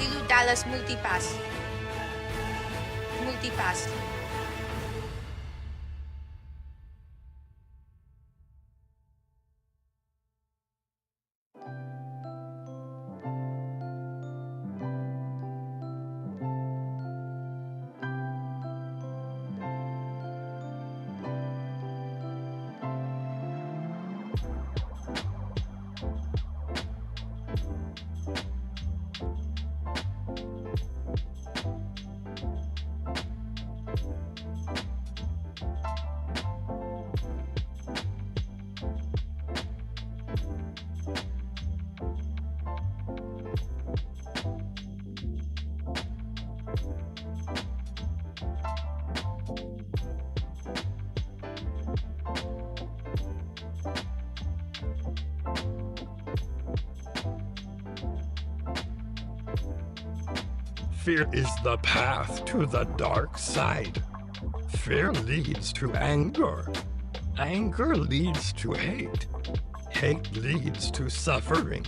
Lilu Dallas Multipass. Multipass. Fear is the path to the dark side. Fear leads to anger. Anger leads to hate. Hate leads to suffering.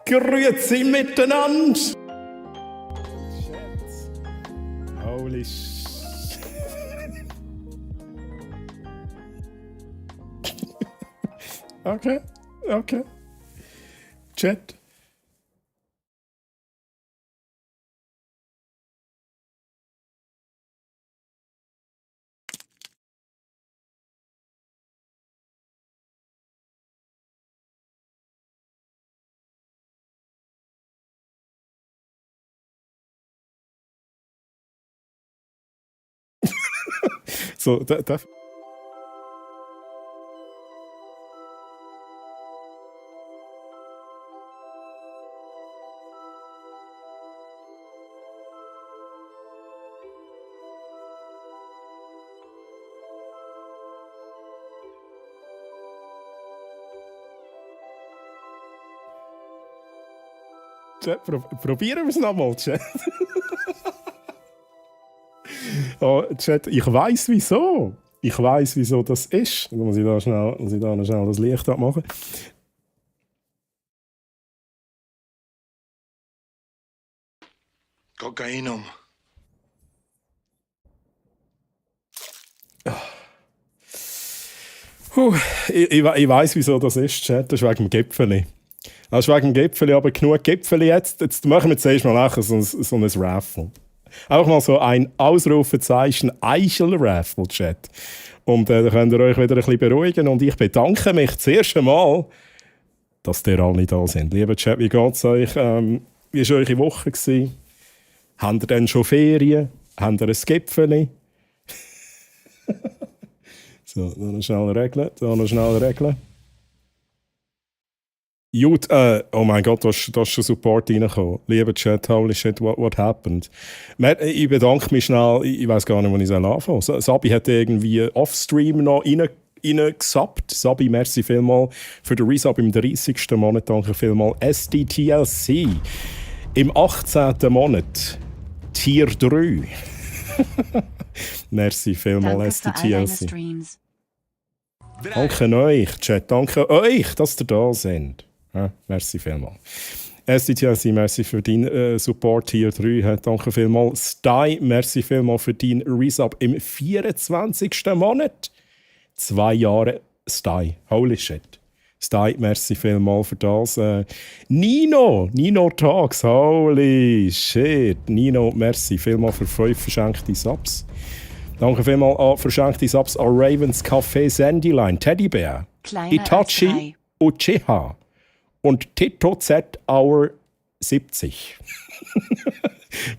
Grüezi miteinander! Holy Okay, okay. Chat. So, Chat, probieren wir es nochmal, Chat. Oh, Chat, ich weiss wieso. Ich weiss, wieso das ist. Dann muss ich da noch schnell das Licht abmachen. Kokainum. Ich weiss, wieso das ist, Chat. Das ist wegen dem Gipfeli. Das ist wegen dem Gipfeli, aber genug Gipfeli jetzt. Jetzt machen wir zuerst mal nachher so ein Raffle. Auch mal so ein Ausrufezeichen Eichel-Raffle, Chat. Und da könnt ihr euch wieder ein bisschen beruhigen. Und ich bedanke mich zuerst einmal, dass ihr alle da sind. Lieber Chat, wie geht's euch? Wie war eure Woche gewesen? Habt ihr denn schon Ferien? Habt ihr ein Gipfeli? So, noch schnell regeln. Gut, oh mein Gott, da ist schon Support reingekommen. Lieber Chat, holy shit, what happened? Ich bedanke mich schnell, ich weiß gar nicht, wo ich anfangen soll. Sabi hat irgendwie Offstream noch reingesubbt. Sabi, merci vielmal für den Resub im 30. Monat. Danke vielmal. SDTLC im 18. Monat. Tier 3. Merci vielmal, SDTLC. Danke euch, Chat. Danke euch, dass ihr da seid. Ja, merci vielmal. SDTLC, merci für deinen Support Tier 3. Danke vielmal. Sty, merci vielmal für deinen Resub im 24. Monat. 2 Jahre Sty. Holy shit. Sty, merci vielmal für das. Nino Talks, holy shit. Nino, merci vielmal für 5 verschenkte Subs. Danke vielmal an verschenkte Subs an Ravens Café Sandyline, Teddybär, Itachi Uchiha und Tito Z Hour 70.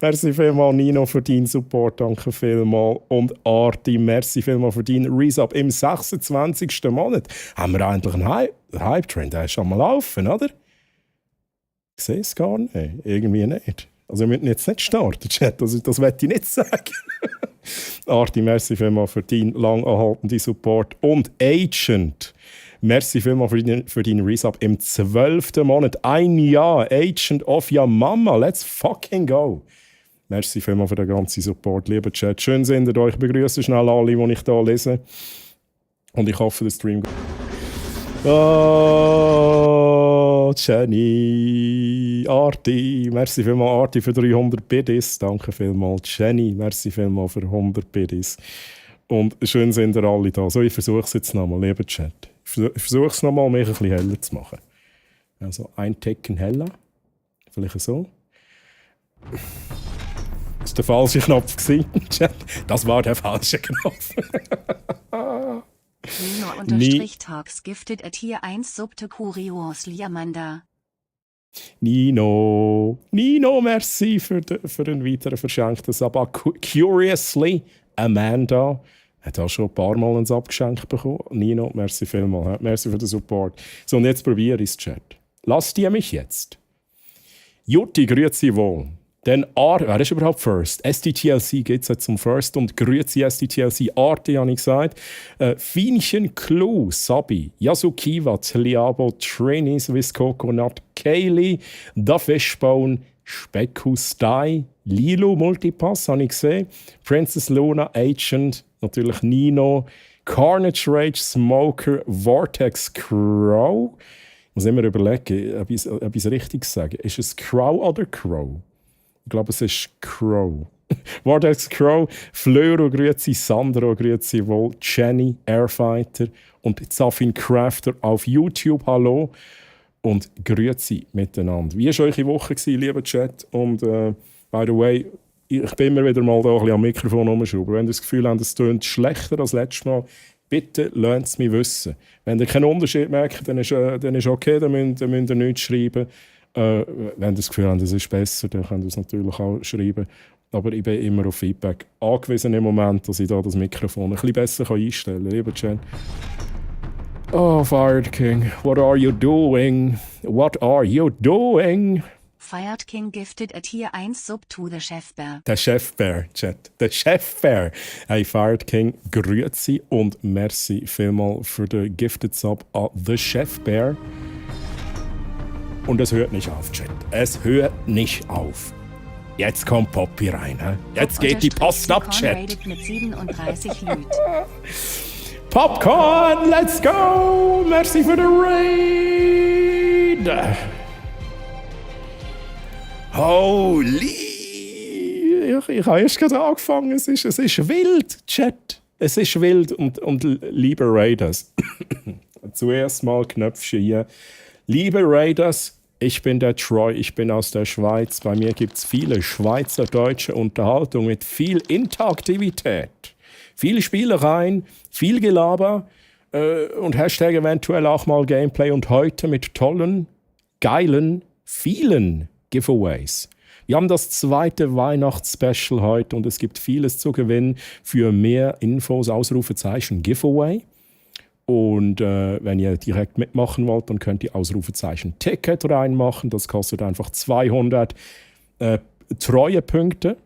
Merci vielmal, Nino, für deinen Support. Danke vielmal. Und Arti, merci vielmal für deinen Resub im 26. Monat. Haben wir eigentlich einen Hype-Trend? Der ist schon mal laufen, oder? Ich sehe es gar nicht. Irgendwie nicht. Also wir müssen jetzt nicht starten, Chat. Das möchte ich nicht sagen. Arti, merci vielmals für deinen lang anhaltenden Support. Und Agent, merci vielmals für deinen Resub im 12. Monat. 1 Jahr, Agent of your Mama. Let's fucking go. Merci vielmals für den ganzen Support, lieber Chat. Schön seht ihr euch. Ich begrüße schnell alle, die ich hier lese. Und ich hoffe, der Stream... Oh, Jenny, Arti, merci vielmals Arti für 300 Biddies. Danke vielmals Jenny, merci vielmals für 100 Biddies. Und schön sind ihr alle da. So, ich versuche es jetzt nochmal, lieber Chat. Ich versuche es nochmal, mich ein bisschen heller zu machen. Also ein Ticken heller. Vielleicht so. Das war der falsche Knopf, Chat. Das war der falsche Knopf. Nino_Talks gifted at Tier 1 Subte Curiously Amanda. Nino, merci für einen weiteren verschenkten Sub. Curiously Amanda hat auch schon ein paar Mal einen Sub geschenkt bekommen. Nino, merci vielmals. Merci für den Support. So, und jetzt probiere ich es, Chat. Lasst ihr mich jetzt? Jutti, grüezi wohl. Dann wer ist überhaupt First? SDTLC geht jetzt zum First und grüezi SDTLC. Arti, habe ich gesagt. Fienchen Clue, Sabi, Yasukiwa, Tliabo, Trini, Swiss Coconut, Kaylee, The Fishbone, Speckus Dai, Lilo Multipass, habe ich gesehen. Princess Luna, Agent, natürlich Nino, Carnage Rage, Smoker, Vortex Crow, Ich muss immer überlegen, ob ich es richtig sage. Ist es Crow oder Crow? Ich glaube, es ist Crow. Vortex Crow, Flöro, grüezi, Sandro, grüezi wohl, Jenny, Airfighter und Zafin Crafter auf YouTube, hallo und grüezi miteinander. Wie war eure Woche, lieber Chat? Und by the way, ich bin immer wieder mal da ein bisschen am Mikrofon rumschrauben. Wenn ihr das Gefühl habt, es tönt schlechter als letztes Mal, bitte lasst es mich wissen. Wenn ihr keinen Unterschied merkt, dann ist okay, dann müsst ihr nichts schreiben. Wenn ihr das Gefühl habt, es ist besser, dann könnt ihr es natürlich auch schreiben. Aber ich bin immer auf Feedback angewiesen im Moment, dass ich da das Mikrofon ein bisschen besser einstellen kann. Lieber Jen. Oh, Fired King, what are you doing? What are you doing? Fired King gifted a Tier 1 Sub to the Chef Bear. Der Chefbär, Chat. Der Chefbär. Hey, Fired King, grüezi und merci vielmal für den Gifted Sub an The Chefbär. Und es hört nicht auf, Chat. Es hört nicht auf. Jetzt kommt Poppy rein. He? Jetzt geht die Post ab, Chat. Mit 37 Lüt. Popcorn, let's go! Merci für den Raid! Holy! Ich habe erst gerade angefangen. Es ist wild, Chat. Es ist wild. Und liebe Raiders, zuerst mal Knöpfchen hier. Liebe Raiders, ich bin der Troy, ich bin aus der Schweiz. Bei mir gibt es viele schweizerdeutsche Unterhaltung mit viel Interaktivität. Viele Spielereien, viel Gelaber und Hashtag eventuell auch mal Gameplay. Und heute mit tollen, geilen, vielen Giveaways. Wir haben das zweite Weihnachtsspecial heute und es gibt vieles zu gewinnen. Für mehr Infos, Ausrufezeichen, Giveaway. Und wenn ihr direkt mitmachen wollt, dann könnt ihr Ausrufezeichen Ticket reinmachen. Das kostet einfach 200 Treuepunkte.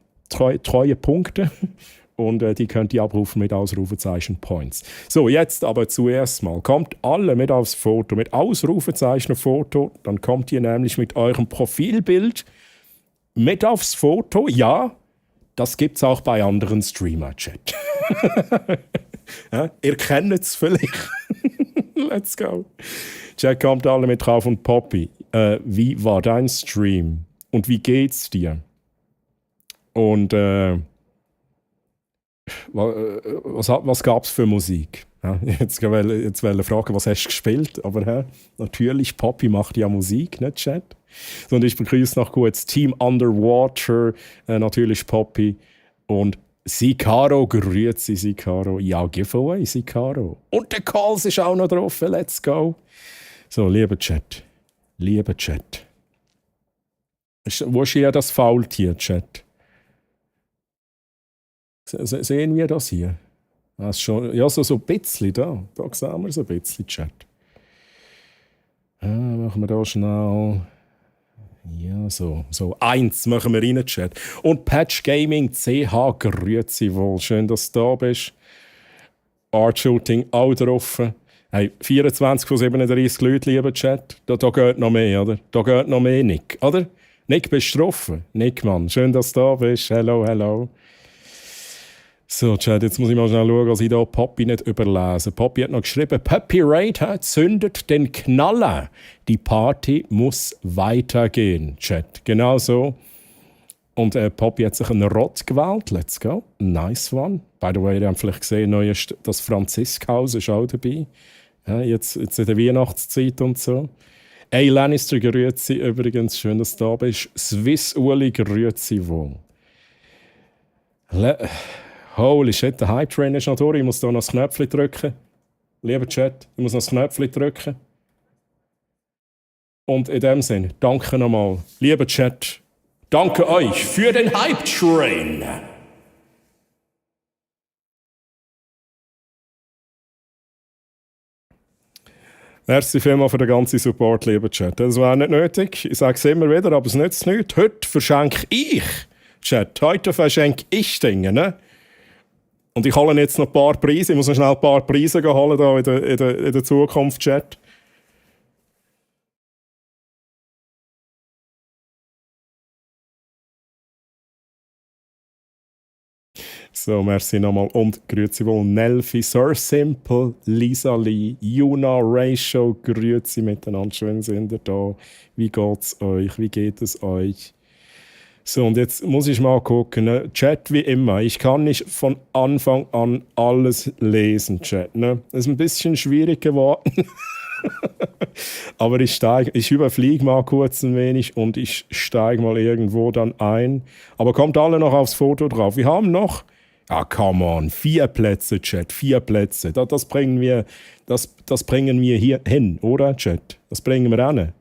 Und die könnt ihr abrufen mit Ausrufezeichen Points. So, jetzt aber zuerst mal. Kommt alle mit aufs Foto, mit Ausrufezeichen Foto. Dann kommt ihr nämlich mit eurem Profilbild mit aufs Foto. Ja, das gibt es auch bei anderen Streamer-Chat. Ja, ihr kennt es vielleicht. Let's go. Chat, kommt alle mit drauf und Poppy. Wie war dein Stream? Und wie geht's dir? Und was gab es für Musik? Ja, jetzt wollte ich fragen, was hast du gespielt? Aber natürlich, Poppy macht ja Musik, nicht Chat? So, und ich begrüße noch kurz Team Underwater, natürlich Poppy und Sicaro, grüezi Sicaro. Ja, Giveaway, Sicaro. Und der Calls ist auch noch drauf, let's go. So, lieber Chat. Wo ist hier das Faultier, Chat? Sehen wir das hier? Das ist schon, ja, so ein bisschen da. Da sehen wir so ein bisschen, Chat. Machen wir da schnell. Ja, so 1 machen wir rein, Chat. Und Patch Gaming CH, grüezi wohl. Schön, dass du da bist. Art Shooting auch drauf. Hey, 24 von 37 Leute, lieber Chat. Da geht noch mehr, oder? Da geht noch mehr, Nick, oder? Nick, bist du drauf? Nick, Mann, schön, dass du da bist. Hello. So, Chat, jetzt muss ich mal schnell schauen, dass ich hier Poppy nicht überlese. Poppy hat noch geschrieben, Poppy Raid zündet den Knaller. Die Party muss weitergehen, Chat. Genau so. Und Poppy hat sich einen Rot gewählt. Let's go. Nice one. By the way, ihr habt vielleicht gesehen, das Franziskhaus ist auch dabei. Ja, jetzt in der Weihnachtszeit und so. Ey, Lannister, grüezi übrigens. Schön, dass du da bist. Swiss Uli, grüezi wohl. Holy shit, der Hype-Train ist noch durch. Ich muss da noch das Knöpfchen drücken. Lieber Chat, ich muss noch das Knöpfchen drücken. Und in dem Sinne, danke nochmal. Lieber Chat, danke euch für den Hype-Train. Merci vielmals für den ganzen Support, lieber Chat. Das war nicht nötig. Ich sage es immer wieder, aber es nützt nichts. Heute verschenke ich, Chat, heute verschenke ich Dinge, ne? Und ich hole jetzt noch ein paar Preise. Ich muss noch schnell ein paar Preise holen da in der Zukunft, Chat. So, merci nochmal. Und grüezi wohl Nelfi, Sir Simple, Lisa Lee, Juna, Ratio, grüezi miteinander. Schön sind ihr da. Wie geht's euch? Wie geht es euch? So, und jetzt muss ich mal gucken. Ne? Chat wie immer. Ich kann nicht von Anfang an alles lesen, Chat. Ne? Das ist ein bisschen schwierig geworden. Aber ich überfliege mal kurz ein wenig und ich steige mal irgendwo dann ein. Aber kommt alle noch aufs Foto drauf. Wir haben noch, come on, 4 Plätze, Chat, 4 Plätze. Das bringen wir hier hin, oder, Chat? Das bringen wir hin.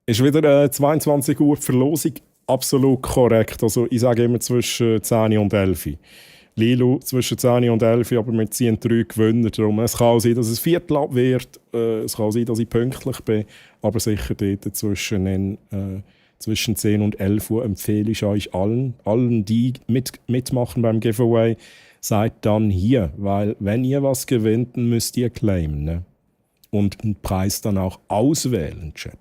Ist wieder 22 Uhr die Verlosung, absolut korrekt. Also ich sage immer zwischen 10 und 11. Lilo zwischen 10 und 11, aber wir ziehen 3 Gewinner drum. Es kann auch sein, dass es Viertel ab wird, es kann auch sein, dass ich pünktlich bin, aber sicher dort zwischen 10 und 11 Uhr empfehle ich euch allen, die mitmachen beim Giveaway, seid dann hier, weil wenn ihr was gewinnt, dann müsst ihr claimen, ne? Und einen Preis dann auch auswählen, Chat.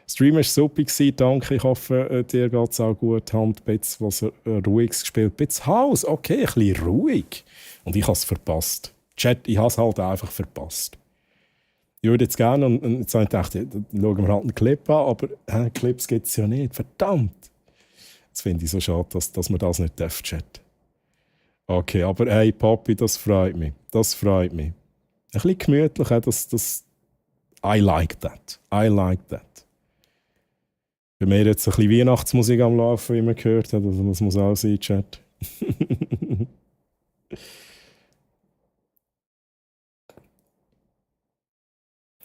Stream war super, danke. Ich hoffe, dir geht es auch gut. Hand, Bitz, was ruhiges gespielt. Bitz Haus, okay, ein bisschen ruhig. Und ich habe es verpasst. Chat, ich habe es halt einfach verpasst. Ich würde jetzt gerne, und jetzt habe ich gedacht, dann schauen wir halt einen Clip an, aber Clips gibt es ja nicht. Verdammt! Jetzt finde ich so schade, dass man das nicht darf, Chat. Okay, aber hey, Papi, das freut mich. Das freut mich. Ein bisschen gemütlich, das I like that. I like that. Bei mir jetzt ein bisschen Weihnachtsmusik am Laufen, wie man gehört hat. Also das muss auch sein, Chat.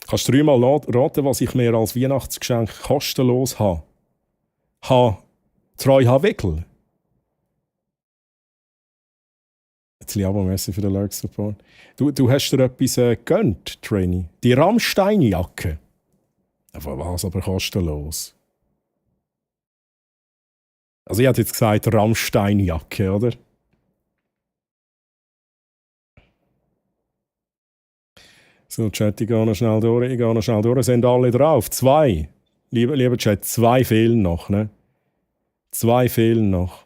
Kannst du 3-mal raten, was ich mir als Weihnachtsgeschenk kostenlos habe? Treu Wickel. Jetzt Liabo, merci für den Lurk-Support. Du hast dir etwas gegönnt, Trainee. Die Rammstein-Jacke. Was aber kostenlos? Also ich hätte jetzt gesagt Rammstein-Jacke, oder? So, Chat, ich gehe noch schnell durch. Sind alle drauf? 2. Lieber Chat, 2 fehlen noch, ne? 2 fehlen noch.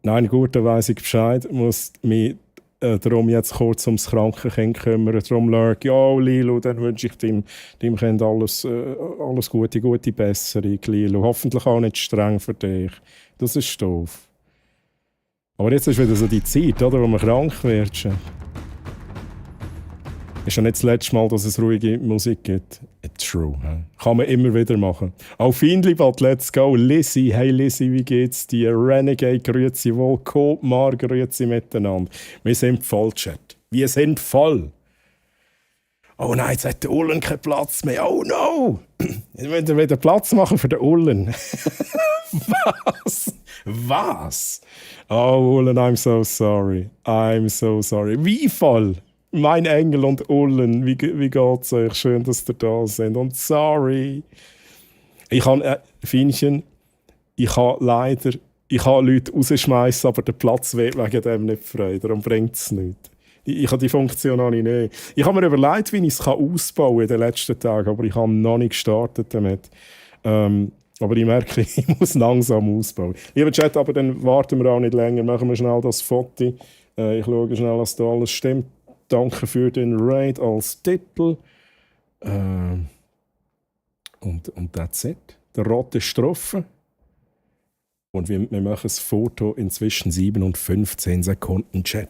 Nein, gut, da weiss ich Bescheid. Muss mich darum jetzt kurz ums Krankenkind kümmern. Darum Lurk, ja, Lilo, dann wünsche ich deinem Kind alles gute Besserung, Lilo. Hoffentlich auch nicht streng für dich. Das ist doof. Aber jetzt ist wieder so die Zeit, oder, wo man krank wird. Ist ja nicht das letzte Mal, dass es ruhige Musik gibt. True. Kann man immer wieder machen. Auf Findlibad, let's go. Lizzie, hey Lizzie, wie geht's dir? Renegade, grüezi wohl. Kopmar, grüezi miteinander. Wir sind voll, Chat. Wir sind voll. Oh nein, jetzt hat der Ullen keinen Platz mehr. Oh no! Jetzt müssen wir wieder Platz machen für den Ullen. Was? Oh, Ullen, I'm so sorry. I'm so sorry. Wie voll? Mein Engel und Ullen, wie geht's euch? Schön, dass ihr da seid. Und sorry. Ich habe, Fienchen, ich kann Leute rausschmeißen, aber der Platz wird wegen dem nicht frei. Darum bringt es nichts. Ich habe die Funktion noch nicht. Ich habe mir überlegt, wie ich es ausbauen kann in den letzten Tagen, aber ich habe noch nicht gestartet damit. Aber ich merke, ich muss langsam ausbauen. Lieber Chat, aber dann warten wir auch nicht länger. Machen wir schnell das Foto. Ich schaue schnell, dass da alles stimmt. Danke für den Raid als Titel. Und that's it. Der rote Strophe. Und wir machen das Foto in zwischen 7 und 15 Sekunden Chat.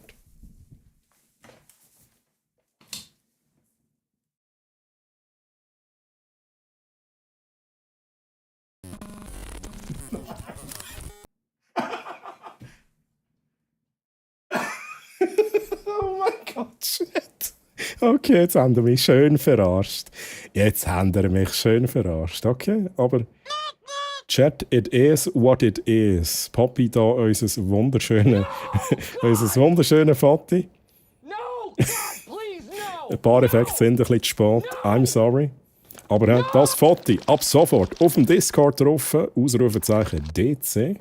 Oh mein Gott, shit. Okay, jetzt haben wir mich schön verarscht. Okay, aber Chat, it is what it is. Papi, da unser wunderschönes Foto. No! Please, no! Ein paar Effekte sind ein bisschen zu spät. I'm sorry. Aber das Foto ab sofort auf dem Discord drauf, Ausrufezeichen DC.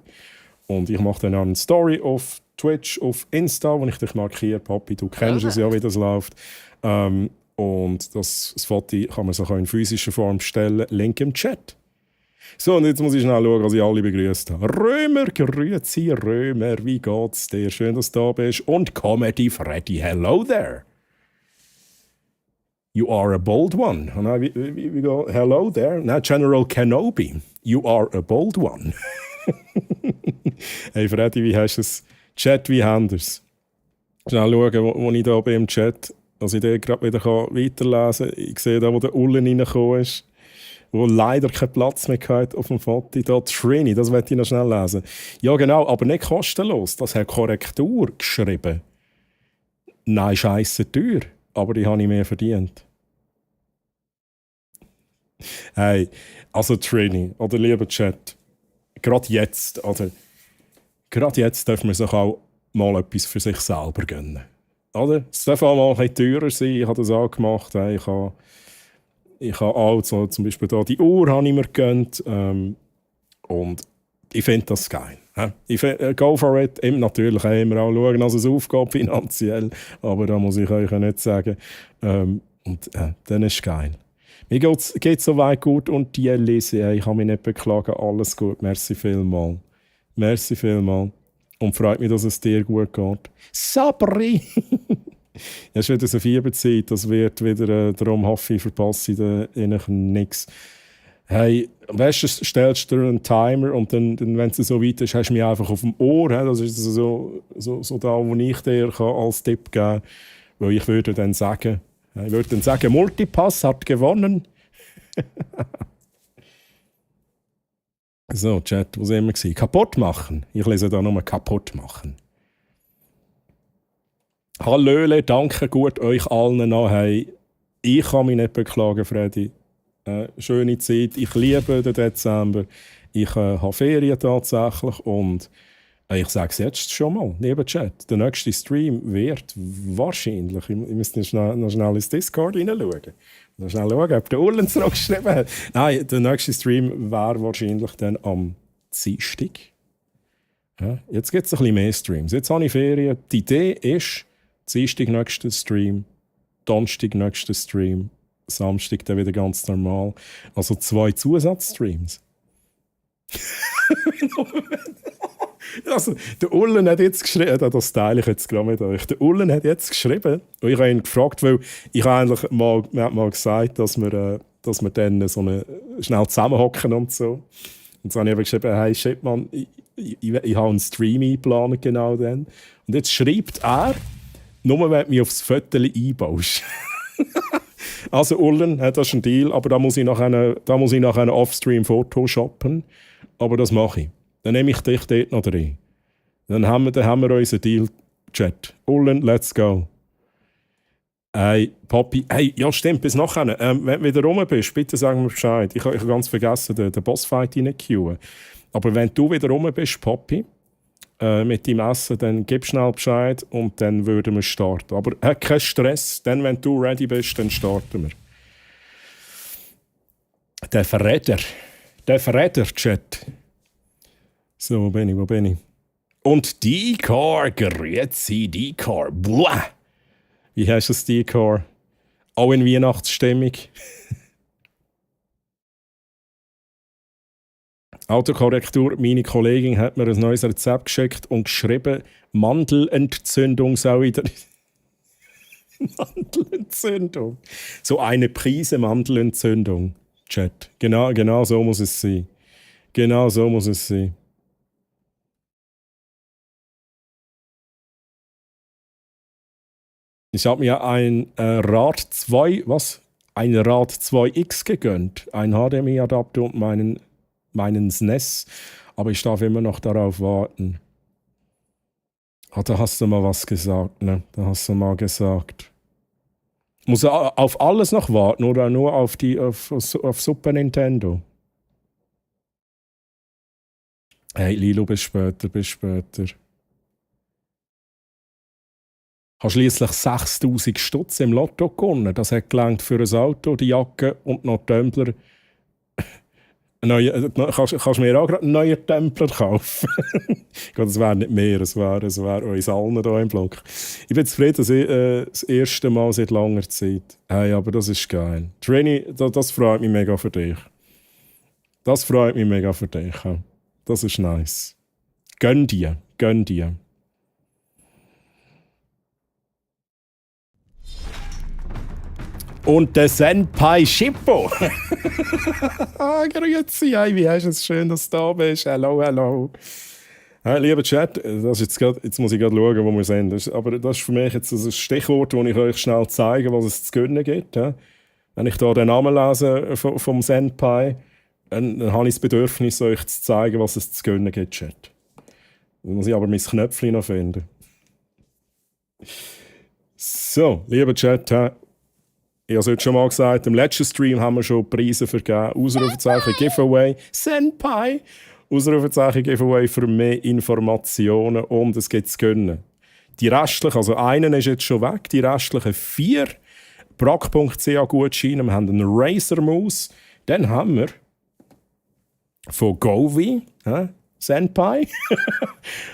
Und ich mache dann auch eine Story auf Twitch, auf Insta, wo ich dich markiere. Papi, du kennst es ja, wie das läuft. Und das Foto kann man sich auch in physischer Form bestellen. Link im Chat. So, und jetzt muss ich schnell schauen, dass ich alle begrüßt habe. Römer, grüezi Römer, wie geht's dir? Schön, dass du da bist. Und Comedy Freddy, hello there. You are a bold one. Und dann, wie geht? Hello there. Now, General Kenobi, you are a bold one. Hey Freddy, wie hast du es? Chat, wie haben es? Schnell schauen, wo ich da bin im Chat, dass ich den gerade wieder weiterlesen kann. Ich sehe da, wo der Ullen reingekommen ist, wo leider keinen Platz mehr hat auf dem Foto. Da Trini, das möchte ich noch schnell lesen. Ja genau, aber nicht kostenlos. Das hat Korrektur geschrieben. Nein, scheisse teuer, aber die habe ich mehr verdient. Hey, also Trini, oder lieber Chat, gerade jetzt dürfen wir sich auch mal etwas für sich selber gönnen. Oder? Es darf auch mal ein bisschen teurer sein. Ich habe das auch gemacht. Ich habe auch so, zum Beispiel da die Uhr habe ich mir gegönnt. Und ich finde das geil. Ich find, go for it. Natürlich immer auch schauen, dass es aufgeht finanziell. Aber da muss ich euch nicht sagen. Dann ist es geil. Mir geht es soweit gut und die lese ich kann mich nicht beklagen. Alles gut. Merci vielmals. Merci vielmals. Und freut mich, dass es dir gut geht. Sabri! Ja, es ist wieder so Fieberzeit. Das wird wieder, darum hoffe ich, verpasse ich nichts. Hey, weißt du, stellst dir einen Timer und dann wenn es so weit ist, hast du mich einfach auf dem Ohr. Das ist so da, wo ich dir als Tipp geben kann. Weil ich würde dann sagen, Multipass hat gewonnen. So, Chat, wo sind wir? Kaputt machen. Ich lese da nur kaputt machen. Hallöle, danke gut euch allen noch. Hey, ich kann mich nicht beklagen, Freddy. Schöne Zeit. Ich liebe den Dezember. Ich habe Ferien tatsächlich und ich sage es jetzt schon mal, lieber Chat, der nächste Stream wird wahrscheinlich, ich müsste noch schnell ins Discord hineinschauen, noch schnell schauen, ob der Ullen zurückgeschrieben hat. Nein, der nächste Stream wäre wahrscheinlich dann am Dienstag. Ja, jetzt gibt es ein bisschen mehr Streams. Jetzt habe ich Ferien. Die Idee ist, Dienstag nächster Stream, Donnerstag nächster Stream, Samstag dann wieder ganz normal. Also 2 Zusatzstreams. Also, der Ullen hat jetzt geschrieben, das teile ich jetzt gerade mit euch. Der Ullen hat jetzt geschrieben, und ich habe ihn gefragt, weil ich eigentlich mal gesagt, dass wir dann so schnell zusammenhocken und so. Und dann habe ich eben geschrieben, hey shit man, ich habe einen Stream eingeplant genau dann. Und jetzt schreibt er, nur wenn du mich aufs Foto einbaust. Also Ullen, das ist ein Deal, aber da muss ich nach einem Offstream Photoshoppen. Aber das mache ich. Dann nehme ich dich dort noch rein. Dann haben wir unseren Deal-Chat. Ullen, let's go. Hey, Papi. Hey, ja stimmt, bis nachher. Wenn du wieder rum bist, bitte sag mir Bescheid. Ich habe ganz vergessen, den Bossfight reinzuqueuen. Aber wenn du wieder rum bist, Papi, mit deinem Essen, dann gib schnell Bescheid und dann würden wir starten. Aber kein Stress, dann, wenn du ready bist, dann starten wir. Der Verräter-Chat. So, wo bin ich? Und Decor, grüezi, Decor. Buah! Wie hast du es, Decor? Auch in Weihnachtsstimmung? Autokorrektur, meine Kollegin hat mir ein neues Rezept geschickt und geschrieben, Mandelentzündung soll wieder... Mandelentzündung. So eine Prise Mandelentzündung, Chat. Genau so muss es sein. Genau so muss es sein. Ich habe mir ein Rad 2X gegönnt. Ein HDMI-Adapter und meinen SNES. Aber ich darf immer noch darauf warten. Da hast du mal was gesagt, ne? Da hast du mal gesagt. Muss er auf alles noch warten oder nur auf Super Nintendo? Hey Lilo, bis später. Hast schliesslich 6'000 Stutz im Lotto gewonnen. Das hat gelangt für ein Auto, die Jacke und noch Tumbler Kannst du mir auch gerade einen neuen Templer kaufen? Gott, es wäre nicht mehr, es wäre uns allen hier im Block. Ich bin zufrieden, dass ich das erste Mal seit langer Zeit. Hey, aber das ist geil. Trini, das freut mich mega für dich. Das freut mich mega für dich. Ja. Das ist nice. Gönn dir, gönn dir. Und der Senpai Shippo. Grüezi, hey, wie hast du es? Schön, dass du da bist. Hallo, hallo. Hey, lieber Chat, jetzt muss ich gerade schauen, wo wir sind. Aber das ist für mich jetzt ein Stichwort, das ich euch schnell zeige, was es zu gönnen gibt. Ja? Wenn ich hier den Namen lese vom Senpai, dann habe ich das Bedürfnis, euch zu zeigen, was es zu gönnen gibt, Chat. Dann muss ich aber mein Knöpfchen noch finden. So, lieber Chat, ich habe es heute schon mal gesagt, im letzten Stream haben wir schon Preise vergeben. Ausrufezeichen Giveaway. Senpai! Ausrufezeichen Giveaway für mehr Informationen und es gibt zu gönnen. Die restlichen, also einen ist jetzt schon weg, die restlichen 4 Brack.ch Gutscheine. Wir haben einen Razer Mouse. Dann haben wir von Govi, Senpai.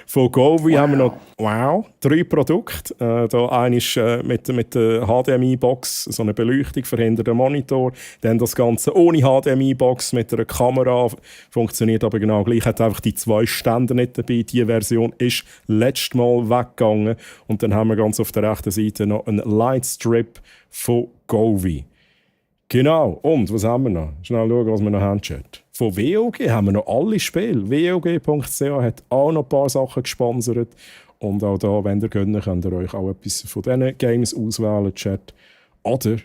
Von Govi haben wir noch 3 Produkte. Da eines mit der HDMI-Box, so eine Beleuchtung für hinter dem Monitor. Dann das Ganze ohne HDMI-Box mit einer Kamera. Funktioniert aber genau gleich. Hat einfach die 2 Ständer nicht dabei. Die Version ist letztes Mal weggegangen. Und dann haben wir ganz auf der rechten Seite noch einen Lightstrip von Govi. Genau. Und was haben wir noch? Schnell schauen, was wir noch haben, Chat. Von WOG haben wir noch alle Spiele. WOG.ch hat auch noch ein paar Sachen gesponsert. Und auch da, wenn ihr könnt, könnt ihr euch auch etwas von diesen Games auswählen, Chat. Oder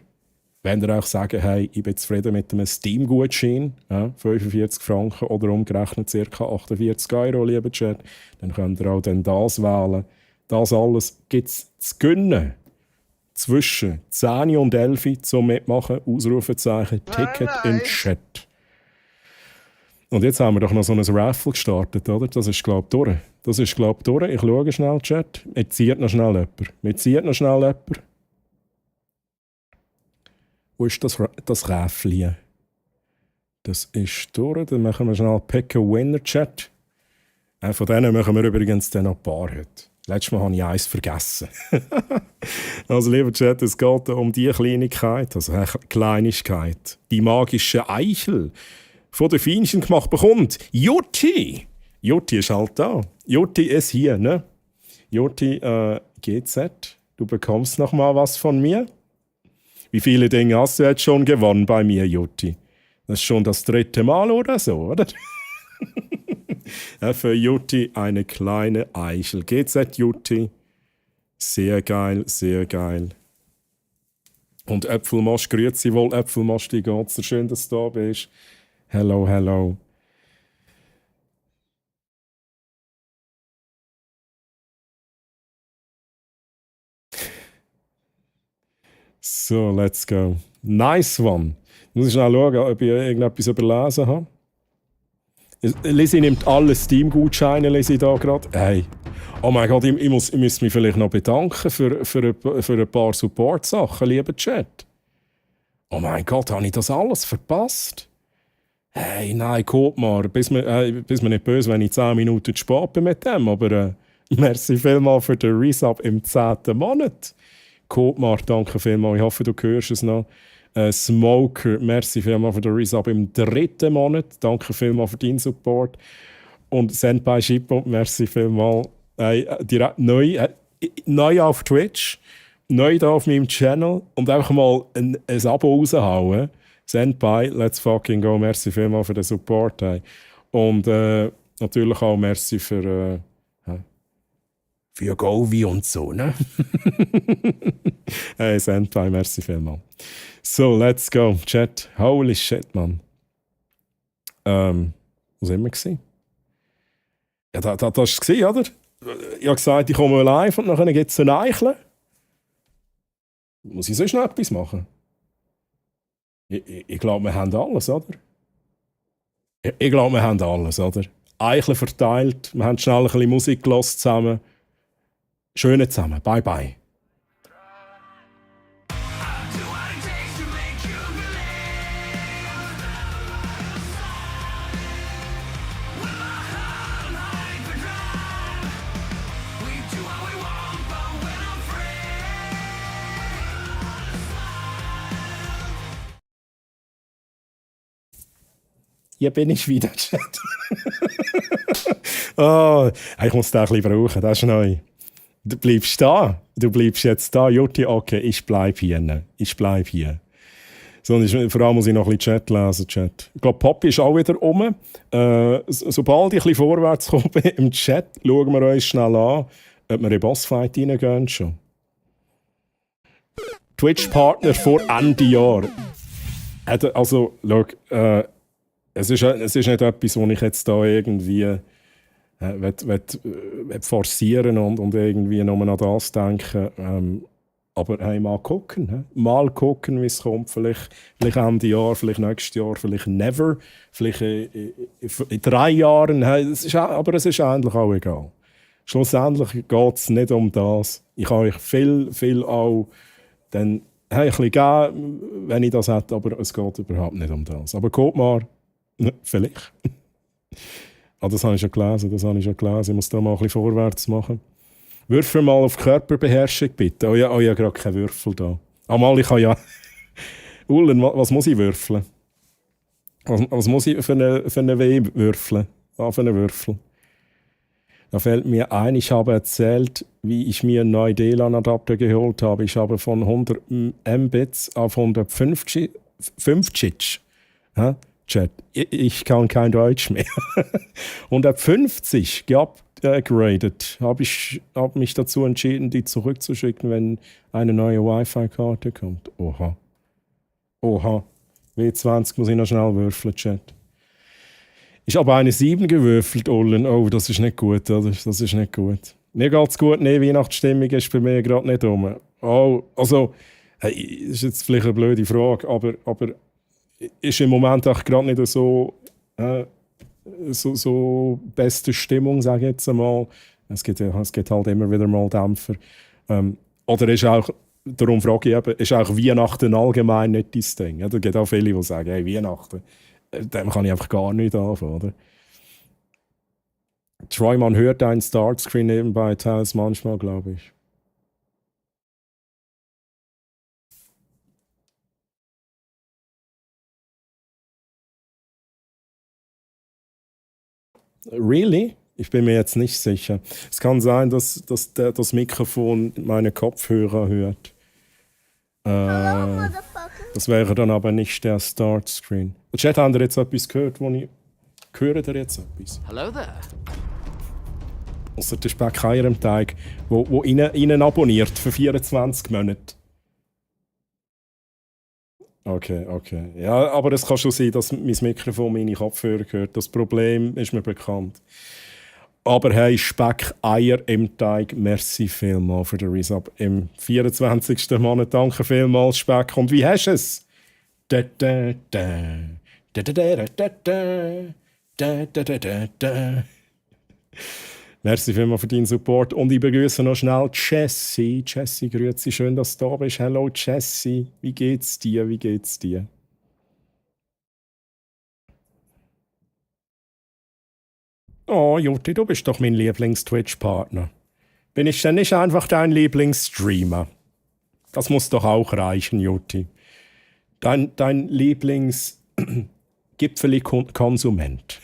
wenn ihr auch sagt, hey, ich bin zufrieden mit einem Steam-Gutschein, 45 Franken oder umgerechnet ca. 48 €, lieber Chat, dann könnt ihr auch dann das wählen. Das alles gibt es zu gönnen. Zwischen 10 und 11 zum Mitmachen, Ausrufezeichen, Ticket in Chat. Und jetzt haben wir doch noch so ein Raffle gestartet, oder? Das ist, glaube ich, durch. Ich schaue schnell, Chat. Mir zieht noch schnell jemand. Wo ist das Raffle? Das ist durch. Dann machen wir schnell Pick a Winner, Chat. Von denen machen wir übrigens dann noch ein paar heute. Letztes Mal habe ich eins vergessen. Also, lieber Chat, es geht um die Kleinigkeit, also eine Kleinigkeit. Die magische Eichel von der Fienchen gemacht bekommt. Jutti! Jutti ist halt da. Jutti ist hier, ne? Jutti, GZ, du bekommst noch mal was von mir. Wie viele Dinge hast du jetzt schon gewonnen bei mir, Jutti? Das ist schon das 3. Mal oder so, oder? Für Jutti eine kleine Eichel. GZ Jutti. Sehr geil, sehr geil. Und Äpfelmosch, grüezi wohl, Äpfelmosch, die geht's dir. Schön, dass du da bist. Hello, hello. So, let's go. Nice one. Muss ich schnell schauen, ob ich irgendetwas überlesen habe. Lisi nimmt alle Steam-Gutscheine, lese ich da gerade. Hey, oh mein Gott, ich müsste mich vielleicht noch bedanken für ein paar Support-Sachen, lieber Chat. Oh mein Gott, habe ich das alles verpasst? Hey, nein, guck mal, bist mir nicht böse, wenn ich 10 Minuten zu spät bin mit dem, aber merci vielmals für den Resub im 10. Monat. Guck mal, danke vielmals, ich hoffe, du hörst es noch. Smoker, merci vielmals für den Resub im 3. Monat. Danke vielmals für deinen Support. Und Senpai Shippo, merci vielmals. Direkt neu auf Twitch, neu da auf meinem Channel und einfach mal ein Abo raushauen. Senpai, let's fucking go. Merci vielmals für den Support. Und natürlich auch merci für Govi und so, ne? Hey, Senpai, merci vielmals. So, let's go. Chat. Holy shit, man. Wo sind wir gewesen? Ja, das war es, oder? Ich habe gesagt, ich komme live und nachher gibt es ein Eichel. Muss ich sonst noch etwas machen? Ich glaube, wir haben alles, oder? Ich glaube, wir haben alles, oder? Eichel verteilt, wir haben schnell ein bisschen Musik gehört zusammen. Schöne zusammen. Bye, bye. hier bin ich wieder, Chat. Oh, ich muss den ein bisschen brauchen, das ist neu. Du bleibst da. Du bleibst jetzt da. Jutti, okay, ich bleib hier. Ich bleib hier. So, und vor allem muss ich noch ein bisschen Chat lesen. Chat. Ich glaube, Poppy ist auch wieder rum. Sobald ich ein bisschen vorwärts komme im Chat, schauen wir uns schnell an, ob wir in Bossfight reingehen schon. Twitch-Partner vor Ende Jahr. Also, schau, es ist nicht etwas, wo ich jetzt da irgendwie forcieren und irgendwie nur an das denken. Aber hey, mal gucken. Mal gucken, wie es kommt. Vielleicht Ende Jahr, vielleicht nächstes Jahr, vielleicht never. Vielleicht in 3 Jahren. Aber es ist eigentlich auch egal. Schlussendlich geht es nicht um das. Ich kann euch viel auch dann, ein bisschen geben, wenn ich das hätte, aber es geht überhaupt nicht um das. Aber guck mal, vielleicht. Das habe ich schon gelesen, Ich muss da mal ein bisschen vorwärts machen. Würfel mal auf Körperbeherrschung, bitte. Oh ja, gerade kein Würfel da. Mal, ich kann ja... Ullen, was muss ich würfeln? Was muss ich für eine W würfeln? Für einen Würfel. Da fällt mir ein, ich habe erzählt, wie ich mir einen neuen DLAN-Adapter geholt habe. Ich habe von 100 Mbits auf 150 Chat. Ich kann kein Deutsch mehr. 150 geupgradet. Habe mich dazu entschieden, die zurückzuschicken, wenn eine neue Wi-Fi-Karte kommt. Oha. W20 muss ich noch schnell würfeln, Chat. Ich habe eine 7 gewürfelt, Ollen. Oh, das ist nicht gut, oder? Das ist nicht gut. Mir geht's gut, nee, Weihnachtsstimmung ist bei mir gerade nicht rum. Oh, also, hey, das ist jetzt vielleicht eine blöde Frage, aber ist im Moment auch gerade nicht so beste Stimmung, sage ich jetzt einmal. Es gibt halt immer wieder mal Dämpfer. Oder ist auch, darum frage ich eben, ist auch Weihnachten allgemein nicht dein Ding? Es gibt auch viele, die sagen, hey, Weihnachten, dem kann ich einfach gar nicht anfangen, oder? Troy, man hört einen Startscreen nebenbei, teils manchmal, glaube ich. Really? Ich bin mir jetzt nicht sicher. Es kann sein, dass das Mikrofon meine Kopfhörer hört. Das wäre dann aber nicht der Startscreen. Chat, habt ihr jetzt etwas gehört, Hört ihr jetzt etwas? Hello there. Ausser der Speckeier im Teig, wo Ihnen abonniert für 24 Monate. Okay. Ja, aber es kann schon sein, dass mein Mikrofon meine Kopfhörer hört. Das Problem ist mir bekannt. Aber hey, Speck-Eier im Teig, merci vielmals für den Resub im 24. Monat. Danke vielmals, Speck. Und wie hast du es? Merci vielmals für deinen Support. Und ich begrüße noch schnell Jessie. Jessie, grüezi, schön, dass du da bist. Hallo Jessie, wie geht's dir? Oh, Jutti, du bist doch mein Lieblings-Twitch-Partner. Bin ich denn nicht einfach dein Lieblingsstreamer? Das muss doch auch reichen, Jutti. Dein Lieblings-Gipfeli-Konsument.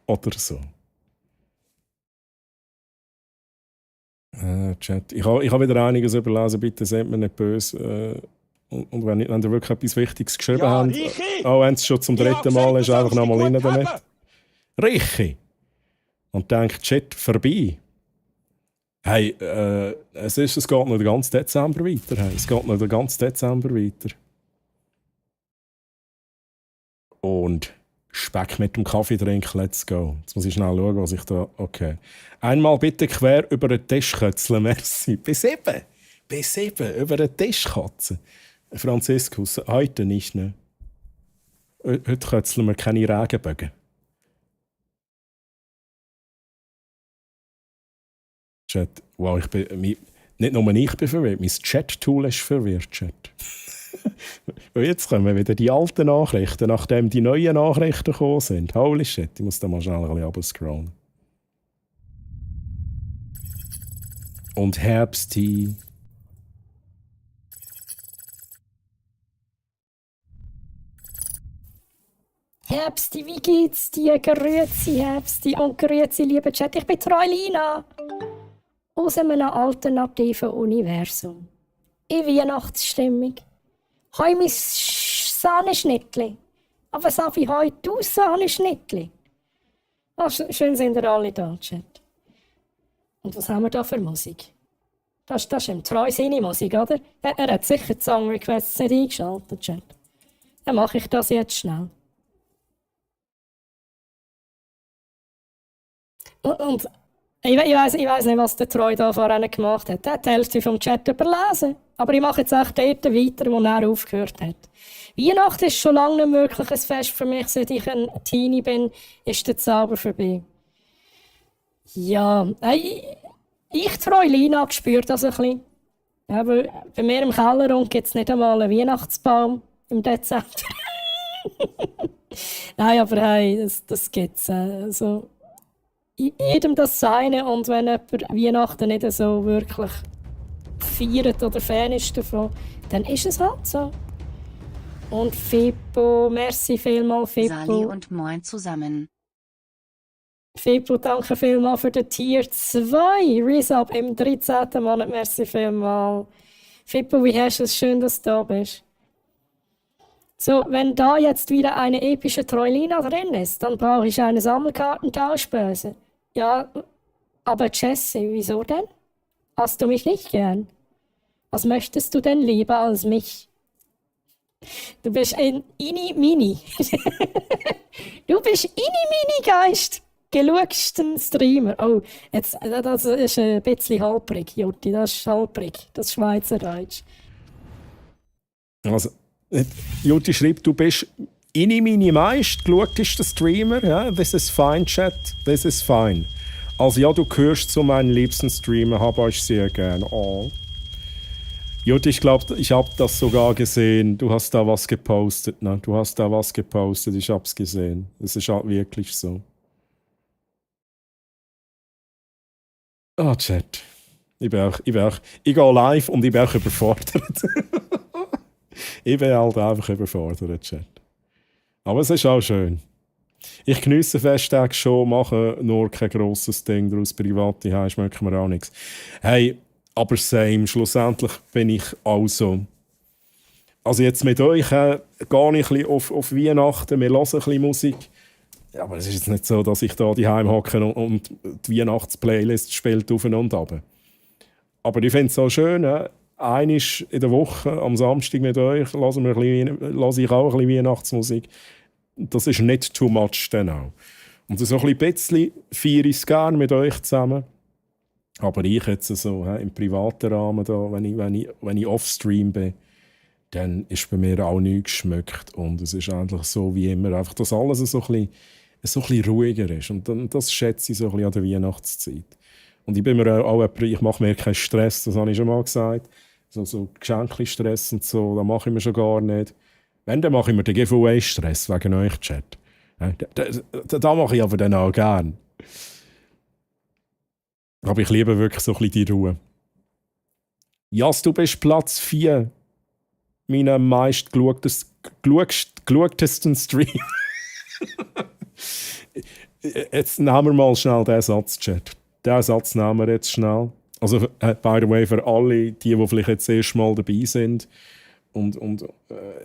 Oder so. Chat. Ich habe wieder einiges überlesen, bitte seht mir nicht böse. Und wenn ihr wirklich etwas Wichtiges geschrieben habt, auch wenn es schon zum 3. Mal ist, einfach nochmal rein damit. Richi! Und denkt, shit, vorbei. Hey, es geht noch den ganzen Dezember weiter. Hey. Es geht noch den ganzen Dezember weiter. Und Speck mit dem Kaffee trinken, let's go. Jetzt muss ich schnell schauen, was ich da... Okay. Einmal bitte quer über den Tisch kötzeln, merci. Bis 7 über den Tisch kotzen. Franziskus, heute nicht, ne? Heute kötzeln wir keine Regenbögen. Chat. Wow, nicht nur ich bin verwirrt, mein Chat-Tool ist verwirrt, Chat. Und jetzt kommen wieder die alten Nachrichten, nachdem die neuen Nachrichten gekommen sind. Holy shit, ich muss da mal schnell ein bisschen runterscrollen. Und Herbsttee. Herbsti, wie geht's dir? Grüezi, Herbsti und grüezi, liebe Chat. Ich bin Troilina aus einem alternativen Universum. In Weihnachtsstimmung. Heu mein Sahneschnittli. Aber so wie heute du Sahneschnittli. Ach, schön sind ihr alle da, Chat. Und was haben wir da für Musik? Das ist im Treu seine Musik, oder? Er hat sicher die Song-Requests nicht eingeschaltet, Chat. Dann mache ich das jetzt schnell. Und ich weiss nicht, was der Treu da vorhin gemacht hat. Er hat die Hälfte vom Chat überlesen. Aber ich mache jetzt echt dort weiter, wo er aufgehört hat. Weihnachten ist schon lange nicht wirklich ein Fest für mich. Seit ich ein Teenie bin, ist der Zauber vorbei. Ja, ich Troilina spürt das ein bisschen. Ja, weil bei mir im Keller gibt es nicht einmal einen Weihnachtsbaum im Dezember. Nein, aber hey, das gibt es. Also, jedem das Seine, und wenn jemand Weihnachten nicht so wirklich feiert oder Fan ist davon, dann ist es halt so. Und Fippo, merci vielmals, Fippo. Sali und Moin zusammen. Fippo, danke vielmals für den Tier 2. Resub im 13. Monat, merci vielmals. Fippo, wie hast du es? Schön, dass du da bist. So, wenn da jetzt wieder eine epische Troilina drin ist, dann brauche ich eine Sammelkartentauschbörse. Ja, aber Jesse, wieso denn? Hast du mich nicht gern? Was möchtest du denn lieber als mich? Du bist ein Ini-Mini. Du bist Ini-Mini-Geist. Gelucksten Streamer. Oh, jetzt, das ist ein bisschen holprig, Jutti. Das ist holprig. Das ist Schweizerdeutsch. Also, Jutti schreibt, du bist Ini-Mini meist, geschautester Streamer. Ja? This is fine, Chat. This is fine. Also ja, du gehörst zu meinen liebsten Streamer. Hab euch sehr gern. Oh. Jutti, ich glaube, ich habe das sogar gesehen. Du hast da was gepostet. Ne? Du hast da was gepostet. Ich hab's gesehen. Es ist halt wirklich so. Ah, Chat. Ich gehe live und ich bin auch überfordert. Ich bin halt einfach überfordert, Chat. Aber es ist auch schön. Ich geniesse Festtage schon, mache nur kein grosses Ding daraus. Private Heim schmeckt mir auch nichts. Hey, aber same. Schlussendlich bin ich auch so. Also jetzt mit euch gehe ich ein bisschen auf Weihnachten. Wir hören ein bisschen Musik. Ja, aber es ist jetzt nicht so, dass ich da daheim hocke und die Weihnachtsplaylist spielt auf und ab. Aber ich finde es so schön, einmal in der Woche, am Samstag mit euch, lasse ich auch ein bisschen Weihnachtsmusik. Das ist nicht too much dann auch. Und so ein bisschen feiere ich es gerne mit euch zusammen. Aber ich jetzt so im privaten Rahmen, da, wenn ich off-stream bin, dann ist bei mir auch nichts geschmückt. Und es ist eigentlich so wie immer, einfach, dass alles so ein bisschen ruhiger ist. Und dann, das schätze ich so ein bisschen an der Weihnachtszeit. Und ich bin mir auch ich mache mir keinen Stress, das habe ich schon mal gesagt. So Geschenkli-Stress und so, das mache ich mir schon gar nicht. Wenn, dann mache ich mir den Giveaway-Stress wegen euch, Chat. Da mache ich aber dann auch gern. Aber ich liebe wirklich so ein bisschen die Ruhe. Jas, du bist Platz 4. Meiner meist geschauttesten Stream. Jetzt nehmen wir mal schnell den Satz, Chat. Den Satz nehmen wir jetzt schnell. Also, by the way, für alle, die vielleicht jetzt das erste Mal dabei sind. Und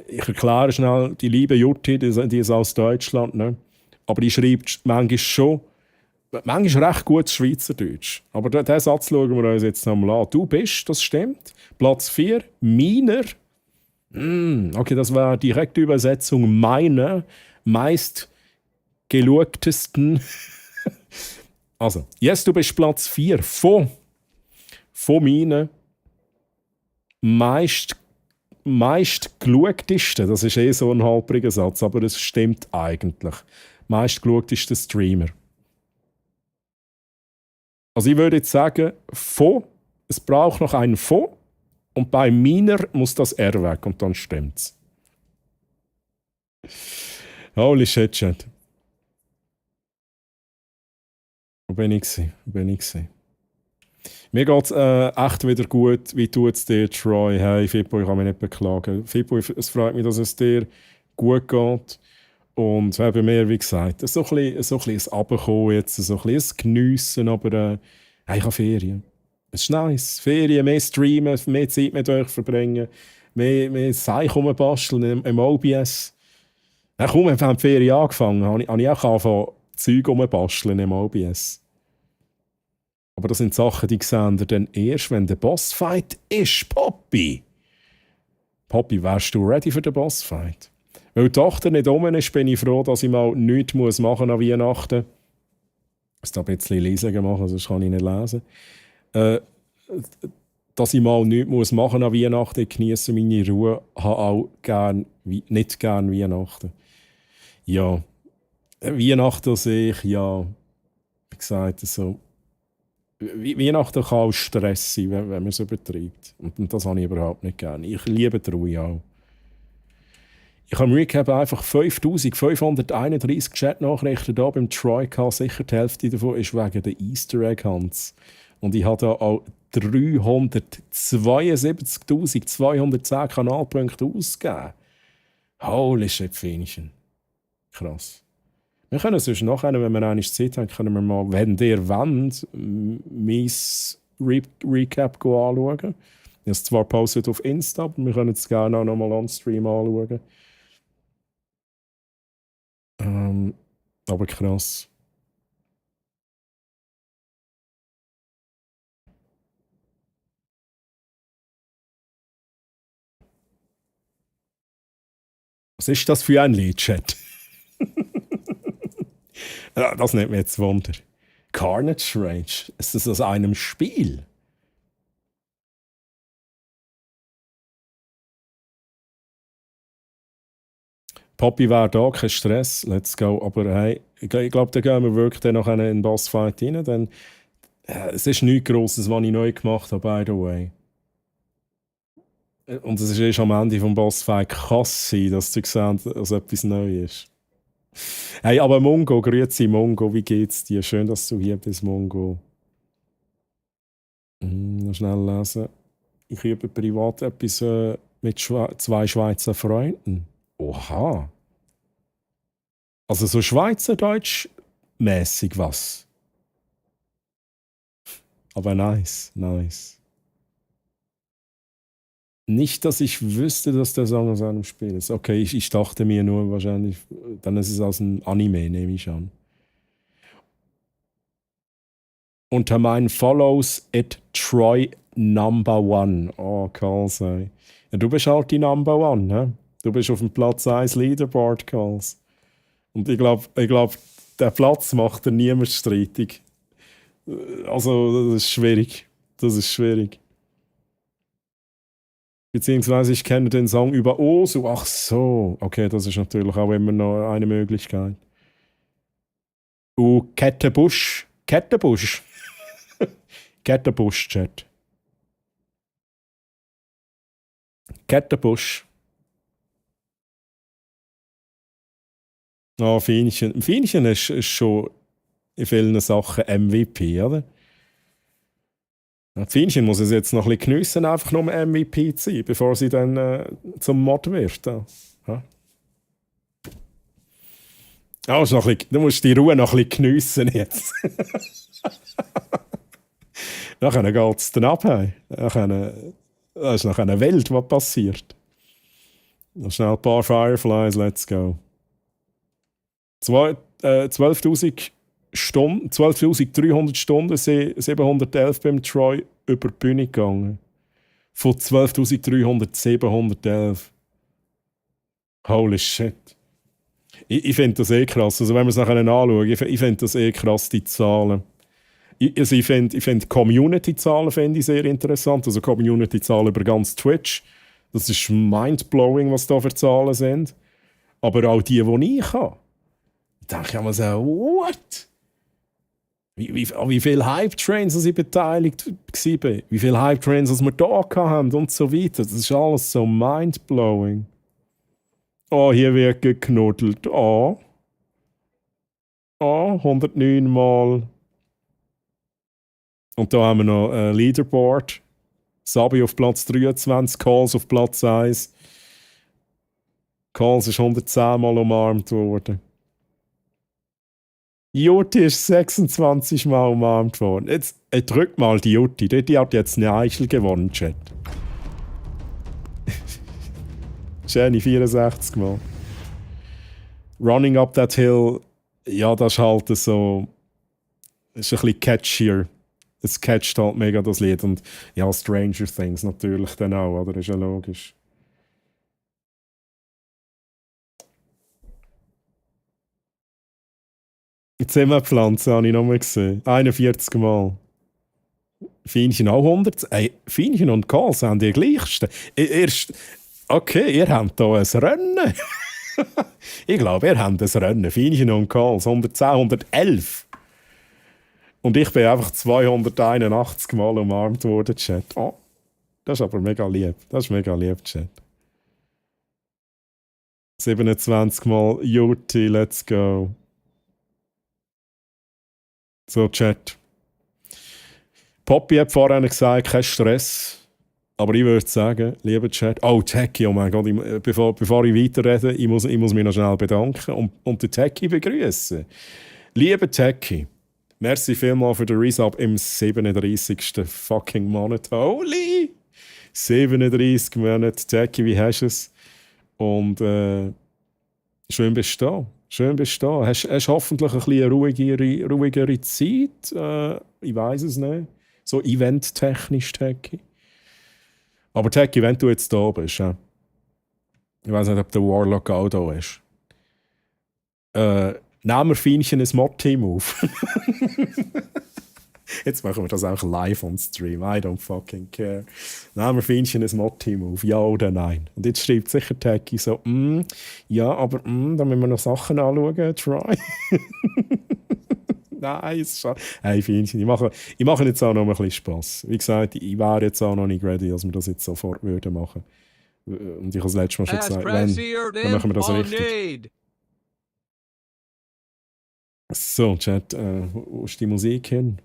ich erkläre schnell, die liebe Jutti, die ist aus Deutschland, ne? Aber die schreibt manchmal recht gutes Schweizerdeutsch. Aber diesen Satz schauen wir uns jetzt nochmal an. Du bist, das stimmt, Platz 4, meiner. Okay, das war direkte Übersetzung meiner meist geschauttesten. Also, jetzt du bist Platz 4 von meinen meist geschauttesten. Das ist so ein halbriger Satz, aber es stimmt eigentlich. Meist geschauttesten Streamer. Also ich würde jetzt sagen, es braucht noch einen von und bei meiner muss das R weg und dann stimmt's. Holy shit, Chat. Wo bin ich gewesen? Mir geht es echt wieder gut. Wie tut es dir, Troy? Hey, Fippo, ich kann mich nicht beklagen. Fippo, es freut mich, dass es dir gut geht. Und bei mir, wie gesagt, so ein bisschen ein Runterkommen jetzt, so ein bisschen ein Geniessen, aber ich habe Ferien. Es ist nice. Ferien, mehr streamen, mehr Zeit mit euch verbringen, mehr Seich rumbasteln im OBS. Kaum haben die Ferien angefangen, habe ich auch angefangen, Zeug rumbasteln im OBS. Aber das sind Sachen, die sehen ihr dann erst, wenn der Bossfight ist, Poppy. Poppy, wärst du ready für den Bossfight? Weil die Tochter nicht rum ist, bin ich froh, dass ich mal nichts machen muss an Weihnachten. Ich muss da ein bisschen Lesungen machen, sonst kann ich nicht lesen. Dass ich mal nichts machen muss an Weihnachten, ich genieße meine Ruhe, habe auch nicht gern Weihnachten. Ja, Weihnachten sehe ich, ja, wie gesagt, so, Weihnachten kann auch Stress sein, wenn man es übertreibt. Und das habe ich überhaupt nicht gerne. Ich liebe die Ruhe auch. Ich habe im Recap einfach 5531 Chat-Nachrichten da beim Troy gehabt. Sicher die Hälfte davon ist wegen der Easter Egg Hunts. Und ich habe da auch 372.210 Kanalpunkte ausgegeben. Holy shit, Fähnchen. Krass. Wir können sonst nachher, wenn wir einmal Zeit haben, können wir mal, wenn ihr wollt, mein Recap anschauen. Ich habe es zwar postet auf Insta, aber wir können es gerne auch nochmal on Stream anschauen. Aber krass. Was ist das für ein Lied, Chat? Ja, das nimmt mich jetzt Wunder. Carnage Rage. Ist das aus einem Spiel? Poppy wäre da, kein Stress, let's go. Aber hey, ich glaube, da gehen wir wirklich dann noch in den Bossfight rein. Denn, es ist nichts Grosses, was ich neu gemacht habe, by the way. Und es ist erst am Ende vom Bossfight krass sein, dass du siehst, dass etwas neu ist. Hey, aber Mongo, grüezi Mongo, wie geht's dir? Schön, dass du hier bist, Mongo. Noch schnell lesen. Ich übe privat etwas mit zwei Schweizer Freunden. Oha. Also so Schweizerdeutsch-mäßig was. Aber nice, nice. Nicht, dass ich wüsste, dass der Song aus einem Spiel ist. Okay, ich dachte mir nur wahrscheinlich, dann ist es aus einem Anime, nehme ich an. Unter meinen Follows at Troy Number One. Oh, Carls, ey. Ja, du bist halt die Number One, ne? Du bist auf dem Platz 1 Leaderboard, Carls. Und ich glaube, der Platz macht dir niemand streitig. Also, das ist schwierig. Das ist schwierig. Beziehungsweise ich kenne den Song über Osu. Ach so. Okay, das ist natürlich auch immer noch eine Möglichkeit. Kettenbusch. Kettenbusch. Kettenbusch-Chat. Kettenbusch. Ah, Fienchen. Fienchen ist schon in vielen Sachen MVP, oder? Fienchen muss es jetzt noch ein bisschen geniessen, einfach nur MVP zu sein, bevor sie dann zum Mod wird. Ja. Oh, du musst die Ruhe noch ein bisschen geniessen jetzt. Nachher geht es dann ab. Das ist nachher eine Welt, was passiert. Noch schnell ein paar Fireflies, let's go. 12.000 Stunden, 12.300 Stunden sind 711 beim Troy über die Bühne gegangen. Von 12.300 711. Holy shit. Ich finde das eh krass. Also wenn wir es nachher anschauen, ich finde das eh krass, die Zahlen. Ich finde Community-Zahlen finde ich sehr interessant. Also Community-Zahlen über ganz Twitch. Das ist mindblowing, was da für Zahlen sind. Aber auch die ich habe. Da denke ich mir so, what? Wie viele Hype-Trains ich beteiligt war, wie viele Hype-Trains wir da hatten und so weiter. Das ist alles so mindblowing. Oh, hier wird geknuddelt. Oh. Oh, 109 Mal. Und da haben wir noch ein Leaderboard. Sabi auf Platz 23, Calls auf Platz 1. Coles ist 110 Mal umarmt worden. Jutti ist 26 Mal umarmt worden. Jetzt drück mal die Jutti. Die hat jetzt eine Eichel gewonnen, Chat. Jenny 64 Mal. Running Up That Hill, ja, das ist halt so. Ist ein bisschen catchier. Es catcht halt mega das Lied. Und ja, Stranger Things natürlich dann auch, oder? Ist ja logisch. Die Zimmerpflanze habe ich noch mal gesehen. 41 Mal. Fienchen auch 100. Ey, Fienchen und Coles haben die gleichsten. Okay, ihr habt hier ein Rennen. Ich glaube, ihr habt ein Rennen. Fienchen und Coles. 110, 111. Und ich bin einfach 281 Mal umarmt worden, Chat. Oh, das ist aber mega lieb. Das ist mega lieb, Chat. 27 Mal Juti, let's go. So, Chat. Poppy hat vorhin gesagt, kein Stress. Aber ich würde sagen, lieber Chat. Oh, Techie, oh mein Gott, bevor ich weiterrede, ich muss mich noch schnell bedanken und den Techie begrüßen. Lieber Techie, merci vielmals für den Resub im 37. fucking Monat. Holy! 37 Monate. Techie, wie hast du es? Und schön bist du da. Schön bist du da. Hast hoffentlich ein bisschen eine ruhigere Zeit? Ich weiß es nicht. So eventtechnisch, Techie. Aber Techie, wenn du jetzt da bist, ja. Ich weiß nicht, ob der Warlock auch da ist. Nehmen wir Fienchen ein Mod-Team auf. Jetzt machen wir das auch live on Stream. I don't fucking care. Nehmen wir Fienchen ein Mod-Team auf. Ja oder nein? Und jetzt schreibt sicher Techie so, ja, aber da müssen wir noch Sachen anschauen. Try. Nein, es ist schon. Hey, Fienchen, ich mache jetzt auch noch ein bisschen Spass. Wie gesagt, ich wäre jetzt auch noch nicht ready, dass wir das jetzt sofort würden machen. Und ich habe das letzte Mal schon gesagt, dann machen wir das richtig. So, Chat, wo ist die Musik hin?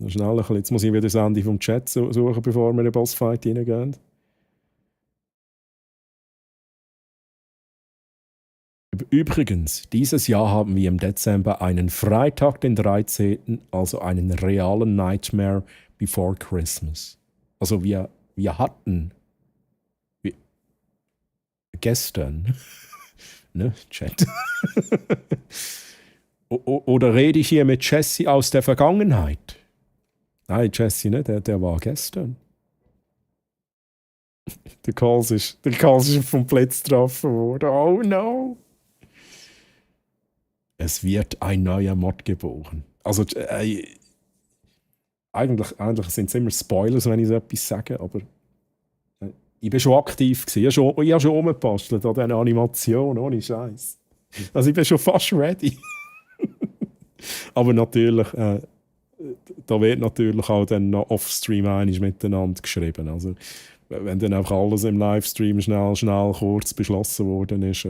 Schnell ein bisschen. Jetzt muss ich wieder das Ende vom Chat suchen, bevor wir in den Bossfight reingehen. Übrigens, dieses Jahr haben wir im Dezember einen Freitag, den 13., also einen realen Nightmare Before Christmas. Also wir hatten gestern, ne, Chat. Oder rede ich hier mit Jesse aus der Vergangenheit? Nein, Jesse, ne, der war gestern. Der Calls ist vom Blitz getroffen worden. Oh no! Es wird ein neuer Mod geboren. Also, eigentlich sind es immer Spoilers, wenn ich so etwas sage, aber ich bin schon aktiv gewesen. Ich habe schon rumgebastelt an dieser Animation, ohne Scheiß. Also ich bin schon fast ready. Aber natürlich, da wird natürlich auch dann noch off-stream einiges miteinander geschrieben. Also, wenn dann einfach alles im Livestream schnell kurz beschlossen worden ist,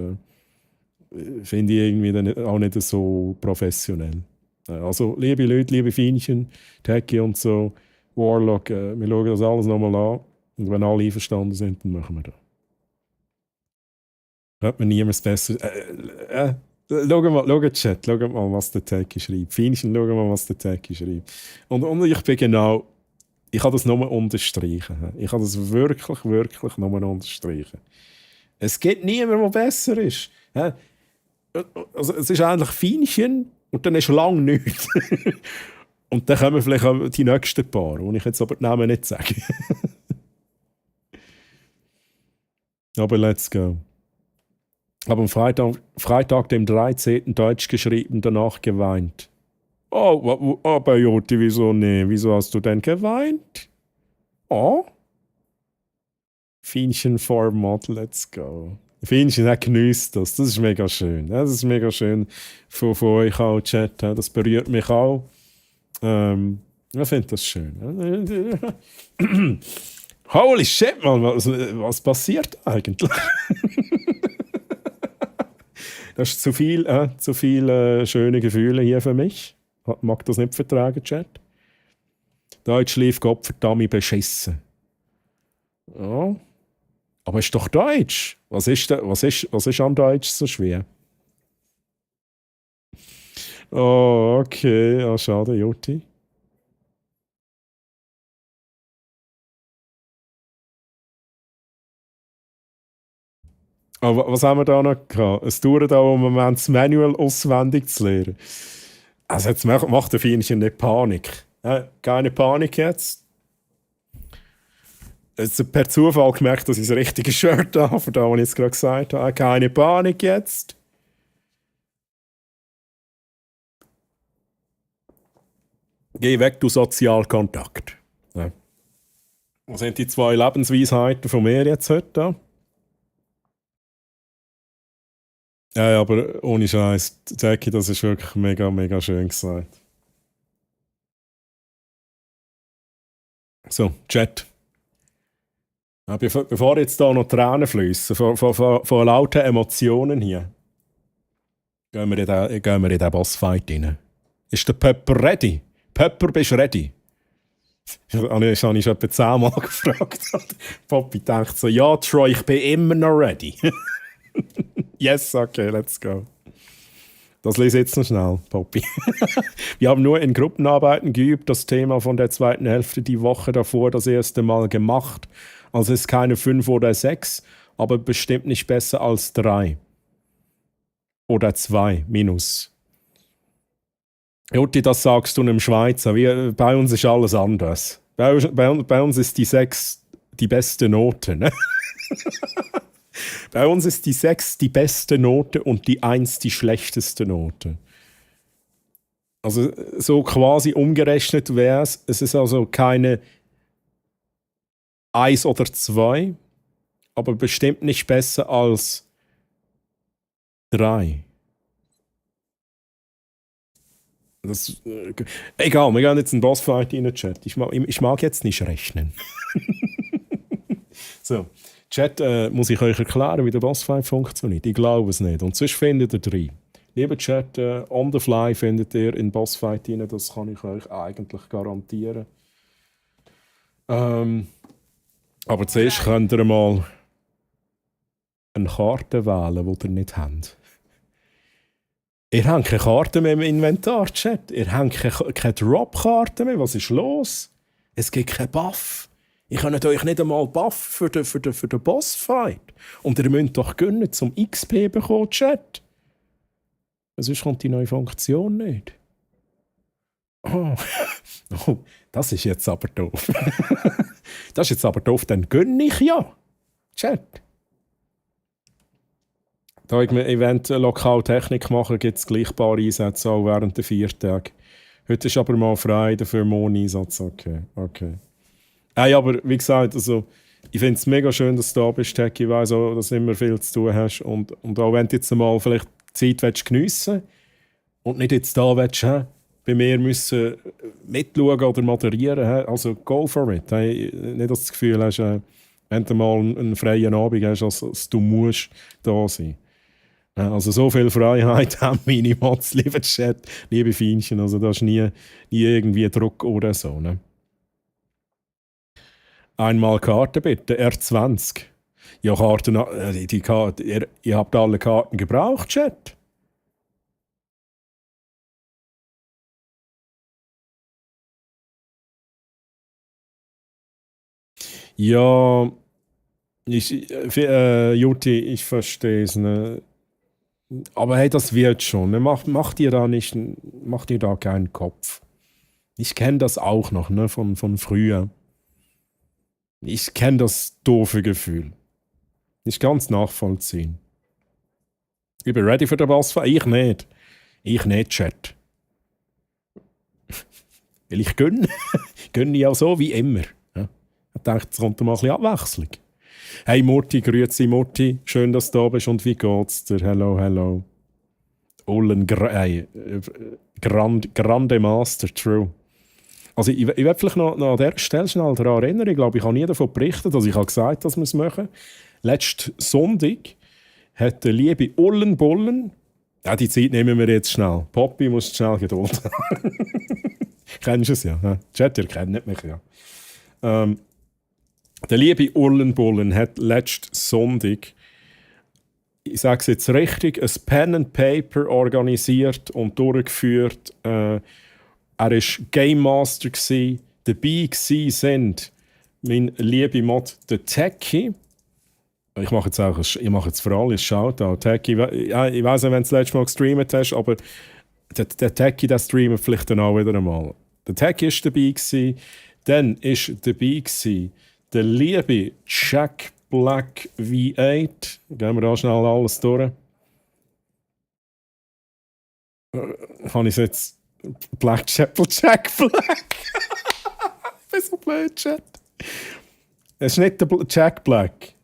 finde ich irgendwie dann auch nicht so professionell. Also, liebe Leute, liebe Fienchen, Techie und so, Warlock, wir schauen das alles nochmal an. Und wenn alle einverstanden sind, dann machen wir das. Hört man niemals besser. Schau Chat, schau mal, was der Techie schreibt. Fienchen, schau mal, was der Techie schreibt. Und ich bin genau. Ich kann das nur unterstreichen. Ich kann das wirklich nur unterstreichen. Es gibt niemanden, der besser ist. Also, es ist eigentlich Fienchen und dann ist lang nichts. Und dann kommen vielleicht auch die nächsten paar, die ich jetzt aber die Namen nicht sage. Aber let's go. Aber am Freitag, dem 13. Deutsch geschrieben, danach geweint. Oh, aber Joti, wieso nicht? Wieso hast du denn geweint? Oh? Fienchen Format, let's go. Fienchen, er genießt das. Das ist mega schön. Das ist mega schön von euch auch, Chat. Das berührt mich auch. Ich finde das schön. Holy shit, man, was passiert eigentlich? Das ist zu viel schöne Gefühle hier für mich. Mag das nicht vertragen, Chat? Deutsch lief Gott verdammt beschissen. Ja. Aber ist doch Deutsch. Was ist an Deutsch so schwer? Oh, okay. Ja, schade, Jutti. Aber was haben wir da noch gehabt? Es dauert auch im Moment, das Manual auswendig zu lernen. Also jetzt macht der Fienchen nicht Panik. Keine Panik jetzt. Jetzt per Zufall gemerkt, dass ich das richtige Shirt habe, von da, was ich jetzt gerade gesagt habe. Keine Panik jetzt. Geh weg, du Sozialkontakt. Ja. Was sind die 2 Lebensweisheiten von mir jetzt heute? Ja, aber ohne Scheiß, Jackie, das ist wirklich mega, mega schön gesagt. So, Chat. Ja, bevor jetzt da noch Tränen fließen, von lauten Emotionen hier, gehen wir in den Bossfight rein. Ist der Pepper ready? Pepper, bist du ready? Das habe ich schon etwa 10-mal gefragt. Poppy denkt so, ja, Troy, ich bin immer noch ready. Yes, okay, let's go. Das lese ich jetzt noch schnell, Poppy. Wir haben nur in Gruppenarbeiten geübt, das Thema von der zweiten Hälfte die Woche davor das erste Mal gemacht. Also es ist keine 5 oder 6, aber bestimmt nicht besser als 3. Oder 2, minus. Jutti, das sagst du einem Schweizer. Bei uns ist alles anders. Bei uns ist die 6 die beste Note. Ne? Bei uns ist die 6 die beste Note und die 1 die schlechteste Note. Also so quasi umgerechnet wäre es ist also keine 1 oder 2, aber bestimmt nicht besser als 3. Egal, wir gehen jetzt in den Bossfight in den Chat. Ich mag jetzt nicht rechnen. So, Chat, muss ich euch erklären, wie der Bossfight funktioniert? Ich glaube es nicht. Und sonst findet ihr 3. Lieber Chat, on the fly findet ihr in den Bossfight rein, das kann ich euch eigentlich garantieren. Aber zuerst könnt ihr mal eine Karte wählen, die ihr nicht habt. Ihr habt keine Karte mehr im Inventar, Chat. Ihr habt keine Drop-Karte mehr. Was ist los? Es gibt keinen Buff. Ich kann euch nicht einmal Buff für den Bossfight. Und ihr müsst doch gönnen zum XP bekommen, Chat. Sonst kommt die neue Funktion nicht. Oh. Oh, das ist jetzt aber doof. Das ist jetzt aber doof, dann gönne ich ja. Chat. Da ich mir Event Lokal-Technik mache, gibt es gleichbare Einsätze auch während der 4 Tage. Heute ist aber mal frei, dafür Mon-Einsatz. Okay. Hey, aber wie gesagt, also, ich finde es mega schön, dass du da bist, Tech. Ich weiss auch, dass du immer viel zu tun hast. Und auch wenn du jetzt mal vielleicht die Zeit geniessen willst und nicht jetzt da willst, bei mir müssen mitschauen oder moderieren, also go for it. Hey, nicht, dass du das Gefühl hast, wenn du mal einen freien Abend hast, dass du musst da sein. Also so viel Freiheit haben meine Mods, liebe Chat, liebe Fienchen. Also da ist nie irgendwie Druck oder so. Ne? Einmal Karte bitte, R20. Ja, Karten, die Karte, ihr habt alle Karten gebraucht, Chat. Ja, Jutti, ich verstehe es. Ne? Aber hey, das wird schon. Ne? Mach dir da keinen Kopf. Ich kenne das auch noch, ne? von früher. Ich kenne das doofe Gefühl. Ich kann es nachvollziehen. Ich bin ready für den Bossfight. Ich nicht. Ich nicht, Chat. Weil ich gönne. Gönne ja so wie immer. Ja? Ich dachte, es kommt mal ein bisschen Abwechslung. Hey Mutti, grüezi Mutti. Schön, dass du da bist. Und wie geht's dir? Hello. Ullen, Grande Master, true. Also ich werde vielleicht noch an dieser Stelle schnell daran erinnern. Ich glaube, ich habe nie davon berichtet, dass ich gesagt habe, dass wir es machen. Letzten Sonntag hat der liebe Ullen Bullen, ja, die Zeit nehmen wir jetzt schnell. Poppy muss schnell Geduld haben. Kennst du es ja? Chat, ihr kennt mich ja. Der liebe Ullenbullen hat letzten Sonntag, ich sage es jetzt richtig, ein Pen and Paper organisiert und durchgeführt. Er war Game Master, dabei sind mein lieber Mod, der Techie. Ich mache jetzt vor allem ein Shoutout. Techie, ja, ich weiss nicht, wenn du das letzte Mal gestreamt hast, aber der Techie, der streamt vielleicht dann auch wieder einmal. Der Techie war dabei. Dann war dabei der liebe Jack Black V8. Gehen wir da schnell alles durch. Habe ich jetzt Jack Black? Ich bin so blöd, Chat. Es ist nicht der Jack Black.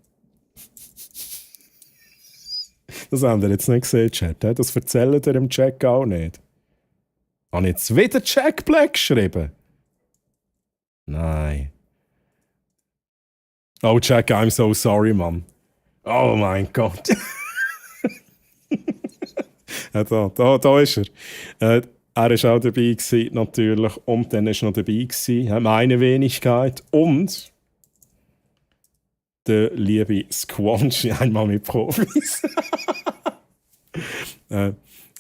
Das haben wir jetzt nicht gesehen, Chat. Das erzählt ihr im Jack auch nicht. Habe ich jetzt wieder Jack Black geschrieben? Nein. Oh, Jack, I'm so sorry, Mann. Oh mein Gott. Ja, da ist er. Er war auch dabei, natürlich. Und dann war noch dabei, meine Wenigkeit. Und der liebe Squanchy, einmal mit Profis.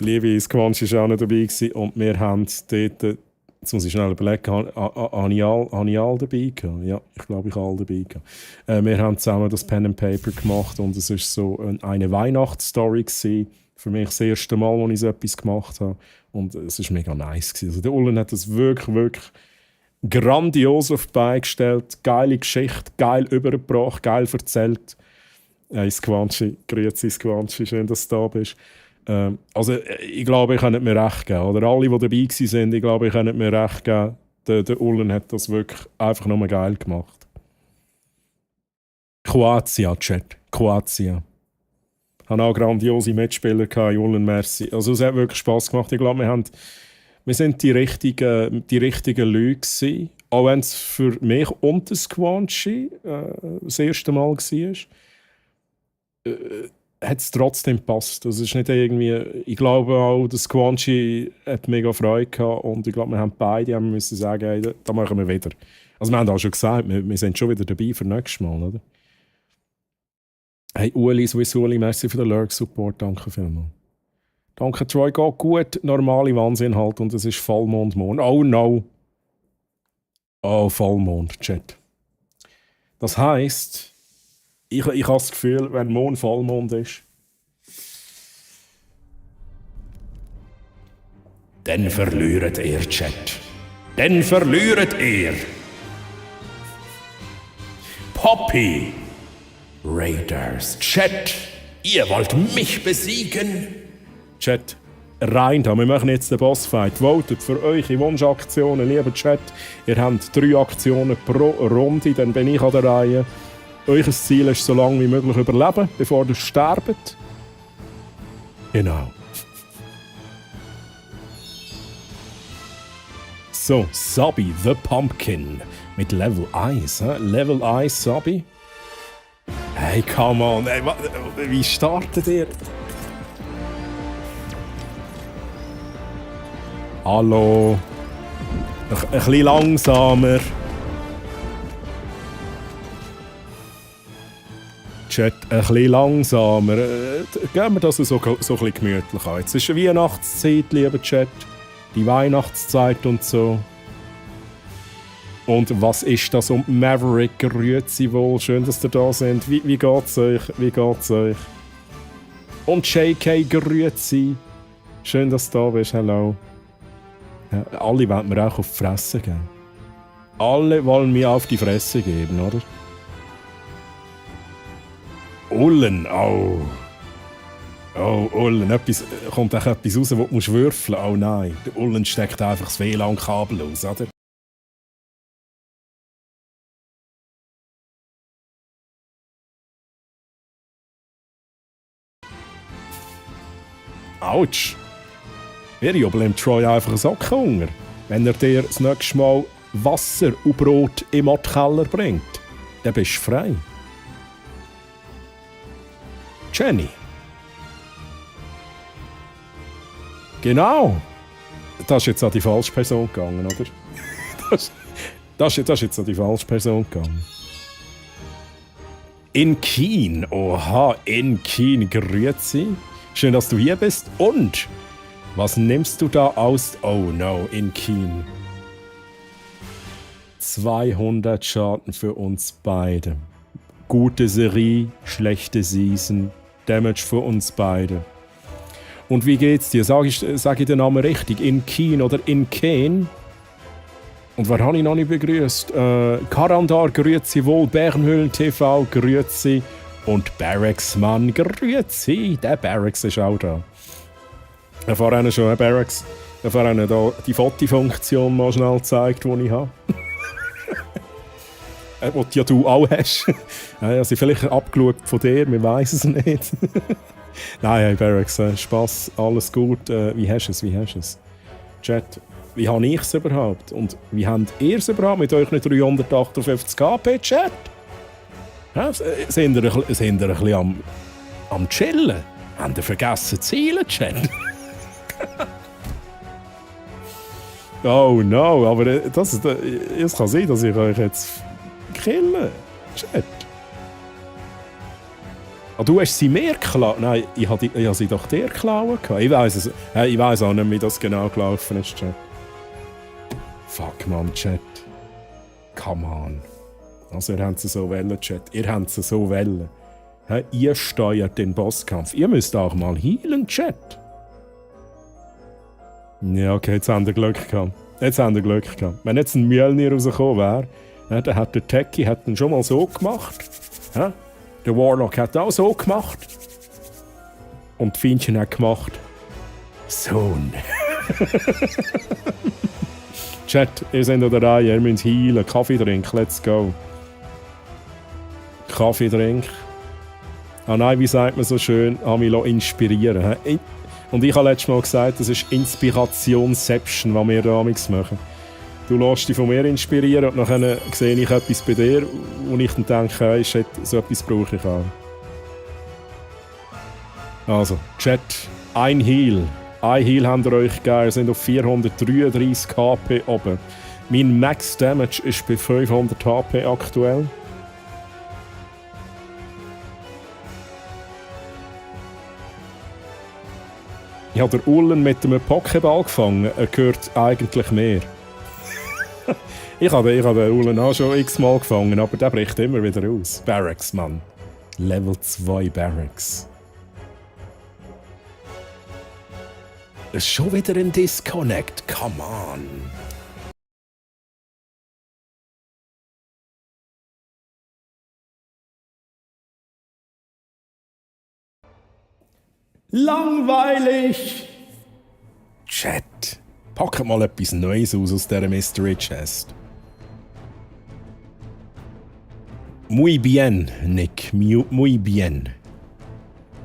Liebe Squanchy war auch noch dabei. Und wir haben dort... Jetzt muss ich schnell überlegen, habe ich alle dabei gehabt? Ja, ich glaube, ich habe alle dabei gehabt. Wir haben zusammen das Pen and Paper gemacht und es war so eine Weihnachtsstory gewesen. Für mich das erste Mal, als ich so etwas gemacht habe. Und es war mega nice gewesen. Also der Ullen hat das wirklich, wirklich grandios auf die Beine gestellt. Geile Geschichte, geil übergebracht, geil erzählt. Squanchy, grüezi Squanchy, schön, dass du da bist. Also, ich glaube, ich kann nicht mehr recht geben. Oder alle, die dabei waren, ich glaube, ich kann nicht mehr recht geben. Der Ullen hat das wirklich einfach nur geil gemacht. Kroatien, Chat. Kroatien. Ich hatte auch grandiose Mitspieler gehabt, Ullen, merci. Also, es hat wirklich Spass gemacht. Ich glaube, wir sind die richtigen Leute gewesen. Auch wenn es für mich und den Squanchy das erste Mal war. Hat es trotzdem gepasst. Das ist nicht irgendwie... Ich glaube auch, der Squanchy hat mega Freude gehabt und ich glaube, wir haben beide müssen sagen, hey, das machen wir wieder. Also wir haben auch schon gesagt, wir sind schon wieder dabei für nächstes Mal, oder? Hey, Uli, merci für den Lurk-Support, danke vielmals. Danke, Troy, geht gut, normale Wahnsinn halt und es ist Vollmond morgen. Oh no! Oh, Vollmond, Chat. Das heisst... Ich habe das Gefühl, wenn morgen Vollmond ist, dann verliert ihr, Chat. Dann verliert ihr. Poppy Raiders. Chat, ihr wollt mich besiegen? Chat, rein da. Wir machen jetzt den Bossfight. Votet für eure Wunschaktionen, lieber Chat. Ihr habt 3 Aktionen pro Runde, dann bin ich an der Reihe. Euer Ziel ist, so lange wie möglich überleben, bevor ihr sterbt. Genau. So, Sabi the Pumpkin mit Level 1. Level 1 Sabi. Hey, come on. Hey, wie startet ihr? Hallo. Ein bisschen langsamer. Chat, ein bisschen langsamer. Gehen wir das so ein bisschen gemütlich an. Jetzt ist eine Weihnachtszeit, lieber Chat. Die Weihnachtszeit und so. Und was ist das um Maverick? Grüezi wohl. Schön, dass ihr da sind. Wie geht's euch? Wie geht's euch? Und JK, grüezi. Schön, dass du da bist. Hallo. Ja, alle wollen mir auch auf die Fresse geben. Alle wollen mir auf die Fresse geben, oder? Ullen, oh. Oh, Ullen, kommt auch etwas raus, wo du würfeln musst? Oh nein, der Ullen steckt einfach das WLAN-Kabel aus, oder? Autsch! Wir jubeln im Troy einfach einen Sockenhunger, wenn er dir das nächste Mal Wasser und Brot im Keller bringt. Dann bist du frei. Jenny. Genau. Das ist jetzt an die falsche Person gegangen, oder? Das ist jetzt an die falsche Person gegangen. In Kien. Oha, in Kien. Grüezi. Schön, dass du hier bist. Und was nimmst du da aus? Oh no, in Kien. 200 Schaden für uns beide. Gute Serie, schlechte Season. Damage für uns beide. Und wie geht's dir? Sag ich den Namen richtig? In Kien oder in Ken? Und wer habe ich noch nicht begrüßt? Karandar, grüezi wohl. Bärenhöhlen TV, grüezi. Und Barracks, Mann, grüezi. Der Barracks ist auch da. Ich habe vorhin schon Barracks. Ich habe vorhin da die Fotofunktion mal schnell gezeigt, die ich habe. Die ja du auch hast. Ja, sie vielleicht abgeschaut von dir, wir wissen es nicht. Nein, hey Barracks, Spass, alles gut. Wie hast du es? Chat, wie habe ich es überhaupt? Und wie habt ihr es überhaupt mit euch nicht 358 KP, Chat? Ja, sind ihr ein bisschen am Chillen? Habt ihr vergessen zu zielen, Chat? Oh no, aber es kann sein, dass ich euch jetzt kille. Chat. Ah, du hast sie mir geklaut? Nein, ich habe sie doch dir geklaut. Ich weiss auch nicht, wie das genau gelaufen ist, Chat. Fuck, man, Chat. Come on. Also, ihr habt sie so wollen, Chat. Ihr habt sie so wollen. Ihr steuert den Bosskampf. Ihr müsst auch mal healen, Chat. Ja, okay, jetzt haben wir Glück gehabt. Wenn jetzt ein Mjölnir rausgekommen wäre, dann hat der Techie ihn schon mal so gemacht. Ja? Der Warlock hat auch so gemacht. Und die Fiendchen hat gemacht. So. Chat, ihr seid an der Reihe, ihr müsst healen. Kaffee trinken, let's go. Kaffee trinken. Ah nein, wie sagt man so schön? Mich inspirieren. Und ich habe letztes Mal gesagt, das ist Inspirationsception, was wir da machen. Du lässt dich von mir inspirieren und dann sehe ich etwas bei dir, wo ich dann denke, hey, shit, so etwas brauche ich auch. Also, Chat, ein Heal. Ein Heal habt ihr euch gegeben, ihr seid auf 433 HP oben. Mein Max Damage ist bei 500 HP aktuell. Ich habe den Ullen mit einem Pokéball gefangen, er gehört eigentlich mehr. Ich habe den Ullen auch schon x-mal gefangen, aber der bricht immer wieder aus. Barracks, Mann. Level 2 Barracks. Es ist schon wieder ein Disconnect, come on. Langweilig! Chat, pack mal etwas Neues aus dieser Mystery Chest. Muy bien, Nick. Muy bien.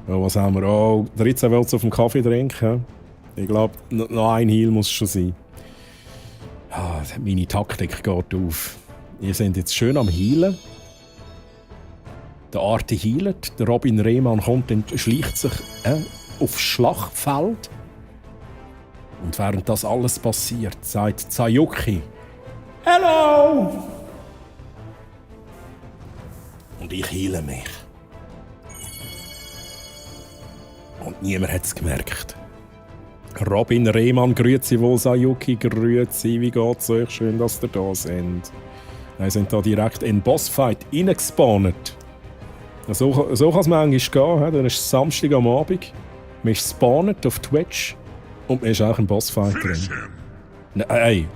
Oh, was haben wir? Oh, 13 Wölze auf dem Kaffee trinken. Ich glaube, noch ein Heal muss schon sein. Ah, meine Taktik geht auf. Ihr seid jetzt schön am Healen. Der Arti healt, der Robin Rehmann kommt und schleicht sich aufs Schlachtfeld. Und während das alles passiert, sagt Sayuki: Hello! Und ich heile mich. Und niemand hat es gemerkt. Robin Rehmann, grüezi wohl, Sayuki, grüezi, wie geht's euch? Schön, dass ihr da seid. Wir sind da direkt in den Bossfight reingespawnt. So kann es manchmal gehen. Dann ist es Samstag am Abend. Man ist spawnet auf Twitch und man ist auch im Bossfight drin. Nein,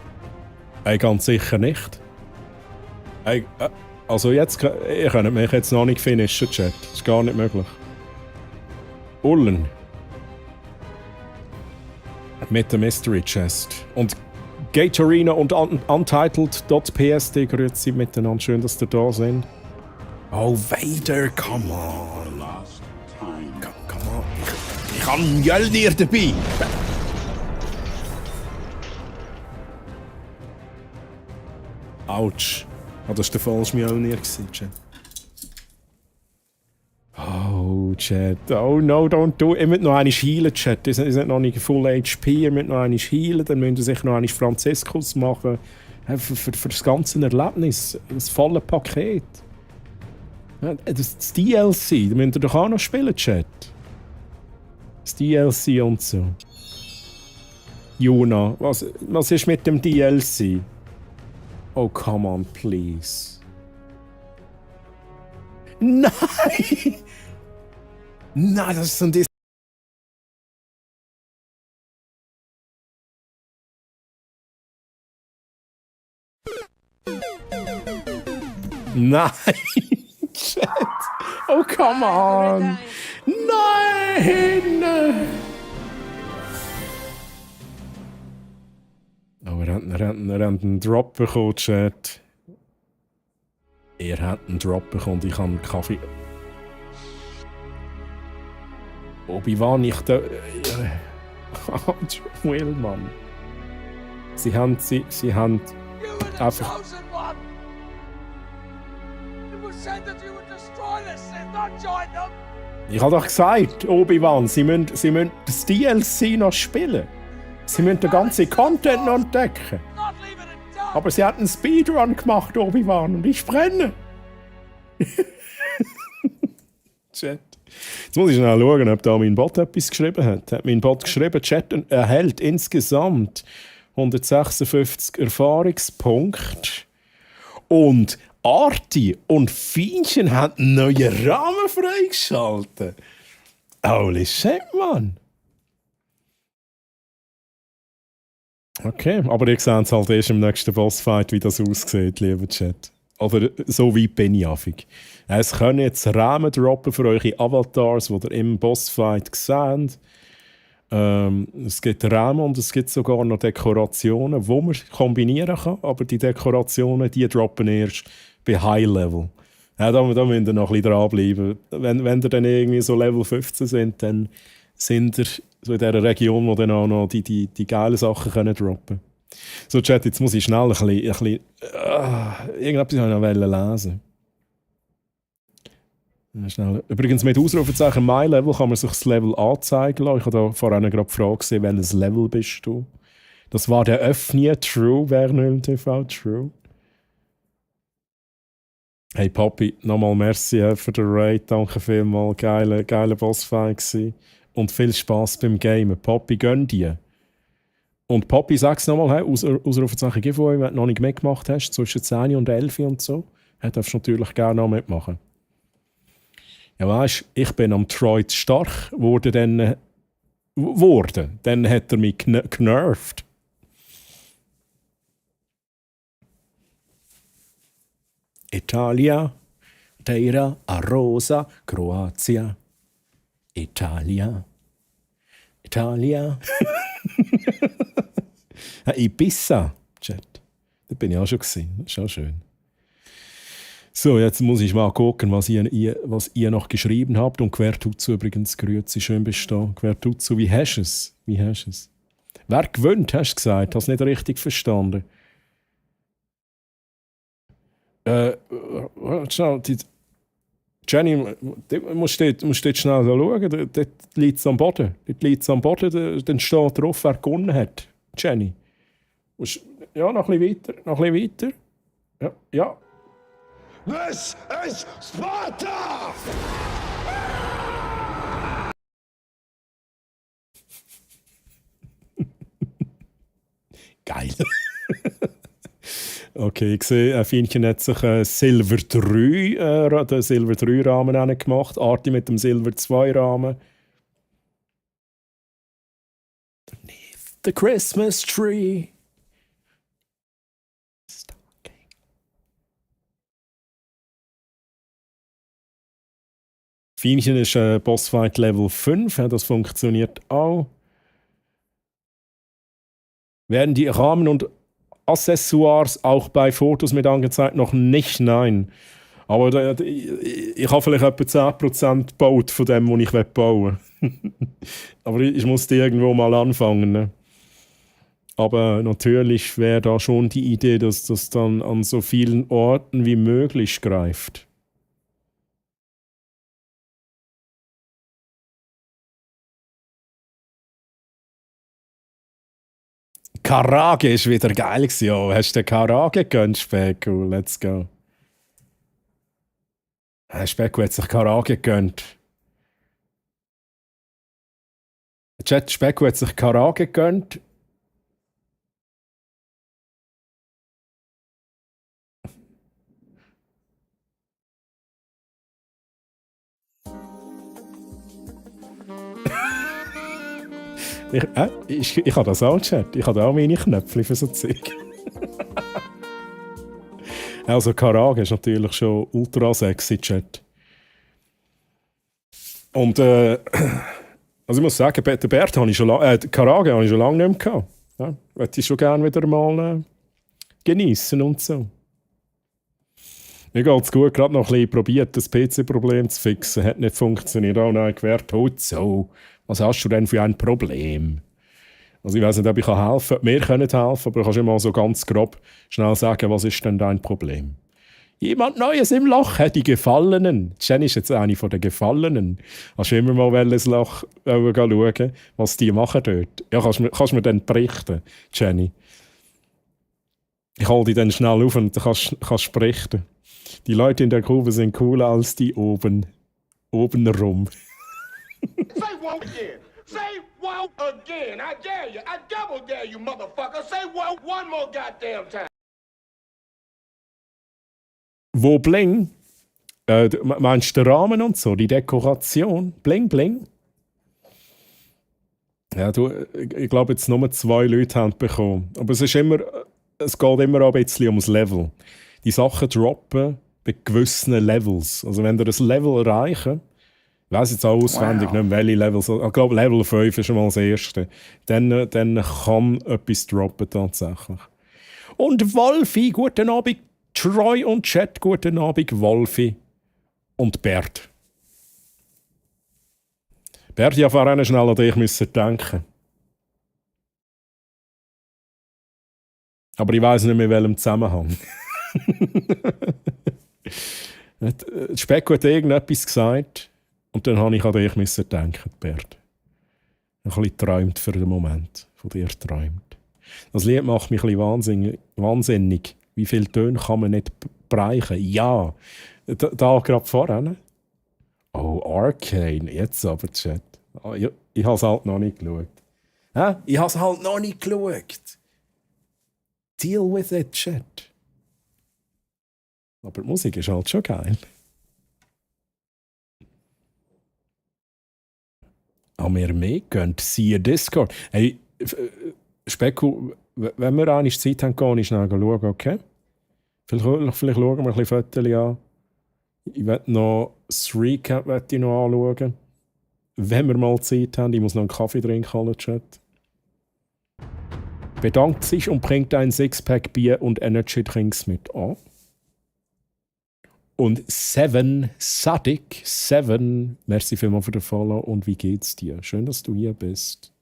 ganz sicher nicht. Also jetzt, ihr könnt mich jetzt noch nicht finishen, Chat. Das ist gar nicht möglich. Ullen. Mit der Mystery Chest. Und Gatorina und Untitled.psd, grüezi miteinander. Schön, dass ihr da sind. Oh, Vader, come on. Come on. Ich habe einen Mjölnir dabei. Autsch. Oh, das war der falsche Mjölnir, Chat. Oh, Chat. Oh no, don't do it. Ihr müsst noch einmal healen, Chat. Ihr seid noch nicht Full HP. Ihr müsst noch einmal healen. Dann müsst ihr sich noch einmal Franziskus machen. Für das ganze Erlebnis. Das volle Paket. Ja, das DLC, da müsst ihr doch auch noch spielen, Chat. Das DLC und so. Juna, was ist mit dem DLC? Oh, come on, please. Nein! Nein, das ist so ein Nein! Chat! Oh, come on! Nein! Oh, er hat einen Drop bekommen, Chat. Er hat einen Drop bekommen und ich habe einen Kaffee. Obi-Wan, ich da. Will, Mann. Sie haben You were the einfach. chosen one! It was said that you would destroy the Sith, not join them! Ich habe doch gesagt, Obi-Wan, Sie müssen das DLC noch spielen. Sie müssen den ganzen Content noch entdecken. Not leave it in doubt! Aber Sie hatten einen Speedrun gemacht, Obi-Wan, und ich brenne. Chat. Jetzt muss ich schnell schauen, ob da mein Bot etwas geschrieben hat. Hat mein Bot geschrieben, Chat erhält insgesamt 156 Erfahrungspunkte. Und Arti und Fienchen haben einen neuen Rahmen freigeschaltet. Holy shit, Mann. Okay, aber ihr seht es halt erst im nächsten Bossfight, wie das aussieht, lieber Chat. Oder so weit bin ich affig. Es können jetzt Rahmen droppen für eure Avatars, die ihr im Bossfight seht. Es gibt Rahmen und es gibt sogar noch Dekorationen, die man kombinieren kann. Aber die Dekorationen, die droppen erst bei High Level. Ja, da müsst ihr noch ein bisschen dranbleiben. Wenn ihr dann irgendwie so Level 15 sind, dann sind ihr so in dieser Region, wo dann auch noch die geilen Sachen können droppen. So, Chat, jetzt muss ich schnell ein bisschen irgendetwas noch lesen. Schnell. Übrigens, mit Ausrufezeichen My Level kann man sich das Level anzeigen lassen. Ich habe da vorhin gerade gefragt, welches Level bist du? Das war der Öffnie True, Wernhöhlen TV True. Hey Papi, nochmal merci für den Raid, danke vielmals, geiler Bossfight gewesen. Und viel Spass beim Gamen. Papi, gönn dir. Und Papi, sag's nochmal, hey, Ausrufezeichen Giveaway, wenn du noch nicht mitgemacht hast, zwischen 10 und 11 und so, darfst du natürlich gerne noch mitmachen. Ja, weißt, ich bin am Troid stark dann hat er mich genervt. Italia, Teira, Arosa, Kroatia. Italia. Ibiza, Chat. Da bin ich auch schon gewesen. Das ist auch schön. So, jetzt muss ich mal gucken, was ihr noch geschrieben habt. Und Quertutsu übrigens, grüezi, schön bist du da. Quertutsu, wie hast du es? Wer gewöhnt, hast du gesagt? Hast du nicht richtig verstanden? Schnell, Jenny, du musst dort schnell schauen. Dort liegt es am Boden. Dann steht drauf, wer gewonnen hat. Jenny. Ja, noch ein bisschen weiter. Ja. This is Sparta! Geil. Okay, ich sehe, Fienchen hat sich Silver 3, den Silver 3 Rahmen gemacht. Arti mit dem Silver 2 Rahmen. Beneath the Christmas tree. Fienchen ist Bossfight Level 5, das funktioniert auch. Werden die Rahmen und Accessoires auch bei Fotos mit angezeigt? Noch nicht, nein. Aber ich habe vielleicht etwa 10% gebaut von dem, was ich bauen will. Aber ich muss die irgendwo mal anfangen. Ne? Aber natürlich wäre da schon die Idee, dass das dann an so vielen Orten wie möglich greift. Karage ist wieder geil gewesen. Oh, hast du den Karage gegönnt, Speckle? Let's go. Specko hat sich Karage gegönnt. Chat, Specko hat sich Karage gegönnt. Ich habe das auch, Chat. Ich habe auch meine Knöpfe für so Zeug. Also Karage ist natürlich schon ultra sexy, Chat. Und also ich muss sagen, den Bert habe ich schon Karage habe ich schon lange nicht mehr gehabt. Ja, möchte ich schon gerne wieder mal genießen und so. Mir geht es gut, gerade noch ein bisschen probiert, das PC-Problem zu fixen. Hat nicht funktioniert. Oh nein, gewährt, so. Was hast du denn für ein Problem? Also ich weiß nicht, ob ich helfen kann. Wir können helfen, aber du kannst immer so ganz grob schnell sagen, was ist denn dein Problem? Jemand Neues im Loch, die Gefallenen. Jenny ist jetzt eine von den Gefallenen. Hast du immer mal ins Loch schauen, was die machen dort? Ja, kannst du mir dann berichten, Jenny? Ich hole dich dann schnell auf und kannst berichten. Die Leute in der Grube sind cooler als die oben rum. Say won't again. Say won't again. I dare you. I double dare you, motherfucker. Say won't one more goddamn time. Wo Bling? Meinst du den Rahmen und so? Die Dekoration? Bling, Bling? Ja, ich glaube, jetzt nur 2 Leute haben bekommen. Aber es geht immer ein bisschen ums Level. Die Sachen droppen bei gewissen Levels. Also wenn ihr das Level erreichen, ich weiss jetzt auch auswendig nicht, welche Levels. Ich glaube, Level 5 ist schon mal das erste. Dann kann etwas droppen tatsächlich. Und Wolfi, guten Abend. Troy und Chat, guten Abend. Wolfi und Bert. Bert, ich habe schnell an dich denken. Aber ich weiss nicht mehr, in welchem Zusammenhang. Specko hat irgendetwas gesagt und dann habe ich an dich denken, Bert. Ein bisschen geträumt für den Moment, von dir träumt. Das Lied macht mich ein bisschen wahnsinnig. Wie viele Töne kann man nicht bereichen? Ja, da gerade vorne. Oh, Arcane, jetzt aber, Chat. Oh, ich habe es halt noch nicht geschaut. Ich habe es halt noch nicht geschaut. Deal with it, Chat. Aber die Musik ist halt schon geil. Haben wir mehr gönnt? Siehe Discord. Hey, Specko, wenn wir einmal Zeit haben, gehe ich schnell schauen, okay? Vielleicht schauen wir ein bisschen Fotos an. Ich werde noch das Recap noch anschauen. Wenn wir mal Zeit haben, ich muss noch einen Kaffee trinken, alle Chat. Bedankt sich und bringt ein Sixpack Bier und Energy Drinks mit an. Und Sadik, merci vielmals für den Follow und wie geht's dir? Schön, dass du hier bist.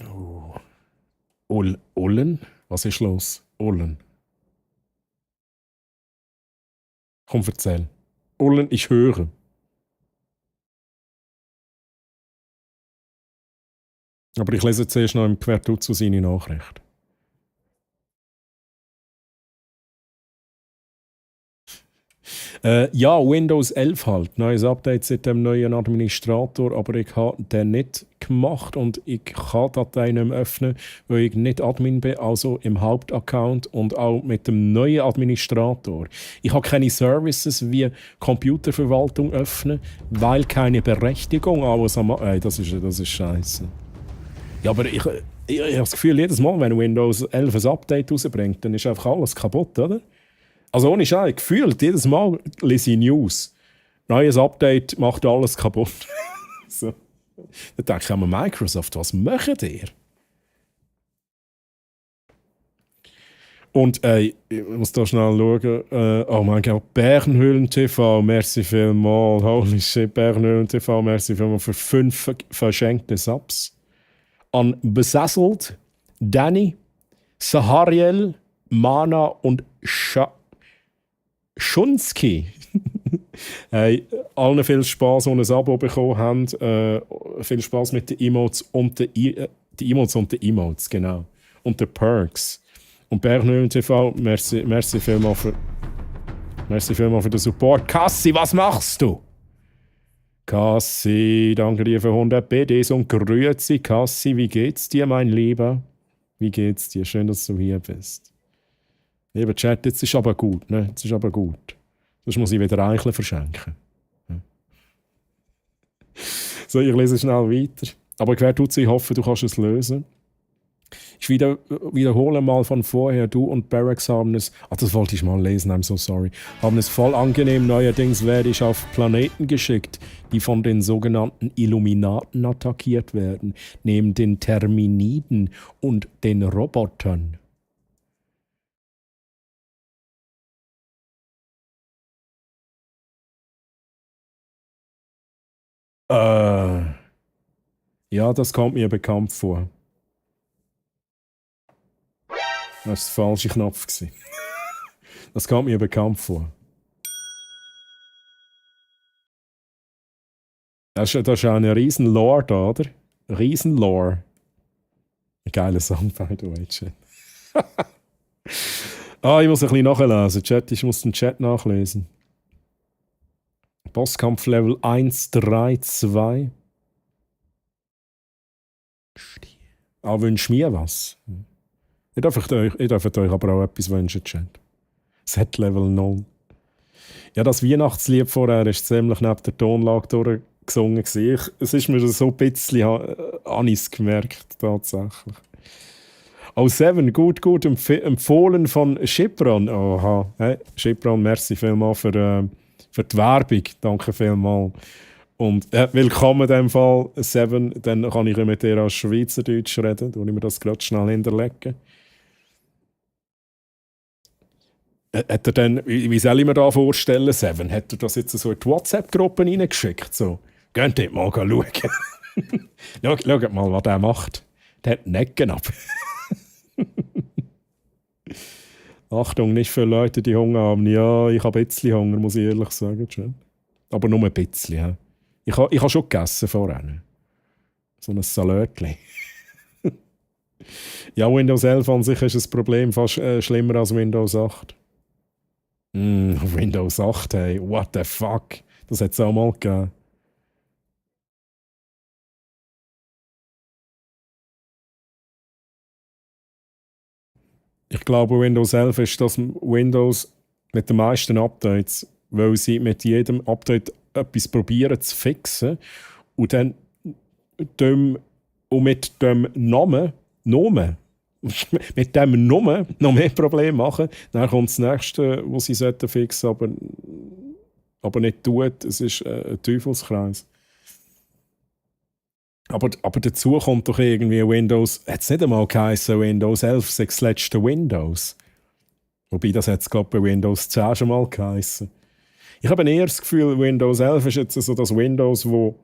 Oh. Ollen? Was ist los? Ollen. Komm, erzähl. Ollen, ich höre. Aber ich lese zuerst noch im Quertutzu seine Nachricht. Ja, Windows 11 halt. Neues Update seit dem neuen Administrator, aber ich habe den nicht gemacht und ich kann Dateien nicht mehr öffnen, weil ich nicht Admin bin, also im Hauptaccount und auch mit dem neuen Administrator. Ich habe keine Services wie Computerverwaltung öffnen, weil keine Berechtigung alles am... das ist scheiße. Ja, aber ich habe das Gefühl, jedes Mal, wenn Windows 11 ein Update rausbringt, dann ist einfach alles kaputt, oder? Also ohne Scheiß, gefühlt, jedes Mal lese ich News. Neues Update macht alles kaputt. So. Dann denke ich an Microsoft, was macht ihr? Und ich muss da schnell schauen. Oh mein Gott, Bernhöhlen TV, merci vielmals. Holy shit, Bernhöhlen TV, merci vielmals für 5 verschenkte Subs. An Besesselt, Danny, Sahariel, Mana und Schunski. Hey, allen viel Spaß, die ein Abo bekommen haben. Viel Spaß mit den Emotes und den Emotes, genau. Und den Perks. Und Bergnölen TV, merci vielmals für den Support. Kassi, was machst du? Kassi, danke dir für 100 BDs und Grüezi. Kassi, wie geht's dir, mein Lieber? Wie geht's dir? Schön, dass du hier bist. Lieber Chat, jetzt ist aber gut, ne? Jetzt ist aber gut. Sonst muss ich wieder Eicheln verschenken. Ja. So, ich lese schnell weiter. Aber quer tut ich hoffe, du kannst es lösen. Ich wiederhole mal von vorher, du und Barracks haben es, das wollte ich mal lesen, I'm so sorry, haben es voll angenehm, neuerdings werde ich auf Planeten geschickt, die von den sogenannten Illuminaten attackiert werden, neben den Terminiden und den Robotern. Ja, das kommt mir bekannt vor. Das war der falsche Knopf. Das kommt mir bekannt vor. Das ist auch eine riesen Lore da, oder? Riesen Lore. Ein geiler Song, by the way, Chat. Ich muss ein bisschen nachlesen, Chat. Ich muss den Chat nachlesen. Bosskampf Level 1, 3, 2. Wünsch mir was. Ihr dürft euch aber auch etwas wünschen, Chat. Set Level 0. Ja, das Weihnachtslied vorher ist ziemlich neben der Tonlage durchgesungen. Es ist mir so ein bisschen Anis gemerkt, tatsächlich. Oh, Seven, gut, empfohlen von Schipron. Oha, hey, Schipron, merci vielmals für die Werbung. Danke vielmals. Und willkommen in dem Fall, Seven. Dann kann ich mit dir als Schweizerdeutsch reden. Tue ich mir das gerade schnell hinterlegen. Hat er dann, wie soll ich mir da vorstellen, Seven? Hat er das jetzt so in die WhatsApp-Gruppe reingeschickt? So, geht dort mal schauen. Schaut mal, was der macht. Der hat einen Ecken ab. Achtung, nicht für Leute, die Hunger haben. Ja, ich habe ein bisschen Hunger, muss ich ehrlich sagen. Schon. Aber nur ein bisschen. Ja. Ich habe schon gegessen vorhin. So ein Salatchen. Ja, Windows 11 an sich ist das Problem fast schlimmer als Windows 8. Windows 8, hey, what the fuck? Das hat es auch mal gegeben. Ich glaube, Windows 11 ist das Windows mit den meisten Updates, weil sie mit jedem Update etwas probieren zu fixen und dann mit dem Namen mit dem Namen noch mehr Probleme machen. Dann kommt das Nächste, was sie fixen sollten, aber nicht tut. Es ist ein Teufelskreis. Aber dazu kommt doch irgendwie Windows, hat es nicht einmal geheißen, Windows 11 sei das letzte Windows. Wobei, das hat es, glaube ich, bei Windows 10 schon mal geheißen. Ich habe eher das Gefühl, Windows 11 ist jetzt so das Windows, wo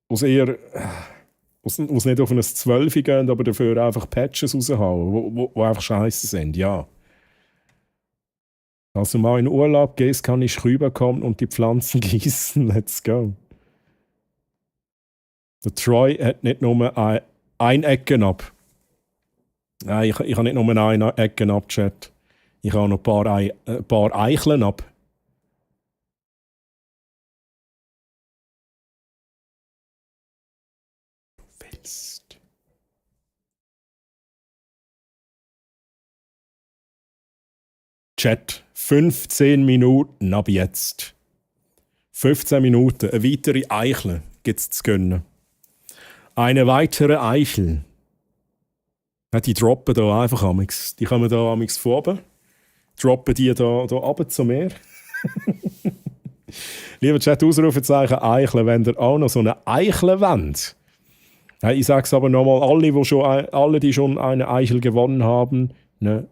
es nicht auf ein 12 gehen, aber dafür einfach Patches raushauen, wo einfach scheiße sind, ja. Als du mal in Urlaub gehst, kann ich rüberkommen und die Pflanzen gießen. Let's go. Der Troy hat nicht nur ein Ecken ab. Nein, ich habe nicht nur ein Ecken ab, Chat. Ich habe noch ein paar Eicheln ab. Du willst. Chat, 15 Minuten ab jetzt. 15 Minuten, eine weitere Eichel gibt es zu gönnen. Eine weitere Eichel. Ja, die droppen da einfach amix. Die kommen da amix von oben. Droppen die da runter zum Meer. Lieber Chat, Ausrufezeichen Eichel, wenn ihr auch noch so eine Eichel wollt. Ja, ich sage es aber nochmal, alle, die schon eine Eichel gewonnen haben, ne,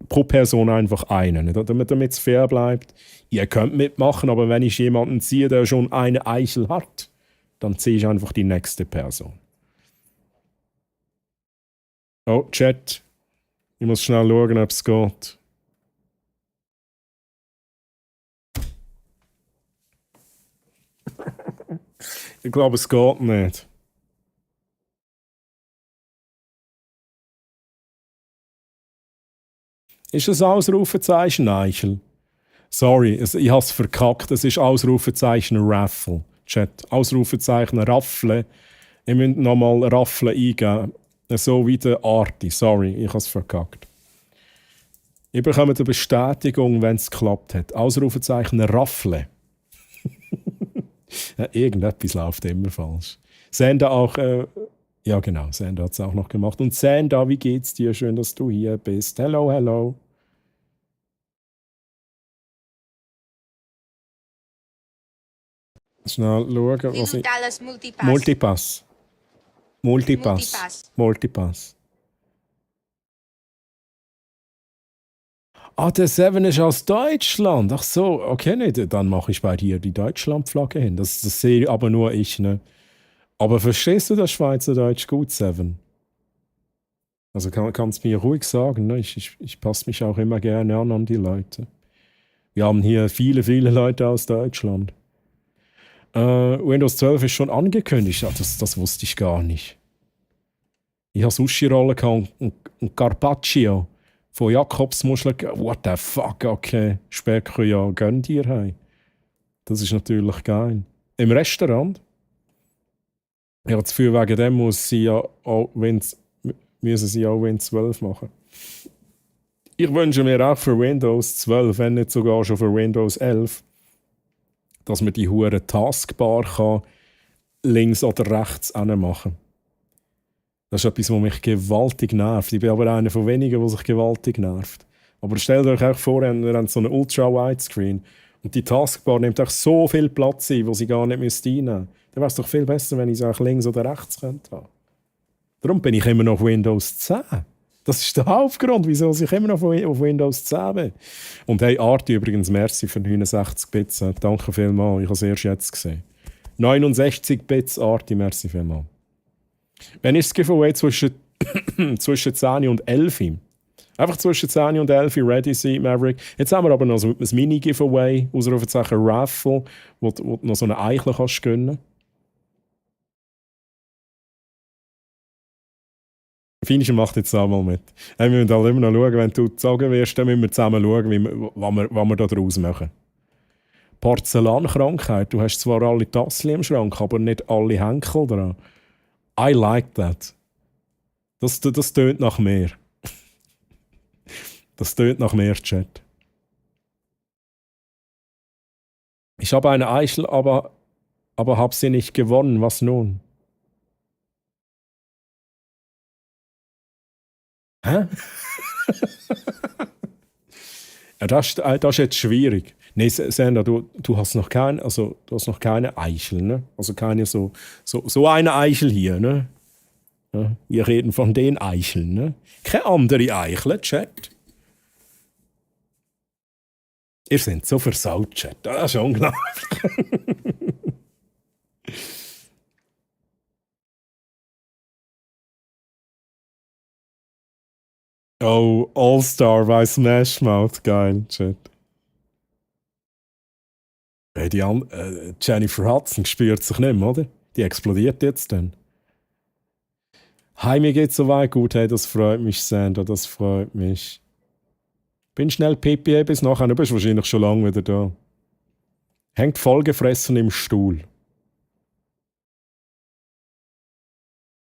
pro Person einfach eine, ne, damit es fair bleibt. Ihr könnt mitmachen, aber wenn ich jemanden ziehe, der schon eine Eichel hat, dann ziehe ich einfach die nächste Person. Oh, Chat. Ich muss schnell schauen, ob es geht. Ich glaube, es geht nicht. Ist es Ausrufezeichen Eichel? Sorry, ich habe es verkackt. Es ist Ausrufezeichen Raffle. Chat. Ausrufezeichen Raffle. Ich müsst nochmal Raffle eingeben. So wie der Arti. Sorry, ich habe es verkackt. Ich bekomme eine Bestätigung, wenn es geklappt hat. Ausrufezeichen Raffle. Ja, irgendetwas läuft immer falsch. Senda auch, ja genau, Senda hat es auch noch gemacht. Und Senda, wie geht's dir? Schön, dass du hier bist. Hello, hello. Schnell schauen, was ich... Dallas Multipass. Multipass. Multipass. Multipass. Multipass. Ah, der Seven ist aus Deutschland. Ach so, okay, nicht. Dann mache ich bei dir die Deutschlandflagge hin. Das sehe aber nur ich, ne? Aber verstehst du das Schweizerdeutsch gut, Seven? Also kannst mir ruhig sagen, ne? Ich passe mich auch immer gerne an die Leute. Wir haben hier viele, viele Leute aus Deutschland. Windows 12 ist schon angekündigt. Ja, das wusste ich gar nicht. Ich habe Sushi-Rollen und Carpaccio von Jakobsmuscheln. What the fuck, okay. Speck, ja, gönn dir heim. Das ist natürlich geil. Im Restaurant? Ich habe das Gefühl, wegen dem müssen sie ja auch Windows 12 machen. Ich wünsche mir auch für Windows 12, wenn nicht sogar schon für Windows 11, dass man die hure Taskbar kann links oder rechts machen. Das ist etwas, was mich gewaltig nervt. Ich bin aber einer von wenigen, der sich gewaltig nervt. Aber stellt euch auch vor, ihr habt so einen Ultra-Widescreen und die Taskbar nimmt auch so viel Platz ein, wo sie gar nicht reinnehmen müsste. Dann wäre es doch viel besser, wenn ich es auch links oder rechts könnte haben. Darum bin ich immer noch auf Windows 10. Das ist der Hauptgrund, wieso ich immer noch auf Windows 10 bin. Und hey, Arti übrigens, merci für 69 Bits. Danke vielmals, ich habe es erst jetzt gesehen. 69 Bits, Arti, merci vielmals. Wenn ich das Giveaway zwischen 10 und 11, einfach zwischen 10 und 11 ready sein, Maverick. Jetzt haben wir aber noch so ein Mini-Giveaway, Ausrufezeichen Raffle, wo du noch so eine Eichel kannst gönnen. Finische macht jetzt auch mal mit. Wir müssen halt immer noch schauen, wenn du sagen wirst, dann müssen wir zusammen schauen, was wir da draus machen. Porzellankrankheit. Du hast zwar alle Tassel im Schrank, aber nicht alle Henkel dran. I like that. Das tönt nach mehr. Das tönt nach mehr, Chat. Ich habe eine Eichel, aber habe sie nicht gewonnen. Was nun? Hä? Ja, das ist jetzt schwierig. Nein, Sandra, du hast noch keine Eichel, ne? Also keine so eine Eichel hier, ne? Ja, wir reden von den Eicheln, ne? Keine andere Eichel, Chat. Ihr seid so versaut, Chat. Das ist unglaublich. Oh, All-Star bei Smash Mouth. Geil, Chat. Hey, Jennifer Hudson spürt sich nicht mehr, oder? Die explodiert jetzt dann. Hi, mir geht's soweit gut. Hey, das freut mich, Sandra, das freut mich. Bin schnell Pipi, hey, bis nachher. Du bist wahrscheinlich schon lange wieder da. Hängt vollgefressen im Stuhl.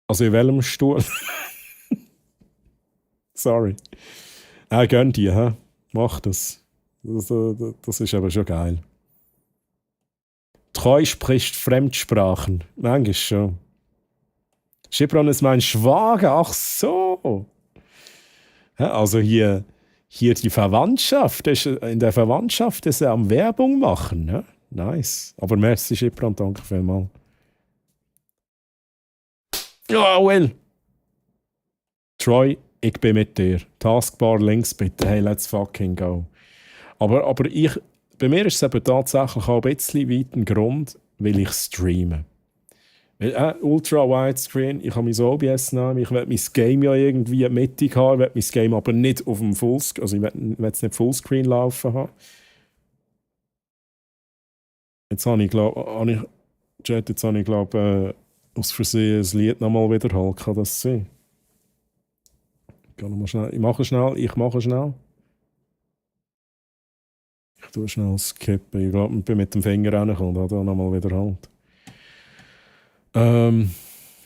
Also in welchem Stuhl? Sorry. Gönn dir, hä? Mach das. Das ist aber schon geil. Treu spricht Fremdsprachen. Manchmal schon. Schibron ist mein Schwager. Ach so. Ja, also hier die Verwandtschaft. In der Verwandtschaft ist er am Werbung machen. Ja? Nice. Aber merci, Schibron. Danke vielmals. Ja, well. Troy, ich bin mit dir. Taskbar links bitte. Hey, let's fucking go. Aber bei mir ist es eben tatsächlich auch ein bisschen weit ein Grund, weil ich streame. Weil, Ultra Widescreen, ich habe mein OBS nehmen, ich will mein Game ja irgendwie mittig haben, ich will mein Game aber nicht auf dem Fullscreen, also ich will es nicht Fullscreen laufen haben. Jetzt habe ich, glaube aus Versehen das Lied nochmal wiederholen. Kann das sein? Ich mache schnell. tue schnell skippen. Ich glaube, ich bin mit dem Finger reingekommen, da nochmal wieder halt.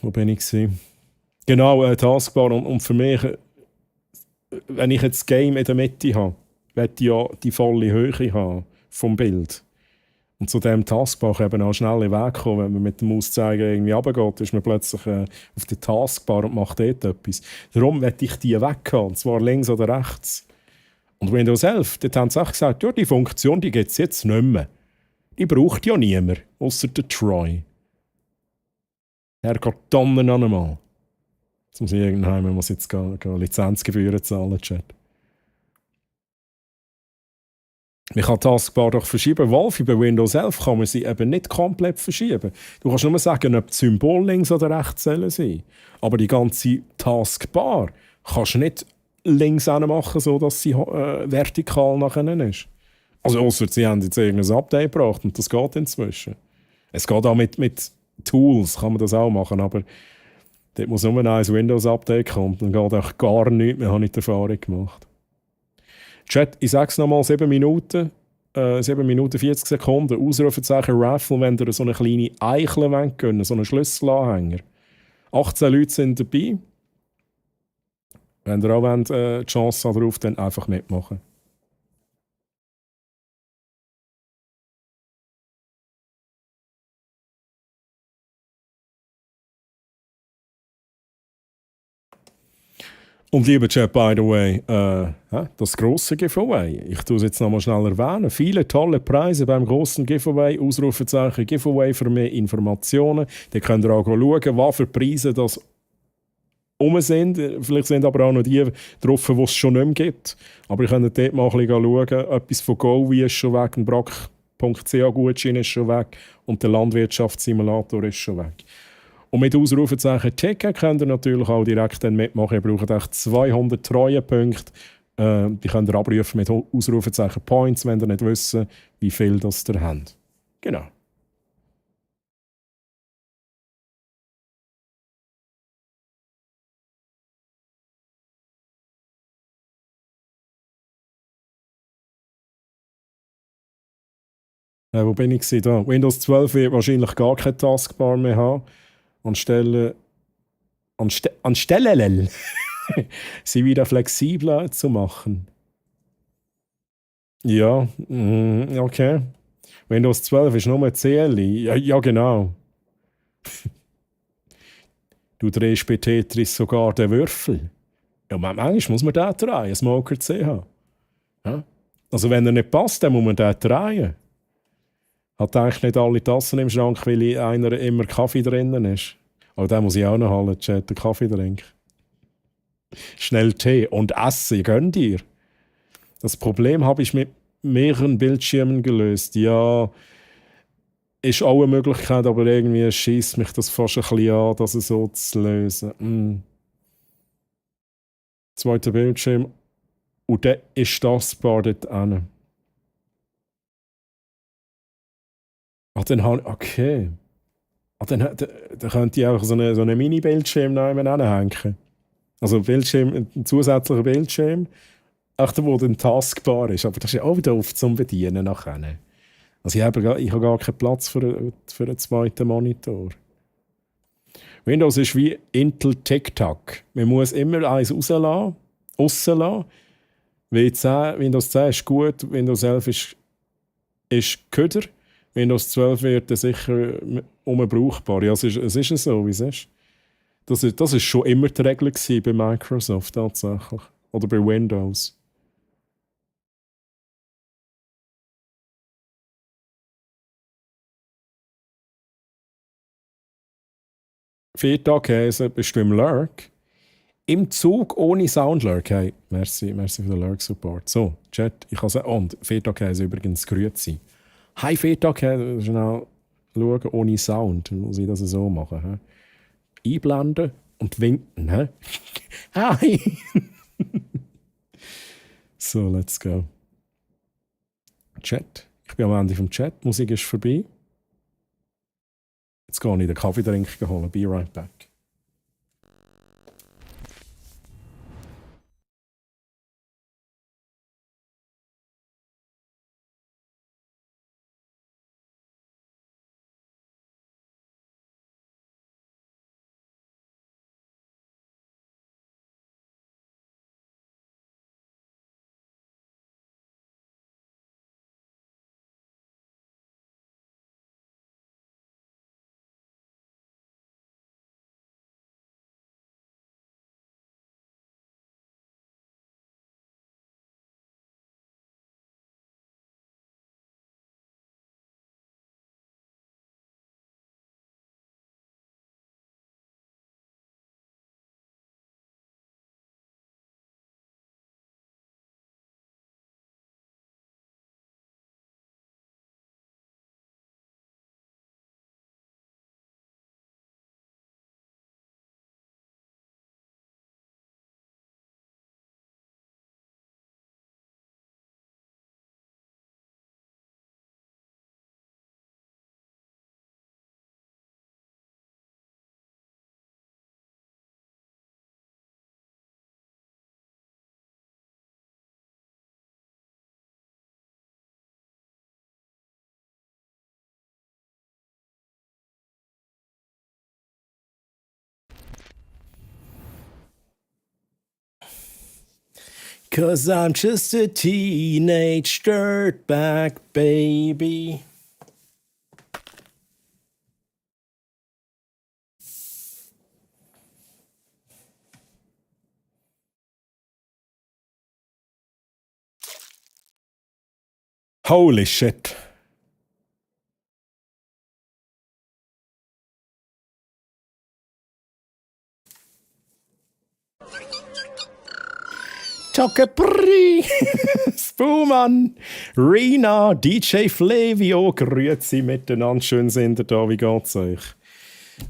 Wo bin ich gewesen? Genau, Taskbar. Und für mich, wenn ich jetzt das Game in der Mitte habe, möchte ich ja die volle Höhe haben vom Bild. Und zu diesem Taskbar kann eben auch schnell in den Weg kommen. Wenn man mit dem Mauszeiger irgendwie runtergeht, ist man plötzlich auf der Taskbar und macht dort etwas. Darum möchte ich die weg haben, und zwar links oder rechts. Und Windows 11, dort haben sie auch gesagt, ja, die Funktion gibt es jetzt nicht mehr. Die braucht ja niemand, außer der Troy. Herrgott Donner einmal. Jetzt muss ich irgendwann muss jetzt gehen Lizenzgebühren zahlen, Chat. Man kann die Taskbar doch verschieben. Wolfi, bei Windows 11 kann man sie eben nicht komplett verschieben. Du kannst nur sagen, ob das Symbol links oder rechts sein soll. Aber die ganze Taskbar kannst du nicht links machen, sodass sie vertikal nach innen ist. Also ausser sie haben jetzt irgendein Update gebracht und das geht inzwischen. Es geht auch mit Tools, kann man das auch machen, aber dort muss nur ein Windows-Update kommen, dann geht auch gar nichts mehr, habe ich die Erfahrung gemacht. Chat, ich sage es nochmal, 7 Minuten 40 Sekunden, Ausrufezeichen Raffle, wenn ihr so eine kleine Eichel wollt, so einen Schlüsselanhänger. 18 Leute sind dabei. Wenn ihr auch wollt, die Chance darauf, dann einfach mitmachen. Und lieber Chat, by the way, das grosse Giveaway, ich tue es jetzt noch mal schnell erwähnen, viele tolle Preise beim grossen Giveaway, Ausrufezeichen Giveaway für mehr Informationen. Da könnt ihr auch schauen, was für Preise das sind. Vielleicht sind aber auch noch die drauf, die es schon nicht mehr gibt. Aber ihr könnt dort mal ein bisschen schauen, etwas von Gowie ist schon weg, ein Brack.ch-Gutschein ist schon weg und der Landwirtschaftssimulator ist schon weg. Und mit Ausrufezeichen Ticket könnt ihr natürlich auch direkt dann mitmachen. Ihr braucht echt 200 Treuepunkte. Die könnt ihr abrufen mit Ausrufezeichen Points, wenn ihr nicht wisst, wie viel das ihr habt. Genau. Wo bin ich da? Windows 12 wird wahrscheinlich gar keine Taskbar mehr haben. Anstelle sie wieder flexibler zu machen. Ja, okay. Windows 12 ist nur CLI. Ja, genau. Du drehst bei Tetris sogar den Würfel. Ja, manchmal muss man den drehen, Smoker CH. Ja? Also wenn er nicht passt, dann muss man den drehen. Hat eigentlich nicht alle Tassen im Schrank, weil in einer immer Kaffee drinnen ist. Aber den muss ich auch noch holen, Chat, den Kaffee trinken. Schnell Tee und Essen, gönnt ihr. Das Problem habe ich mit mehreren Bildschirmen gelöst. Ja, ist auch eine Möglichkeit, aber irgendwie schießt mich das fast ein bisschen an, das so zu lösen. Zweiter Bildschirm. Und dann ist das Bar dort hin. Dann okay. Dann könnte ich auch so einen Mini-Bildschirm anhängen. Also ein zusätzlicher Bildschirm, wo dann taskbar ist. Aber das ist ja auch wieder oft zum Bedienen nachher. Also ich habe gar keinen Platz für einen zweiten Monitor. Windows ist wie Intel TikTok. Man muss immer eins rauslassen. Windows 10 ist gut, Windows 11 ist Köder. Windows 12 wird sicher unbrauchbar. Ja, es ist so, wie es ist. Das ist schon immer die Regel bei Microsoft tatsächlich. Oder bei Windows. Feta-Käse, bist du im Lurk? Im Zug ohne Soundlurk. Hey, merci für den Lurk-Support. So, Chat, ich kann sagen, und Feta-Käse übrigens grüezi. Hi Feta-Käse, schnell schauen, ohne Sound. Dann muss ich das so machen. He? Einblenden und winken. He? Hi! So, let's go. Chat. Ich bin am Ende vom Chat. Die Musik ist vorbei. Jetzt gehe ich den Kaffee trinken holen. Be right back. 'Cause I'm just a teenage dirtbag baby. Holy shit. Chocapri, Spumann, Rina, DJ Flavio, grüezi miteinander, schön sind ihr da, wie geht's euch?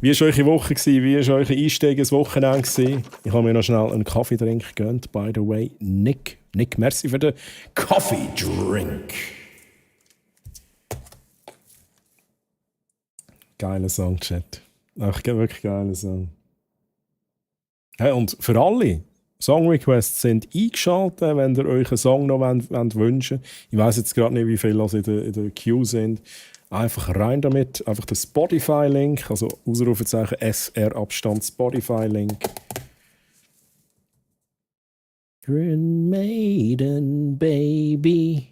Wie war eure Woche? Wie war euer Einstieg ins Wochenende? Ich habe mir noch schnell einen Kaffeedrink gegönnt, by the way. Nick, merci für den Coffee-Drink. Geiler Song, Chat. Ach, wirklich geiler Song. Hey, und für alle, Song-Requests sind eingeschaltet, wenn ihr euch einen Song noch wünschen wollt. Ich weiss jetzt gerade nicht, wie viele in der Queue sind. Einfach rein damit. Einfach der Spotify-Link, also Ausrufezeichen SR-Abstand Spotify-Link. Green Maiden, baby,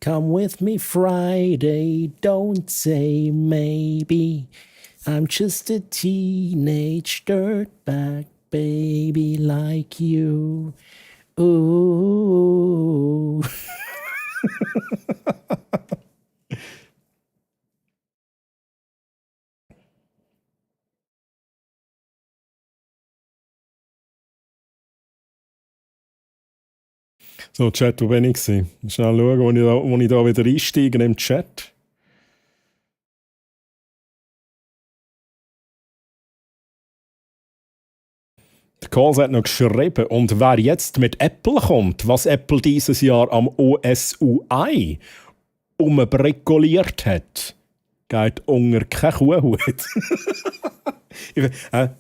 come with me Friday, don't say maybe. I'm just a teenage dirtbag baby like you. Ooh. So, Chat, wo bin ich gewesen? Schnell schauen, wo ich da wieder einsteige im Chat. Der Kohls hat noch geschrieben, und wer jetzt mit Apple kommt, was Apple dieses Jahr am OSUI umbricoliert hat, geht unter keinen Kuhhut.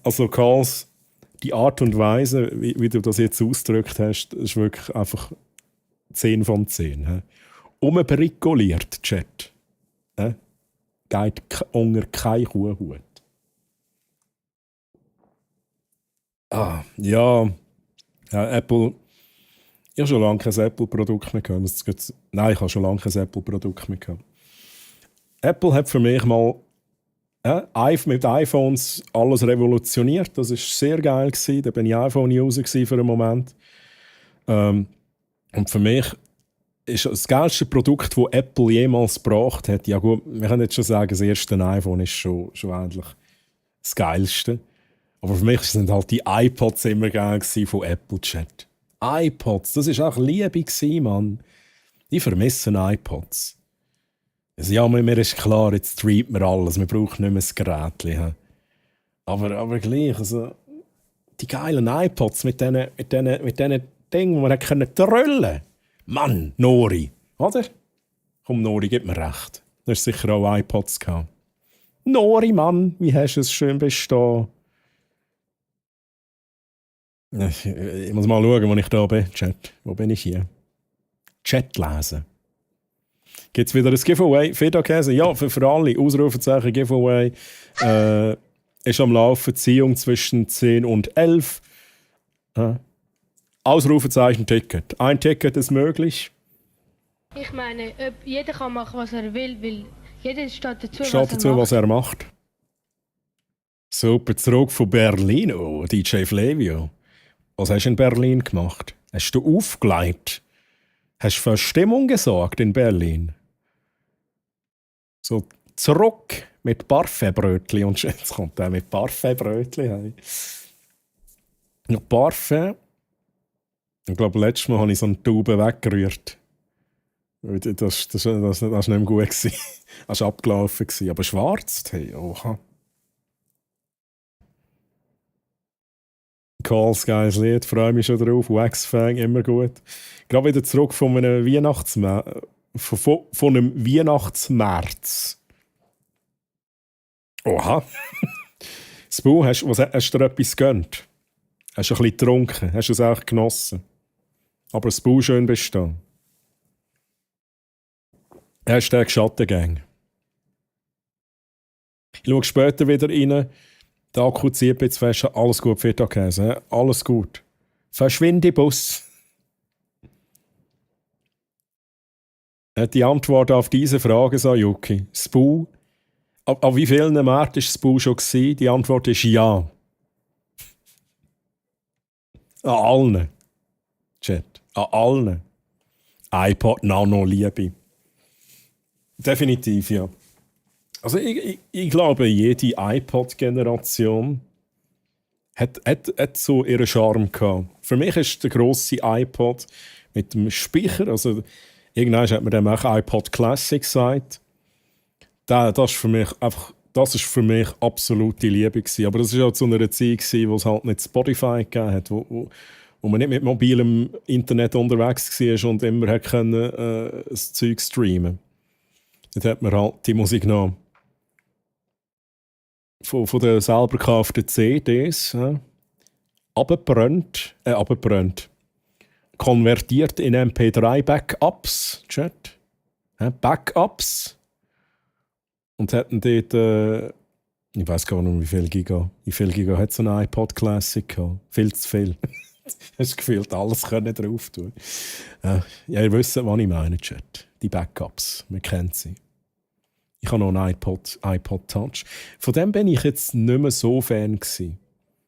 Also Kohls, die Art und Weise, wie du das jetzt ausgedrückt hast, ist wirklich einfach 10 von 10. Umbricoliert, Chat. Geht unter keinen Kuhhut. Ja, Apple. Ich habe schon lange kein Apple-Produkt mehr gehabt. Nein, ich habe schon lange kein Apple-Produkt mehr gehabt. Apple hat für mich mal mit iPhones alles revolutioniert. Das war sehr geil. Da bin ich iPhone-User für einen Moment. Und für mich ist das geilste Produkt, das Apple jemals gebracht hat. Ja gut, wir können jetzt schon sagen, das erste iPhone ist schon eigentlich das Geilste. Aber für mich sind halt die iPods immer geil von Apple Chat. iPods, das war auch Liebe, Mann. Ich vermisse iPods. Also ja, mir ist klar, jetzt streamt man alles, wir brauchen nicht mehr das Gerät. Aber gleich, also, die geilen iPods mit diesen Dingen, die man trollen konnte. Mann, Nori, oder? Komm, Nori, gib mir recht. Du hast sicher auch iPods gehabt. Nori, Mann, wie hast du es schön bestehen? Ich muss mal schauen, wo ich da bin. Chat. Wo bin ich hier? Chat lesen. Gibt es wieder ein Giveaway? Feta-Käse? Ja, für alle. Ausrufezeichen Giveaway. Ist am Laufen. Ziehung zwischen 10 und 11. Ausrufezeichen Ticket. Ein Ticket ist möglich. Ich meine, jeder kann machen, was er will, weil jeder steht dazu, was er macht. Super, zurück von Berlin. Oh, DJ Flavio. Was hast du in Berlin gemacht? Hast du aufgelegt? Hast du für Stimmung gesorgt in Berlin? So zurück mit Parfait-Brötchen. Und jetzt kommt er mit Parfait-Brötchen heim. Noch Parfait. Ich glaube, letztes Mal habe ich so eine Taube weggerührt. Das war nicht mehr gut. Das war abgelaufen. Aber schwarz? Hey, oha. Calls, geiles Lied, freue mich schon drauf. Waxfang, immer gut. Gerade wieder zurück von einem von einem Weihnachtsmärz. Oha. Spu, hast du dir etwas gegönnt? Hast du ein bisschen getrunken? Hast du es auch genossen? Aber Spu schön bestehen. Hashtag Schattengang. Ich schaue später wieder rein. Der Akku zieht jetzt fest. Alles gut, Feta-Käse. Alles gut. Verschwinde, Bus. Die Antwort auf diese Frage, Sayuki. Spoo. An wie vielen Märkten war Spoo schon gewesen? Die Antwort ist ja. An allen. Chat. An allen. iPod Nano Liebe. Definitiv, ja. Also ich glaube, jede iPod-Generation hat so ihren Charme gehabt. Für mich ist der grosse iPod mit dem Speicher, also irgendwann hat man dem auch iPod Classic gesagt. Das ist für mich absolute Liebe gewesen. Aber das war auch zu einer Zeit gewesen, wo es halt nicht Spotify gegeben hat, wo man nicht mit mobilem Internet unterwegs war und immer hat können, das Zeug streamen. Dort hat man halt die Musik genommen. Von den selber gekauften CDs abgebrannt, konvertiert in MP3-Backups, Chat. Backups. Und hatten dort, ich weiß gar nicht, wie viel Giga hat so ein iPod Classic gehabt. Viel zu viel. Hast gefühlt, alles können drauf tun. Ja, ihr wisst, was ich meine, Chat. Die Backups, man kennt sie. Ich habe noch einen iPod Touch. Von dem bin ich jetzt nicht mehr so Fan gewesen.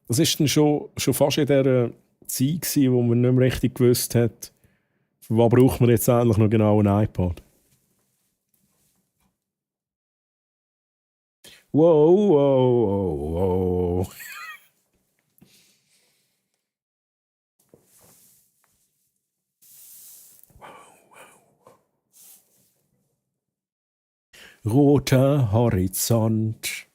Das war dann schon fast in dieser Zeit gewesen, wo man nicht mehr richtig gewusst hat, für was braucht man jetzt eigentlich noch genau einen iPod. Wow, wow, wow, wow. Roter Horizont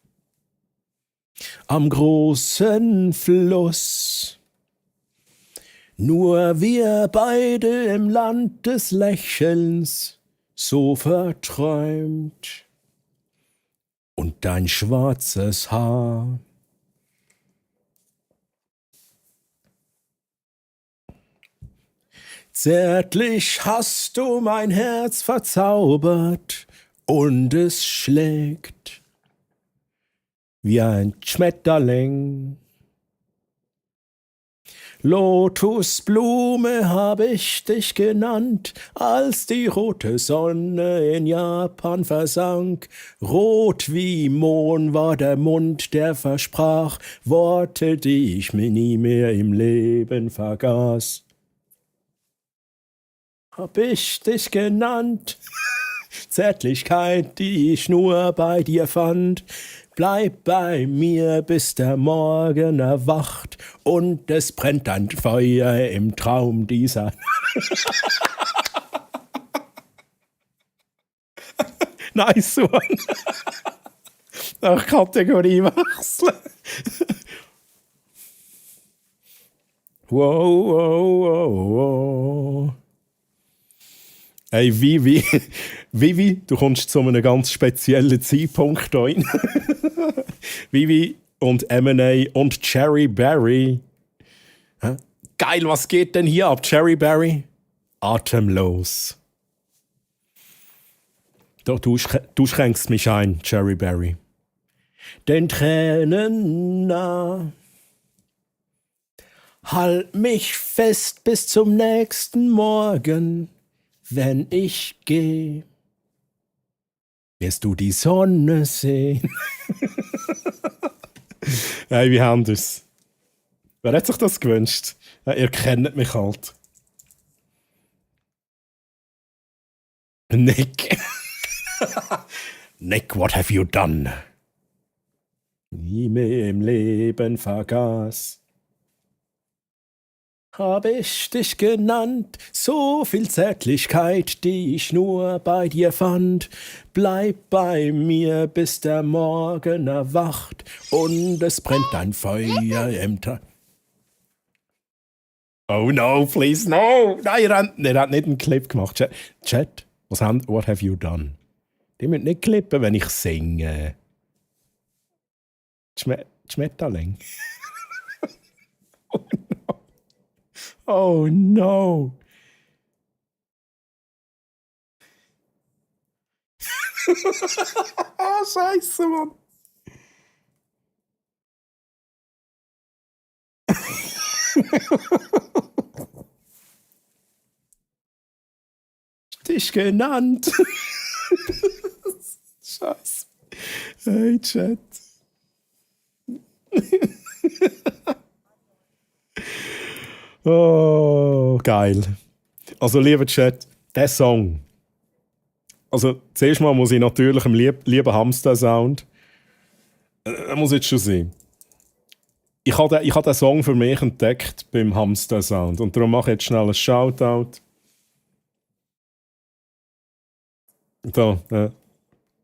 am großen Fluss. Nur wir beide im Land des Lächelns, so verträumt. Und dein schwarzes Haar. Zärtlich hast du mein Herz verzaubert. Und es schlägt wie ein Schmetterling. Lotusblume hab ich dich genannt, als die rote Sonne in Japan versank. Rot wie Mohn war der Mund, der versprach Worte, die ich mir nie mehr im Leben vergaß. Hab ich dich genannt? Zärtlichkeit, die ich nur bei dir fand. Bleib bei mir, bis der Morgen erwacht und es brennt ein Feuer im Traum dieser. Nice one. Nach Kategorie wechseln. Wow, wow, wow, wow. Hey, Vivi, du kommst zu einem ganz speziellen Zeitpunkt rein. Vivi und M&A und Cherry Berry. Geil, was geht denn hier ab, Cherry Berry? Atemlos. Doch, du schränkst mich ein, Cherry Berry. Den Tränen nah. Halt mich fest bis zum nächsten Morgen. Wenn ich geh, wirst du die Sonne sehen. Hey, wie haben wir's? Wer hat sich das gewünscht? Ja, ihr kennt mich halt. Nick. Nick, what have you done? Nie mehr im Leben vergaß. Habe ich dich genannt, so viel Zärtlichkeit, die ich nur bei dir fand. Bleib bei mir, bis der Morgen erwacht und es brennt ein Feuer im Tag. Oh no, please, no! Nein, er hat nicht einen Clip gemacht. Chat, what have you done? Die müssen nicht klippen, wenn ich singe. Schmetterling. Oh no. Ah, Scheiße, Mann. dich genannt. Scheiße. Hey, Chat. Oh, geil. Also, lieber Chat, der Song. Also, zuerst mal muss ich natürlich im lieben Hamster-Sound. Muss jetzt schon sein. Ich habe den Song für mich entdeckt beim Hamster-Sound. Und darum mache ich jetzt schnell ein Shoutout. Da,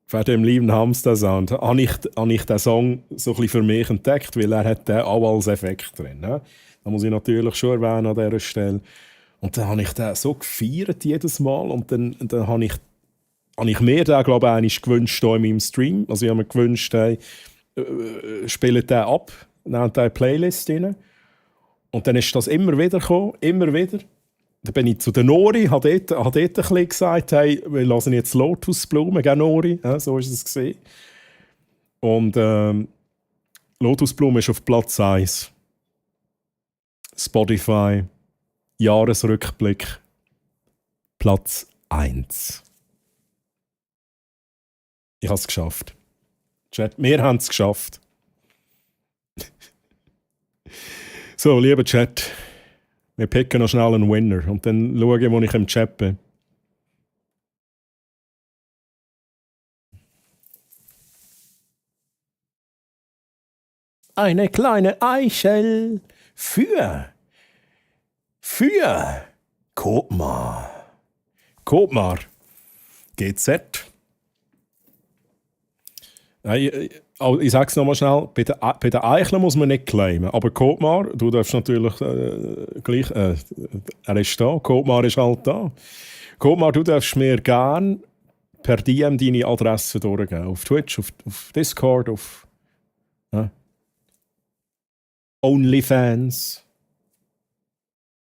für den lieben Hamster-Sound habe ich den Song so ein bisschen für mich entdeckt, weil er hat den auch als Effekt drin. Ne? Da muss ich natürlich schon erwähnen an dieser Stelle. Und dann habe ich den so gefeiert jedes Mal. Und dann habe ich mir den, glaube ich, einmal gewünscht hier in meinem Stream. Also ich habe mir gewünscht, hey, spielt den ab, nehmt den Playlist rein. Und dann ist das immer wieder gekommen, immer wieder. Dann bin ich zu der Nori, habe dort ein bisschen gesagt, hey, wir lassen jetzt Lotusblume, gell Nori? Ja, so war es gesehen. Und Lotusblume ist auf Platz 1. Spotify, Jahresrückblick, Platz 1. Ich habe es geschafft. Chat, wir haben es geschafft. So, lieber Chat, wir picken noch schnell einen Winner und dann schauen wir, wo ich im Chat bin. Eine kleine Eichel für Kotmar. Kotmar. GZ. Ich sage es nochmal schnell, bei den Eicheln muss man nicht claimen. Aber Kotmar, du darfst natürlich gleich, er ist da, Kotmar ist halt da. Kotmar, du darfst mir gerne per DM deine Adresse durchgeben. Auf Twitch, auf Discord, auf OnlyFans.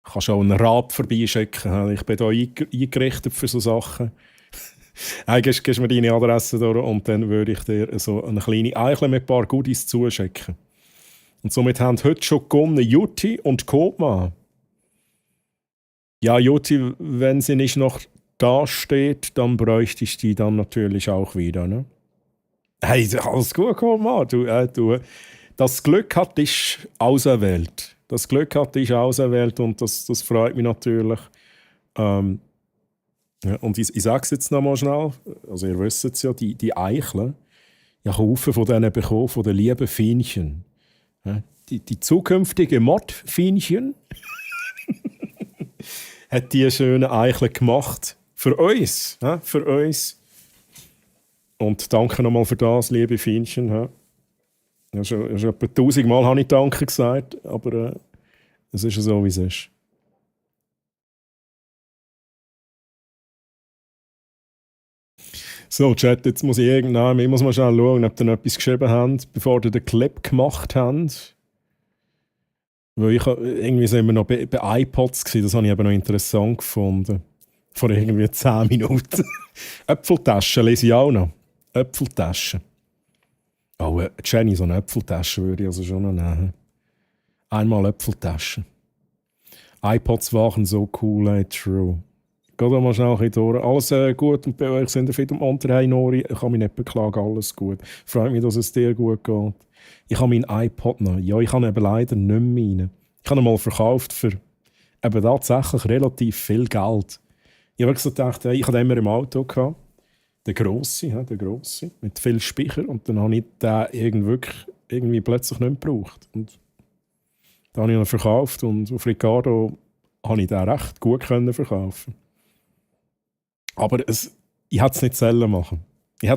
Ich kann schon einen Rab vorbeischicken. Ich bin da eingerichtet für so Sachen. Gibst mir deine Adresse durch und dann würde ich dir so eine kleine Eichel mit ein paar Goodies zuschicken. Und somit haben heute schon gewonnen Jutti und Kotma. Ja, Jutti, wenn sie nicht noch da steht, dann bräuchte ich die dann natürlich auch wieder. Ne? Hey, alles gut, Kotma. Du, das Glück hat dich auserwählt. Das Glück hat dich auserwählt und das freut mich natürlich. Ja, und ich sage es jetzt noch mal schnell, also ihr wisst es ja, die Eicheln, ich habe Haufen von denen bekommen, von den lieben Fienchen. Ja, die zukünftige Mod-Fienchen hat diese schönen Eicheln gemacht. Für uns. Ja, für uns. Und danke nochmal für das, liebe Fienchen. Ja, schon etwa 1000 Mal habe ich Danke gesagt, aber es ist so, wie es ist. So, Chat, jetzt muss ich ich muss mal schnell schauen, ob ihr noch etwas geschrieben habt, bevor ihr den Clip gemacht habt. Weil irgendwie sind wir noch bei iPods gewesen, das habe ich aber noch interessant gefunden. Vor irgendwie 10 Minuten. Äpfeltaschen lese ich auch noch. Äpfeltaschen. Oh, Jenny, so eine Äpfeltasche würde ich also schon noch nehmen. Einmal Äpfeltaschen. iPods waren so cool, true. Geht mal schnell ein bisschen durch. Alles gut und bei euch sind fit und Unterheim, Nori. Ich kann mich nicht beklagen, alles gut. Freut mich, dass es dir gut geht. Ich habe meinen iPod noch. Ja, ich habe eben leider nicht mehr rein. Ich habe ihn mal verkauft für eben tatsächlich relativ viel Geld. Ich habe so gedacht, hey, ich hatte immer im Auto gehabt. Der grosse, mit viel Speicher. Und dann habe ich den irgendwie plötzlich nicht mehr gebraucht. Und dann habe ich ihn verkauft und auf Ricardo konnte ich den recht gut verkaufen. Aber ich hätte es nicht selber machen. Es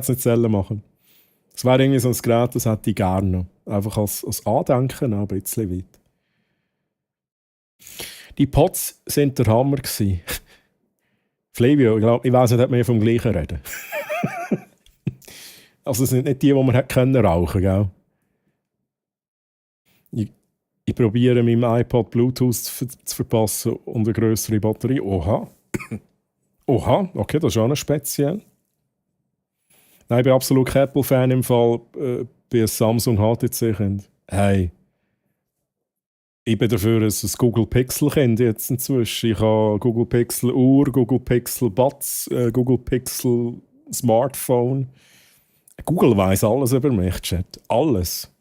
wäre irgendwie so ein Gerät, das hätte ich gerne noch. Einfach als Andenken, aber ein bisschen weit. Die Pots waren der Hammer. Flavio, ich weiss nicht, ob wir vom Gleichen reden. Also es sind nicht die wir können rauchen, gell? Ich probiere meinem iPod Bluetooth zu verpassen und eine grössere Batterie. Oha, okay, das ist auch noch speziell. Nein, ich bin absolut kein Apple-Fan im Fall bei Samsung HTC. Hey, Ich bin dafür ein Google Pixel-Kind jetzt inzwischen. Ich habe Google Pixel Uhr, Google Pixel Buds, Google Pixel Smartphone. Google weiss alles über mich, Chat. Alles.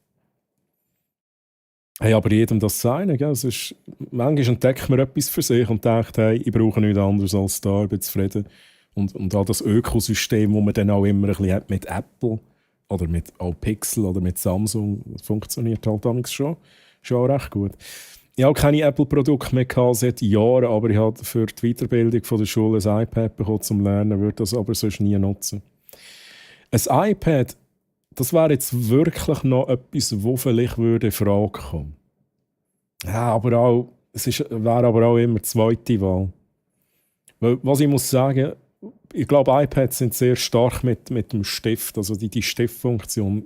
Hey, aber jedem das seine, gell? Es ist, manchmal entdeckt man etwas für sich und denkt, hey, ich brauche nichts anderes als da, ich bin zufrieden. Und auch das Ökosystem, das man dann auch immer ein bisschen hat mit Apple oder mit auch Pixel oder mit Samsung, das funktioniert halt damals schon auch recht gut. Ich habe keine Apple-Produkte mehr gehabt seit Jahren, aber ich habe für die Weiterbildung von der Schule ein iPad bekommen zum Lernen, würde das aber sonst nie nutzen. Ein iPad, das wäre jetzt wirklich noch etwas, wo vielleicht in Frage kommen. Ja, aber auch, wäre aber auch immer die zweite Wahl. Weil, was ich muss sagen, ich glaube, iPads sind sehr stark mit dem Stift. Also die Stiftfunktion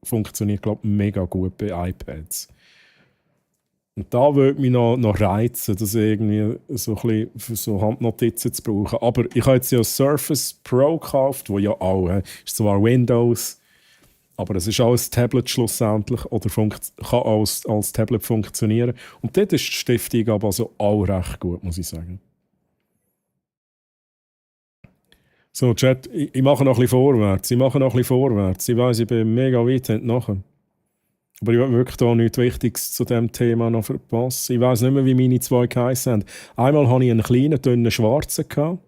funktioniert, glaube ich, mega gut bei iPads. Und da würde mich noch reizen, das irgendwie so ein bisschen für so Handnotizen zu brauchen. Aber ich habe jetzt ja Surface Pro gekauft, wo ja auch, ist zwar Windows, aber es ist auch ein Tablet schlussendlich oder kann auch als Tablet funktionieren. Und dort ist die Stiftung aber also auch recht gut, muss ich sagen. So, Chat, ich mache noch ein bisschen vorwärts. Ich weiss, ich bin mega weit hinten nachher. Aber ich will wirklich da nichts Wichtiges zu diesem Thema noch verpassen. Ich weiss nicht mehr, wie meine zwei geheissen haben. Einmal hatte ich einen kleinen, dünnen, schwarzen gehabt.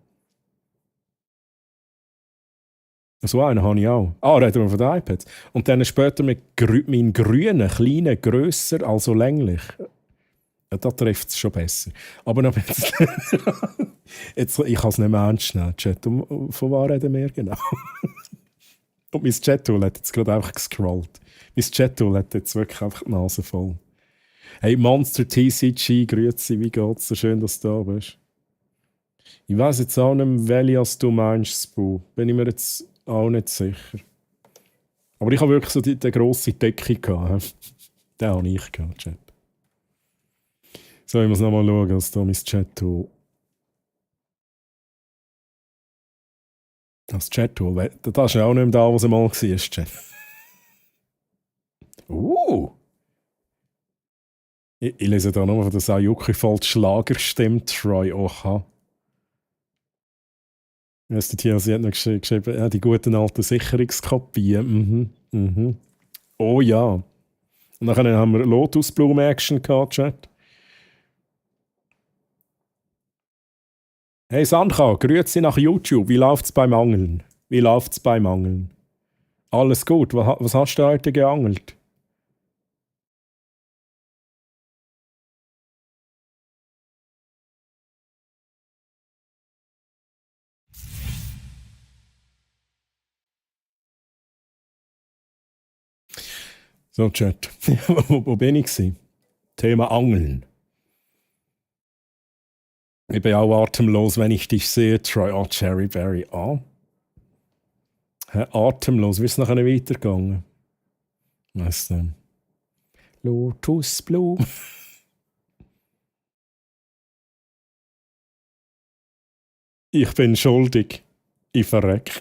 So einen habe ich auch. Reden wir von den iPads. Und dann später mit meinem grünen, kleinen, grösser, also länglich. Ja, da trifft es schon besser. Aber noch jetzt, ich kann es nicht mehr ernst nehmen. Chat, von was reden wir genau? Und mein Chat-Tool hat jetzt gerade einfach gescrollt. Mein Chat-Tool hat jetzt wirklich einfach die Nase voll. Hey, Monster TCG, grüezi, wie geht's? So schön, dass du da bist. Ich weiss jetzt auch nicht mehr, welches du meinst, Spu. Bin ich mir jetzt auch nicht sicher. Aber ich habe wirklich so die grosse Decke gehabt. Den habe ich gehabt, Chat. So, ich muss nochmal schauen, was da mein Chat-Tool. Das Chat-Tool, das ist ja auch nicht mehr da, was einmal war, Chat. Ich lese da nochmal von der Sayuki Volt Schlagerstimme Troy. Oha. Sie hat noch geschrieben, ja, die guten alten Sicherungskopien. Oh ja. Und dann haben wir Lotus Bloom Action gehabt, Chat. Hey Sancha, grüezi nach YouTube. Wie läuft's beim Angeln? Alles gut. Was hast du heute geangelt? So, Chat. wo bin ich gewesen? Thema Angeln. Ich bin auch atemlos, wenn ich dich sehe, Troy. Oh, Cherryberry. Atemlos. Wie ist es nachher weitergegangen? Weißt du? Lotus Blue. Ich bin schuldig. Ich verreck.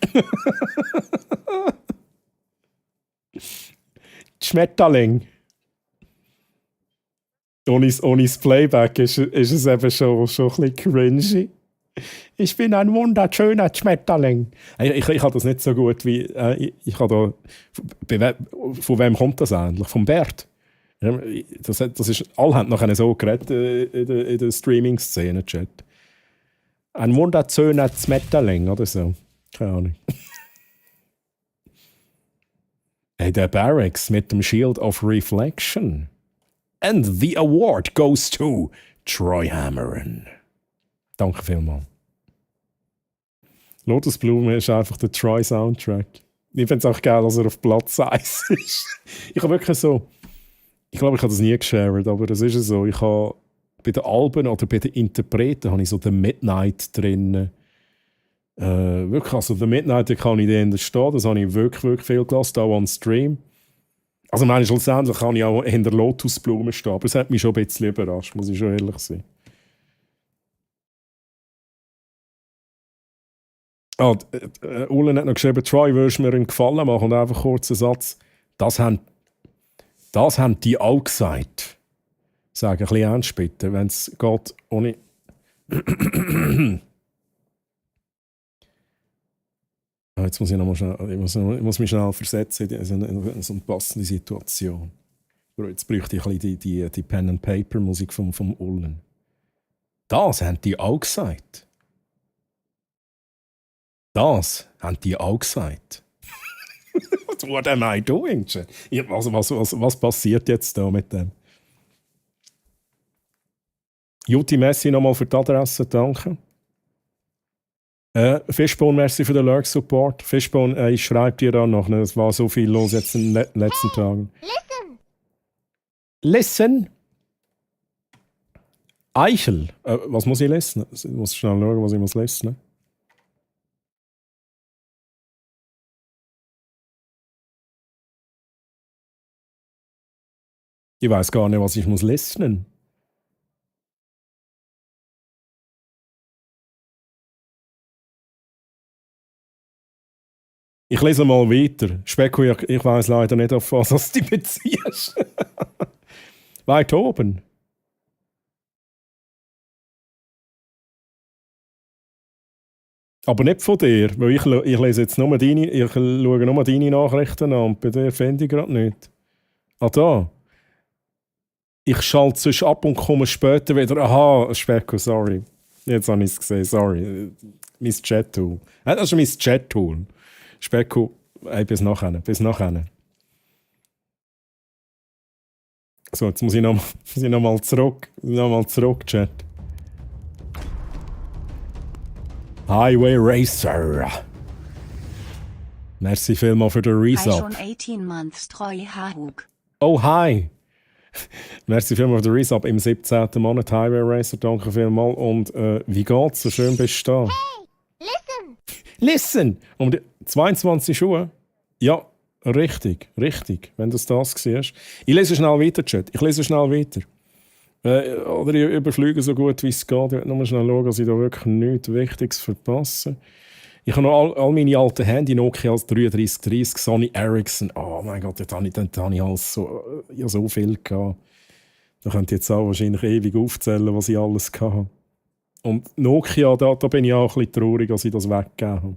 Schmetterling. Ohne das Playback ist es eben schon ein bisschen cringy. Ich bin ein wunderschöner Schmetterling. Ich habe das nicht so gut wie... ich habe da... Von wem kommt das eigentlich? Vom Bert? Das ist, alle haben nachher so geredet in der Streaming-Szene, Chat. Ein wunderschöner Schmetterling oder so. Keine Ahnung. Hey, der Barracks mit dem Shield of Reflection. And the award goes to Troy Hammerin. Danke vielmals. Lotus Blume ist einfach der Troy-Soundtrack. Ich finde es auch geil, dass er auf Platz 1 ist. Ich habe wirklich so... Ich glaube, ich habe das nie geshared, aber das ist so. Ich habe bei den Alben oder bei den Interpreten habe ich so den Midnight drin. Wirklich, also The Midnight, da kann ich den stehen. Das habe ich wirklich, wirklich viel gelassen, auch on Stream. Also meine, schlussendlich kann ich auch hinter Lotusblumen stehen, aber es hat mich schon ein bisschen überrascht, muss ich schon ehrlich sein. Ulen hat noch geschrieben, Troy, würdest du mir einen Gefallen machen? Und einfach kurz einen Satz. Das haben die auch gesagt. sagen, ein bisschen ernst bitte, wenn es geht ohne... Jetzt muss ich noch mal schnell, ich muss mich schnell versetzen in so eine passende Situation. Jetzt bräuchte ich ein bisschen die Pen-and-Paper-Musik vom Ullen. Das haben die auch gesagt. Das haben die auch gesagt. What am I doing? Was passiert jetzt da mit dem? Juti, merci nochmal für die Adresse, danke. Fishbone, merci für den Lurk-Support. Fishbone, ich schreibe dir dann noch, ne? Es war so viel los jetzt in den letzten Tagen. Listen! Eichel. Was muss ich lesen? Ich muss schnell schauen, was ich muss lesen. Ich weiß gar nicht, was ich muss lesen. Ich lese mal weiter. Specko, ich weiß leider nicht, auf was du dich beziehst. Weit oben. Aber nicht von dir, weil ich lese jetzt nur ich schaue nur deine Nachrichten an und bei dir finde ich gerade nicht. Ah, da. Ich schalte sonst ab und komme später wieder. Aha, Specko, sorry. Jetzt habe ich es gesehen, sorry. Mein Chat-Tool. Das ist mein Chat-Tool. Specko, bis nachher. So, jetzt muss ich noch mal zurück. Chat. Highway Racer. Merci vielmals für den Resub. Schon 18 months treu Hahug. Oh, hi. Merci vielmals für den Resub im 17. Monat. Highway Racer, danke vielmals. Und wie geht's? So schön bist du da. Hey, listen! Um die 22 Uhr? Ja, richtig. Wenn das siehst. Ich lese schnell weiter, Chat. Oder ich überfliege so gut, wie es geht. Ich will nur schnell schauen, dass ich da wirklich nichts Wichtiges verpasse. Ich habe noch all meine alten Handy, Nokia 3330, Sony Ericsson. Oh mein Gott, da habe ich alles so viel gehabt. Da könnt ihr jetzt auch wahrscheinlich ewig aufzählen, was ich alles hatte. Und Nokia, da bin ich auch ein bisschen traurig, dass ich das weggegeben habe.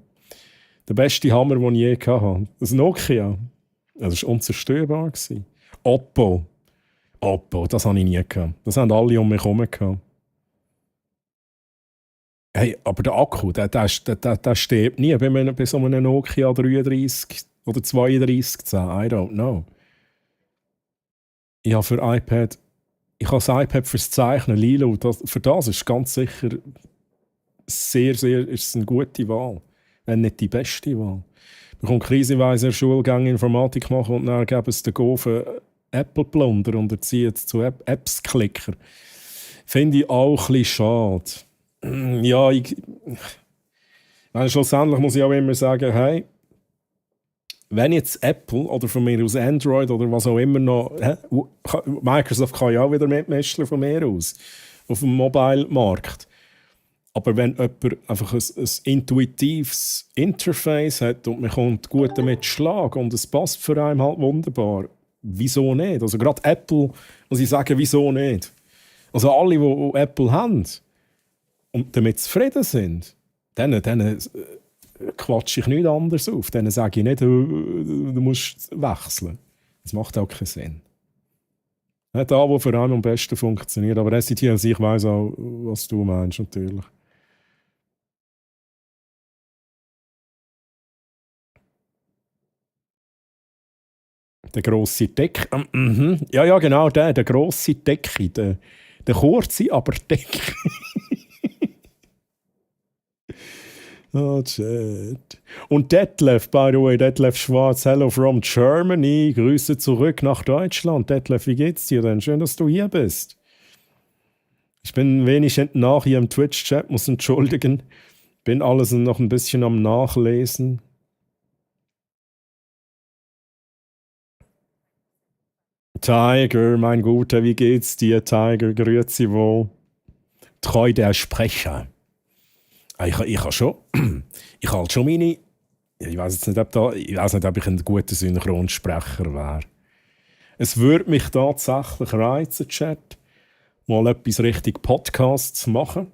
Der beste Hammer, den ich je hatte. Das Nokia. Das war unzerstörbar. Oppo, das habe ich nie gehabt. Das haben alle um mich herum gehabt. Hey, aber der Akku, der stirbt nie bei so einem Nokia 33 oder 3210. I don't know. Ich habe das iPad fürs Zeichnen, Lilo. Für das ist ganz sicher sehr ist eine gute Wahl. Wenn nicht die beste Wahl. Man kommt krisenweise in der Schulgang Informatik machen und dann geben es den Gofen Apple-Plunder und erzieht es zu Apps-Klicker. Finde ich auch ein bisschen schade. Ja, schlussendlich muss ich auch immer sagen, hey, wenn jetzt Apple oder von mir aus Android oder was auch immer noch, Microsoft kann ja auch wieder mitmischen von mir aus auf dem Mobile-Markt. Aber wenn jemand einfach ein intuitives Interface hat und man kommt gut damit schlagen und es passt für einen halt wunderbar, wieso nicht? Also gerade Apple, muss ich sagen, wieso nicht? Also alle, die Apple haben und damit zufrieden sind, denen quatsche ich nichts anderes auf. Denen sage ich nicht, du musst wechseln. Das macht auch keinen Sinn. Da, wo für einen am besten funktioniert. Aber SCT an sich weiss auch, was du meinst, natürlich. Der grosse Deck. Ja, genau, der grosse Decke. Der kurze, aber Deck. Oh, Chat. Und Detlef, by the way, Detlef Schwarz, hello from Germany. Grüße zurück nach Deutschland. Detlef, wie geht's dir denn? Schön, dass du hier bist. Ich bin wenig nach hier im Twitch-Chat, muss entschuldigen. Bin alles noch ein bisschen am Nachlesen. Tiger, mein Guter, wie geht's dir, Tiger? Grüezi wohl. Treu der Sprecher. Ich habe schon meine. Ich weiß nicht, ob ich ein guter Synchronsprecher wäre. Es würde mich tatsächlich reizen, Chat, mal etwas richtig Podcasts zu machen.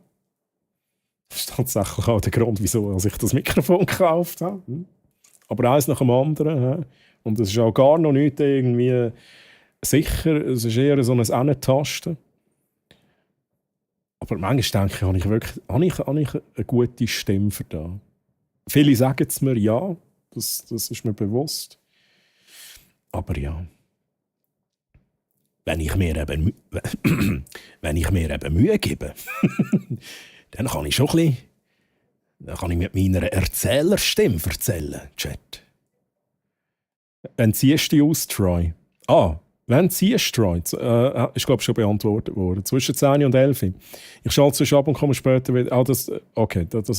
Das ist tatsächlich auch der Grund, wieso ich das Mikrofon gekauft habe. Aber eins nach dem anderen. Ja. Und es ist auch gar noch nicht irgendwie sicher. Es ist eher so ein Antasten. Aber manchmal denke ich, habe ich eine gute Stimme für das? Viele sagen es mir, ja. Das ist mir bewusst. Aber ja. Wenn ich mir eben Mühe gebe, dann kann ich schon ein bisschen, dann kann ich mit meiner Erzählerstimme erzählen, Chat. Wann ziehst du aus, Troy? Wann ziehst du, Troy? Ist, glaube ich, schon beantwortet worden. Zwischen 10 und 11. Ich schalte zwischen ab und komme später wieder. Das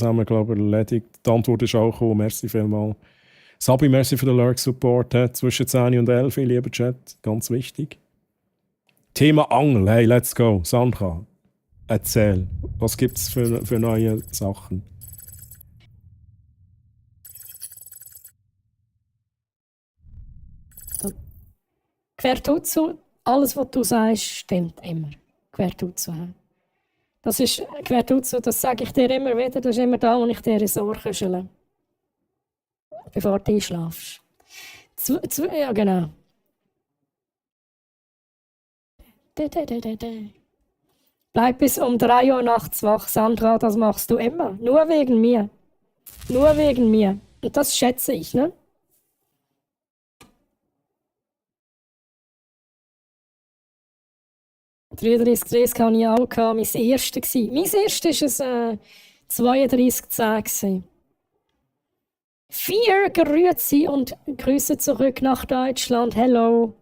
haben wir, glaube ich, erledigt. Die Antwort ist auch gekommen. Merci vielmals. Sabi, merci für den Lurk-Support. Zwischen 10 und 11, lieber Chat. Ganz wichtig. Thema Angel. Hey, let's go. Sandra, erzähl. Was gibt es für neue Sachen? Quertutsu, alles, was du sagst, stimmt immer. Quertutsu. Das ist Quertutsu, das sage ich dir immer wieder, das ist immer da, wo ich dir ins Ohr küschele. Bevor du einschlafst. Ja, genau. Bleib bis um 3 Uhr nachts wach, Sandra, das machst du immer. Nur wegen mir. Nur wegen mir. Und das schätze ich, ne? «33 hatte ich auch. Mein erster war es 32:10. 4 Grüezi und Grüße zurück nach Deutschland. Hello.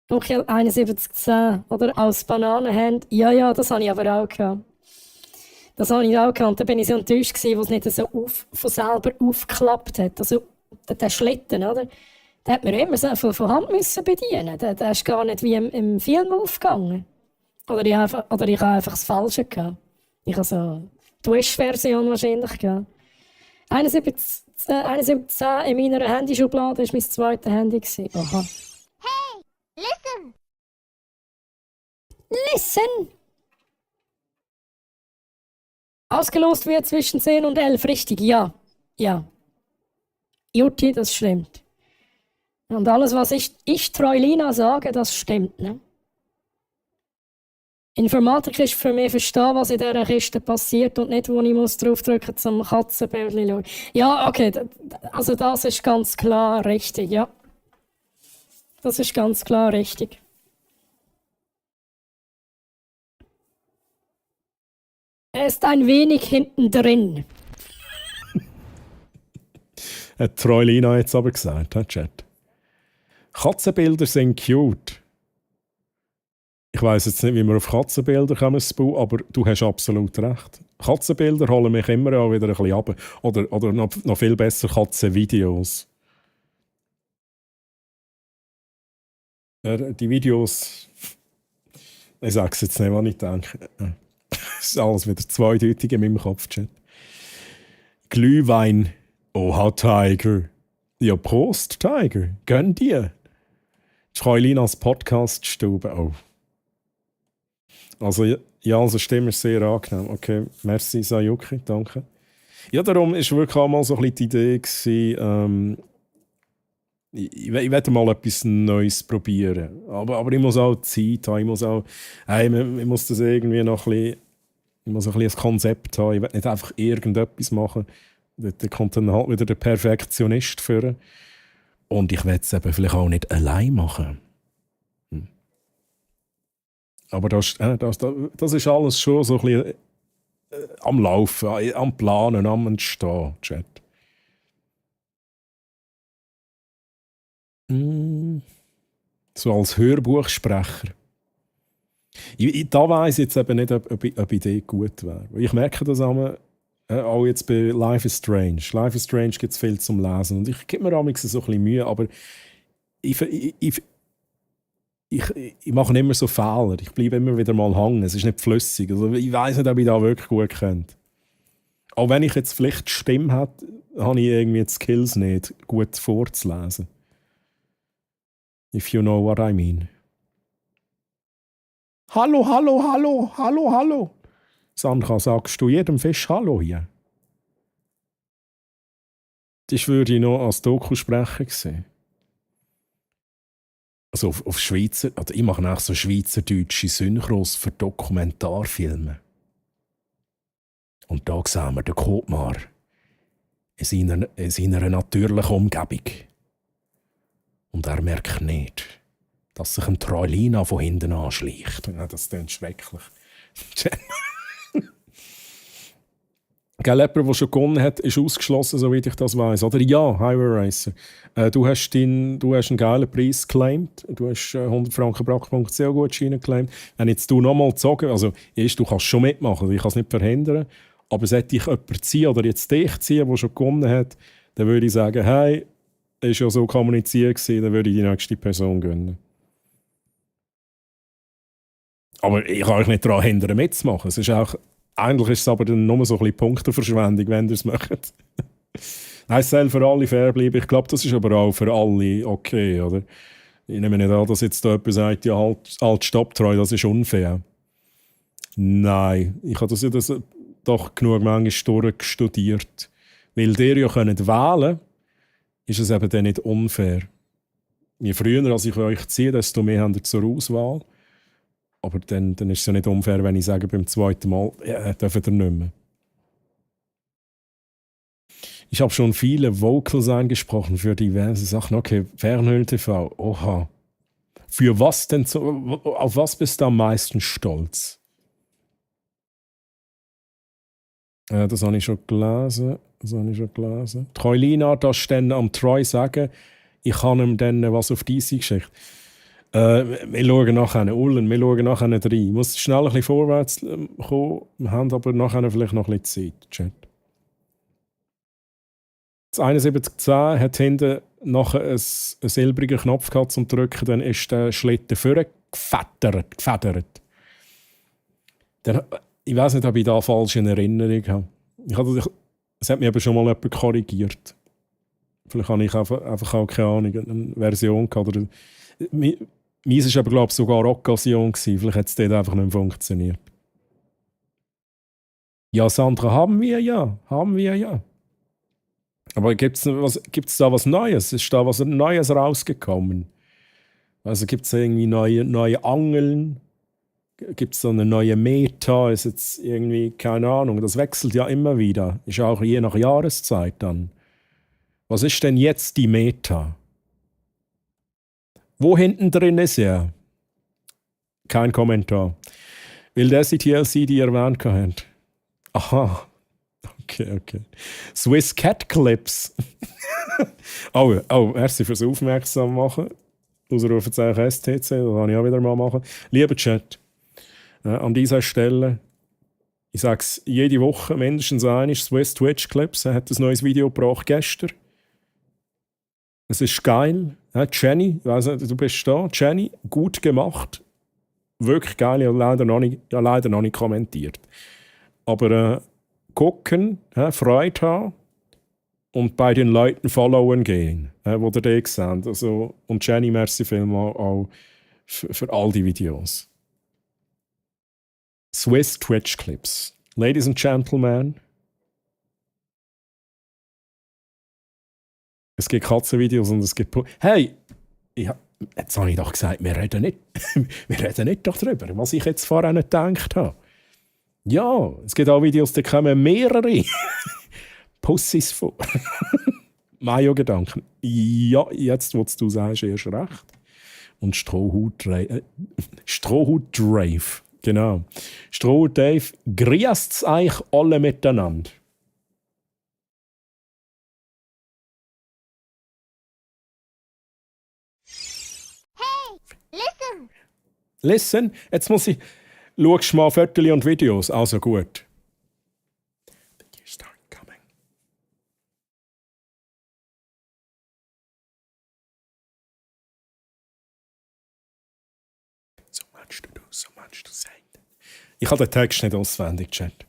Okay, 71:10. Oder aus Bananenhand. Ja, das habe ich aber auch gehabt. Das habe ich auch gehabt. Und da bin ich so enttäuscht gewesen, wo es nicht so von selber aufgeklappt hat. Also, der Schlitten, oder? Da hat man immer so von Hand müssen bedienen. Der ist gar nicht wie im Film aufgegangen. Oder ich habe einfach das Falsche gehabt. Ich habe so die Wish-Version wahrscheinlich gehabt. 7110 in meiner Handyschublade war mein zweites Handy. Aha. Hey, listen! Listen! Ausgelost wird zwischen 10 und 11, richtig? Ja. Jutti, das stimmt. Und alles, was ich Troilina sage, das stimmt, ne? Informatik ist für mich verstehen, was in dieser Kiste passiert und nicht, wo ich muss draufdrücken zum Katzenbild schauen. Ja, okay, also das ist ganz klar richtig, ja. Das ist ganz klar richtig. Er ist ein wenig hinten drin. Hat Troilina jetzt aber gesagt, Chat. Katzenbilder sind cute. Ich weiss jetzt nicht, wie man auf Katzenbilder kommen, aber du hast absolut recht. Katzenbilder holen mich immer auch wieder ein bisschen ab. Oder noch viel besser Katzenvideos. Die Videos... Ich sage es jetzt nicht, was ich denke. Das ist alles wieder zweideutig in meinem Kopf, Chat. Glühwein. Oha, Tiger. Ja, Prost, Tiger. Gönn dir. Troilinas Podcast-Stube. Oh. Also, ja, also Stimme ist sehr angenehm. Okay, merci, Sayuki, danke. Ja, darum war wirklich auch mal so ein bisschen die Idee gewesen, ich werde mal etwas Neues probieren. Aber ich muss auch Zeit haben. Ich muss das irgendwie noch ein bisschen, ich muss ein bisschen ein Konzept haben. Ich will nicht einfach irgendetwas machen. Da kommt dann halt wieder der Perfektionist führen. Und ich will es eben vielleicht auch nicht allein machen. Aber das ist alles schon so ein bisschen am Laufen, am Planen, am Entstehen, Chat. So als Hörbuchsprecher. Da weiss ich jetzt eben nicht, ob Idee gut wäre. Ich merke das auch jetzt bei Life is Strange. Life is Strange gibt es viel zum Lesen. Und ich gebe mir manchmal so ein bisschen Mühe, aber ich mache immer so Fehler. Ich bleibe immer wieder mal hängen. Es ist nicht flüssig. Also ich weiss nicht, ob ich das wirklich gut könnte. Auch wenn ich jetzt vielleicht die Stimme hätte, habe ich irgendwie die Skills nicht, gut vorzulesen. If you know what I mean. Hallo, hallo, hallo, hallo, hallo. Sandra, sagst du jedem Fisch Hallo hier? Das würde ich noch als Doku-Sprecher sehen. Also auf Schweizer, also ich mache auch so schweizerdeutsche Synchros für Dokumentarfilme. Und da sehen wir den Kotmar in seiner natürlichen Umgebung. Und er merkt nicht, dass sich ein Troilina von hinten anschleicht. Ja, das klingt schrecklich. Gell, jemand, der schon gewonnen hat, ist ausgeschlossen, soweit ich das weiss. Oder ja, Highway Racer. Du hast einen geilen Preis geclaimed. Du hast 100 Franken Brack.ch-Gutscheine geclaimed. Wenn jetzt du nochmal gezogen, also du kannst schon mitmachen, ich kann es nicht verhindern, aber sollte ich jemanden ziehen oder jetzt dich ziehen, der schon gewonnen hat, dann würde ich sagen, hey, ist ja so kommuniziert gewesen, dann würde ich die nächste Person gönnen. Aber ich kann euch nicht daran hindern, mitzumachen. Es ist auch, eigentlich ist es aber dann nur so ein bisschen Punkteverschwendung, wenn ihr es macht. Nein, es soll für alle fair bleiben. Ich glaube, das ist aber auch für alle okay, oder? Ich nehme nicht an, dass jetzt da jemand sagt, ja, halt stopp, treu, das ist unfair. Nein, ich habe das doch genug manchmal durchstudiert. Weil ihr ja könnt wählen, ist es eben dann nicht unfair. Je früher, als ich euch ziehe, desto mehr habt ihr zur Auswahl. Aber dann ist es ja nicht unfair, wenn ich sage, beim zweiten Mal, ja, dürft ihr nicht mehr. Ich habe schon viele Vocals eingesprochen für diverse Sachen. Okay, Fernhöhl TV, oha. Für was denn auf was bist du am meisten stolz? Das habe ich schon gelesen. Troilina, das dann am Troy sagen, ich kann ihm dann was auf diese Geschichte. Wir schauen nachher Ullen, wir schauen nachher rein. Ich muss schnell ein bisschen vorwärts kommen, wir haben aber nachher vielleicht noch ein bisschen Zeit. Chat. Das 7110 hat hinten nachher einen silbrigen Knopf gehabt zum Drücken, dann ist der Schlitten vorne gefedert. Dann, ich weiß nicht, ob ich da falsch in Erinnerung habe. Es hat mich aber schon mal jemand korrigiert. Vielleicht habe ich einfach auch keine Ahnung, eine Version gehabt. Oder, meins war aber, glaube ich, sogar eine Occasion. Vielleicht hat es dort einfach nicht funktioniert. Ja, Sandra, haben wir ja. Aber gibt's da was Neues? Ist da was Neues rausgekommen? Also gibt es irgendwie neue Angeln? Gibt es so eine neue Meta? Ist jetzt irgendwie, keine Ahnung, das wechselt ja immer wieder. Ist auch je nach Jahreszeit dann. Was ist denn jetzt die Meta? Wo hinten drin ist er? Kein Kommentar. Weil der TLC die erwähnt hat. Aha. Okay. Swiss Cat Clips. oh, merci fürs Aufmerksam machen. Ausrufezeichen STC, das kann ich auch wieder mal machen. Lieber Chat, an dieser Stelle, ich sage es jede Woche mindestens einmal, Swiss Twitch Clips, er hat ein neues Video gebracht gestern. Es ist geil. Jenny, du bist da. Jenny, gut gemacht. Wirklich geil. Ich habe leider noch nicht kommentiert. Aber gucken, Freude haben und bei den Leuten followen gehen, die ihr da seht. Also, und Jenny, merci vielmals auch für all die Videos. Swiss Twitch Clips. Ladies and Gentlemen, es gibt Katzenvideos und es gibt... Hey! Jetzt habe ich doch gesagt, wir reden nicht darüber, was ich jetzt vorher nicht gedacht habe. Ja, es gibt auch Videos, da kommen mehrere Pussys vor. Mayo-Gedanken. Ja, jetzt, wo du sagst, erst recht. Und Strohhut-Drave. Genau. Strohhut-Dave, grüßt's euch alle miteinander. Listen, jetzt muss ich... Schaust mal Fotos und Videos, also gut. The years start coming. So much to do, so much to say. Ich habe den Text nicht auswendig, Chat.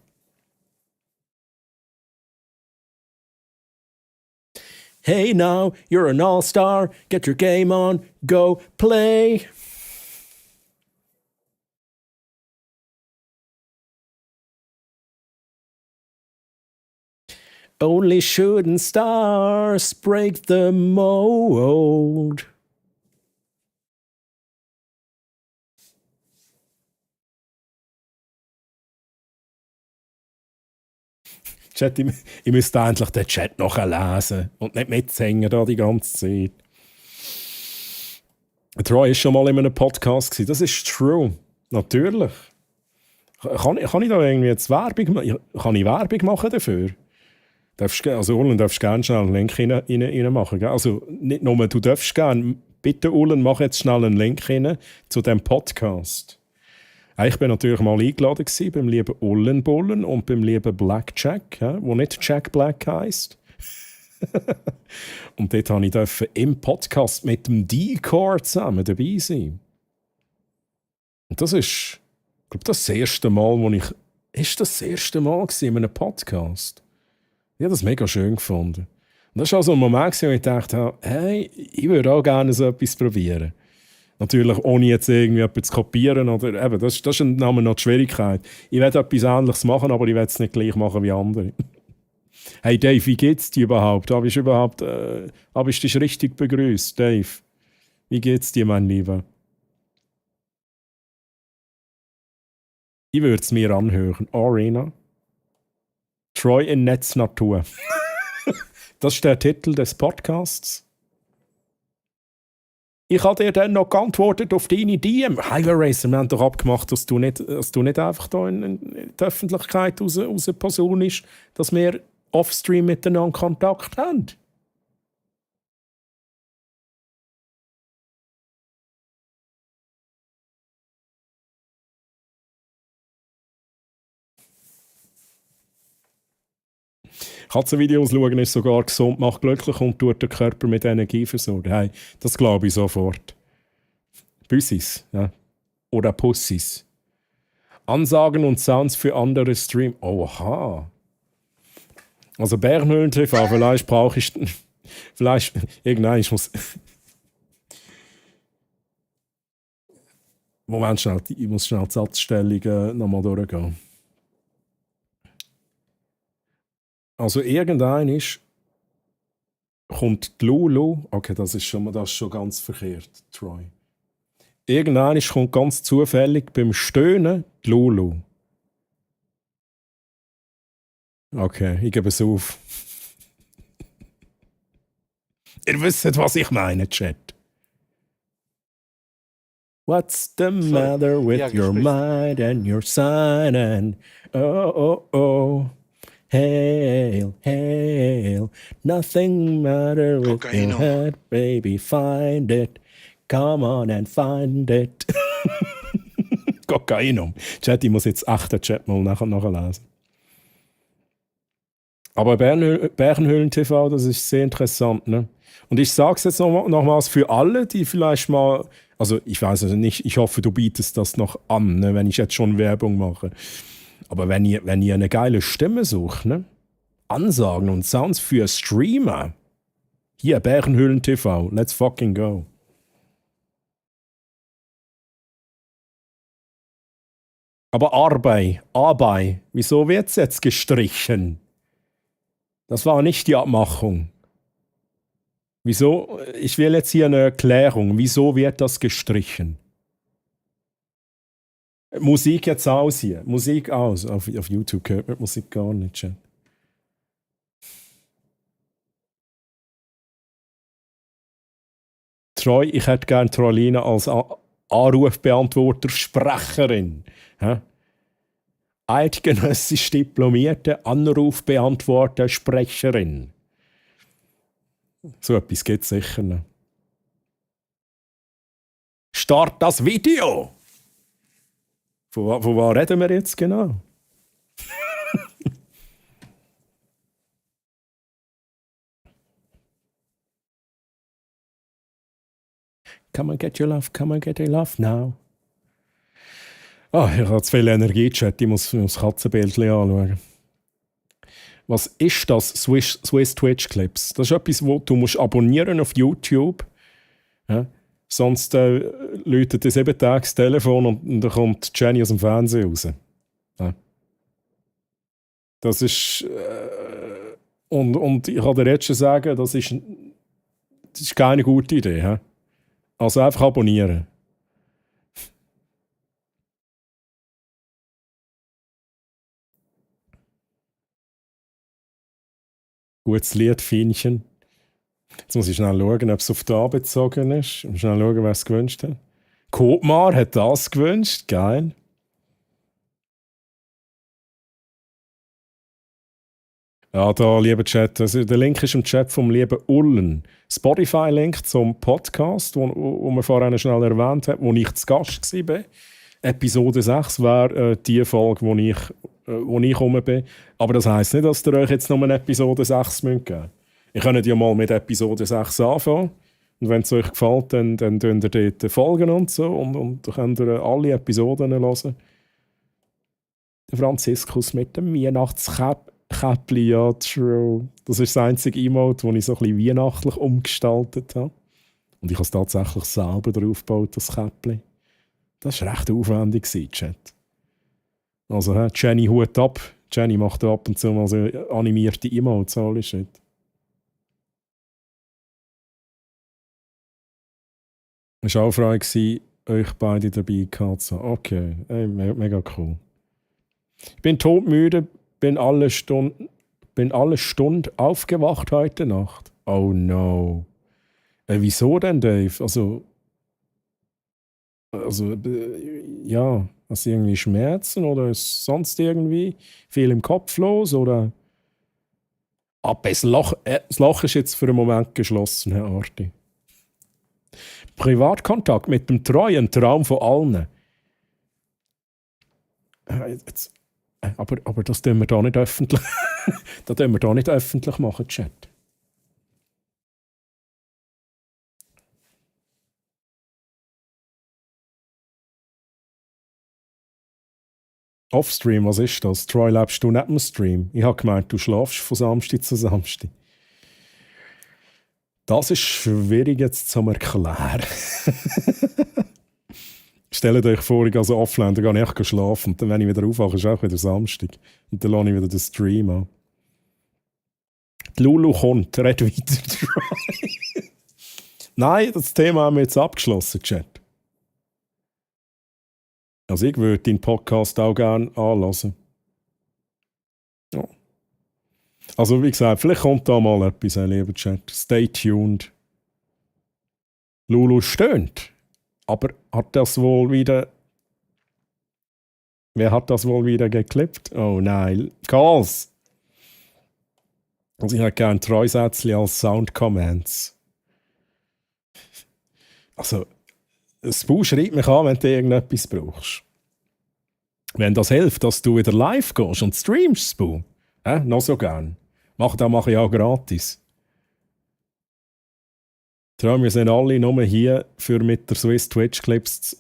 Hey now, you're an all-star. Get your game on, go play. Only shooting stars break the mold. Chat, ich müsste endlich den Chat nachlesen und nicht mitsingen da die ganze Zeit. Troy war schon mal in einem Podcast gewesen. Das ist true. Natürlich. Kann ich da irgendwie jetzt Werbung machen? Kann ich Werbung machen dafür? Also Ulen, darfst gerne schnell einen Link rein machen. Gell? Also nicht nur, du darfst gerne. Bitte Ulen, mach jetzt schnell einen Link rein zu diesem Podcast. Ich war natürlich mal eingeladen beim lieben Ullenbullen und beim lieben Blackjack, der nicht Jack Black heisst. Und dort durfte ich im Podcast mit dem D-Core zusammen dabei sein. Und das ist, ich glaube, das erste Mal, in einem Podcast. Ich habe das mega schön gefunden. Und das war auch so ein Moment, wo ich dachte, hey, ich würde auch gerne so etwas probieren. Natürlich ohne jetzt irgendwie etwas zu kopieren. Oder, eben, das ist noch die Schwierigkeit. Ich werde etwas Ähnliches machen, aber ich werde es nicht gleich machen wie andere. Hey Dave, wie geht's dir überhaupt? Habe ich dich richtig begrüßt, Dave? Wie geht's dir, mein Lieber? Ich würde es mir anhören. Arena. Troy in Netznatur. Das ist der Titel des Podcasts. Ich habe dir dann noch geantwortet auf deine DM. Highway Racer, wir haben doch abgemacht, dass du nicht einfach da in die Öffentlichkeit raus posauninst, dass wir offstream miteinander Kontakt haben. Katzenvideos schauen ist sogar gesund, macht glücklich und tut den Körper mit Energie versorgen. Hey, das glaube ich sofort. Büssis, ja. Oder Pussis. Ansagen und Sounds für andere Stream. Oha. Also Bernhöhlen TV, vielleicht brauche ich... Vielleicht... Irgendein, ich muss... Moment schnell, ich muss schnell die Satzstellungen nochmal durchgehen. Also irgendein kommt die Lulu. Okay, das ist schon ganz verkehrt, Troy. Irgendein kommt ganz zufällig beim Stöhnen die Lulu. Okay, ich gebe es auf. Ihr wisst, was ich meine, Chat. What's the matter with your mind and your sign and oh. Hail, hail, nothing matter with your head, baby, find it. Come on and find it. Kokainum. Chat, ich muss jetzt echt den Chat mal nachlesen. Aber Bärenhöhlen TV, das ist sehr interessant, ne? Und ich sage es jetzt nochmals für alle, die vielleicht mal, also ich weiß es nicht, ich hoffe, du bietest das noch an, ne, wenn ich jetzt schon Werbung mache. Aber wenn ihr eine geile Stimme sucht, ne? Ansagen und Sounds für Streamer. Hier, Bärenhöhlen TV, let's fucking go. Aber Arbeit, wieso wird es jetzt gestrichen? Das war nicht die Abmachung. Wieso? Ich will jetzt hier eine Erklärung. Wieso wird das gestrichen? Musik jetzt aus hier. Musik aus. Auf YouTube hört man Musik gar nicht. Schon. Troy, ich hätte gerne Troilina als Anrufbeantworter-Sprecherin. Eidgenössisch diplomierte Anrufbeantworter-Sprecherin. So etwas gibt es sicher noch. Start das Video! Von was reden wir jetzt genau? Come and get your love now. Ich habe zu viel Energie, Chat. Ich muss das Katzenbildchen anschauen. Was ist das? Swiss Twitch Clips. Das ist etwas, wo du musst abonnieren auf YouTube. Ja? Sonst läutet das 7 Tage das Telefon und dann kommt Jenny aus dem Fernsehen raus. Ja. Das ist... Und ich kann dir jetzt schon sagen, das ist keine gute Idee. He? Also einfach abonnieren. Gutes Lied, Fienchen. Jetzt muss ich schnell schauen, ob es auf da bezogen ist. Ich muss schnell schauen, wer es gewünscht hat. Kotmar hat das gewünscht. Geil. Ja, da, lieber Chat, also der Link ist im Chat vom lieben Ullen. Spotify-Link zum Podcast, wo wir vorhin schnell erwähnt haben, wo ich zu Gast war. Episode 6 wäre die Folge, wo ich rum bin. Aber das heisst nicht, dass ihr euch jetzt nur eine Episode 6 geben müsst. Ihr könnt ja mal mit Episode 6 anfangen. Und wenn es euch gefällt, dann könnt ihr dort folgen und so. Und dann könnt ihr alle Episoden hören. Der Franziskus mit dem Weihnachtskäppli, ja, true. Das ist das einzige Emote, das ich so ein bisschen weihnachtlich umgestaltet habe. Und ich habe es tatsächlich selber drauf gebaut, das Käppli. Das war recht aufwendig, Chat. Also, Jenny Hut ab. Jenny macht ab und zu mal so animierte Emotes, holy shit. Es war auch frei, euch beide dabei zu haben. Okay, mega cool. Ich bin todmüde, bin alle Stunden aufgewacht heute Nacht. Oh no. Wieso denn, Dave? Ja, hast du irgendwie Schmerzen oder ist sonst irgendwie viel im Kopf los? Oder? Aber das Loch ist jetzt für einen Moment geschlossen, Herr Arti. Privatkontakt mit dem treuen Traum von allen. Aber das tun wir da nicht öffentlich. Das tun wir da nicht öffentlich machen, Chat. Offstream, was ist das? Troy, lebst du neben dem Stream? Ich habe gemeint, du schlafst von Samstag zu Samstag. Das ist schwierig jetzt zu erklären. Stellt euch vor, ich gehe also offline, dann gehe ich echt schlafen. Und dann, wenn ich wieder aufwache, ist auch wieder Samstag. Und dann lasse ich wieder den Stream an. Die Lulu kommt, red weiter. Nein, das Thema haben wir jetzt abgeschlossen, Chat. Also ich würde deinen Podcast auch gerne anhören. Ja. Also wie gesagt, vielleicht kommt da mal etwas, lieber Chat. Stay tuned. Lulu stöhnt. Aber hat das wohl wieder... Wer hat das wohl wieder geklippt? Oh nein. Calls! Also ich hätte gerne 3 Sätze als Sound-Comments. Also, Spu schreibt mich an, wenn du irgendetwas brauchst. Wenn das hilft, dass du wieder live gehst und streamst, Spu. Noch so gern. Das mache ich auch gratis. Wir sind alle nur hier, für mit der Swiss Twitch Clips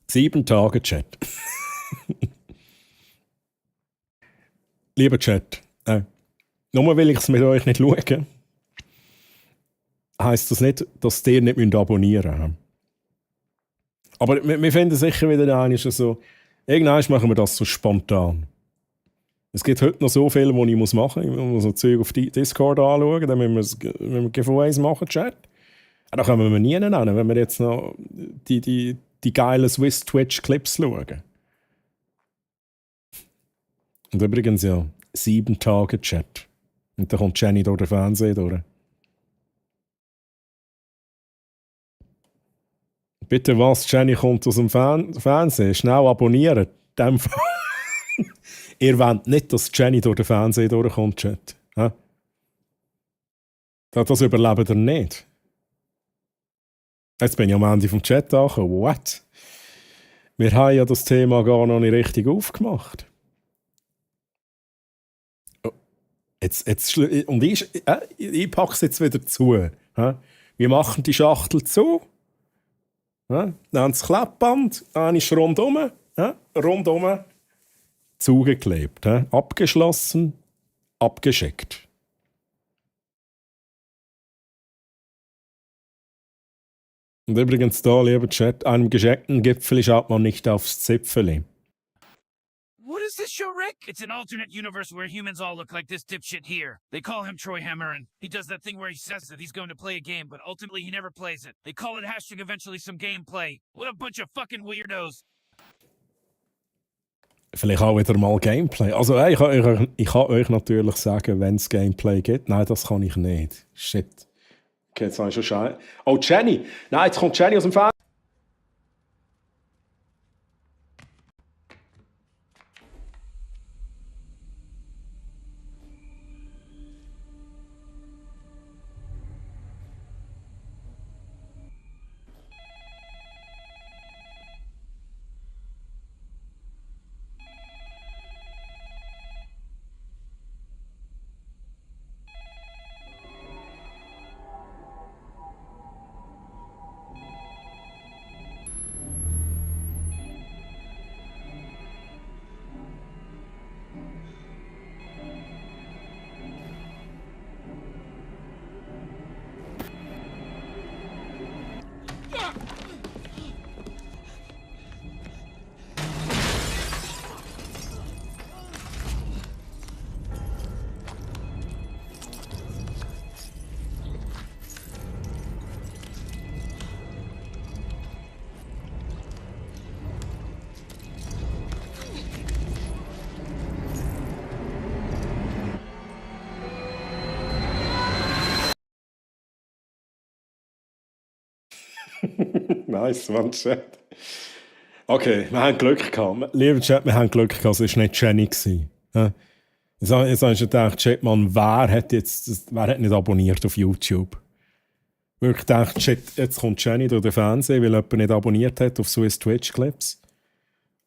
7 Tage Chat. Lieber Chat, nur weil ich es mit euch nicht schaue, heisst das nicht, dass ihr nicht abonnieren müsst. Aber wir finden sicher wieder einen so, irgendwann machen wir das so spontan. Es gibt heute noch so viel, was ich machen muss. Ich muss so Zeug auf Discord anschauen, dann müssen wir Giveaways machen, Chat. Da kommen wir nie hin, wenn wir jetzt noch die geilen Swiss Twitch Clips schauen. Und übrigens ja, 7 Tage Chat. Und dann kommt Jenny durch den Fernseher durch. Bitte was, Jenny kommt aus dem Fernsehen. Schnell abonnieren. Dem Fall. Ihr wollt nicht, dass Jenny durch den Fernseher durchkommt, Chat. Das überlebt ihr nicht. Jetzt bin ich am Ende vom Chat angekommen. What? Wir haben ja das Thema gar noch nicht richtig aufgemacht. Und ich packe es jetzt wieder zu. Wir machen die Schachtel zu. Dann das Klappband, ist rundum zugeklebt. Abgeschlossen, abgeschickt. Und übrigens da, lieber Chat, einem geschenkten Gipfel schaut man nicht aufs Zipfeli. is this show, Rick? It's an alternate universe where humans all look like this dipshit here. They call him Troy Hammer, and he does that thing where he says that he's going to play a game, but ultimately he never plays it. They call it hashtag eventually some gameplay. What a bunch of fucking weirdos. Vielleicht auch wieder mal Gameplay. Also ich kann euch natürlich sagen, wenn es Gameplay gibt. Nein, das kann ich nicht. Shit. Okay, jetzt habe ich schon Scheiße. Oh, Jenny! Nein, jetzt kommt Jenny aus dem Fernsehen. Nice, Mann, Chat. Okay, wir haben Glück gehabt. Lieber Chat, wir haben Glück gehabt, es war nicht Jenny. Ja? Jetzt habe ich schon gedacht, Chat, Mann, wer hat nicht abonniert auf YouTube? Wirklich gedacht, Chat, jetzt kommt Jenny durch den Fernsehen, weil jemand nicht abonniert hat auf Swiss Twitch Clips.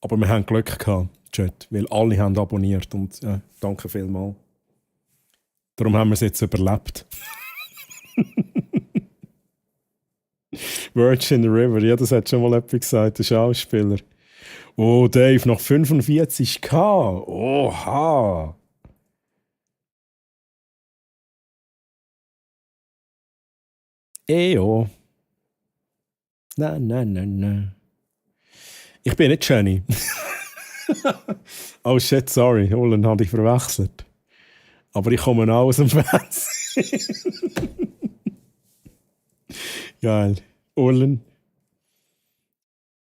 Aber wir haben Glück gehabt, Chat, weil alle haben abonniert und danke vielmals. Darum haben wir es jetzt überlebt. Virgin River, ja, das hat schon mal jemand gesagt, der Schauspieler. Oh, Dave, noch 45k. Oha. Ejo. Nein. Ich bin nicht Jenny. Oh shit, sorry, Ullen habe ich verwechselt. Aber ich komme auch aus dem Fernsehen. Geil. Ullen.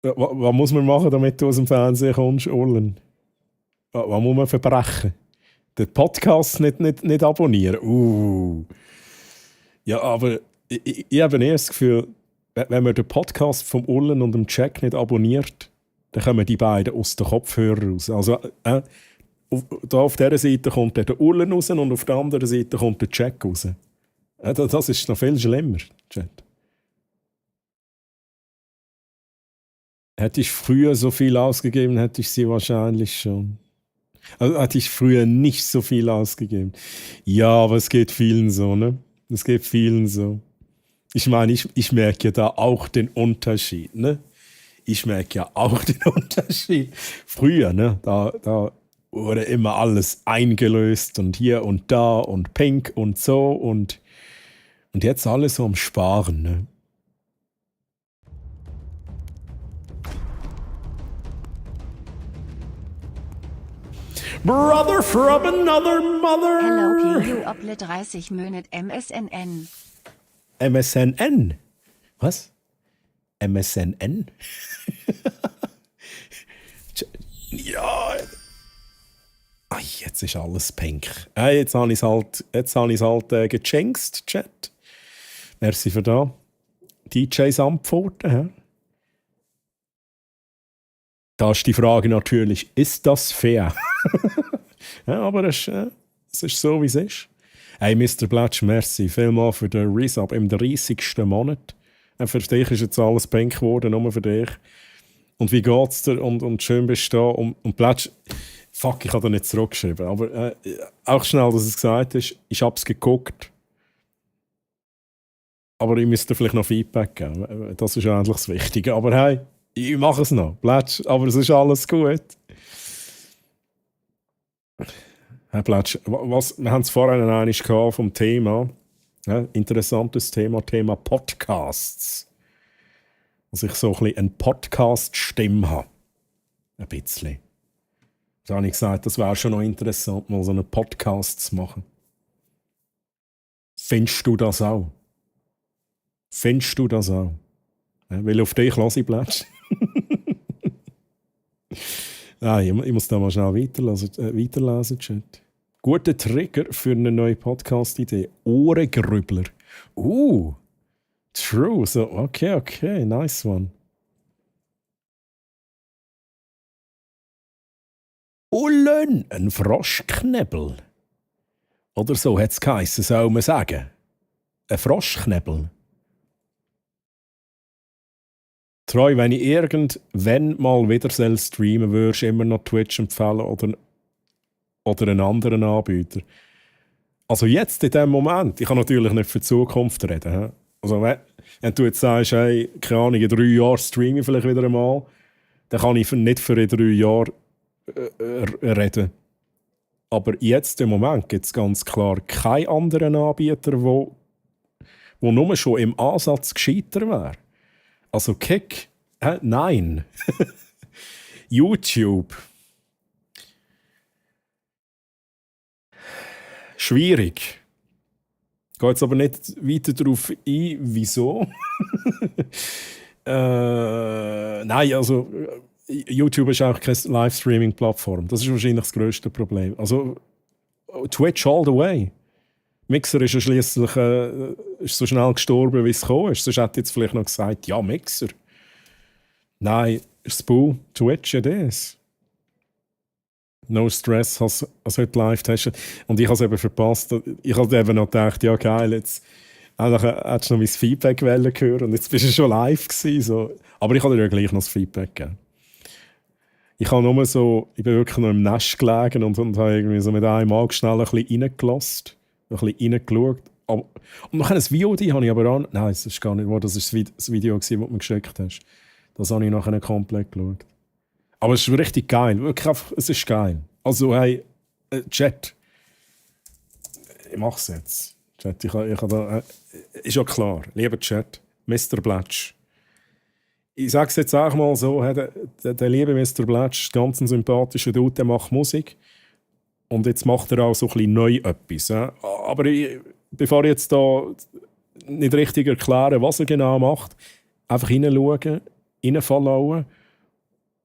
Was muss man machen, damit du aus dem Fernsehen kommst, Ullen? Was muss man verbrechen? Den Podcast nicht abonnieren? Ja, aber ich habe eher das Gefühl, wenn man den Podcast vom Ullen und dem Jack nicht abonniert, dann kommen die beiden aus den Kopfhörern raus. Also, da auf dieser Seite kommt der Ullen raus und auf der anderen Seite kommt der Jack raus. Das ist noch viel schlimmer, Chat. Hätte ich früher so viel ausgegeben, hätte ich sie wahrscheinlich schon. Also hätte ich früher nicht so viel ausgegeben. Ja, aber es geht vielen so, ne? Es geht vielen so. Ich meine, ich merke ja da auch den Unterschied, ne? Ich merke ja auch den Unterschied. Früher, ne? Da wurde immer alles eingelöst und hier und da und pink und so und jetzt alles so am Sparen, ne? Brother from another mother. Hello PU Ople 30 Monat MSNN. MSNN? Was? MSNN? Ja. Jetzt ist alles pink. Jetzt habe ich es halt gechinkst, Chat. Merci für da. DJs Antworten. Ja? Da ist die Frage natürlich, ist das fair? Ja, aber es ist so, wie es ist. Hey, Mr. Blatsch, merci vielmals für den Resub im 30. Monat. Für dich ist jetzt alles pink geworden, nur für dich. Und wie geht's dir? Und schön bist du da. Und Blatsch, fuck, ich habe da nicht zurückgeschrieben. Aber auch schnell, dass es gesagt ist, ich habe es geguckt. Aber ich müsste vielleicht noch Feedback geben. Das ist eigentlich das Wichtige. Aber hey, ich mache es noch. Blatsch, aber es ist alles gut. Herr Blatsch, wir haben es vorhin einmal vom Thema. Ja, interessantes Thema Podcasts. Dass ich so ein bisschen eine Podcast-Stimme habe. Ein bisschen. Da habe ich gesagt, das wäre schon noch interessant, mal so einen Podcast zu machen. Findest du das auch? Findest du das auch? Ja, weil auf dich lasse ich Plätze. Nein, ich muss da mal schnell weiterlesen, Chat. Guter Trigger für eine neue Podcast-Idee. Ohrengrübler. True. So, okay, nice one. Ullen, ein Froschknebel. Oder so hat es geheissen, soll man sagen. Ein Froschknebel. Treu, wenn ich irgendwann mal wieder streamen würdest du immer noch Twitch empfehlen oder einen anderen Anbieter. Also jetzt in dem Moment, ich kann natürlich nicht für die Zukunft reden. He? Also wenn du jetzt sagst, hey, keine Ahnung, in 3 Jahren streame ich vielleicht wieder einmal, dann kann ich nicht für in 3 Jahre reden. Aber jetzt im Moment gibt es ganz klar keinen anderen Anbieter, wo nur schon im Ansatz gescheiter wäre. Also Kick, nein. YouTube. Schwierig. Ich gehe jetzt aber nicht weiter darauf ein, wieso. Nein, also YouTube ist auch keine Livestreaming-Plattform. Das ist wahrscheinlich das grösste Problem. Also Twitch all the way. Mixer ist ja schliesslich so schnell gestorben, wie es gekommen ist. Sonst hätte jetzt vielleicht noch gesagt, ja, Mixer. Nein, Spoo, Twitch, it is. No Stress, als heute live testen. Und ich habe es eben verpasst. Ich habe eben noch gedacht, ja geil, jetzt hättest du noch mein Feedback hören und jetzt bist du schon live gewesen. So. Aber ich habe dir ja gleich noch das Feedback gegeben. Ich bin wirklich noch im Nest gelegen und habe irgendwie so mit einem Auge schnell ein bisschen reingelassen. Ein bisschen reingeschaut. Und nachher ein VOD habe ich aber auch... Nein, das ist gar nicht wahr. Das war das Video, das du mir geschickt hast. Das habe ich nachher komplett geschaut. Aber es ist richtig geil. Wirklich einfach, es ist geil. Also, hey, Chat. Ich mache es jetzt. Chat, ich da, ist ja klar. Lieber Chat, Mr. Blatsch. Ich sage es jetzt auch mal so, der liebe Mr. Blatsch, ganz ein sympathischer Dude, der macht Musik. Und jetzt macht er auch so ein bisschen neu etwas. Ja? Aber bevor ich jetzt da nicht richtig erkläre, was er genau macht, einfach hineinschauen, reinfollowen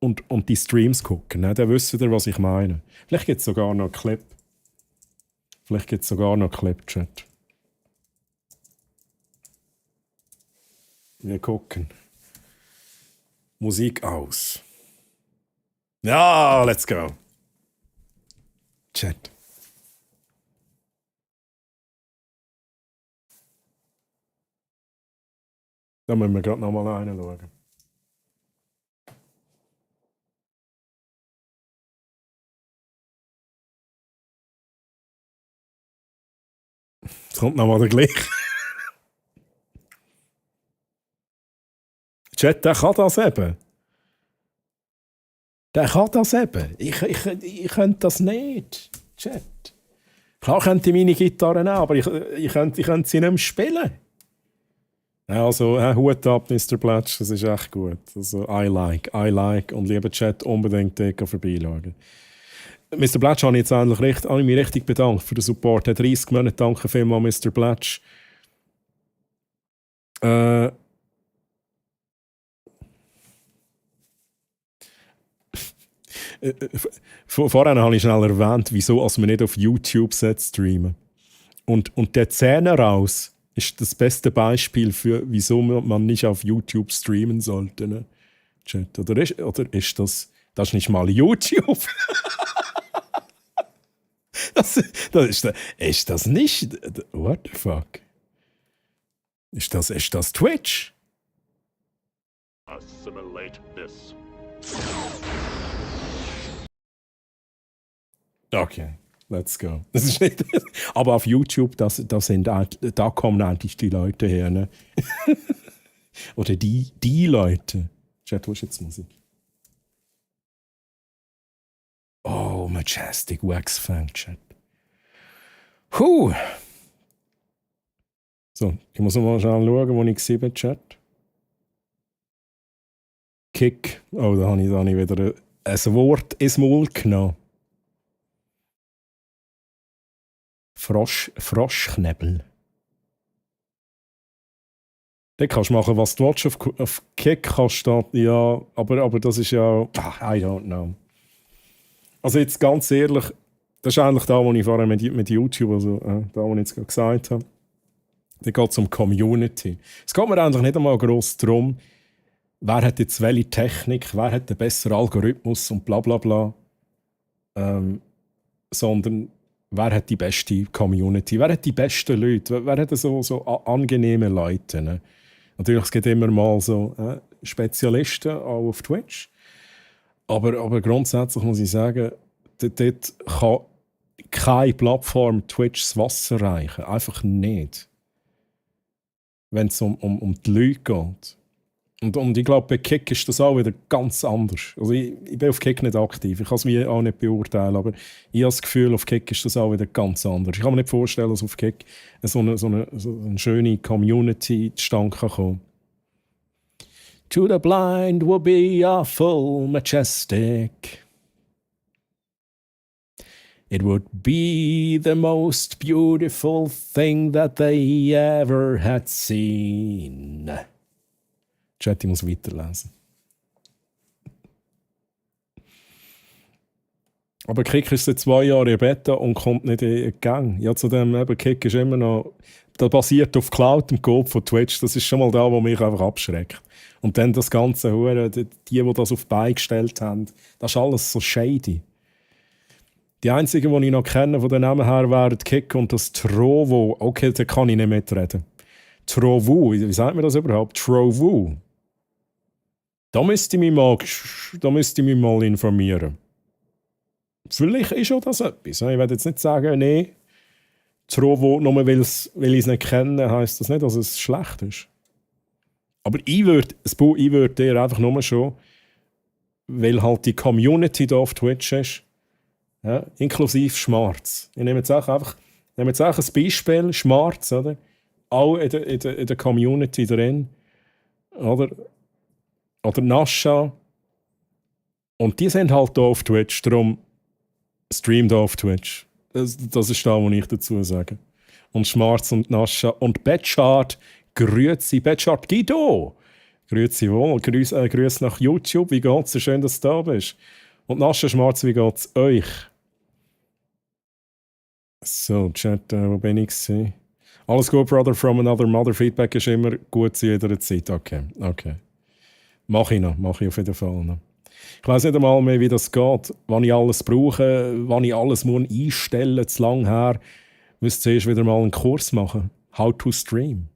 und die Streams gucken. Ne? Dann wisst ihr, was ich meine. Vielleicht gibt es sogar noch einen Clip. Chat. Wir gucken. Musik aus. Ja, let's go. Chat. Da müssen wir gerade nochmal reinschauen. Es kommt nochmal der gleiche. Chat, der kann das eben. Ich könnte das nicht. Chat. Klar könnte ich meine Gitarre nehmen, aber ich könnte sie nicht mehr spielen. Also, Hut ab, Mr. Blatsch, das ist echt gut. Also, I like. Und lieber Chat, unbedingt dort vorbeischauen. Mr. Blatsch habe ich mich richtig bedankt für den Support. Er hat 30 Monate, danke vielmals, Mr. Blatsch. Vorhin habe ich schnell erwähnt, wieso man nicht auf YouTube streamen. Und der Zähne raus ist das beste Beispiel für, wieso man nicht auf YouTube streamen sollte. Ne? Chat. Oder ist das ist nicht mal YouTube? Ist das nicht? What the fuck? Ist das Twitch? Assimilate this. Okay, let's go. Das ist nicht, aber auf YouTube, da kommen eigentlich die Leute her, ne? Oder die Leute. Chat, wo ist jetzt Musik? Oh, Majestic Wax Fang, Chat. So, ich muss mal schauen, wo ich gesehen Chat. Kick. Oh, da habe ich wieder ein Wort ins Maul genommen. Froschknebel. Dann kannst du machen, was du willst. Auf Kick kannst du ja, aber das ist ja... I don't know. Also jetzt ganz ehrlich, das ist eigentlich da, wo ich vorher mit YouTube, also da, wo ich jetzt gerade gesagt habe, da geht es um Community. Es geht mir eigentlich nicht einmal gross darum, wer hat jetzt welche Technik, wer hat den besseren Algorithmus und bla bla bla. Sondern wer hat die beste Community, wer hat die besten Leute, wer hat so angenehme Leute. Ne? Natürlich, es gibt immer mal so Spezialisten, auch auf Twitch. Aber grundsätzlich muss ich sagen, dort kann keine Plattform Twitch das Wasser reichen. Einfach nicht. Wenn es um die Leute geht. Und ich glaube, bei Kick ist das auch wieder ganz anders. Also ich bin auf Kick nicht aktiv, ich kann es mir auch nicht beurteilen, aber ich habe das Gefühl, auf Kick ist das auch wieder ganz anders. Ich kann mir nicht vorstellen, dass auf Kick so eine schöne Community zustande kommen. To the blind will be awful majestic. It would be the most beautiful thing that they ever had seen. Chat, ich muss weiterlesen. Aber Kick ist seit 2 Jahren in Beta und kommt nicht in die Gang. Ja, zudem eben, Kick ist immer noch... Das basiert auf Cloud und Code von Twitch. Das ist schon mal da, wo mich einfach abschreckt. Und dann das ganze Hure, die das auf die Beine gestellt haben, das ist alles so shady. Die einzigen, die ich noch kenne von den Namen her, wären Kick und das Trovo. Okay, da kann ich nicht mitreden. Trovo, wie sagt man das überhaupt? Trovo. Da müsste ich mich mal informieren. Vielleicht ist auch das etwas. Ich werde jetzt nicht sagen, nee, Trovo, nur weil ich es nicht kenne, heisst das nicht, dass es schlecht ist. Aber ich würde dir einfach nur schon, weil halt die Community da auf Twitch ist, ja, inklusive Schmarz. Ich nehme jetzt auch ein Beispiel, Schmarz, oder? Auch in der Community drin. Oder Nascha. Und die sind halt hier auf Twitch, darum streamt hier auf Twitch. Das ist da, was ich dazu sage. Und Schmarz und Nascha und Betschart, grüezi, Betschart Guido. Grüezi wohl, grüß nach YouTube, wie geht's? So schön, dass du da bist. Und Nascha, Schmarz, wie geht's euch? So, Chat, wo bin ich gewesen? Alles gut, Brother from another mother. Feedback ist immer gut zu jeder Zeit. Okay. Mache ich auf jeden Fall noch. Ich weiss nicht einmal mehr, wie das geht, wann ich alles brauche, wann ich alles muss einstellen, zu lang her. Ich müsste zuerst wieder mal einen Kurs machen. How to stream.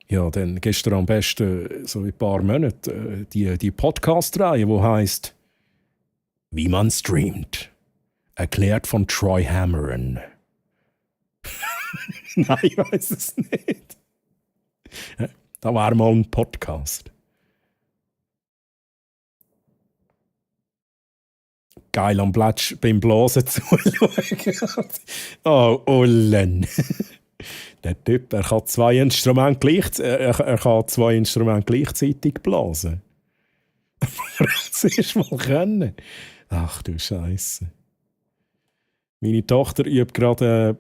Ja, dann gehst du am besten so in ein paar Monaten die Podcast-Reihe, die heisst Wie man streamt. Erklärt von Troy Hammeron. Nein, ich weiß es nicht. Da war mal ein Podcast. Geil am Blatsch beim Blasen zuschauen. Oh, Ullen. Der Typ, er kann zwei Instrumente gleichzeitig blasen. Das ist mal können. Ach du Scheiße. Meine Tochter übt gerade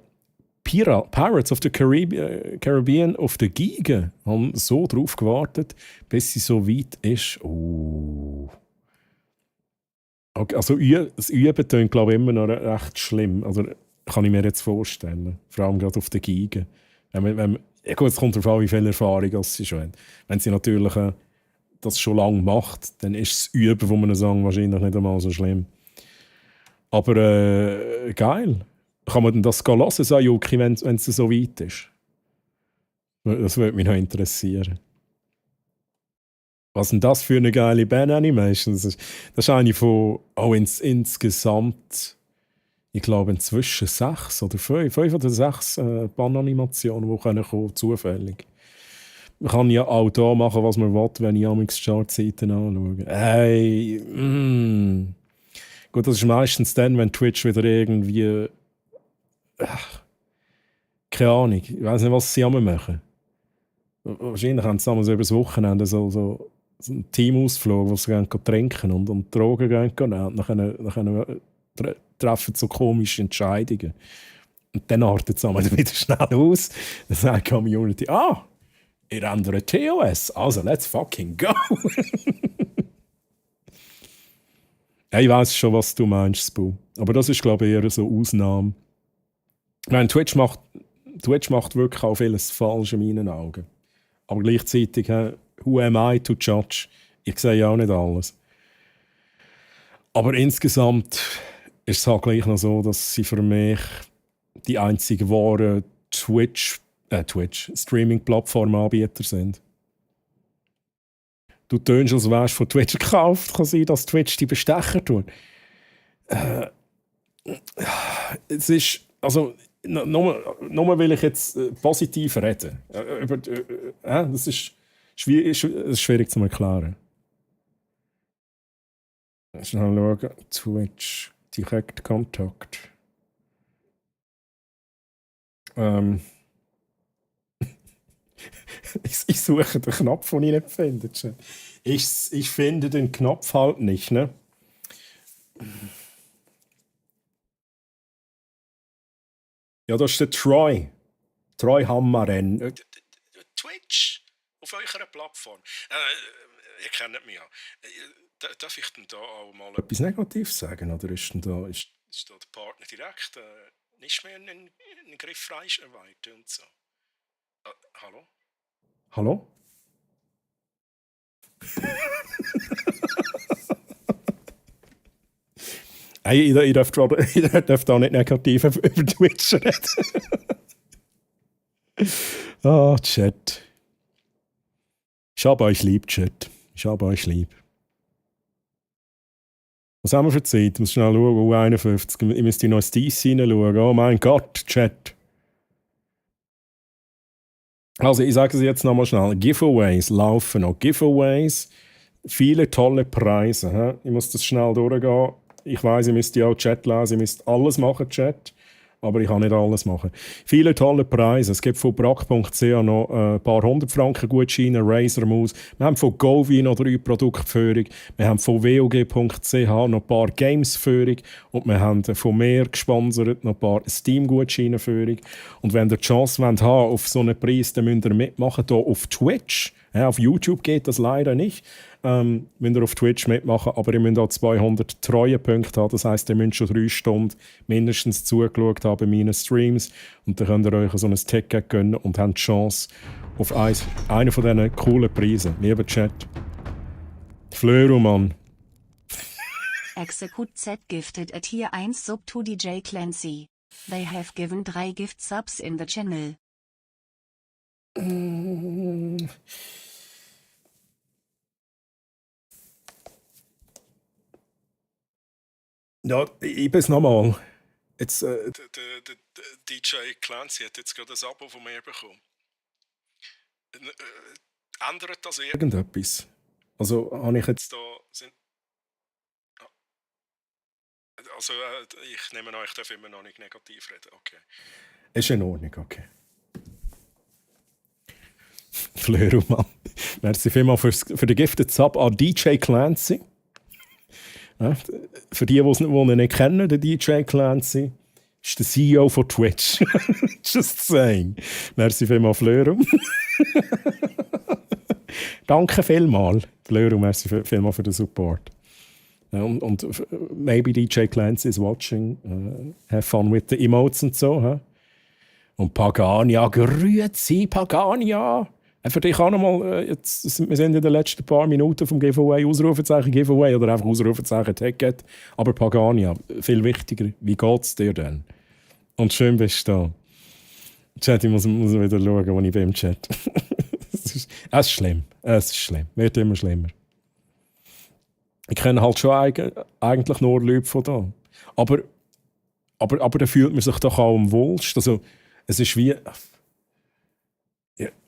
Pirates of the Caribbean auf der Geige. Ich habe so drauf gewartet, bis sie so weit ist. Oh. Okay, also das Üben klingt, glaube ich, immer noch recht schlimm. Also kann ich mir jetzt vorstellen. Vor allem gerade auf der Geige. Gut, es kommt darauf an, wie viel Erfahrung sie schon hat. Wenn sie natürlich das schon lange macht, dann ist das Üben, wo man sagen, wahrscheinlich nicht einmal so schlimm. Aber geil. Kann man denn das hören, Sayuki, wenn es so weit ist? Das würde mich noch interessieren. Was ist denn das für eine geile Band-Animation? Das ist eine von insgesamt, ich glaube, inzwischen 6 oder 5 oder 6 Band-Animationen, die kommen, zufällig. Man kann ja auch da machen, was man will, wenn ich die Startseiten anschaue. Hey, Gut, das ist meistens dann, wenn Twitch wieder irgendwie... keine Ahnung, ich weiß nicht, was sie machen. Wahrscheinlich haben sie damals über das Wochenende so einen Teamausflug, wo sie gehen trinken und Drogen gehen nehmen. Und dann treffen sie so komische Entscheidungen. Und dann artet es einmal wieder schnell aus. Dann sagt die Community, ihr ändert TOS, also let's fucking go. Ja, ich weiss schon, was du meinst, Spu. Aber das ist, glaube ich, eher so Ausnahme. Ich meine, Twitch macht wirklich auch vieles falsch in meinen Augen. Aber gleichzeitig, who am I to judge? Ich sehe ja auch nicht alles. Aber insgesamt ist es halt gleich noch so, dass sie für mich die einzig wahren Streaming-Plattform-Anbieter sind. Du tönst, als wärst du von Twitch gekauft. Kann sein, dass Twitch die bestechen tut. Es ist, also, nur will ich jetzt positiv reden. Das ist schwierig zu erklären. Schnell schauen. Twitch, Direktkontakt. Ich suche den Knopf, den ich nicht finde. Ich finde den Knopf halt nicht, ne? Ja, das ist der Troy. Troy Hammaren. Twitch auf eurer Plattform. Ihr kennt mich ja. Darf ich denn da auch mal etwas Negatives sagen? Oder ist da der Partner direkt nicht mehr einen griffreich erweitert und so? Hallo? Hallo? Hey, ich darf da nicht negativ über Twitch reden. Chat. Ich habe euch lieb, Chat. Ich habe euch lieb. Was haben wir für Zeit? Ich muss schnell schauen. 51. Ich müsste noch ins DC hineinschauen. Oh mein Gott, Chat. Also, ich sage es jetzt nochmal schnell. Giveaways laufen noch. Giveaways. Viele tolle Preise. He? Ich muss das schnell durchgehen. Ich weiss, ihr müsst ja auch Chat lesen. Ihr müsst alles machen, Chat. Aber ich kann nicht alles machen. Viele tolle Preise. Es gibt von brack.ch noch ein paar 100 Franken Gutscheine, Razer Maus. Wir haben von Govin noch 3 Produktführung. Wir haben von WOG.ch noch ein paar Games-Führung. Und wir haben von mehr gesponsert noch ein paar Steam-Gutscheine-Führung. Und wenn ihr die Chance haben auf so einen Preis, dann müsst ihr mitmachen hier auf Twitch. Ja, auf YouTube geht das leider nicht. Müsst ihr auf Twitch mitmachen, aber ihr müsst auch 200 Treuepunkte haben. Das heisst, ihr müsst schon 3 Stunden mindestens zugeschaut haben bei meinen Streams. Und dann könnt ihr euch so ein Ticket gönnen und habt die Chance auf einen von diesen coolen Preisen. Lieber Chat. Flöru, Mann. Execute Z gifted a tier 1 sub to DJ Clancy. They have given 3 gift subs in the channel. Ja, ich bin es nochmal. Jetzt, der DJ Clancy hat jetzt gerade ein Abo von mir bekommen. Ändert das irgendetwas? Also, habe ich jetzt da... Also, ich nehme an, ich darf immer noch nicht negativ reden. Okay. Ist in Ordnung, okay. Flörumann. Merci vielmals für den Gifted Sub an DJ Clancy. Ja, für die ihn nicht kennen, der DJ Clancy ist der CEO von Twitch. Just saying. Merci vielmals, Flörum. Danke vielmals, Flörum. Merci vielmals für den Support. Ja, und maybe DJ Clancy is watching. Have fun with the emotes und so. Huh? Und Pagania, grüezi Pagania. Für dich auch nochmal, wir sind in den letzten paar Minuten vom Giveaway, Ausrufezeichen Giveaway oder einfach Ausrufezeichen Ticket. Aber Pagania, viel wichtiger, wie geht es dir denn? Und schön bist du da. Chat, ich muss wieder schauen, wo ich bin im Chat. Es ist schlimm, wird immer schlimmer. Ich kenne halt schon eigentlich nur Leute von da. Aber da fühlt man sich doch auch am wohlsten. Also, es ist wie...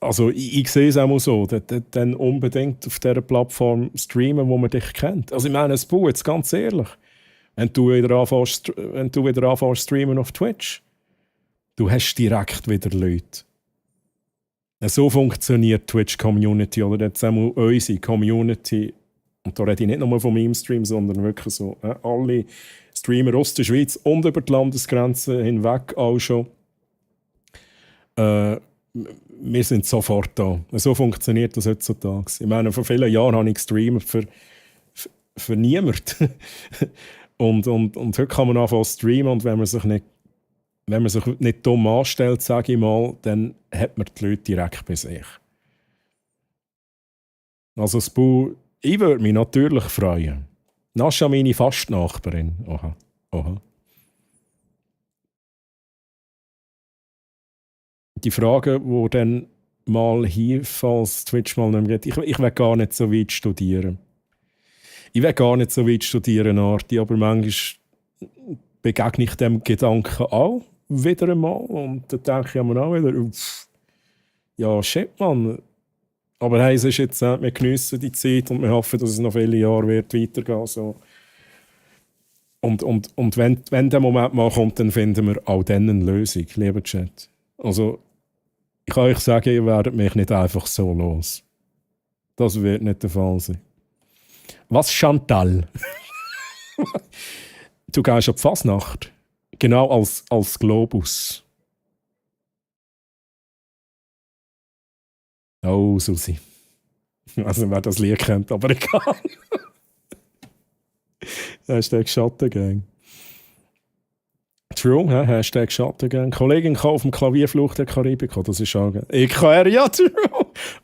Also ich sehe es auch mal so, dann unbedingt auf dieser Plattform streamen, wo man dich kennt. Also ich meine, es Spu, jetzt ganz ehrlich, wenn du wieder anfängst streamen auf Twitch, du hast direkt wieder Leute. So funktioniert Twitch-Community, oder jetzt einmal unsere Community, und da rede ich nicht nur von meinem Stream, sondern wirklich so, alle Streamer aus der Schweiz und über die Landesgrenzen hinweg auch schon. Wir sind sofort da. So funktioniert das heutzutage. Ich meine, vor vielen Jahren habe ich gestreamt für niemanden. und heute kann man anfangen zu streamen und wenn man sich nicht dumm anstellt, sage ich mal, dann hat man die Leute direkt bei sich. Also Spu, ich würde mich natürlich freuen. Nascha, meine Fastnachbarin. Oha. Die Frage, die dann mal hier, falls Twitch mal nicht mehr geht, ich will gar nicht so weit studieren. Arti, aber manchmal begegne ich dem Gedanken auch wieder einmal und dann denke ich mir auch wieder, ja, shit, Mann. Aber hey, es ist jetzt, wir geniessen die Zeit und wir hoffen, dass es noch viele Jahre wird weitergehen so. Und wenn der Moment mal kommt, dann finden wir auch dann eine Lösung, lieber Chat. Also, ich kann euch sagen, ihr werdet mich nicht einfach so los. Das wird nicht der Fall sein. Was, Chantal? Du gehst auf die Fasnacht. Genau als Globus. Oh, Susi. Ich weiß nicht, wer das Lied kennt, aber egal. Hashtag Schattengang. True, Hashtag Schattengang. Kollegin kann auf dem Klavier Flucht der Karibik. Das ist auch geil. Ich kann ja, true.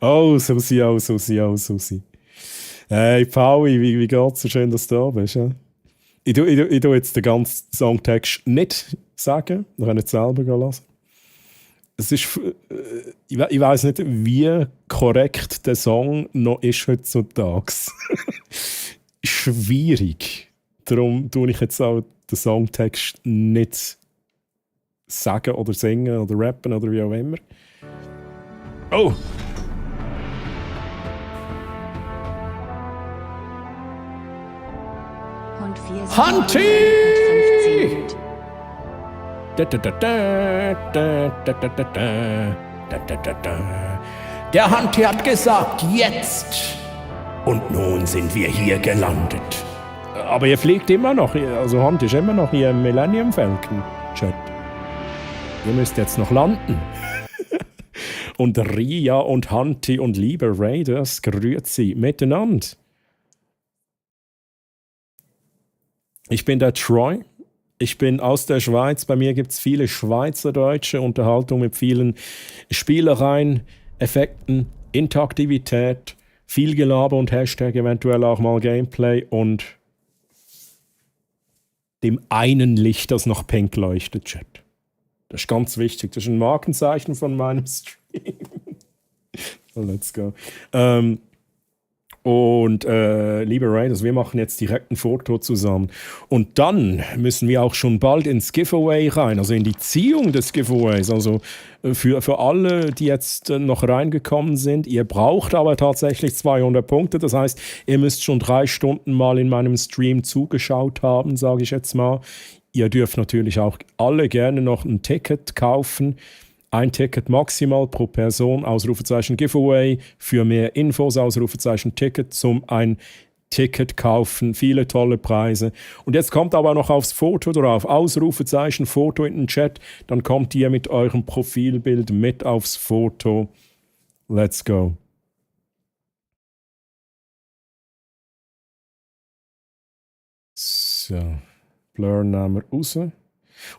Oh, Susi. Hey, Pauli, wie geht's? So schön, dass du da bist. Ja? Ich tu jetzt den ganzen Songtext nicht sagen. Wir können es selber lassen. Es ist, ich weiss nicht, wie korrekt der Song noch ist heutzutage. Schwierig. Darum tue ich jetzt auch den Songtext nicht sagen oder singen oder rappen oder wie auch immer. Oh! Und 4 Hunty! 15. Der Hunty hat gesagt, jetzt! Und nun sind wir hier gelandet. Aber ihr fliegt immer noch, also Hunty ist immer noch hier im Millennium Falcon Chat. Ihr müsst jetzt noch landen. Und Ria und Hunty und liebe Raiders, grüezi miteinander. Ich bin der Troy. Ich bin aus der Schweiz. Bei mir gibt es viele schweizerdeutsche Unterhaltung mit vielen Spielereien, Effekten, Interaktivität, viel Gelaber und Hashtag, eventuell auch mal Gameplay und dem einen Licht, das noch pink leuchtet, Chat. Das ist ganz wichtig. Das ist ein Markenzeichen von meinem Stream. So, let's go. Liebe Raiders, wir machen jetzt direkt ein Foto zusammen. Und dann müssen wir auch schon bald ins Giveaway rein, also in die Ziehung des Giveaways. Also für alle, die jetzt noch reingekommen sind, ihr braucht aber tatsächlich 200 Punkte. Das heißt, ihr müsst schon 3 Stunden mal in meinem Stream zugeschaut haben, sage ich jetzt mal. Ihr dürft natürlich auch alle gerne noch ein Ticket kaufen. Ein Ticket maximal pro Person, Ausrufezeichen Giveaway. Für mehr Infos, Ausrufezeichen Ticket zum ein Ticket kaufen. Viele tolle Preise. Und jetzt kommt aber noch aufs Foto drauf. Ausrufezeichen Foto in den Chat. Dann kommt ihr mit eurem Profilbild mit aufs Foto. Let's go. So. Blur nehmen wir raus.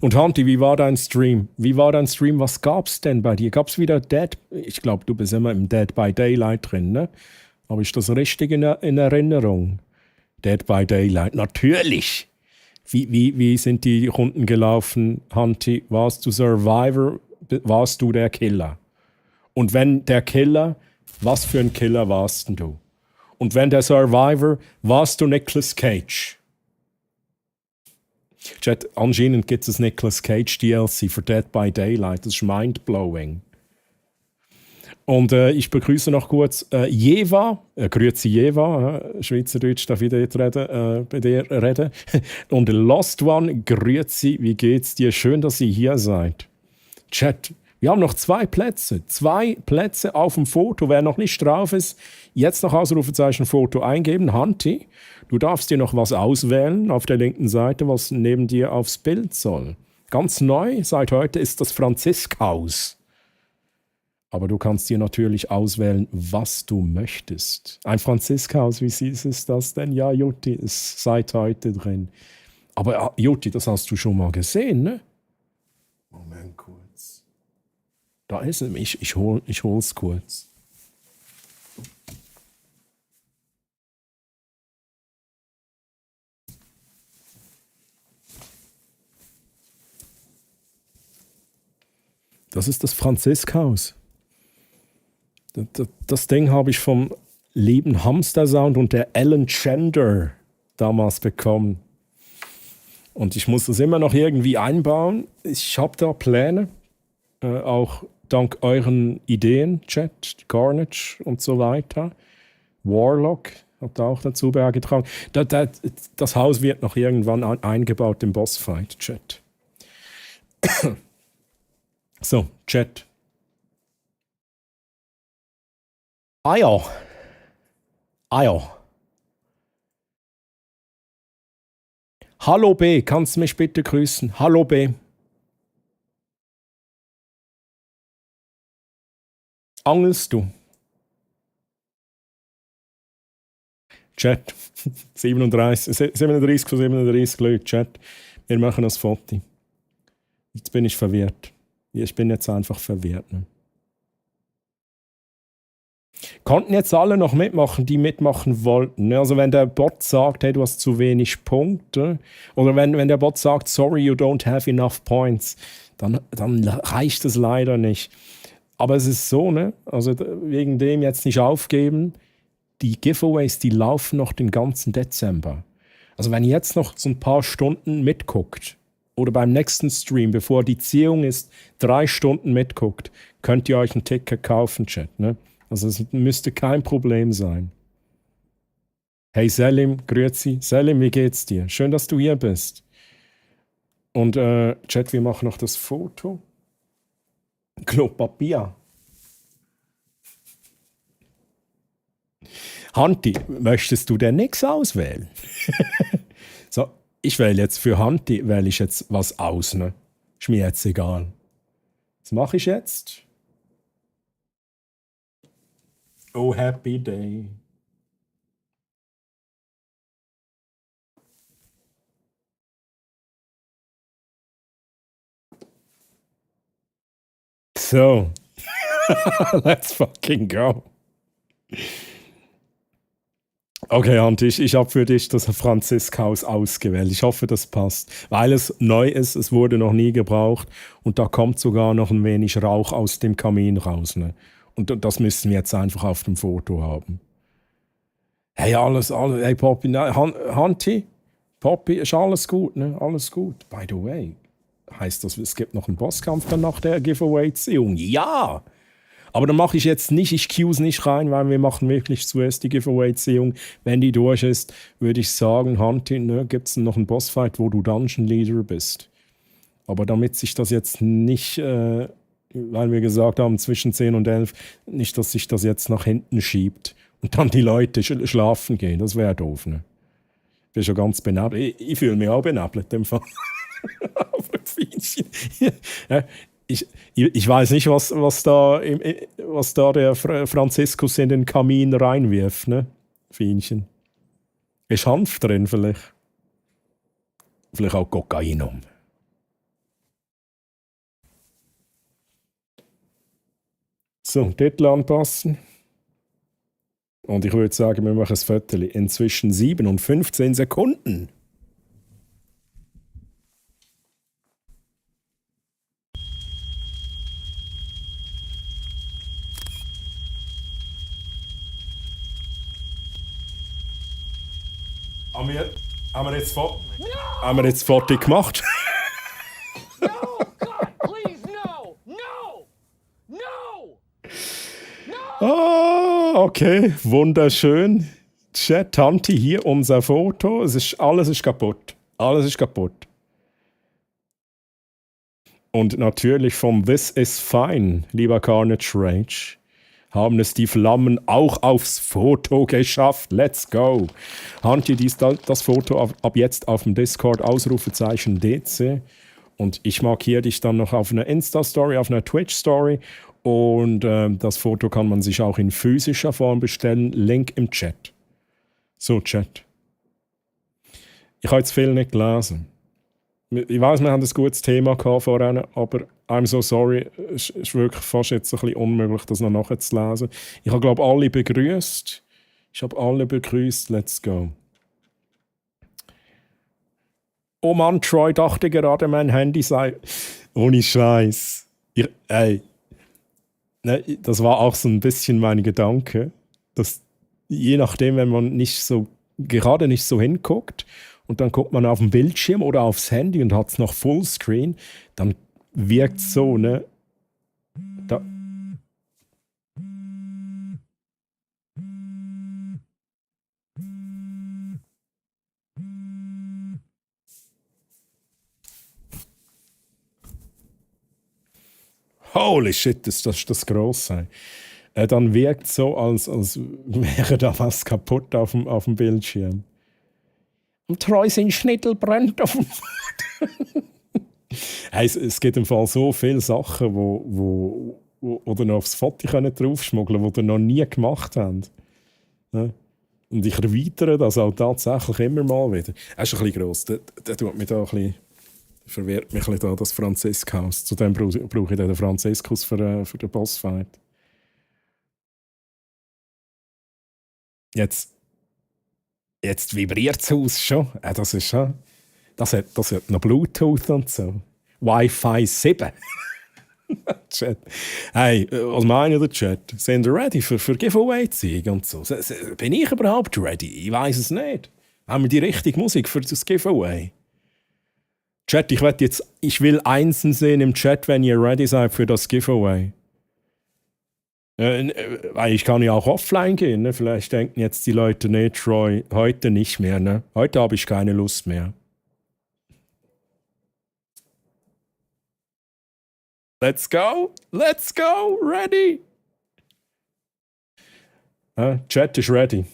Und Hunty, wie war dein Stream? Was gab's denn bei dir? Gab's wieder Dead? Ich glaube, du bist immer im Dead by Daylight drin, ne? Aber ist das richtig in Erinnerung? Dead by Daylight, natürlich! Wie sind die Runden gelaufen, Hunty? Warst du Survivor? Warst du der Killer? Und wenn der Killer, was für ein Killer warst denn du? Und wenn der Survivor, warst du Nicolas Cage? Chat, anscheinend gibt es ein Nicolas Cage DLC für Dead by Daylight. Das ist mindblowing. Und ich begrüße noch kurz Jeva. Grüezi Jeva. Schweizerdeutsch darf ich dort bei dir reden. Und Lost One, grüezi, wie geht's dir? Schön, dass ihr hier seid. Chat, Wir haben noch 2 Plätze. 2 Plätze auf dem Foto. Wer noch nicht drauf ist, jetzt noch Ausrufezeichen Foto eingeben. Hanti, du darfst dir noch was auswählen auf der linken Seite, was neben dir aufs Bild soll. Ganz neu seit heute ist das Franziskaus. Aber du kannst dir natürlich auswählen, was du möchtest. Ein Franziskaus, wie süß ist das denn? Ja, Jutti ist seit heute drin. Aber Jutti, das hast du schon mal gesehen, ne? Moment kurz. Da ist es. Ich hol's kurz. Das ist das Franziskaus. Das Ding habe ich vom lieben Hamster-Sound und der Ellen Gender damals bekommen. Und ich muss das immer noch irgendwie einbauen. Ich habe da Pläne, auch dank euren Ideen, Chat, Carnage und so weiter. Warlock hat auch dazu beigetragen. Das Haus wird noch irgendwann eingebaut im Bossfight, Chat. So, Chat. Ah ja. Hallo B, kannst du mich bitte grüßen? Hallo B. Angelst du? Chat. 37 von 37 Leute, Chat. Wir machen das Foto. Jetzt bin ich verwirrt. Ich bin jetzt einfach verwirrt. Ne? Konnten jetzt alle noch mitmachen, die mitmachen wollten. Also wenn der Bot sagt, hey, du hast zu wenig Punkte, oder wenn der Bot sagt, sorry, you don't have enough points, dann reicht es leider nicht. Aber es ist so, ne? Also wegen dem jetzt nicht aufgeben, die Giveaways, die laufen noch den ganzen Dezember. Also wenn ihr jetzt noch so ein paar Stunden mitguckt, oder beim nächsten Stream, bevor die Ziehung ist, 3 Stunden mitguckt, könnt ihr euch ein Ticket kaufen, Chat, ne? Also es müsste kein Problem sein. Hey Selim, grüezi. Selim, wie geht's dir? Schön, dass du hier bist. Und Chat, wir machen noch das Foto. Klopapier. Hanti, möchtest du denn nichts auswählen? So, ich wähle jetzt für Hanti, wähle ich jetzt was aus, ne? Ist mir jetzt egal. Was mache ich jetzt? Oh, happy day. So. Let's fucking go. Okay, Hanti, ich habe für dich das Franziskaus ausgewählt. Ich hoffe, das passt. Weil es neu ist, es wurde noch nie gebraucht und da kommt sogar noch ein wenig Rauch aus dem Kamin raus, ne? Und das müssen wir jetzt einfach auf dem Foto haben. Hey, hey Poppy, Hanti, Poppy, ist alles gut, ne? Alles gut. By the way, heißt das, es gibt noch einen Bosskampf dann nach der Giveaway-Ziehung? Ja! Aber dann mache ich jetzt nicht, ich cue's nicht rein, weil wir machen wirklich zuerst die Giveaway-Ziehung. Wenn die durch ist, würde ich sagen, Hanti, ne, gibt es noch einen Bossfight, wo du Dungeon Leader bist. Aber damit sich das jetzt nicht... weil wir gesagt haben, zwischen 10 und 11, nicht, dass sich das jetzt nach hinten schiebt und dann die Leute schlafen gehen. Das wäre doof, ne? Ich bin schon ganz benebelt. Ich fühle mich auch benebelt, im Fall. Ich weiß nicht, was da der Franziskus in den Kamin reinwirft, ne? Fienchen. Ist Hanf drin vielleicht? Vielleicht auch Kokainum. So, Titel anpassen. Und ich würde sagen, wir machen das Viertel in zwischen 7 und 15 Sekunden. Haben wir jetzt fertig gemacht? No, God, please, no! No! No! Ah, okay, wunderschön. Chat, Tanti, hier unser Foto. Alles ist kaputt. Alles ist kaputt. Und natürlich von This Is Fine, lieber Carnage Rage, haben es die Flammen auch aufs Foto geschafft. Let's go. Hanti, das Foto ab jetzt auf dem Discord, Ausrufezeichen DC. Und ich markiere dich dann noch auf einer Insta-Story, auf einer Twitch-Story. Und das Foto kann man sich auch in physischer Form bestellen. Link im Chat. So, Chat. Ich habe jetzt viel nicht gelesen. Ich weiß, wir haben ein gutes Thema vorhin, aber I'm so sorry, es ist wirklich fast jetzt ein bisschen unmöglich, das noch nachzulesen. Ich habe, glaube ich, alle begrüßt. Let's go. Oh Mann, Troy dachte gerade, mein Handy sei... Ohne Scheiß. Das war auch so ein bisschen mein Gedanke, dass je nachdem, wenn man gerade nicht so hinguckt und dann guckt man auf den Bildschirm oder aufs Handy und hat es noch Fullscreen, dann wirkt es so, ne? Holy shit, das gross. Dann wirkt es so, als wäre da was kaputt auf dem Bildschirm. Und Troy sein Schnittel brennt auf dem Boden. Es gibt im Fall so viele Sachen, wo oder noch aufs Foto draufschmuggeln können, die ihr noch nie gemacht habt. Ja? Und ich erweitere das auch tatsächlich immer mal wieder. Er ist ein bisschen gross. Der tut mich da ein bisschen, verwehrt mich ein bisschen da, das Franziskus. Zudem brauche ich den Franziskus für den Bossfight. Jetzt vibriert das Haus schon. Das ist schon. Das hat noch Bluetooth und so. Wi-Fi 7. Chat. Hey, was meint der Chat? Sind ihr ready für Giveaway-Ziehen und so? Bin ich überhaupt ready? Ich weiß es nicht. Haben wir die richtige Musik für das Giveaway? Chat, ich will Einsen sehen im Chat, wenn ihr ready seid für das Giveaway. Ich kann ja auch offline gehen. Ne? Vielleicht denken jetzt die Leute, nee, Troy, heute nicht mehr. Ne? Heute habe ich keine Lust mehr. Let's go, ready. Chat ist ready.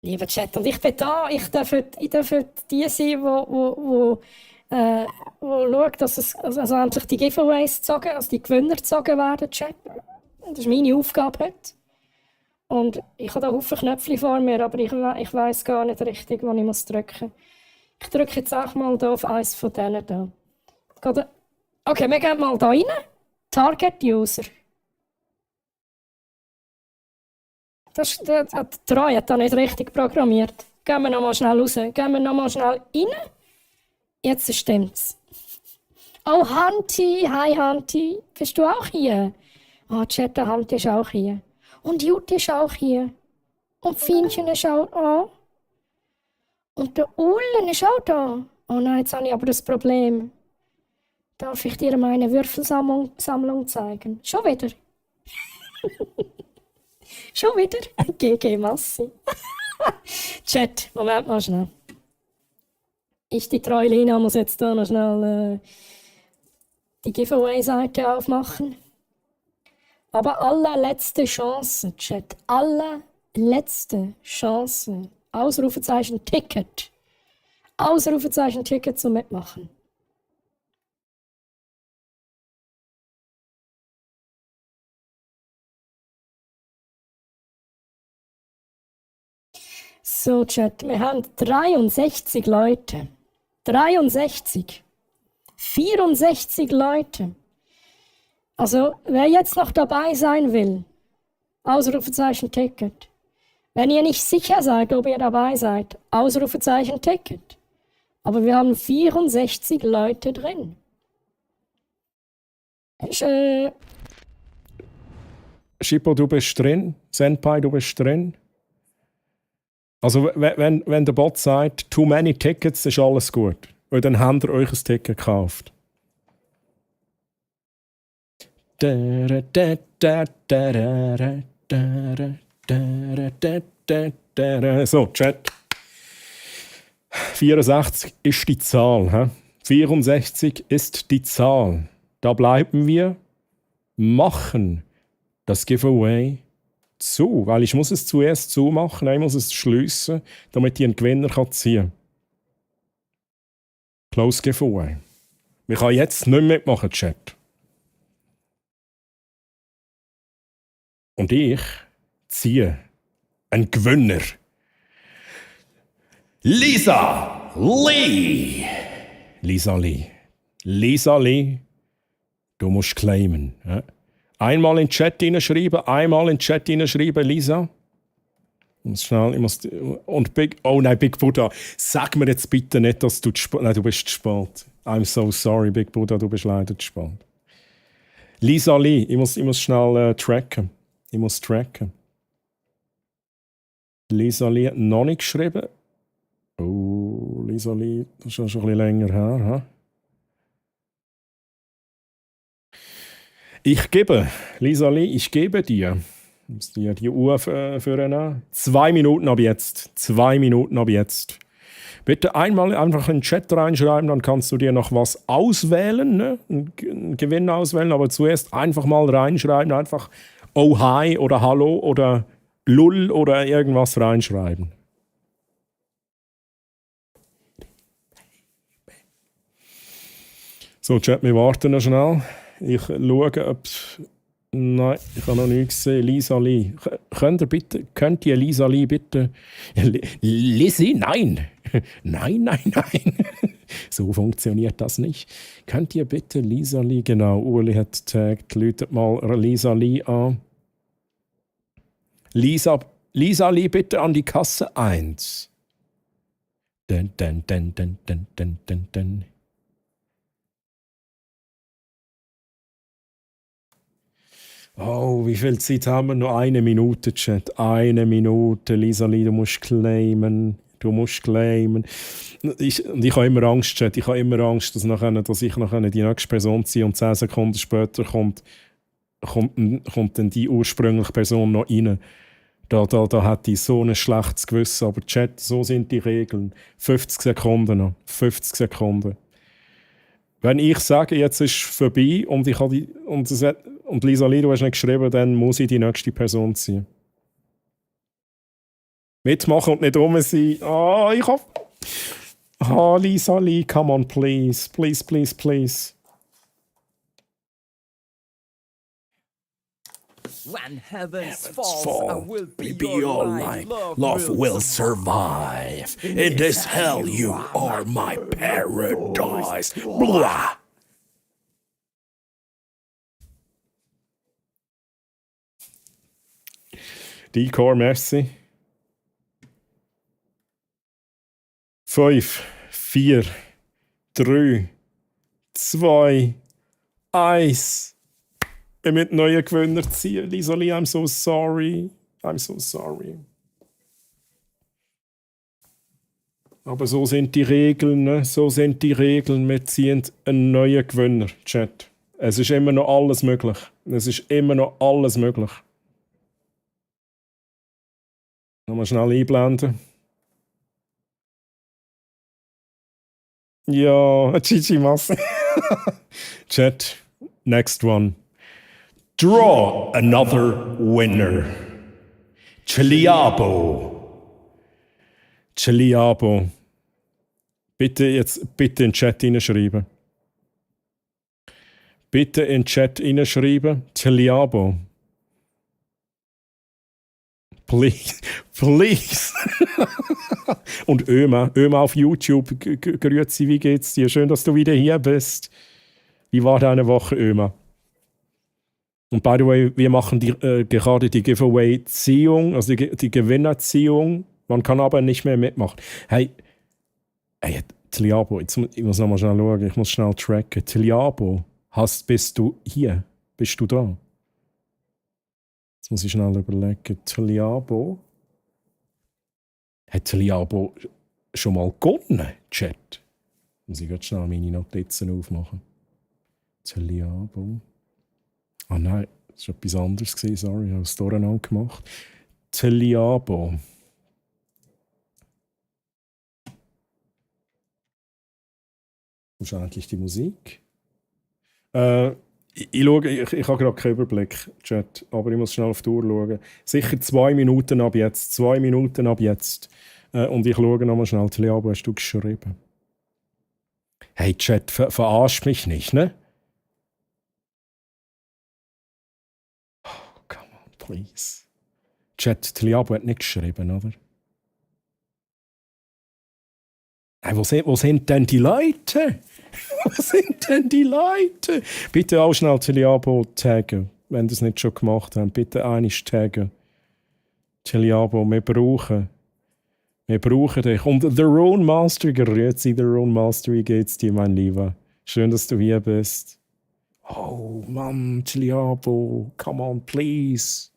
Lieber Chat, und ich bin da, ich darf die sein, wo schaut, dass also endlich die Giveaways gezogen, also die Gewinner gezogen werden, Chat. Das ist meine Aufgabe heute. Und ich habe da Haufen Knöpfe vor mir, aber ich weiss gar nicht richtig, wo ich drücken muss. Ich drücke jetzt auch mal hier auf eins von denen da. Okay, wir gehen mal da rein. Target User. Der Troy hat da nicht richtig programmiert. Gehen wir nochmal schnell raus. Gehen wir nochmal schnell rein. Jetzt stimmt's. Oh, Hanti. Hi, Hanti. Bist du auch hier? Chat, der Hanti ist auch hier. Und Jute ist auch hier. Und Fienchen ist auch da. Und der Ullen ist auch da. Oh nein, jetzt habe ich aber das Problem. Darf ich dir meine Würfelsammlung zeigen? Schon wieder? Schon wieder? GG Massi. Chat, Moment mal schnell. Die Treulina muss jetzt hier noch schnell die Giveaway-Seite aufmachen. Aber allerletzte Chance, Chat. Allerletzte Chance. Ausrufezeichen Ticket. Ausrufezeichen Ticket zum Mitmachen. So, Chat, wir haben 63 Leute. 63. 64 Leute. Also, wer jetzt noch dabei sein will, Ausrufezeichen Ticket. Wenn ihr nicht sicher seid, ob ihr dabei seid, Ausrufezeichen Ticket. Aber wir haben 64 Leute drin. Schippo, du bist drin. Senpai, du bist drin. Also, wenn der Bot sagt, too many tickets, ist alles gut. Weil dann habt ihr euch ein Ticket gekauft. So, Chat. 64 ist die Zahl. He? 64 ist die Zahl. Da bleiben wir. Machen das Giveaway zu. Weil ich muss es zuerst zumachen, ich muss es schliessen, damit ich einen Gewinner ziehen kann. Close Giveaway. Wir können jetzt nicht mitmachen, Chat. Und ich ziehe einen Gewinner. Lisa Lee. Lisa Lee. Lisa Lee, du musst claimen. Ja? Einmal in den Chat hineinschreiben, Lisa. Und Big Buddha, sag mir jetzt bitte nicht, dass du nein, du bist zu spät. I'm so sorry, Big Buddha, du bist leider zu spät. Lisa Lee, ich muss schnell tracken. Ich muss tracken. Lisa Lee hat noch nicht geschrieben. Oh, Lisa Lee, das ist schon ein bisschen länger her. Lisa Lee, ich gebe dir. Ich muss dir die Uhr führen. 2 Minuten ab jetzt. 2 Minuten ab jetzt. Bitte einmal einfach in den Chat reinschreiben, dann kannst du dir noch was auswählen, ne? Einen Gewinn auswählen, aber zuerst einfach mal reinschreiben, einfach Oh hi oder Hallo oder Lull oder irgendwas reinschreiben. So, Chat, wir warten noch schnell. Ich schaue, ob... Nein, ich habe noch nichts gesehen. Lisa Lee. Könnt ihr Lisa Lee bitte... Lizzie, nein! Nein. So funktioniert das nicht. Könnt ihr bitte Lisa Lee... Genau, Uli hat getaggt. Läutet mal Lisa Lee an. Lisa Lee, bitte an die Kasse 1. Den. Oh, wie viel Zeit haben wir? Noch 1 Minute, Chat. 1 Minute. Lisa Lee, du musst claimen. Ich habe immer Angst, Chat. Ich habe immer Angst, dass ich nachher die nächste Person ziehe und 10 Sekunden später kommt dann die ursprüngliche Person noch rein. Da hat die so ein schlechtes Gewissen. Aber Chat, so sind die Regeln. 50 Sekunden noch. 50 Sekunden. Wenn ich sage, jetzt ist es vorbei und Lisa Lee, du hast nicht geschrieben, dann muss ich die nächste Person ziehen. Mitmachen und nicht rum sein. Lisa Lee, come on, please. Please. When heavens fall, I will be your light. Love will survive. In this hell you are my paradise. Blah. Decor, merci. 5, 4, 3, 2, 1. Wir müssen neue Gewinner ziehen. Lisa Lee, I'm so sorry. Aber so sind die Regeln, ne? Wir ziehen einen neuen Gewinner, Chat. Es ist immer noch alles möglich. Nochmal schnell einblenden. Ja, Gigi Masse. Chat, next one. Draw another winner. Chiliabo. Bitte in den Chat hineinschreiben. Chiliabo. Please. Und Öma auf YouTube. Grüezi, wie geht's dir? Schön, dass du wieder hier bist. Wie war deine Woche, Öma? Und by the way, wir machen gerade die Giveaway-Ziehung, also die Gewinnerziehung. Man kann aber nicht mehr mitmachen. Hey Tliabo, ich muss nochmal schnell schauen, ich muss schnell tracken. Tliabo, bist du hier? Bist du da? Jetzt muss ich schnell überlegen. Tliabo? Hat Tliabo schon mal gewonnen, Chat? Muss ich gerade schnell meine Notizen aufmachen. Tliabo. Ah nein, das war etwas anderes, sorry, ich habe es durcheinander gemacht. Teliabo. Wo ist eigentlich die Musik? Ich habe gerade keinen Überblick, Chat, aber ich muss schnell auf die Uhr schauen. Sicher 2 Minuten ab jetzt. 2 Minuten ab jetzt. Und ich schaue nochmal schnell. Teliabo, hast du geschrieben? Hey, Chat, verarscht mich nicht, ne? Oh, come on, please. Chat, Teliabo hat nicht geschrieben, oder? Hey, wo sind denn die Leute? Wo sind denn die Leute? Bitte auch schnell Teliabo taggen, wenn ihr es nicht schon gemacht habt. Bitte einmal taggen. Teliabo, wir brauchen dich. Und der Ron Master, grüezi, der Ron Master, wie geht's dir, mein Lieber? Schön, dass du hier bist. Oh Mann, Teliabo, come on, please.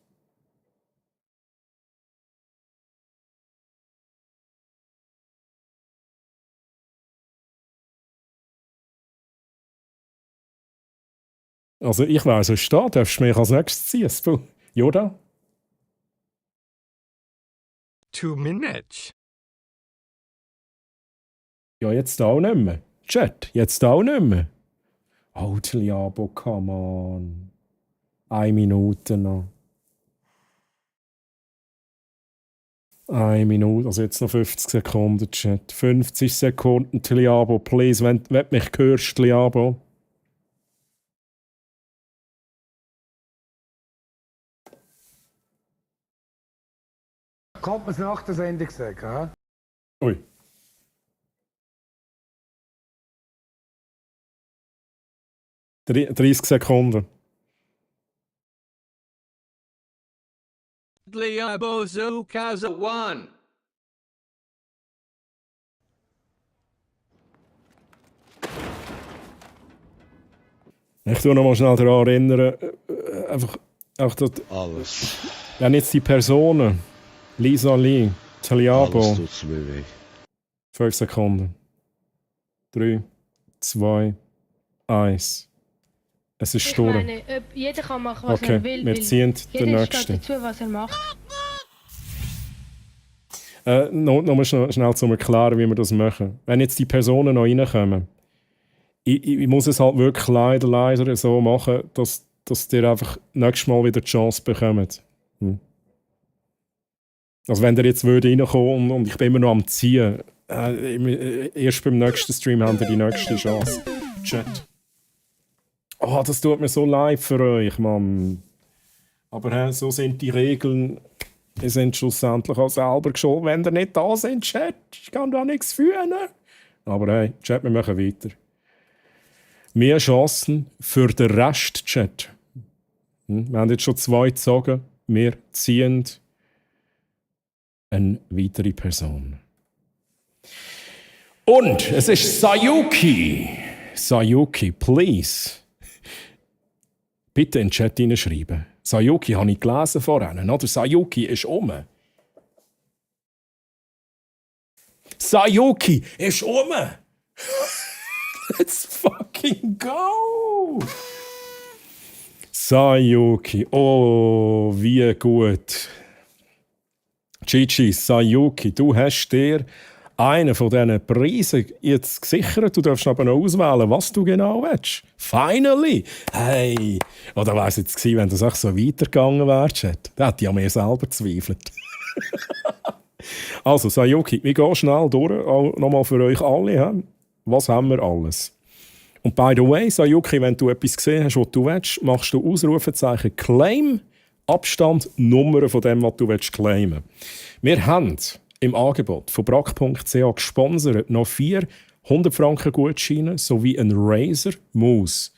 Also ich weiss, es steht, darfst du mich als nächstes ziehen, Spul? Yoda? 2 minutes. Ja, jetzt auch nicht mehr. Chat, jetzt auch nicht mehr. Oh, Teliabo, come on. 1 Minute noch. 1 Minute, also jetzt noch 50 Sekunden, Chat. 50 Sekunden, Teliabo, please, wenn du mich hörst, Teliabo. Kommt man es nach der Sendung sagen, hä? Ui. Dr 30 Sekunden. Teliabo Zukaza 1. Ich tue noch mal schnell daran erinnern, einfach das, Alles. wenn jetzt die Personen, Lisa Lee, Teliabo, Alles tut's mir weh. 5 Sekunden. 3, 2, 1. Es ist Ich stur. meine, jeder kann machen, was Okay, er will. wir weil ziehen den jeder nächsten. steht dazu, was er macht. Nochmal schnell zum Erklären, wie wir das machen. Wenn jetzt die Personen noch reinkommen, ich muss es halt wirklich leider so machen, dass ihr einfach nächstes Mal wieder die Chance bekommt. Also wenn ihr jetzt reinkommen und ich bin immer noch am Ziehen, erst beim nächsten Stream habt ihr die nächste Chance. Chat. Oh, das tut mir so leid für euch, Mann. Aber so sind die Regeln. Ihr seid schlussendlich auch selber schuld, wenn ihr nicht da seid, Chat. Ich kann da nichts führen. Aber hey, Chat, wir machen weiter. Mehr Chancen für den Rest, Chat. Wir haben jetzt schon 2 gezogen. Wir ziehen eine weitere Person. Und es ist Sayuki. Sayuki, please. Bitte in den Chat hineinschreiben. Sayuki habe ich gelesen vorhin, oder? Sayuki ist um. Sayuki ist um. Let's fucking go. Sayuki, oh, wie gut. Gigi, Sayuki, du hast dir einen von diesen Preisen jetzt gesichert. Du darfst aber noch auswählen, was du genau willst. Finally! Hey! Oder wäre es jetzt gewesen, wenn das auch so weitergegangen wäre, Chat? Da hätte ich an mir selber gezweifelt. Also, Sayuki, wir gehen schnell durch. Auch nochmal für euch alle. He? Was haben wir alles? Und by the way, Sayuki, wenn du etwas gesehen hast, was du willst, machst du Ausrufezeichen Claim, Abstand, Nummer von dem, was du claimen willst. Wir haben im Angebot von brack.ch gesponsert noch 4 100 Franken Gutscheine sowie ein Razer Maus.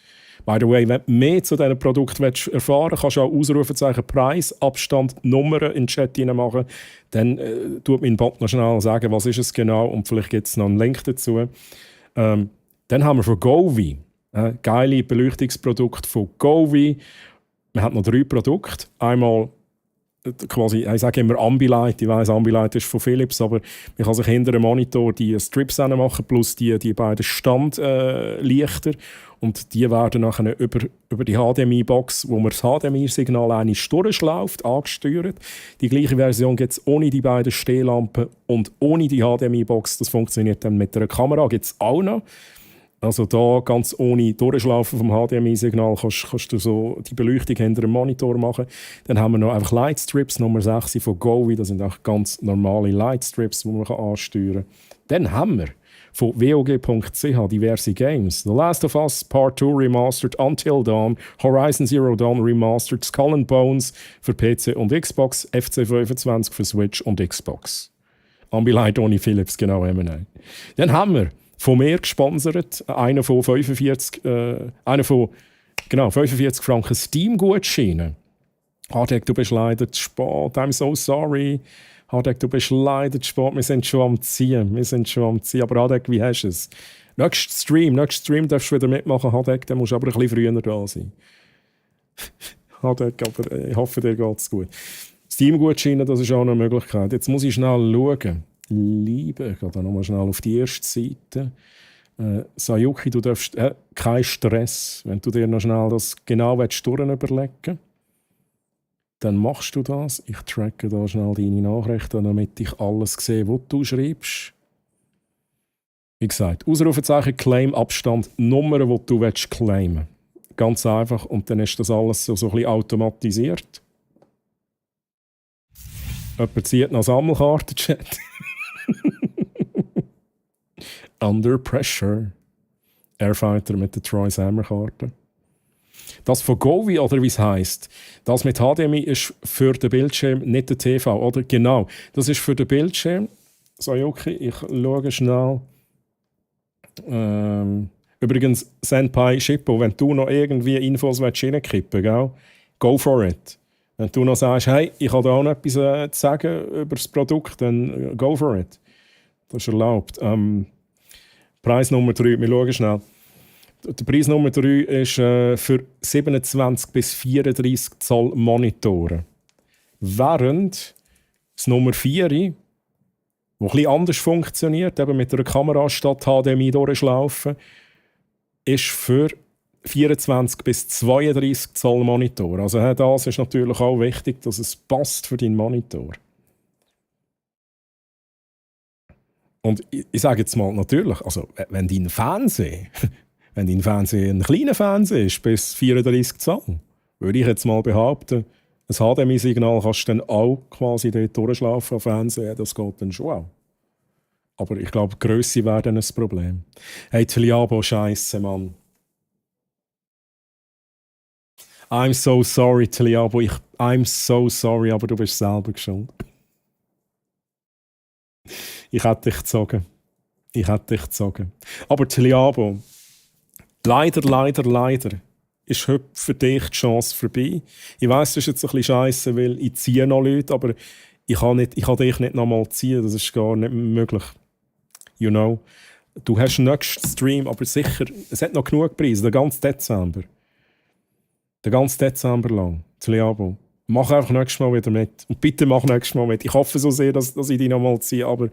By the way, wenn du mehr zu diesen Produkten erfahren willst, kannst du auch Ausrufezeichen Preis, Abstand, Nummern in den Chat machen. Dann tut mein Bot noch schnell sagen, was ist es genau und vielleicht gibt es noch einen Link dazu. Dann haben wir von Govee geile Beleuchtungsprodukte von Govee. Wir haben noch 3 Produkte. Einmal quasi, ich sage immer Ambilight, ich weiss, Ambilight ist von Philips, aber man kann sich hinter dem Monitor die Strips machen, plus die beiden Standlichter. Und die werden nachher über die HDMI-Box, wo man das HDMI-Signal eigentlich durchschläuft, angesteuert. Die gleiche Version gibt es ohne die beiden Stehlampen und ohne die HDMI-Box. Das funktioniert dann mit einer Kamera, gibt es auch noch. Also da ganz ohne Durchschlafen vom HDMI-Signal kannst du so die Beleuchtung hinter dem Monitor machen. Dann haben wir noch einfach Lightstrips, Nummer 6 von Govee. Das sind auch ganz normale Lightstrips, die man ansteuern kann. Dann haben wir von WOG.ch diverse Games. The Last of Us Part 2 Remastered, Until Dawn, Horizon Zero Dawn Remastered, Skull and Bones für PC und Xbox, FC25 für Switch und Xbox. Ambilight ohne Philips, genau, M&A. Dann haben wir von mir gesponsert, einer von 45 Franken Steam-Gutscheine. Hardek, du bist leider zu spät. I'm so sorry. Hardek, du bist leider zu spät. Wir sind schon am Ziehen. Aber Hardek, wie hast du es? Nächsten Stream darfst du wieder mitmachen, Hardek. Dann musst du aber ein bisschen früher da sein. Hardek, aber ich hoffe, dir geht es gut. Steam-Gutscheine, das ist auch eine Möglichkeit. Jetzt muss ich schnell schauen. Ich gehe da nochmal schnell auf die erste Seite. Sayuki, du darfst kein Stress. Wenn du dir noch schnell das genau überlegen, dann machst du das. Ich tracke da schnell deine Nachrichten, damit ich alles sehe, was du schreibst. Wie gesagt, Ausrufezeichen, Claim, Abstand, Nummern, die du claimen willst. Ganz einfach. Und dann ist das alles so ein bisschen automatisiert. Jemand zieht noch Sammelkarten-Chat. Under Pressure. Airfighter mit der Troy Sammer-Karte. Das von Govee, oder wie es heisst, das mit HDMI ist für den Bildschirm, nicht der TV, oder? Genau, das ist für den Bildschirm. So, okay, ich schaue schnell. Übrigens, Senpai Shippo, wenn du noch irgendwie Infos reinkippen willst, go for it. Wenn du noch sagst, hey, ich habe da auch noch etwas zu sagen über das Produkt, dann go for it. Das ist erlaubt. Preis Nummer 3, wir schauen schnell. Der Preis Nummer 3 ist für 27 bis 34 Zoll Monitore. Während das Nummer 4, das ein bisschen anders funktioniert, eben mit einer Kamera statt HDMI durchlaufen, ist für 24 bis 32 Zoll Monitor. Also das ist natürlich auch wichtig, dass es passt für deinen Monitor. Und ich sage jetzt mal natürlich, also wenn dein Fernseher ein kleiner Fernseher ist, bis 34 Zoll, würde ich jetzt mal behaupten, ein HDMI-Signal kannst du dann auch quasi dort durchschlafen am Fernseher, das geht dann schon auch. Aber ich glaube, die Grösse wäre dann ein Problem. Hey, Tliabo, Scheisse, Mann. I'm so sorry, Tliabo. I'm so sorry, aber du bist selber schuld. Ich hätte dich gezogen. Aber Tliabo, leider ist heute für dich die Chance vorbei. Ich weiss, das ist jetzt ein bisschen scheisse, weil ich ziehe noch Leute, aber ich kann dich nicht nochmal ziehen. Das ist gar nicht möglich. You know. Du hast den nächsten Stream, aber sicher, es hat noch genug Preise, den ganzen Dezember. Den ganzen Dezember lang. Tliabo. Mach einfach nächstes Mal wieder mit. Und bitte mach nächstes Mal mit. Ich hoffe so sehr, dass ich dich nochmal ziehe, aber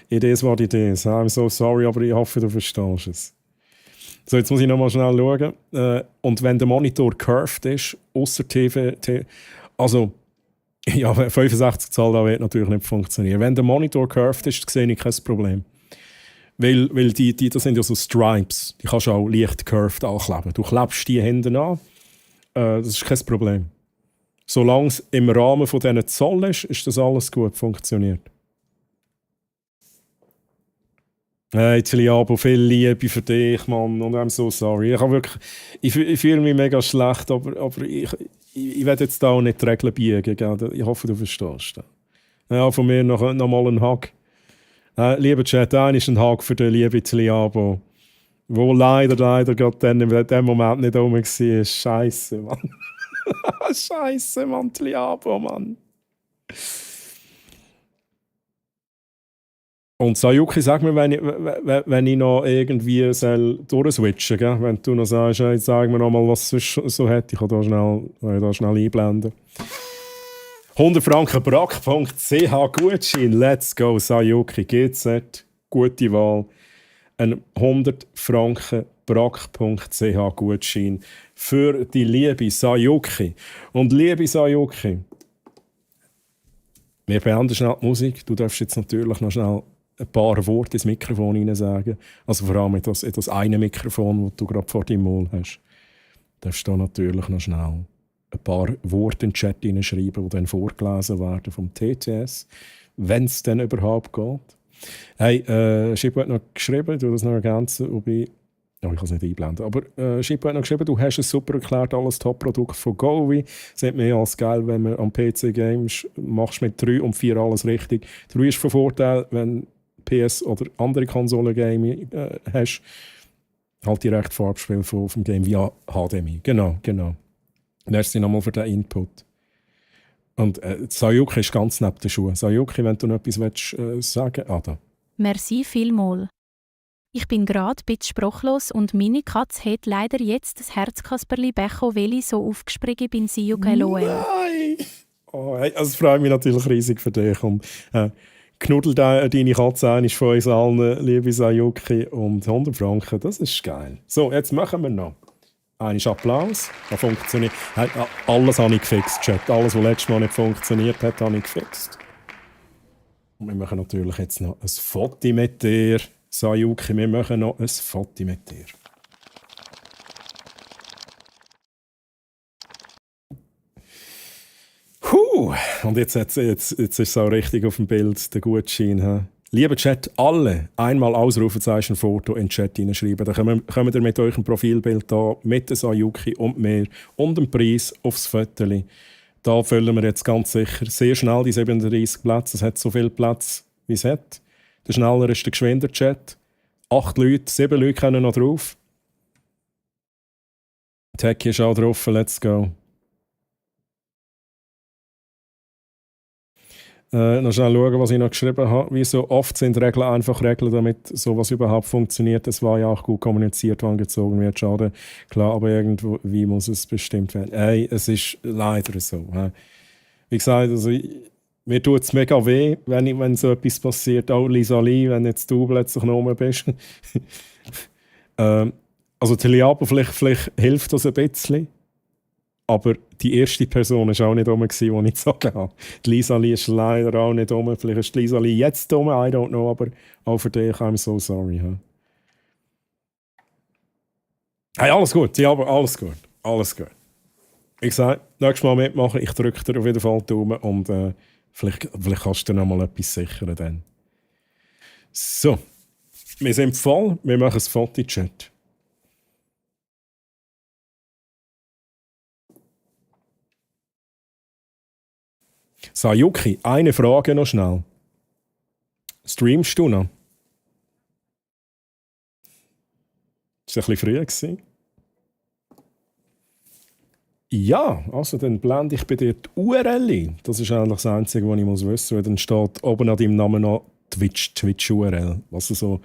Idees war die Idees. I'm so sorry, aber ich hoffe, du verstehst es. So, jetzt muss ich nochmal schnell schauen. Und wenn der Monitor curved ist, ausser TV, also ja, 65 Zoll, da wird natürlich nicht funktionieren. Wenn der Monitor curved ist, sehe ich kein Problem. Weil das sind ja so Stripes, die kannst du auch leicht curved ankleben. Du klebst die hinten an, das ist kein Problem. Solange es im Rahmen von diesen Zoll ist das alles gut funktioniert. Hey, Tliabo, viel Liebe für dich, Mann. Und I'm so sorry. Ich fühle mich mega schlecht, aber ich werde jetzt da auch nicht die Regeln biegen. Gell? Ich hoffe, du verstehst das. Ja, von mir noch mal ein Hug. Lieber Chat, ist ein Hug für den lieben Tliabo. Wo leider gerade dann in dem Moment nicht rum war. Scheiße, Mann. Scheiße, Mann, Tliabo, Mann. Und Sayuki, sag mir, wenn ich noch irgendwie durchswitchen soll, wenn du noch sagst, hey, sag mir noch mal, was es so hat, ich kann da schnell einblenden. 100 Franken brack.ch Gutschein. Let's go, Sayuki GZ. Gute Wahl. Ein 100 Franken brack.ch Gutschein für die liebe Sayuki. Und liebe Sayuki, wir beenden schnell die Musik. Du darfst jetzt natürlich noch schnell ein paar Worte ins Mikrofon hinein sagen. Also vor allem in das eine Mikrofon, das du gerade vor deinem Maul hast. Du darfst da natürlich noch schnell ein paar Worte in den Chat hineinschreiben, die dann vorgelesen werden vom TTS, wenn es dann überhaupt geht. Hey, Schippo hat noch geschrieben, du das noch ergänzen, ich kann es nicht einblenden, aber Schippo hat noch geschrieben, du hast es super erklärt, alles Top-Produkt von Govi. Es ist mehr als geil, wenn man am PC Games machst mit 3 und 4 alles richtig. 3 ist von Vorteil, wenn PS oder andere Konsolen-Gaming hast, halt direkt Farbspiel vom Game via HDMI. Genau. Merci nochmal für den Input. Und Sayuki ist ganz neben den Schuhen. Sayuki, wenn du noch etwas willst, sagen willst, da. Merci vielmals. Ich bin gerade ein bisschen sprachlos und meine Katze hat leider jetzt das Herzkasperli bekommen, weil ich so aufgespringen bin, Sayuki LOL. Nein! Oh, hey, also es freut mich natürlich riesig für dich. Und, knuddel deine Katze ein, ist von uns allen, liebe Sayuki. Und 100 Franken, das ist geil. So, jetzt machen wir noch. Einen Applaus. Das funktioniert. Hey, alles habe ich gefixt, Chat. Alles, was letztes Mal nicht funktioniert hat, habe ich gefixt. Und wir machen natürlich jetzt noch ein Foto mit dir. Sayuki, wir machen noch ein Foto mit dir. Und jetzt ist es auch richtig auf dem Bild, der Gutschein. He? Lieber Chat, alle einmal Ausrufezeichen Foto in den Chat hineinschreiben. Dann kommt ihr mit eurem Profilbild da, mit der Sayuki und mir und dem Preis aufs Foto. Da füllen wir jetzt ganz sicher sehr schnell die 37 Plätze. Es hat so viel Platz, wie es hat. Der schneller ist der geschwinder Chat. 8 Leute, 7 Leute können noch drauf. Tech ist auch drauf, let's go. Noch schnell schauen, was ich noch geschrieben habe. Wie so oft sind Regeln einfach Regeln, damit sowas überhaupt funktioniert. Es war ja auch gut kommuniziert, wann gezogen wird. Schade, klar, aber irgendwie muss es bestimmt werden. Hey, es ist leider so. Wie gesagt, also, mir tut es mega weh, wenn so etwas passiert. Auch Lisa Lee, wenn jetzt du plötzlich noch rum bist. Also Teliabo, vielleicht hilft das ein bisschen. Aber die erste Person war auch nicht rum, die ich gesagt habe. Die Lisa Lee ist leider auch nicht rum. Vielleicht ist die Lisa Lee jetzt rum, I don't know. Aber auch für dich, I'm so sorry. Hey, alles gut, ja, aber alles gut. Alles gut. Ich sage, nächstes Mal mitmachen. Ich drücke dir auf jeden Fall die Daumen und vielleicht kannst du noch mal etwas sichern dann. So, wir sind voll. Wir machen ein Foto-Chat. Sayuki, eine Frage noch schnell. Streamst du noch? Das war ein bisschen früh. Ja, also dann blende ich bei dir die URL ein. Das ist eigentlich das Einzige, was ich wissen muss. Weil dann steht oben an deinem Namen noch Twitch-URL, was so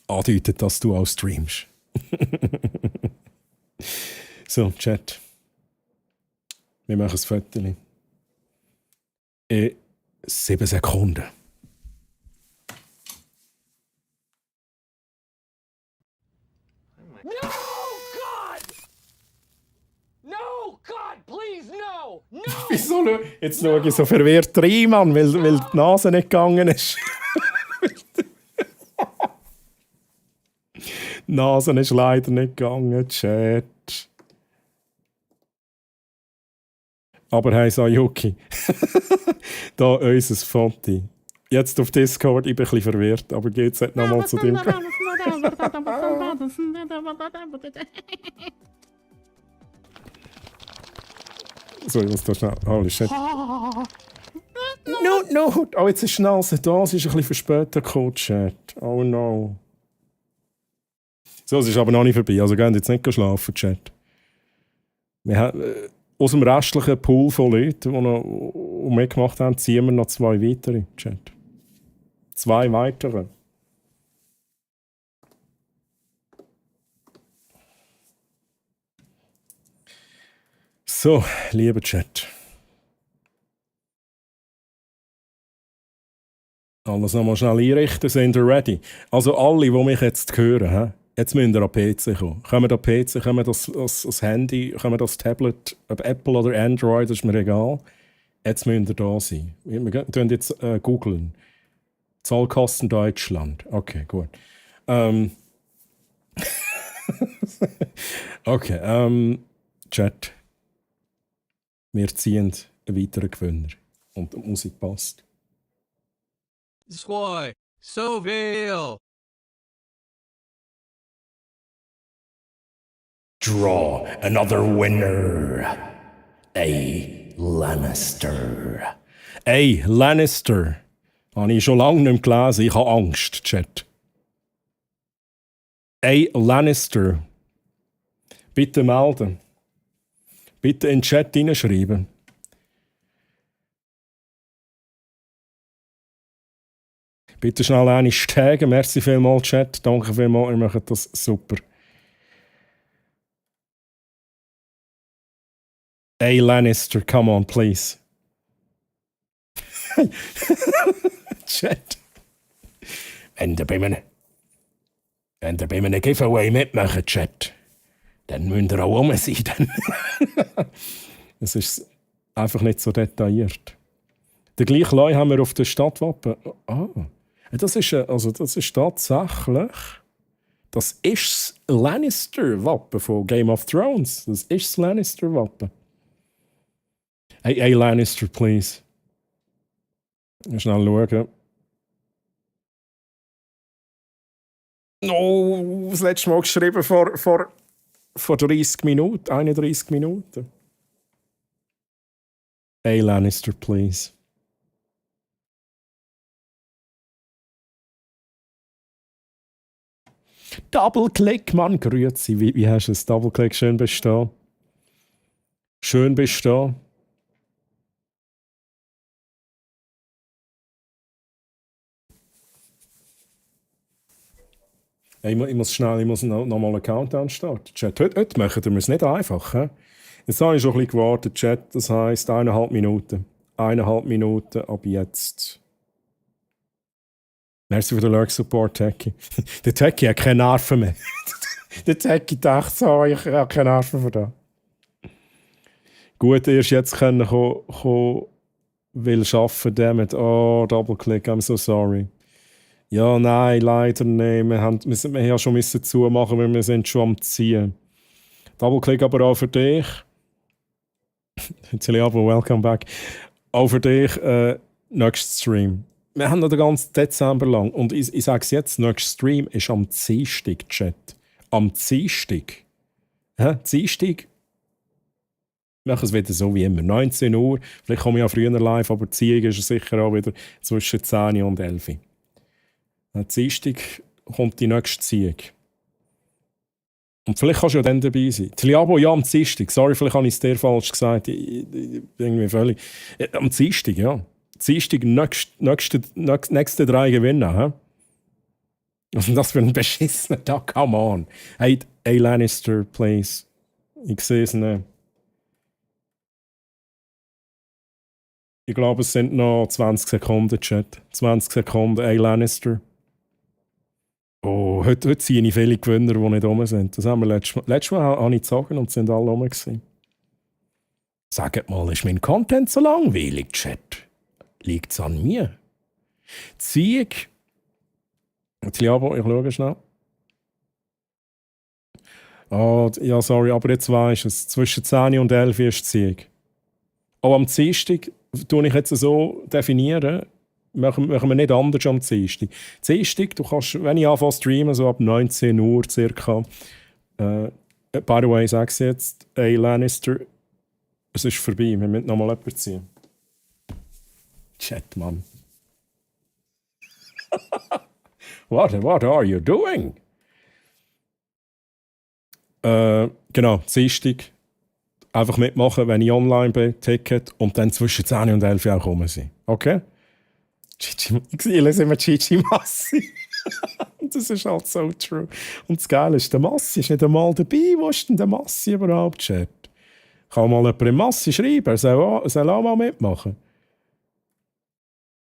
andeutet, dass du auch streamst. So, Chat. Wir machen ein Foto. In 7 Sekunden. No, God! No, God, please, no! No! Wieso? Jetzt schaue ich so verwirrt rein, Mann, weil die Nase nicht gegangen ist. Die Nase ist leider nicht gegangen, Chat. Aber hey, Sayuki, da unser Foto. Jetzt auf Discord, ich bin ein bisschen verwirrt, aber geht's jetzt nochmal zu dem. So, ich muss da schnell. Holy shit. No. Oh, jetzt ist die Nase da, es ist ein bisschen verspätet gekommen, Chat. Oh no. So, es ist aber noch nicht vorbei, also geht jetzt nicht schlafen, Chat. Wir haben. Aus dem restlichen Pool von Leuten, die noch mitgemacht haben, ziehen wir noch 2 weitere. Chat. 2 weitere. So, lieber Chat. Alles nochmal schnell einrichten, sind ihr ready? Also alle, die mich jetzt hören, he? Jetzt müsst ihr an den PC kommen. Kommen an den PC, kommen das Handy, kommen das Tablet, ob Apple oder Android, das ist mir egal. Jetzt müsst ihr da sein. Wir tun jetzt googeln. Zollkosten Deutschland. Okay, gut. Okay, Chat. Wir ziehen einen weiteren Gewinner. Und die Musik passt. Soy Soville. Draw another winner. A. Lannister. A. Lannister. Habe ich schon lange nicht mehr gelesen. Ich habe Angst, Chat. A. Lannister. Bitte melden. Bitte in den Chat hineinschreiben. Bitte schnell eine taggen. Merci vielmals, Chat. Danke vielmals, ihr macht das super. A. Lannister, come on, please. Chat. Wenn ihr bei einem Giveaway mitmachen, Chat, dann müsst ihr auch rum sein. Es ist einfach nicht so detailliert. Den gleichen Leu haben wir auf der Stadtwappen. Das ist tatsächlich. Das ist das Lannister-Wappen von Game of Thrones. Das ist das Lannister-Wappen. Hey, Lannister, please. Schnell schauen. Oh, das letzte Mal geschrieben vor 30 Minuten, 31 Minuten. Hey, Lannister, please. Double-Click, Mann, grüezi. Wie hast du das Double-Click? Schön bestehen. Schön bestehen. Ich muss noch mal einen Countdown starten. Chat, heute machen wir es nicht einfach. He? Jetzt habe ich schon ein bisschen gewartet, Chat. Das heisst 1,5 Minuten. 1,5 Minuten ab jetzt. Merci für den Lurk-Support, Techie. Der Techie hat keine Nerven mehr. Der Techie dachte so, ich habe keine Nerven für das. Gut, erst jetzt können will arbeiten damit. Oh, Double-Click, I'm so sorry. Ja, nein, leider nicht. Wir haben ja schon müssen zumachen, weil wir sind schon am Ziehen. Double-Click aber auch für dich. Celiabo, welcome back. Auch für dich, nächsten Stream. Wir haben noch den ganzen Dezember lang. Und ich sage es jetzt, nächster Stream ist am Dienstag, Chat. Am Dienstag. Dienstag. Wir machen es wieder so wie immer. 19 Uhr. Vielleicht komme ich auch früher live, aber die Ziehung ist sicher auch wieder zwischen 10 und 11 Uhr. Am Dienstag kommt die nächste Ziehung. Und vielleicht kannst du ja dann dabei sein. Tliabo, ja, am Dienstag. Sorry, vielleicht habe ich es dir falsch gesagt. Irgendwie völlig. Am Dienstag, ja. Dienstag nächste 3 gewinnen. He? Was ist das für ein beschissener Tag? Come on. Hey, A. Lannister, please. Ich sehe es nicht. Ich glaube, es sind noch 20 Sekunden, Chat. 20 Sekunden, A. Lannister. Oh, heute ziehe ich viele Gewinner, die nicht rum sind. Das haben wir letztes Mal habe ich gezogen und sind alle rum gewesen. Sagt mal, ist mein Content so langweilig, Chat? Liegt es an mir? Ziehung. Ich schaue schnell. Oh, ja, sorry, aber jetzt weisst du es. Zwischen 10 und 11 ist die Ziehung. Auch am Dienstag tue ich jetzt so definieren, machen wir nicht anders am Dienstag. Dienstag, du kannst, wenn ich anfange zu streamen, so ab 19 Uhr circa, by the way, sag ich jetzt, hey Lannister, es ist vorbei, wir müssen nochmal jemanden ziehen. Chat, Mann. What are you doing? Genau, Dienstag. Einfach mitmachen, wenn ich online bin, Ticket und dann zwischen 10 und 11 auch rum sein. Okay? Ich lese immer Gigi Massi. Das ist halt so true. Und das Geile ist, der Massi ist nicht einmal dabei. Wo ist denn der Massi überhaupt, Chat? Kann mal jemand im Massi schreiben? Er soll auch mal mitmachen.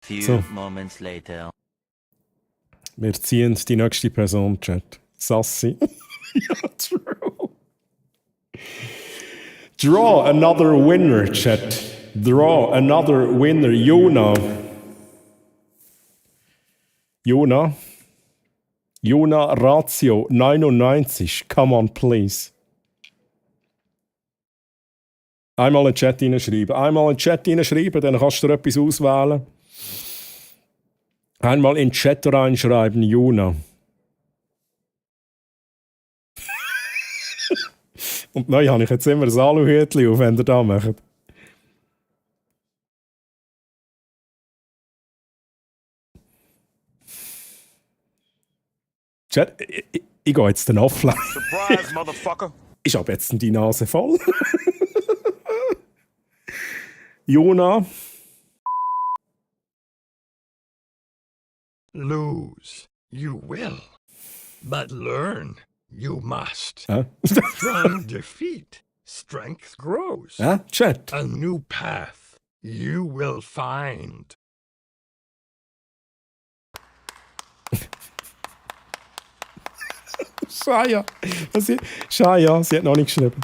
Few So. moments later. Wir ziehen die nächste Person, Chat. Sassi. Ja, true. Draw another winner, Chat. Draw another winner. Jona. Jona Ratio 99. Come on, please. Einmal in den Chat hineinschreiben. Dann kannst du dir etwas auswählen. Einmal in den Chat reinschreiben, Juna. Und neu habe ich jetzt immer ein Aluhütchen auf, wenn ihr das macht. Chat, ich gehe jetzt dann offline. Surprise, motherfucker. Ich habe jetzt die Nase voll. Jona. Lose, you will. But learn, you must. Huh? From defeat, strength grows. Chat. A new path you will find. Shaya. Shaya, sie hat noch nicht geschrieben.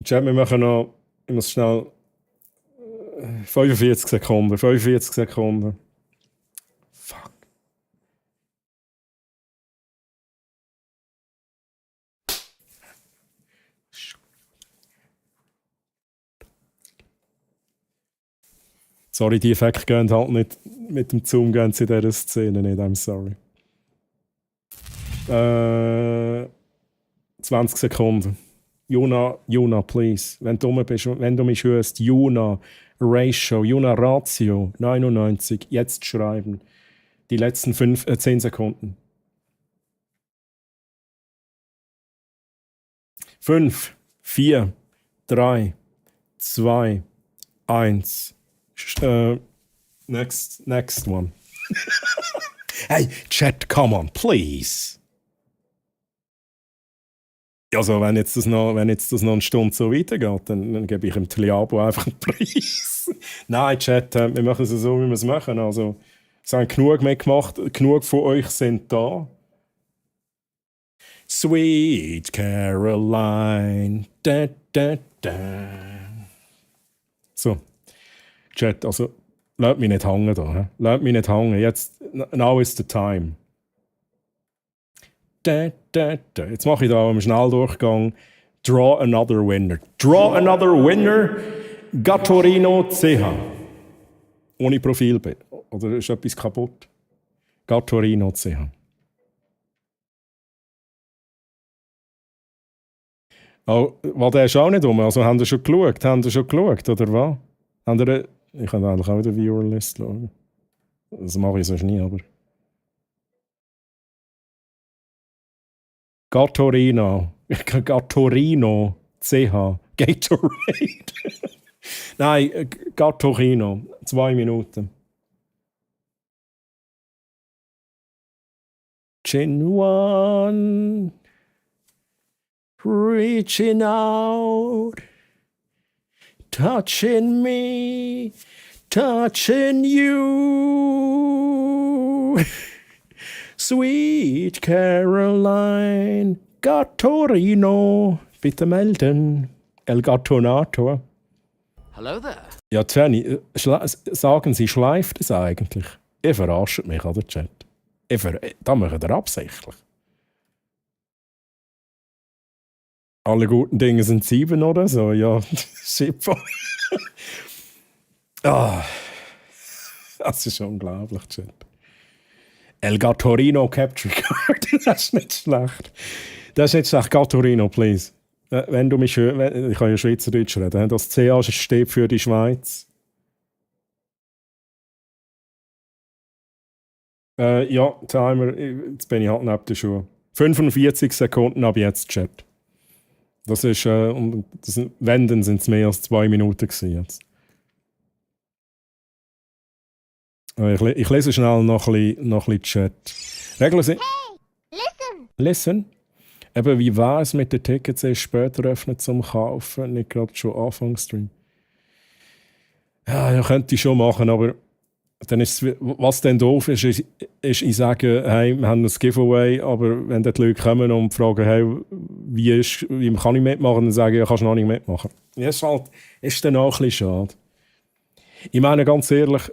Chat, wir machen noch, ich muss schnell 45 Sekunden. 45 Sekunden. Fuck. Sorry, die Effekte gehen halt nicht mit dem Zoom gehen sie in dieser Szene nicht, I'm sorry. 20 Sekunden. Juna, please. Wenn du bist, wenn du mich hörst, Juna Ratio 99, jetzt schreiben. Die letzten 10 Sekunden. 5, 4, 3, 2, 1. Next one. Hey, Chat, come on, please. Also, wenn jetzt das noch eine Stunde so weitergeht, dann gebe ich dem Tliabo einfach einen Preis. Nein, Chat, wir machen es so, wie wir es machen. Also, es haben genug mitgemacht, genug von euch sind da. Sweet Caroline. Da, da, da. So, Chat, also, lasst mich nicht hängen da. Lasst mich nicht hängen. Jetzt, now is the time. Jetzt mache ich da einen Schnelldurchgang. Draw another winner. Draw another winner. Gattorino CH. Ohne Profilbild. Oder ist etwas kaputt? Gattorino CH. Oh, war der ist auch nicht um? Also haben Sie schon geschaut? Oder was? Ich kann eigentlich auch in der Viewerlist schauen. Das mache ich sonst nie, aber... Gattorino CH. Gatorade. Nein, Gattorino. 2 Minuten. Chin one. Reaching out. Touching me. Touching you. Sweet Caroline, Gattorino, bitte melden. El Gattonato. Hello there. Ja, Jenny, sagen Sie, schleift es eigentlich? Ihr verarscht mich, oder, Chat? Da machen ihr absichtlich. Alle guten Dinge sind 7 oder so, ja. Schippo. Das ist unglaublich, Chat. El Gattorino Capture Card. Das ist nicht schlecht. Gattorino, please. Wenn du mich hörst, ich kann ja Schweizerdeutsch reden. Das CA steht für die Schweiz. Ja, Timer, jetzt bin ich halt neben der Schuhe. 45 Sekunden ab jetzt, Chat. Das ist, wenn, dann sind es mehr als 2 Minuten gewesen jetzt. Ich lese schnell noch ein bisschen Chat. Regeln sind... Listen! Listen. Eben, wie war es mit den Tickets erst später öffnen zum Kaufen? Nicht gerade schon Anfangsstream. Ja, könnte ich schon machen, aber dann ist was dann doof ist, ich sage, hey, wir haben ein Giveaway, aber wenn dann die Leute kommen und fragen, hey, wie kann ich mitmachen, dann sage ich, ja, kannst du noch nicht mitmachen. Ja, ist dann auch ein bisschen schade. Ich meine, ganz ehrlich,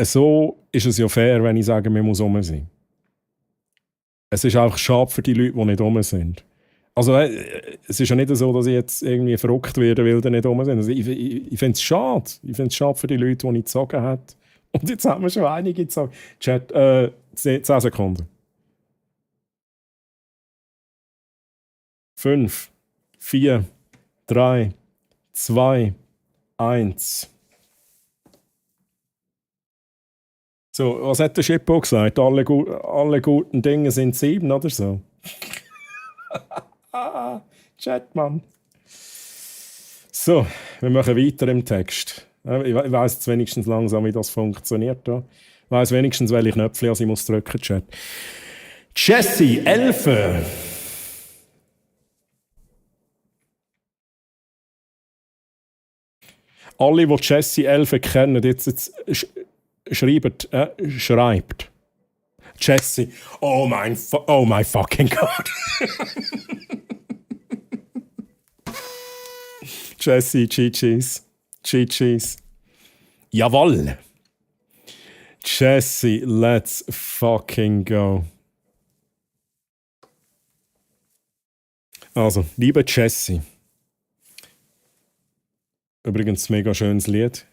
so ist es ja fair, wenn ich sage, man muss rum sein. Es ist auch schade für die Leute, die nicht rum sind. Also, es ist ja nicht so, dass ich jetzt irgendwie verrückt werde, weil die nicht rum sind. Also, ich finde es schade. Ich finde es schade für die Leute, die nicht gezogen haben. Und jetzt haben wir schon einige gezogen. Chat, 10 Sekunden. 5, 4, 3, 2, 1. So, was hat der Schippo gesagt? Alle guten Dinge sind 7 oder so? Chat, Mann. So, wir machen weiter im Text. Ich weiss jetzt wenigstens langsam, wie das funktioniert. Ich weiss wenigstens, welche Knöpfe ich muss drücken, Chat. Jesse, Elfe. Alle, die Jesse Elfe kennen, jetzt schreibt. Jesse. Oh my fucking God. Jesse, Cheese. Jawoll. Jesse, let's fucking go. Also, liebe Jesse. Übrigens, mega schönes Lied.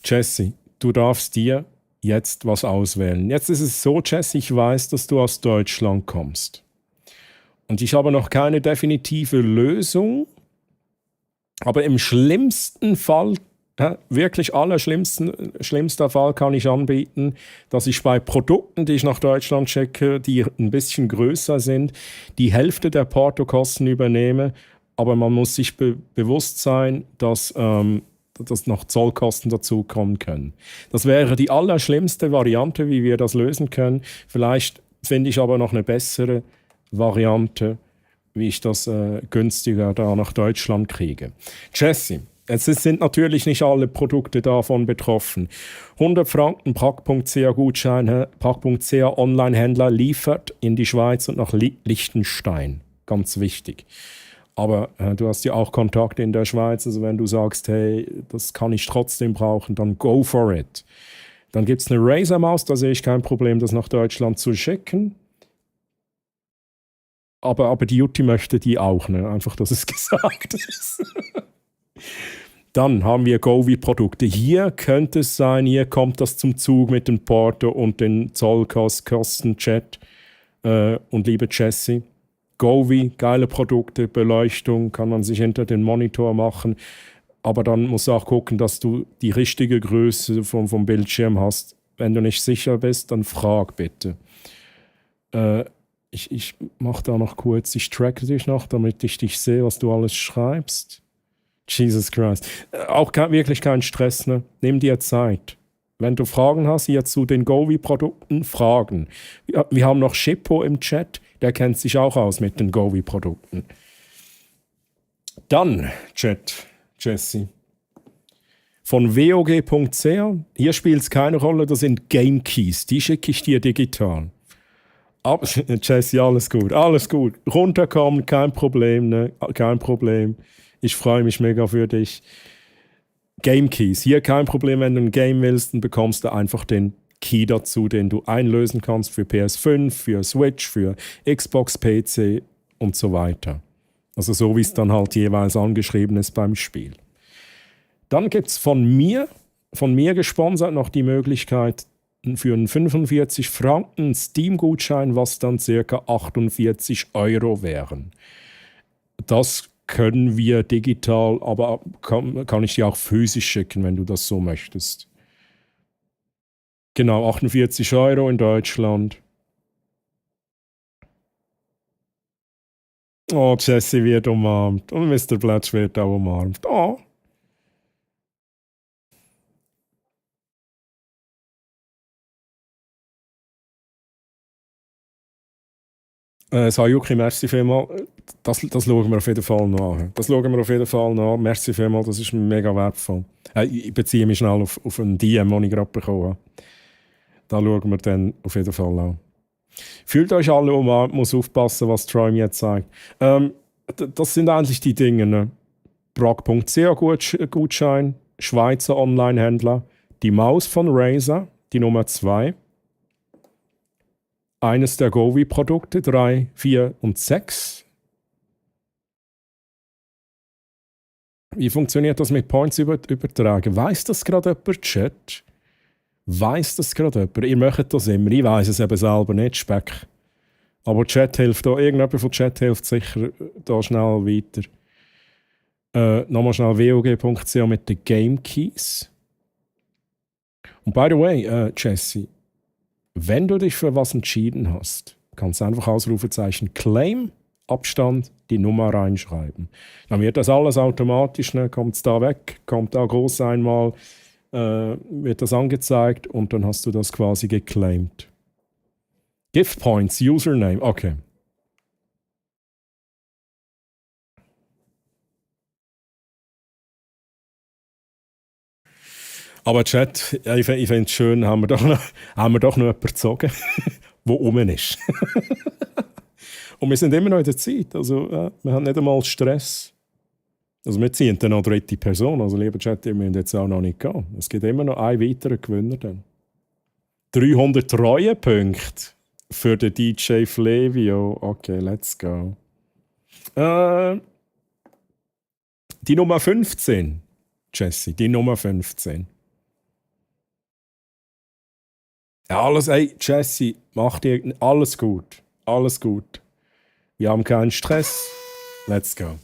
Jesse, du darfst dir jetzt was auswählen. Jetzt ist es so, Jesse, ich weiß, dass du aus Deutschland kommst. Und ich habe noch keine definitive Lösung. Aber im schlimmsten Fall, wirklich schlimmster Fall kann ich anbieten, dass ich bei Produkten, die ich nach Deutschland schicke, die ein bisschen größer sind, die Hälfte der Portokosten übernehme. Aber man muss sich bewusst sein, dass noch Zollkosten dazukommen können. Das wäre die allerschlimmste Variante, wie wir das lösen können. Vielleicht finde ich aber noch eine bessere Variante, wie ich das günstiger da nach Deutschland kriege. Jesse, es sind natürlich nicht alle Produkte davon betroffen. 100 Franken Pack.ch Gutschein, Pack.ch Online-Händler liefert in die Schweiz und nach Liechtenstein. Ganz wichtig. Aber du hast ja auch Kontakte in der Schweiz, also wenn du sagst, hey, das kann ich trotzdem brauchen, dann go for it. Dann gibt es eine Razer-Maus, da sehe ich kein Problem, das nach Deutschland zu schicken. Aber die Jutti möchte die auch, ne? Einfach, dass es gesagt ist. Dann haben wir Govi-Produkte. Hier könnte es sein, hier kommt das zum Zug mit dem Porto und den Zollkosten, Chat. Und liebe Jesse, Govi, geile Produkte, Beleuchtung, kann man sich hinter den Monitor machen. Aber dann musst du auch gucken, dass du die richtige Größe vom Bildschirm hast. Wenn du nicht sicher bist, dann frag bitte. Ich mache da noch kurz, ich tracke dich noch, damit ich dich sehe, was du alles schreibst. Jesus Christ. Auch wirklich kein Stress, ne? Nimm dir Zeit. Wenn du Fragen hast hier zu den Govi-Produkten, Fragen. Wir haben noch Schippo im Chat, der kennt sich auch aus mit den Govi-Produkten. Dann, Chat, Jesse. Von wog.ch, hier spielt es keine Rolle, das sind Game Keys, die schicke ich dir digital. Aber, Jesse, alles gut. Runterkommen, kein Problem, ne? Kein Problem. Ich freue mich mega für dich. Game Keys, hier kein Problem, wenn du ein Game willst, dann bekommst du einfach den Key dazu, den du einlösen kannst für PS5, für Switch, für Xbox, PC und so weiter. Also so, wie es dann halt jeweils angeschrieben ist beim Spiel. Dann gibt es von mir gesponsert noch die Möglichkeit für einen 45 Franken Steam-Gutschein, was dann ca. 48 € wären. Das können wir digital, aber kann ich dir auch physisch schicken, wenn du das so möchtest. Genau, 48 € in Deutschland. Oh, Jesse wird umarmt und Mr. Blatch wird auch umarmt. Oh. Sayuki, merci vielmals. Das schauen wir auf jeden Fall noch an. Das schauen wir auf jeden Fall noch an. Merci vielmals, das ist mega wertvoll. Ich beziehe mich schnell auf einen DM, den ich gerade bekommen habe. Da schauen wir dann auf jeden Fall an. Fühlt euch alle umarmt, muss aufpassen, was Troy mir jetzt sagt. Das sind eigentlich die Dinge. Ne? Brag.ch-Gutschein, Schweizer Online-Händler, die Maus von Razer, die Nummer 2. Eines der Govi-Produkte, 3, 4 und 6. Wie funktioniert das mit Points übertragen? Weiss das gerade jemand, Chat? Weiss das gerade jemand? Ihr möchtet das immer. Ich weiss es eben selber nicht, Speck. Aber Chat hilft da. Irgendjemand von Chat hilft sicher da schnell weiter. Nochmal schnell wog.ch mit den Game Keys. Und by the way, Jesse, wenn du dich für was entschieden hast, kannst du einfach Ausrufezeichen Claim, Abstand, die Nummer reinschreiben. Dann wird das alles automatisch, ne, kommt es da weg, kommt da groß einmal, wird das angezeigt und dann hast du das quasi geclaimed. Gift Points, Username, okay. Aber Chat, ich finde es schön, haben wir doch noch jemanden gezogen, der rum ist. Und wir sind immer noch in der Zeit, also wir haben nicht einmal Stress. Also wir ziehen dann noch dritte Person, also lieber Chat, wir müssen jetzt auch noch nicht gehen. Es gibt immer noch einen weiteren Gewinner dann. 300 Treuepunkte für den DJ Flevio. Okay, let's go. Die Nummer 15, Jesse, die Nummer 15. Ja, alles, ey, Jesse, mach dir alles gut. Alles gut. Wir haben keinen Stress. Let's go.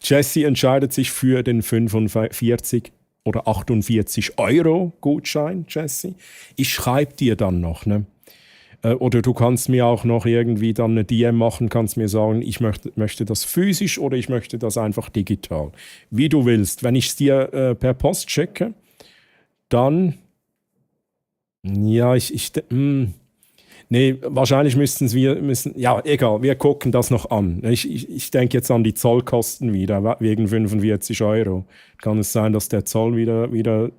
Jesse entscheidet sich für den 45 oder 48 Euro Gutschein, Jesse. Ich schreibe dir dann noch, ne? Oder du kannst mir auch noch irgendwie dann eine DM machen, kannst mir sagen, ich möchte das physisch oder ich möchte das einfach digital. Wie du willst. Wenn ich es dir per Post schicke, dann... Ja, nee, wahrscheinlich müssen, ja, egal, wir gucken das noch an. Ich denke jetzt an die Zollkosten wieder, wegen 45 Euro. Kann es sein, dass der Zoll wieder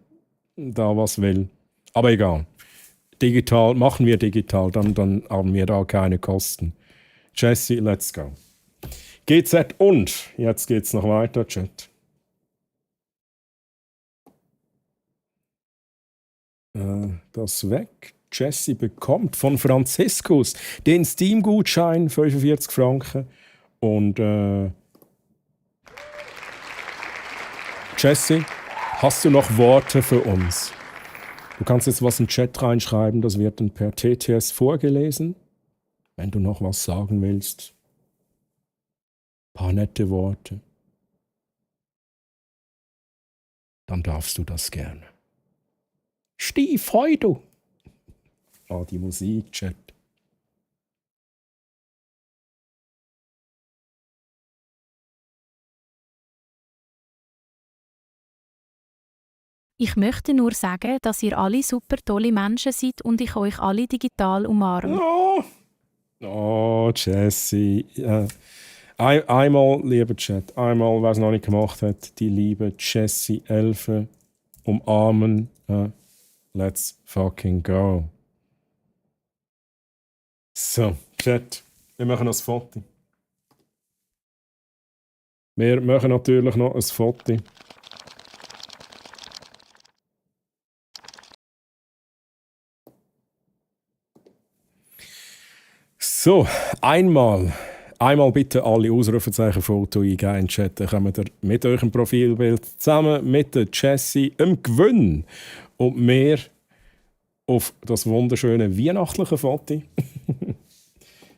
da was will. Aber egal. Digital, machen wir digital, dann haben wir da keine Kosten. Jesse, let's go. GZ und, jetzt geht's noch weiter, Chat. Das weg. Jesse bekommt von Franziskus den Steam-Gutschein, 45 Franken. Und Jesse, hast du noch Worte für uns? Du kannst jetzt was in den Chat reinschreiben, das wird dann per TTS vorgelesen. Wenn du noch was sagen willst. Ein paar nette Worte. Dann darfst du das gerne. Stief, heu du! Ah, die Musik, Chat. Ich möchte nur sagen, dass ihr alle super tolle Menschen seid und ich euch alle digital umarme. Oh, Jesse. Einmal, lieber Chat, einmal, wer es noch nicht gemacht hat, die liebe Jesse Elfe umarmen. Let's fucking go. So, Chat, wir machen noch ein Foto. Wir machen natürlich noch ein Foto. So, einmal bitte alle Ausrufezeichen-Foto eingeben in den Chat. Dann kommen wir mit eurem Profilbild zusammen mit der Jessie im Gewinn und mehr auf das wunderschöne weihnachtliche Foto.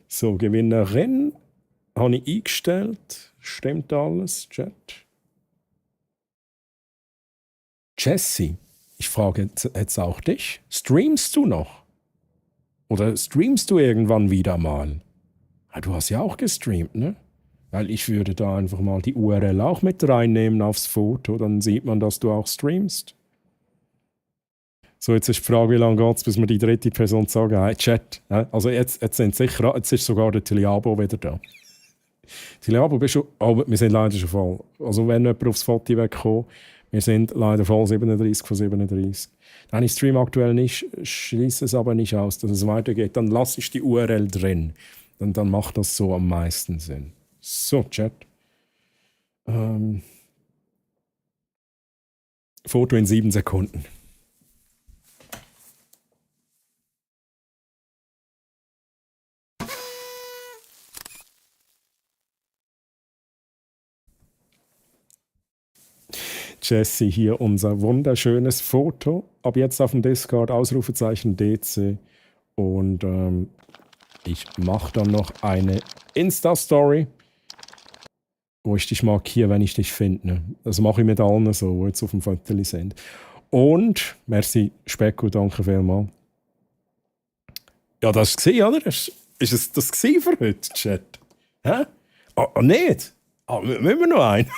So, Gewinnerin habe ich eingestellt. Stimmt alles, Chat? Jessie, ich frage jetzt auch dich. Streamst du noch? Oder streamst du irgendwann wieder mal? Ja, du hast ja auch gestreamt, ne? Weil ich würde da einfach mal die URL auch mit reinnehmen aufs Foto. Dann sieht man, dass du auch streamst. So, jetzt ist die Frage, wie lange geht es, bis wir die dritte Person sagen, hey, Chat. Also jetzt sind sicher, jetzt ist sogar der Tiliabo wieder da. Tiliabo, bist du... Oh, wir sind leider schon voll. Also wenn jemand aufs Foto wegkommt, wir sind leider voll 37 von 37. Dann habe ich Stream aktuell nicht, schließe es aber nicht aus, dass es weitergeht. Dann lasse ich die URL drin. Dann macht das so am meisten Sinn. So, Chat. Foto in 7 Sekunden. Jesse, hier unser wunderschönes Foto. Ab jetzt auf dem Discord, Ausrufezeichen DC. Und ich mache dann noch eine Insta-Story, wo ich dich markiere, wenn ich dich finde. Das mache ich mit allen so, die jetzt auf dem Foto sind. Und, merci Specko, danke vielmals. Ja, das war es, oder? Ist es das für heute, Chat? Hä? Ah, nicht? Ah, müssen wir noch einen?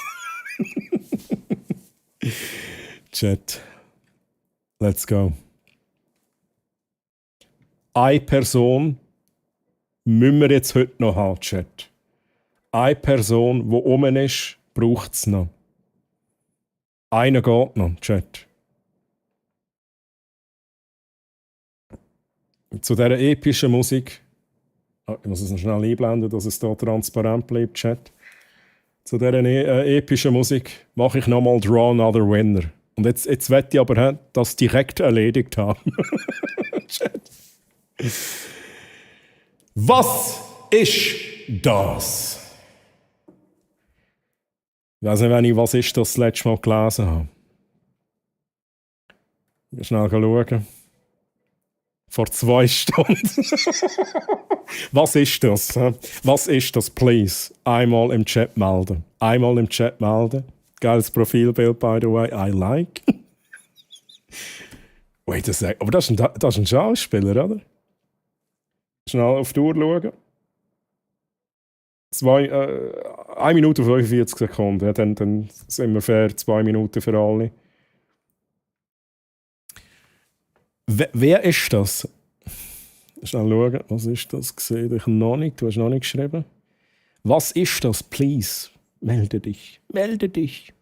Chat. Let's go. Eine Person müssen wir jetzt heute noch haben, Chat. Eine Person, die oben ist, braucht es noch. Einer geht noch, Chat. Zu dieser epischen Musik. Ich muss es noch schnell einblenden, dass es hier transparent bleibt, Chat. Zu dieser epischen Musik mache ich nochmal Draw Another Winner. Und jetzt wette ich aber, das direkt erledigt haben. Was ist das? Ich weiß nicht, wenn ich «Was ist das» letzte Mal gelesen habe. Schnell schauen. Vor 2 Stunden. Was ist das? Was ist das, please? Einmal im Chat melden. Einmal im Chat melden. Geiles Profilbild, by the way. I like. Wait a sec. Aber das ist ein Schauspieler, oder? Schnell auf die Uhr schauen. 1 Minute und 45 Sekunden. Ja, dann sind wir fair. 2 Minuten für alle. Wer ist das? Schnell schauen. Was ist das? Sehe ich noch nicht. Du hast noch nicht geschrieben. Was ist das? Please. Melde dich. Melde dich.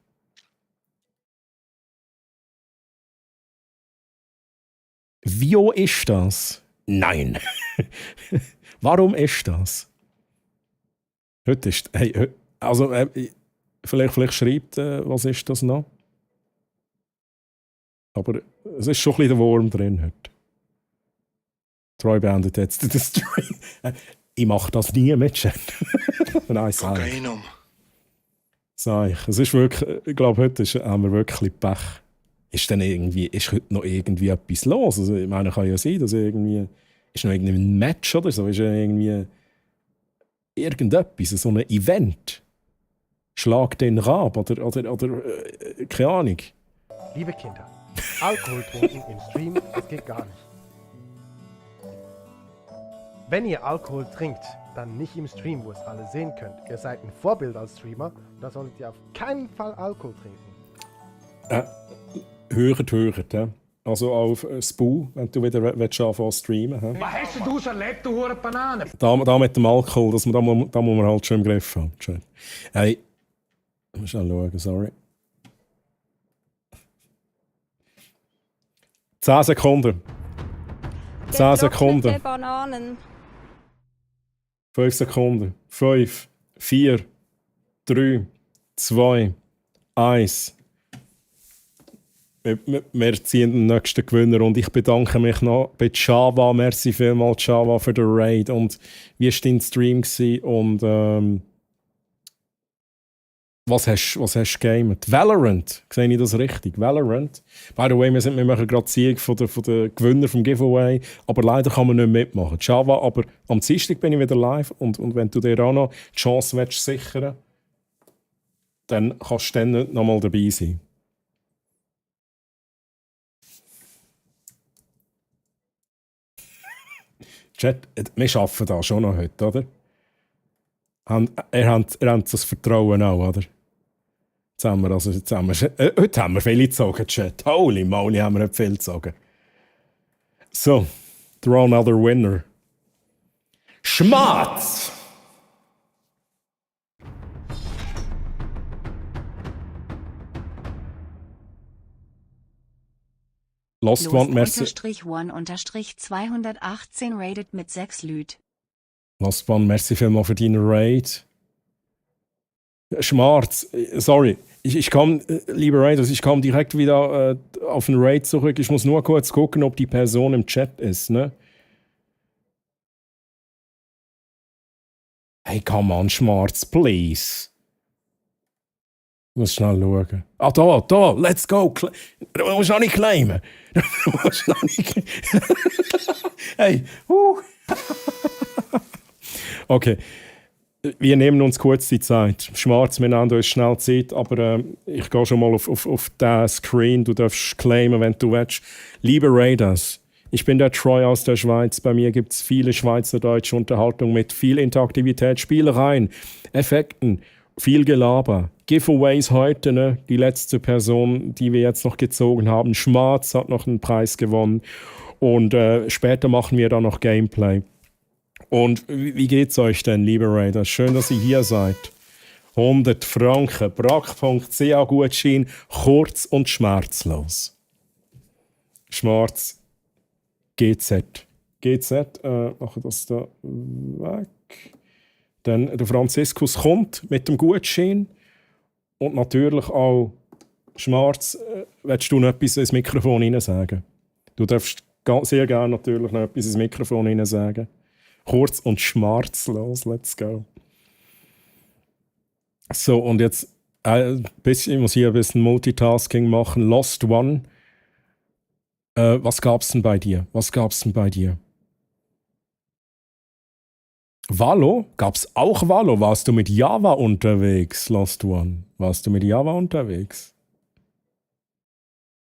Wieso ist das? Nein. Warum ist das? Heute ist... Hey, also, vielleicht schreibt, was ist das noch? Aber es ist schon ein bisschen der Wurm drin heute. Troy beendet jetzt den Stream. Ich mache das nie mit, Chat. Nein, sag ich. Sag ich. Es ist wirklich... Ich glaube, heute haben wir wirklich Pech. Ist heute noch irgendwie etwas los? Also, ich meine, kann ja sein, dass irgendwie... Ist noch irgendwie ein Match oder so? Ist ja irgendwie... Irgendetwas, so ein Event. Schlag den Rab oder keine Ahnung. Liebe Kinder, Alkohol trinken im Stream, das geht gar nicht. Wenn ihr Alkohol trinkt, dann nicht im Stream, wo es alle sehen könnt. Ihr seid ein Vorbild als Streamer, da solltet ihr auf keinen Fall Alkohol trinken. Hört, ja. Also auf Spoo, wenn du wieder anfangen zu streamen. Ja. Was hast du erlebt, du hure Banane? Da mit dem Alkohol, da muss man halt schon im Griff haben. Hey, ich muss schnell schauen, sorry. 10 Sekunden. 10 Sekunden. Bananen. 5 Sekunden. 5, 4, 3, 2, 1. Wir ziehen den nächsten Gewinner und ich bedanke mich noch bei Java. Merci vielmals, Java, für den Raid. Und wie war dein Stream und was hast du gegamet? Valorant, sehe ich das richtig? Valorant. By the way, wir machen gerade Sieg von den Gewinner vom Giveaway, aber leider kann man nicht mitmachen. Java, aber am Dienstag bin ich wieder live und wenn du dir auch noch die Chance willst, sichern, dann kannst du dann noch mal dabei sein. Chat, wir arbeiten da schon noch heute, oder? Ihr habt das Vertrauen auch, oder? Heute haben wir viele gezogen, Chat. Holy moly, haben wir nicht viel gezogen. So, draw another winner. Schmatz! Lost One, merci. One-218 rated mit 6 Lüt. Lost One, merci vielmals für deinen Raid. Schmarz, sorry. Ich komme, liebe Raiders, ich komme direkt wieder auf den Raid zurück. Ich muss nur kurz gucken, ob die Person im Chat ist, ne? Hey, come on, Schmarz, please. Ich muss schnell schauen. Ah, da, let's go. Du musst noch nicht claimen. Du musst noch nicht Hey, Okay. Wir nehmen uns kurz die Zeit. Schwarz, wir nehmen uns schnell Zeit, aber ich gehe schon mal auf den Screen. Du darfst claimen, wenn du willst. Liebe Raiders, ich bin der Troy aus der Schweiz. Bei mir gibt es viele schweizerdeutsche Unterhaltung mit viel Interaktivität, Spielereien, Effekten, viel Gelaber. Giveaways heute, ne? Die letzte Person, die wir jetzt noch gezogen haben, Schmarz, hat noch einen Preis gewonnen. Und später machen wir dann noch Gameplay. Und wie geht's euch denn, liebe Raiders? Schön, dass ihr hier seid. 100 Franken, brack.ch Gutschein, kurz und schmerzlos. Schwarz, GZ. Mache das da weg. Dann der Franziskus kommt mit dem Gutschein. Und natürlich auch, Schmarz, willst du noch etwas ins Mikrofon hinein sagen? Du darfst sehr gerne natürlich noch etwas ins Mikrofon hinein sagen. Kurz und schmerzlos, let's go. So, und jetzt ich muss hier ein bisschen Multitasking machen. Lost One. Was gab's denn bei dir? Valo? Gab's auch Valo? Warst du mit Java unterwegs, Lost One?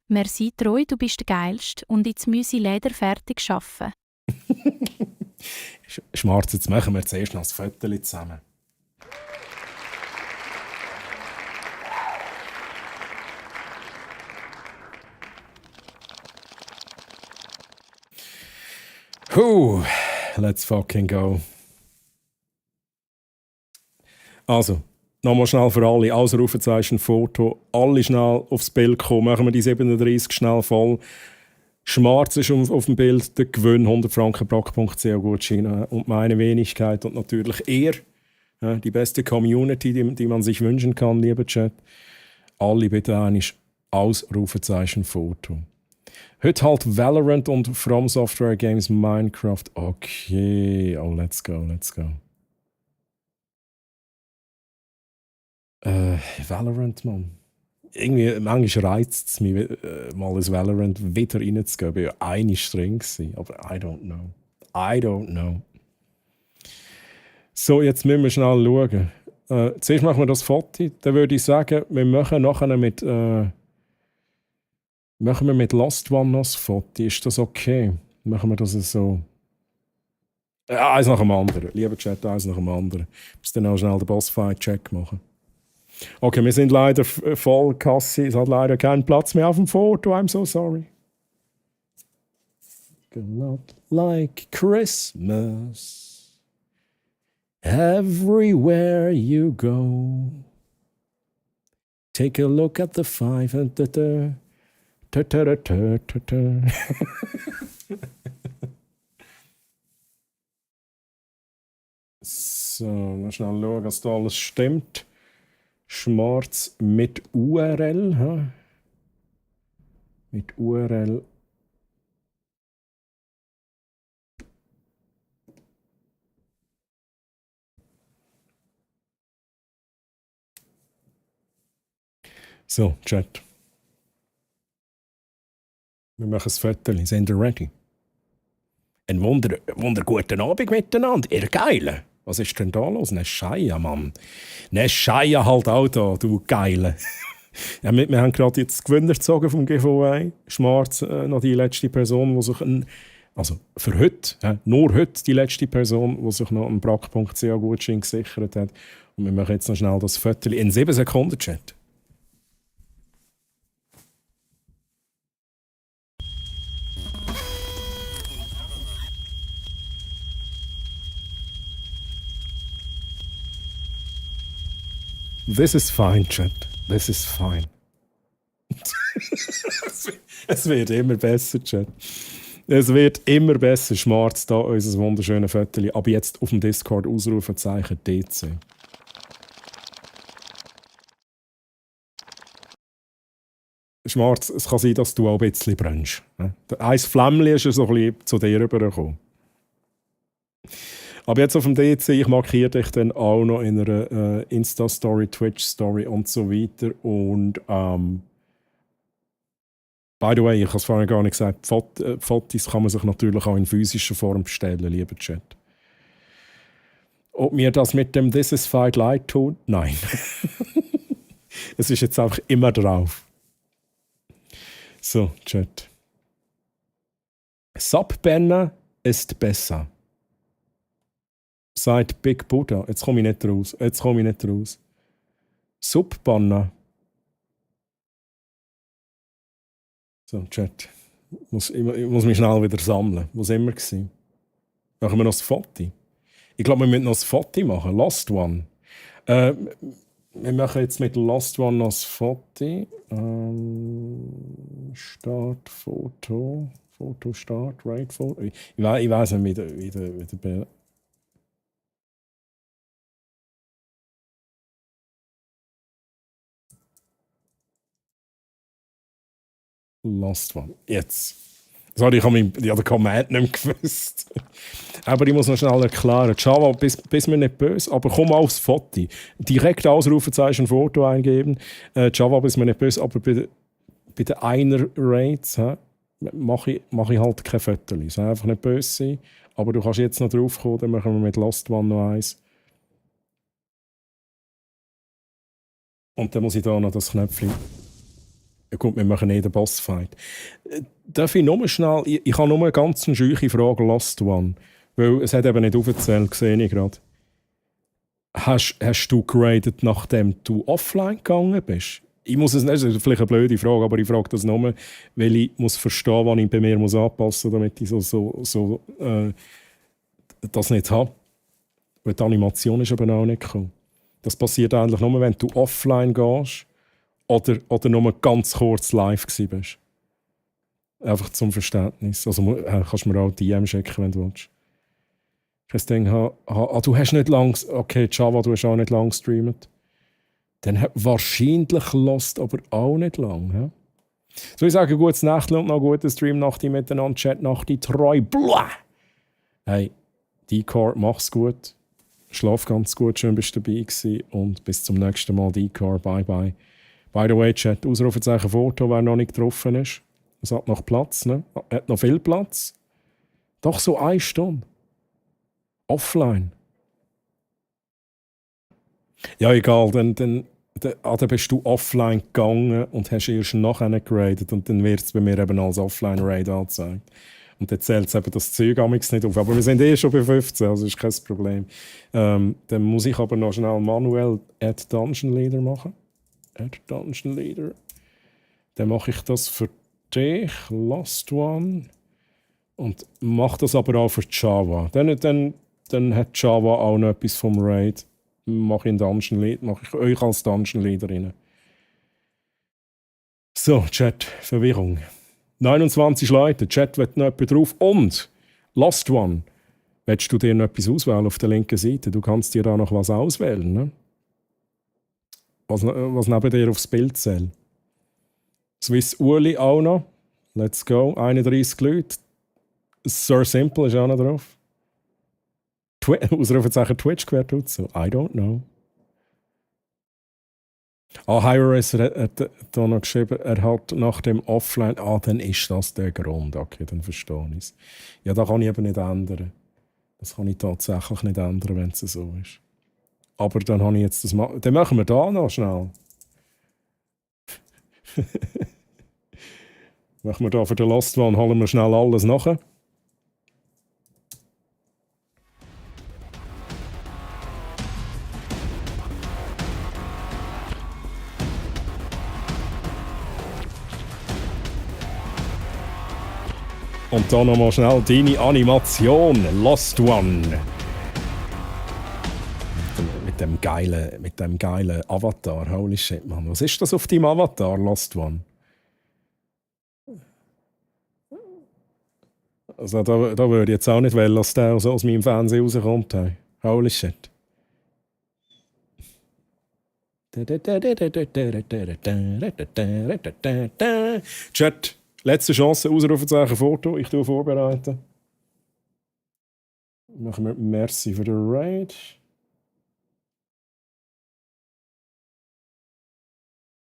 Merci, Troy, du bist der Geilste und jetzt müsse ich leider fertig arbeiten. Schmarz, jetzt machen wir zuerst noch das Foto zusammen. Let's fucking go. Also, nochmal schnell für alle, Ausrufezeichen, Foto, alle schnell aufs Bild kommen, machen wir die 37 schnell voll. Schmarz ist auf dem Bild, der Gewinn, 100 Franken, brack.ch Gutschein und meine Wenigkeit und natürlich ihr, die beste Community, die man sich wünschen kann, lieber Chat. Alle bitte einmal Ausrufezeichen, Foto. Heute halt Valorant und From Software Games Minecraft. Okay, let's go. Valorant, Mann. Irgendwie, manchmal reizt es mich, mal ins Valorant wieder reinzugehen. Ich war eine streng, aber I don't know. So, jetzt müssen wir schnell schauen. Zuerst machen wir das Foto. Dann würde ich sagen, wir machen nachher mit Lost One noch das Foto. Ist das okay? Machen wir das so? Eins nach dem anderen. Lieber Chat, eins nach dem anderen. Ich muss dann auch schnell den Bossfight-Check machen. Okay, wir sind leider voll Kasse. Es hat leider keinen Platz mehr auf dem Foto. I'm so sorry. Not like Christmas. Everywhere you go. Take a look at the five and the So, mal schnell schauen, dass da alles stimmt. Schmarz mit URL. Mit URL. So, Chat. Wir machen das Foto. Sind ihr ready? Ein wunderguten Abend miteinander. Ihr Geile. Was ist denn da los? Ne Scheia, Mann. Ne Scheia halt auch da, du Geile. Ja, wir haben gerade jetzt Gewinner gezogen vom Giveaway. Schmarz, noch die letzte Person, die sich also für heute, nur heute die letzte Person, die sich noch einen brack.ch Gutschein gesichert hat. Und wir machen jetzt noch schnell das Foto in 7 Sekunden, Chat. This is fine, Chat. This is fine. Es wird immer besser, Chat. Es wird immer besser. Schmarz, da unser wunderschönes Foto. Aber jetzt auf dem Discord Ausrufezeichen DC. Schmarz, es kann sein, dass du auch ein bisschen brennst. Ein Flämmchen ist so ein bisschen zu dir rübergekommen. Aber jetzt auf dem DC, ich markiere dich dann auch noch in einer Insta-Story, Twitch-Story und so weiter. Und by the way, ich habe es vorhin gar nicht gesagt, Fotos kann man sich natürlich auch in physischer Form bestellen, lieber Chat. Ob mir das mit dem This is Fight leid tut? Nein. Es ist jetzt einfach immer drauf. So, Chat. Subbanner ist besser. Sagt Big Buddha. Jetzt komme ich nicht raus. Subbanner. So, Chat. Ich muss mich schnell wieder sammeln. Wo sind wir gewesen? Machen wir noch das Foto? Ich glaube, wir müssen noch das Foto machen. Last One. Wir machen jetzt mit Last One noch das Foto. Start, Foto. Foto, Start, Rate, Foto. Ich weiss nicht, wie der Last One. Jetzt. Sorry, ich habe den Command nicht mehr gewusst. Aber ich muss noch schnell erklären. Java, bist mir nicht böse, aber komm aufs Foto. Direkt Ausrufezeichen Foto eingeben. Java, bist mir nicht böse, aber bei den Einer-Rates mache ich halt kein Foto. Soll einfach nicht böse sein. Aber du kannst jetzt noch drauf kommen, dann machen wir mit Last One noch eins. Und dann muss ich da noch das Knöpfchen. Ja gut, wir machen den Bossfight. Darf ich nur schnell... Ich habe nur eine ganz scheuche Frage, Last One. Weil es hat eben nicht aufgezählt, sehe ich gerade. Hast du geradet, nachdem du offline gegangen bist? Ich muss es nicht, das ist vielleicht eine blöde Frage, aber ich frage das nur, weil ich muss verstehen, was ich bei mir muss anpassen muss, damit ich das nicht habe. Weil die Animation ist aber auch nicht gekommen. Das passiert eigentlich nur, wenn du offline gehst oder nur ganz kurz live gewesen bist. Einfach zum Verständnis. Also kannst du mir auch DM schicken, wenn du willst. Ich denke, du hast nicht lang... Okay, Java, du hast auch nicht lang gestreamt. Dann hat wahrscheinlich Lost, aber auch nicht lang. Ja? So, ich sage gutes Nächtchen und noch guten Stream Nachti miteinander, Chat Nachti, treu, blah! Hey, D-Car, mach's gut. Schlaf ganz gut, schön bist du dabei gewesen und bis zum nächsten Mal, D-Car, bye bye. By the way, Chat, Ausrufezeichen Foto, wer noch nicht getroffen ist. Es hat noch Platz, ne? Hat noch viel Platz. Doch so 1 Stunde. Offline. Ja, egal, dann bist du offline gegangen und hast erst nachher geradet und dann wird es bei mir eben als Offline-Raid angezeigt. Und dann zählt es eben das Zeug amigs nicht auf. Aber wir sind schon bei 15, also ist kein Problem. Dann muss ich aber noch schnell manuell Add Dungeon Leader machen. Add Dungeon Leader. Dann mache ich das für dich, Last One. Und mache das aber auch für Java. Dann hat Java auch noch etwas vom Raid. Mache ich euch als Dungeon Leader rein. So, Chat, Verwirrung. 29 Leute, Chat wird noch jemand drauf. Und, Last One, willst du dir noch etwas auswählen auf der linken Seite? Du kannst dir da noch was auswählen, ne? Was neben dir aufs Bild zählt. Swiss Uli auch noch. Let's go. 31 Leute. Sir Simple ist auch noch drauf. Ausrufezeichen Twitch gehört dazu. I don't know. Hi-Racer hat da noch geschrieben, er hat nach dem Offline... dann ist das der Grund. Okay, dann verstehe ich es. Ja, da kann ich eben nicht ändern. Das kann ich tatsächlich nicht ändern, wenn es so ist. Aber dann habe ich jetzt das... Dann machen wir da noch schnell. Machen wir da für den Last One, holen wir schnell alles nachher. Und dann nochmal schnell deine Animation, Lost One. Mit dem geilen Avatar. Holy shit, Mann. Was ist das auf deinem Avatar, Lost One? Also da würde ich jetzt auch nicht wollen, dass der aus meinem Fernsehen rauskommt. Hey. Holy shit. Chat, letzte Chance, Ausrufezeichen Foto. Ich tue vorbereiten. Machen wir Merci für den Raid.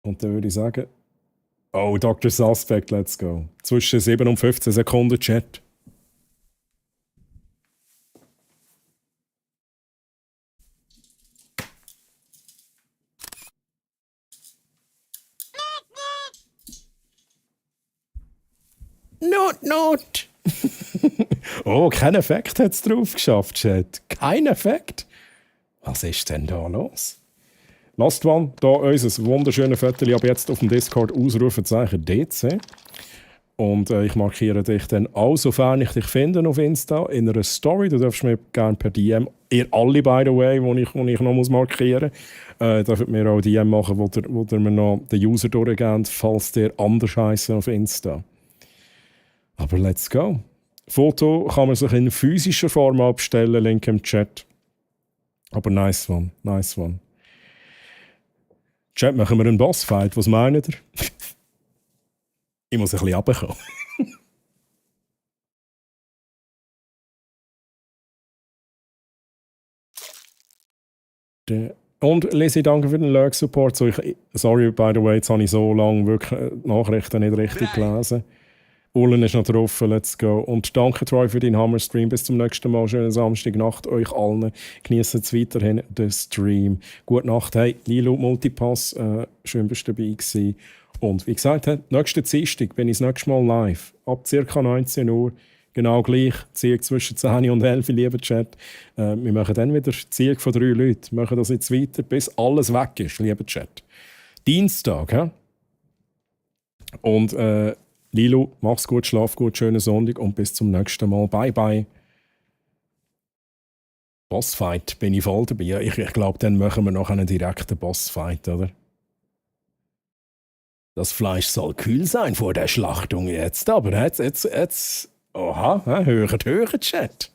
Und dann würde ich sagen, oh, Dr. Suspect, let's go. Zwischen 7 und 15 Sekunden Chat. Not. Oh, kein Effekt hat es drauf geschafft, Chat. Kein Effekt? Was ist denn da los? Last One, da unser wunderschönes Foto ab jetzt auf dem Discord Ausrufezeichen DC. Und ich markiere dich dann auch, sofern ich dich finde auf Insta, in einer Story. Du darfst mir gerne per DM, ihr alle by the way, wo ich noch markieren muss, dürft mir auch DM machen, wo ihr mir noch den User durchgebt, falls der anders heisst auf Insta. Aber let's go. Foto kann man sich in physischer Form abstellen, Link im Chat. Aber nice one. Chat, machen wir einen Bossfight, was meint ihr? Ich muss ein bisschen runterkommen. Und Lizzie, danke für den Lurk-Support. Sorry, by the way, jetzt habe ich so lange wirklich Nachrichten nicht richtig gelesen. Ulen ist noch drauf, let's go. Und danke, Troy, für deinen Hammer-Stream. Bis zum nächsten Mal. Schönen Samstagnacht euch allen. Genießt es weiterhin den Stream. Gute Nacht. Hey, Lilo Multipass, schön, bist du dabei gewesen. Und wie gesagt, nächsten Dienstag bin ich das nächste Mal live. Ab ca. 19 Uhr. Genau gleich. Ziehung zwischen 10 und 11, lieber Chat. Wir machen dann wieder Ziehung von 3 Leuten. Wir machen das jetzt weiter, bis alles weg ist, lieber Chat. Dienstag, hä? Und, Lilo, mach's gut, schlaf gut, schönen Sonntag und bis zum nächsten Mal. Bye, bye. Bossfight, bin ich voll dabei. Ich glaube, dann machen wir noch einen direkten Bossfight, oder? Das Fleisch soll kühl sein vor der Schlachtung jetzt, aber jetzt. Oha, hören, Chat.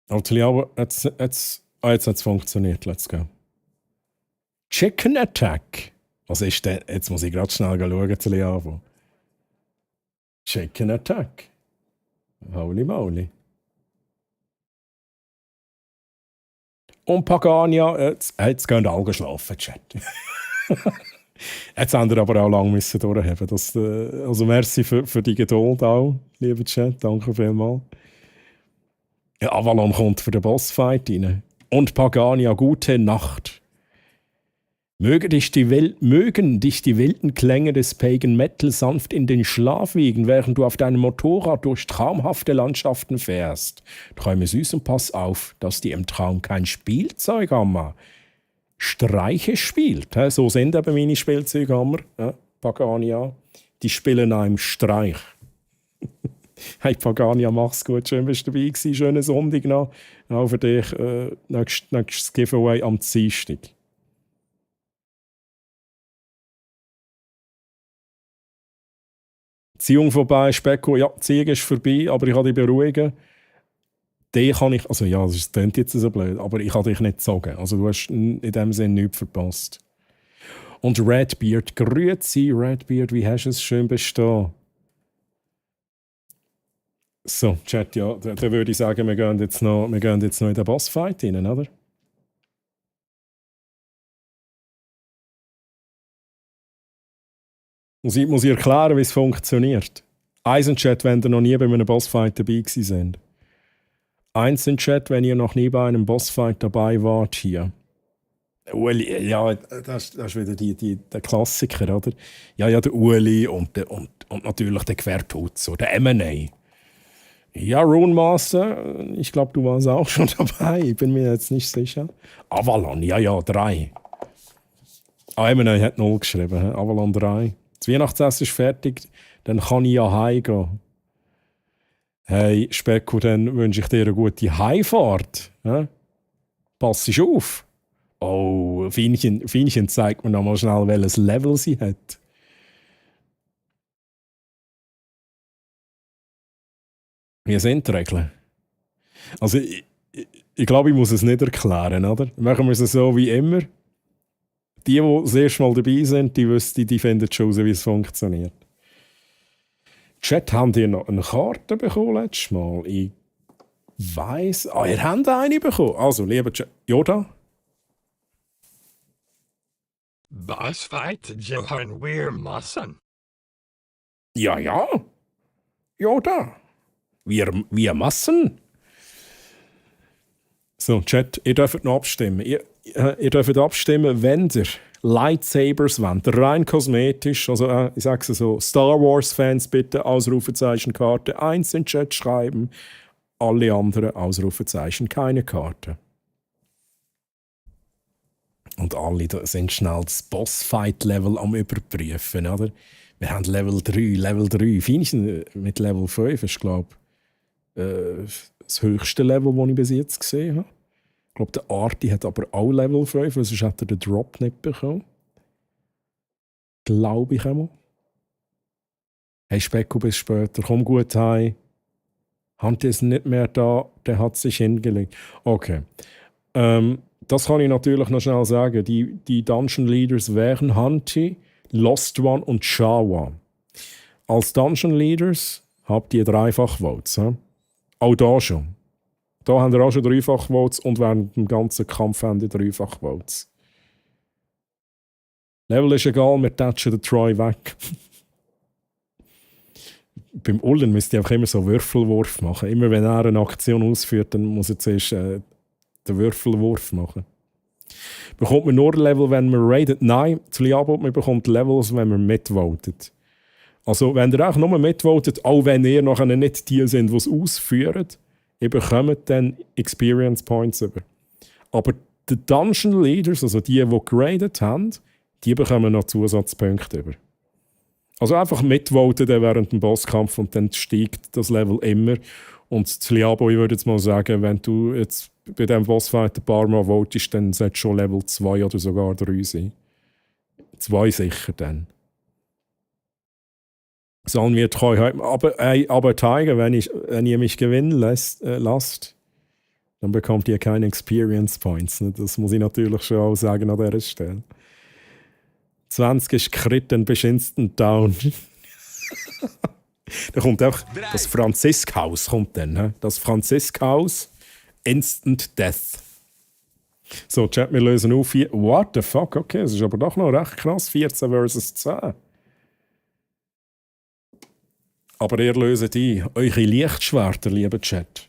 Aber jetzt hat es funktioniert, let's go. Chicken Attack. Was ist denn? Jetzt muss ich gerade schnell schauen, zu Liavo. Chicken Attack. Holy moly. Und Pagania, jetzt gehen alle schlafen, Chat. Jetzt haben wir aber auch lange durchheben. Also merci für die Geduld auch, lieber Chat. Danke vielmals. Ja, Avalon kommt für den Bossfight rein. Und Pagania, gute Nacht. Mögen dich die wilden Klänge des Pagan Metal sanft in den Schlaf wiegen, während du auf deinem Motorrad durch traumhafte Landschaften fährst. Träume süß und pass auf, dass dir im Traum kein Spielzeughammer Streiche spielt. So sind eben meine Spielzeughammer, Pagania. Die spielen einem Streich. Hey Pagania, mach's gut, schön bist du dabei gewesen. Schönen Sonntag noch. Auch für dich nächstes Giveaway am Dienstag. Ziehung vorbei, Specko, ja, die Ziehung ist vorbei, aber ich kann dich beruhigen. Den kann ich, also ja, das klingt jetzt so blöd, aber ich kann dich nicht sagen. Also du hast in dem Sinne nichts verpasst. Und Redbeard, grüezi Redbeard, wie hast du es? Schön bist du da. So, Chat, ja, dann würde ich sagen, wir gehen jetzt noch in den Bossfight rein, oder? Muss ich erklären, wie es funktioniert? Eins in Chat, wenn ihr noch nie bei einem Bossfight dabei gewesen seid. Eins in Chat, wenn ihr noch nie bei einem Bossfight dabei wart hier. Uli, ja, das ist wieder der Klassiker, oder? Ja, der Uli und natürlich der Querputzer, der M&A. Ja, Runemaster, ich glaube, du warst auch schon dabei, ich bin mir jetzt nicht sicher. Avalon, ja, 3. M&A hat 0 geschrieben, Avalon 3. Das Weihnachtsessen ist fertig, dann kann ich ja heimgehen. Hey, Specko, dann wünsche ich dir eine gute Heimfahrt. Ja? Pass auf. Oh, Fienchen zeigt mir noch mal schnell, welches Level sie hat. Wie sind die Regeln? Also, ich glaube, ich muss es nicht erklären, oder? Machen wir es so wie immer. Die das erste Mal dabei sind, die finden schon raus, wie es funktioniert. Chat, habt ihr noch eine Karte bekommen letztes Mal? Ich weiss. Ihr habt eine bekommen. Also, lieber Chat. Yoda? Boss fight Johann wir müssen. Ja. Yoda. Wir müssen. So, Chat, ihr dürft noch abstimmen. Ihr dürft abstimmen, wenn ihr Lightsabers wollt. Rein kosmetisch, also ich sage es so, Star Wars-Fans bitte Ausrufezeichen-Karte 1 in den Chat schreiben. Alle anderen Ausrufezeichen, keine Karte. Und alle sind schnell das Bossfight-Level am Überprüfen, oder? Wir haben Level 3. Feinsten mit Level 5 ist, glaube ich, das höchste Level, das ich bis jetzt gesehen habe. Ich glaube, der Arti hat aber auch Level 5, weil sonst hat er den Drop nicht bekommen. Glaube ich einmal. Hey Specko, bis später. Komm gut heim. Hanti ist nicht mehr da, der hat sich hingelegt. Okay. Das kann ich natürlich noch schnell sagen. Die Dungeon Leaders wären Hanti, Lost One und Shawa. Als Dungeon Leaders habt ihr Dreifach-Votes. He? Auch da schon. Da haben wir auch schon Dreifach-Votes und während dem ganzen Kampf haben die Dreifach-Votes. Level ist egal, wir touchen den Troy weg. Beim Ullen müsst ihr einfach immer so einen Würfelwurf machen. Immer wenn er eine Aktion ausführt, dann muss er zuerst den Würfelwurf machen. Bekommt man nur Level, wenn man raidet? Nein, zu Liabo, man bekommt Levels, wenn man mitvotet. Also, wenn ihr auch nur mitvotet, auch wenn ihr nachher nicht die sind, die es ausführen, ihr bekommt dann Experience Points über. Aber die Dungeon Leaders, also die geradet haben, die bekommen noch Zusatzpunkte über. Also einfach mitvoten während dem Bosskampf und dann steigt das Level immer. Und zu Liabo, ich würde jetzt mal sagen, wenn du jetzt bei diesem Bossfight ein paar Mal votest, dann sollte schon Level 2 oder sogar 3 sein. 2 sicher dann. Sollen wir treu aber zeigen, wenn ihr mich gewinnen lasst, dann bekommt ihr keine Experience Points. Das muss ich natürlich schon auch sagen an dieser Stelle. 20 ist Crit, dann bist du instant down. Da kommt auch das Franziskhaus kommt dann. He? Das Franziskhaus, Instant Death. So, Chat, wir lösen auf. What the fuck? Okay, das ist aber doch noch recht krass. 14 versus 10. Aber ihr löset ein. Eure Lichtschwerter, lieber Chat.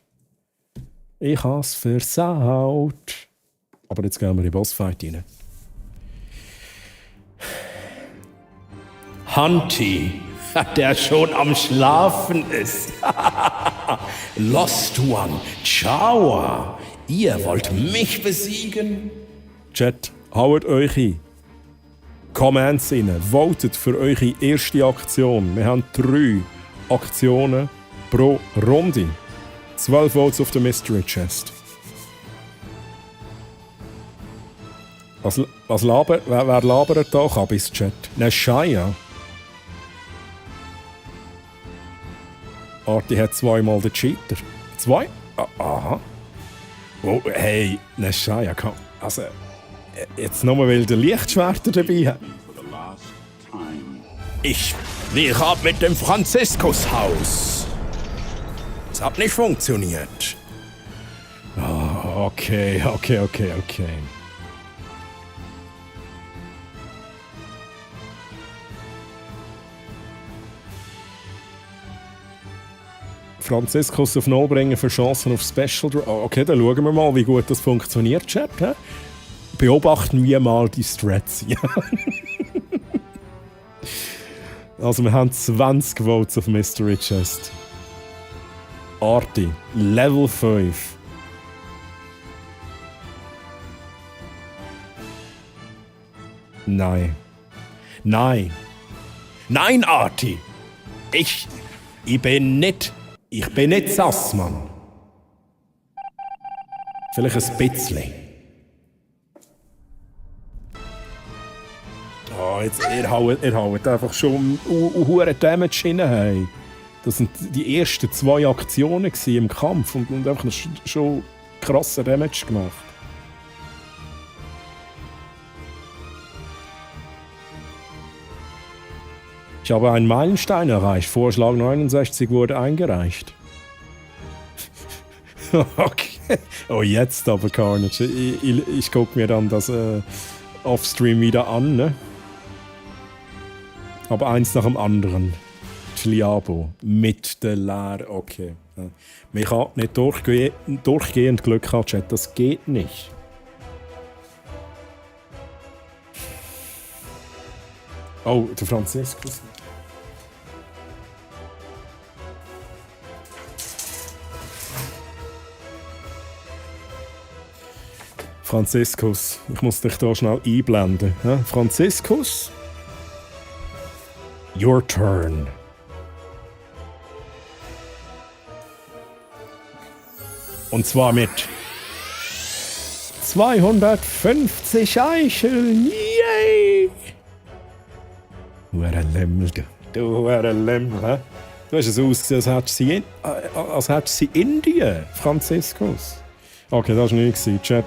Ich has versaut. Aber jetzt gehen wir in den Bossfight rein. Hunty, der schon am Schlafen ist. Lost One, Chawa, ihr wollt mich besiegen? Chat, haut euch ein. Comments rein, votet für eure erste Aktion. Wir haben 3 Aktionen pro Runde. 12 Votes auf der Mystery Chest. Was labert? Wer labert da? Kabis Chat. Ne, Shia. Arti hat 2-mal den Cheater. 2? Aha. Oh, hey, ne, Shia, komm. Also, jetzt nur weil der Lichtschwerter dabei hat. Ich hab mit dem Franziskushaus. Es hat nicht funktioniert. Oh, okay. Franziskus auf Null bringen für Chancen auf Special Draw. Okay, dann schauen wir mal, wie gut das funktioniert, Chat. He? Beobachten wir mal die Strats. Also wir haben 20 Votes auf Mystery Chest. Arti, Level 5. Nein, Arti. Ich bin nicht Ich bin nicht sass, Mann. Vielleicht ein bisschen. Oh, jetzt, ihr haut einfach schon hure Damage hinein. Das sind die ersten 2 Aktionen im Kampf und einfach schon krassen Damage gemacht. Ich habe einen Meilenstein erreicht. Vorschlag 69 wurde eingereicht. Okay. Oh, jetzt aber Carnage. Ich gucke mir dann das Offstream wieder an, ne? Aber eins nach dem anderen. Chiliabo. Mit der Leer. Okay. Man kann nicht durchgehend Glück haben, Chat. Das geht nicht. Oh, der Franziskus. Franziskus, ich muss dich da schnell einblenden. Ja? Franziskus, your turn. Und zwar mit 250 Eicheln. Yay! Du Lemmel. Du Lemmel. Hä? Du hast es ausgesehen, als hättest du sie in Indien, Franziskus. Okay, das war nicht, Chat.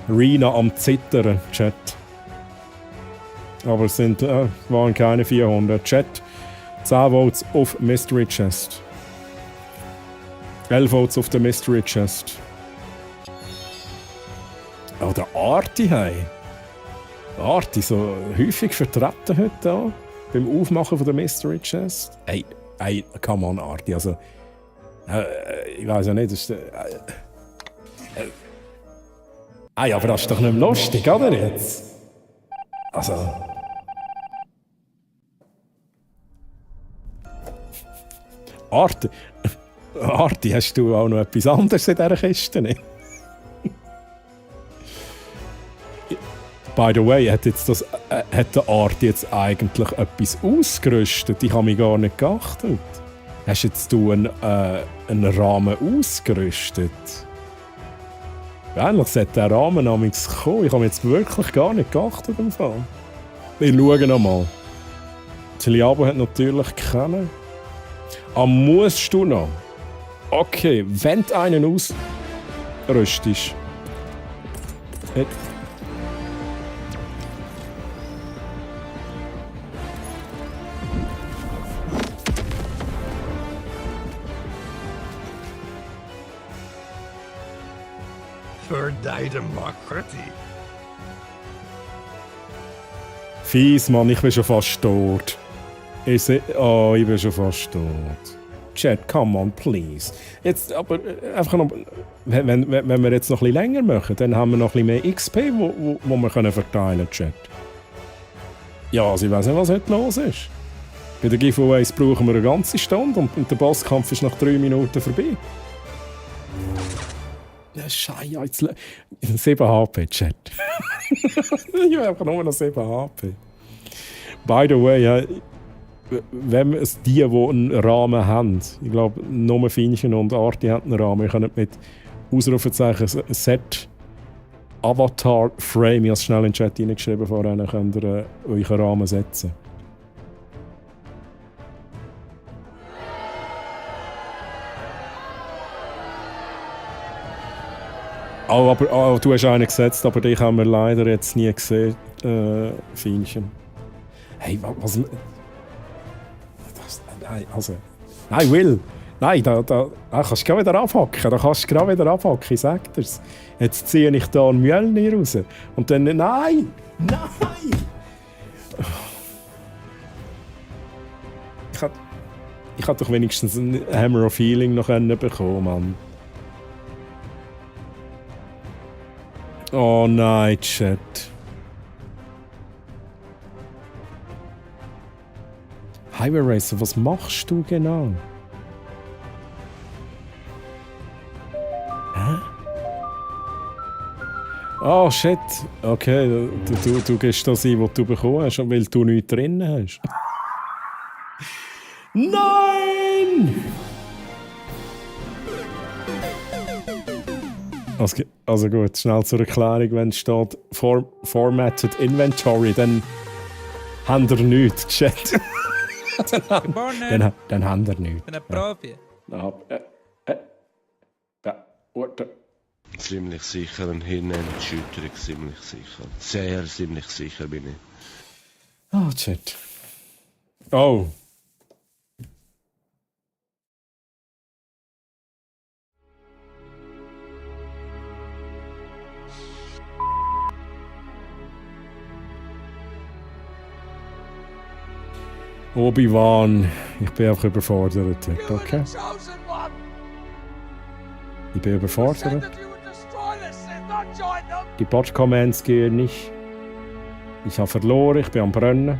Rina am Zittern, Chat. Aber es waren keine 400. Chat, 10 Votes auf Mystery Chest. 11 Votes auf der Mystery Chest. Oh, der Arti, hey. Arti, so häufig vertreten heute da, beim Aufmachen von der Mystery Chest. Hey, come on, Arti. Also, ich weiß ja nicht, das ist aber das ist doch nicht mehr lustig, oder jetzt? Also. Arti, hast du auch noch etwas anderes in dieser Kiste? Nicht? By the way, hat der Arti jetzt eigentlich etwas ausgerüstet? Ich habe mich gar nicht geachtet. Hast jetzt du einen Rahmen ausgerüstet? Eigentlich sollte der Rahmen namens kommen. Ich habe mich jetzt wirklich gar nicht geachtet im Fall. Wir schauen nochmal. Chiliabo hat natürlich keinen. Musst du noch? Okay, wenn du einen ausrüstest. For thy democracy. Fies, Mann, ich bin schon fast tot. Ich bin schon fast tot. Chat, come on, please. Jetzt, aber einfach noch, wenn wir jetzt noch ein bisschen länger machen, dann haben wir noch ein bisschen mehr XP, wo wir können verteilen können, Chat. Ja, also ich weiß nicht, was heute los ist. Bei den Giveaways brauchen wir eine ganze Stunde und der Bosskampf ist nach 3 Minuten vorbei. Ja, Scheiße, jetzt 7 HP, Chat. Ich habe einfach nur noch 7 HP. By the way, ja, wenn es die einen Rahmen haben, ich glaube, nur Finchen und Arti haben einen Rahmen, ihr könnt mit Ausrufezeichen Set Avatar Frame, ich habe es schnell in den Chat reingeschrieben vorher, dann könnt ihr euren Rahmen setzen. Du hast einen gesetzt, aber dich haben wir leider jetzt nie gesehen, Finchen. Hey, was... Nein, also... Nein, Will! Nein, da kannst du gerade wieder abhacken. Ich sag dir's. Jetzt ziehe ich da einen Mjölnir raus. Und dann... Nein! Ich hätte doch wenigstens ein Hammer of Healing noch bekommen, Mann. Oh nein, Chat. Highway Racer, was machst du genau? Hä? Oh shit. Okay, du gehst das ein, was du bekommen hast, weil du nichts drin hast. Nein! Also gut, schnell zur Erklärung, wenn steht Formatted Inventory, dann habt ihr nichts, Chat. dann habt ihr nichts. Ich bin ein Profi. Ziemlich sicher ein Hirnerschütterung, ziemlich sicher. Sehr ziemlich sicher bin ich. Oh, Chat. Oh. Obi-Wan, ich bin einfach überfordert. Okay. Ich bin überfordert. Die Bot-Comments gehen nicht. Ich habe verloren, ich bin am Brennen.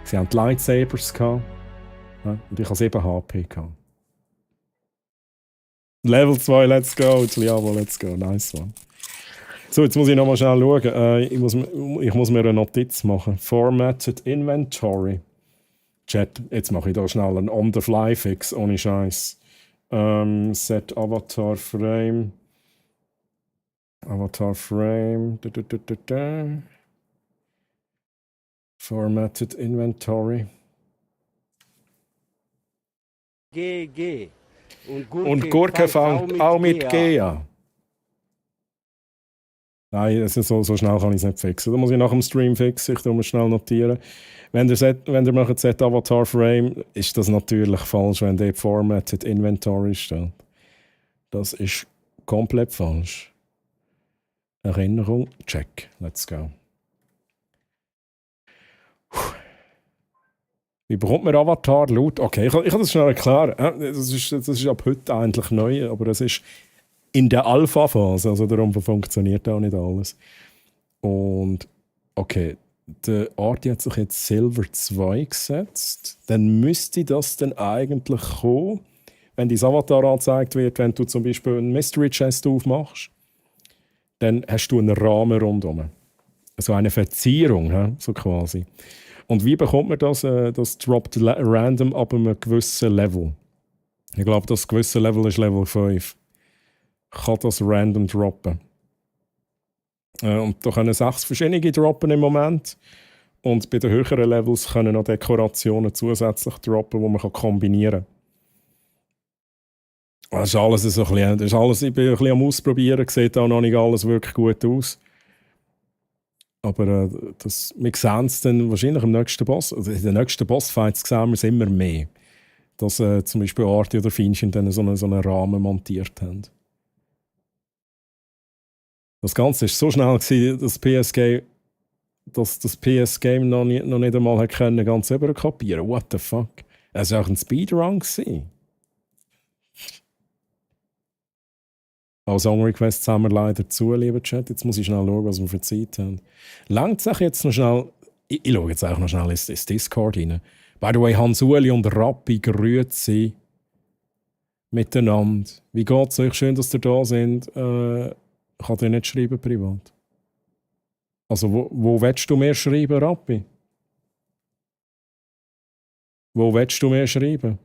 Sie haben die Lightsabers gehabt. Ja, und ich habe 7 HP gehabt. Level 2, let's go. Jawohl, let's go. Nice one. So, jetzt muss ich nochmal schnell schauen. Ich muss mir eine Notiz machen. Formatted Inventory. Chat, jetzt mache ich da schnell einen On-the-Fly-Fix, ohne Scheiß. Set Avatar Frame. Avatar Frame. Formatted Inventory. GG. Und Gurke fängt auch mit G an. Nein, so schnell kann ich es nicht fixen. Da muss ich nach dem Stream fixen. Ich tue mir schnell notieren. Wenn ihr macht Set Avatar Frame, ist das natürlich falsch, wenn dort Formatted Inventory steht. Das ist komplett falsch. Erinnerung, check. Let's go. Wie bekommt man Avatar laut? Okay, ich kann das schnell erklären. Das ist ab heute eigentlich neu, aber es ist in der Alpha-Phase, also darum funktioniert auch nicht alles. Und okay, der Arti hat sich jetzt Silver 2 gesetzt. Dann müsste das dann eigentlich kommen, wenn dein Avatar angezeigt wird, wenn du zum Beispiel einen Mystery Chest aufmachst, dann hast du einen Rahmen rundherum. So eine Verzierung, so quasi. Und wie bekommt man das? Das droppt random ab einem gewissen Level. Ich glaube, das gewisse Level ist Level 5. Kann das random droppen. Und da können 6 verschiedene droppen im Moment. Und bei den höheren Levels können noch Dekorationen zusätzlich droppen, die man kombinieren kann. Das ist alles so ein bisschen, ich bin ein bisschen am Ausprobieren, sieht auch noch nicht alles wirklich gut aus. Aber wir sehen es dann wahrscheinlich im nächsten Boss. Also in den nächsten Bossfights sehen wir es immer mehr. Dass zum Beispiel Arti oder Finchen dann so einen Rahmen montiert haben. Das Ganze war so schnell, dass das PS-Game noch nicht einmal ganz überkopieren. What the fuck? Es war auch ein Speedrun. Auch Song-Requests haben wir leider zu, lieber Chat. Jetzt muss ich schnell schauen, was wir für Zeit haben. Langt sich jetzt noch schnell... Ich schaue jetzt auch noch schnell ins Discord rein. By the way, Hans-Uli und Rappi grüezi miteinander. Wie geht's euch? Schön, dass ihr da sind. Ich kann dir nicht schreiben privat. Also, wo willst du mir schreiben, Rappi? Wo willst du mir schreiben?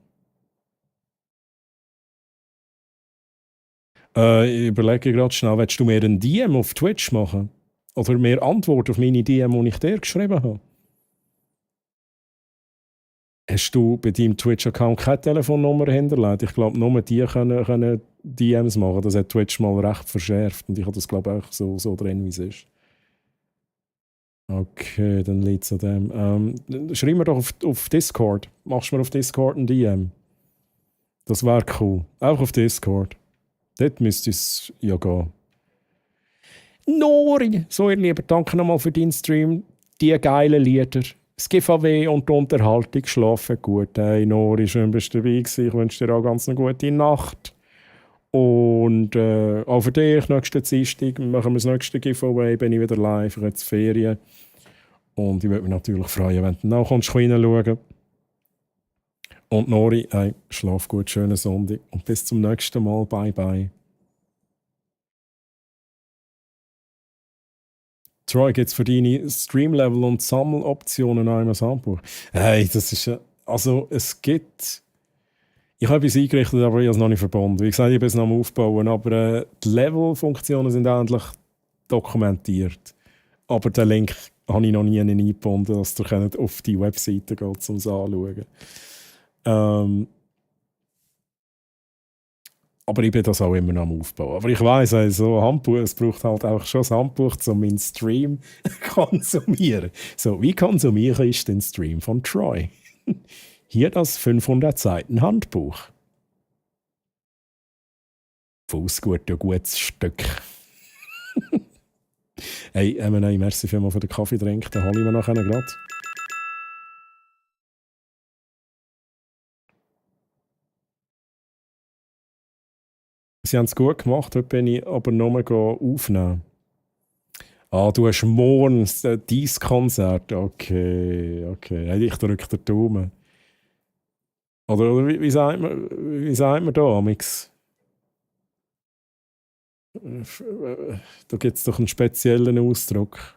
Ich überlege gerade schnell, willst du mir einen DM auf Twitch machen? Oder mir Antwort auf meine DM, die ich dir geschrieben habe? Hast du bei deinem Twitch-Account keine Telefonnummer hinterlegt? Ich glaube, nur die können DMs machen. Das hat Twitch mal recht verschärft. Und ich habe das, glaube ich, auch so drin, wie es ist. Okay, dann liegt es an dem. Schreib mir doch auf Discord. Machst du mir auf Discord ein DM? Das wäre cool. Auch auf Discord. Dort müsste es ja gehen. Nori! So, ihr Lieben, danke nochmal für deinen Stream. Die geilen Lieder. Das GVW und die Unterhaltung. Schlafen gut. Hey, Nori, schön, dass du dabei warst. Ich wünsche dir auch ganz eine gute Nacht. Und auch für dich, nächsten Dienstag machen wir das nächste Giveaway. Bin ich wieder live, ich jetzt Ferien. Und ich würde mich natürlich freuen, wenn du nachher reinschauen. Und Nori, hey, schlaf gut, schönen Sonntag und bis zum nächsten Mal. Bye, bye. Troy, gibt es für deine Streamlevel und Sammeloptionen noch einmal ein Handbuch? Hey, das ist also es gibt Ich habe etwas eingerichtet, aber ich habe es noch nicht verbunden. Wie gesagt, ich bin es noch am Aufbauen, aber die Level-Funktionen sind endlich dokumentiert. Aber den Link habe ich noch nie eingebunden, dass ihr auf die Webseite geht, um es anzuschauen. Aber ich bin das auch immer noch am Aufbauen. Aber ich weiss, also Handbuch, es braucht halt auch schon ein Handbuch, um meinen Stream zu konsumieren. So, wie konsumiere ich den Stream von Troy? Hier das 500 Seiten Handbuch. Fußgut, ein gutes Stück. Hey, nein, merci vielmals für den Kaffeetrink, den hole ich mir nachher gerade. Sie haben es gut gemacht, heute bin ich aber nur aufnehmen. Ah, du hast morgen dein Konzert. Okay. Hey, ich drücke den Daumen. Oder wie sagt man da, Amix? Da gibt es doch einen speziellen Ausdruck.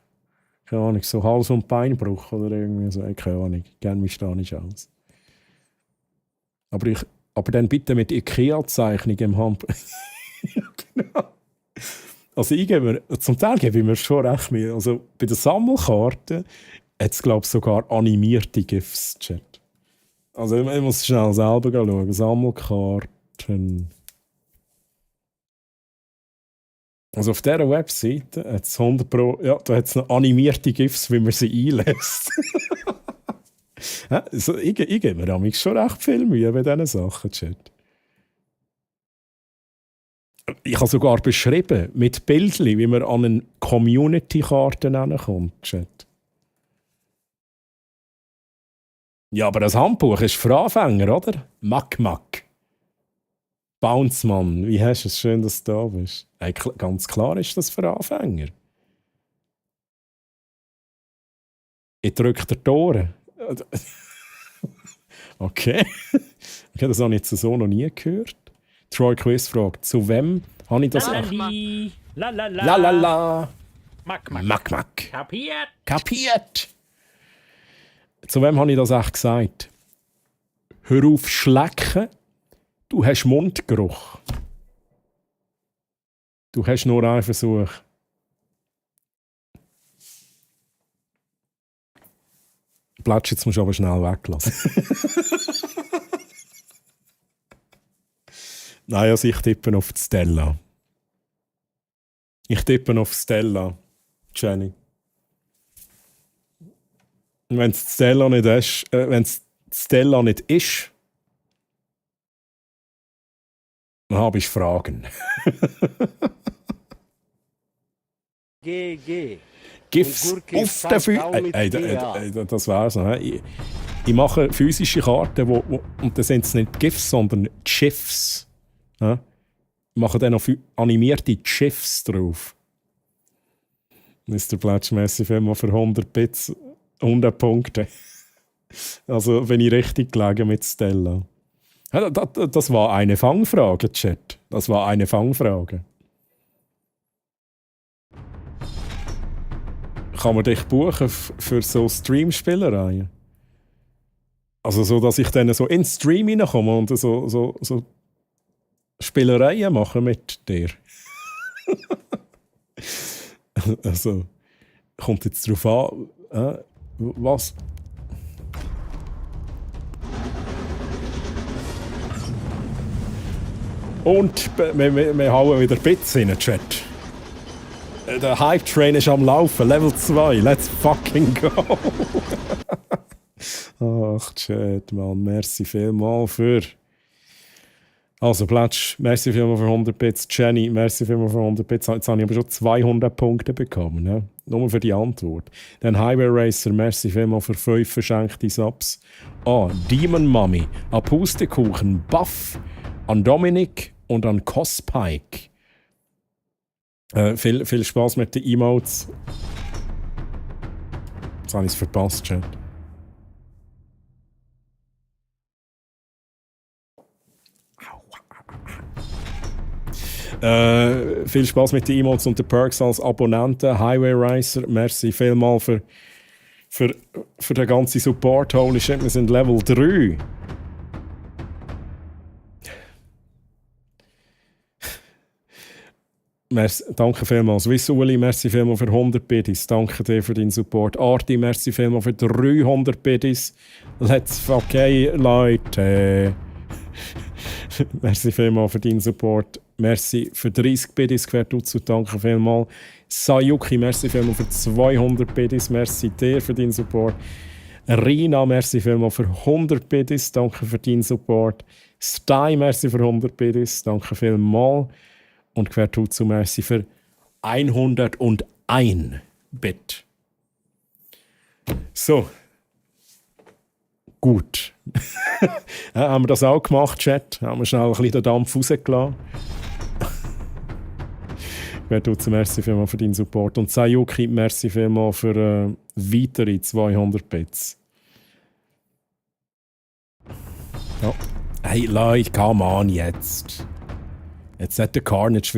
Keine Ahnung, so Hals- und Beinbruch oder irgendwie so. Keine Ahnung, ich kenne mich da nicht aus. Aber dann bitte mit IKEA-Zeichnung im Handbuch. Ja, genau. Also zum Teil gebe ich mir schon recht mehr. Also bei den Sammelkarten hat es, glaube ich, sogar animierte GIFs, Chat. Also ich muss schnell selber schauen. Sammelkarten. Also auf dieser Webseite hat es 100 Pro... Ja, da hat es noch animierte GIFs, wie man sie einlässt. Also, ich gebe mir damals schon recht viel Mühe bei diesen Sachen, Chat. Ich habe sogar beschrieben, mit Bildchen, wie man an eine Community-Karte kommt, Chat. Ja, aber das Handbuch ist für Anfänger, oder? Mack. Bouncemann, wie hast du es? Schön, dass du da bist. Hey, ganz klar ist das für Anfänger. Ich drücke dir die Ohren. Okay. Ich habe das auch nicht so noch nie gehört. Troy Quiz fragt, zu wem habe ich das... La. Mack. Kapiert. Zu wem habe ich das echt gesagt? Hör auf schlecken, du hast Mundgeruch. Du hast nur einen Versuch. Platsch, jetzt musst du aber schnell weglassen. Nein, also ich tippe auf die Stella. Jenny. Wenn es Stella nicht ist, dann habe ich Fragen. GG. GIFs auf der Füße. Das wär's. Ich mache physische Karten, und dann sind es nicht GIFs, sondern GIFs. Ich mache dann noch animierte GIFs drauf. Mr. Plätschmässig immer für 100 Bits, 100 Punkte. Also bin ich richtig gelegen mit Stella. Das war eine Fangfrage, Chat. Das war eine Fangfrage. Kann man dich buchen für so Stream-Spielereien? Also so, dass ich dann so in den Stream reinkomme und so Spielereien mache mit dir. Also, kommt jetzt darauf an, was... Und wir hauen wieder Bits in den Chat. Der Hype-Train ist am Laufen, Level 2, let's fucking go! Ach, Chat, Mann, merci vielmals für... Also, Plätsch, merci vielmals für 100 Bits. Jenny, merci vielmals für 100 Bits. Jetzt habe ich aber schon 200 Punkte bekommen, ne? Nur für die Antwort. Dann Highway Racer, merci vielmals für 5 verschenkte Subs. Demon Mummy, an Pustekuchen, Buff, an Dominik und an Cospike. Viel Spaß mit den Emotes. Jetzt habe ich es verpasst, Chat. Viel Spaß mit den Emotes und den Perks als Abonnenten. Highway Racer, merci vielmals für den ganzen Support. Holy shit, wir sind Level 3. Danke vielmals. Swiss Uli, merci vielmals für 100 Biddies. Danke dir für deinen Support. Arti, merci vielmals für 300 Biddies. Let's fucking Leute. Merci vielmals für deinen Support. Merci für 30 Biddies quer dazu. Danke vielmals. Sayuki, merci vielmals für 200 Biddies. Merci dir für deinen Support. Rina, merci vielmals für 100 Biddies. Danke für deinen Support. Stein, merci für 100 Biddies. Danke vielmals. Und quer dazu, merci für 101 Bit. So. Gut. Ja, haben wir das auch gemacht, Chat? Haben wir schnell ein bisschen den Dampf rausgelassen? Quer dazu, merci vielmals für deinen Support. Und Sayuki, merci vielmals für weitere 200 Bits. Ja. Hey Leute, come on jetzt. Jetzt ist der Carnage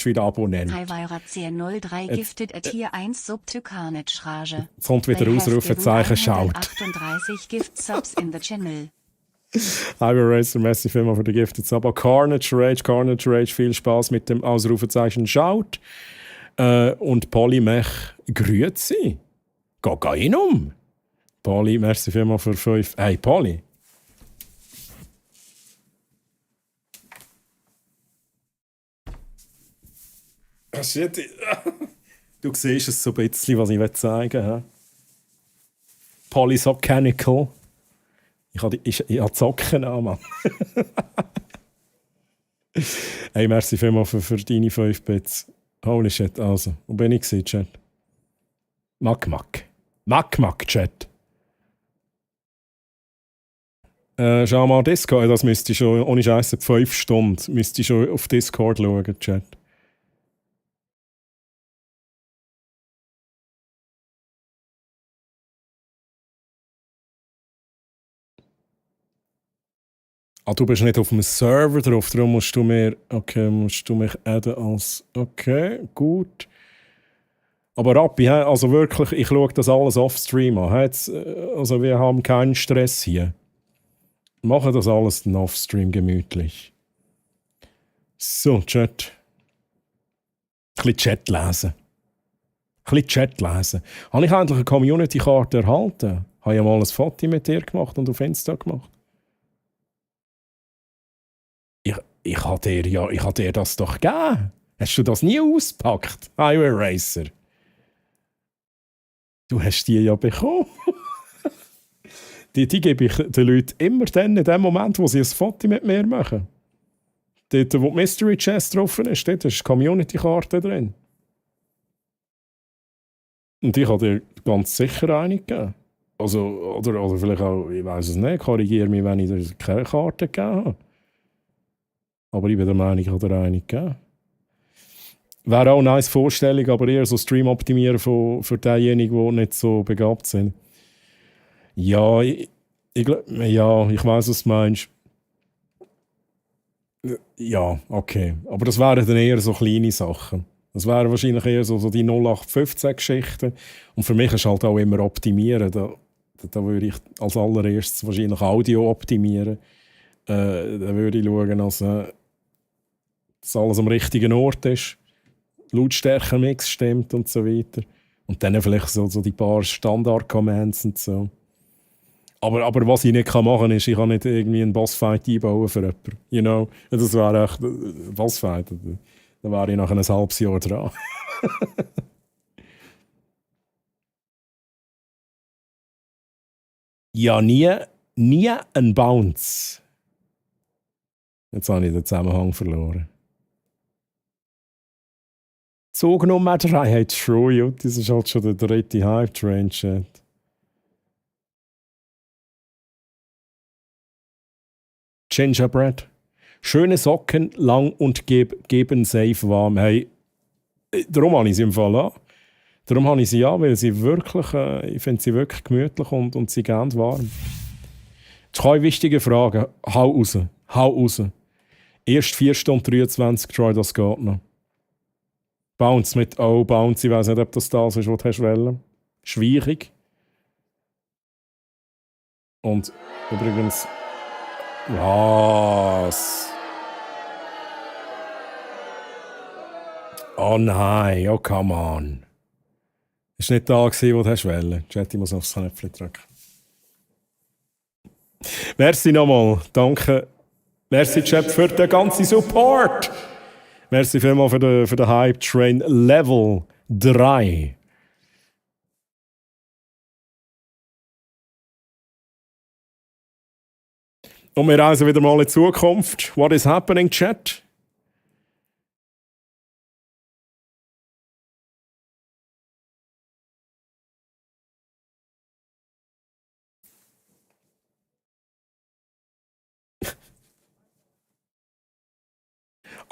wieder Abonnent. Highwire03 gifted a Tier 1 Sub to Carnage Rage. Jetzt kommt wieder Ausrufezeichen Shout. 38 Gift Subs in the channel. Highwire Racer, merci vielmals für den Gifted Sub. Carnage Rage, viel Spaß mit dem Ausrufezeichen Shout. Und Polymech, grüezi. Geh rein. Poly, merci vielmals für 5. Hey Poly. Shit. Du siehst es so ein bisschen, was ich zeigen will. Polysocanical. Ich habe Zocken an, Mann. Hey, merci vielmals für deine 5 Bits. Holy shit, also. Wo bin ich gewesen, Chat? Mack, Chat. Schau mal Discord, das müsste ich schon, ohne Scheiße, 5 Stunden, müsste ich schon auf Discord schauen, Chat. Ah, du bist nicht auf dem Server drauf, darum musst du mich adden als... Okay, gut. Aber Rappi, also wirklich, ich schaue das alles off-stream an. Also wir haben keinen Stress hier. Wir machen das alles dann off-stream gemütlich. So, Chat. Ein bisschen Chat lesen. Habe ich eigentlich eine Community-Karte erhalten? Habe ich mal ein Foto mit dir gemacht und auf Insta gemacht? Ich habe dir das doch gegeben. Hast du das nie ausgepackt, Highwire Racer? Du hast die ja bekommen. die gebe ich den Leuten immer dann, in dem Moment, wo sie ein Foto mit mir machen. Dort, wo die Mystery Chest drauf ist, dort ist die Community-Karte drin. Und ich habe dir ganz sicher eine gegeben. Also, oder vielleicht auch, ich weiß es nicht, korrigiere mich, wenn ich dir keine Karte gegeben habe. Aber ich bin der Meinung, ich habe dir eine gegeben. Wäre auch eine nice Vorstellung, aber eher so Stream optimieren für diejenigen, die nicht so begabt sind. Ja, ich weiss, was du meinst. Ja, okay. Aber das wären dann eher so kleine Sachen. Das wären wahrscheinlich eher so die 0815-Geschichten. Und für mich ist halt auch immer optimieren. Da würde ich als allererstes wahrscheinlich Audio optimieren. Da würde ich schauen, dass alles am richtigen Ort ist. Lautstärke-Mix stimmt und so weiter. Und dann vielleicht so die paar Standard-Commands und so. Aber was ich nicht machen kann, ist, ich kann nicht irgendwie einen Bossfight einbauen für jemanden. You know? Das wäre echt ein Bossfight. Da wäre ich nach einem halbes Jahr dran. Ja, nie ein Bounce. Jetzt habe ich den Zusammenhang verloren. Zug Nummer 3 hat True, ja. Das ist halt schon der 3. Hype-Train-Chat. Gingerbread. Schöne Socken, lang und geben safe warm. Hey, darum habe ich sie im Fall an. Darum habe ich sie an, weil sie wirklich, ich finde sie wirklich gemütlich und sie gern warm. Zwei wichtige Fragen. Hau raus. Erst 4 Stunden 23, Troy, das geht noch. Bounce mit Bounce, ich weiss nicht, ob das ist, was du wollen. Schwierig. Und übrigens... Was? Oh nein, oh come on. Ist nicht da gewesen, wo du hast wollen. Chat, ich muss aufs Knöpfchen drücken. Merci nochmal. Danke. Merci, Chat, für den ganzen Support. Merci vielmals für den Hype Train Level 3. Und wir reisen wieder mal in die Zukunft. What is happening, Chat?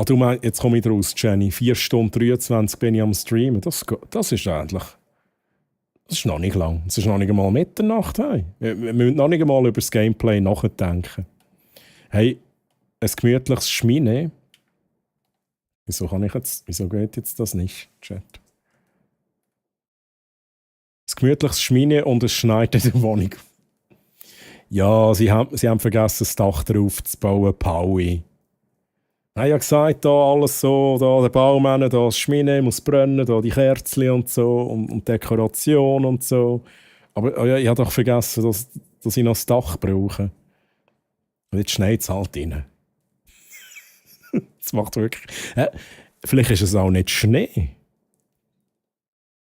Du meinst, jetzt komme ich raus, Jenny. 4 Stunden 23 bin ich am Streamen. Das ist eigentlich... Das ist noch nicht lang. Es ist noch nicht einmal Mitternacht. Hey. Wir müssen noch nicht einmal über das Gameplay nachdenken. Hey, ein gemütliches Schmine. Wieso geht jetzt das nicht, Chat? Ein gemütliches Schmine und es schneit in der Wohnung. Ja, sie haben vergessen, das Dach drauf zu bauen, Paui. Ich habe ja gesagt, da alles so, da der Baumänner, da das Schmine muss brennen, da die Kerzen und so und Dekoration und so. Aber ja, ich habe doch vergessen, dass ich noch das Dach brauche. Und jetzt schneit es halt rein. Das macht wirklich... vielleicht ist es auch nicht Schnee.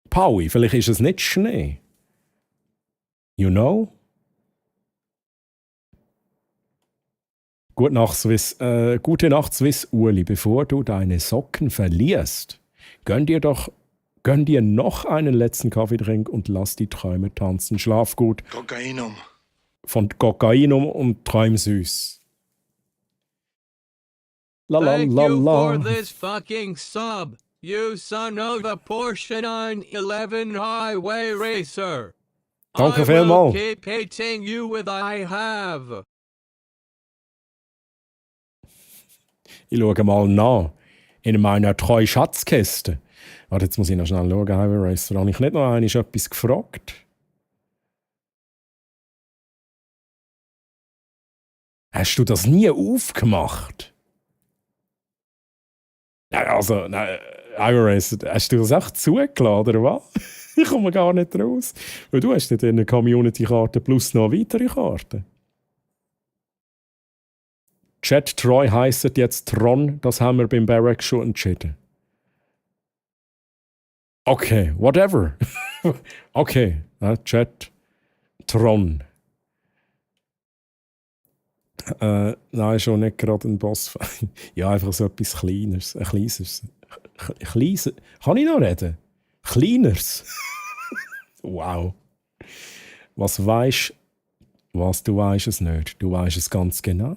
Paui, vielleicht ist es nicht Schnee. You know? Gute Nacht, Swiss Uli. Bevor du deine Socken verlierst, gönn dir noch einen letzten Kaffeetrink und lass die Träume tanzen. Schlaf gut. Kokainum. Von Kokainum und träum süß. La la Thank la you la. for this fucking sub, you son of a Porsche 911 highway racer. Danke I vielmals. will keep hating you with I have. Ich schaue mal nach. In meiner treuen Schatzkiste. Warte, jetzt muss ich noch schnell schauen, Highway Racer. Habe ich nicht noch einmal etwas gefragt? Hast du das nie aufgemacht? Nein, Highway Racer, hast du das echt zugeladen, oder was? Ich komme gar nicht raus. Weil du hast nicht in der Community-Karte plus noch weitere Karten. Chat Troy heisst jetzt Tron, das haben wir beim Barrack schon entschieden. Okay, whatever. Okay, Chat Tron. Nein, schon nicht gerade ein Boss. Ja, einfach so etwas Kleineres. Ein kleines. Kann ich noch reden? Kleineres. Wow. Was weisst, was du weisst es nicht. Du weisst es ganz genau.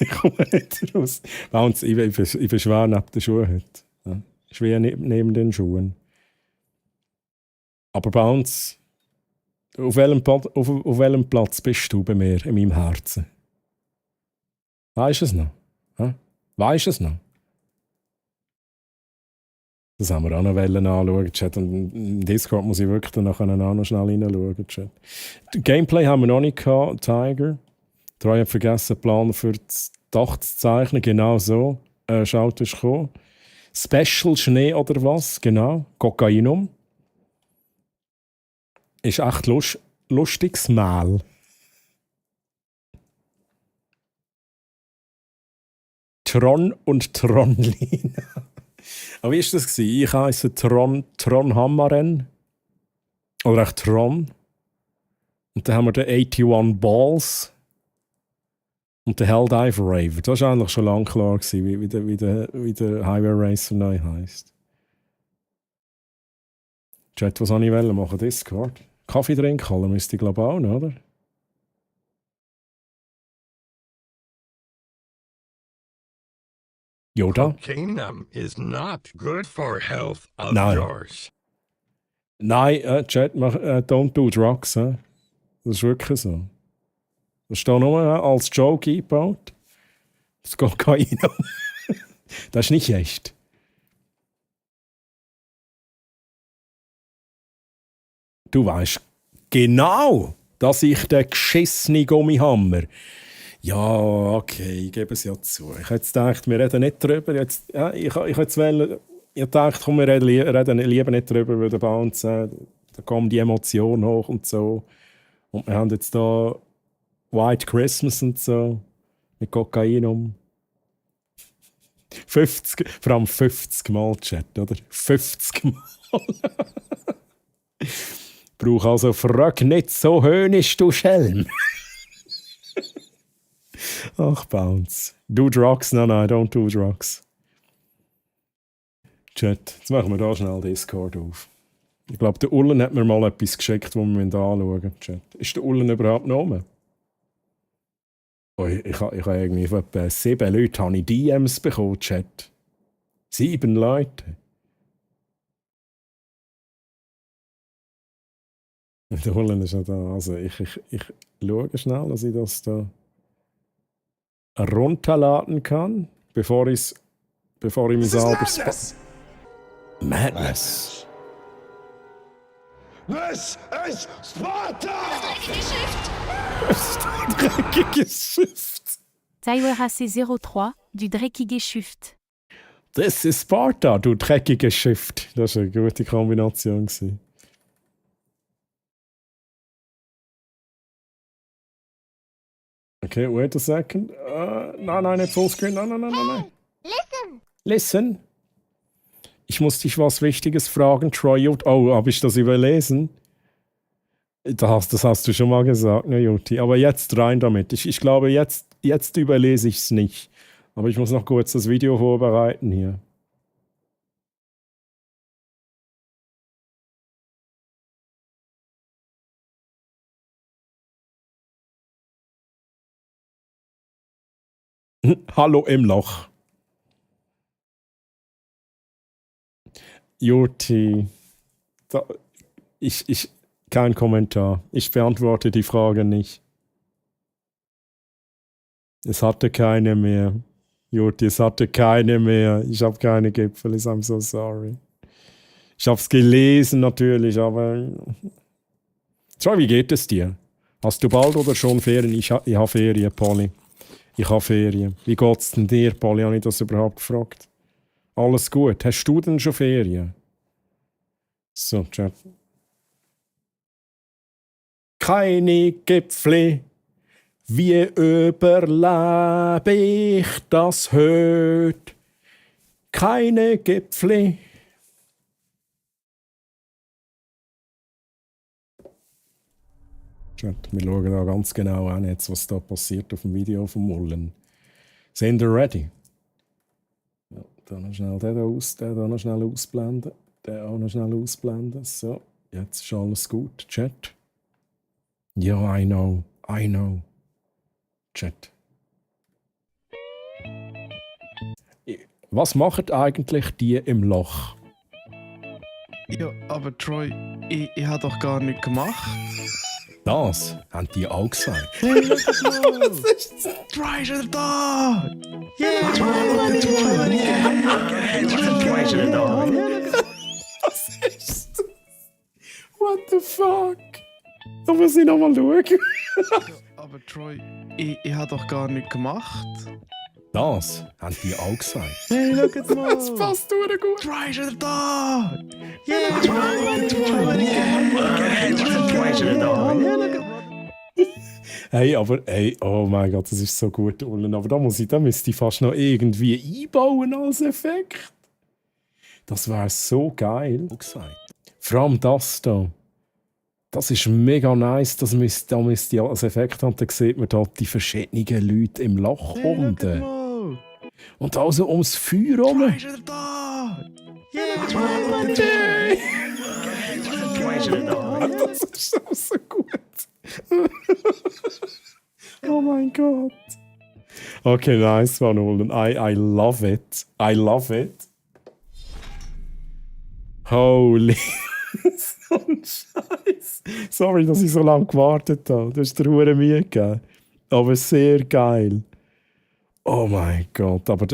Ich komme nicht raus. Bounce, ich bin schwer neben den Schuhen heute. Ja. Schwer neben den Schuhen. Aber Bounce, auf welchem Platz bist du bei mir in meinem Herzen? Weisst du es noch? Ja? Weisst du es noch? Das haben wir auch noch anschauen, Chat. Und im Discord muss ich wirklich dann nachher auch noch schnell reinschauen, Chat. Gameplay haben wir noch nicht gehabt, Tiger. Troy hat vergessen, den Plan für das Dach zu zeichnen. Genau so. Schaut es kommen. Special Schnee oder was? Genau. Kokainum. Ist echt lustiges Mehl. Tron und Tronlina. Aber wie war das? Ich heisse Tron Hammaren. Oder echt Tron. Und dann haben wir den 81 Balls. Und der Helldive Raver. Das war eigentlich schon lange klar, wie der Highway Racer neu heisst. Chat, was soll ich machen? Discord? Kaffee trinken müsste ich glaube auch, oder? Yoda? Cocaine is not good for health of yours. Nein, Chat, don't do drugs. Das ist wirklich so. Das ist da nur als Joke eingebaut. Das geht keiner. Das ist nicht echt. Du weißt genau, dass ich den geschissenen Gummihammer. Ja, okay, ich gebe es ja zu. Ich hätte jetzt gedacht, wir reden nicht drüber. Jetzt, ja, ich dachte, komm, wir reden lieber nicht drüber, weil der Bounce, da kommt die Emotion hoch und so. Und wir haben jetzt da White Christmas und so, mit Kokain um. 50, vor allem 50 Mal Chat, oder? 50 Mal. Brauch also frag nicht so höhnisch, du Schelm. Ach, Bounce. Do drugs? Nein, don't do drugs. Chat, jetzt machen wir da schnell Discord auf. Ich glaube, der Ullen hat mir mal etwas geschickt, das wir anschauen müssen. Chat. Ist der Ullen überhaupt noch rum? Oh, ich habe irgendwie von etwa 7 Leuten habe ich DMs bekommen, Chat. 7 Leute. Der Ullen ist ja da. Also ich schaue schnell, dass ich das da runterladen kann, bevor ich mich selber... Madness. This is Sparta! Dreckiges Shift. CYHC03 du dreckige Shift. Das ist Sparta, du dreckiges Shift. Das war eine gute Kombination gewesen. Okay, wait a second. Nein, nicht Fullscreen. Nein. Listen. Ich muss dich was Wichtiges fragen, Troy. Oh, habe ich das überlesen? Das hast du schon mal gesagt, ne, Juti. Aber jetzt rein damit. Ich glaube, jetzt überlese ich es nicht. Aber ich muss noch kurz das Video vorbereiten hier. Hallo im Loch. Juti, kein Kommentar. Ich beantworte die Frage nicht. Es hatte keine mehr. Juti, es hatte keine mehr. Ich habe keine Gipfel. I'm so sorry. Ich habe es gelesen natürlich, aber... Schau, wie geht es dir? Hast du bald oder schon Ferien? Ich habe Ferien, Polly. Ich habe Ferien. Wie geht's denn dir, Polly? Habe ich das überhaupt gefragt? Alles gut. Hast du denn schon Ferien? So, Chat. Keine Gipfel. Wie überlebe ich das heute? Keine Gipfel. Chat, wir schauen da ganz genau an, jetzt, was da passiert auf dem Video vom Mullen. Sind ihr ready? Ja, da noch schnell den da noch schnell ausblenden. Den auch noch schnell ausblenden. So, jetzt ist alles gut. Chat. Ja, I know. Chat. Was machen eigentlich die im Loch? Ja, aber Troy, ich habe doch gar nichts gemacht. Das haben die auch gesagt. Hey, look at was ist das? Troy ist wieder da! Yeah! Troy ist wieder da! Was ist das? What the fuck? Da muss ich noch mal schauen. Aber Troy, ich habe doch gar nichts gemacht. Das haben die auch gesagt. Hey, look at das passt gut. Troy ist wieder da! Yeah! Troy ist wieder da! Hey, aber oh mein Gott, das ist so gut, Ullen. Aber da müsste ich fast noch irgendwie einbauen als Effekt. Das wäre so geil. Vor allem das da. Das ist mega nice. Da müsste ich als Effekt haben. Da sieht man da die verschiedenen Leute im Loch unten. Und also ums Feuer herum. Troy ist wieder da! Yeah! Das ist so gut. Oh mein Gott. Okay, nice one, Ullen. I love it. I love it. Holy. So ein Scheiß. Sorry, dass ich so lange gewartet habe. Du hast dir hure Mühe gegeben. Aber sehr geil. Oh mein Gott. Aber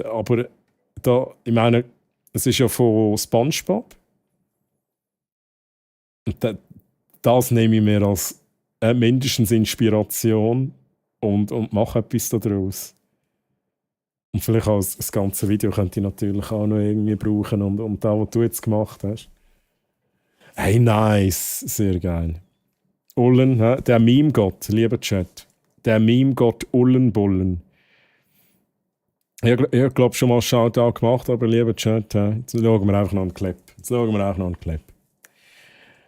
da, ich meine, es ist ja von SpongeBob. Und das nehme ich mir als mindestens Inspiration und mache etwas daraus. Und vielleicht auch das ganze Video könnte ich natürlich auch noch irgendwie brauchen und das, was du jetzt gemacht hast. Hey, nice. Sehr geil. Ullen, der Meme-Gott, lieber Chat. Der Meme-Gott Ullenbullen. Ich glaube schon mal Shoutout gemacht, aber lieber Chat, jetzt schauen wir einfach noch einen Clip.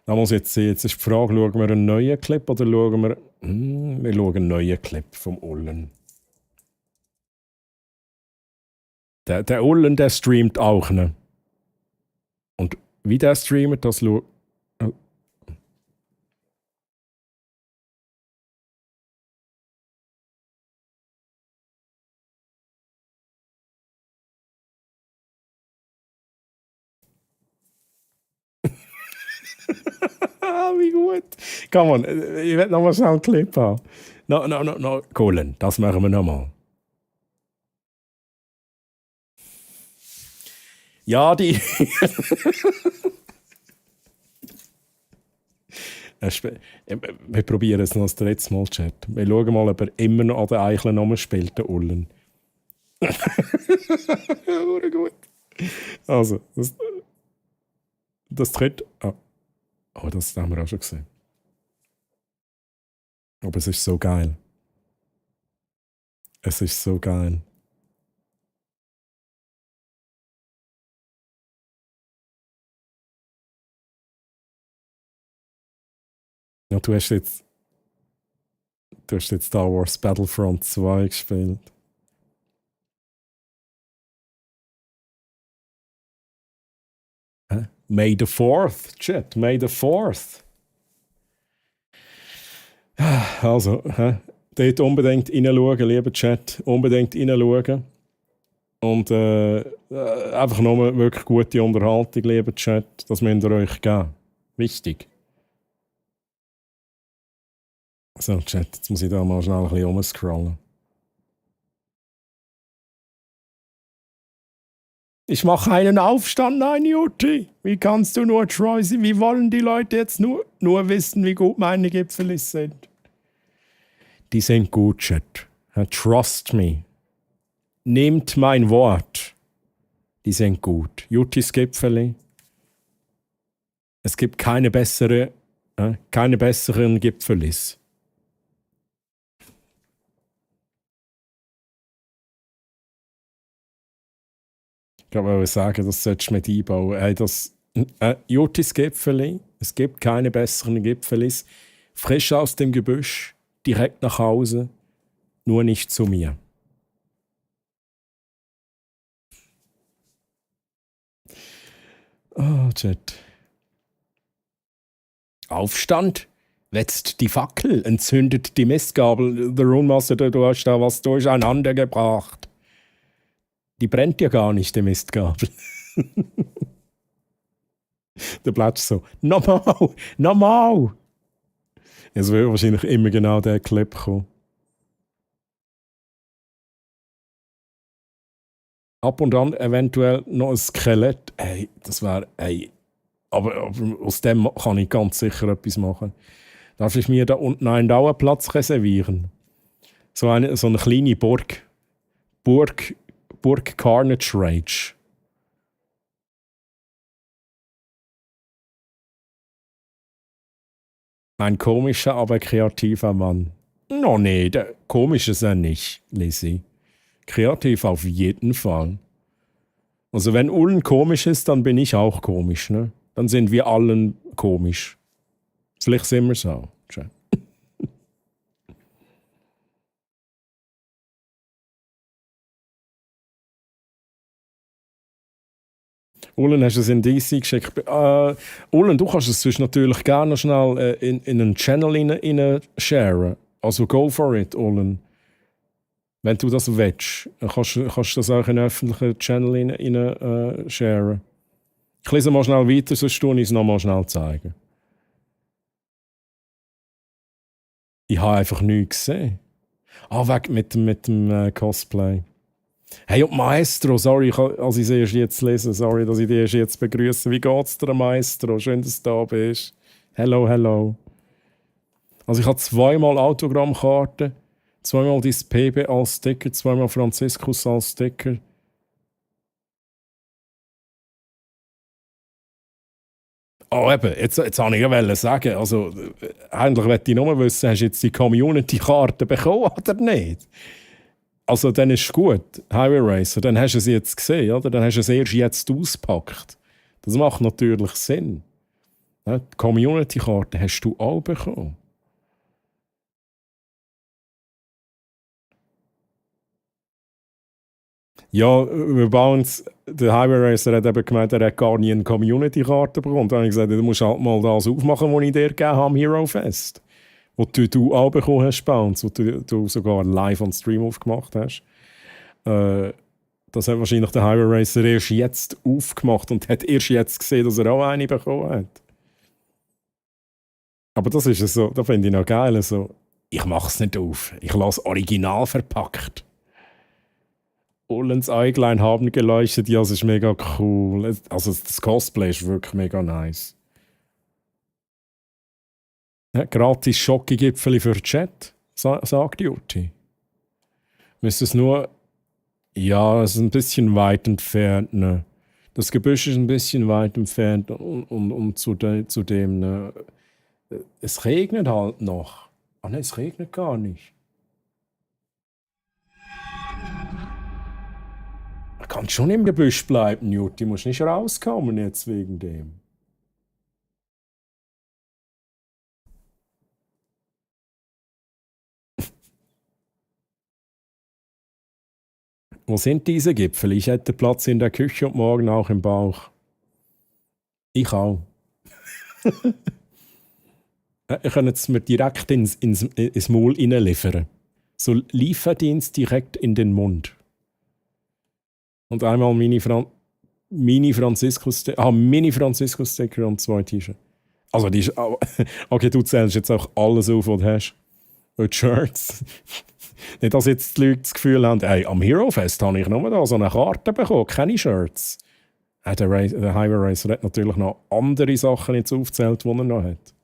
Da muss jetzt sehen, jetzt ist die Frage, schauen wir einen neuen Clip oder schauen wir... wir schauen einen neuen Clip vom Ullen. Der Ullen, der streamt auch, ne? Und wie der streamt, das schaut... Oh. Wie gut. Komm on, ich will noch mal schnell einen Clip haben. No, Colin, das machen wir noch mal. Ja, die... Wir probieren es noch das dritte Mal, Chat. Wir schauen mal, ob er immer noch an den Eicheln rumspielt, der Ullen. Gut. Also, das dritte... Oh, das haben wir auch schon gesehen. Aber es ist so geil. Es ist so geil. Ja, du hast jetzt Star Wars Battlefront 2 gespielt. May the 4th, Chat, May the 4th. Also, dort unbedingt reinschauen, lieber Chat, unbedingt reinschauen. Und einfach nur wirklich gute Unterhaltung, lieber Chat, das müsst ihr euch geben. Wichtig. So, Chat, jetzt muss ich da mal schnell ein bisschen rumscrollen. Ich mache einen Aufstand, nein, Jutti. Wie kannst du nur treu sein? Wie wollen die Leute jetzt nur wissen, wie gut meine Gipfel sind? Die sind gut, Chat. Trust me. Nehmt mein Wort. Die sind gut. Juttis Gipfeli. Es gibt keine besseren Gipfelis. Ich glaube, sagen, das solltest du mit einbauen. Hey, Juttis Gipfeli, es gibt keine besseren Gipfelis. Frisch aus dem Gebüsch, direkt nach Hause, nur nicht zu mir. Oh, Chat. Aufstand? Wetzt die Fackel, entzündet die Mistgabel. Der Runmaster, du hast da was durcheinander gebracht. Die brennt ja gar nicht, die Mistgabel. Der Platsch so, nochmal. Es wird wahrscheinlich immer genau der Clip kommen. Ab und an eventuell noch ein Skelett. Hey, das wäre, aber aus dem kann ich ganz sicher etwas machen. Darf ich mir da unten einen Dauerplatz reservieren? So eine kleine Burg Carnage Rage. Ein komischer, aber kreativer Mann. No, nee, komisch ist er nicht, Lizzie. Kreativ auf jeden Fall. Also wenn Ullen komisch ist, dann bin ich auch komisch, ne? Dann sind wir allen komisch. Vielleicht sind wir so. Ullen, hast du es in DC geschickt? Ullen, du kannst es sonst natürlich gerne schnell in einen Channel rein sharen. Also go for it, Ullen. Wenn du das willst, kannst du das auch in einen öffentlichen Channel rein sharen. Ich lese mal schnell weiter, sonst tue ich es noch mal schnell zeigen. Ich habe einfach nichts gesehen. Weg mit dem Cosplay. Hey, und Maestro, sorry, als ich sie erst jetzt lese, sorry, dass ich dich erst jetzt begrüße. Wie geht's dir, Maestro? Schön, dass du da bist. Hello. Also ich habe zweimal Autogrammkarten, zweimal das PB als Sticker, zweimal Franziskus als Sticker. Oh eben, jetzt wollte ich ja sagen, also eigentlich wollte ich nur wissen, hast du jetzt die Community-Karte bekommen oder nicht? Also dann ist es gut, Highway Racer, dann hast du sie jetzt gesehen, oder? Dann hast du es erst jetzt ausgepackt. Das macht natürlich Sinn. Ja, die Community-Karte hast du auch bekommen. Ja, wir bauen es. Der Highway Racer hat eben gemeint, er hat gar nie eine Community-Karte bekommen. Dann habe ich gesagt, du musst halt mal das aufmachen, was ich dir gegeben habe am Hero Fest. Wo du auch bekommen hast, Bounce, wo du sogar live on Stream aufgemacht hast. Das hat wahrscheinlich der Highway Racer erst jetzt aufgemacht und hat erst jetzt gesehen, dass er auch eine bekommen hat. Aber das ist so, da finde ich noch geil. So, ich mache es nicht auf. Ich lasse original verpackt. Ullens Äuglein haben geleuchtet, ja, es ist mega cool. Also das Cosplay ist wirklich mega nice. Ja, gratis Schokogipfeli für den Chat, sagt Jurti. Müsste es nur... Ja, es ist ein bisschen weit entfernt. Ne? Das Gebüsch ist ein bisschen weit entfernt und zudem... Ne? Es regnet halt noch. Ah ne, es regnet gar nicht. Man kann schon im Gebüsch bleiben, Jurti. Du musst nicht rauskommen jetzt wegen dem. Wo sind diese Gipfel? Ich hätte Platz in der Küche und morgen auch im Bauch. Ich auch. Ich kann es mir direkt ins Maul liefern. So Lieferdienst direkt in den Mund. Und einmal Mini-Franziskus-Sticker und 2 T-Shirts. Also, okay, du zählst jetzt auch alles auf, was du hast. Und die Shirts. Nicht, dass jetzt die Leute das Gefühl haben, ey, am Hero Fest habe ich nur da so eine Karte bekommen, keine Shirts. Der Highway Racer hat natürlich noch andere Sachen jetzt aufgezählt, die er noch hat.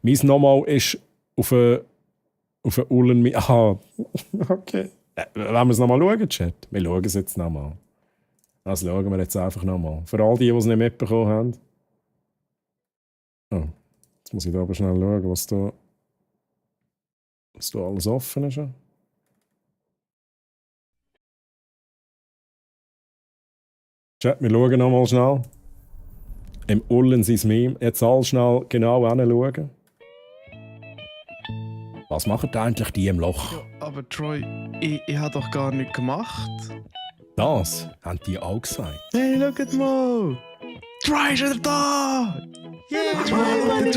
Mein Nochmal ist auf eine Ullen... Aha, okay. Wollen wir es nochmal schauen, Chat? Wir schauen es jetzt nochmal. Das schauen wir jetzt einfach nochmal. Für all die es nicht mitbekommen haben. Oh, jetzt muss ich da aber schnell schauen, was da alles offen ist. Chat, wir schauen nochmal schnell. Im Ullen sein Meme. Jetzt all schnell genau hinschauen. Was machen eigentlich die im Loch? Ja, aber Troy, ich habe doch gar nichts gemacht. Das haben die auch gesagt. Hey, schaut mal! Troy ist wieder da! Yeah, Troy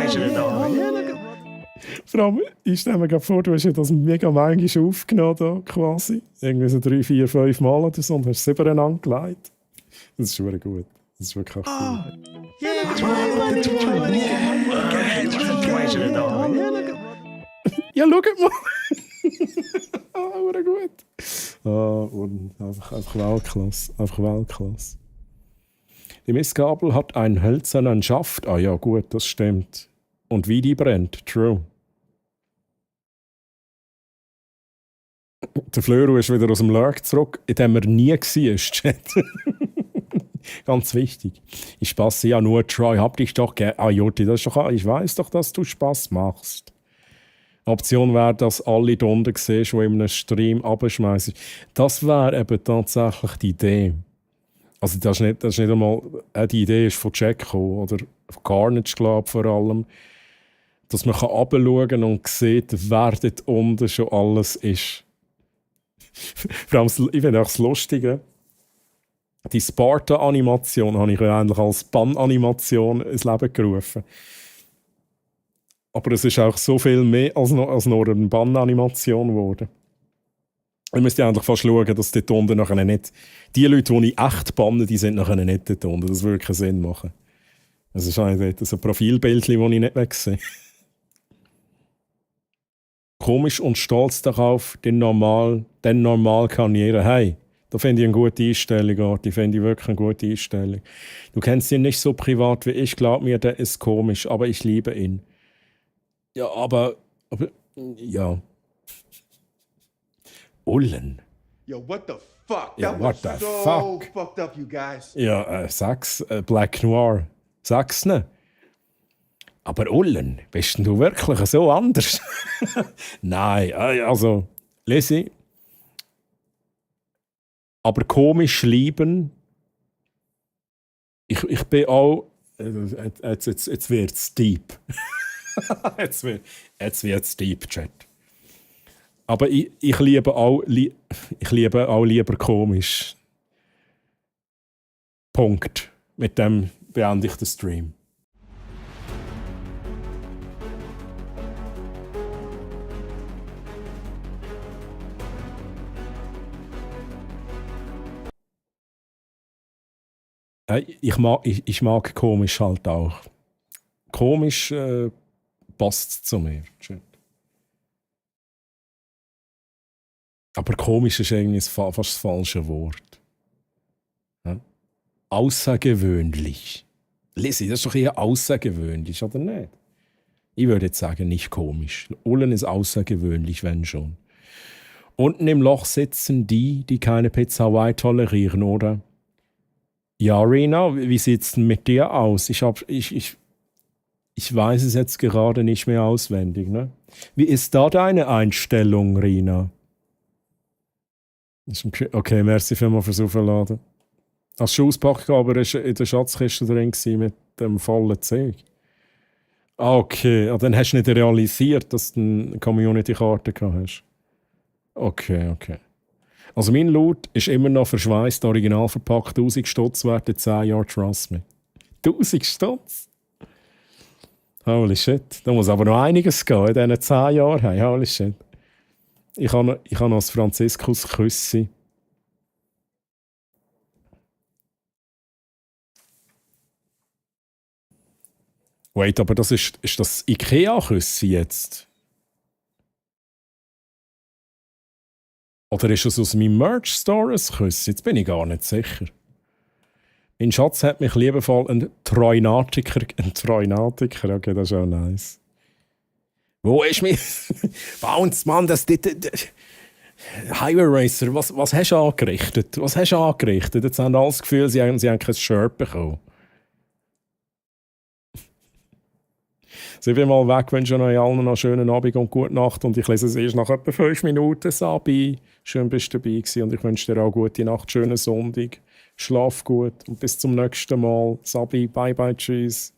ist wieder da! Vor allem, ich stelle mir gerade vor, du hast ja das mega manchmal aufgenommen, da, quasi. Irgendwie so 3, 4, 5 Mal oder so und hast es übereinander gelegt. Das ist schon gut. Das ist wirklich cool. Ja, schaut mal! Gut. Und einfach Weltklasse. Einfach Weltklasse. Die Mistgabel hat einen hölzernen Schaft. Ah ja, gut, das stimmt. Und wie die brennt. True. Der Flöru ist wieder aus dem Lurk zurück, in dem er nie war, Chat. Ganz wichtig. Ich spasse ja nur, Troy, hab dich doch gerne. Ah, Jurti, das ist doch, ich weiß doch, dass du Spaß machst. Option wäre, dass alle da unten siehst, die in einem Stream abschmeißen. Das wäre eben tatsächlich die Idee. Also das ist nicht einmal, die Idee ist von Jack gekommen, oder von Carnage, glaube ich, vor allem. Dass man runterschauen kann und sieht, wer dort unten schon alles ist. Vor allem, ich finde auch das Lustige, die Sparta-Animation habe ich ja eigentlich als Bann-Animation ins Leben gerufen. Aber es ist auch so viel mehr als nur eine Bann-Animation geworden. Ich müsste eigentlich fast schauen, dass dort unten nachher nicht... Die Leute, die ich echt banne, die sind nachher nicht dort unten. Das würde keinen Sinn machen. Es ist eigentlich dort ein Profilbild, das ich nicht wegsehe. Komisch und stolz darauf, denn normal kann jeder. Hey, Da finde ich eine gute Einstellung, Arti. Finde ich wirklich eine gute Einstellung. Du kennst ihn nicht so privat wie ich. Glaub mir, der ist komisch, aber ich liebe ihn. Ja, aber ja. Ullen. Yo, what the fuck? Ja, That what was the so fuck? fucked up, you guys. Ja, sag's. Black Noir. Sag's nicht. Aber Ullen, bist denn du wirklich so anders? Nein, also, Lesi. Aber komisch lieben. Ich bin auch. Jetzt wird's deep. jetzt wird's deep, Chat. Aber ich liebe auch lieber komisch. Punkt. Mit dem beende ich den Stream. Ich mag komisch halt auch. Komisch passt zu mir. Aber komisch ist irgendwie fast das falsche Wort. Ja? Außergewöhnlich. Lisi, das ist doch eher außergewöhnlich, oder nicht? Ich würde jetzt sagen, nicht komisch. Ullen ist außergewöhnlich, wenn schon. Unten im Loch sitzen die keine Pizza Hawaii tolerieren, oder? Ja, Rina, wie sieht es denn mit dir aus? Ich weiß es jetzt gerade nicht mehr auswendig. Ne? Wie ist da deine Einstellung, Rina? Okay, merci vielmals fürs Aufladen. Als du ausgepackt hast, aber war in der Schatzkiste drin mit dem vollen Zeug. Okay, dann hast du nicht realisiert, dass du eine Community-Karte gehabt hast. Okay. Also mein Loot ist immer noch verschweißt, original verpackt, 1000 Stutz wert in 10 Jahren, trust me. 1000 Stutz? Holy shit. Da muss aber noch einiges gehen in diesen 10 Jahren. Hey, holy shit. Ich habe noch das Franziskus Küssi. Wait, aber das ist das Ikea-Küssi jetzt? Oder ist es aus meinem Merch-Store ein Küssi? Jetzt bin ich gar nicht sicher. Mein Schatz hat mich liebevoll ein Treunatiker, okay, das ist auch nice. Wo ist mein Bounce, Mann, das Highway Racer, was hast du angerichtet? Jetzt haben alle das Gefühl, sie haben kein Shirt bekommen. Ich bin mal weg, wünsche euch allen noch einen schönen Abend und gute Nacht. Und ich lese es erst nach etwa 5 Minuten. Sabi, schön bist du dabei gewesen. Und ich wünsche dir auch gute Nacht, schönen Sonntag. Schlaf gut und bis zum nächsten Mal. Sabi, bye bye, tschüss.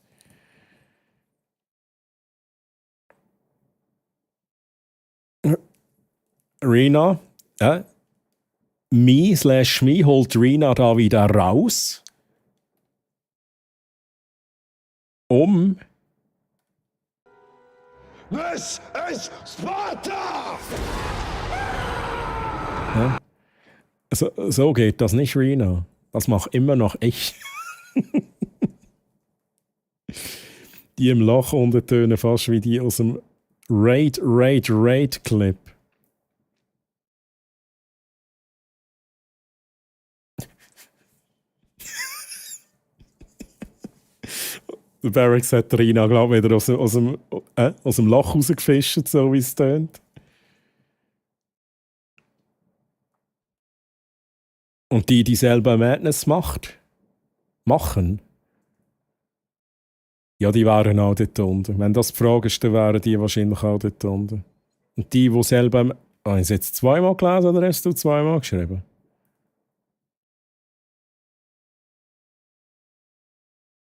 Rina, me holt Rina da wieder raus. This is Sparta! Ja. So geht das nicht, Rina. Das macht immer noch ich. Die im Loch untertönen fast wie die aus dem Raid-Clip. Der Barracks hat Rina, glaube ich, wieder aus dem Loch rausgefischt, so wie es tönt. Und die selber Madness machen, ja, die wären auch dort unten. Wenn das die Frage ist, dann wären die wahrscheinlich auch dort unten. Und die selber... Hast du jetzt zweimal gelesen oder hast du zweimal geschrieben?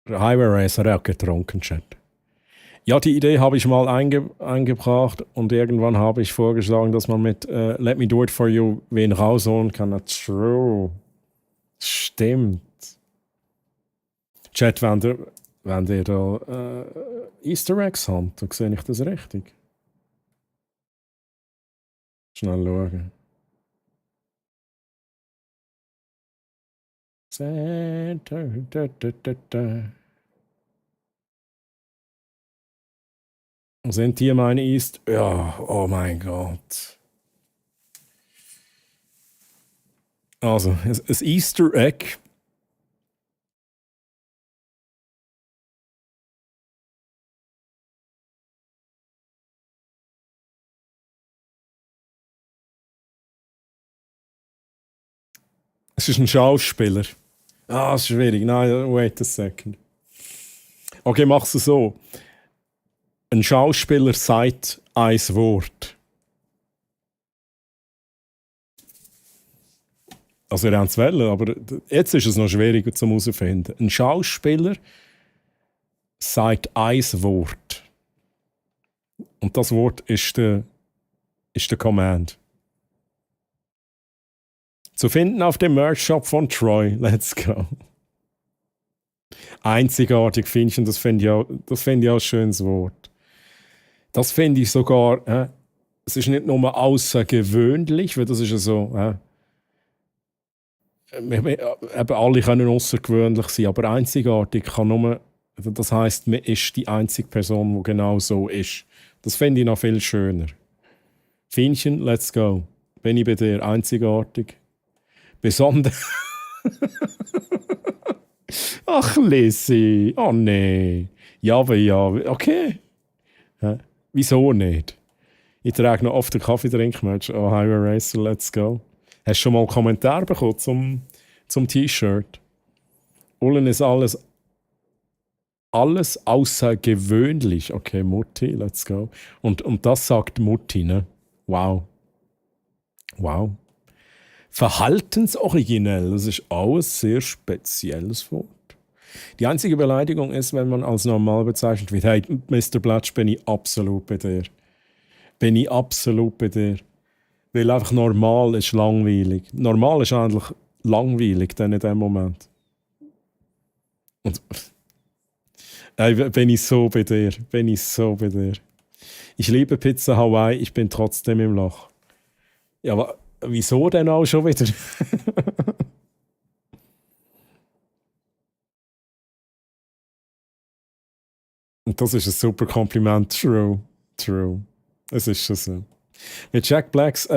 Highway Racer hat getrunken, Chat. Ja, die Idee habe ich mal eingebracht und irgendwann habe ich vorgeschlagen, dass man mit Let Me Do It For You wen rausholen kann. True. Stimmt. Chat, wenn ihr da Easter Eggs habt, dann sehe ich das richtig. Schnell schauen. Sind hier meine East? Ja, oh mein Gott. Also, ein Easter Egg. Es ist ein Schauspieler. Ah, ist schwierig. Nein, wait a second. Okay, mach's so. Ein Schauspieler sagt ein Wort. Also, ihr habt es wollen, aber jetzt ist es noch schwieriger zum herauszufinden. Ein Schauspieler sagt ein Wort. Und das Wort ist der Command. Zu finden auf dem Merch-Shop von Troy. Let's go. Einzigartig finde ich, und das finde ich auch ein schönes Wort. Das finde ich sogar, es ist nicht nur außergewöhnlich, weil das ist ja so, eben alle können außergewöhnlich sein, aber einzigartig kann nur, das heisst, man ist die einzige Person, die genau so ist. Das finde ich noch viel schöner. Fienchen, let's go. Bin ich bei dir, einzigartig. Besonders. Ach, Lissy. Oh nee. Ja, aber ja. Okay. Wieso nicht? Ich trage noch oft den Kaffeetrinkmatch. Oh, Highway Racer, let's go. Hast du schon mal einen Kommentar bekommen zum T-Shirt? Ullen ist alles außergewöhnlich. Okay, Mutti, let's go. Und das sagt Mutti, ne? Wow. Wow. Verhaltensoriginell, das ist auch ein sehr spezielles Wort. Die einzige Beleidigung ist, wenn man als normal bezeichnet wird. Hey, Mr. Blatsch, bin ich absolut bei dir. Weil einfach normal ist langweilig. Normal ist eigentlich langweilig dann in dem Moment. Und bin ich so bei dir. Ich liebe Pizza Hawaii, ich bin trotzdem im Loch. Ja, aber wieso denn auch schon wieder? Und das ist ein super Kompliment. True. Es ist schon so. Mit Jack Blacks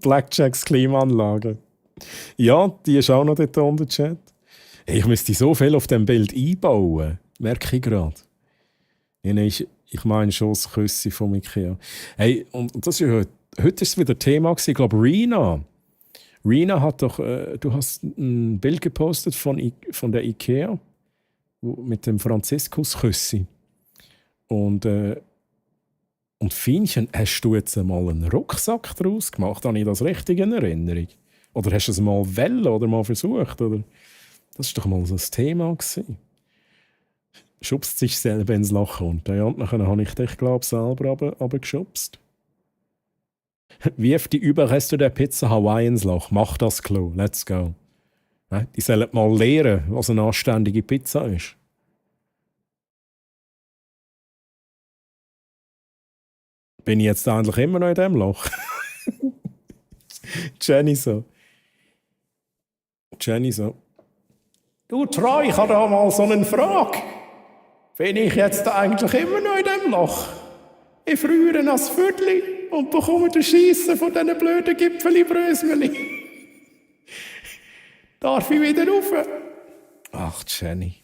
Blackjacks Klimaanlage. Ja, die ist auch noch dort unter Chat. Hey, ich müsste so viel auf dem Bild einbauen. Merke ich gerade. Ich meine schon das Küssi von Ikea. Hey, und das ist ja heute ist es wieder Thema gewesen. Ich glaube, Rina hat doch, du hast ein Bild gepostet von der Ikea mit dem Franziskus-Küssi. Und Fienchen, hast du jetzt einmal einen Rucksack daraus gemacht? Habe ich das richtig in Erinnerung? Oder hast du es mal wollen oder mal versucht? Oder? Das war doch mal so ein Thema gewesen. Schubst sich selber ins Loch runter. Ja, und dann habe ich dich, glaube ich, selber runtergeschubst. Wirf die Überreste der Pizza Hawaii ins Loch. Mach das Klo. Let's go. Die sollen mal lernen, was eine anständige Pizza ist. Bin ich jetzt eigentlich immer noch in diesem Loch? Jenny so. Du Troy, ich habe da mal so eine Frage. Bin ich jetzt eigentlich immer noch in diesem Loch? Ich friere als Viertel und bekomme den Schiessen von diesen blöden Gipfeli-Brösmeli. Darf ich wieder rauf? Ach, Jenny.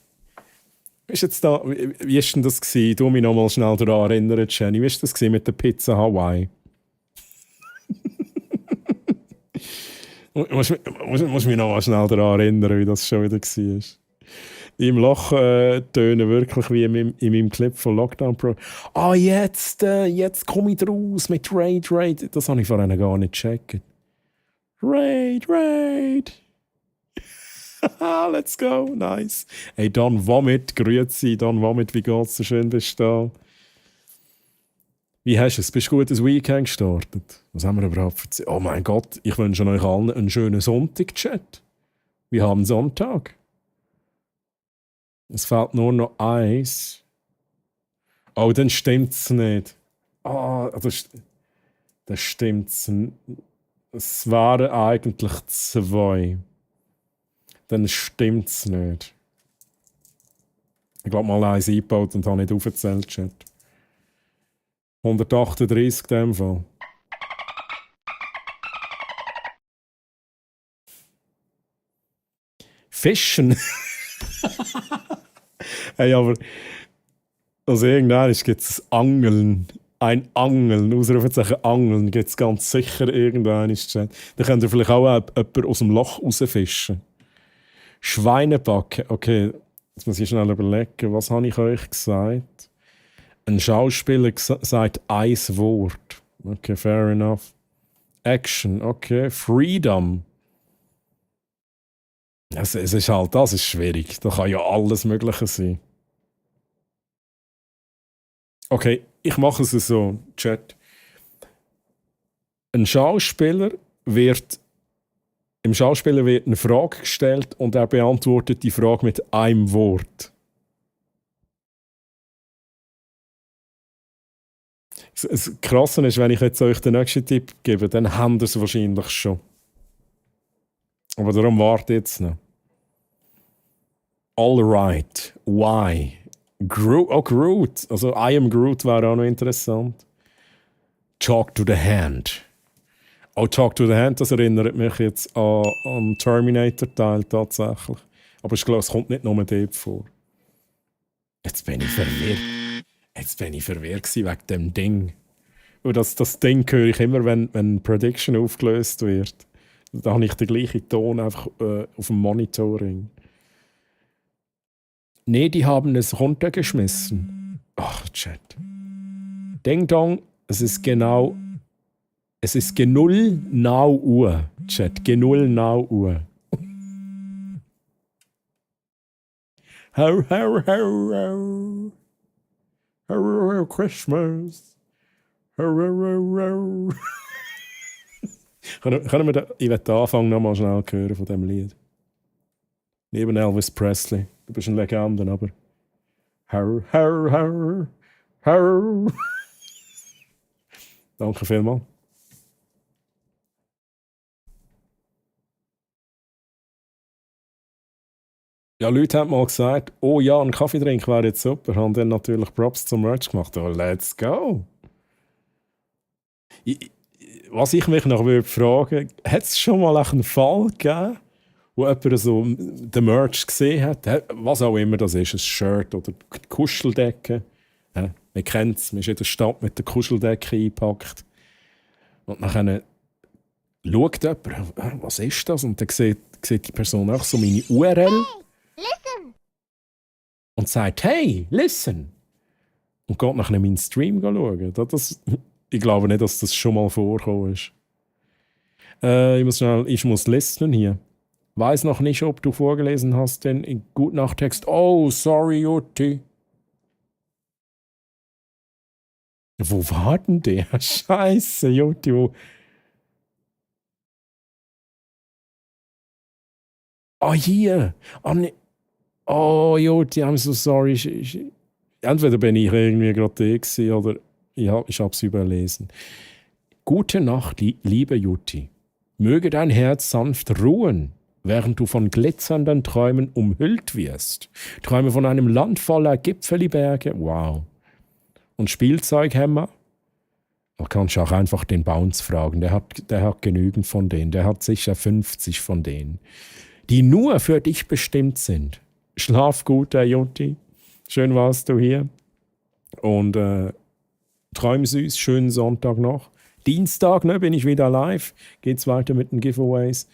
Wie war denn das gewesen? Du mich noch mal schnell daran erinnern, Jenny. Wie war das gewesen mit der Pizza Hawaii? Muss mich noch mal schnell daran erinnern, wie das schon wieder war. Im Loch tönen wirklich wie in meinem Clip von Lockdown Pro. Ah, jetzt komme ich raus mit Raid. Das habe ich vorhin gar nicht gecheckt. Raid. Let's go, nice. Hey, Don Vomit, grüezi, Don Vomit, wie geht's? So schön bist du da. Wie hast du es? Bist du gut ins Weekend gestartet? Was haben wir überhaupt erzählt? Oh mein Gott, ich wünsche euch allen einen schönen Sonntag, Chat. Wir haben Sonntag. Es fehlt nur noch eins. Oh, dann stimmt's nicht. Das stimmt's nicht. Es waren eigentlich 2. Dann stimmt's nicht. Ich glaube mal eins eingebaut und habe nicht aufgezählt, Chat. 138 in dem Fall. Fischen. Hey, aber also irgendwann gibt es Angeln. Ein Angeln, Ausrufezeichen Angeln, gibt es ganz sicher irgendwann. Da könnt ihr vielleicht auch jemanden aus dem Loch rausfischen. Schweinebacken, okay, jetzt muss ich schnell überlegen, was habe ich euch gesagt? Ein Schauspieler sagt ein Wort. Okay, fair enough. Action, okay. Freedom. Es ist halt, das ist schwierig. Da kann ja alles Mögliche sein. Okay, ich mache es so, Chat. Im Schauspieler wird eine Frage gestellt und er beantwortet die Frage mit einem Wort. Das Krasse ist, wenn ich jetzt euch den nächsten Tipp gebe, dann habt ihr es wahrscheinlich schon. Aber darum warte jetzt noch. Alright, why? Groot. Also I am Groot wäre auch noch interessant. Talk to the Hand. Auch Talk to the Hand, das erinnert mich jetzt an Terminator-Teil tatsächlich. Aber ich glaube, es kommt nicht nur dort vor. Jetzt bin ich verwirrt. Gewesen wegen dem Ding. Und das Ding höre ich immer, wenn Prediction aufgelöst wird. Da habe ich den gleichen Ton einfach auf dem Monitoring. Nee, die haben es runtergeschmissen. Ach, Chat. Ding Dong, es ist genau Uhr, Chat. Uhr. Ho, Christmas. Können wir ich will den Anfang noch mal schnell hören von diesem Lied. Neben Elvis Presley. Du bist eine Legende, aber... Danke vielmals. Ja, Leute haben mal gesagt, oh ja, ein Kaffeetrink wäre jetzt super. Haben dann natürlich Props zum Merch gemacht. Oh, let's go! Was ich mich noch fragen würde, hat es schon mal einen Fall gegeben, wo jemand so den Merch gesehen hat? Was auch immer das ist, ein Shirt oder die Kuscheldecke. Man kennt es, man ist in der Stadt mit der Kuscheldecke eingepackt. Und dann schaut jemand, was ist das? Und dann sieht die Person auch so meine URL. Listen! Und sagt, hey, listen! Und geht nachher meinen Stream schauen. Ich glaube nicht, dass das schon mal vorgekommen ist. Ich muss listen hier. Weiß noch nicht, ob du vorgelesen hast, denn in Gutnachttext. Oh, sorry, Jutti. Wo war denn der? Scheiße, Jutti. Hier. Oh, Jutti, I'm so sorry. Entweder bin ich irgendwie gerade da gewesen, oder ich habe es überlesen. Gute Nacht, liebe Jutti. Möge dein Herz sanft ruhen, während du von glitzernden Träumen umhüllt wirst. Träume von einem Land voller Gipfeliberge. Wow. Und Spielzeughämmer? Da kannst du auch einfach den Bounce fragen. Der hat genügend von denen. Der hat sicher 50 von denen, die nur für dich bestimmt sind. Schlaf gut, Jutti. Schön warst du hier. Und träum süß, schönen Sonntag noch. Dienstag bin ich wieder live. Geht's weiter mit den Giveaways.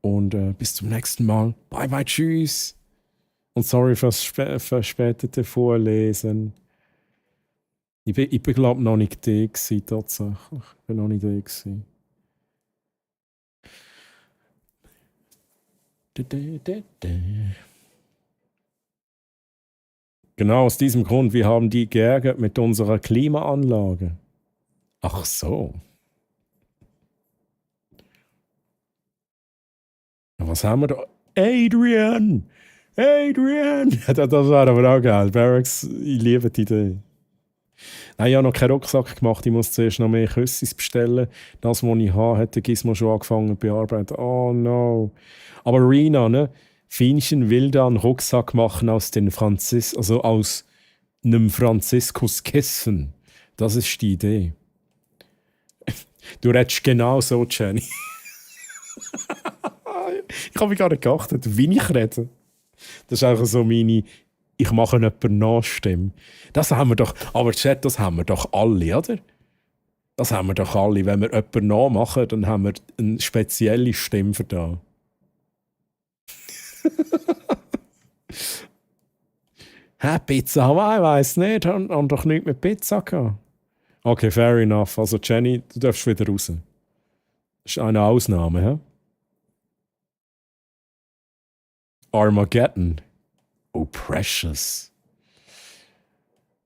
Und bis zum nächsten Mal. Bye, bye, tschüss. Und sorry fürs verspätete Vorlesen. Ich bin glaube noch nicht da gewesen, tatsächlich. Ich bin noch nicht da gewesen. Genau aus diesem Grund, wir haben die geärgert mit unserer Klimaanlage. Ach so. Was haben wir da? Adrian! Das wäre aber auch geil. Barracks, ich liebe die Idee. Nein, ich habe noch keinen Rucksack gemacht. Ich muss zuerst noch mehr Küssis bestellen. Das, was ich habe, hat der Gizmo schon angefangen zu bearbeiten. Oh no. Aber Rina, ne? Fienchen will da einen Rucksack machen aus einem Franziskuskissen. Das ist die Idee. Du redest genau so, Jenny. Ich habe mich gar nicht geachtet, wie ich rede. Das ist einfach so meine «Ich mache jemanden Nachstimme». Das haben wir doch, aber Chat, das haben wir doch alle, oder? Das haben wir doch alle. Wenn wir jemanden nachmachen, dann haben wir eine spezielle Stimme für das. Hä, Pizza Hawaii, weiss nicht. Haben doch nichts mit Pizza gehabt. Okay, fair enough. Also Jenny, du darfst wieder raus. Das ist eine Ausnahme, hä? Armageddon. Oh, precious.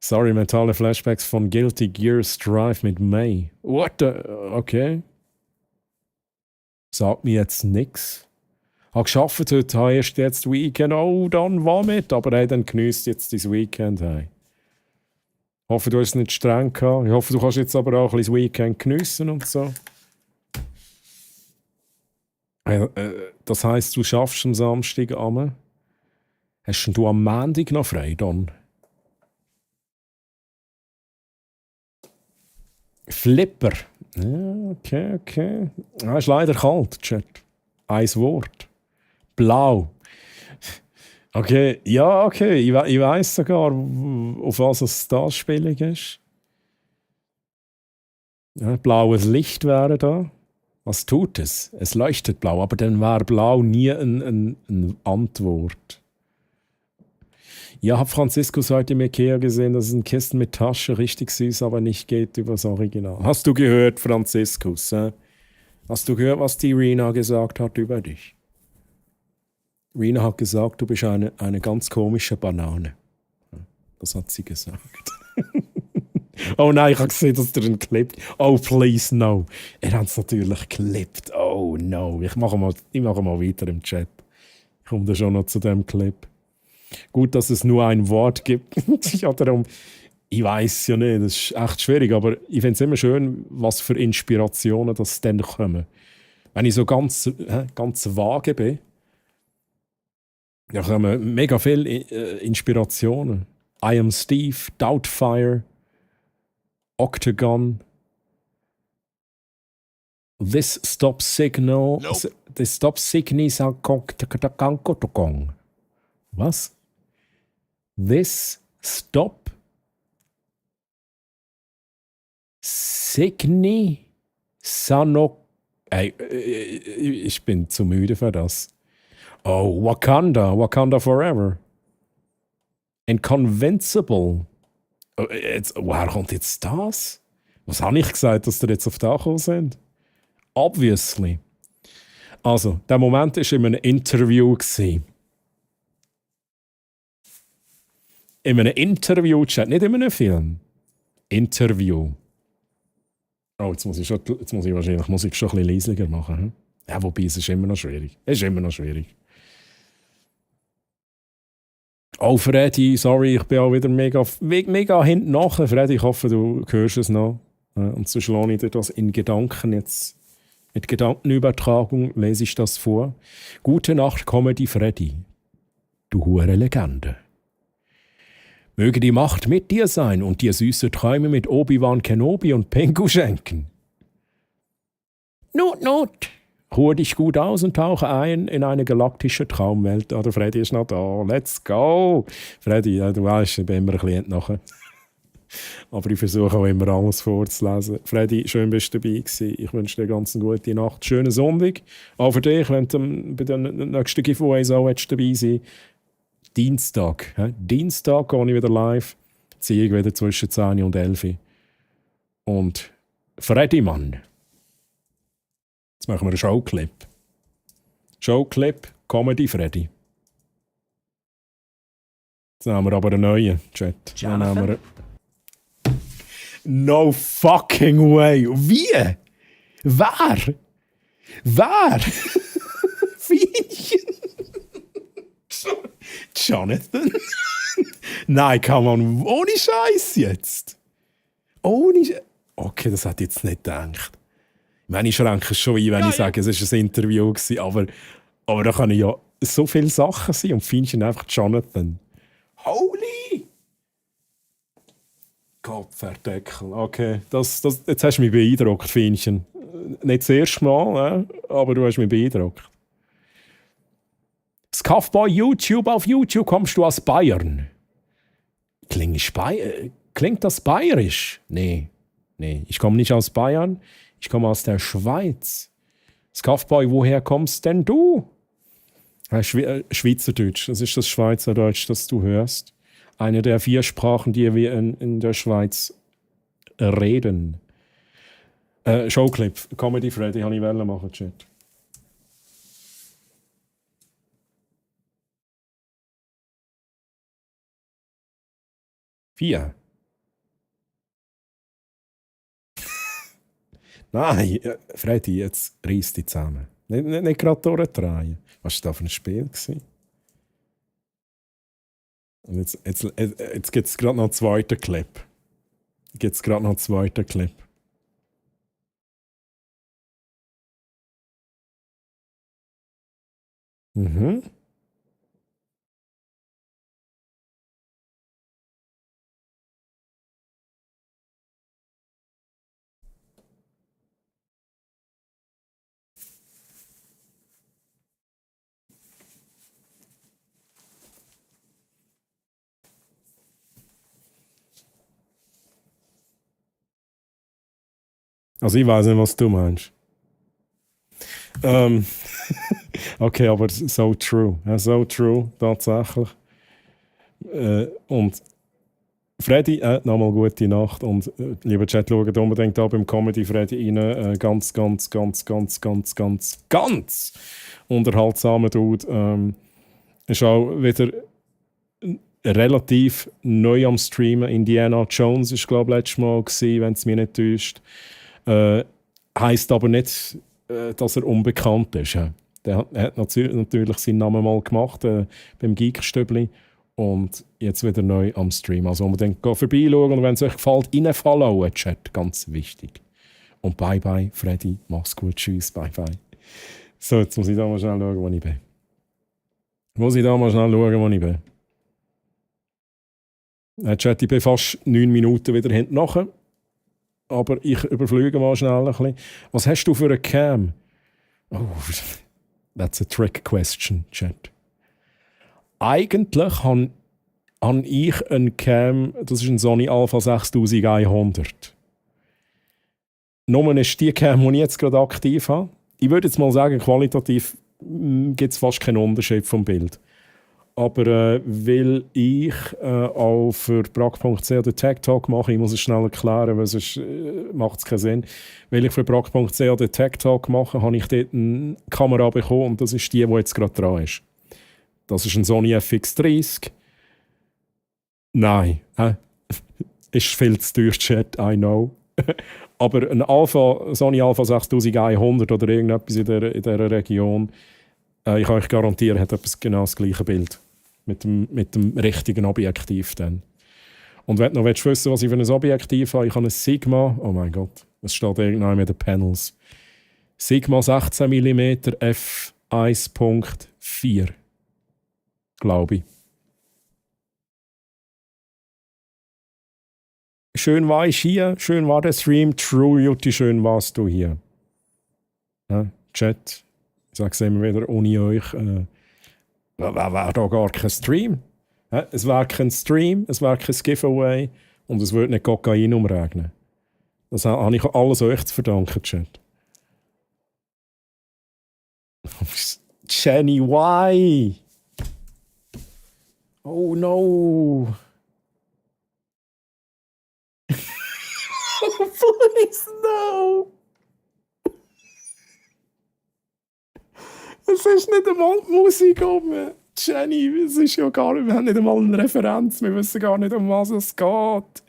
Sorry, mentale Flashbacks von Guilty Gear Strive mit May. What the... Okay. Sagt mir jetzt nix. Habe geschafft heute, habe erst jetzt Weekend. Oh, dann war mit. Aber hey, dann genießt jetzt dein Weekend. Hey. Ich hoffe, du hast es nicht streng gehabt. Ich hoffe, du kannst jetzt aber auch ein bisschen das Weekend geniessen und so. Das heisst, du schaffst am Samstag am. Hast du am Montag noch frei dann? Flipper. Ja, okay. Ah, ist leider kalt, Chat. Ein Wort. Blau. Okay, ja, okay. Ich weiss sogar, auf was es das Spielung ist. Ja, blaues Licht wäre da. Was tut es? Es leuchtet blau, aber dann wäre blau nie eine Antwort. Ja, habe Franziskus heute im Ikea gesehen, das ist ein Kisten mit Tasche, richtig süß, aber nicht geht über das Original. Hast du gehört, Franziskus? Hast du gehört, was die Rina gesagt hat über dich? Rina hat gesagt, du bist eine ganz komische Banane. Das hat sie gesagt. Oh nein, ich habe gesehen, dass der einen klippt. Oh, please, no. Er hat es natürlich geklippt. Oh, no. Ich mache mal weiter im Chat. Ich komme da schon noch zu dem Clip. Gut, dass es nur ein Wort gibt. Ja, darum, ich weiß ja nicht, das ist echt schwierig, aber ich finde es immer schön, was für Inspirationen das dann kommen. Wenn ich so ganz vage bin, da kommen mega viele Inspirationen. I Am Steve, Doubtfire, Octagon, This Stop Signal, nope. This Stop Signal was? This Stop Signi Sanok. Ich bin zu müde für das. Oh, Wakanda Forever. Inconvincible. Woher kommt jetzt das? Was habe ich gesagt, dass ihr jetzt auf da gekommen sind? Obviously. Also, der Moment war in einem Interview. In einem Interview-Chat, nicht in einem Film. Interview. Oh, jetzt muss ich wahrscheinlich Musik schon ein bisschen leisiger machen. Hm? Ja, wobei, es ist immer noch schwierig. Oh, Freddy, sorry, ich bin auch wieder mega hinten nach. Freddy, ich hoffe, du hörst es noch. Und so schlage ich dir das in Gedanken jetzt. Mit Gedankenübertragung lese ich das vor. Gute Nacht, Comedy Freddy. Du hure Legende. Möge die Macht mit dir sein und dir süße Träume mit Obi-Wan Kenobi und Pengu schenken. Not. Ruhe dich gut aus und tauche ein in eine galaktische Traumwelt. Der Freddy ist noch da. Let's go! Freddy, ja, du weißt, ich bin immer ein bisschen nachher. Aber ich versuche auch immer alles vorzulesen. Freddy, schön bist du dabei gewesen. Ich wünsche dir ganz eine gute Nacht. Schönen Sonntag. Auch für dich, wenn du bei den nächsten Giveaways auch dabei sein. Dienstag gehe ich wieder live. Ziehe ich wieder zwischen 10 und 11. Und Freddy, Mann. Jetzt machen wir einen Showclip. Comedy Freddy. Jetzt nehmen wir aber einen neuen Chat. No fucking way. Wie? Wer? Jonathan? Nein, come on. Ohne Scheiß jetzt. Okay, das hätte ich jetzt nicht gedacht. Ich meine, ich schränke es schon ein, wenn ich sage, es war ein Interview gewesen, aber da können ja so viele Sachen sein und findest ihn einfach Jonathan. Holy! Kopfverdeckel. Okay, jetzt hast du mich beeindruckt, Fienchen. Nicht das erste Mal, aber du hast mich beeindruckt. Scuffboy YouTube, auf YouTube kommst du aus Bayern. Klingt das bayerisch? Nee, ich komme nicht aus Bayern, ich komme aus der Schweiz. Scuffboy, woher kommst denn du? Schweizerdeutsch, das ist das Schweizerdeutsch, das du hörst. Eine der 4 Sprachen, die wir in der Schweiz reden. Showclip, Comedy Freddy, habe ich machen, Chat. Vier. Nein, Freddy, jetzt reiss dich zusammen. Nicht gerade durchdrehen. Was war das für ein Spiel gewesen? Und jetzt gibt es gerade noch einen zweiten Clip. Mhm. Also ich weiß nicht, was du meinst. Okay, aber so true. Ja, so true, tatsächlich. Und Freddy, nochmal gute Nacht. Und lieber Chat, schaut unbedingt da beim Comedy Freddy rein. Ganz unterhaltsamer Dude. Ist auch wieder relativ neu am Streamen. Indiana Jones war, glaube ich, letztes Mal, wenn es mich nicht täuscht. Heisst aber nicht, dass er unbekannt ist. Ja. Der hat natürlich seinen Namen mal gemacht beim Geekstöbli und jetzt wieder neu am Stream. Also unbedingt vorbeischauen und wenn es euch gefällt, reinfollowen, Chat, ganz wichtig. Und bye bye, Freddy, mach's gut, tschüss, bye bye. So, jetzt muss ich da mal schnell schauen, wo ich bin. Chat, ich bin fast 9 Minuten wieder hinten nachher. Aber ich überflüge mal schnell ein bisschen. Was hast du für eine Cam? Oh, that's a trick question, Chat. Eigentlich habe ich eine Cam, das ist ein Sony Alpha 6100. Nummer ist die Cam, die ich jetzt gerade aktiv habe. Ich würde jetzt mal sagen, qualitativ gibt es fast keinen Unterschied vom Bild. Aber weil ich auch für brack.ch den Tech Talk mache, ich muss es schnell erklären, weil sonst macht es keinen Sinn. Weil ich für brack.ch den Tech Talk mache, habe ich dort eine Kamera bekommen und das ist die jetzt gerade dran ist. Das ist ein Sony FX30. Nein, ist viel zu teuer, Chat, I know. Aber ein Sony Alpha 6100 oder irgendetwas in dieser Region, ich kann euch garantieren, hat etwas genau das gleiche Bild. Mit dem richtigen Objektiv dann. Und wenn du noch wissen, was ich für ein Objektiv habe, ich habe ein Sigma, oh mein Gott, es steht irgendwann mit den Panels. Sigma 16 mm f1.4, glaube ich. Schön war ich hier, schön war der Stream, True Jutti, schön warst du hier. Ja, Chat, ich sage es immer wieder, ohne euch wäre da gar kein Stream. Ja, es wäre kein Stream, es wäre kein Giveaway und es würde nicht Kokain umregnen. Das habe ich alles euch zu verdanken, Chat. Jenny, why? Oh no. Please, no. Es ist nicht einmal die Musik um. Jenny, es ist ja gar nicht, wir haben nicht einmal eine Referenz, wir wissen gar nicht, um was es geht.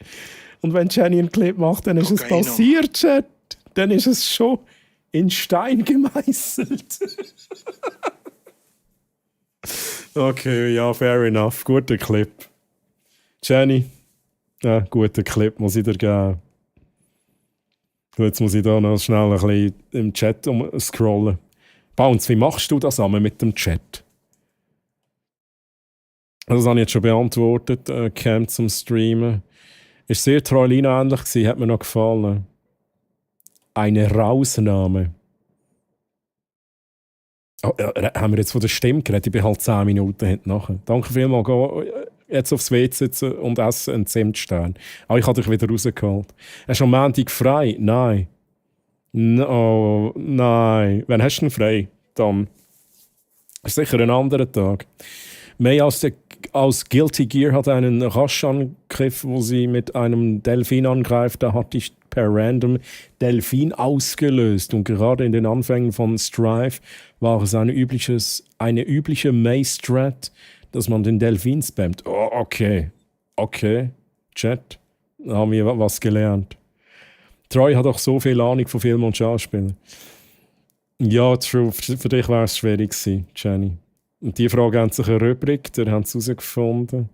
Und wenn Jenny einen Clip macht, dann ist es passiert, Chat. Dann ist es schon in Stein gemeißelt. Okay, ja, fair enough. Guter Clip. Jenny, ja, guter Clip, muss ich dir geben. Jetzt muss ich da noch schnell ein bisschen im Chat scrollen. Bounce, wie machst du das zusammen mit dem Chat? Das habe ich jetzt schon beantwortet. Cam zum Streamen. Ist sehr Troilina ähnlich gewesen, hat mir noch gefallen. Eine Rausnahme. Oh, haben wir jetzt von der Stimme geredet? Ich bin halt 10 Minuten hinten nachher. Danke vielmals. Geh jetzt aufs WC sitzen und essen einen Zimtstern. Ich habe dich wieder rausgeholt. Hast du am Montag frei? Nein. No, nein. Wann hast du denn frei? Dann. Ist sicher ein anderer Tag. May aus Guilty Gear hat einen Raschangriff, wo sie mit einem Delfin angreift. Da hatte ich per Random Delfin ausgelöst. Und gerade in den Anfängen von Strive war es eine übliche May-Strat, dass man den Delfin spammt. Oh, okay. Okay. Chat. Da haben wir was gelernt. Troy hat auch so viel Ahnung von Film und Schauspiel. Ja, true. Für dich wäre es schwierig gewesen, Jenny. Und die Frage haben sich erübrigt, ihr habt es herausgefunden.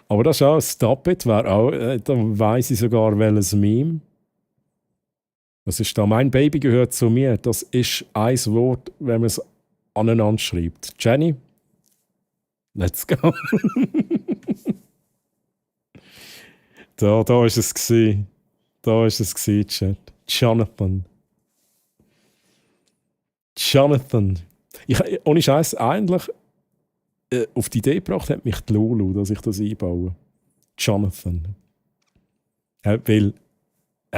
Aber das ist auch, Stop It wäre auch, da weiss ich sogar welches Meme. Was ist da? Mein Baby gehört zu mir. Das ist ein Wort, wenn man es aneinander schreibt. Jenny? Let's go. Da ist es gewesen. Da ist es gewesen, Chat. Jonathan. Ohne Scheiß, eigentlich auf die Idee gebracht hat mich die Lulu, dass ich das einbaue. Jonathan. Weil,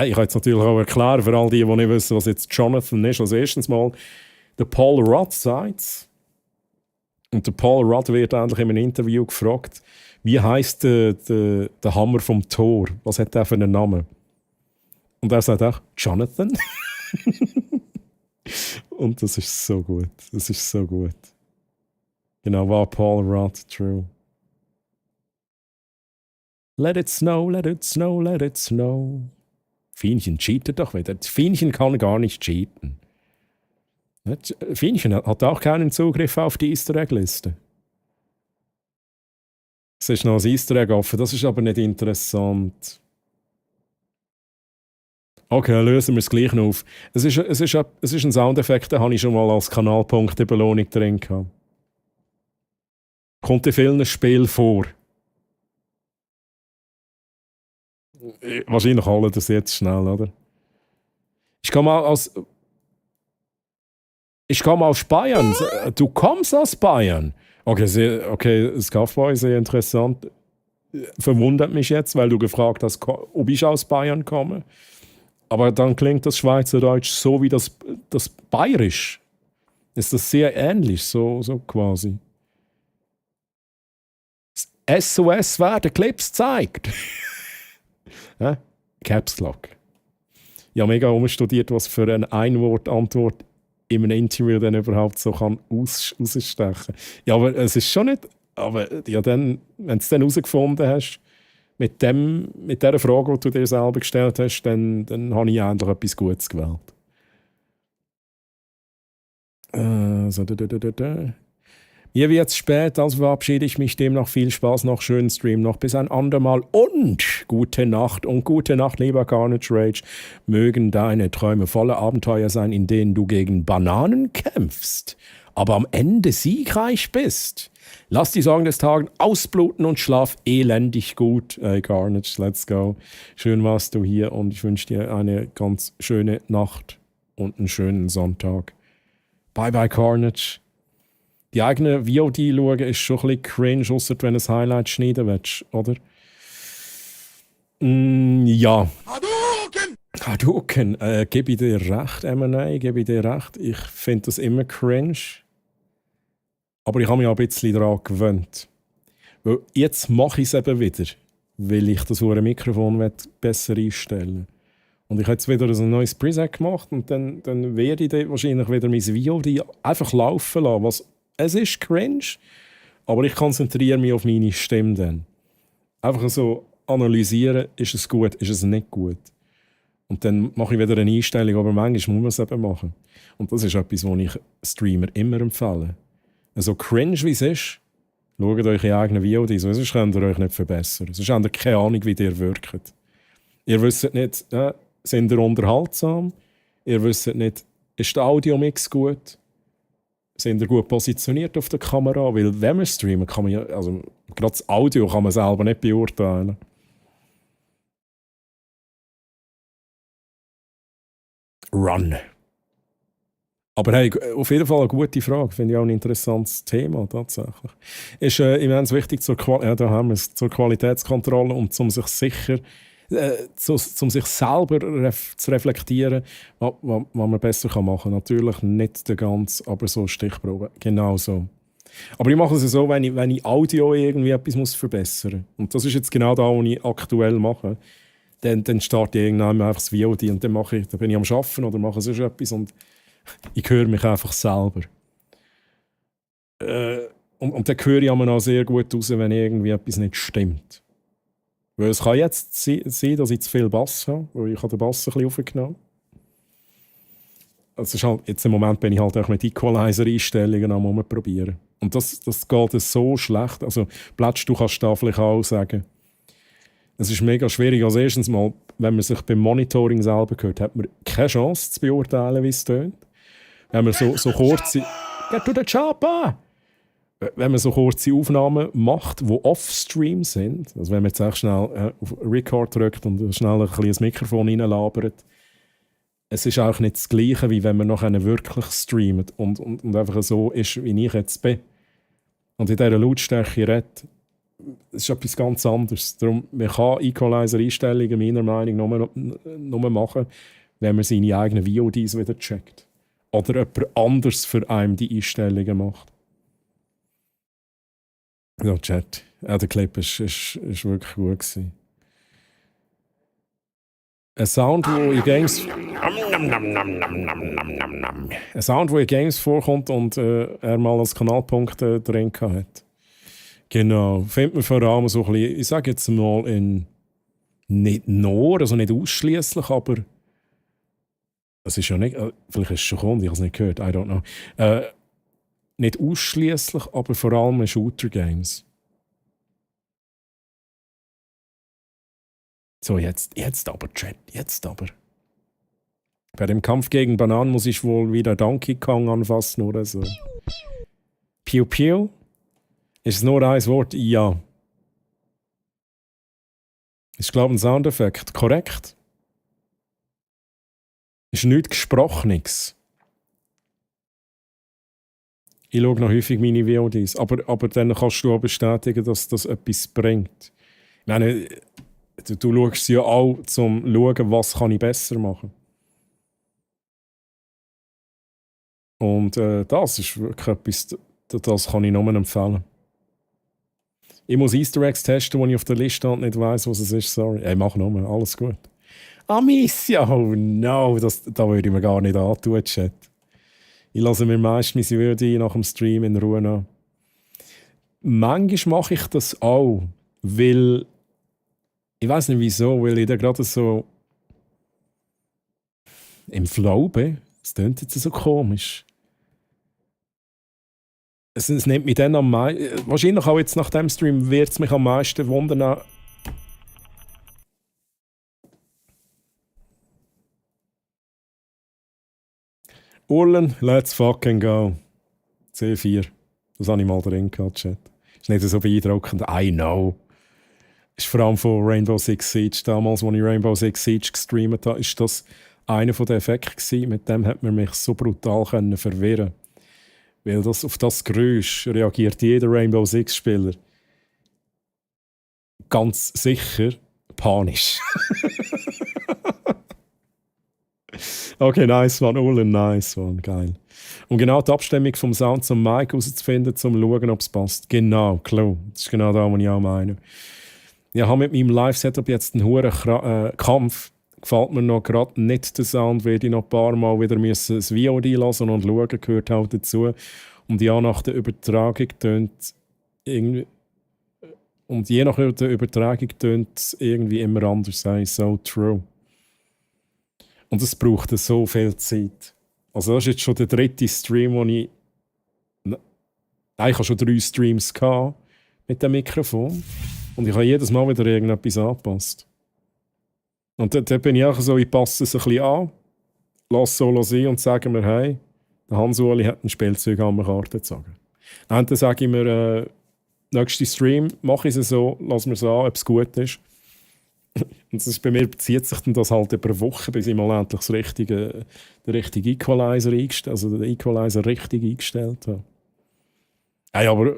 ich kann jetzt natürlich auch erklären, für all die nicht wissen, was jetzt Jonathan ist. Als erstens mal, der Paul Rudd sagt es. Und der Paul Rudd wird endlich in einem Interview gefragt, wie heisst der Hammer vom Thor? Was hat der für einen Namen? Und er sagt auch, Jonathan. Und das ist so gut. Das ist so gut. Genau, war Paul Rudd, true. Let it snow, let it snow, let it snow. Fienchen cheatet doch wieder. Fienchen kann gar nicht cheaten. Fienchen hat auch keinen Zugriff auf die Easter Egg-Liste. Es ist noch ein Easter Egg offen, das ist aber nicht interessant. Okay, lösen wir es gleich noch auf. Es ist ein Soundeffekt, den habe ich schon mal als Kanalpunkte-Belohnung drin gehabt. Kommt in vielen Spielen vor. Wahrscheinlich alle das jetzt schnell, oder? Ich komme aus Bayern. Du kommst aus Bayern. Okay, das Kaufbau sehr interessant. Verwundert mich jetzt, weil du gefragt hast, ob ich aus Bayern komme. Aber dann klingt das Schweizerdeutsch so wie das Bayerisch. Ist das sehr ähnlich, so quasi. SOS werden Clips zeigt. Ja? Caps Lock. Ja, mega umstudiert, was für eine Einwort-Antwort in einem Interview dann überhaupt so kann rausstechen. Ja, aber es ist schon nicht. Aber ja, dann, wenn du es dann herausgefunden hast, mit dieser Frage, die du dir selber gestellt hast, dann habe ich endlich etwas Gutes gewählt. Mir wird es spät, also verabschiede ich mich demnach. Viel Spaß noch, schönen Stream noch, bis ein andermal und gute Nacht lieber Carnage Rage. Mögen deine Träume voller Abenteuer sein, in denen du gegen Bananen kämpfst, aber am Ende siegreich bist. Lass die Sorgen des Tages ausbluten und schlaf elendig gut. Hey Carnage, let's go. Schön warst du hier und ich wünsche dir eine ganz schöne Nacht und einen schönen Sonntag. Bye bye Carnage. Die eigene VOD schauen ist schon ein bisschen cringe, ausser wenn du ein Highlight schneiden willst, oder? Ja. Hadouken! Gebe ich dir recht, M&A, gebe ich dir recht. Ich finde das immer cringe. Aber ich habe mich auch ein bisschen daran gewöhnt. Weil jetzt mache ich es eben wieder, weil ich das Mikrofon besser einstellen will. Und ich habe jetzt wieder ein neues Preset gemacht und dann werde ich wahrscheinlich wieder mein VOD einfach laufen lassen. Es ist cringe, aber ich konzentriere mich auf meine Stimme dann. Einfach so analysieren, ist es gut, ist es nicht gut. Und dann mache ich wieder eine Einstellung, aber manchmal muss man es eben machen. Und das ist etwas, was ich Streamer immer empfehle. So cringe wie es ist, schaut euch eure eigenen VODs, sonst könnt ihr euch nicht verbessern. Sonst habt ihr keine Ahnung, wie ihr wirkt. Ihr wisst nicht, sind ihr unterhaltsam? Ihr wisst nicht, ist der Audiomix gut? Sind ihr gut positioniert auf der Kamera? Weil wenn man streamt, kann man ja, also gerade das Audio kann man selber nicht beurteilen. Run. Aber hey, auf jeden Fall eine gute Frage. Finde ich auch ein interessantes Thema tatsächlich. Ist immens wichtig zur Qualitätskontrolle und um sich sicher, um sich selber zu reflektieren, was man besser machen kann. Natürlich nicht der ganze, aber so Stichprobe. Genau so. Aber ich mache es so, wenn ich Audio irgendwie etwas verbessern muss. Und das ist jetzt genau das, was ich aktuell mache. Dann starte ich irgendwann einfach das VOD und dann bin ich am Arbeiten oder mache sonst etwas und ich höre mich einfach selber. Und dann höre ich auch sehr gut raus, wenn irgendwie etwas nicht stimmt. Weil es kann jetzt sein, dass ich zu viel Bass habe, weil ich den Bass ein bisschen aufgenommen habe. Also halt, jetzt im Moment bin ich halt auch mit Equalizer-Einstellungen am Rumprobieren. Und das geht so schlecht. Also, Plätsch, du kannst da vielleicht auch sagen. Es ist mega schwierig. Also erstens mal, wenn man sich beim Monitoring selber hört, hat man keine Chance zu beurteilen, wie es tönt. Wenn man so kurze... Get to the chopper! Wenn man so kurze Aufnahmen macht, die off-stream sind, also wenn man jetzt echt schnell auf Record drückt und schnell ein bisschen ins Mikrofon reinlabert, es ist auch nicht das Gleiche, wie wenn man nachher wirklich streamt und einfach so ist, wie ich jetzt bin. Und in dieser Lautstärke redet, es ist etwas ganz anderes. Darum, man kann Equalizer-Einstellungen meiner Meinung nach nur machen, wenn man seine eigenen VODs wieder checkt. Oder jemand anders für einen die Einstellungen macht. Ja, Chat. Ja, der Clip ist wirklich gut gewesen. Ein Sound, wo in Games vorkommt und er mal als Kanalpunkt drin hat. Genau. Findet man vor allem so ein bisschen, ich sage jetzt mal nicht nur, also nicht ausschließlich, aber es ist ja nicht, vielleicht ist es schon gekommen, ich habe es nicht gehört, I don't know. Nicht ausschließlich, aber vor allem in Shooter-Games. So, jetzt aber, Chat, jetzt aber. Bei dem Kampf gegen Bananen muss ich wohl wieder Donkey Kong anfassen oder so. Piu Piu? Ist es nur ein Wort? Ja. Ist, glaube ich, ein Soundeffekt. Korrekt? Ist nichts Gesprochenes. Ich schaue noch häufig meine VODs. Aber dann kannst du auch bestätigen, dass das etwas bringt. Ich meine, du schaust ja auch, um zu schauen, was kann ich besser machen. Und das ist wirklich etwas, das kann ich nur empfehlen. Ich muss Easter Eggs testen, wo ich auf der Liste und nicht weiss, was es ist. Sorry. Ich mach nur, alles gut. Amicia, oh no, da würde ich mir gar nicht antun, Chat. Ich lasse mir meistens meine Würde nach dem Stream in Ruhe an. Manchmal mache ich das auch, weil ich weiß nicht wieso, weil ich da gerade so im Flow bin. Es klingt jetzt so komisch. Es nimmt mich dann am meisten, wahrscheinlich auch jetzt nach dem Stream, wird es mich am meisten wundern. Urlen, let's fucking go. C4. Das habe ich mal drin gehabt, Chat. Ist nicht so beeindruckend. I know. Ist vor allem von Rainbow Six Siege. Damals, als ich Rainbow Six Siege gestreamt habe, ist das einer der Effekte gewesen. Mit dem hat man mich so brutal verwirren. Weil auf das Geräusch reagiert jeder Rainbow Six-Spieler ganz sicher panisch. Okay, nice one, Ulen, nice one, geil. Um genau die Abstimmung vom Sound zum Mic herauszufinden, um zu schauen, ob es passt. Genau, klar. Das ist genau das, was ich auch meine. Ich habe mit meinem Live-Setup jetzt einen hohen Kampf. Gefällt mir noch gerade nicht der Sound, werde ich noch ein paar Mal wieder das VOD lassen und schauen, gehört halt dazu. Und ja, nach der Übertragung tönt irgendwie... Und je nach der Übertragung tönt es irgendwie immer anders. Sei so true. Und es braucht so viel Zeit. Also das ist jetzt schon der dritte Stream, wo ich... Nein, ich hatte schon 3 Streams mit dem Mikrofon. Und ich habe jedes Mal wieder irgendetwas angepasst. Und dann bin ich auch so, ich passe es ein bisschen an, lasse solo sein und sage mir, hey, der Hans-Uli hat ein Spielzeug an der Karte gezogen. Dann sage ich mir, nächsten Stream mache ich es so, lasse mir es an, ob es gut ist. Und das ist, bei mir bezieht sich dann das halt über Wochen, bis ich mal endlich den richtigen Equalizer den Equalizer richtig eingestellt habe. Hey, aber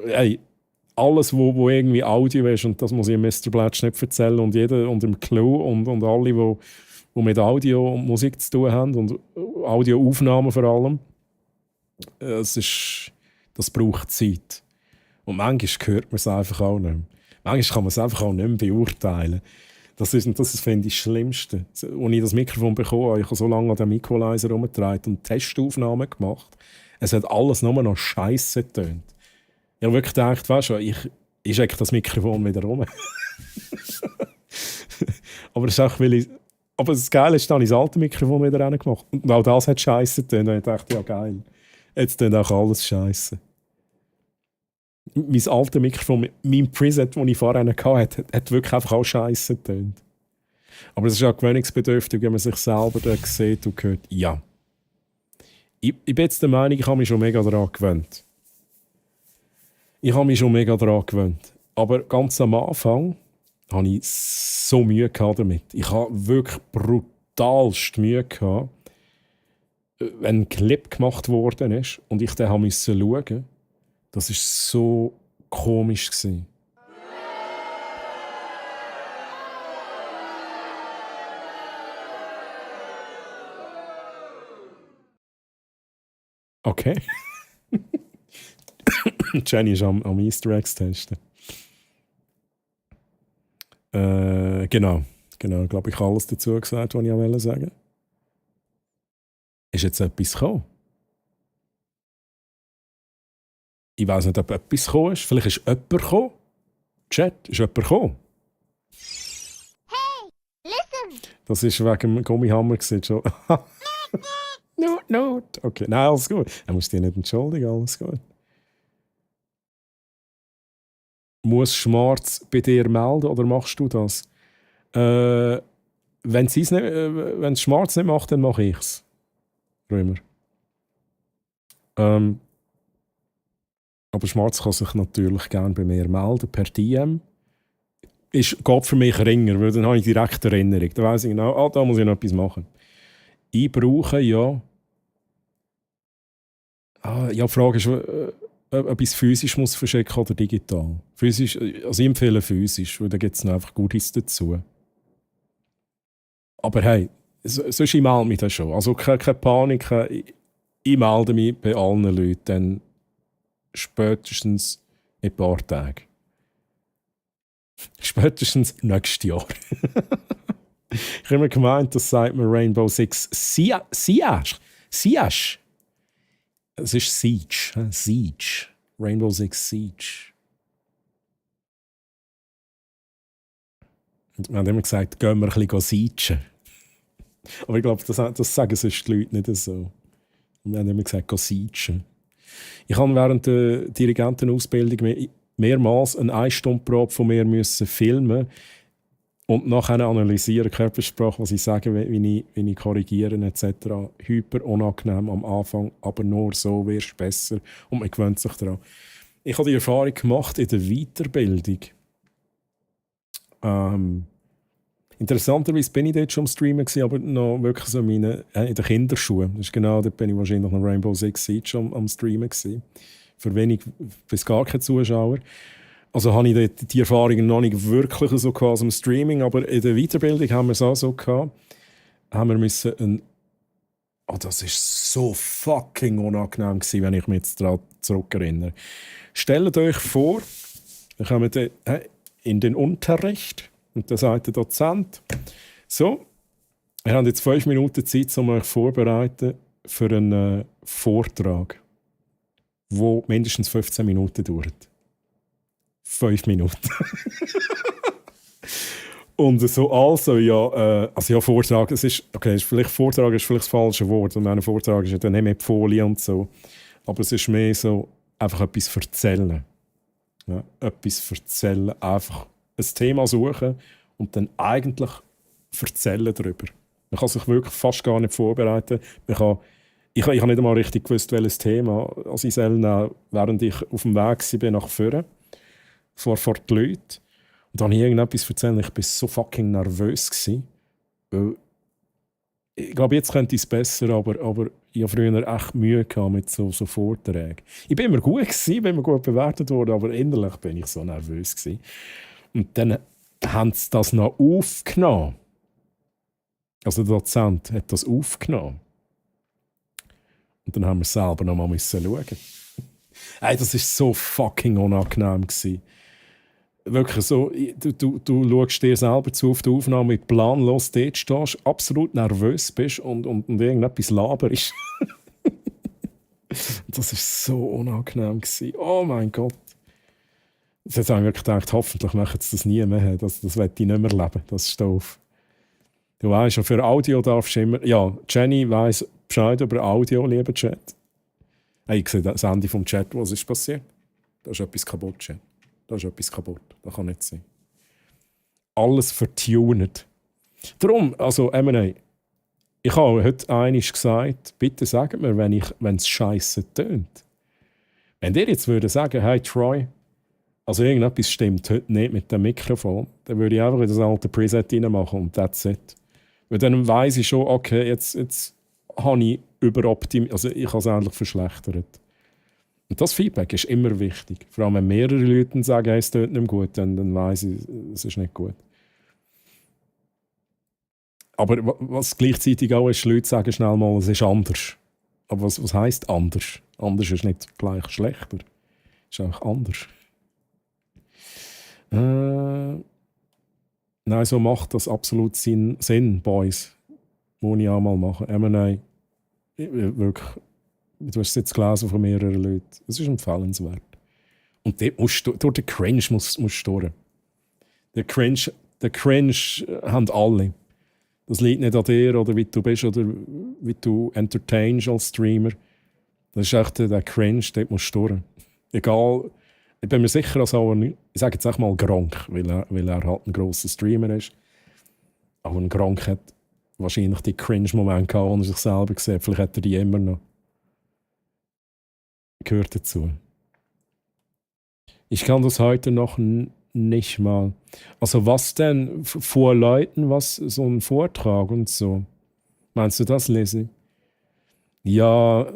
alles, wo irgendwie Audio ist, und das muss ich Mr. Blatch nicht erzählen, und jeder und dem Clou und alle, die mit Audio und Musik zu tun haben, und Audioaufnahmen vor allem, das braucht Zeit. Und manchmal hört man es einfach auch nicht mehr. Manchmal kann man es einfach auch nicht mehr beurteilen. Das finde ich das Schlimmste. Als ich das Mikrofon bekommen habe, ich habe so lange an dem Equalizer herumgetragen und Testaufnahmen gemacht. Es hat alles nur noch Scheiße getönt. Ich habe wirklich gedacht, weißt du, ich schicke das Mikrofon wieder rum. Aber das Geile ist, dann habe ich das alte Mikrofon wieder reingemacht. Und auch das hat Scheiße getönt. Und ich dachte, ja geil, jetzt tönt auch alles Scheiße. Mein altes Mikrofon, mein Preset, das ich vorher hatte, hat wirklich einfach auch Scheiße getönt. Aber es ist auch gewöhnungsbedürftig, wenn man sich selber da sieht und hört. Ja. Ich bin jetzt der Meinung, ich habe mich schon mega daran gewöhnt. Aber ganz am Anfang hatte ich so Mühe damit. Ich hatte wirklich brutalst Mühe gehabt, wenn ein Clip gemacht worden ist und ich den musste schauen. Das war so komisch. Okay. Jenny ist am Easter Eggs testen. Genau. Ich glaube, ich habe alles dazu gesagt, was ich auch sagen wollte. Ist jetzt etwas gekommen? Ich weiss nicht, ob etwas gekommen ist. Vielleicht ist jemand gekommen. Chat, ist jemand gekommen? Hey, listen! Das war wegen dem Gummihammer schon. No. Okay, nein, alles gut. Er muss dich nicht entschuldigen, alles gut. Muss Schmarz bei dir melden oder machst du das? Wenn Schmarz nicht macht, dann mache ich es. Römer. Aber Schmarz kann sich natürlich gerne bei mir melden, per DM. Geht für mich ringer, weil dann habe ich direkt Erinnerung. Dann weiss ich genau, da muss ich noch etwas machen. Ich brauche ja... die Frage ist, ob ich es physisch muss verschicken oder digital. Physisch, also ich empfehle physisch, weil da gibt es einfach Goodies dazu. Aber hey, sonst ich melde mich das schon. Also keine Panik, ich melde mich bei allen Leuten dann spätestens in ein paar Tagen. Spätestens nächstes Jahr. Ich habe immer gemeint, das sagt mir Rainbow Six Siege. Es ist Siege. Rainbow Six Siege. Wir haben immer gesagt, gehen wir ein bisschen siegen. Aber ich glaube, das sagen sonst die Leute nicht so. Wir haben immer gesagt, siegen. Ich habe während der Dirigentenausbildung mehrmals eine 1-Stunde-Probe von mir müssen filmen und nachher analysieren, Körpersprache, was ich sage, wie ich korrigiere etc. Hyper unangenehm am Anfang, aber nur so wirst du besser und man gewöhnt sich daran. Ich habe die Erfahrung gemacht in der Weiterbildung. Interessanterweise bin ich dort schon am Streamen gewesen, aber noch wirklich so in den Kinderschuhen. Das ist genau, dort bin ich wahrscheinlich noch Rainbow Six Siege schon am Streamen gewesen. Für wenig bis gar keine Zuschauer. Also habe ich die Erfahrungen noch nicht wirklich so gehabt im Streaming, aber in der Weiterbildung haben wir es auch so gehabt. Haben wir müssen das ist so fucking unangenehm gewesen, wenn ich mich jetzt daran zurückerinnere. Stellt euch vor, wir kommen in den Unterricht und da sagt der Dozent, so, wir haben jetzt 5 Minuten Zeit, um euch vorzubereiten für einen Vortrag, der mindestens 15 Minuten dauert. 5 Minuten. Und so, Vortrag, Vortrag ist vielleicht das falsche Wort. Und ein Vortrag ist ja dann nicht mit Folie und so. Aber es ist mehr so, einfach etwas erzählen. Ja, etwas erzählen, einfach ein Thema suchen und dann eigentlich erzählen darüber. Man kann sich wirklich fast gar nicht vorbereiten. Ich habe nicht einmal richtig gewusst, welches Thema ich nehmen, während ich auf dem Weg war nach vorne, vor die Leute. Und dann habe ich irgendetwas erzählt, ich war so fucking nervös gewesen. Weil ich glaube, jetzt könnte ich es besser, aber ich hatte früher echt Mühe mit so Vorträgen. Ich bin immer gut gewesen, bin immer gut bewertet worden, aber innerlich bin ich so nervös gewesen. Und dann haben sie das noch aufgenommen. Also der Dozent hat das aufgenommen. Und dann haben wir selber noch mal schauen. Hey, das war so fucking unangenehm gewesen. Wirklich so, du schaust dir selber zu auf die Aufnahme mit planlos dort stehst, absolut nervös bist und irgendetwas laberst. Das war so unangenehm gewesen. Oh mein Gott. Jetzt habe ich wirklich gedacht, hoffentlich machen sie das nie mehr. Das will ich nicht mehr leben, das ist doof. Du weißt, ja, für Audio darfst du immer... Ja, Jenny weiss Bescheid über Audio, lieber Chat. Hey, ich sehe das Ende vom Chat, was ist passiert? Da ist etwas kaputt, Chat. Da ist etwas kaputt. Das kann nicht sein. Alles vertunet. Darum, also M&A, ich habe heute einmal gesagt, bitte sagt mir, wenn es scheisse tönt. Wenn ihr jetzt würde sagen, hey Troy, also irgendetwas stimmt heute nicht mit dem Mikrofon, dann würde ich einfach in das alte Preset reinmachen und that's it. Weil dann weiss ich schon, okay, jetzt habe ich überoptimiert, also ich habe es eigentlich verschlechtert. Und das Feedback ist immer wichtig. Vor allem, wenn mehrere Leute sagen, hey, es tut nicht gut, dann weiss ich, es ist nicht gut. Aber was gleichzeitig auch ist, Leute sagen schnell mal, es ist anders. Aber was heisst anders? Anders ist nicht gleich schlechter. Es ist einfach anders. Nein, so macht das absolut Sinn, Boys. Muss ich auch mal machen. Nein, wirklich. Du hast es jetzt gelesen von mehreren Leuten. Es ist empfehlenswert. Und durch den Cringe musst du durch. Den Cringe haben alle. Das liegt nicht an dir oder wie du bist oder wie du entertainst als Streamer. Das ist echt der Cringe, dort musst du durch. Egal, ich bin mir sicher, dass auch ich sage jetzt auch mal Gronk, weil er halt ein grosser Streamer ist. Aber ein Gronk hat wahrscheinlich die Cringe-Momente gehabt, wo er sich selber gesehen. Vielleicht hat er die immer noch. Gehört dazu. Ich kann das heute noch nicht mal. Also was denn vor Leuten, was so ein Vortrag und so? Meinst du das, Lizzie? Ja,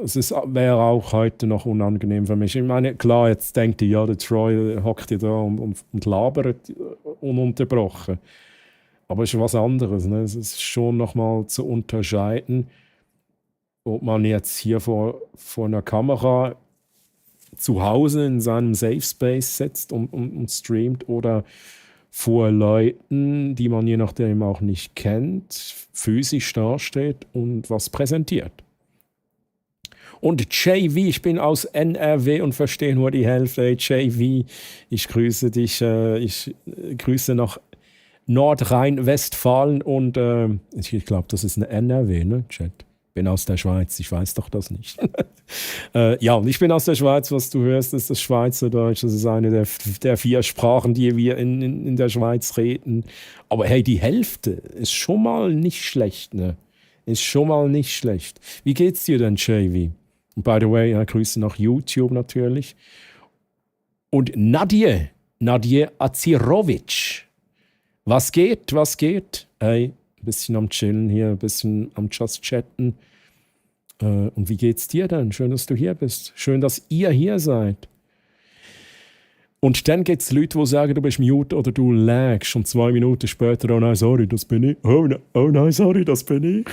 wäre auch heute noch unangenehm für mich. Ich meine, klar, jetzt denkt ihr, ja, der Troy hockt hier da und labert ununterbrochen. Aber es ist was anderes. Ne? Es ist schon noch mal zu unterscheiden, ob man jetzt hier vor einer Kamera zu Hause in seinem Safe Space sitzt und streamt oder vor Leuten, die man je nachdem auch nicht kennt, physisch dasteht und was präsentiert. Und JV, ich bin aus NRW und verstehe nur die Hälfte. Hey, JV, ich grüße dich. Ich grüße nach Nordrhein-Westfalen und ich glaube, das ist eine NRW, ne, Chat? Ich bin aus der Schweiz, ich weiß doch das nicht. Ja, und ich bin aus der Schweiz, was du hörst, ist das Schweizerdeutsch. Das ist eine der 4 Sprachen, die wir in der Schweiz reden. Aber hey, die Hälfte ist schon mal nicht schlecht, ne? Ist schon mal nicht schlecht. Wie geht's dir denn, JV? Und by the way, Grüße nach YouTube natürlich. Und Nadje Azirovic. Was geht? Hey, ein bisschen am Chillen hier, ein bisschen am Just Chatten. Und wie geht's dir denn? Schön, dass du hier bist. Schön, dass ihr hier seid. Und dann gibt es Leute, die sagen, du bist mute oder du lagst. Und 2 Minuten später, oh nein, sorry, das bin ich. Oh nein, sorry, das bin ich.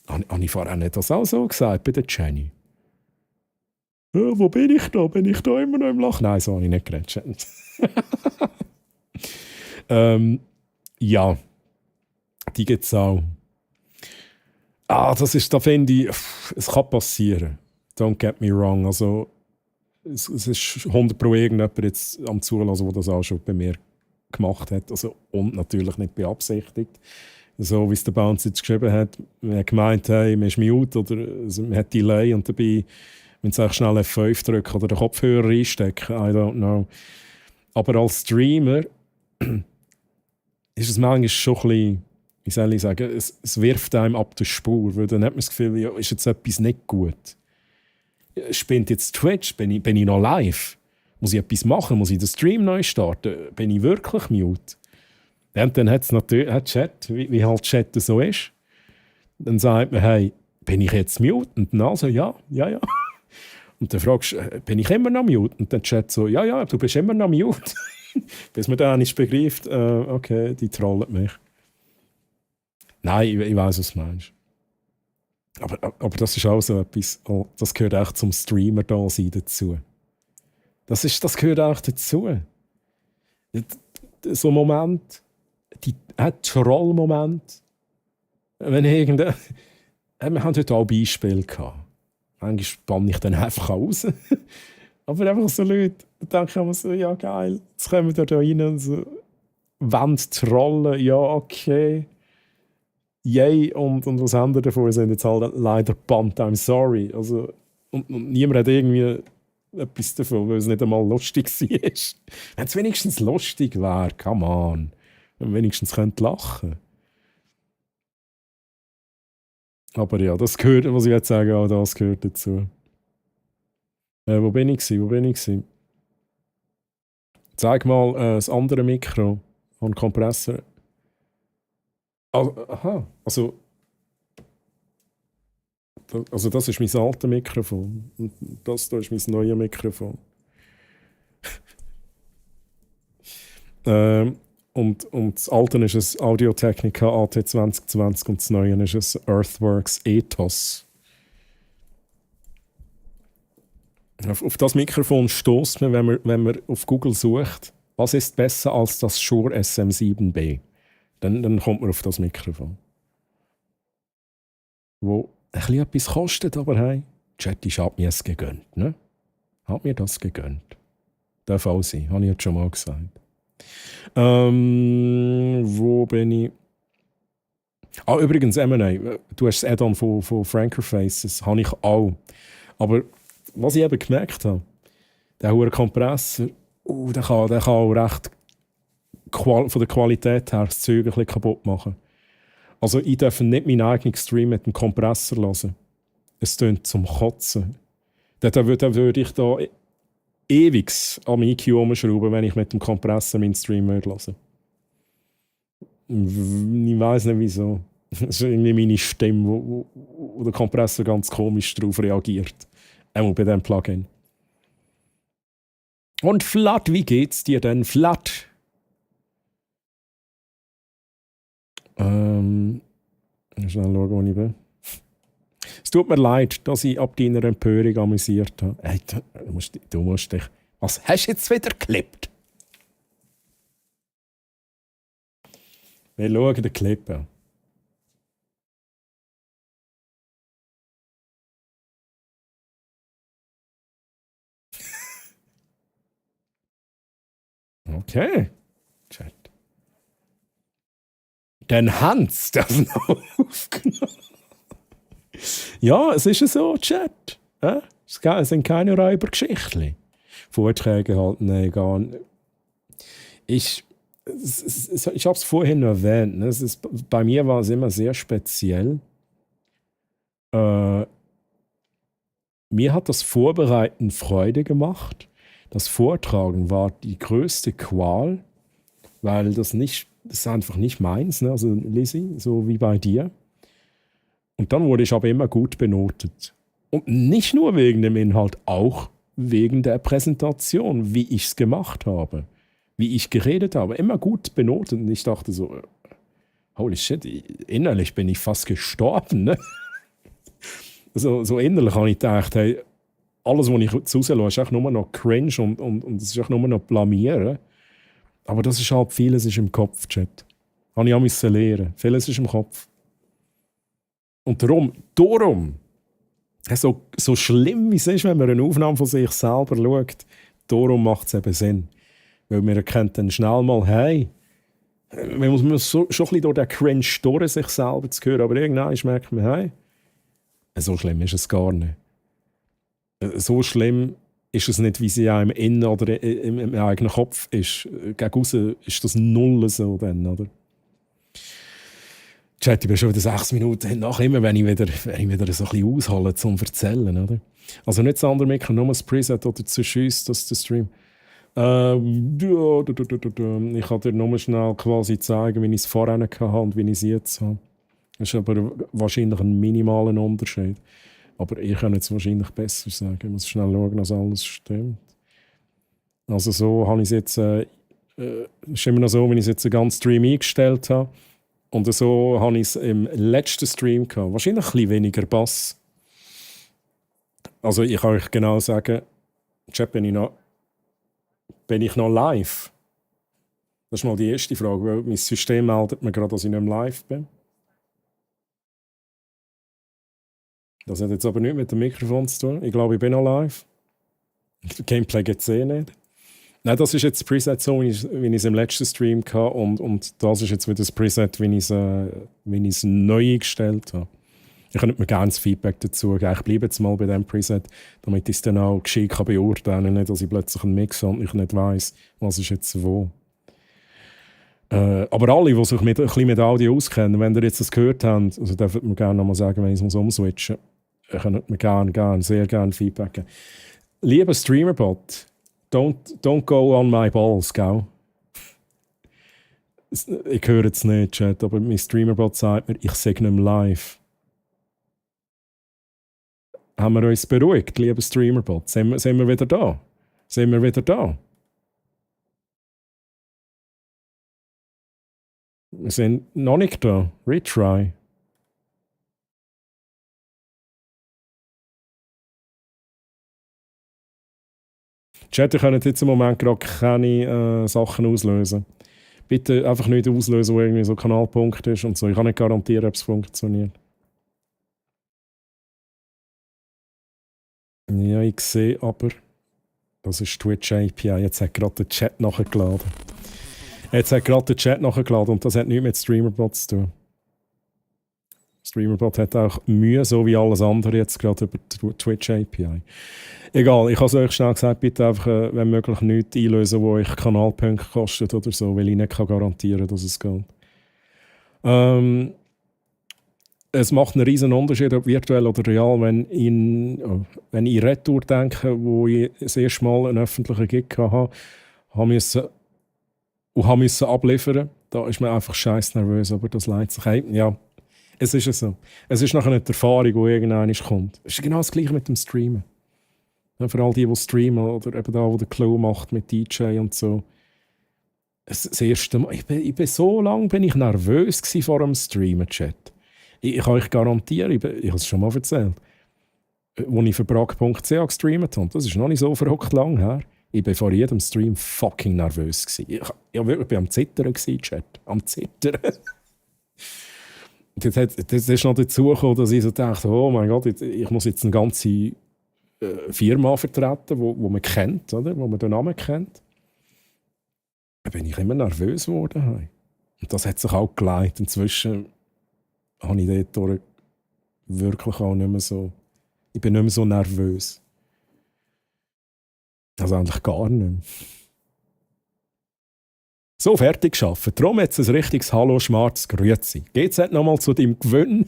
Habe ich vorher nicht das auch so gesagt bei der Jenny? Wo bin ich da? Bin ich da immer noch im Lachen? Nein, so habe ich nicht geredet. Ja, die gibt es auch. Da finde ich, es kann passieren. Don't get me wrong. Also, es ist 100 Pro irgendjemand jetzt am Zulassen, der das auch schon bei mir gemacht hat. Also, und natürlich nicht beabsichtigt. So wie es der Bounce jetzt geschrieben hat, man hat gemeint, hey, man ist mute oder man hat Delay und dabei, wenn es schnell F5 drücken oder den Kopfhörer einstecken, I don't know. Aber als Streamer ist es manchmal schon ein bisschen, wie soll ich sagen, es wirft einem ab der Spur, weil dann hat man das Gefühl, ja, ist jetzt etwas nicht gut. Spinnt jetzt Twitch? Bin ich noch live? Muss ich etwas machen? Muss ich den Stream neu starten? Bin ich wirklich mute? Und dann hat es natürlich Chat, wie halt Chat so ist. Dann sagt man, hey, bin ich jetzt mute? Und dann also, ja. Und dann fragst du, bin ich immer noch mute? Und dann Chat so, ja, du bist immer noch mute. Bis man dann nicht begreift, okay, die trollen mich. Nein, ich weiss, was du meinst. Aber das ist auch so etwas, das gehört auch zum Streamer da sein dazu. Das gehört auch dazu. So ein Moment, Troll-Moment, wenn wir haben heute auch Beispiele gehabt. Manchmal spanne ich dann einfach raus. Aber einfach so Leute, da denke ich immer so, ja geil, jetzt kommen wir da rein und so, wollen trollen, ja okay. Yay, und was haben wir davon? Sind jetzt halt leider gebannt, I'm sorry. Also, und niemand hat irgendwie etwas davon, weil es nicht einmal lustig war. Wenn es wenigstens lustig wäre, come on. Wenn man wenigstens lachen könnte. Aber ja, das gehört, was ich jetzt sagen, auch das gehört dazu. Wo bin ich? Zeig mal das andere Mikro von Kompressor. Aha, also das ist mein altes Mikrofon und das da ist mein neues Mikrofon. Und das alte ist ein Audio-Technica AT2020 und das neue ist ein Earthworks Ethos. Auf das Mikrofon stößt man, wenn man auf Google sucht, was ist besser als das Shure SM7B? Dann kommt man auf das Mikrofon. Wo ein bisschen etwas kostet, aber hey, Chat hat mir es gegönnt. Ne? Hat mir das gegönnt. Darf auch sein, habe ich jetzt schon mal gesagt. Wo bin ich? Übrigens, M&A, du hast das Add-on von Franker Faces, habe ich auch. Aber was ich eben gemerkt habe, der hohe Kompressor, der kann auch recht von der Qualität her das Zeug ein bisschen kaputt machen. Also ich darf nicht meinen eigenen Stream mit dem Kompressor hören. Es tönt zum Kotzen. Dann würde ich da ewig am EQ umschrauben, wenn ich mit dem Kompressor meinen Stream hören würde. Ich weiss nicht wieso. Das ist irgendwie meine Stimme, wo der Kompressor ganz komisch darauf reagiert. Einmal bei diesem Plugin. Und Flat, wie geht's dir denn, Flat? Schnell schauen, wo ich bin. Es tut mir leid, dass ich ab deiner Empörung amüsiert habe. Hey, du musst dich... Was hast du jetzt wieder geklippt? Wir schauen den Clip an. Okay. Chat. Dann Hans, das noch aufgenommen. Ja, es ist so, Chat. Es sind keine Räubergeschichten. Vorträge halt, nein, gar nicht. Ich habe es vorhin noch erwähnt. Ne? Bei mir war es immer sehr speziell. Mir hat das Vorbereiten Freude gemacht. Das Vortragen war die größte Qual, weil das ist einfach nicht meins, ne? Also Lizzie, so wie bei dir. Und dann wurde ich aber immer gut benotet. Und nicht nur wegen dem Inhalt, auch wegen der Präsentation, wie ich es gemacht habe, wie ich geredet habe. Immer gut benotet. Und ich dachte so, holy shit, innerlich bin ich fast gestorben. Ne? So innerlich habe ich gedacht, hey, alles, was ich rauslasse, ist auch nur noch cringe und es ist auch nur noch blamieren. Aber das ist halt, vieles ist im Kopf, Chat. Habe ich auch müssen lernen. Vieles ist im Kopf. Und darum, so schlimm wie es ist, wenn man eine Aufnahme von sich selber schaut, darum macht es eben Sinn. Weil man erkennt dann schnell mal, hey, man muss schon ein bisschen durch den Cringe durch sich selber zu hören, aber irgendwann merkt man, hey, so schlimm ist es gar nicht. So schlimm ist es nicht, wie sie ja im Innen oder im eigenen Kopf ist. Gegen aussen ist das null so dann, oder? Chat, ich bin schon wieder 6 Minuten nach, immer wenn ich wieder so ein bisschen aushole zum Erzählen, oder? Also nicht das andere Mikro, nur das Preset oder zu schiessen, dass der Stream... Ich kann dir nur schnell quasi zeigen, wie ich es vorher hatte und wie ich es jetzt habe. Das ist aber wahrscheinlich ein minimaler Unterschied. Aber ich kann jetzt wahrscheinlich besser sagen. Ich muss schnell schauen, dass alles stimmt. Also so habe ich es jetzt... ist immer noch so, wenn ich es jetzt den ganzen Stream eingestellt habe. Und so habe ich es im letzten Stream gehabt. Wahrscheinlich ein bisschen weniger Bass. Also ich kann euch genau sagen, Chat, bin ich noch live? Das ist mal die erste Frage, weil mein System meldet mir gerade, dass ich nicht mehr live bin. Das hat jetzt aber nichts mit dem Mikrofon zu tun. Ich glaube, ich bin noch live. Gameplay geht es eh nicht. Nein, das ist jetzt das Preset so, wie ich es im letzten Stream hatte. Und das ist jetzt wieder das Preset, wie ich es neu eingestellt habe. Ich könnte mir gerne das Feedback dazu geben. Ich bleibe jetzt mal bei diesem Preset, damit ich es dann auch geschickt beurteilen kann. Nicht, dass ich plötzlich einen Mix habe und ich nicht weiss, was ist jetzt wo. Aber alle, die sich ein bisschen mit Audio auskennen, wenn ihr jetzt das gehört habt, also dürft ihr mir gerne nochmal sagen, wenn ich es umswitchen muss, könnt mir sehr gerne Feedback geben. Lieber Streamerbot, don't go on my balls, gell? Ich höre jetzt nicht, Chat, aber mein Streamerbot sagt mir, ich sage nicht mehr live. Haben wir uns beruhigt, lieber Streamerbot? Sind wir wieder da? Sind wir wieder da? Wir sind noch nicht da. Retry. Chat, ihr könnt jetzt im Moment gerade keine Sachen auslösen. Bitte einfach nicht auslösen, wo irgendwie so Kanalpunkt ist und so. Ich kann nicht garantieren, ob es funktioniert. Ja, ich sehe aber, das ist Twitch API. Jetzt hat gerade der Chat nachgeladen. Und das hat nichts mit Streamerbot zu tun. Streamerbot hat auch Mühe, so wie alles andere jetzt gerade über die Twitch API. Egal, ich habe es euch schnell gesagt, bitte einfach, wenn möglich, nichts einlösen, wo euch Kanalpunkte kostet oder so, weil ich nicht garantieren kann, dass es geht. Es macht einen riesen Unterschied, ob virtuell oder real, wenn ich Retour denke, wo ich das erste Mal einen öffentlichen Gig hatte, musste abliefern. Da ist man einfach scheiß nervös, aber das leidet sich. Hey, ja, es ist so. Es ist nachher nicht die Erfahrung, die irgendwann kommt. Es ist genau das Gleiche mit dem Streamen. Ja, für all die streamen oder eben da, wo der Clou macht mit DJ und so. Das erste Mal, ich bin so lange nervös vor dem Streamen-Chat. Ich kann euch garantieren, ich habe es schon mal erzählt, als ich für Brag.ch gestreamt habe, das ist noch nicht so verrückt lang her. Ich war vor jedem Stream fucking nervös. Ich war am Zittern, Chat. Am Zittern. Das ist noch dazu gekommen, dass ich so dachte, oh mein Gott, ich muss jetzt eine ganze Firma vertreten, wo man kennt, oder? Wo man den Namen kennt. Da bin ich immer nervös geworden. Und das hat sich auch geleitet. Inzwischen habe ich dort wirklich auch nicht mehr so... Ich bin nicht mehr so nervös. Also eigentlich gar nicht mehr. So, fertig geschaffen. Darum jetzt ein richtiges Hallo Schmarz, Grüezi. Geht's jetzt nochmal zu deinem Gewinn?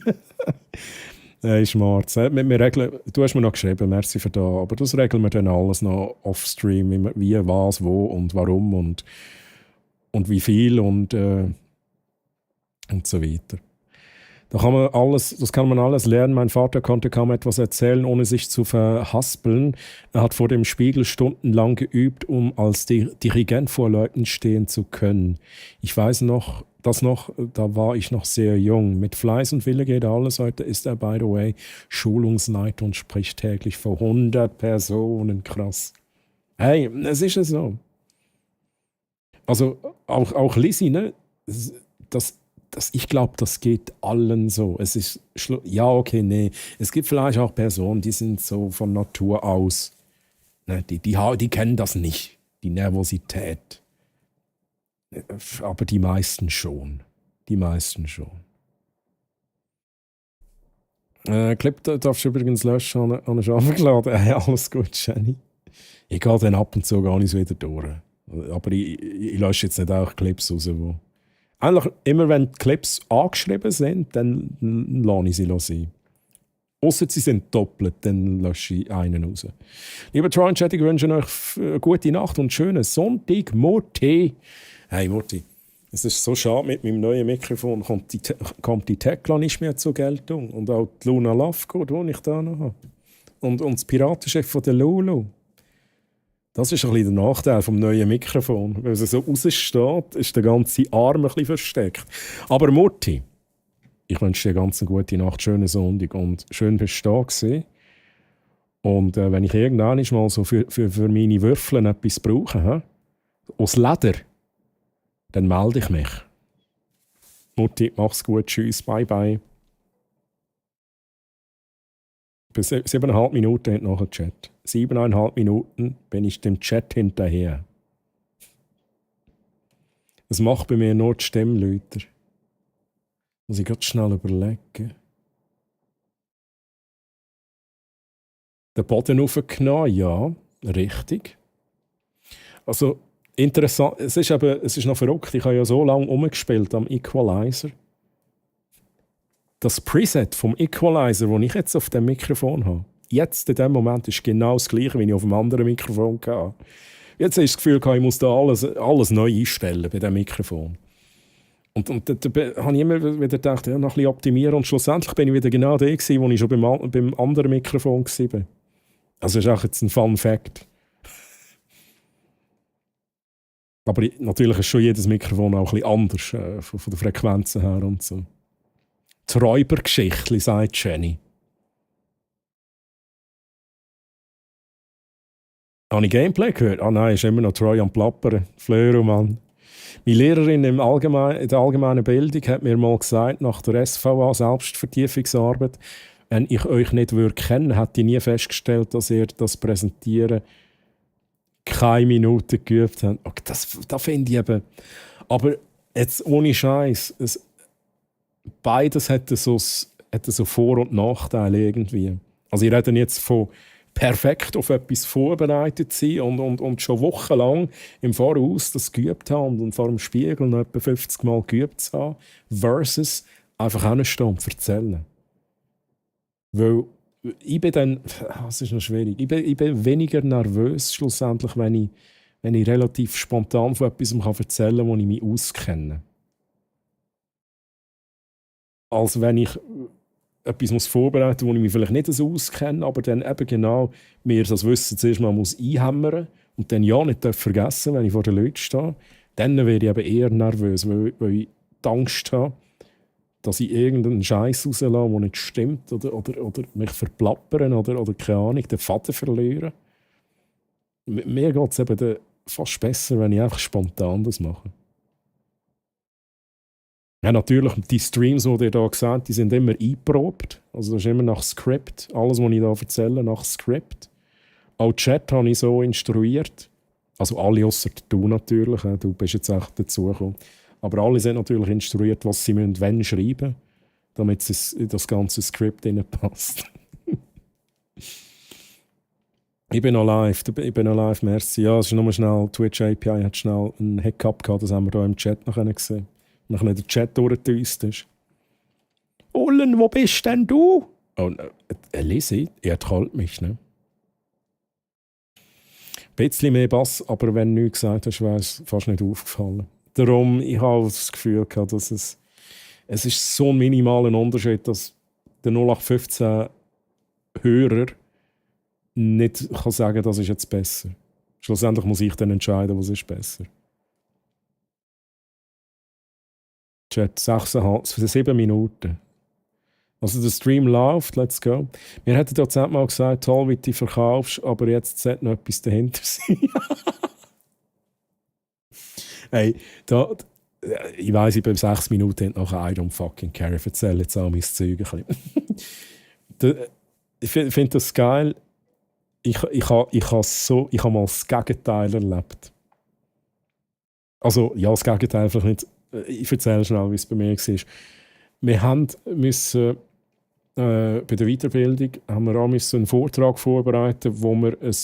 Hey Schmarz, du hast mir noch geschrieben, merci für das, aber das regeln wir dann alles noch off-stream, wie, was, wo und warum und wie viel und so weiter. Das kann man alles lernen. Mein Vater konnte kaum etwas erzählen, ohne sich zu verhaspeln. Er hat vor dem Spiegel stundenlang geübt, um als Dirigent vor Leuten stehen zu können. Ich weiß noch, da war ich noch sehr jung. Mit Fleiß und Wille geht alles. Heute ist er, by the way, Schulungsleiter und spricht täglich vor 100 Personen. Krass. Hey, es ist ja so. Also auch Lizzie, ne? Ich glaube, das geht allen so. Es ist ja, okay, nee. Es gibt vielleicht auch Personen, die sind so von Natur aus. Ne, die kennen das nicht, die Nervosität. Aber die meisten schon. Clip darfst du übrigens löschen, habe ich schon aufgeladen. Hey, alles gut, Jenny. Ich gehe dann ab und zu gar nicht wieder durch. Aber ich lösche jetzt nicht auch Clips raus, wo... Eigentlich immer, wenn die Clips angeschrieben sind, dann lasse ich sie sein. Ausser sie sind doppelt, dann lösche ich einen raus. Lieber Troy und Chat, ich wünsche euch eine gute Nacht und einen schönen Sonntag. Murti. Hey Murti, es ist so schade, mit meinem neuen Mikrofon kommt die Tekla nicht mehr zur Geltung. Und auch die Luna Lovegood, die ich da noch habe. Und das Piratenschiff von der Lulu. Das ist ein bisschen der Nachteil vom neuen Mikrofon. Weil es so raussteht, ist der ganze Arm ein bisschen versteckt. Aber Murti, ich wünsche dir ganz eine gute Nacht, schönen Sonntag und schön bist du da gewesen. Und wenn ich irgendwann mal so für meine Würfel etwas brauche, aus Leder, dann melde ich mich. Mutti, mach's gut, tschüss, bye bye. Bis 7,5 Minuten hat noch ein Chat. 7,5 Minuten bin ich dem Chat hinterher. Das macht bei mir nur die Stimmleute. Muss ich ganz schnell überlegen. Den Boden aufgenommen, ja, richtig. Also, interessant, es ist noch verrückt, ich habe ja so lange rumgespielt am Equalizer. Das Preset vom Equalizer, das ich jetzt auf dem Mikrofon habe, jetzt in dem Moment ist genau das gleiche, wie ich auf dem anderen Mikrofon hatte. Jetzt habe ich das Gefühl, ich muss da alles neu einstellen bei diesem Mikrofon. Und da habe ich immer wieder gedacht, ja, noch ein bisschen optimieren. Und schlussendlich bin ich wieder genau der gewesen, wo ich schon beim anderen Mikrofon war. Also das ist auch jetzt ein Fun Fact. Aber natürlich ist schon jedes Mikrofon auch ein bisschen anders, von der Frequenzen her und so. Die Räubergeschichte, sagt Jenny. Habe ich Gameplay gehört? Ah nein, ist immer noch Troy am Plappern. Flöro, Mann. Meine Lehrerin in der allgemeinen Bildung hat mir mal gesagt, nach der SVA, Selbstvertiefungsarbeit, wenn ich euch nicht kennen würde, hätte ich nie festgestellt, dass ihr das Präsentieren keine Minute geübt habt. Okay, das finde ich eben. Aber jetzt ohne Scheiß, beides hat so Vor- und Nachteile irgendwie. Also ich rede jetzt von perfekt auf etwas vorbereitet sein und schon wochenlang im Voraus das geübt haben und vor dem Spiegel noch etwa 50 Mal geübt zu haben, versus einfach hinstehen und erzählen. Weil ich bin dann, das ist noch schwierig, ich bin weniger nervös schlussendlich, wenn ich relativ spontan von etwas erzählen kann, wo ich mich auskenne. Als wenn ich etwas vorbereiten muss, wo ich mich vielleicht nicht so auskenne, aber dann eben genau mir das Wissen zuerst mal einhämmern muss und dann ja nicht vergessen, wenn ich vor den Leuten stehe, dann werde ich eben eher nervös, weil ich die Angst habe, dass ich irgendeinen Scheiß rauslasse, der nicht stimmt oder mich verplappern oder keine Ahnung, den Faden verlieren. Mir geht es eben fast besser, wenn ich einfach spontan das mache. Ja, natürlich, die Streams, die ihr hier gesagt, die sind immer eingeprobt. Also das ist immer nach Skript. Alles, was ich hier erzähle, nach Skript. Auch Chat habe ich so instruiert. Also alle ausser du natürlich. Du bist jetzt echt dazugekommen. Aber alle sind natürlich instruiert, was sie wenn schreiben, damit es in das ganze Skript passt. Ich bin noch live, merci. Ja, es ist nur schnell, Twitch API hat schnell einen Hiccup gehabt, das haben wir hier im Chat noch gesehen. Nachdem der Chat durchgedüst ist. Ollen, wo bist denn du? Oh, Lisi, ihr trollt mich, ne? Ein bisschen mehr Bass, aber wenn du nichts gesagt hast, wäre es fast nicht aufgefallen. Darum, ich habe das Gefühl gehabt, dass es ist so ein minimaler Unterschied, dass der 0815 Hörer nicht kann sagen, das ist jetzt besser. Schlussendlich muss ich dann entscheiden, was ist besser. Chat 7 Minuten. Also der Stream läuft, let's go. Wir hätten dort mal gesagt, toll, wie du verkaufst, aber jetzt sollte noch etwas dahinter sein. Hey, ich weiss, ich bin 6 Minuten noch I don't fucking care, ich erzähle jetzt auch mein Zeug ein bisschen. Ich finde das geil. Ich habe mal das Gegenteil erlebt. Also, ja, das Gegenteil vielleicht nicht. Ich erzähle schnell, wie es bei mir war. Wir müssen bei der Weiterbildung haben wir auch einen Vortrag vorbereiten, wo wir ein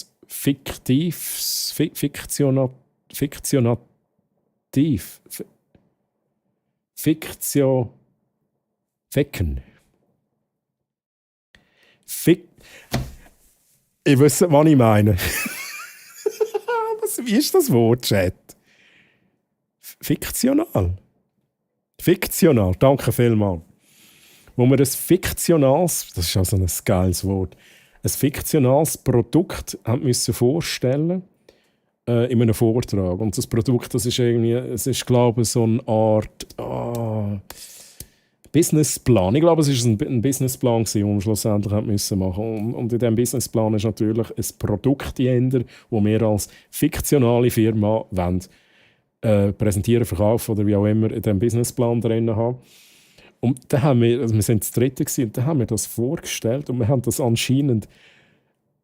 Ich weiß, was ich meine. Wie ist das Wort, Chat? Fiktional. Fiktional, danke vielmals. Wo wir ein fiktionales, das ist also ein geiles Wort, ein fiktionales Produkt haben müssen vorstellen in einem Vortrag. Und das Produkt, das ist irgendwie, es ist, glaube ich, so eine Art Businessplan. Ich glaube, es war ein Businessplan, den wir schlussendlich machen mussten. Und in diesem Businessplan ist natürlich ein Produkt dahinter, das wir als fiktionale Firma wollen, präsentieren, verkaufen oder wie auch immer in diesem Businessplan drin haben. Und dann haben wir, also wir sind das Dritte gewesen, und dann haben wir das vorgestellt und wir haben das anscheinend,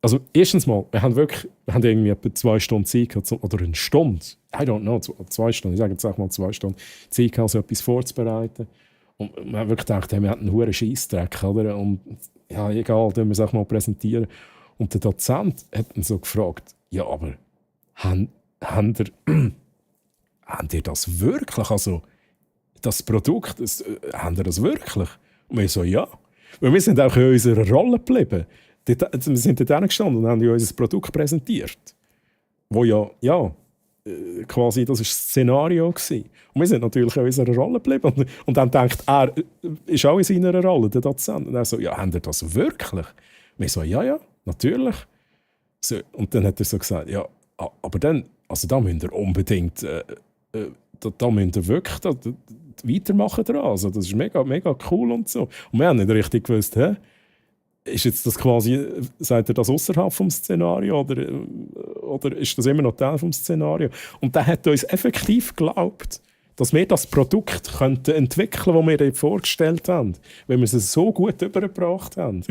also erstens mal, wir haben irgendwie etwa 2 Stunden Zeit gehabt, oder eine Stunde, I don't know, 2 Stunden, ich sage jetzt auch mal 2 Stunden Zeit gehabt, so etwas vorzubereiten. Und wir haben wirklich gedacht, wir hatten einen hohen Scheissdreck, oder? Und ja, egal, dann müssen wir es auch mal präsentieren. Und der Dozent hat ihn so gefragt, ja, aber habt ihr das wirklich, also das Produkt, habt ihr das wirklich? Und wir so, ja. Weil wir sind auch in unserer Rolle geblieben. Wir sind dort gestanden und haben unser Produkt präsentiert. Wo ja, quasi, das war das Szenario gewesen. Und wir sind natürlich in unserer Rolle geblieben. Und dann denkt er, ist auch in seiner Rolle, der Dozent. Und er so, ja, habt ihr das wirklich? Und wir so, ja, natürlich. So, und dann hat er so gesagt, ja, aber dann, also da müsst ihr unbedingt, da müsst ihr wirklich weitermachen dran. Also das ist mega, mega cool und so. Und wir haben nicht richtig gewusst, ist jetzt das quasi, sagt er das außerhalb vom Szenario oder ist das immer noch Teil vom Szenario? Und der hat uns effektiv geglaubt, dass wir das Produkt könnten entwickeln, das wir dort vorgestellt haben, wenn wir es so gut übergebracht haben.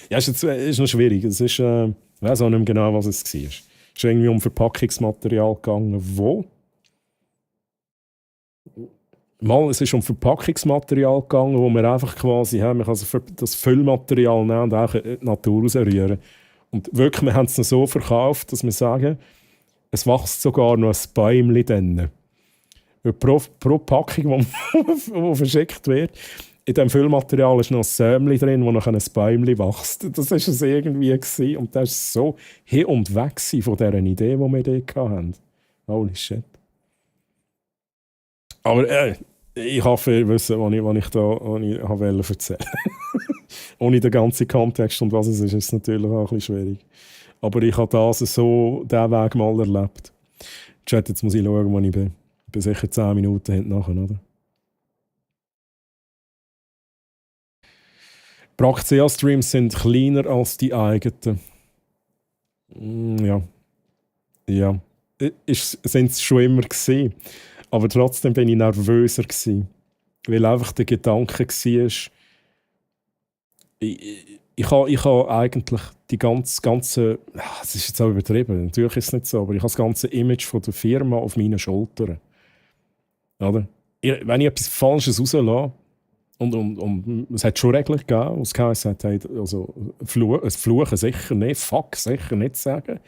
Ja, ist noch schwierig. Es ist, ich weiß auch nicht mehr genau, was es war. Es ist irgendwie um Verpackungsmaterial gegangen, es ist um Verpackungsmaterial gegangen, wo wir einfach quasi haben, man kann das Füllmaterial nehmen und auch in die Natur rausrühren. Und wirklich, wir haben es noch so verkauft, dass wir sagen, es wächst sogar noch ein Bäumchen drin. Pro Packung, die verschickt wird, in diesem Füllmaterial ist noch ein Sämchen drin, wo noch ein Bäumchen wächst. Das war es irgendwie gewesen. Und das war so hin und weg von dieser Idee, die wir dort hatten. Holy shit. Aber ich hoffe, ihr wisst, was ich erzählen wollte. Ohne den ganzen Kontext und was es ist es natürlich auch ein bisschen schwierig. Aber ich habe diesen Weg mal erlebt. Chat, jetzt muss ich schauen, wo ich bin. Ich bin sicher 10 Minuten hinten nachher, oder? Praktia-Streams sind kleiner als die eigenen. Ja. Sind es schon immer gewesen. Aber trotzdem bin ich nervöser gewesen. Weil einfach der Gedanke war, ich habe eigentlich die ganze es ist jetzt auch übertrieben, natürlich ist es nicht so, aber ich habe das ganze Image von der Firma auf meinen Schultern. Oder? Wenn ich etwas Falsches rauslasse, und es hat schon Regeln gegeben, was geheißen hat, also Fluchen sicher nicht, Fuck sicher nicht sagen.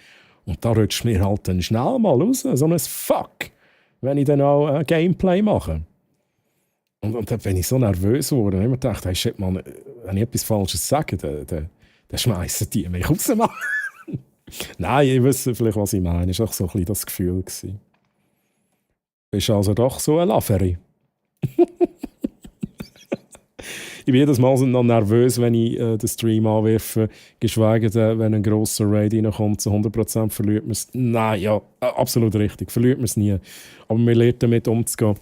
Und da rutscht mir halt dann schnell mal raus, so ein Fuck, wenn ich dann auch ein Gameplay mache. Und dann bin ich so nervös geworden. Ich habe mir gedacht, hey, shit, man, wenn ich etwas Falsches sage, dann schmeissen die mich raus. Nein, ich wüsste vielleicht, was ich meine. Das war auch so ein bisschen das Gefühl. Ist also doch so eine Laffery. Ich bin jedes Mal noch nervös, wenn ich den Stream anwerfe, geschweige denn, wenn ein grosser Raid reinkommt, zu 100% verliert man es. Nein, ja, absolut richtig, verliert man es nie. Aber man lernt damit umzugehen.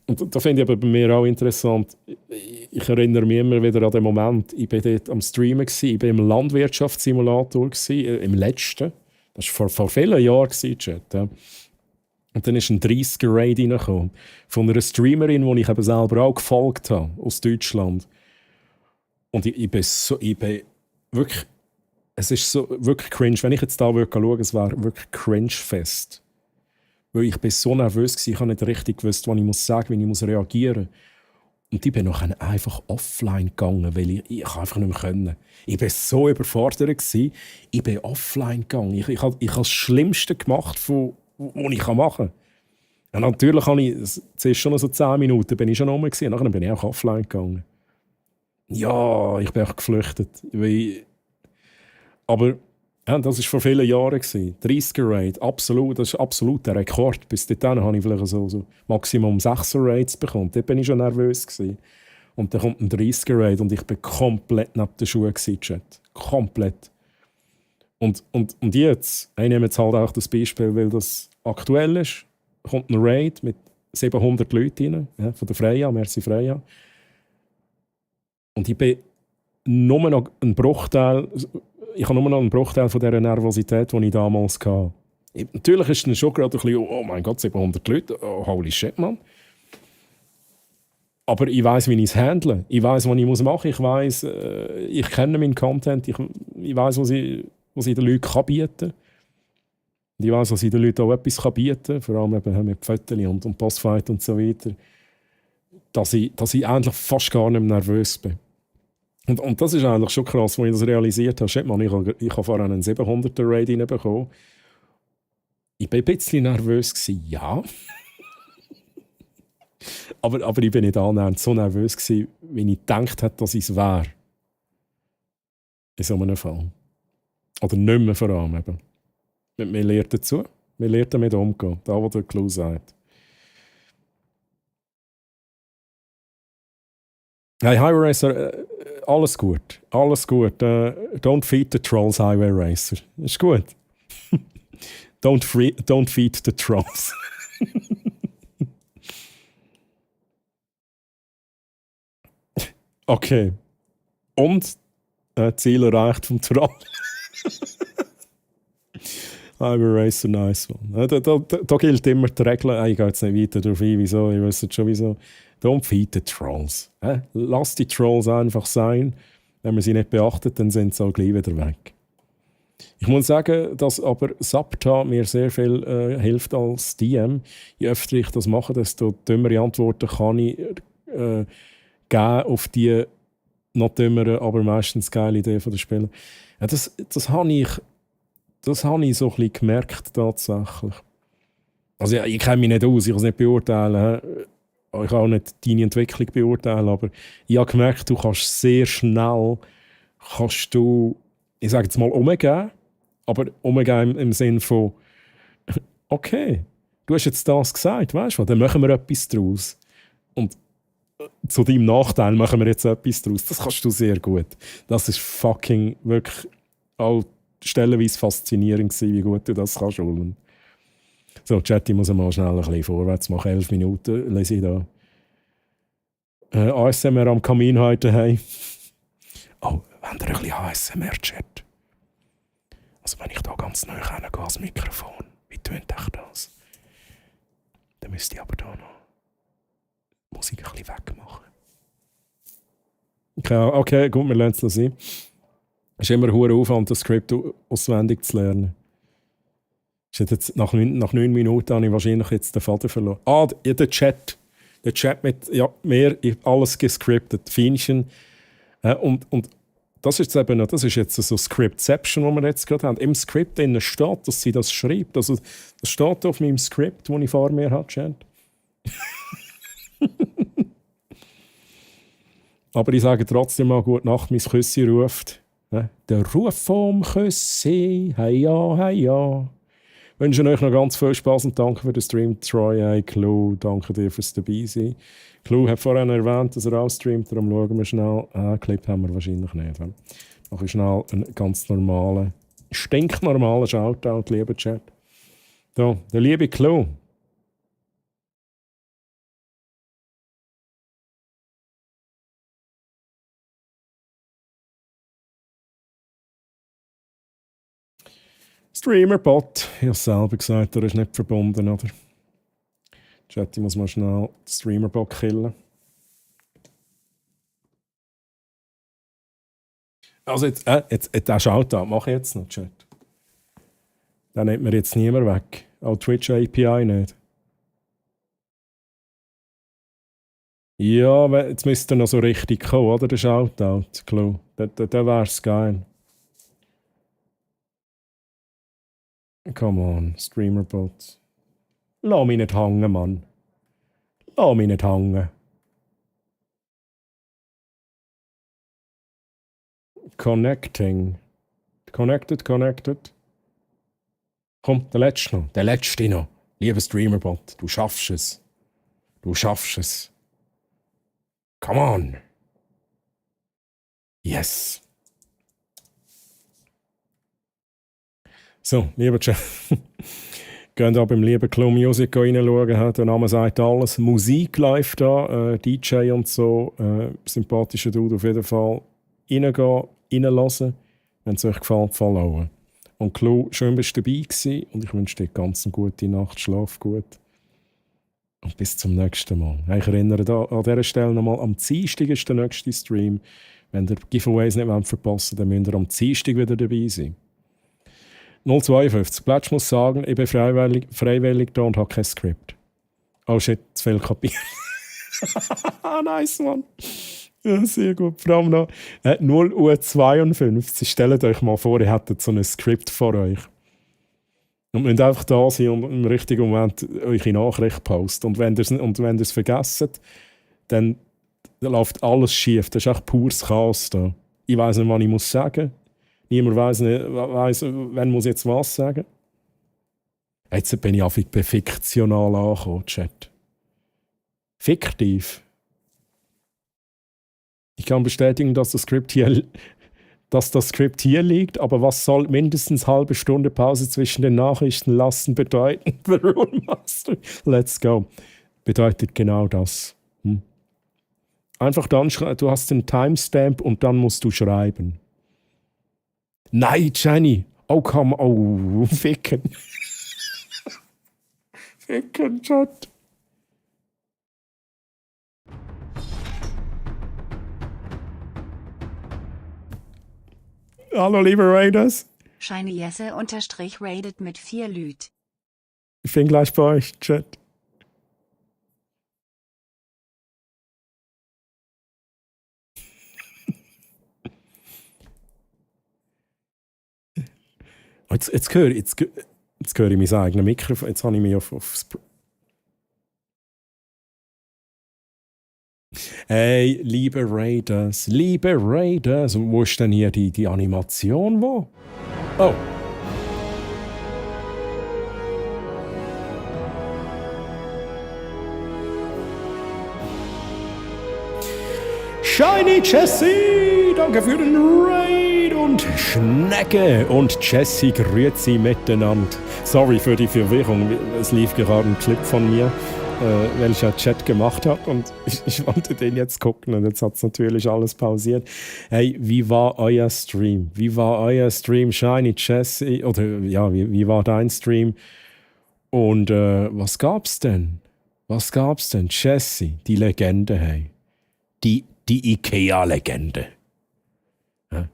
Und da finde ich aber bei mir auch interessant, ich erinnere mich immer wieder an den Moment, ich war dort am Streamen, ich war im Landwirtschaftssimulator, im letzten, das war vor vielen Jahren, Chat. Ja. Und dann ist ein 30er-Raid reingekommen, von einer Streamerin, die ich eben selber auch gefolgt habe, aus Deutschland. Und ich bin wirklich, es ist so wirklich cringe. Wenn ich jetzt da schaue, es wäre wirklich cringe-fest. Weil ich bin so nervös gewesen, ich habe nicht richtig gewusst, was ich muss sagen, wie ich muss reagieren. Und ich bin noch einfach offline gegangen, weil ich einfach nicht mehr können. Ich war so überfordert gewesen, ich bin offline gegangen. Ich habe das Schlimmste gemacht, was ich machen kann. Und natürlich habe ich, zuerst schon so 10 Minuten bin ich schon rum gewesen, nachher bin ich auch offline gegangen. Ja, ich bin auch geflüchtet. Aber ja, das war vor vielen Jahren. 30er-Rate, absolut, das ist absolut der Rekord. Bis dahin habe ich vielleicht so Maximum 6er-Rates bekommen. Dort bin ich schon nervös gewesen. Und dann kommt ein 30er-Rate und ich bin komplett neben den Schuhen gewesen, Chat. Komplett. Und jetzt, ich nehme jetzt halt auch das Beispiel, weil das aktuell ist, kommt ein Raid mit 700 Leuten rein, ja, von der Freya, merci Freya. Und ich bin nur noch ein Bruchteil, ich habe nur noch einen Bruchteil von dieser Nervosität, die ich damals hatte. Natürlich ist es dann schon gerade ein bisschen, oh mein Gott, 700 Leute, oh, holy shit, man. Aber ich weiss, wie ich es handle. Ich weiss, was ich machen muss. Ich weiss, ich kenne meinen Content, ich weiss, was ich den Leuten bieten kann. Und ich weiss, was ich den Leuten auch etwas bieten kann, vor allem eben mit Fotos und Postfight und so weiter, dass ich eigentlich fast gar nicht mehr nervös bin. Und das ist eigentlich schon krass, als ich das realisiert habe. Shit, man, ich habe vorher einen 700er-Raid reinbekommen. Ich war ein bisschen nervös gewesen, ja. aber ich bin nicht annähernd so nervös gewesen, wie ich gedacht hätte, dass ich es wäre. In so einem Fall. Oder nicht mehr vor allem eben. Man lernt dazu. Man lernt damit umgehen. Da, wo der Clou sagt. Hey, Highway Racer, alles gut. Alles gut. Don't feed the trolls, Highway Racer. Ist gut. Don't feed the trolls. Okay. Und Ziel erreicht vom Troll. Highway Racer, nice one. Da gilt immer die Regel. Ich gehe jetzt nicht weiter darauf ein, wieso. Ich weiß schon wieso. Don't feed the Trolls. Lass die Trolls einfach sein. Wenn man sie nicht beachtet, dann sind sie auch gleich wieder weg. Ich muss sagen, dass aber Sapta mir sehr viel hilft als DM. Je öfter ich das mache, desto dümmere Antworten kann ich geben auf die noch dümmeren, aber meistens geile Idee der Spieler. Ja, das habe ich so ein bisschen gemerkt tatsächlich. Also ja, ich kenne mich nicht aus, ich kann es nicht beurteilen. Ich kann auch nicht deine Entwicklung beurteilen, aber ich habe gemerkt, du kannst sehr schnell, ich sage jetzt mal, umgehen, aber umgehen im Sinne von, okay, du hast jetzt das gesagt, weißt du was, dann machen wir etwas daraus. Und zu deinem Nachteil machen wir jetzt etwas daraus. Das kannst du sehr gut. Das ist fucking wirklich auch stellenweise faszinierend gewesen, wie gut du das kannst, Ulmen. So, Chat, ich muss mal schnell ein bisschen vorwärts machen. 11 Minuten lese ich da. ASMR am Kamin heute. Hey. Oh, wenn ihr ein bisschen ASMR-Chat? Also wenn ich da ganz neu reingehe als Mikrofon, wie tönt euch das? Dann müsst ihr aber da noch Musik ein bisschen wegmachen. Okay, gut, wir lernen es sein. Es ist immer ein hoher Aufwand, das Skript auswendig zu lernen. Jetzt, nach 9 Minuten habe ich wahrscheinlich jetzt den Faden verloren. Der Chat. Der Chat mit mehr, alles gescriptet. Feinchen. Und das ist eben noch, das ist jetzt so Scriptception, das wir jetzt gerade haben. Im Skript steht, dass sie das schreibt. Also, das steht auf meinem Skript, das ich vor mir habe, Chat. Aber ich sage trotzdem mal gute Nacht, mein Küssi ruft. Der Ruf vom Küssi, hey ja. Ich wünsche euch noch ganz viel Spaß und danke für den Stream, Troy. Hey, Clou, danke dir fürs Dabeisein. Clou hat vorhin erwähnt, dass er auch streamt, darum schauen wir schnell. Clip haben wir wahrscheinlich nicht. Mache ich schnell einen ganz normalen, stinknormalen Shoutout, lieber Chat. Da, der liebe Clou. Streamerbot. Ich habe selber gesagt, er ist nicht verbunden, oder? Chat, ich muss mal schnell den Streamerbot killen. Also jetzt der Shoutout mache ich jetzt noch, Chat. Den nimmt mir jetzt niemand weg. Auch Twitch API nicht. Ja, jetzt müsste er noch so richtig kommen, oder? Der Shoutout, Clou. Der wär's geil. Come on, Streamerbot. Lass mich nicht hängen, Mann. Lass mich nicht hängen. Connecting. Connected. Komm, der letzte noch. Der letzte noch. Lieber Streamerbot, du schaffst es. Come on. Yes. So, lieber Chat. Geht da beim lieben Club Music reinschauen. Der Name sagt alles. Musik läuft da, DJ und so. Sympathischer Dude auf jeden Fall. Reingehen, reinlassen. Wenn es euch gefällt, followen. Und Clou, schön bist du dabei gewesen und ich wünsche dir ganz eine gute Nacht, schlaf gut. Und bis zum nächsten Mal. Ich erinnere da an dieser Stelle nochmal, am Dienstag ist der nächste Stream. Wenn ihr Giveaways nicht verpassen wollt, dann müsst ihr am Dienstag wieder dabei sein. 052. Plätsch muss sagen, ich bin freiwillig da und habe kein Skript. Oh shit, zu viel kapiert. Nice, Mann. Ja, sehr gut. Vor allem noch 0:52 Uhr. Stellt euch mal vor, ihr hättet so ein Skript vor euch. Und müsst einfach da sein und im richtigen Moment eure Nachricht posten. Und wenn ihr es vergesst, dann läuft alles schief. Das ist echt pures Chaos da. Ich weiss nicht, was ich muss sagen. Niemand weiss, wann muss ich jetzt was sagen. Jetzt bin ich einfach bei fiktional angekommen, Chat. Fiktiv. Ich kann bestätigen, dass das Skript hier liegt, aber was soll mindestens halbe Stunde Pause zwischen den Nachrichten lassen bedeuten? The Rule Master. Let's go. Bedeutet genau das. Einfach dann schreiben, du hast den Timestamp und dann musst du schreiben. Nein, Jenny. Oh, komm, oh, ficken. Ficken, Chat. Hallo, liebe Raiders. Shiny Jesse _rated mit 4 Lüt. Ich bin gleich bei euch, Chat. Jetzt höre ich mein eigenes Mikrofon. Jetzt habe ich mich aufs... Hey, liebe Raiders. Wo ist denn hier die Animation? Wo? Oh. Shiny Jesse, danke für den Raid und Schnecke und Jesse, grüezi miteinander. Sorry für die Verwirrung, es lief gerade ein Clip von mir, welcher Chat gemacht hat und ich wollte den jetzt gucken und jetzt hat es natürlich alles pausiert. Hey, wie war euer Stream? Shiny Jesse? Oder ja, wie war dein Stream? Und was gab's denn? Jesse, die Legende, hey. Die IKEA-Legende. Ja.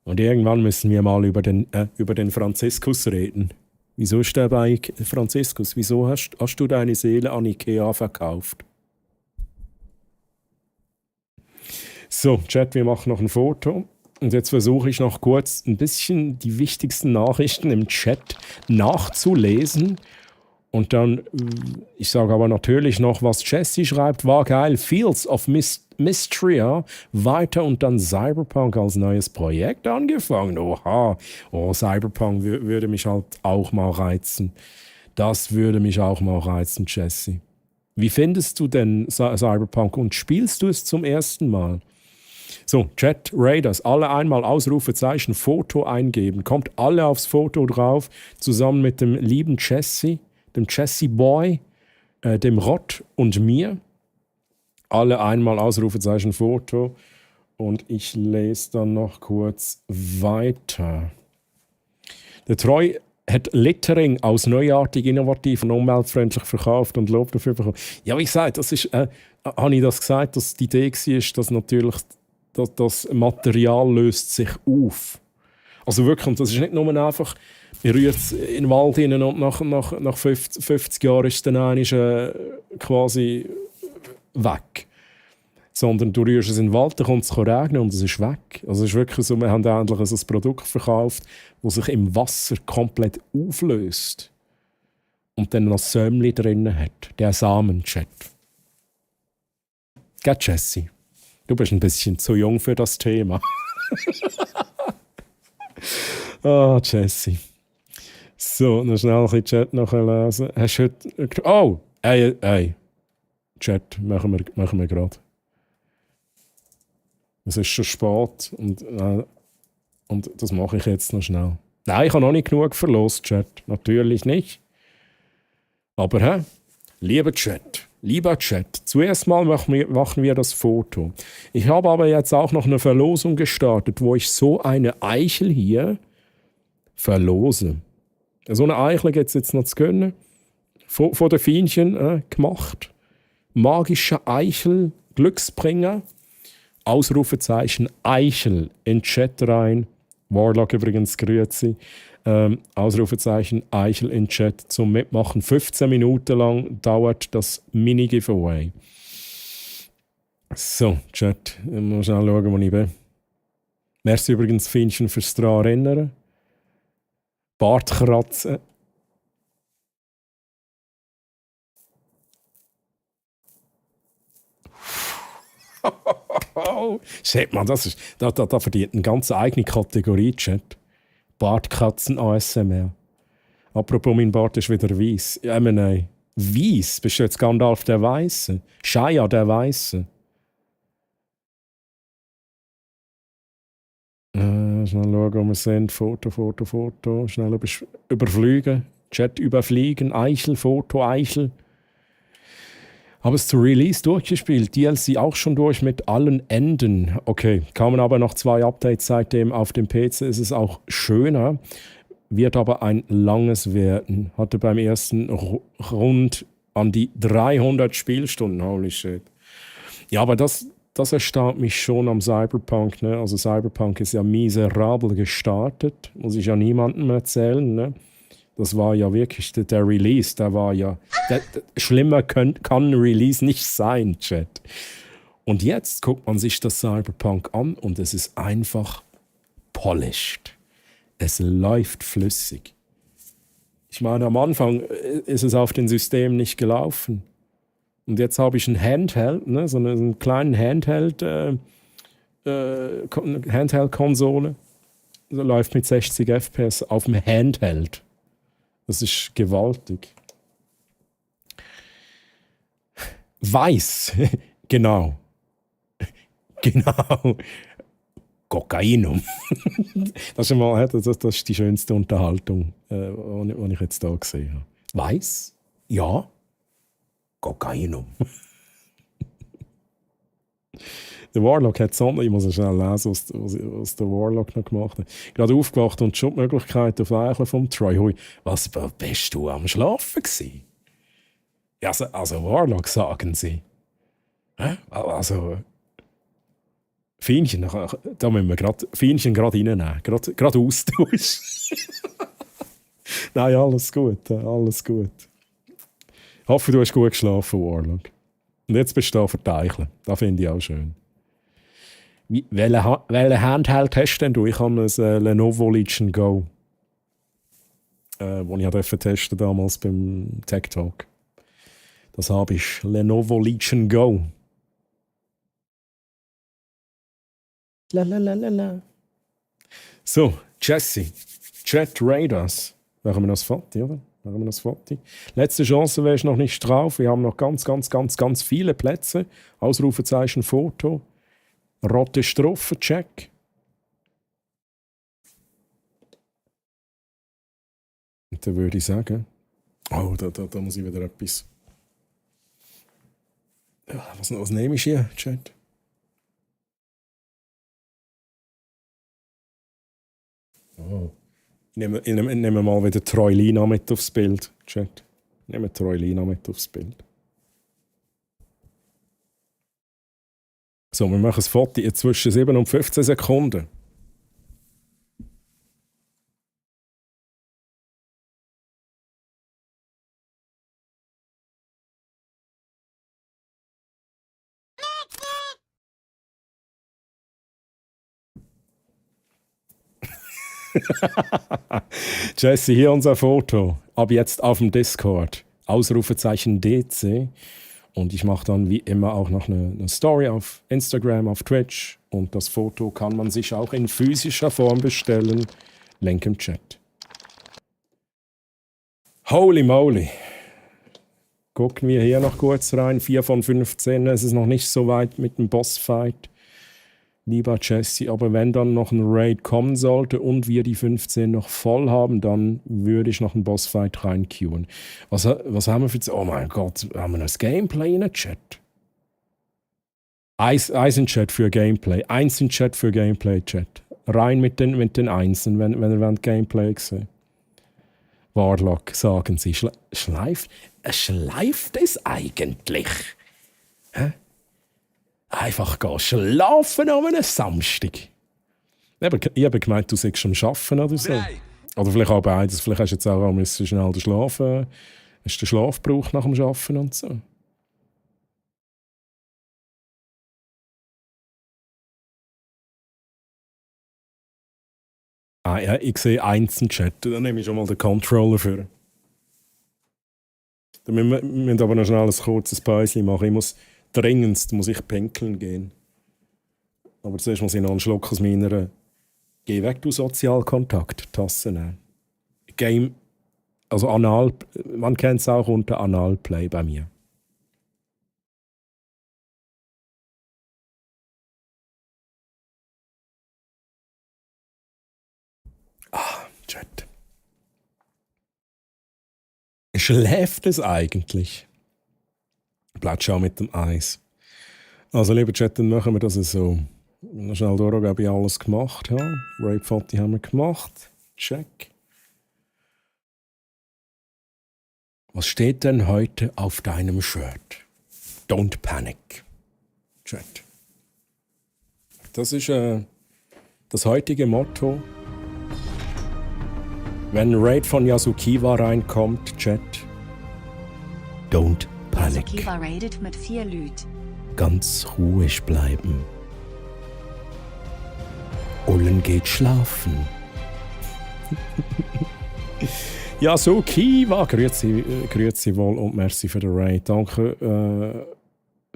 Und irgendwann müssen wir mal über den Franziskus reden. Wieso ist der bei Franziskus? Wieso hast du deine Seele an IKEA verkauft? So, Chat, wir machen noch ein Foto. Und jetzt versuche ich noch kurz ein bisschen die wichtigsten Nachrichten im Chat nachzulesen. Und dann, ich sage aber natürlich noch, was Jesse schreibt, war geil. Fields of Mystria, weiter und dann Cyberpunk als neues Projekt angefangen. Oha, Cyberpunk würde mich halt auch mal reizen. Das würde mich auch mal reizen, Jesse. Wie findest du denn Cyberpunk und spielst du es zum ersten Mal? So, Chat, Raiders, alle einmal Ausrufezeichen, Foto eingeben. Kommt alle aufs Foto drauf, zusammen mit dem lieben Jesse. Dem Jesse Boy, dem Rott und mir. Alle einmal Ausrufezeichen Foto. Und ich lese dann noch kurz weiter. Der Treu hat Littering aus neuartig, innovativ und umweltfreundlich verkauft und Lob dafür bekommen. Ja, wie gesagt, das ist, habe ich das gesagt, dass die Idee war, dass natürlich das Material löst sich auf. Also wirklich, und das ist nicht nur einfach, man rührt es in den Wald hinein und nach 50 Jahren ist es dann einmal, quasi weg. Sondern du rührst es in den Wald, dann kommt es regnen und es ist weg. Also es ist wirklich so, wir haben endlich ein Produkt verkauft, das sich im Wasser komplett auflöst und dann noch Sämli drin hat. Der Samenchat. Gell, Jesse? Du bist ein bisschen zu jung für das Thema. Ah, Jesse. So, noch schnell ein bisschen Chat nachlesen. Hast du heute... Oh! Hey. Chat, machen wir gerade. Es ist schon spät und das mache ich jetzt noch schnell. Nein, ich habe noch nicht genug verlost, Chat. Natürlich nicht. Aber, lieber Chat, zuerst mal machen wir das Foto. Ich habe aber jetzt auch noch eine Verlosung gestartet, wo ich so eine Eichel hier verlose. So eine Eichel gibt es jetzt noch zu gönnen. Von den Fienchen gemacht. Magische Eichel, Glücksbringer. Ausrufezeichen Eichel in den Chat rein. Warlock übrigens, grüezi. Ausrufezeichen Eichel in den Chat zum Mitmachen. 15 Minuten lang dauert das Mini-Giveaway. So, Chat, ich muss schnell schauen, wo ich bin. Merci übrigens, Fienchen, fürs daran erinnern. Bartkratzen. Sieht man, das ist, da verdient eine ganz eigene Kategorie, Chat. Bartkatzen ASMR. Apropos, mein Bart ist wieder weiss. Ja, nein. Weiss? Bist du jetzt Gandalf der Weiße? Shia der Weiße? Schnell schauen, wo wir sind. Foto. Schnell überfliegen. Chat überfliegen. Eichel, Foto, Eichel. Habe es zu Release durchgespielt, DLC auch schon durch mit allen Enden. Okay, kamen aber noch 2 Updates seitdem. Auf dem PC ist es auch schöner, wird aber ein langes werden. Hatte beim ersten rund an die 300 Spielstunden, holy shit. Ja, aber das erstaunt mich schon am Cyberpunk. Ne? Also Cyberpunk ist ja miserabel gestartet, muss ich ja niemandem erzählen. Ne? Das war ja wirklich der Release, der war ja... schlimmer kann Release nicht sein, Chat. Und jetzt guckt man sich das Cyberpunk an und es ist einfach polished. Es läuft flüssig. Ich meine, am Anfang ist es auf den Systemen nicht gelaufen. Und jetzt habe ich ein Handheld, ne, so einen kleinen Handheld-Konsole. Läuft mit 60 FPS auf dem Handheld. Das ist gewaltig. Weiß, genau. Kokainum. Das ist die schönste Unterhaltung, die ich jetzt hier gesehen habe. Weiß? Ja. Kokainum. Der Warlock hat ich muss ja schnell lesen, was der Warlock noch gemacht hat. Gerade aufgewacht und die Jobmöglichkeit auf Eichel vom Troy. Hui, was bist du am Schlafen gewesen? Ja, also Warlock, sagen sie. Also, Fienchen, da müssen wir Fienchen gerade reinnehmen. Gerade austauschen. Nein, alles gut. Ich hoffe, du hast gut geschlafen, Warlock. Und jetzt bist du da für die Eichel. Das finde ich auch schön. Welche Handheld hast denn du? Ich habe ein Lenovo Legion Go. Das ich durfte testen damals beim Tech Talk. Das habe ich. Lenovo Legion Go. La. So, Jesse. Chat Raiders. Machen wir das Foto, oder? Letzte Chance, wäre ich noch nicht drauf. Wir haben noch ganz viele Plätze. Ausrufezeichen Foto. Rote Strophe, check. Und dann würde ich sagen... Oh, da muss ich wieder etwas... Ja, was nehme ich hier, Chat? Oh. Ich nehme mal wieder Troilina mit aufs Bild, Chat. Nehme Troilina mit aufs Bild. So, wir machen ein Foto zwischen 7 und 15 Sekunden. Jesse, hier unser Foto. Ab jetzt auf dem Discord. Ausrufezeichen DC. Und ich mache dann wie immer auch noch eine Story auf Instagram, auf Twitch. Und das Foto kann man sich auch in physischer Form bestellen. Link im Chat. Holy moly. Gucken wir hier noch kurz rein. 4 von 15. Es ist noch nicht so weit mit dem Bossfight. Lieber Jesse, aber wenn dann noch ein Raid kommen sollte und wir die 15 noch voll haben, dann würde ich noch einen Bossfight reinqueuen. Was haben wir für... Oh mein Gott, haben wir das Gameplay in den Chat? Eins in Chat für Gameplay. 1 in Chat für Gameplay-Chat. Rein mit den Einsen, wenn ihr Gameplay sehen. Warlock, sagen sie. Schleift es eigentlich? Hä? Einfach gehen schlafen an einem Samstag. Ich habe gemeint, du seist am Arbeiten oder so. Oder vielleicht auch beides. Vielleicht hast du jetzt auch schnell den Schlaf, hast den Schlaf gebraucht nach dem Arbeiten und so. Ah ja, ich sehe einzeln Chat. Dann nehme ich schon mal den Controller für. Wir müssen aber noch schnell ein kurzes Päuschen machen. Ich muss dringendst pinkeln gehen. Aber zuerst muss ich noch einen Schluck aus meiner «Geh weg, du Sozialkontakt» Tasse nehmen. Game, also Anal, man kennt es auch unter Analplay bei mir. Chat. Schläft es eigentlich? Bleibt schon mit dem Eis. Also, lieber Chat, dann machen wir das so. Noch schnell durch, ob ich alles gemacht habe. Rape-Foto haben wir gemacht. Check. Was steht denn heute auf deinem Shirt? Don't panic. Chat. Das ist das heutige Motto. Wenn ein Raid von Yasukiwa reinkommt, Chat. Don't panic. Yasukiwa raidet mit 4 Lüt. Ganz ruhig bleiben. Ullen geht schlafen. Yasukiwa, grüezi wohl und merci für den Raid. Danke,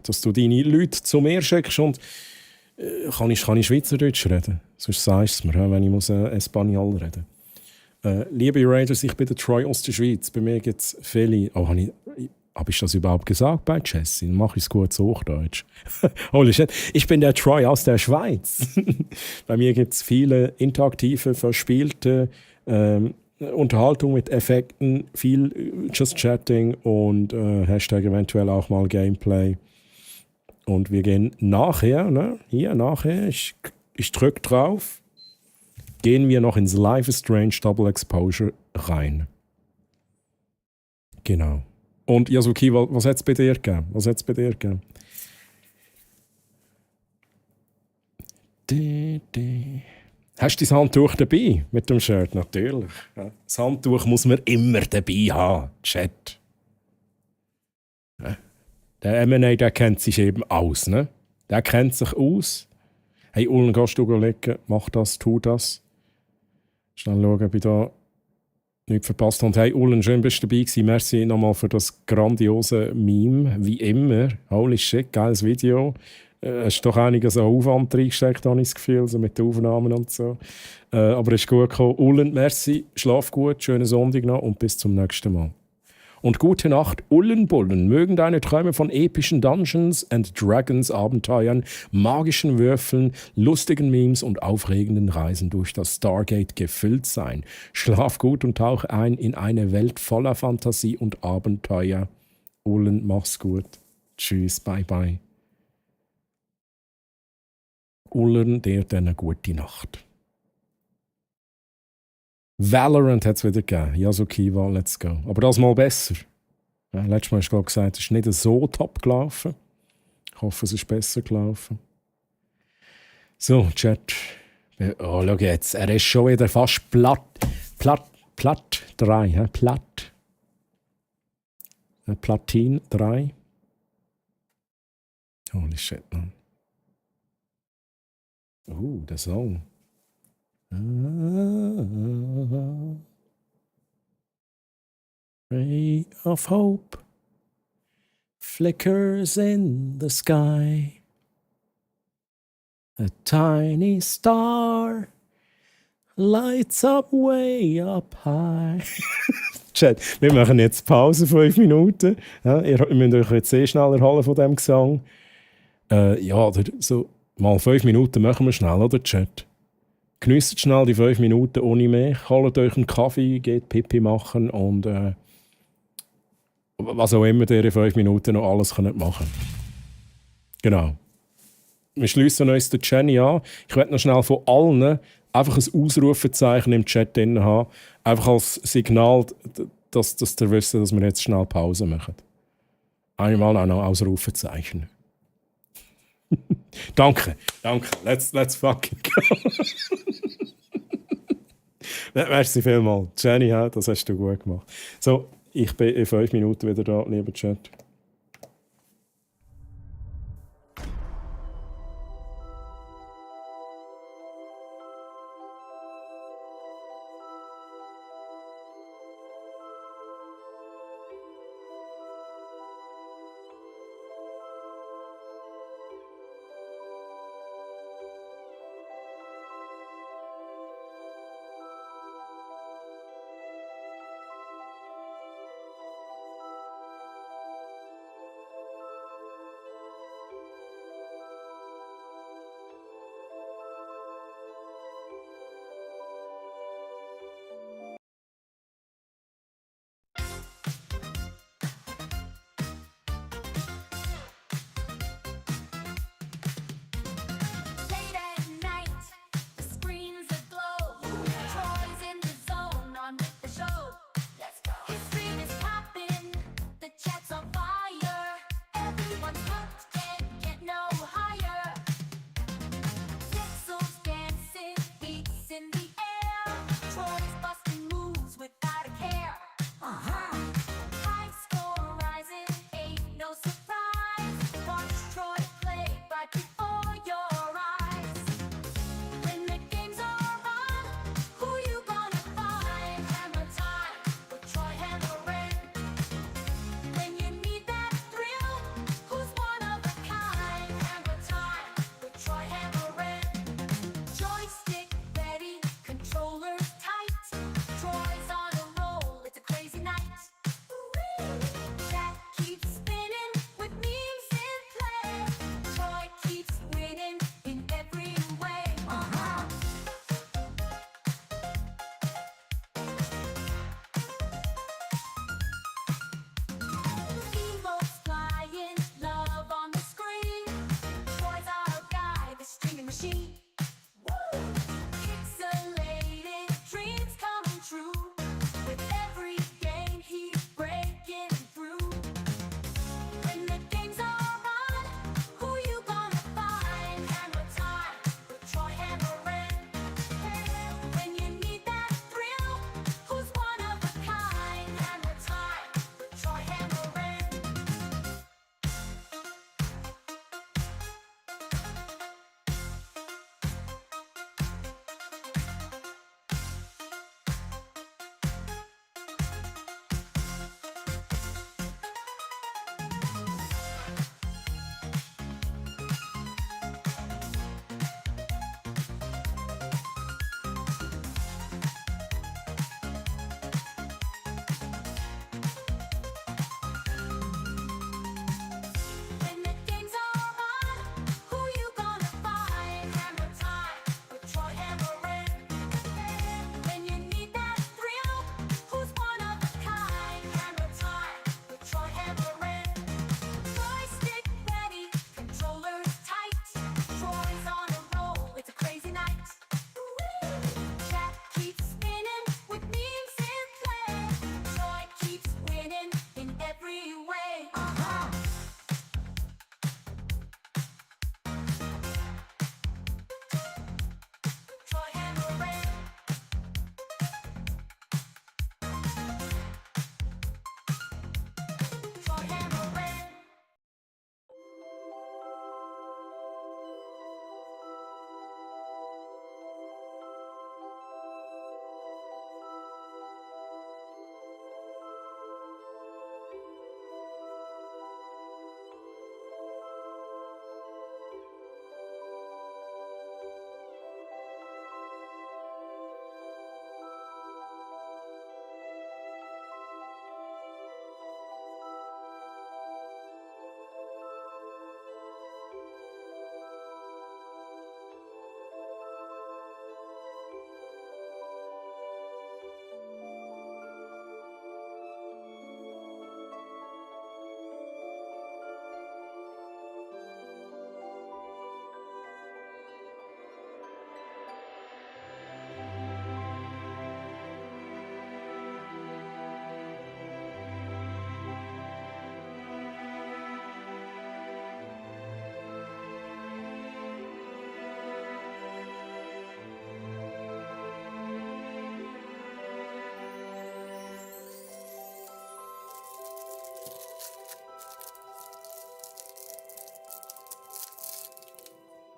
dass du deine Leute zu mir schickst und kann ich Schweizerdeutsch reden? Sonst sagst du es mir, wenn ich Espanol reden muss. Liebe Raiders, ich bin der Troy aus der Schweiz. Bei mir gibt es viele... Oh, habe ich das überhaupt gesagt bei Jessie? Dann mache ich es gut Hochdeutsch. Holy shit. Ich bin der Troy aus der Schweiz. Bei mir gibt es viele interaktive, verspielte Unterhaltung mit Effekten, viel Just Chatting und Hashtag eventuell auch mal Gameplay. Und wir gehen nachher, ne? Hier nachher, ich drücke drauf, gehen wir noch ins Life is Strange Double Exposure rein. Genau. Und Yasuki, was hat es bei dir gegeben? Hast du das Handtuch dabei mit dem Shirt? Natürlich. Ja. Das Handtuch muss man immer dabei haben. Chat. Ja. Der M&A, der kennt sich eben aus. Ne? Der kennt sich aus. Hey, Ullen, gehst du liegen? Mach das, tu das. Schnell schauen, ob ich da nichts verpasst habe. Hey, Ullen, schön bist du dabei gewesen. Merci nochmal für das grandiose Meme, wie immer. Holy shit, geiles Video. Hast doch einiges an Aufwand reingesteckt, habe ich das Gefühl, so mit den Aufnahmen und so. Aber es ist gut gekommen. Ullen, merci, schlaf gut, schönen Sonntag noch und bis zum nächsten Mal. Und gute Nacht, Ullenbullen. Mögen deine Träume von epischen Dungeons and Dragons Abenteuern, magischen Würfeln, lustigen Memes und aufregenden Reisen durch das Stargate gefüllt sein. Schlaf gut und tauche ein in eine Welt voller Fantasie und Abenteuer. Ullen, mach's gut. Tschüss, bye bye. Ullen, dir eine gute Nacht. Valorant hat es wieder gegeben. Yasukiwa, let's go. Aber das mal besser. Ja, letztes Mal hast du gesagt, es ist nicht so top gelaufen. Ich hoffe, es ist besser gelaufen. So, Chat. Oh, schau jetzt. Er ist schon wieder fast platt 3. Ja, platt. Platin 3. Holy shit, man. Der Song. Ray of Hope flickers in the sky. A tiny star lights up way up high. Chat, wir machen jetzt Pause, 5 Minuten. Ja, ihr müsst euch jetzt sehr schnell erholen von diesem Gesang. Ja, so mal 5 Minuten machen wir schnell, oder Chat? Geniesst schnell die 5 Minuten ohne mich. Holt euch einen Kaffee, geht Pipi machen und was auch immer ihr in 5 Minuten noch alles könnt machen. Genau. Wir schliessen uns den Jenny an. Ich werde noch schnell von allen einfach ein Ausrufezeichen im Chat drin haben. Einfach als Signal, dass ihr wisst, dass wir jetzt schnell Pause machen. Einmal auch noch Ausrufezeichen. Danke. Let's fucking go. Merci vielmals. Jenny, das hast du gut gemacht. So, ich bin in 5 Minuten wieder da, lieber Chat.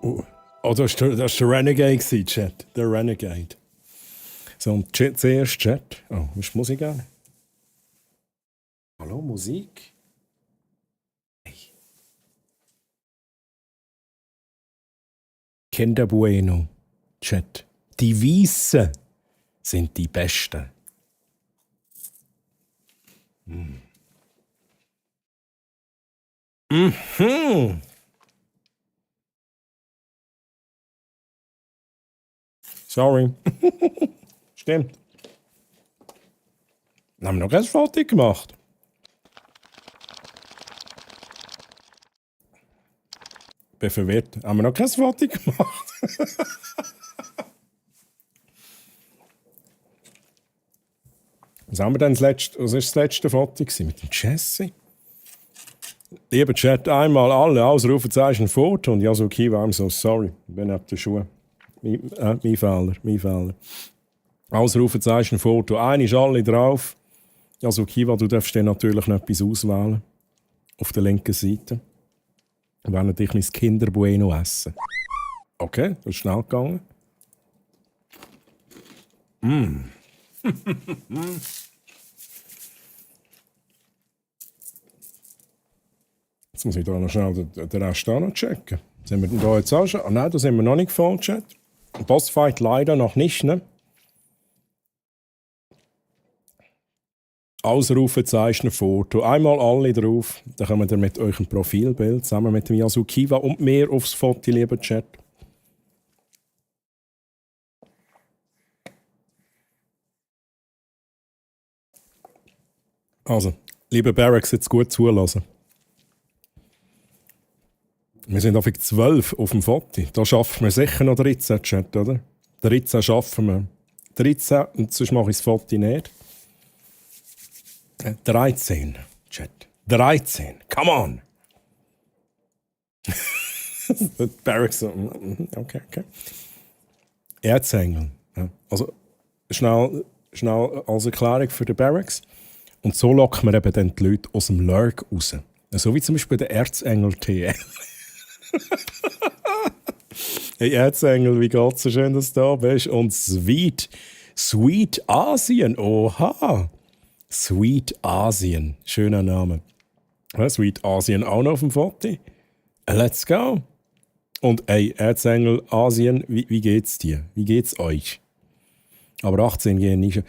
Das war der Renegade, Chat. Der Renegade. So, und zuerst Chat. Oh, willst du Musik an? Hallo, Musik? Hey. Kinder Bueno, Chat. Die Weißen sind die Besten. Mhm. Sorry. Stimmt. Dann haben wir noch kein Foto gemacht. Bin verwirrt. Haben wir noch kein Foto gemacht? Was haben wir denn was war das letzte Foto gewesen? Mit dem Jesse? Lieber Chat, einmal alle Ausrufezeichen Foto und Yasukiwa, I'm so sorry. Ich bin ab der Schuhe. Mein Fehler. Ausrufezeichen Foto. Eine ist alle drauf. Yasukiwa, du darfst dann natürlich noch etwas auswählen. Auf der linken Seite. Wir werden dich ein Kinder Bueno essen. Okay, das ist schnell gegangen. Jetzt muss ich da noch schnell den Rest noch checken. Sind wir denn da jetzt auch schon? Oh nein, da sind wir noch nicht voll, Chat. Bossfight leider noch nicht, ne? Ausrufezeichen Foto. Einmal alle drauf. Dann kommen wir mit eurem Profilbild zusammen mit dem Yasukiwa und mehr aufs Foto, lieber Chat. Also, liebe Barracks, jetzt gut zulassen. Wir sind auf 12 auf dem Foto. Da schaffen wir sicher noch 13, Chat, oder? 13 schaffen wir. 13, und sonst mache ich das Foto nicht. 13, Chat. 13, come on! Barracks, okay. Erzengel. Ja. Also, schnell als Erklärung für die Barracks. Und so locken wir eben dann die Leute aus dem Lurk raus. So wie zum Beispiel der Erzengel TL. Hey Erzengel, wie geht's? So schön, dass du da bist. Und Sweet Asien, oha! Sweet Asien, schöner Name. Ja, Sweet Asien auch noch auf dem Foto. Let's go! Und hey, Erzengel Asien, wie geht's dir? Wie geht's euch? Aber 18 gehen nicht.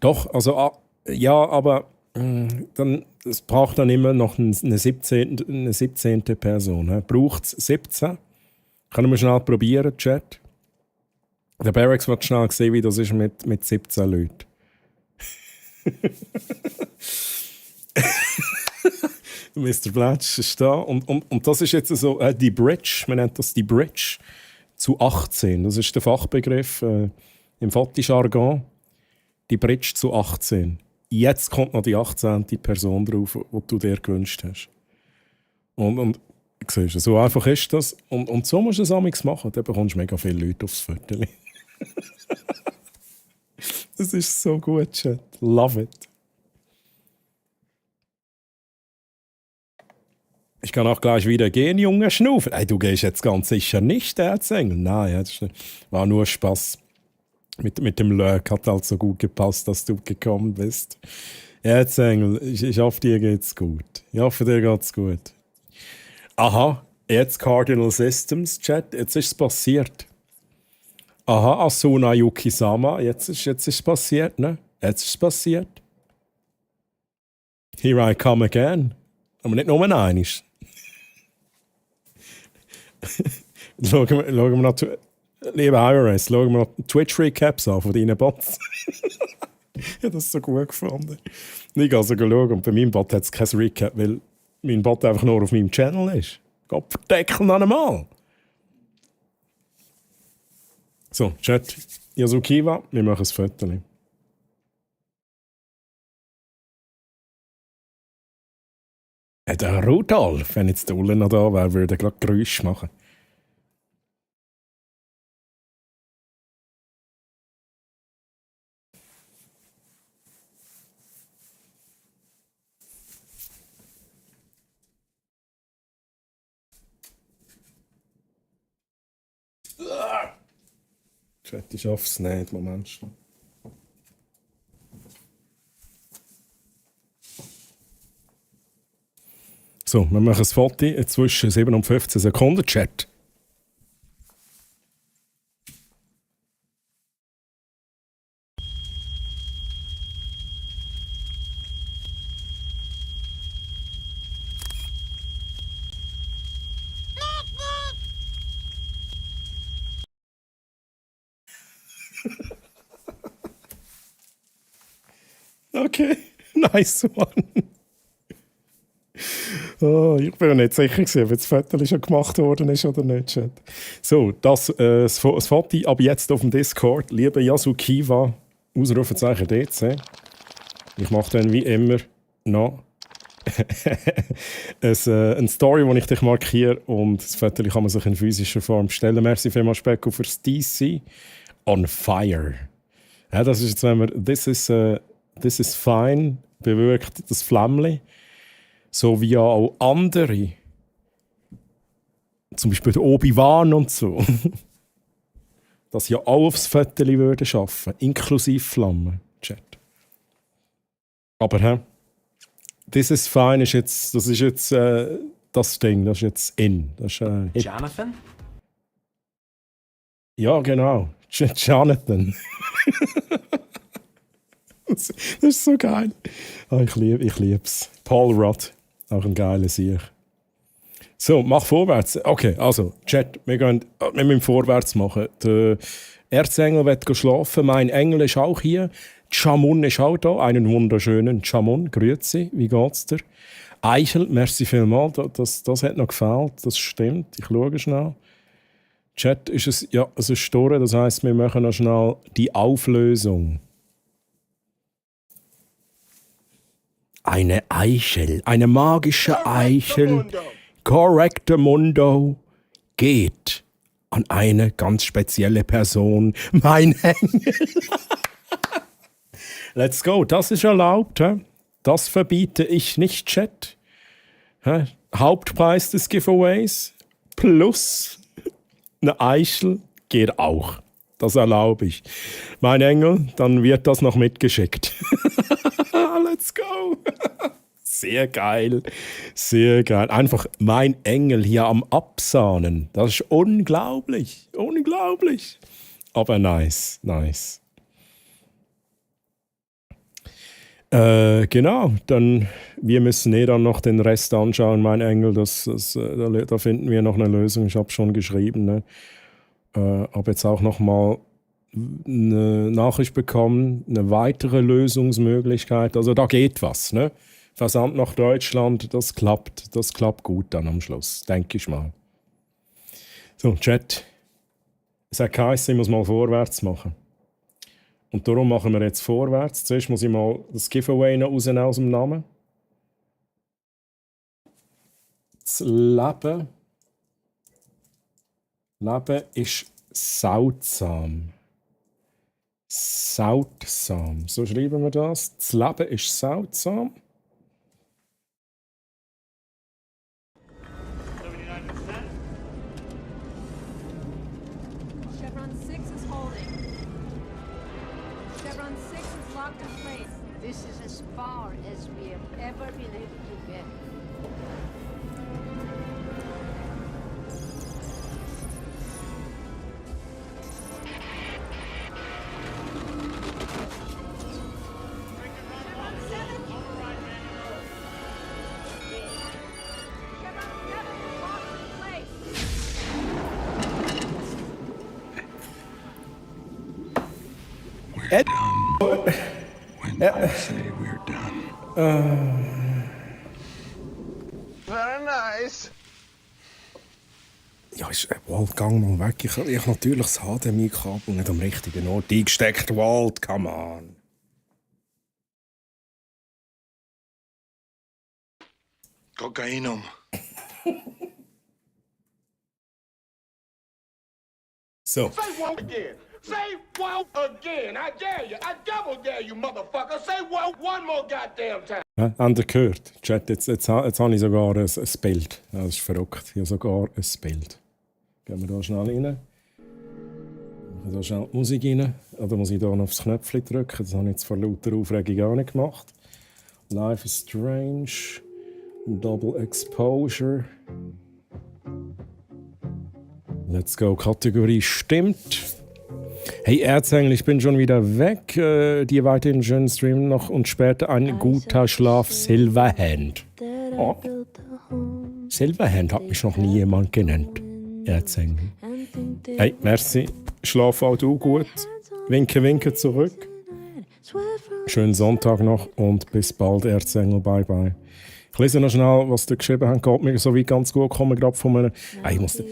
Doch, also, ja, aber dann, es braucht dann immer noch eine 17. Person. Braucht es 17? Können wir schnell probieren, Chat? Der Barracks wird schnell sehen, wie das ist mit 17 Leuten. Mr. Blatsch ist da. Und das ist jetzt so die Bridge, man nennt das die Bridge zu 18. Das ist der Fachbegriff im Fotojargon. Die Bridge zu 18. Jetzt kommt noch die 18. Person drauf, die du dir gewünscht hast. Und siehst du, so einfach ist das. Und so musst du es amigs machen. Dann bekommst du mega viele Leute aufs Viertel. Das ist so gut, Chat. Love it. Ich kann auch gleich wieder gehen, Junge Schnufer. Hey, du gehst jetzt ganz sicher nicht, Erzengel. Nein, das war nur Spaß. Mit dem Lurk hat halt so gut gepasst, dass du gekommen bist. Erzengel, ich hoffe, dir geht's gut. Ich hoffe, dir geht's gut. Aha, jetzt Cardinal Systems, Chat, jetzt ist es passiert. Aha, Asuna Yuki-sama, jetzt ist es passiert, ne? Jetzt ist es passiert. Here I come again. Aber nicht nur einmal. Schauen wir noch, liebe IRS, schauen wir noch Twitch-Recaps an von deinen Bots. Ich habe das so gut gefunden. Ich gehe also schauen und bei meinem Bot hat es kein Recap, weil mein Bot einfach nur auf meinem Channel ist. Gott verdeckeln noch einmal. So, Chat. Yasukiwa, wir machen ein Foto. Der Rudolf, wenn jetzt der Ulle noch da wäre, würde er gerade Geräusche machen. Chat, ich schaff's nicht, Moment. So, wir machen ein Foto zwischen 7 und 15 Sekunden, Chat. Okay, nice one. Oh, ich bin mir nicht sicher gewesen, ob das Foto schon gemacht worden ist oder nicht. Chat. So, das Foto ab jetzt auf dem Discord. Liebe Yasukiwa, Ausrufezeichen DC. Ich mache dann wie immer noch eine Story, wo ich dich markiere und das Foto kann man sich in physischer Form bestellen. Merci vielmals, Specko, fürs DC. On Fire. Ja, das ist jetzt, wenn man This is Fine bewirkt, das Flämmchen. So wie ja auch andere, zum Beispiel der Obi-Wan und so, dass ja auch aufs Foto würden schaffen, inklusive Flammen, Chat. Aber This is Fine ist jetzt, das Ding, das ist jetzt in. Das ist, Jonathan? Ja, genau. Jonathan. Das ist so geil. Oh, ich lieb's. Paul Rudd, auch ein geiler Sieg. So, mach vorwärts. Okay, also, Chat, wir müssen vorwärts machen. Der Erzengel wird schlafen, mein Engel ist auch hier. Chamun ist auch da, einen wunderschönen Chamun. Grüezi, wie geht's dir? Eichel, merci vielmals, das hat noch gefehlt, das stimmt. Ich schaue schnell. Chat, es ist durch, das heisst, wir machen noch schnell die Auflösung. Eine Eichel, eine magische Eichel, Corrector Mundo, geht an eine ganz spezielle Person, mein Engel. Let's go, das ist erlaubt. Das verbiete ich nicht, Chat. Hauptpreis des Giveaways plus eine Eichel geht auch. Das erlaube ich. Mein Engel, dann wird das noch mitgeschickt. Let's go. Sehr geil. Sehr geil. Einfach mein Engel hier am Absahnen. Das ist unglaublich. Unglaublich. Aber nice. Nice. Genau. Dann, wir müssen dann noch den Rest anschauen, mein Engel. Da finden wir noch eine Lösung. Ich habe schon geschrieben. Ne? Habe jetzt auch noch mal eine Nachricht bekommen, eine weitere Lösungsmöglichkeit. Also da geht was. Ne? Versand nach Deutschland, das klappt gut dann am Schluss, denke ich mal. So, Chat. Es hat geheißen, ich muss mal vorwärts machen. Und darum machen wir jetzt vorwärts. Zuerst muss ich mal das Giveaway noch rausnehmen aus dem Namen. Das Leben ist sautsam. Sautsam. So schreiben wir das. Das Leben ist sautsam. Chevron 6 is holding. Chevron 6 is locked in place. This is as far as we have ever been able to get. We're done. When I say we're done. Very nice. Ja, ist Walt, gang mal weg. Ich habe natürlich das HDMI-Kabel nicht am richtigen Ort eingesteckt. Walt, come on. Kokainum. So. Say won't again. Say won't again. I dare you. I double dare you, motherfucker. Say won't one more goddamn time. Habt ihr gehört? Chat, jetzt habe ich sogar ein Bild. Das ist verrückt. Ich habe sogar ein Bild. Gehen wir da schnell rein. Da schnell die Musik rein. Oder muss ich hier noch aufs Knöpfchen drücken? Das habe ich jetzt vor lauter Aufregung gar nicht gemacht. Life is Strange. Double Exposure. Let's go. Kategorie stimmt. Hey Erzengel, ich bin schon wieder weg. Dir weiterhin schönen Stream noch und später ein guter Schlaf. Silverhand. Oh. Silverhand hat mich noch nie jemand genannt. Erzengel. Hey, merci. Schlaf auch du gut. Winke, winke zurück. Schönen Sonntag noch und bis bald, Erzengel. Bye, bye. Ich lese noch schnell, was ihr geschrieben habt. Geht mir so wie ganz gut. Komme gerade von einem... Ich muss...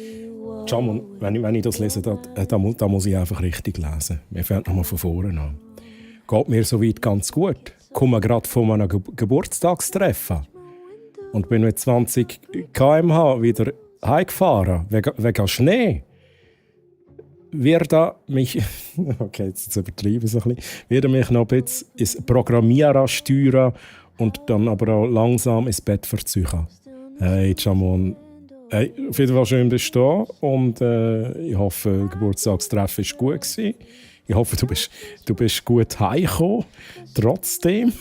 Jamon, wenn ich das lese, da muss ich einfach richtig lesen. Wir fangen nochmal von vorne an. Geht mir soweit ganz gut. Komme gerade von einem Geburtstagstreffen. Und bin mit 20 km/h wieder heimgefahren, wegen Schnee. Werde mich... Okay, jetzt übertreibe ich es ein bisschen. Werde mich noch ein bisschen ins Programmieren steuern und dann aber auch langsam ins Bett verziehen. Hey, Jamon. Hey, auf jeden Fall schön, bist du da und ich hoffe, das Geburtstagstreffen war gut gewesen. Ich hoffe, du bist gut heimgekommen, trotzdem.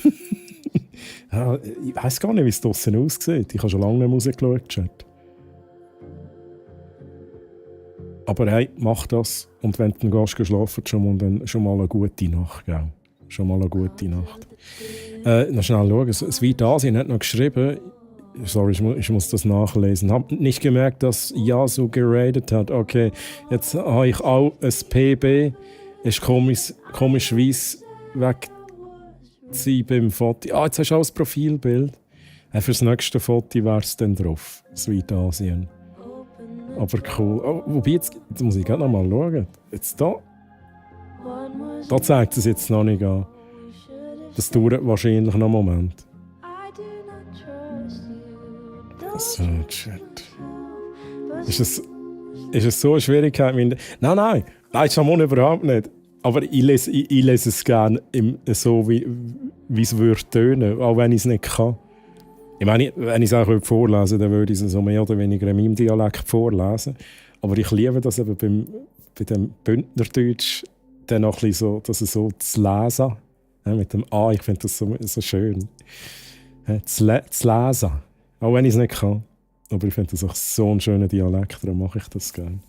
Ja, ich weiss gar nicht, wie es draussen aussieht. Ich habe schon lange nicht rausgeschaut, Chat. Aber hey, mach das und wenn du dann geschlafen hast, dann schon mal eine gute Nacht. Gell? Schon mal eine gute Nacht. Noch schnell schauen, das Vitasien hat noch geschrieben... Sorry, ich muss das nachlesen. Hab nicht gemerkt, dass Yasu geradet hat. Okay, jetzt habe ich auch ein PB. Ist komischerweise weg beim Foto. Jetzt hast du auch das Profilbild. Für das nächste Foto wäre es dann drauf. Südasien. Aber cool. Wobei, jetzt muss ich gerade noch mal schauen. Jetzt da. Da zeigt es jetzt noch nicht an. Das dauert wahrscheinlich noch einen Moment. So, shit. Ist es so eine Schwierigkeit? Nein, Jamon überhaupt nicht. Aber ich lese es gerne so, wie es würde tönen, auch wenn ich es nicht kann. Ich meine, wenn ich es auch vorlesen würde, dann würde ich es so mehr oder weniger in meinem Dialekt vorlesen. Aber ich liebe das eben bei dem Bündnerdeutsch, dann noch ein bisschen so, dass es so zu lesen, mit dem A, ich finde das so schön. Zu lesen. Auch wenn ich es nicht kann. Aber ich finde das auch so ein schöner Dialekt, darum mache ich das gerne.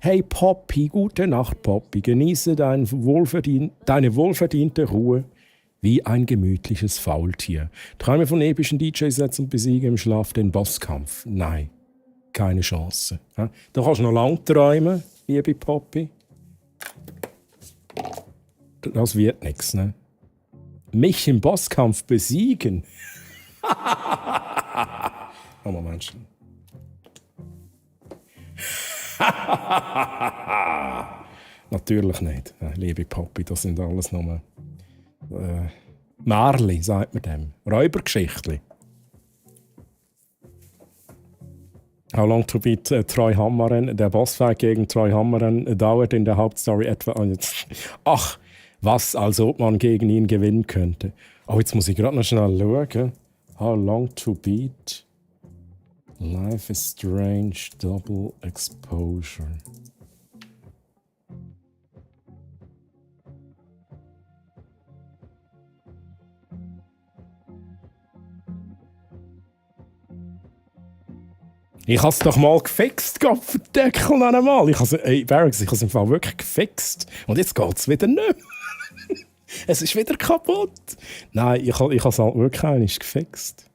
Hey Poppy, gute Nacht Poppy. Genieße deine wohlverdiente Ruhe wie ein gemütliches Faultier. Träume von epischen DJ-Sets und besiege im Schlaf den Bosskampf. Nein, keine Chance. Da kannst du noch lange träumen, liebe Poppy. Das wird nichts, ne? Mich im Bosskampf besiegen? Oh, Moment. Natürlich nicht, liebe Poppy, das sind alles nur Märli, sagt man dem. Räubergeschichtli. How long to beat Troy Hammaren? Der Bossfight gegen Troy Hammaren dauert in der Hauptstory etwa... Ach, was, als ob man gegen ihn gewinnen könnte. Oh, jetzt muss ich gerade noch schnell schauen. How long to beat... Life is Strange, Double Exposure. Ich habe es doch mal gefixt, Gott verdeckel noch einmal. Barracks, ich habe es im Fall wirklich gefixt. Und jetzt geht es wieder nicht mehr. Es ist wieder kaputt. Nein, ich habe es halt wirklich einmal gefixt.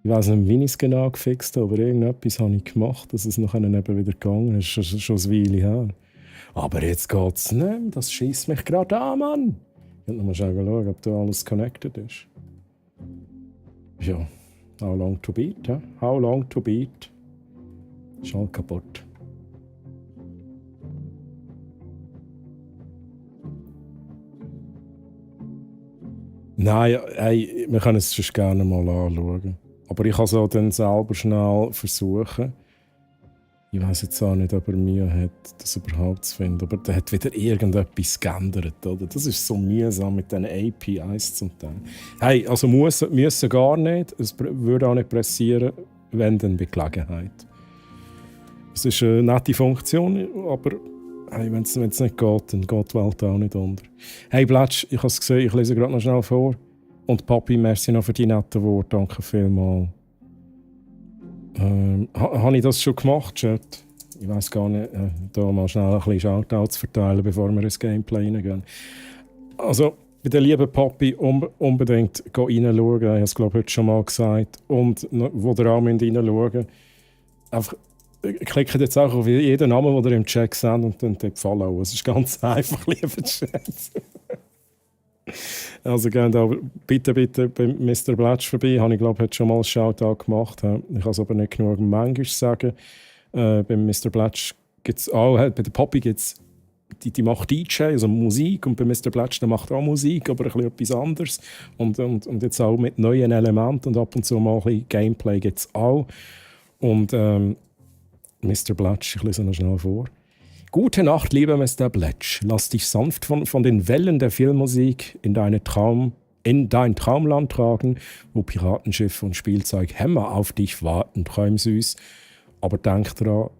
Ich weiß nicht, wie ich es genau gefixt habe, aber irgendetwas habe ich gemacht, dass es nachher eben wieder gegangen ist. Das ist schon eine Weile her. Aber jetzt geht es nicht mehr. Das schießt mich gerade an, Mann. Ich will noch mal schauen, ob da alles connected ist. Ja, how long to beat? Ja? How long to beat? Ist halt kaputt. Nein, hey, wir können es sonst gerne mal anschauen. Aber ich kann es auch dann selber schnell versuchen. Ich weiss jetzt auch nicht, ob er Mühe hat, das überhaupt zu finden. Aber da hat wieder irgendetwas geändert, oder? Das ist so mühsam mit diesen APIs zum Teil. Hey, also müssen gar nicht. Es würde auch nicht pressieren, wenn dann bei Gelegenheit. Es ist eine nette Funktion, aber Hey, wenn es nicht geht, dann geht die Welt auch nicht unter. Hey Blatsch, ich habe es gesehen, ich lese gerade noch schnell vor. Und Papi, merci noch für die netten Worte, danke vielmals. Habe ich das schon gemacht, Chat? Ich weiss gar nicht, da mal schnell ein bisschen Shoutouts verteilen, bevor wir ins Gameplay reingehen. Also, bei der lieben Papi unbedingt reinschauen. Ich habe es, glaube ich, heute schon mal gesagt. Und wo ihr auch reinschauen müsst, einfach klickt jetzt auch auf jeden Namen, den ihr im Chat seht und dann follow. Es ist ganz einfach, lieber Chat. Also geht auch bitte bei Mr. Blatsch vorbei. Habe ich, glaube ich, heute schon mal ein Shoutout gemacht. Ich kann es aber nicht genug manchmal sagen. Bei Mr. Blatsch gibt es auch, bei der Poppy gibt es, die macht DJ, also Musik, und bei Mr. Blatsch der macht auch Musik, aber ein bisschen etwas anderes. Und jetzt auch mit neuen Elementen und ab und zu mal ein bisschen Gameplay gibt es auch. Und Mr. Blatsch, ich lese noch schnell vor. Gute Nacht, lieber Mr. Blatsch. Lass dich sanft von den Wellen der Filmmusik in dein Traumland tragen, wo Piratenschiffe und Spielzeughämmer auf dich warten. Träum süß. Aber denk dran,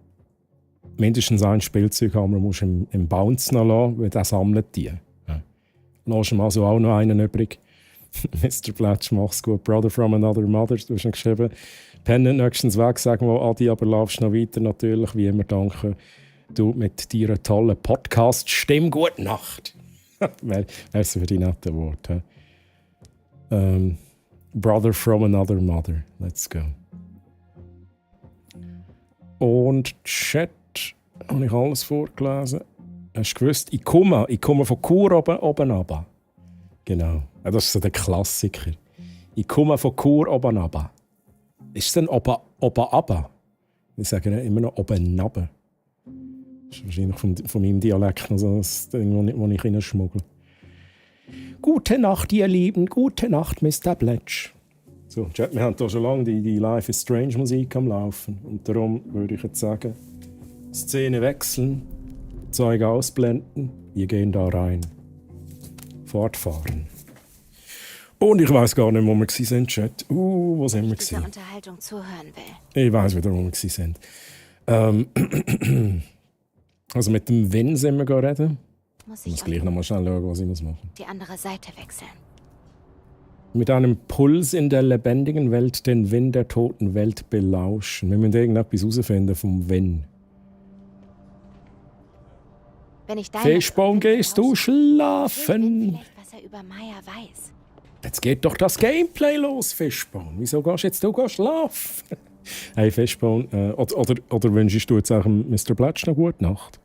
mindestens ein Spielzeughammer musst du im Bounce noch lassen, weil der sammelt die. Ja. Lass ihm also auch noch einen übrig. Mr. Blatsch, mach's gut. Brother from another mother, du hast noch geschrieben. Pennant nächstens weg, sagen wir Adi, aber laufst noch weiter natürlich, wie immer danke. Du mit deiner tollen Podcast-Stimme. Gute Nacht. Merci für die netten Worte. Brother from another mother. Let's go. Und Chat, habe ich alles vorgelesen. Hast du gewusst? Ich komme von Chur oben runter. Genau. Ja, das ist so der Klassiker. Ich komme von Chur oben runter. Ist es denn oben runter? Ich sage immer noch oben runter. Das ist wahrscheinlich von meinem Dialekt noch so das Ding, das ich reinschmuggle. Gute Nacht, ihr Lieben. Gute Nacht, Mr. Blatsch. So, Chat, wir haben hier schon lange die Life is Strange Musik am Laufen. Und darum würde ich jetzt sagen, Szene wechseln, Zeug ausblenden, wir gehen da rein. Fortfahren. Und ich weiss gar nicht, wo wir waren, Chat. Wo sind wir? Dieser Unterhaltung zuhören will. Ich weiss wieder, wo wir waren. Also mit dem Win sind wir reden. Ich muss gleich noch mal schnell schauen, was ich machen muss. Die andere Seite wechseln. Mit einem Puls in der lebendigen Welt den Win der toten Welt belauschen. Wir müssen irgendetwas herausfinden vom Win. Wenn ich Fischbaum, gehst du schlafen? Vielleicht, was er über Maya weiß. Jetzt geht doch das Gameplay los, Fischbaum. Wieso gehst jetzt du schlafen? Hey Fischbaum, oder wünschst du jetzt auch Mr. Blatsch noch gute Nacht?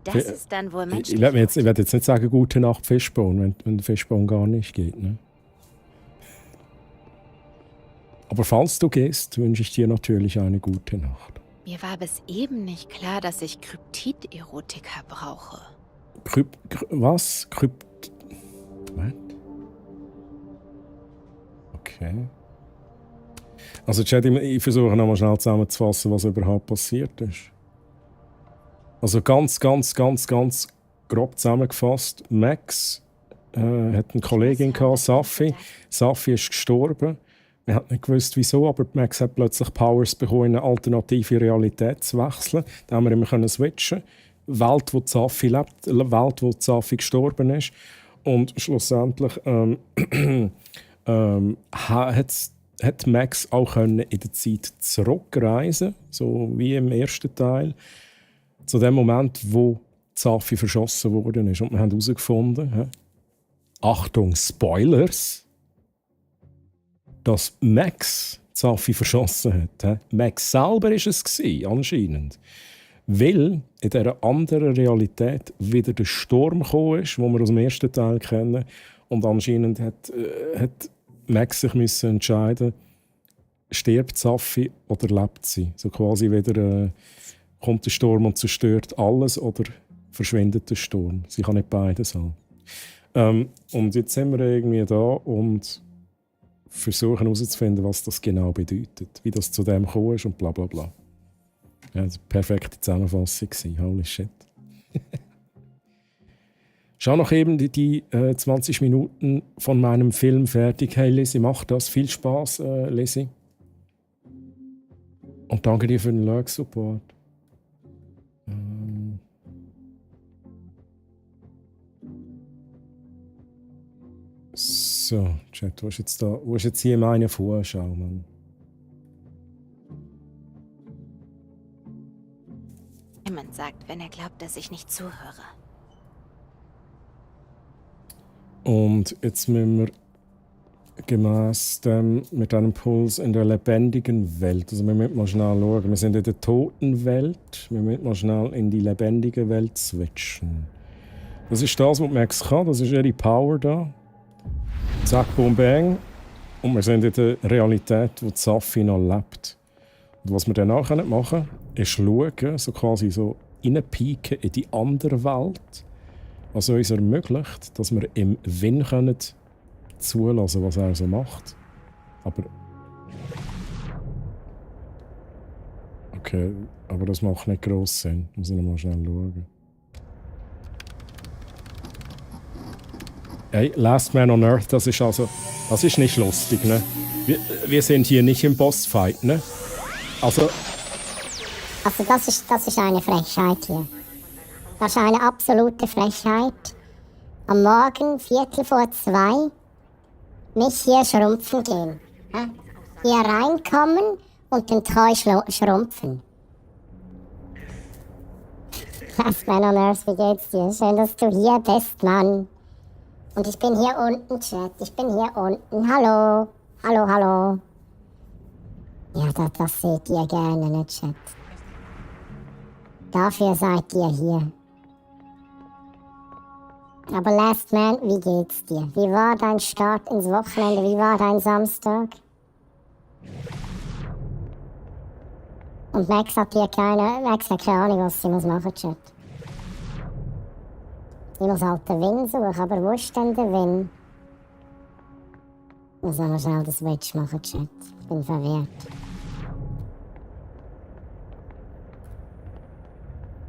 Das ist dann wohl menschlich. Ich werde jetzt nicht sagen, gute Nacht, Fischbaum, wenn Fischbaum gar nicht geht. Ne? Aber falls du gehst, wünsche ich dir natürlich eine gute Nacht. Mir war bis eben nicht klar, dass ich Kryptid-Erotika brauche. Was? What? Okay. Also Chat, ich versuche nochmal schnell zusammenzufassen, was überhaupt passiert ist. Also ganz grob zusammengefasst. Max hat eine Kollegin gehabt, Safi. Safi ist gestorben. Wir haben nicht gewusst, wieso, aber Max hat plötzlich Powers bekommen, in eine alternative Realität zu wechseln. Da haben wir immer switchen. Welt, wo Safi lebt, Welt, wo Safi gestorben ist. Und schlussendlich hat Max auch in der Zeit zurückreisen, so wie im ersten Teil, zu dem Moment, wo Safi verschossen worden ist. Und wir haben herausgefunden, Achtung, Spoilers, dass Max Safi verschossen hat. Max selber war es anscheinend. Weil in dieser anderen Realität wieder der Sturm gekommen ist, den wir aus dem ersten Teil kennen. Und anscheinend hat Max sich müssen entscheiden, stirbt Safi oder lebt sie. So quasi wieder kommt der Sturm und zerstört alles oder verschwindet der Sturm. Sie kann nicht beides haben. Und jetzt sind wir irgendwie da und versuchen herauszufinden, was das genau bedeutet. Wie das zu dem gekommen ist und bla bla bla. Ja, das war eine perfekte Zusammenfassung. Holy shit. Schau noch eben die 20 Minuten von meinem Film fertig. Hey Lizzie, mach das. Viel Spaß, Lizzie. Und danke dir für den Lurk-Support. So, Chat, wo ist jetzt hier meine Vorschau, Mann? Jemand sagt, wenn er glaubt, dass ich nicht zuhöre. Und jetzt müssen wir gemäß dem mit einem Puls in der lebendigen Welt, also wir müssen mal schnell schauen, wir sind in der toten Welt, wir müssen mal schnell in die lebendige Welt switchen. Das ist das, was Max kann, das ist ihre Power da. Zack, boom, bang. Und wir sind in der Realität, wo Safi noch lebt. Und was wir dann auch machen können, ist schauen, so quasi so reinpieken in die andere Welt, was uns ermöglicht, dass wir im Win können zulassen, was er so macht. Aber okay, aber das macht nicht gross Sinn. Muss ich noch mal schnell schauen. Hey, Last Man on Earth, das ist nicht lustig, ne? Wir sind hier nicht im Bossfight, ne? Also das ist eine Frechheit hier. Das ist eine absolute Frechheit. Am Morgen, 1:45, mich hier schrumpfen gehen. Hier reinkommen und den Treu schrumpfen. Last Man on Earth, wie geht's dir? Schön, dass du hier bist, Mann. Und ich bin hier unten, Chat. Ich bin hier unten. Hallo. Hallo, hallo. Ja, das seht ihr gerne, ne, Chat. Dafür seid ihr hier. Aber Last Man, wie geht's dir? Wie war dein Start ins Wochenende? Wie war dein Samstag? Und Max hat keine Ahnung, was sie muss machen, Chat. Ich muss halt den Win suchen, aber wo ist denn der Win? Ich muss noch schnell das Switch machen, Chat. Ich bin verwirrt.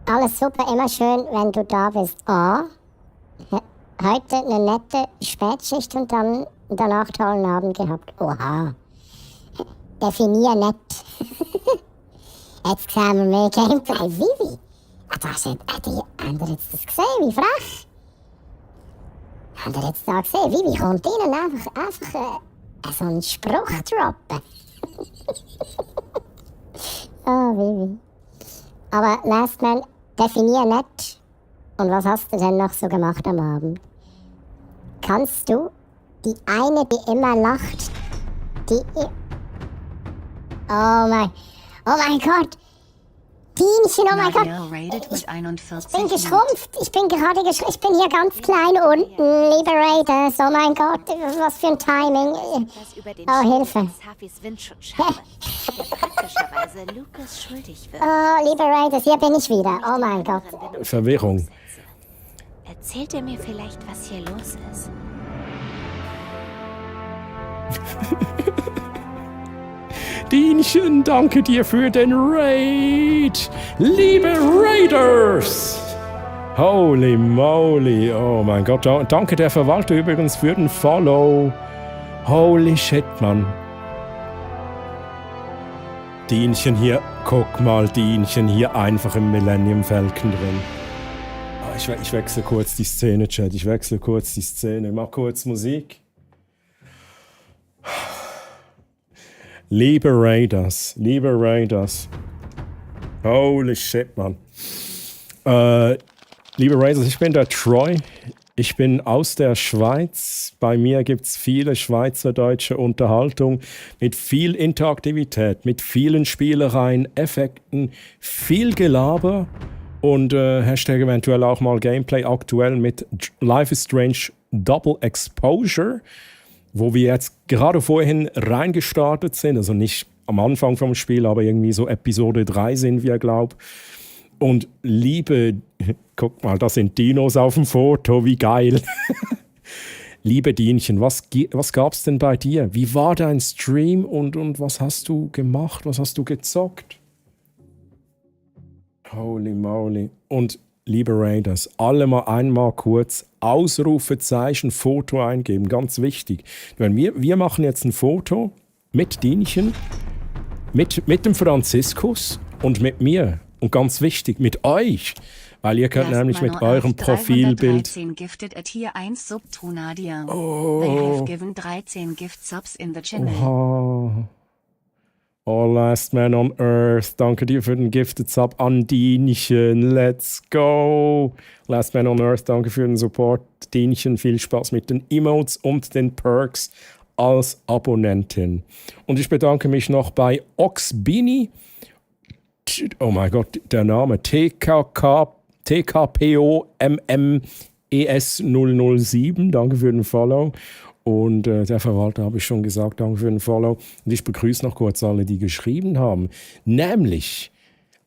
Alles super, immer schön, wenn du da bist. Heute eine nette Spätschicht und dann danach tollen Abend gehabt. Oha. Definier nett. Jetzt sehen wir mehr Gameplay. Vivi. Habt ihr jetzt das gesehen? Wie frech? Habt ihr jetzt da gesehen? Vivi kommt ihnen einfach so einen Spruch droppen. Vivi. Aber Last Man, definier nett. Und was hast du denn noch so gemacht am Abend? Kannst du die eine, die immer lacht, Oh mein Gott! Dienchen, oh mein Gott! Ich bin geschrumpft. Ich bin hier ganz klein unten. Liebe Raiders, oh mein Gott, was für ein Timing. Oh, Hilfe. Oh, liebe Raiders, hier bin ich wieder. Oh mein Gott. Verwirrung. Erzählt ihr mir vielleicht, was hier los ist? Dienchen, danke dir für den Raid. Liebe Raiders! Holy moly, oh mein Gott. Danke der Verwalter übrigens für den Follow. Holy shit, Mann. Dienchen hier, guck mal, Dienchen hier einfach im Millennium Falcon drin. Oh, ich wechsle kurz die Szene, Chat. Ich mach kurz Musik. Liebe Raiders. Holy shit, Mann. Liebe Raiders, ich bin der Troy. Ich bin aus der Schweiz. Bei mir gibt es viele schweizerdeutsche Unterhaltung mit viel Interaktivität, mit vielen Spielereien, Effekten, viel Gelaber und Hashtag eventuell auch mal Gameplay aktuell mit Life is Strange Double Exposure, wo wir jetzt gerade vorhin reingestartet sind, also nicht am Anfang vom Spiel, aber irgendwie so Episode 3 sind wir, glaube ich. Und guck mal, da sind Dinos auf dem Foto, wie geil. Liebe Dienchen, was gab's denn bei dir? Wie war dein Stream und was hast du gemacht? Was hast du gezockt? Holy moly. Und liebe Raiders, alle mal einmal kurz Ausrufezeichen Foto eingeben, ganz wichtig. Wenn wir machen jetzt ein Foto mit Dienchen, mit dem Franziskus und mit mir. Und ganz wichtig, mit euch. Weil ihr könnt nämlich mit eurem Profilbild... 313 gifted at Tier 1 Sub to Nadia. Oh. They have given 13 gift subs in the channel. Oha. Oh, Last Man on Earth. Danke dir für den Gifted Sub an Dienchen. Let's go. Last Man on Earth, danke für den Support. Dienchen, viel Spaß mit den Emotes und den Perks als Abonnentin. Und ich bedanke mich noch bei Oxbini. Oh mein Gott, der Name. TKPOMMES007. Danke für den Follow. Und der Verwalter habe ich schon gesagt, danke für den Follow. Und ich begrüße noch kurz alle, die geschrieben haben. Nämlich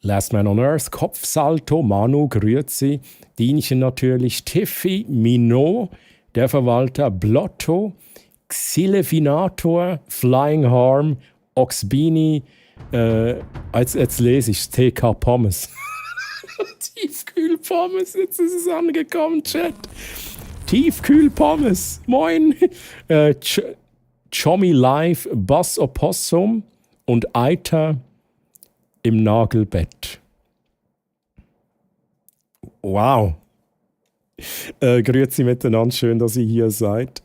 Last Man on Earth, Kopfsalto, Manu, Grüezi, Dienchen natürlich, Tiffy, Minot, der Verwalter, Blotto, Xilefinator, Flying Harm, Oxbini, jetzt lese ich TK Pommes. Tiefkühlpommes, jetzt ist es angekommen, Chat. Tiefkühlpommes, moin. Chommy Live, Bass Opossum und Eiter im Nagelbett. Wow. Grüezi miteinander, schön, dass ihr hier seid.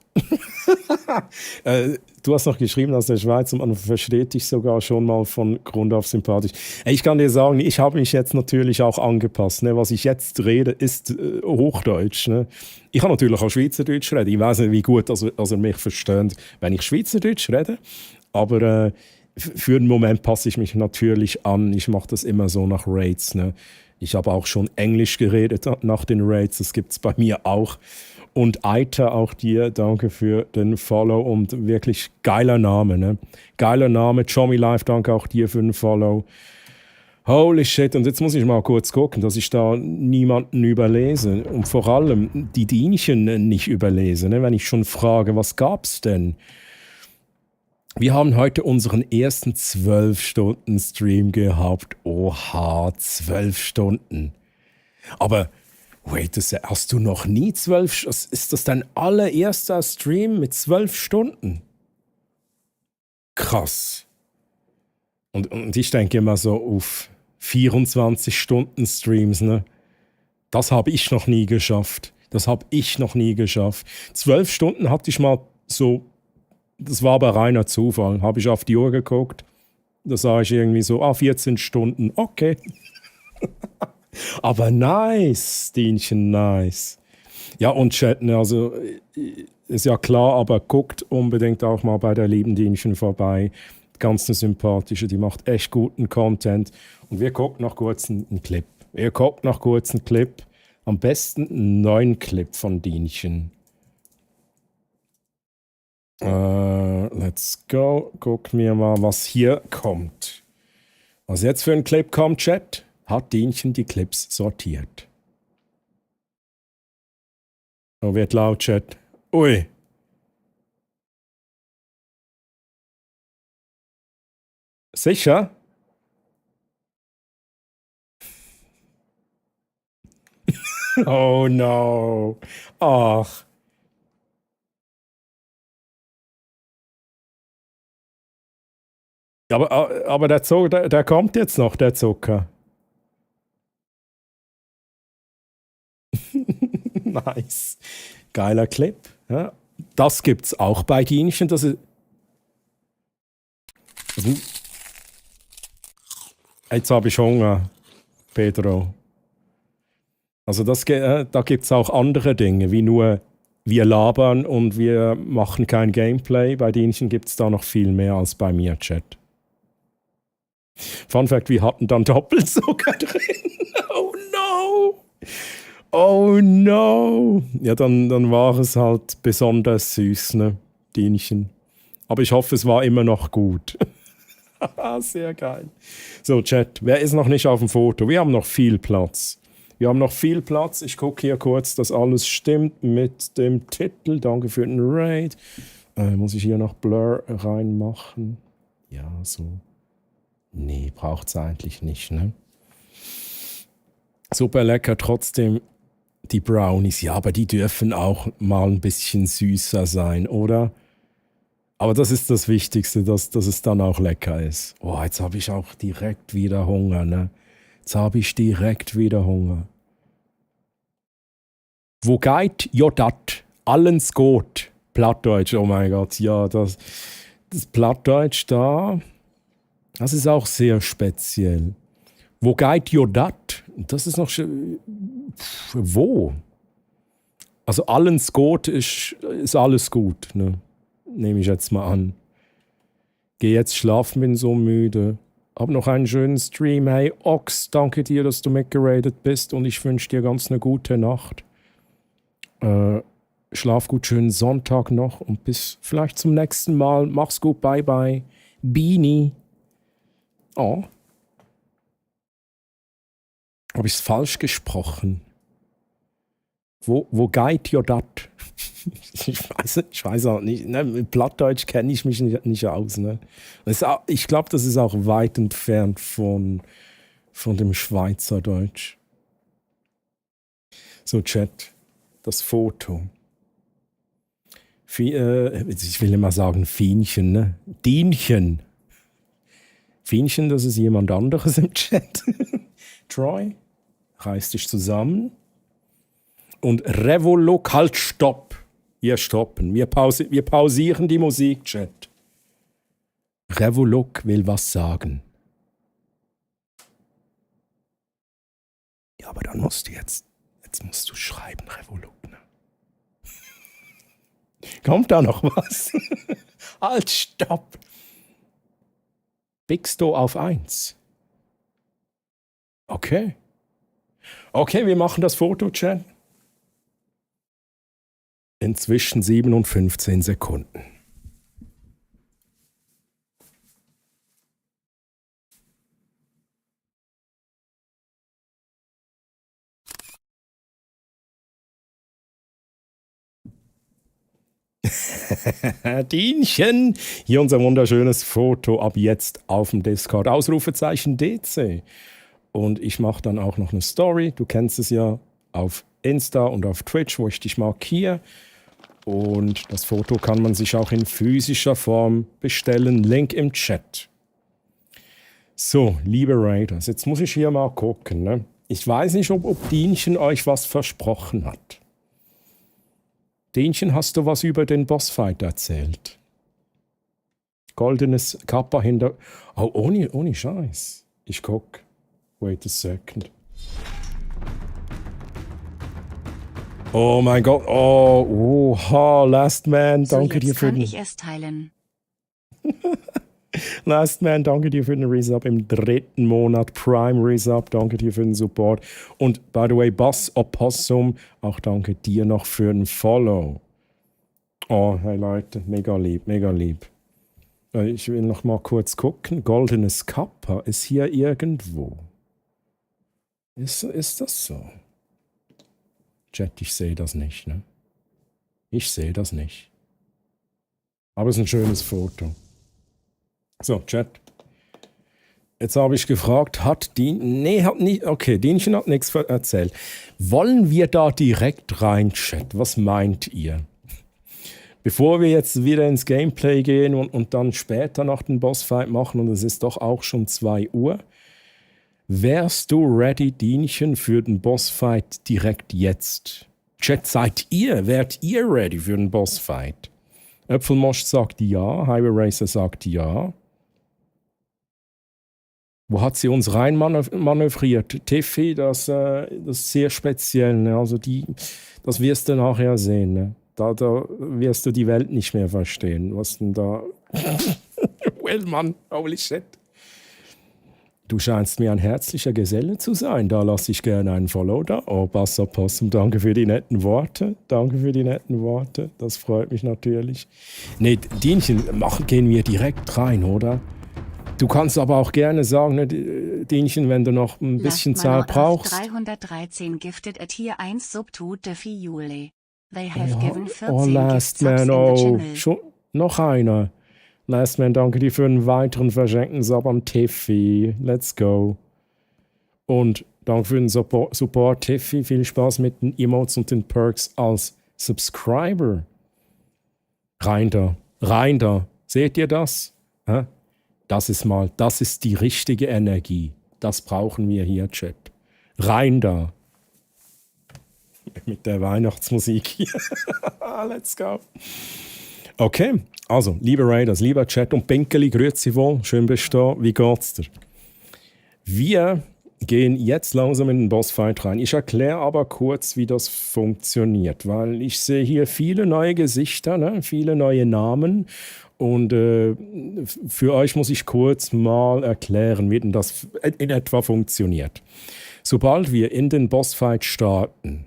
Du hast noch geschrieben aus der Schweiz und man versteht dich sogar schon mal von Grund auf sympathisch. Ich kann dir sagen, ich habe mich jetzt natürlich auch angepasst. Ne? Was ich jetzt rede, ist Hochdeutsch. Ne? Ich kann natürlich auch Schweizerdeutsch reden. Ich weiß nicht, wie gut er mich versteht, wenn ich Schweizerdeutsch rede. Aber für den Moment passe ich mich natürlich an. Ich mache das immer so nach Raids. Ne? Ich habe auch schon Englisch geredet nach den Raids. Das gibt es bei mir auch. Und Eiter, auch dir, danke für den Follow und wirklich geiler Name, ne? Geiler Name, Chommy Live, danke auch dir für den Follow. Holy shit, und jetzt muss ich mal kurz gucken, dass ich da niemanden überlese und vor allem die Dienchen nicht überlese, ne? Wenn ich schon frage, was gab's denn? Wir haben heute unseren ersten 12-Stunden-Stream gehabt. Oha, 12 Stunden. Aber... Wait, hast du noch nie 12 Stunden? Ist das dein allererster Stream mit 12 Stunden? Krass. Und ich denke immer so auf 24 Stunden Streams, ne? Das habe ich noch nie geschafft. 12 Stunden hatte ich mal so, das war aber reiner Zufall. Habe ich auf die Uhr geguckt, da sah ich irgendwie so, 14 Stunden, okay. Aber nice, Dienchen, nice. Ja, und Chat, also ist ja klar, aber guckt unbedingt auch mal bei der lieben Dienchen vorbei. Ganz eine sympathische, die macht echt guten Content. Und wir gucken noch kurz einen Clip. Am besten einen neuen Clip von Dienchen. Let's go. Guck mir mal, was hier kommt. Was jetzt für ein Clip kommt, Chat? Hat Dienchen die Clips sortiert. Oh, wird laut, Chat. Ui. Sicher? Oh no. Ach. Aber der Zucker, der kommt jetzt noch, der Zucker. Nice. Geiler Clip. Ja. Das gibt's auch bei Dienchen. Jetzt habe ich Hunger, Pedro. Also da gibt es auch andere Dinge, wie nur wir labern und wir machen kein Gameplay. Bei Dienchen gibt es da noch viel mehr als bei mir, Chat. Fun Fact, wir hatten dann Doppelzucker drin. Oh no! Oh no! Ja, dann war es halt besonders süß, ne? Dienchen. Aber ich hoffe, es war immer noch gut. Sehr geil. So, Chat, wer ist noch nicht auf dem Foto? Wir haben noch viel Platz. Ich gucke hier kurz, dass alles stimmt mit dem Titel. Danke für den Raid. Muss ich hier noch Blur reinmachen? Ja, so. Nee, braucht's eigentlich nicht, ne? Super lecker trotzdem. Die Brownies, ja, aber die dürfen auch mal ein bisschen süßer sein, oder? Aber das ist das Wichtigste, dass es dann auch lecker ist. Oh, jetzt habe ich auch direkt wieder Hunger, ne? Wo geht jo dat? Allens gut. Plattdeutsch, oh mein Gott, ja, das Plattdeutsch da, das ist auch sehr speziell. Wo geht jo dat? Das ist noch wo? Also allens gut ist alles gut, ne? Nehme ich jetzt mal an. Geh jetzt schlafen, bin so müde. Hab noch einen schönen Stream. Hey Ox, danke dir, dass du mitgeradet bist und ich wünsche dir ganz eine gute Nacht. Schlaf gut, schönen Sonntag noch und bis vielleicht zum nächsten Mal. Mach's gut, bye bye. Beanie. Oh. Habe ich es falsch gesprochen? Wo geht jo dat? Ich weiß auch nicht. Ne? Mit Plattdeutsch kenne ich mich nicht aus. Ne? Ich glaube, das ist auch weit entfernt von dem Schweizerdeutsch. So, Chat. Das Foto. Ich will immer sagen Fienchen, ne? Dienchen. Fienchen, das ist jemand anderes im Chat. Troy, reiß dich zusammen. Und Revoluk, halt, stopp. Wir stoppen. Wir pausieren die Musik, Chat. Revoluk will was sagen. Ja, aber dann musst du jetzt musst du schreiben, Revoluk, ne? Kommt da noch was? Halt, stopp. Biegst du auf 1? Okay. Okay, wir machen das Foto, Chat. Inzwischen 7 und 15 Sekunden. Dienchen! Hier unser wunderschönes Foto ab jetzt auf dem Discord. Ausrufezeichen DC. Und ich mache dann auch noch eine Story. Du kennst es ja auf Insta und auf Twitch, wo ich dich markiere. Und das Foto kann man sich auch in physischer Form bestellen. Link im Chat. So, liebe Raiders, jetzt muss ich hier mal gucken. Ne? Ich weiß nicht, ob Dienchen euch was versprochen hat. Dienchen, hast du was über den Bossfight erzählt? Goldenes Kappa hinter... Oh, ohne Scheiß. Ich guck. Wait a second. Oh mein Gott. Oh, oha, Last Man, danke dir für den... Kann ich es teilen. Last Man, danke dir für den Resub im 3. Monat. Prime Resub, danke dir für den Support. Und by the way, Bass Opossum, auch danke dir noch für den Follow. Oh, hey Leute, mega lieb, mega lieb. Ich will noch mal kurz gucken. Goldenes Kappa ist hier irgendwo. Ist das so? Chat, ich sehe das nicht, ne? Ich sehe das nicht. Aber es ist ein schönes Foto. So, Chat. Jetzt habe ich gefragt, hat nicht. Okay, Dienchen hat nichts erzählt. Wollen wir da direkt rein, Chat? Was meint ihr? Bevor wir jetzt wieder ins Gameplay gehen und dann später noch den Bossfight machen, und es ist doch auch schon 2 Uhr, wärst du ready, Dienchen, für den Bossfight direkt jetzt? Chat, wärt ihr ready für den Bossfight? Äpfelmosch sagt ja, Highway Racer sagt ja. Wo hat sie uns rein manövriert? Tiffy, das ist sehr speziell. Ne? Also das wirst du nachher sehen. Ne? Da wirst du die Welt nicht mehr verstehen. Was denn da... Well, Mann, holy shit. Du scheinst mir ein herzlicher Geselle zu sein. Da lasse ich gerne einen Follow da. Oh, Bassa Possum, danke für die netten Worte. Danke für die netten Worte. Das freut mich natürlich. Nee, Dienchen, gehen wir direkt rein, oder? Du kannst aber auch gerne sagen, ne, Dienchen, wenn du noch ein bisschen Zeit brauchst. 313 gifted at Tier 1 Sub to Defi Jule. They have given 14 Last Man, gift subs in the channel. Schon noch einer. Last Man, danke dir für einen weiteren verschenkten Sub an Tiffy. Let's go. Und danke für den Support, Tiffy. Viel Spaß mit den Emotes und den Perks als Subscriber. Rein da. Seht ihr das? Hä? Das ist die richtige Energie. Das brauchen wir hier, Chat. Rein da. Mit der Weihnachtsmusik hier. Let's go. Okay, also, liebe Raiders, lieber Chat und Pinkeli, grüezi wohl, schön bist du da. Wie geht's dir? Wir gehen jetzt langsam in den Bossfight rein. Ich erkläre aber kurz, wie das funktioniert, weil ich sehe hier viele neue Gesichter, ne? Viele neue Namen. Und für euch muss ich kurz mal erklären, wie denn das in etwa funktioniert. Sobald wir in den Bossfight starten,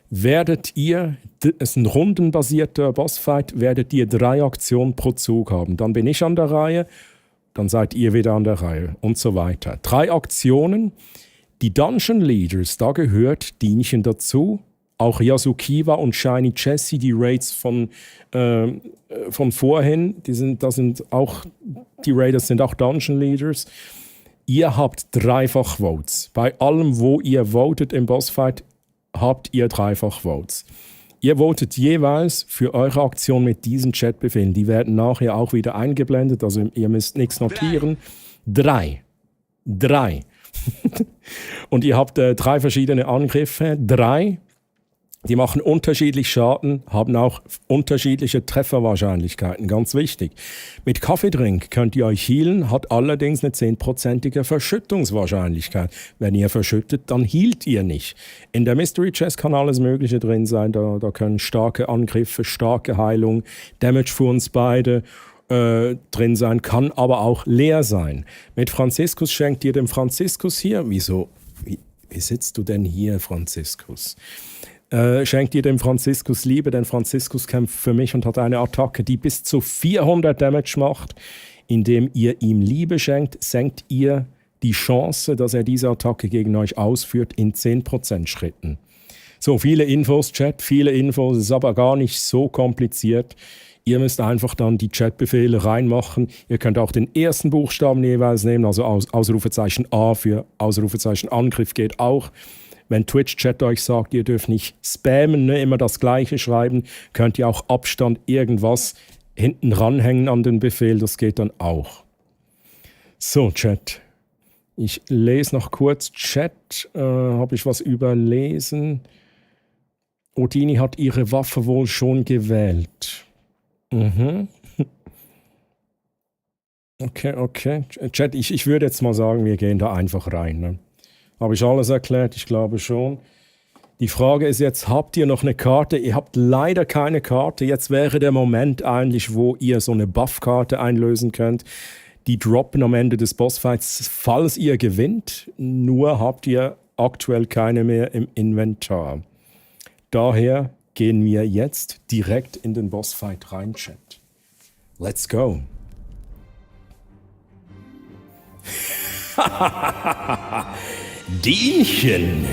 werdet ihr, es ist ein rundenbasierter Bossfight, werdet ihr 3 Aktionen pro Zug haben. Dann bin ich an der Reihe, dann seid ihr wieder an der Reihe und so weiter. 3 Aktionen. Die Dungeon Leaders, da gehört Dienchen dazu. Auch Yasukiwa und Shiny Jessie, die Raids von vorhin, die Raiders sind auch Dungeon Leaders. Ihr habt 3-fach Votes. Bei allem, wo ihr votet im Bossfight, habt ihr 3-fach Votes. Ihr votet jeweils für eure Aktion mit diesen Chatbefehlen. Die werden nachher auch wieder eingeblendet, also ihr müsst nichts notieren. 3. Und ihr habt 3 verschiedene Angriffe. 3. Die machen unterschiedlich Schaden, haben auch unterschiedliche Trefferwahrscheinlichkeiten, ganz wichtig. Mit Kaffeedrink könnt ihr euch healen, hat allerdings eine 10%ige Verschüttungswahrscheinlichkeit. Wenn ihr verschüttet, dann healt ihr nicht. In der Mystery Chest kann alles Mögliche drin sein, da können starke Angriffe, starke Heilung, Damage für uns beide drin sein, kann aber auch leer sein. Mit Franziskus schenkt ihr dem Franziskus hier, wie sitzt du denn hier, Franziskus? Schenkt ihr dem Franziskus Liebe, denn Franziskus kämpft für mich und hat eine Attacke, die bis zu 400 Damage macht. Indem ihr ihm Liebe schenkt, senkt ihr die Chance, dass er diese Attacke gegen euch ausführt, in 10% Schritten. So, viele Infos, Chat, viele Infos, ist aber gar nicht so kompliziert. Ihr müsst einfach dann die Chatbefehle reinmachen. Ihr könnt auch den ersten Buchstaben jeweils nehmen, also Ausrufezeichen A für Ausrufezeichen Angriff geht auch. Wenn Twitch-Chat euch sagt, ihr dürft nicht spammen, ne, immer das Gleiche schreiben, könnt ihr auch Abstand irgendwas hinten ranhängen an den Befehl, das geht dann auch. So, Chat. Ich lese noch kurz Chat. Habe ich was überlesen? Odini hat ihre Waffe wohl schon gewählt. Okay. Chat, ich würde jetzt mal sagen, wir gehen da einfach rein. Ne? Habe ich alles erklärt? Ich glaube schon. Die Frage ist jetzt, habt ihr noch eine Karte? Ihr habt leider keine Karte. Jetzt wäre der Moment eigentlich, wo ihr so eine Buff-Karte einlösen könnt. Die droppen am Ende des Bossfights, falls ihr gewinnt. Nur habt ihr aktuell keine mehr im Inventar. Daher gehen wir jetzt direkt in den Bossfight rein, Chat. Let's go. Dienchen,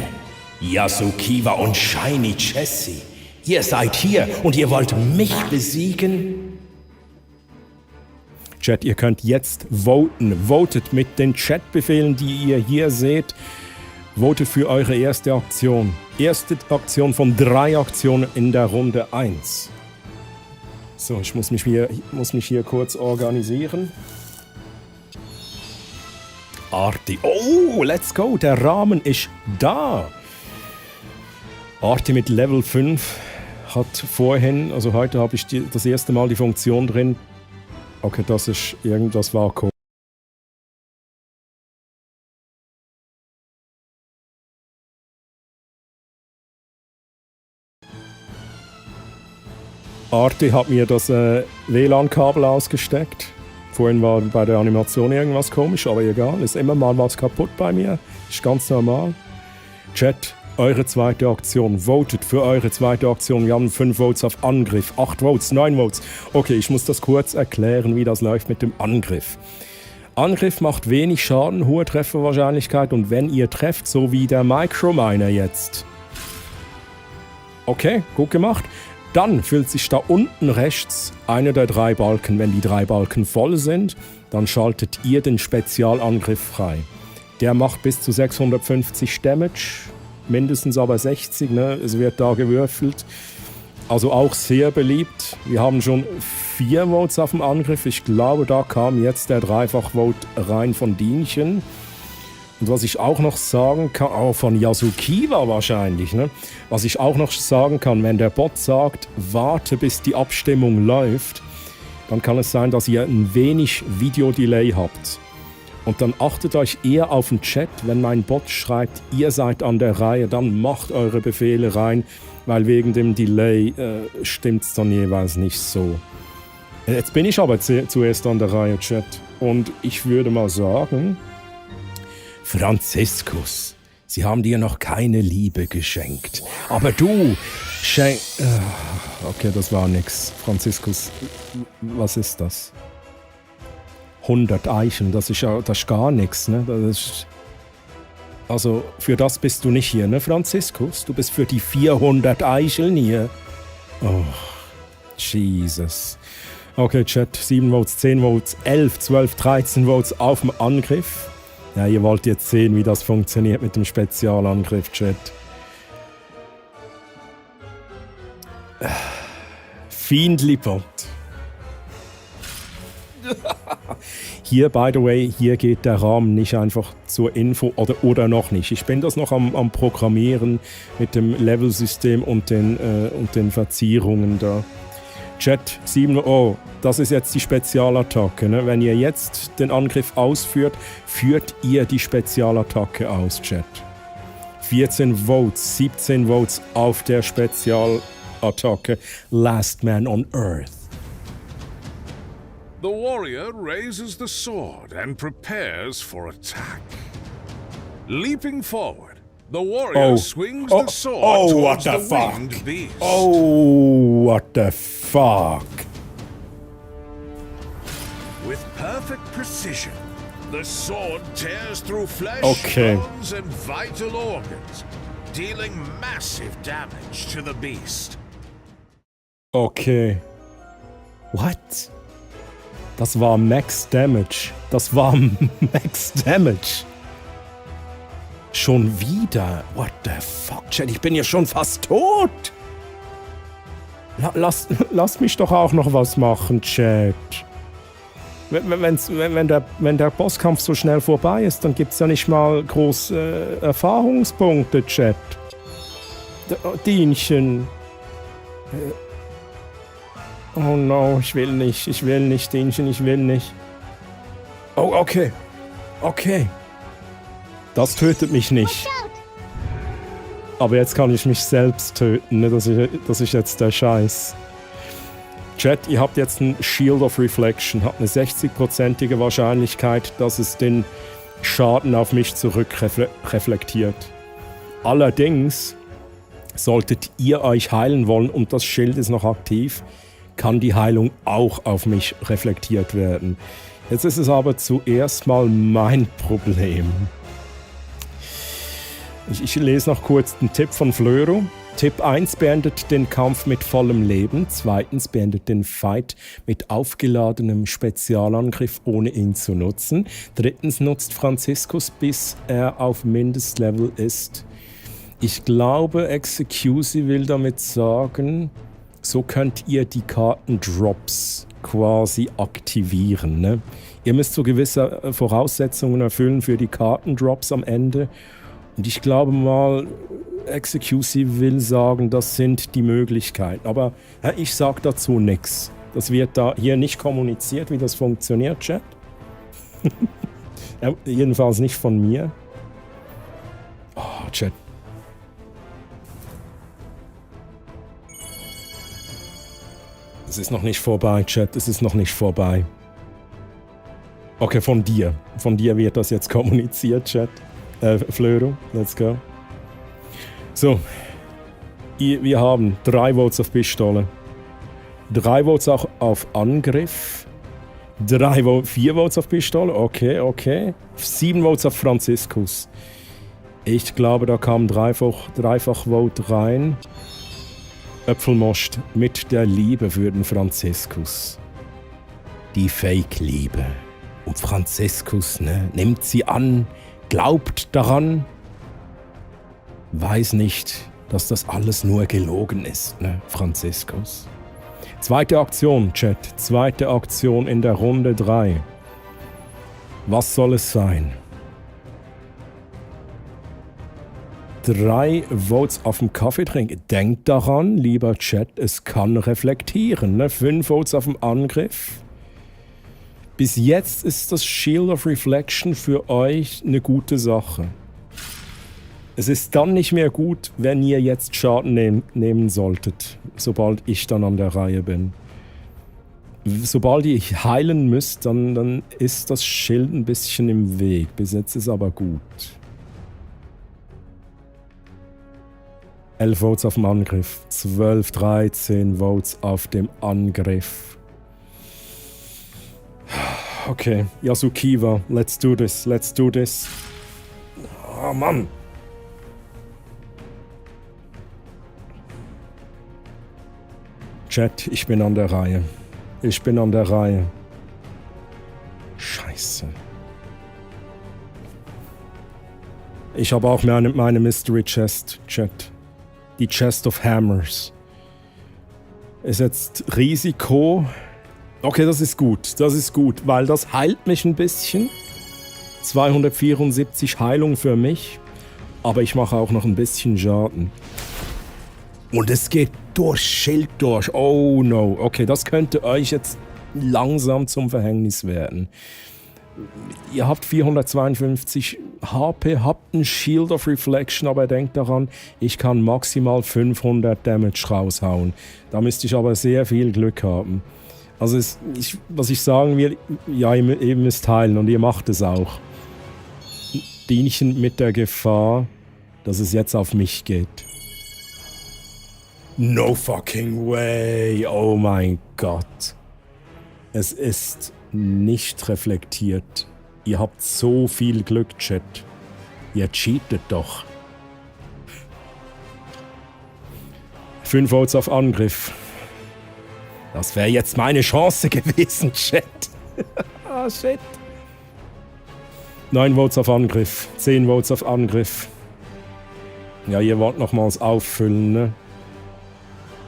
Yasukiwa und Shiny Jessie, ihr seid hier und ihr wollt mich besiegen? Chat, ihr könnt jetzt voten. Votet mit den Chatbefehlen, die ihr hier seht. Votet für eure erste Aktion. Erste Aktion von 3 Aktionen in der Runde 1. So, ich muss mich hier kurz organisieren. Arti. Oh, let's go. Der Rahmen ist da. Arti mit Level 5 hat vorhin, also heute habe ich das erste Mal die Funktion drin. Okay, das ist irgendwas war komisch. Arti hat mir das WLAN-Kabel ausgesteckt. Vorhin war bei der Animation irgendwas komisch, aber egal. Ist immer mal was kaputt bei mir. Ist ganz normal. Chat, eure zweite Aktion. Votet für eure zweite Aktion. Wir haben 5 Votes auf Angriff, 8 Votes, 9 Votes. Okay, ich muss das kurz erklären, wie das läuft mit dem Angriff. Angriff macht wenig Schaden, hohe Trefferwahrscheinlichkeit und wenn ihr trefft, so wie der Microminer jetzt. Okay, gut gemacht. Dann füllt sich da unten rechts einer der 3 Balken. Wenn die 3 Balken voll sind, dann schaltet ihr den Spezialangriff frei. Der macht bis zu 650 Damage, mindestens aber 60, ne? Es wird da gewürfelt. Also auch sehr beliebt. Wir haben schon 4 Votes auf dem Angriff. Ich glaube, da kam jetzt der Dreifach-Vote rein von Dienchen. Und was ich auch noch sagen kann, auch von Yasukiwa wahrscheinlich, ne? Was ich auch noch sagen kann, wenn der Bot sagt, warte bis die Abstimmung läuft, dann kann es sein, dass ihr ein wenig Videodelay habt. Und dann achtet euch eher auf den Chat, wenn mein Bot schreibt, ihr seid an der Reihe, dann macht eure Befehle rein, weil wegen dem Delay stimmt es dann jeweils nicht so. Jetzt bin ich aber zuerst an der Reihe, Chat. Und ich würde mal sagen, Franziskus, sie haben dir noch keine Liebe geschenkt. Aber du okay, das war nix. Franziskus, was ist das? 100 Eicheln, das ist gar nichts, ne? Also, für das bist du nicht hier, ne, Franziskus? Du bist für die 400 Eicheln hier. Oh, Jesus. Okay, Chat, 7 Votes, 10 Votes, 11, 12, 13 Votes auf dem Angriff. Ja, ihr wollt jetzt sehen, wie das funktioniert mit dem Spezialangriff, Chat. Fiendly Bot. Hier, by the way, hier geht der Rahmen nicht einfach zur Info oder noch nicht. Ich bin das noch am Programmieren mit dem Levelsystem und den Verzierungen da. Chat 7, oh, das ist jetzt die Spezialattacke. Ne? Wenn ihr jetzt den Angriff ausführt, führt ihr die Spezialattacke aus, Chat. 14 Votes, 17 Votes auf der Spezialattacke Last Man on Earth. The warrior raises the sword and prepares for attack. Leaping forward, the warrior swings the sword towards the winged beast. Oh, what the fuck? With perfect precision, the sword tears through flesh, bones, and vital organs, dealing massive damage to the beast. Okay. What? Das war Max Damage. Das war Max Damage. Schon wieder? What the fuck, Chat? Ich bin ja schon fast tot. Lass mich doch auch noch was machen, Chat. Wenn der Bosskampf so schnell vorbei ist, dann gibt es ja nicht mal groß Erfahrungspunkte, Chat. Dienchen. Oh no, ich will nicht, Dienchen, ich will nicht. Oh, okay. Okay. Das tötet mich nicht. Aber jetzt kann ich mich selbst töten, ne? Das ist jetzt der Scheiß. Chat, ihr habt jetzt ein Shield of Reflection, habt eine 60%ige Wahrscheinlichkeit, dass es den Schaden auf mich zurückreflektiert. Allerdings, solltet ihr euch heilen wollen und das Schild ist noch aktiv, kann die Heilung auch auf mich reflektiert werden. Jetzt ist es aber zuerst mal mein Problem. Ich lese noch kurz den Tipp von Flöro. Tipp 1 beendet den Kampf mit vollem Leben. 2. beendet den Fight mit aufgeladenem Spezialangriff, ohne ihn zu nutzen. 3. nutzt Franziskus, bis er auf Mindestlevel ist. Ich glaube, Execusi will damit sagen, so könnt ihr die Kartendrops quasi aktivieren. Ne? Ihr müsst so gewisse Voraussetzungen erfüllen für die Kartendrops am Ende. Und ich glaube mal, Execusi will sagen, das sind die Möglichkeiten. Aber ich sage dazu nichts. Das wird da hier nicht kommuniziert, wie das funktioniert, Chat. Jedenfalls nicht von mir. Oh, Chat. Es ist noch nicht vorbei, Chat. Es ist noch nicht vorbei. Okay, von dir. Von dir wird das jetzt kommuniziert, Chat. Flöro, let's go. So. Wir haben 3 Votes auf Pistole. 3 Votes auch auf Angriff. 4 Votes auf Pistole. Okay. 7 Votes auf Franziskus. Ich glaube, da kam dreifach Vote rein. Äpfelmost mit der Liebe für den Franziskus. Die Fake-Liebe. Und Franziskus, ne, nimmt sie an, glaubt daran, weiß nicht, dass das alles nur gelogen ist, ne, Franziskus. 2. Aktion, Chat. 2. Aktion in der Runde 3. Was soll es sein? 3 Votes auf dem Kaffee trinken. Denkt daran, lieber Chat, es kann reflektieren. Ne? 5 Votes auf dem Angriff. Bis jetzt ist das Shield of Reflection für euch eine gute Sache. Es ist dann nicht mehr gut, wenn ihr jetzt Schaden nehmen solltet, sobald ich dann an der Reihe bin. Sobald ihr heilen müsst, dann ist das Schild ein bisschen im Weg. Bis jetzt ist aber gut. 11 Votes auf dem Angriff. 12, 13 Votes auf dem Angriff. Okay, Yasukiwa, let's do this, let's do this. Oh Mann. Chat, ich bin an der Reihe. Ich bin an der Reihe. Scheiße. Ich habe auch meine Mystery Chest, Chat. Die Chest of Hammers. Ist jetzt Risiko. Okay, das ist gut, weil das heilt mich ein bisschen. 274 Heilung für mich. Aber ich mache auch noch ein bisschen Schaden. Und es geht durch Schild durch. Oh no. Okay, das könnte euch jetzt langsam zum Verhängnis werden. Ihr habt 452 HP, habt ein Shield of Reflection, aber denkt daran, ich kann maximal 500 Damage raushauen. Da müsste ich aber sehr viel Glück haben. Also was ich sagen will, ja, ihr müsst heilen und ihr macht es auch. Dienchen mit der Gefahr, dass es jetzt auf mich geht. No fucking way. Oh mein Gott. Es ist nicht reflektiert. Ihr habt so viel Glück, Chat. Ihr cheatet doch. 5 Votes auf Angriff. Das wäre jetzt meine Chance gewesen, Chat. Ah, shit. 9 Votes auf Angriff. 10 Votes auf Angriff. Ja, ihr wollt nochmals auffüllen, ne?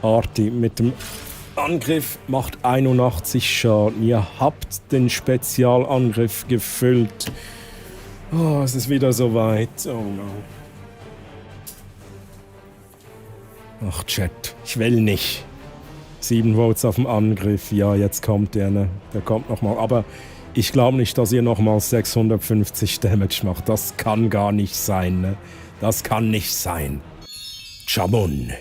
Arti mit dem Angriff macht 81 Schaden. Ihr habt den Spezialangriff gefüllt. Oh, es ist wieder soweit. Oh no. Ach, Chat, ich will nicht. 7 Votes auf dem Angriff. Ja, jetzt kommt der, ne? Der kommt nochmal. Aber ich glaube nicht, dass ihr nochmal 650 Damage macht. Das kann gar nicht sein, ne? Das kann nicht sein. Chamun.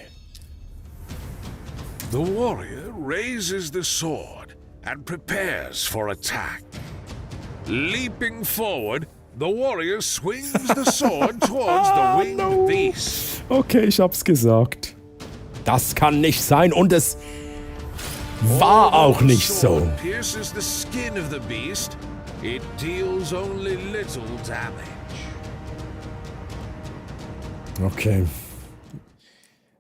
The warrior raises the sword and prepares for attack. Leaping forward, the warrior swings the sword towards the winged beast. Okay, ich hab's gesagt. Das kann nicht sein und es war auch nicht so. Pierces the skin of the beast. It deals only little damage. Okay.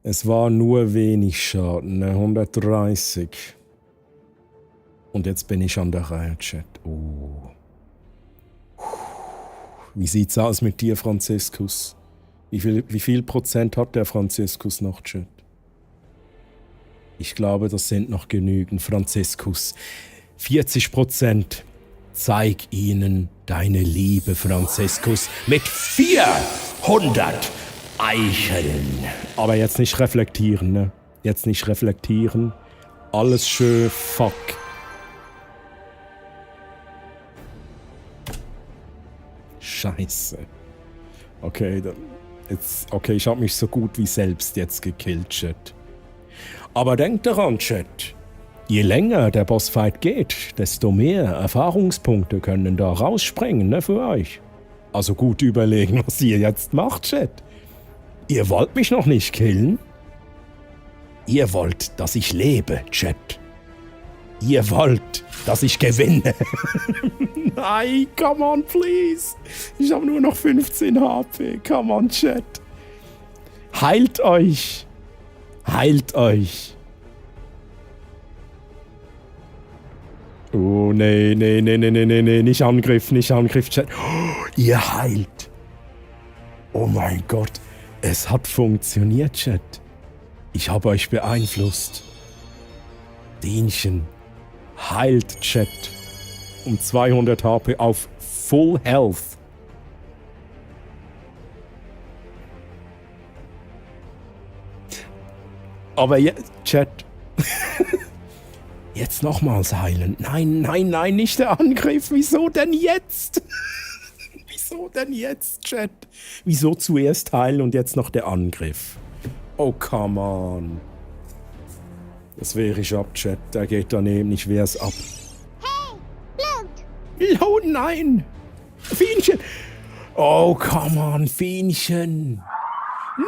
Es war nur wenig Schaden, ne? 130. Und jetzt bin ich an der Reihe, Chat. Oh. Wie sieht's aus mit dir, Franziskus? Wie viel Prozent hat der Franziskus noch, Chat? Ich glaube, das sind noch genügend. Franziskus. 40%. Zeig ihnen deine Liebe, Franziskus. Mit 400 Eicheln. Aber jetzt nicht reflektieren, ne? Jetzt nicht reflektieren. Alles schön fuck. Scheiße. Okay, okay, ich habe mich so gut wie selbst jetzt gekillt, Chat. Aber denkt daran, Chat. Je länger der Bossfight geht, desto mehr Erfahrungspunkte können da rausspringen, ne, für euch. Also gut überlegen, was ihr jetzt macht, Chat. Ihr wollt mich noch nicht killen? Ihr wollt, dass ich lebe, Chat. Ihr wollt, dass ich gewinne. Nein, come on, please. Ich habe nur noch 15 HP. Come on, Chat. Heilt euch. Heilt euch. Oh, nee. Nicht Angriff, Chat. Oh, ihr heilt. Oh mein Gott. Es hat funktioniert, Chat. Ich habe euch beeinflusst. Dienchen. Heilt, Chat. Um 200 HP auf Full Health. Aber Chat. Jetzt nochmals heilen. Nein, nicht der Angriff. Wieso denn jetzt? Wieso denn jetzt, Chat? Wieso zuerst heilen und jetzt noch der Angriff? Oh, come on. Das wehre ich ab, Chat. Der geht daneben. Ich wehr's ab. Hey, Load, nein. Fienchen. Oh, come on, Fienchen. Nein.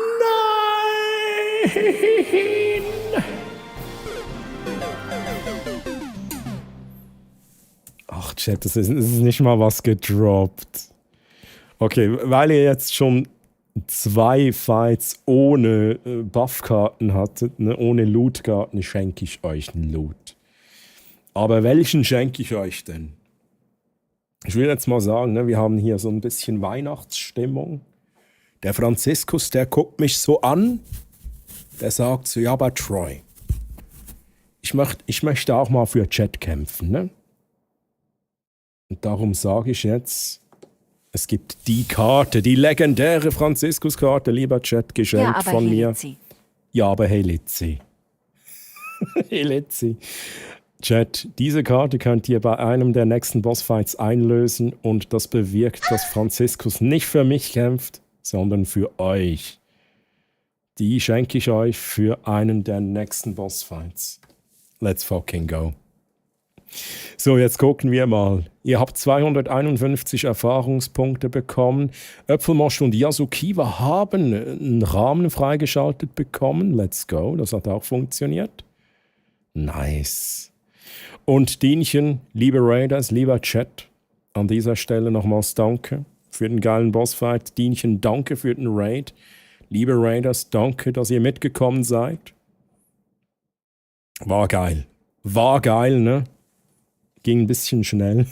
Ach, Chat, es ist nicht mal was gedroppt. Okay, weil ihr jetzt schon 2 Fights ohne Buffkarten hattet, ne, ohne Lootkarten, schenke ich euch einen Loot. Aber welchen schenke ich euch denn? Ich will jetzt mal sagen, ne, wir haben hier so ein bisschen Weihnachtsstimmung. Der Franziskus, der guckt mich so an, der sagt so, ja, aber Troy, ich möchte auch mal für Chat kämpfen, ne? Und darum sage ich jetzt, es gibt die Karte, die legendäre Franziskus-Karte, lieber Chat, geschenkt von mir. Litzi. Ja, aber hey Litzi. Hey Litzi. Chat, diese Karte könnt ihr bei einem der nächsten Bossfights einlösen und das bewirkt, dass Franziskus nicht für mich kämpft, sondern für euch. Die schenke ich euch für einen der nächsten Bossfights. Let's fucking go. So, jetzt gucken wir mal. Ihr habt 251 Erfahrungspunkte bekommen. Äpfelmosch und Yasukiwa haben einen Rahmen freigeschaltet bekommen. Let's go, das hat auch funktioniert. Nice. Und Dienchen, liebe Raiders, lieber Chat, an dieser Stelle nochmals danke für den geilen Bossfight. Dienchen, danke für den Raid. Liebe Raiders, danke, dass ihr mitgekommen seid. War geil. War geil, ne? Ging ein bisschen schnell.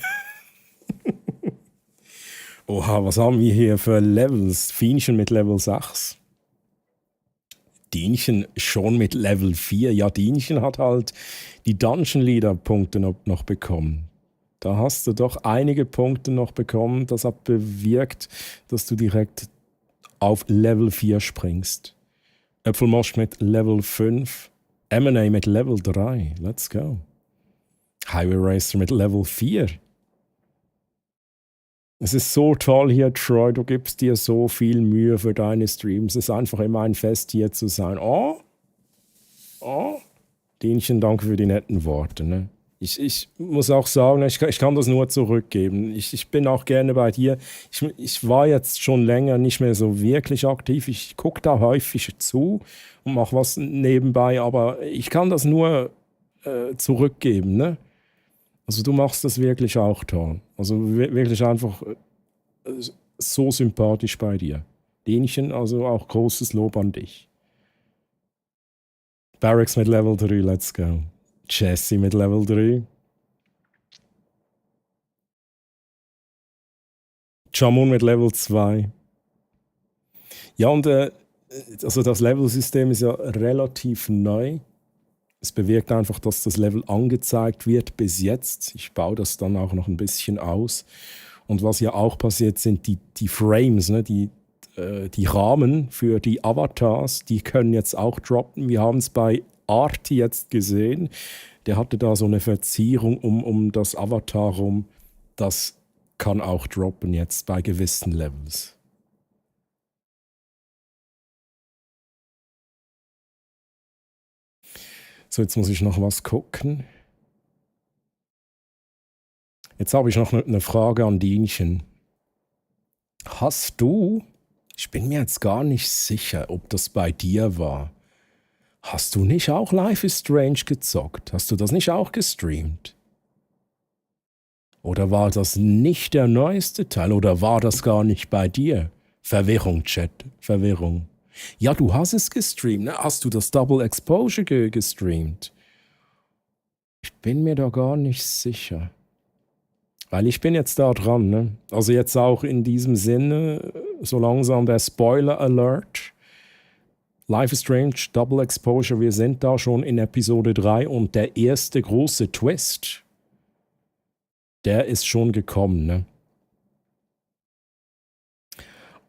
Oha, was haben wir hier für Levels? Fienchen mit Level 6. Dienchen schon mit Level 4. Ja, Dienchen hat halt die Dungeon Leader Punkte noch bekommen. Da hast du doch einige Punkte noch bekommen. Das hat bewirkt, dass du direkt auf Level 4 springst. Äpfelmosch mit Level 5. M&A mit Level 3. Let's go. Highway Racer mit Level 4. Es ist so toll hier, Troy. Du gibst dir so viel Mühe für deine Streams. Es ist einfach immer ein Fest, hier zu sein. Oh. Dienchen, danke für die netten Worte. Ne? Ich muss auch sagen, ich kann das nur zurückgeben. Ich bin auch gerne bei dir. Ich war jetzt schon länger nicht mehr so wirklich aktiv. Ich gucke da häufig zu und mache was nebenbei, aber ich kann das nur zurückgeben. Ne? Also du machst das wirklich auch toll. Also wirklich einfach so sympathisch bei dir. Dienchen, also auch großes Lob an dich. Barracks mit Level 3, let's go. Jesse mit Level 3. Jamun mit Level 2. Ja, und also das Level-System ist ja relativ neu. Es bewirkt einfach, dass das Level angezeigt wird bis jetzt. Ich baue das dann auch noch ein bisschen aus. Und was ja auch passiert, sind die Frames, ne? Die Rahmen für die Avatars, die können jetzt auch droppen. Wir haben es bei Arti jetzt gesehen. Der hatte da so eine Verzierung um das Avatar rum. Das kann auch droppen jetzt bei gewissen Levels. So, jetzt muss ich noch was gucken. Jetzt habe ich noch eine Frage an Dienchen. Hast du, ich bin mir jetzt gar nicht sicher, ob das bei dir war, hast du nicht auch Life is Strange gezockt? Hast du das nicht auch gestreamt? Oder war das nicht der neueste Teil? Oder war das gar nicht bei dir? Verwirrung, Chat, Verwirrung. Ja, du hast es gestreamt, ne? Hast du das Double Exposure gestreamt? Ich bin mir da gar nicht sicher. Weil ich bin jetzt da dran, ne? Also jetzt auch in diesem Sinne, so langsam der Spoiler Alert. Life is Strange, Double Exposure, wir sind da schon in Episode 3 und der erste große Twist, der ist schon gekommen, ne?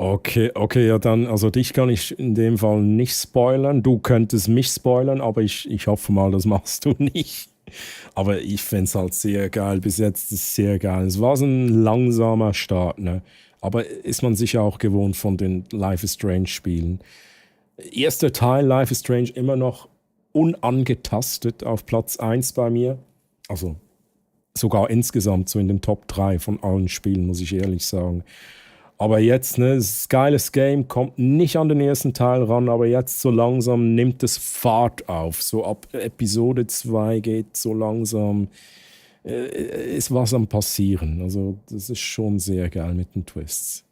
Okay, ja dann, also dich kann ich in dem Fall nicht spoilern. Du könntest mich spoilern, aber ich hoffe mal, das machst du nicht. Aber ich fände es halt sehr geil. Bis jetzt ist es sehr geil. Es war so ein langsamer Start, ne? Aber ist man sicher auch gewohnt von den Life is Strange Spielen. Erster Teil, Life is Strange, immer noch unangetastet auf Platz 1 bei mir. Also sogar insgesamt so in den Top 3 von allen Spielen, muss ich ehrlich sagen. Aber jetzt, ne, es ist ein geiles Game, kommt nicht an den ersten Teil ran, aber jetzt so langsam nimmt es Fahrt auf. So ab Episode 2 geht so langsam, ist was am passieren. Also das ist schon sehr geil mit den Twists.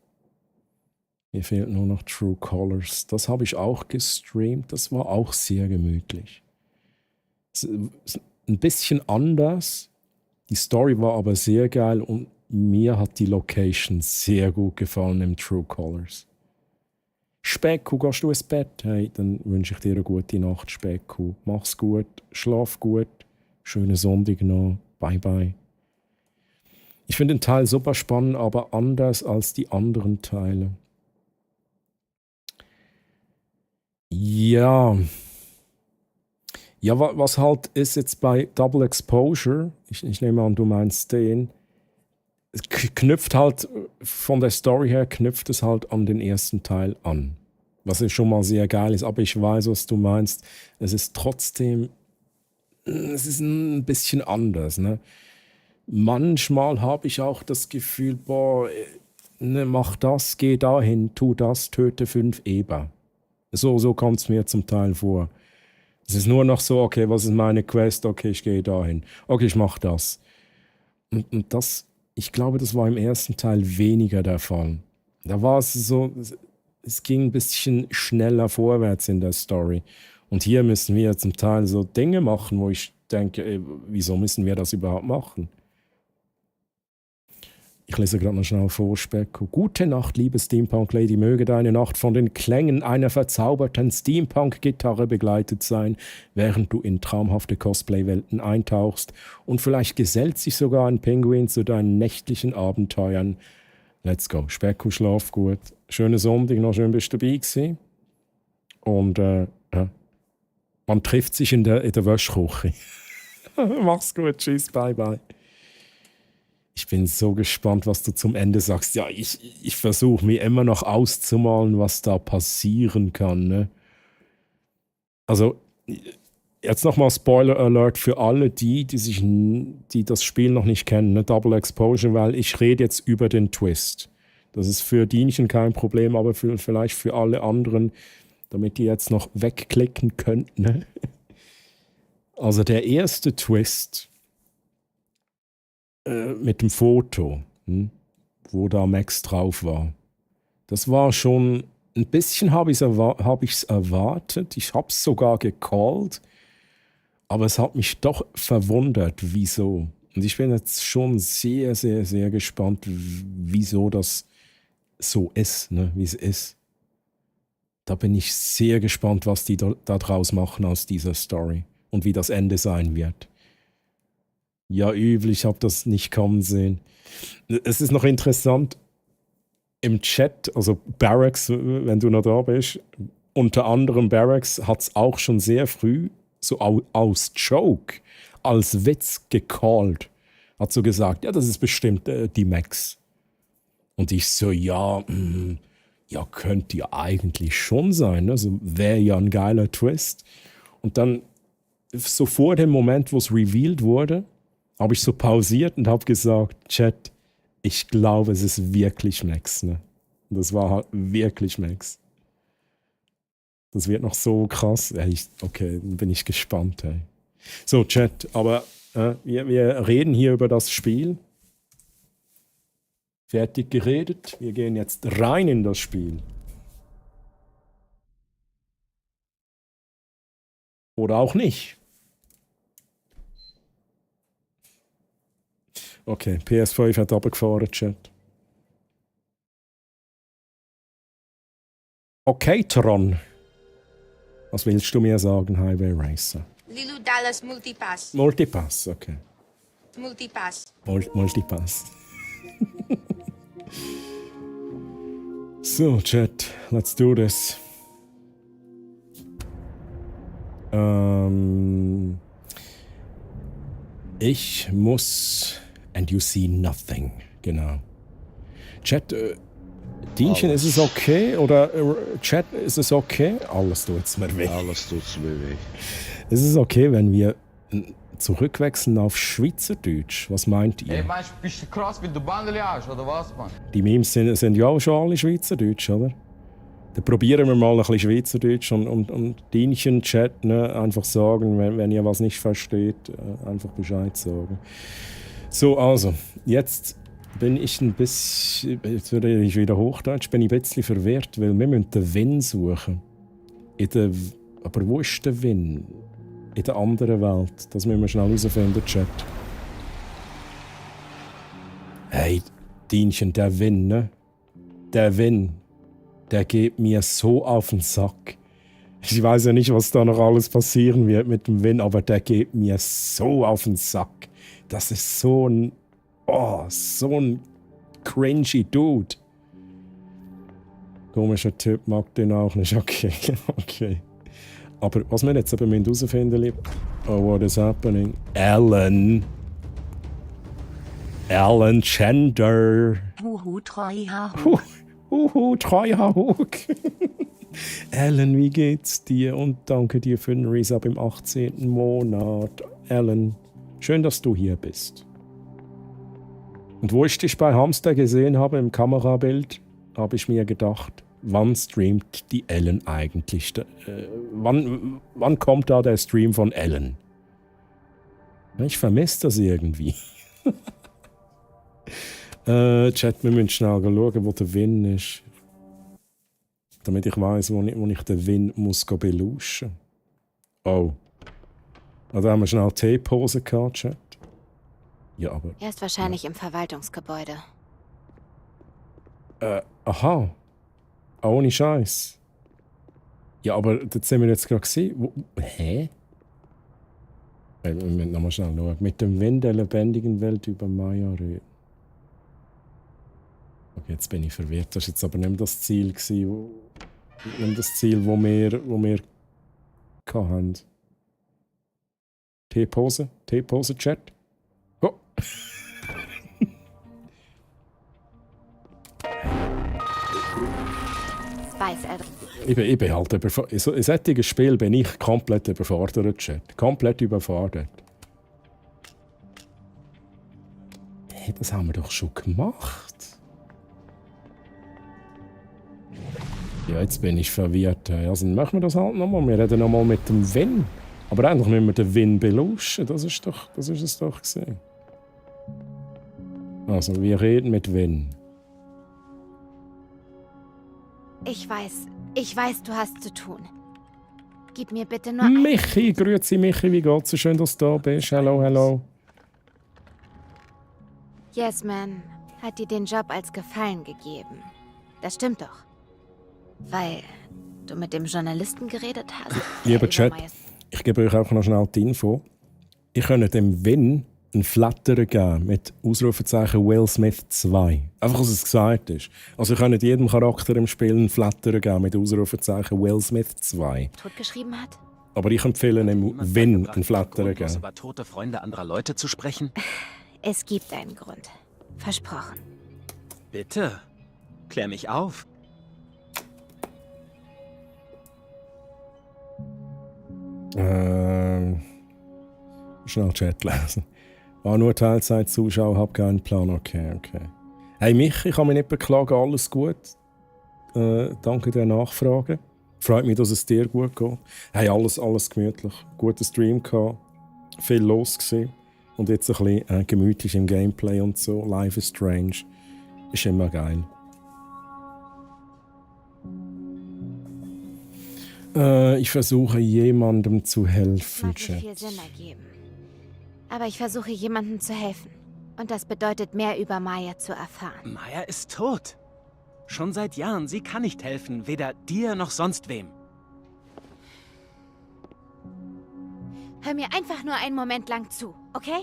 Mir fehlt nur noch True Colors. Das habe ich auch gestreamt, das war auch sehr gemütlich. Es ist ein bisschen anders, die Story war aber sehr geil und mir hat die Location sehr gut gefallen im True Colors. Specku, gehst du ins Bett? Hey, dann wünsche ich dir eine gute Nacht, Specku. Mach's gut, schlaf gut, schönen Sonntag noch, bye bye. Ich finde den Teil super spannend, aber anders als die anderen Teile. Ja, was halt ist jetzt bei Double Exposure, ich nehme an, du meinst den, es knüpft halt, von der Story her knüpft es halt an den ersten Teil an. Was schon mal sehr geil ist, aber ich weiß, was du meinst. Es ist trotzdem, es ist ein bisschen anders, ne? Manchmal habe ich auch das Gefühl, boah, ne, mach das, geh dahin, tu das, töte 5 Eber. So kommt es mir zum Teil vor. Es ist nur noch so, okay, was ist meine Quest? Okay, ich gehe dahin. Okay, ich mache das. Und das, ich glaube, das war im ersten Teil weniger der Fall. Da war es so, es ging ein bisschen schneller vorwärts in der Story. Und hier müssen wir zum Teil so Dinge machen, wo ich denke, ey, wieso müssen wir das überhaupt machen? Ich lese gerade noch schnell vor, Specko. Gute Nacht, liebe Steampunk-Lady. Möge deine Nacht von den Klängen einer verzauberten Steampunk-Gitarre begleitet sein, während du in traumhafte Cosplay-Welten eintauchst. Und vielleicht gesellt sich sogar ein Pinguin zu deinen nächtlichen Abenteuern. Let's go. Specko, schlaf gut. Schönen Sonntag noch, schön bist du dabei gewesen. Und man trifft sich in der Wäschküche. Mach's gut, tschüss, bye bye. Ich bin so gespannt, was du zum Ende sagst. Ja, ich versuche mir immer noch auszumalen, was da passieren kann. Ne? Also, jetzt nochmal Spoiler Alert für alle die das Spiel noch nicht kennen, ne? Double Exposure, weil ich rede jetzt über den Twist. Das ist für Dienchen kein Problem, aber vielleicht für alle anderen, damit die jetzt noch wegklicken könnten. Ne? Also der erste Twist mit dem Foto, wo da Max drauf war. Das war schon ein bisschen, habe ich es erwartet. Ich habe es sogar gecallt, aber es hat mich doch verwundert, wieso. Und ich bin jetzt schon sehr, sehr, sehr gespannt, wieso das so ist, ne? Wie es ist. Da bin ich sehr gespannt, was die da draus machen aus dieser Story und wie das Ende sein wird. Ja, übel, ich habe das nicht kommen sehen. Es ist noch interessant, im Chat, also Barracks, wenn du noch da bist, unter anderem Barracks hat es auch schon sehr früh so aus Joke, als Witz gecallt. Hat so gesagt, ja, das ist bestimmt die Max. Und ich so, ja, könnte ja eigentlich schon sein. Ne? Also wäre ja ein geiler Twist. Und dann, so vor dem Moment, wo es revealed wurde, habe ich so pausiert und habe gesagt, Chat, ich glaube, es ist wirklich Max. Ne? Und das war halt wirklich Max. Das wird noch so krass. Okay, dann bin ich gespannt. Hey. So, Chat, aber wir reden hier über das Spiel. Fertig geredet. Wir gehen jetzt rein in das Spiel. Oder auch nicht. Okay, PS5 hat runtergefahren, Chat. Okay, Tron. Was willst du mir sagen, Highway Racer? Lilu Dallas Multipass. Multipass, okay. Multipass. Multipass. So, Chat, let's do this. Ich muss... And you see nothing. Genau. Chat, Dienchen, ist es okay? Oder Chat, ist es okay? Alles tut's mir weh. Alles tut's mir weh. Ist es okay, wenn wir zurückwechseln auf Schweizerdeutsch? Was meint ihr? Ey, meinst du, bist du krass, wenn du Bandeli hast, oder was, Mann? Die Memes sind ja auch schon alle Schweizerdeutsch, oder? Dann probieren wir mal ein bisschen Schweizerdeutsch und Dienchen-Chat, ne, einfach sagen, wenn ihr was nicht versteht, einfach Bescheid sagen. So, also, jetzt bin ich ein bisschen, jetzt würde ich wieder Hochdeutsch, bin ich ein bisschen verwirrt, weil wir müssen den Win suchen. Aber wo ist der Win? In der anderen Welt. Das müssen wir schnell herausfinden, Chat. Hey, Dienchen, der Win, ne? Der Win, der geht mir so auf den Sack. Ich weiß ja nicht, was da noch alles passieren wird mit dem Win, aber der geht mir so auf den Sack. Das ist so ein cringy Dude. Komischer Typ, mag den auch nicht. Okay, okay. Aber was wir jetzt aber herausfinden müssen, oh, what is happening? Alan Chender. Treuhahug. Alan, wie geht's dir? Und danke dir für den Resub im 18. Monat. Alan, schön, dass du hier bist. Und wo ich dich bei Hamster gesehen habe im Kamerabild, habe ich mir gedacht, wann streamt die Ellen eigentlich? Wann kommt da der Stream von Ellen? Ich vermisse das irgendwie. Chat, wir müssen schnell schauen, wo der Win ist. Damit ich weiss, wo ich den Win muss belauschen. Oh. Da haben wir schnell T-Pose gehabt, Chat. Ja, aber... Er ist wahrscheinlich im Verwaltungsgebäude. Aha. Ohne Scheiß. Ja, aber das haben wir jetzt gerade gesehen. Hä? Wir müssen nochmal schnell schauen. Mit dem Wind der lebendigen Welt über Maya reden. Okay, jetzt bin ich verwirrt. Das war jetzt aber nicht mehr das Ziel, das wir hatten. T-Pose? T-Pose-Chat? Oh! Ich bin halt überfordert. In solchen Spiel bin ich komplett überfordert, Chat. Komplett überfordert. Hey, das haben wir doch schon gemacht. Ja, jetzt bin ich verwirrt. Also dann machen wir das halt nochmal. Wir reden nochmal mit dem Win. Aber eigentlich müssen wir den Win belauschen. Das ist es doch gesehen. Also, wir reden mit Win. Ich weiß, du hast zu tun. Gib mir bitte nur Michi, grüezi Michi, wie geht's? So schön, dass du da bist. Hello, hello. Yesman hat dir den Job als Gefallen gegeben. Das stimmt doch. Weil du mit dem Journalisten geredet hast. Lieber Chat, ich gebe euch auch noch schnell die Info. Ich könnte dem Win einen Flatter geben mit Ausrufezeichen Will Smith 2. Einfach, dass es gesagt ist. Also ich könnte jedem Charakter im Spiel einen Flatter geben mit Ausrufezeichen Will Smith 2. Totgeschrieben hat? Aber ich empfehle dem Win einen Flatter geben. Über tote Freunde anderer Leute zu sprechen? Es gibt einen Grund. Versprochen. Bitte, klär mich auf. Schnell Chat lesen. Nur Teilzeit-Zuschauer, hab keinen Plan. Okay. Hey Michi, ich kann mich nicht beklagen, alles gut. Danke der Nachfrage. Freut mich, dass es dir gut geht. Hey, alles gemütlich. Guter Stream gehabt. Viel los gewesen. Und jetzt ein bisschen gemütlich im Gameplay und so. Life is Strange. Ist immer geil. Ich versuche jemandem zu helfen, Chat. Mag viel Sinn ergeben. Aber ich versuche jemandem zu helfen. Und das bedeutet, mehr über Maya zu erfahren. Maya ist tot. Schon seit Jahren. Sie kann nicht helfen. Weder dir noch sonst wem. Hör mir einfach nur einen Moment lang zu, okay?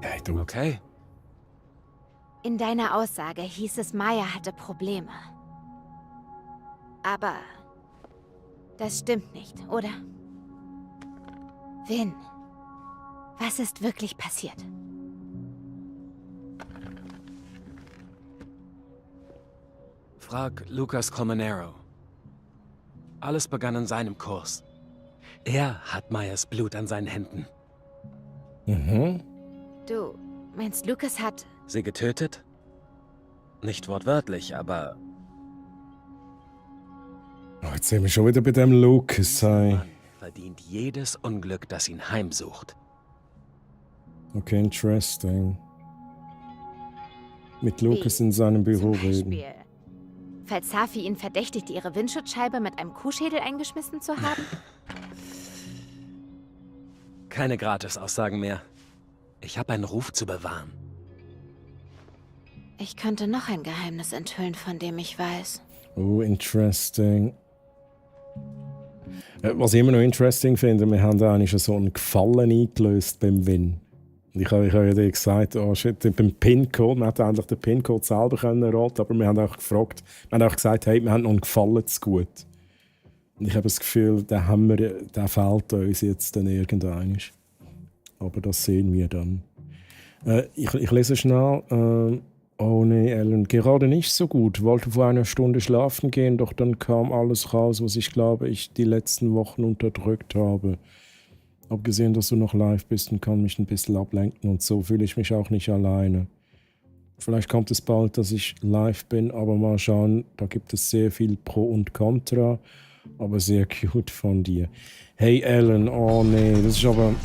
Hey, du. Okay. In deiner Aussage hieß es, Maya hatte Probleme. Aber das stimmt nicht, oder? Vin, was ist wirklich passiert? Frag Lucas Colmenero. Alles begann in seinem Kurs. Er hat Mayas Blut an seinen Händen. Mhm. Du meinst, Lucas hat... Sie getötet? Nicht wortwörtlich, aber... Oh, jetzt sind wir schon wieder bei dem Lucas. Mann verdient jedes Unglück, das ihn heimsucht. Okay, interesting. Mit Lucas in seinem Büro reden. Falls Safi ihn verdächtigt, ihre Windschutzscheibe mit einem Kuhschädel eingeschmissen zu haben? Keine Gratisaussagen mehr. Ich habe einen Ruf zu bewahren. Ich könnte noch ein Geheimnis enthüllen, von dem ich weiß. Oh, interesting. Was ich immer noch interesting finde, wir haben da eigentlich so einen Gefallen eingelöst beim Win. Und ich habe ja dir gesagt, oh shit, beim PIN-Code, wir hätten eigentlich den PIN-Code selber können raten, aber wir haben auch gefragt, wir haben auch gesagt, hey, wir haben noch einen Gefallen zu gut. Und ich habe das Gefühl, der fehlt uns jetzt dann irgendwann. Aber das sehen wir dann. Ich lese schnell. Oh nee, Ellen, gerade nicht so gut. Wollte vor einer Stunde schlafen gehen, doch dann kam alles raus, was ich glaube, ich die letzten Wochen unterdrückt habe. Abgesehen, dass du noch live bist und kann mich ein bisschen ablenken und so fühle ich mich auch nicht alleine. Vielleicht kommt es bald, dass ich live bin, aber mal schauen, da gibt es sehr viel Pro und Contra, aber sehr cute von dir. Hey Ellen, oh nee, das ist aber...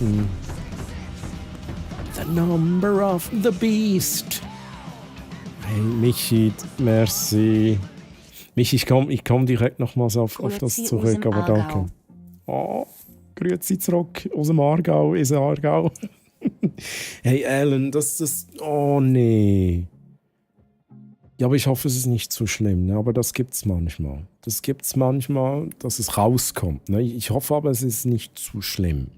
The number of the beast. Hey Michi, merci. Michi, ich komm direkt nochmals auf das zurück, aber danke. Oh, grüezi zurück aus dem Aargau, ins Aargau. Hey Ellen, oh nee. Ja, aber ich hoffe, es ist nicht zu schlimm, ne? Aber das gibt's manchmal. Das gibt's manchmal, dass es rauskommt. Ne? Ich hoffe aber, es ist nicht zu schlimm.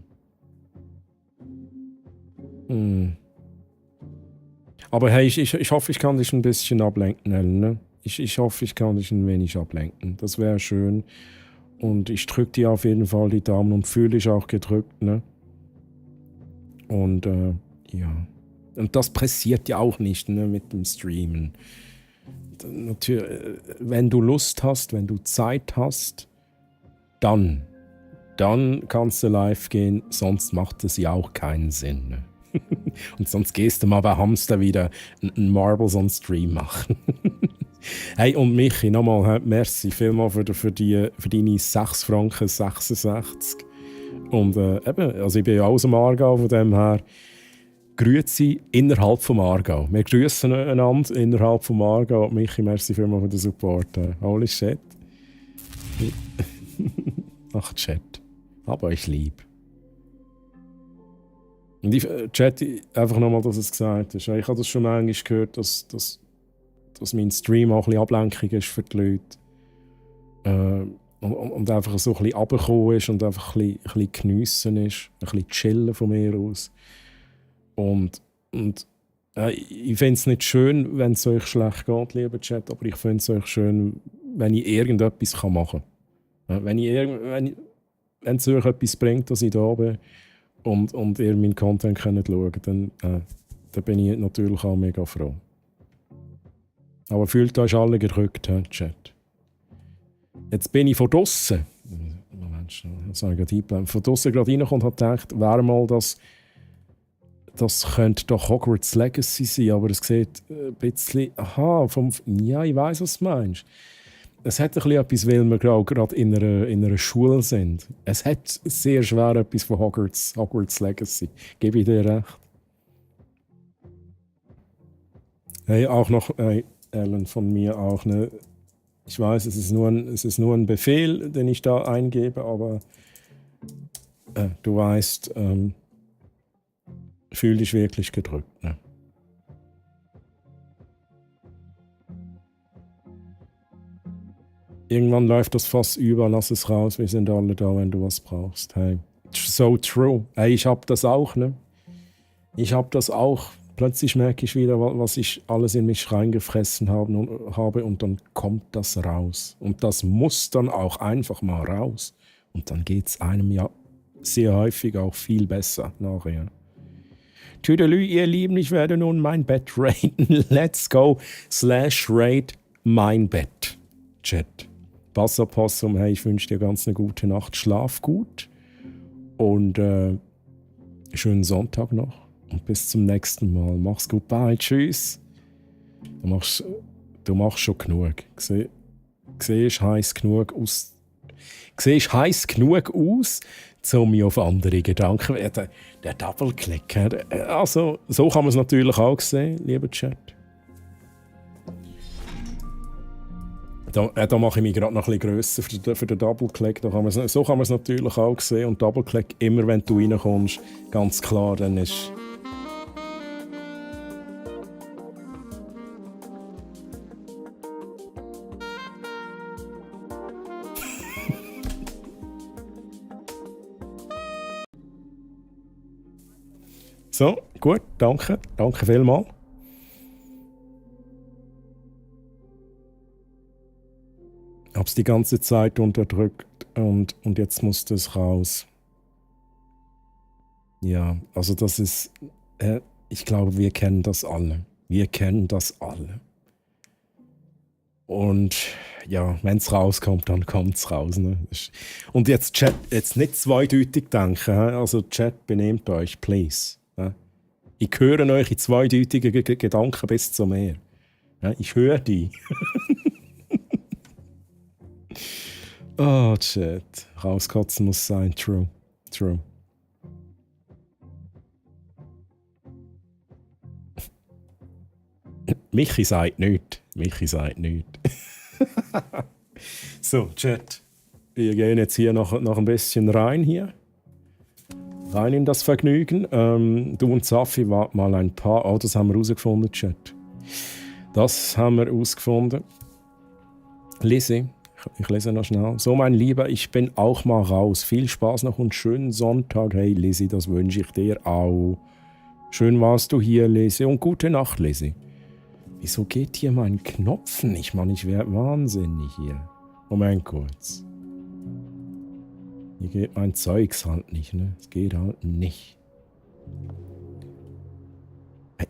Aber hey, ich hoffe, ich kann dich ein bisschen ablenken, Ellen. Ne? Ich hoffe, ich kann dich ein wenig ablenken. Das wäre schön. Und ich drücke dir auf jeden Fall die Daumen und fühle dich auch gedrückt. Ne? Und ja. Und das pressiert ja auch nicht, ne, mit dem Streamen. Natürlich, wenn du Lust hast, wenn du Zeit hast, dann kannst du live gehen, sonst macht es ja auch keinen Sinn. Ne? Und sonst gehst du mal bei Hamster wieder einen Marbles on Stream machen. Hey, und Michi, nochmal, merci vielmals für deine 6 Franken 66. Und eben, also ich bin ja aus dem Aargau, von dem her Grüezi innerhalb vom Aargau. Wir grüßen einander innerhalb vom Aargau. Michi, merci vielmals für den Support. Holy shit. Ach, Chat. Aber ich lieb. Und ich chatte einfach nochmal, dass es gesagt ist. Ich habe das schon manchmal gehört, dass mein Stream auch ein bisschen Ablenkung ist für die Leute. Und einfach so ein bisschen runtergekommen ist und einfach ein bisschen geniessen ist. Ein bisschen chillen von mir aus. Und ich finde es nicht schön, wenn es euch schlecht geht, lieber Chat, aber ich finde es euch schön, wenn ich irgendetwas machen kann. Wenn es euch etwas bringt, dass ich da bin und ihr meinen Content könnt schauen könnt, dann bin ich natürlich auch mega froh. Aber fühlt euch alle gedrückt, Chat. Jetzt bin ich von draussen. Von draussen gerade reingekommen und habe gedacht, wäre mal das könnte doch Hogwarts Legacy sein, aber es sieht ein bisschen... ja, ich weiss, was du meinst. Es hat ein bisschen etwas, weil wir gerade in einer Schule sind. Es hat sehr schwer etwas von Hogwarts Legacy. Gebe ich dir recht. Hey, auch noch, Ellen, von mir auch. Ne? Ich weiß, es ist nur ein Befehl, den ich da eingebe, aber du weißt... fühl dich wirklich gedrückt. Ne? Irgendwann läuft das Fass über, lass es raus, wir sind alle da, wenn du was brauchst. Hey. So true. Hey, ich hab das auch, ne? Ich hab das auch Plötzlich merke ich wieder, was ich alles in mich reingefressen habe und dann kommt das raus. Und das muss dann auch einfach mal raus. Und dann geht es einem ja sehr häufig auch viel besser nachher. Tüdelü, ihr Lieben, ich werde nun mein Bett raten. Let's go /rate mein Bett. Chat. Passapossum, hey, ich wünsche dir ganz eine gute Nacht. Schlaf gut. Und schönen Sonntag noch. Und bis zum nächsten Mal. Mach's gut. Bye. Tschüss. Du machst schon genug. Siehst heiß genug aus. Siehst heiß genug aus, um mich auf andere Gedanken zu werden. Der Double-Click. Also, so kann man es natürlich auch sehen, lieber Chat. Da mache ich mich gerade noch ein bisschen grösser für den Double-Click. So kann man es natürlich auch sehen. Und Double-Click, immer wenn du reinkommst, ganz klar, dann ist... So, gut, danke. Danke vielmals. Ich habe es die ganze Zeit unterdrückt und jetzt muss das raus. Ja, also das ist... ich glaube, wir kennen das alle. Wir kennen das alle. Und ja, wenn es rauskommt, dann kommt es raus. Ne? Und jetzt Chat, jetzt nicht zweideutig denken. Also Chat, benehmt euch, please. Ich höre eure zweideutigen Gedanken bis zum Meer. Ich höre die. Oh, Chat. Rauskotzen muss sein. True. True. Michi sagt nichts. Michi sagt nichts. So, Chat. Wir gehen jetzt hier noch ein bisschen rein hier. Rein in das Vergnügen. Du und Safi wart mal ein Paar. Oh, das haben wir herausgefunden, Chat. Das haben wir herausgefunden. Lizzie, ich lese noch schnell. So, mein Lieber, ich bin auch mal raus. Viel Spaß noch und schönen Sonntag. Hey, Lizzie, das wünsche ich dir auch. Schön warst du hier, Lizzie. Und gute Nacht, Lizzie. Wieso geht hier mein Knopf nicht, Mann? Ich werde wahnsinnig hier. Moment kurz. Hier geht mein Zeugs halt nicht, ne? Es geht halt nicht. Hey.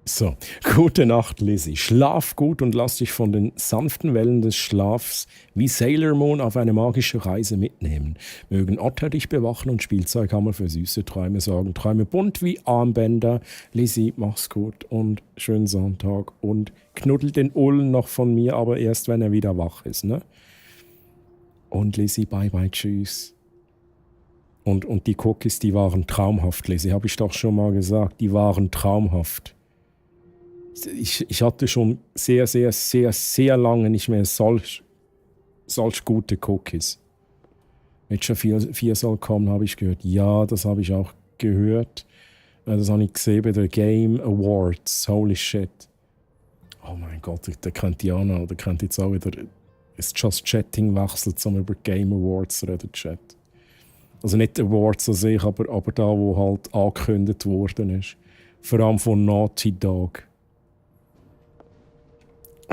So, gute Nacht, Lizzie. Schlaf gut und lass dich von den sanften Wellen des Schlafs wie Sailor Moon auf eine magische Reise mitnehmen. Mögen Otter dich bewachen und Spielzeughammer für süße Träume sorgen. Träume bunt wie Armbänder. Lizzie, mach's gut und schönen Sonntag. Und knuddel den Ullen noch von mir, aber erst, wenn er wieder wach ist, ne? Und Lizzie, bye bye, tschüss. Und die Cookies, die waren traumhaft, Lizzie, habe ich doch schon mal gesagt. Die waren traumhaft. Ich hatte schon sehr, sehr, sehr, sehr lange nicht mehr solch gute Cookies. Wenn schon 4 soll kommen, habe ich gehört. Ja, das habe ich auch gehört. Das habe ich gesehen bei den Game Awards. Holy shit. Oh mein Gott, da könnte Jana oder könnte jetzt auch wieder das Just Chatting wechseln, um über Game Awards zu reden, Chat. Also nicht Awards an sich, aber da, wo halt angekündigt worden ist. Vor allem von Naughty Dog.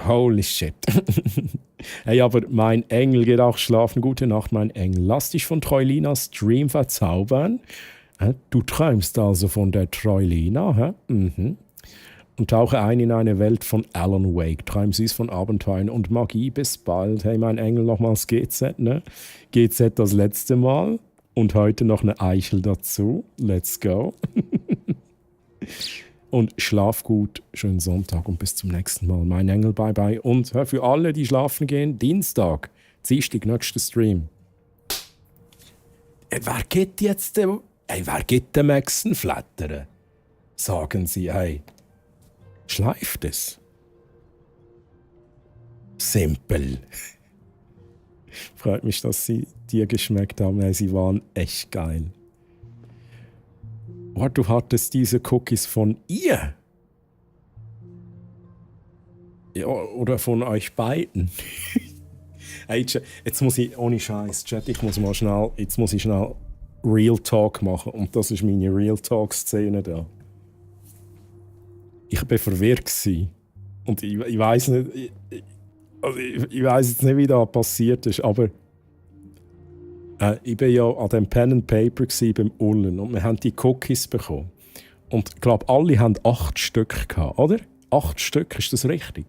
Holy shit. Hey, aber mein Engel geht auch schlafen. Gute Nacht, mein Engel. Lass dich von Treulinas Stream verzaubern. Du träumst also von der Treulina, Mhm. Und tauche ein in eine Welt von Alan Wake. Träum süß von Abenteuern und Magie. Bis bald. Hey, mein Engel, nochmals GZ, ne? GZ das letzte Mal. Und heute noch eine Eichel dazu. Let's go. Und schlaf gut. Schönen Sonntag und bis zum nächsten Mal. Mein Engel, bye bye. Und für alle, die schlafen gehen, Dienstag, Dienstag, nächster Stream. Wer geht jetzt wer geht dem Maxen flattern? Sagen sie, hey. Schleift es. Simpel. Freut mich, dass sie dir geschmeckt haben. Hey, sie waren echt geil. Oh, du hattest diese Cookies von ihr? Ja, oder von euch beiden? Hey, jetzt muss ich, ohne Scheiß, Chat, jetzt muss ich schnell Real Talk machen. Und das ist meine Real Talk-Szene da. Ich war verwirrt gewesen. Und ich weiss nicht, ich weiss jetzt nicht, wie das passiert ist, aber ich war ja an dem Pen and Paper beim Ullen und wir haben die Cookies bekommen. Und ich glaube, alle haben 8 Stück gehabt, oder? 8 Stück, ist das richtig?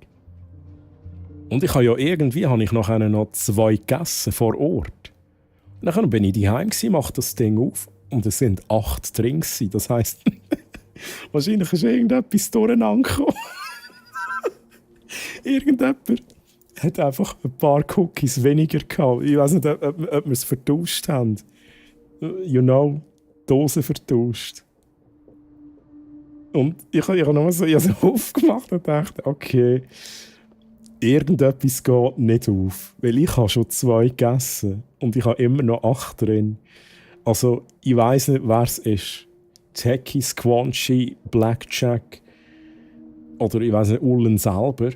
Und ich habe ja irgendwie nachher noch 2 gegessen vor Ort. Und dann bin ich daheim gsi, mache das Ding auf und es sind 8 drin gewesen. Das heisst, wahrscheinlich ist irgendetwas durcheinander gekommen. Irgendjemand hat einfach ein paar Cookies weniger gehabt. Ich weiß nicht, ob wir es vertauscht haben. You know, Dosen vertauscht. Und ich habe nur so aufgemacht und dachte, okay, irgendetwas geht nicht auf. Weil ich habe schon 2 gegessen und ich habe immer noch 8 drin. Also, ich weiss nicht, wer es ist. Techie, Squanchy, Blackjack oder ich weiss nicht, Ullen selber.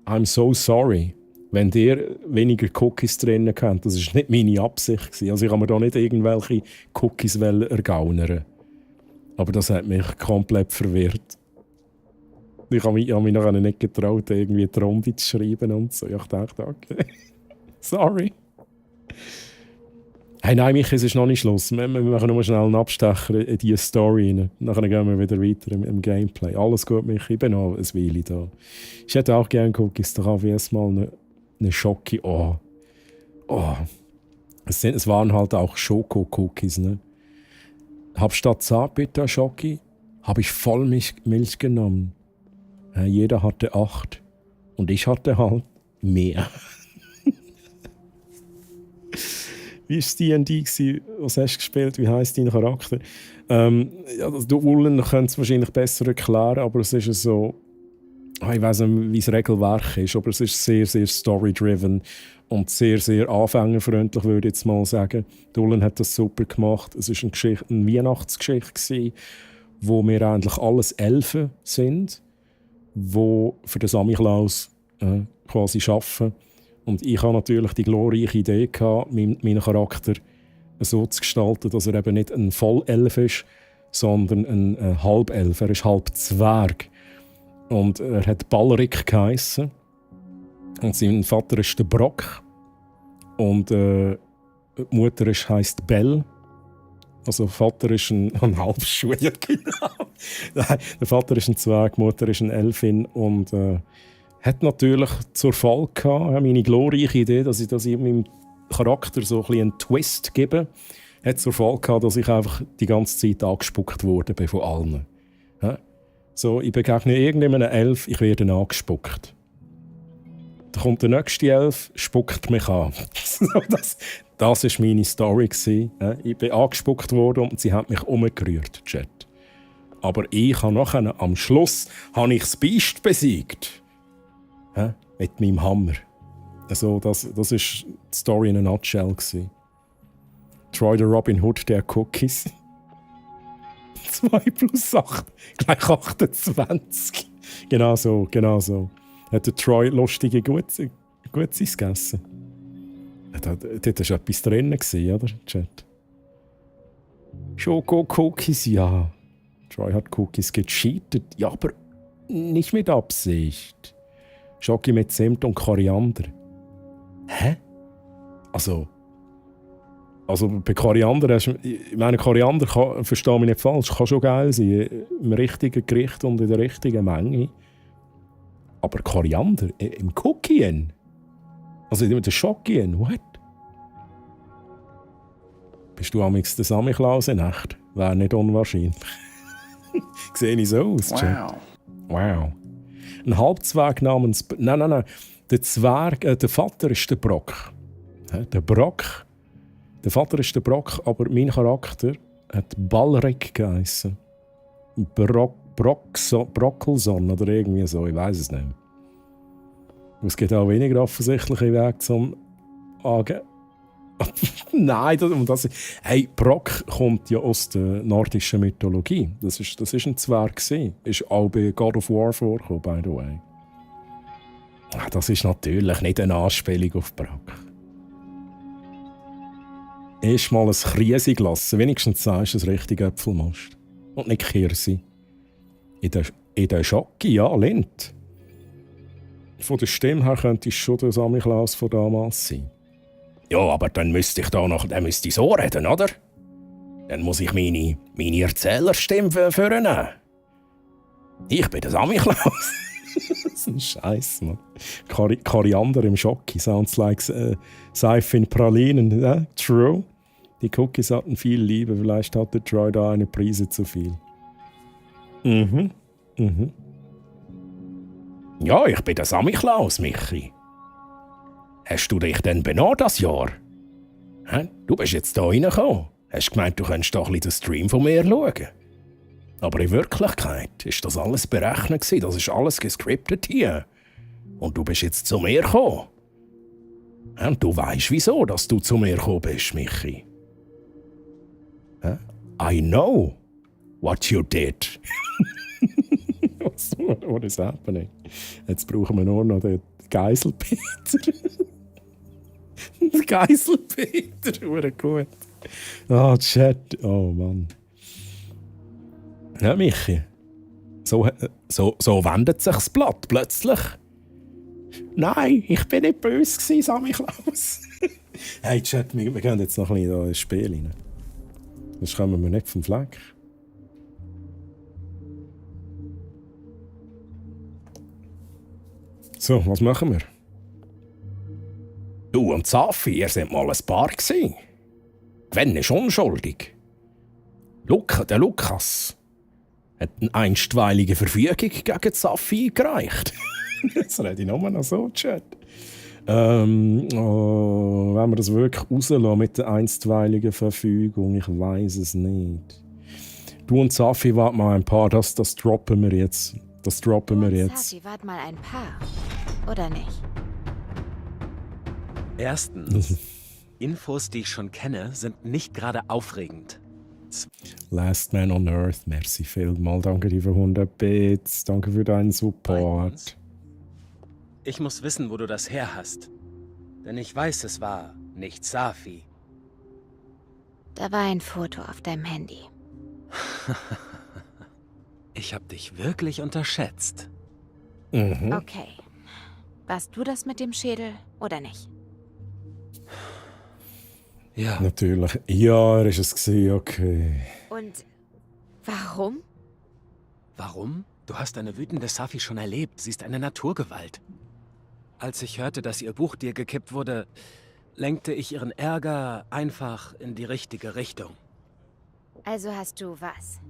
I'm so sorry, wenn ihr weniger Cookies drin habt. Das war nicht meine Absicht. Also ich habe mir da nicht irgendwelche Cookies ergaunern. Aber das hat mich komplett verwirrt. Ich habe mich noch nicht getraut, irgendwie die Runde zu schreiben und so. Ich dachte, okay, sorry. Hey, nein, Michi, es ist noch nicht Schluss. Wir machen nur schnell einen Abstecher in diese Story rein. Dann gehen wir wieder weiter im Gameplay. Alles gut, Michi, ich bin noch ein Weile da. Ich hätte auch gerne Cookies, da habe ich erstmal eine Schoki. Oh. Es waren halt auch Schoko-Cookies, ne? Hab statt Zartbitter Schoki, habe ich Vollmilch genommen. Ja, jeder hatte 8. Und ich hatte halt mehr. Wie war D&D? Was hast du gespielt? Wie heisst dein Charakter? Du Ullen könnt es wahrscheinlich besser erklären, aber es ist so... Ich weiss nicht, wie das Regelwerk ist, aber es ist sehr, sehr story-driven und sehr, sehr anfängerfreundlich, würde ich jetzt mal sagen. Die Ullen hat das super gemacht. Es war eine Weihnachtsgeschichte, wo wir eigentlich alles Elfen sind, die für den Samichlaus quasi arbeiten. Und ich hatte natürlich die glorreiche Idee gehabt, meinen Charakter so zu gestalten, dass er eben nicht ein Vollelf ist, sondern ein Halbelf. Er ist halb Zwerg. Und er hat Balrik geheissen. Und sein Vater ist der Brock. Und die Mutter heisst Belle. Also der Vater ist ein Halbschuh, ja genau. Nein, der Vater ist ein Zwerg, die Mutter ist eine Elfin. Und hat natürlich zur Folge gehabt, meine glorreiche Idee, dass ich meinem Charakter so ein bisschen einen Twist gebe, hat zur Folge gehabt, dass ich einfach die ganze Zeit angespuckt wurde von allen. Ja? So, ich begegne irgendeinem Elf, ich werde angespuckt. Da kommt der nächste Elf, spuckt mich an. Das war meine Story. Ich bin angespuckt worden und sie hat mich umgerührt, Chat. Aber ich habe nachher, am Schluss, habe ich das Biest besiegt. Mit meinem Hammer. Also, das war die Story in a nutshell. Troy der Robin Hood der Cookies. 2 + 8 gleich 28. Genau so. Hat der Troy lustige Gutzis gegessen? Dort war etwas drin, oder? Chat. Schoko-Cookies, ja. Troy hat Cookies gecheatet. Ja, aber nicht mit Absicht. Schoki mit Zimt und Koriander. Hä? Also bei Koriander, ich meine, Koriander verstehe mich nicht falsch, kann schon geil sein, im richtigen Gericht und in der richtigen Menge. Aber Koriander im Cookien? Also in der Schokien, what? Bist du amigs der Samichlaus in echt? Wäre nicht unwahrscheinlich. Sehe ich so aus, Chat? Wow. Ein Halbzwerg namens... Nein. Der Zwerg... der Vater ist der Brock. Der Vater ist der Brock, aber mein Charakter hat Balrik geheissen. Brockelson oder irgendwie so, ich weiß es nicht. Es gibt auch weniger offensichtliche Wege zum Angeben. Nein, hey, Brock kommt ja aus der nordischen Mythologie. Das ist ein Zwerg. Ist auch bei God of War vorgekommen, by the way. Das ist natürlich nicht eine Anspielung auf Brock. Erst mal ein Kriese gelassen. Wenigstens sagst du es richtig Äpfelmast. Und nicht Kirsi. In der Schocke, ja, Lind. Von der Stimme her könnte es schon der Samichlaus von damals sein. Ja, aber dann müsste ich so reden, oder? Dann muss ich meine Erzählerstimme vornehmen. Ich bin der Samichlaus. Das ist ein Scheiß, Mann. Koriander im Schocki. Sounds like Seife in Pralinen. Ja, true. Die Cookies hatten viel Liebe. Vielleicht hatte Troy da eine Prise zu viel. Ja, ich bin der Samichlaus, Michi. Hast du dich denn benommen das Jahr? Du bist jetzt hier reingekommen. Hast gemeint, du könntest doch ein bisschen den Stream von mir schauen. Aber in Wirklichkeit ist das alles berechnet gewesen. Das ist alles gescriptet hier. Und du bist jetzt zu mir gekommen. Und du weißt wieso, dass du zu mir gekommen bist, Michi. I know what you did. What is happening? Jetzt brauchen wir nur noch den Geiselpeter. Der Geiselpeter, sehr gut. Ah, Chat, oh Mann. Ja, Michi. So wendet sich das Blatt plötzlich. Nein, ich bin nicht böse gewesen, Samichlaus. Hey, Chat, wir gehen jetzt noch ein bisschen ins Spiel rein. Sonst kommen wir nicht vom Fleck. So, was machen wir? Du und Safi, ihr seid mal ein Paar gewesen. Gwen ist unschuldig. Der Lukas hat eine einstweilige Verfügung gegen Safi eingereicht. Jetzt rede ich nur noch so, Chat. Wenn wir das wirklich rauslassen mit der einstweiligen Verfügung, ich weiß es nicht. Du und Safi wart mal ein Paar, das droppen wir jetzt. Safi wart mal ein Paar, oder nicht? Erstens, Infos, die ich schon kenne, sind nicht gerade aufregend. Last Man on Earth, merci vielmals. Danke dir für 100 Bits. Danke für deinen Support. Zweitens, ich muss wissen, wo du das her hast. Denn ich weiß, es war nicht Safi. Da war ein Foto auf deinem Handy. Ich hab dich wirklich unterschätzt. Okay. Warst du das mit dem Schädel oder nicht? Ja. Natürlich. Ja, er ist es gewesen, okay. Und warum? Warum? Du hast eine wütende Safi schon erlebt. Sie ist eine Naturgewalt. Als ich hörte, dass ihr Buch dir gekippt wurde, lenkte ich ihren Ärger einfach in die richtige Richtung. Also hast du was?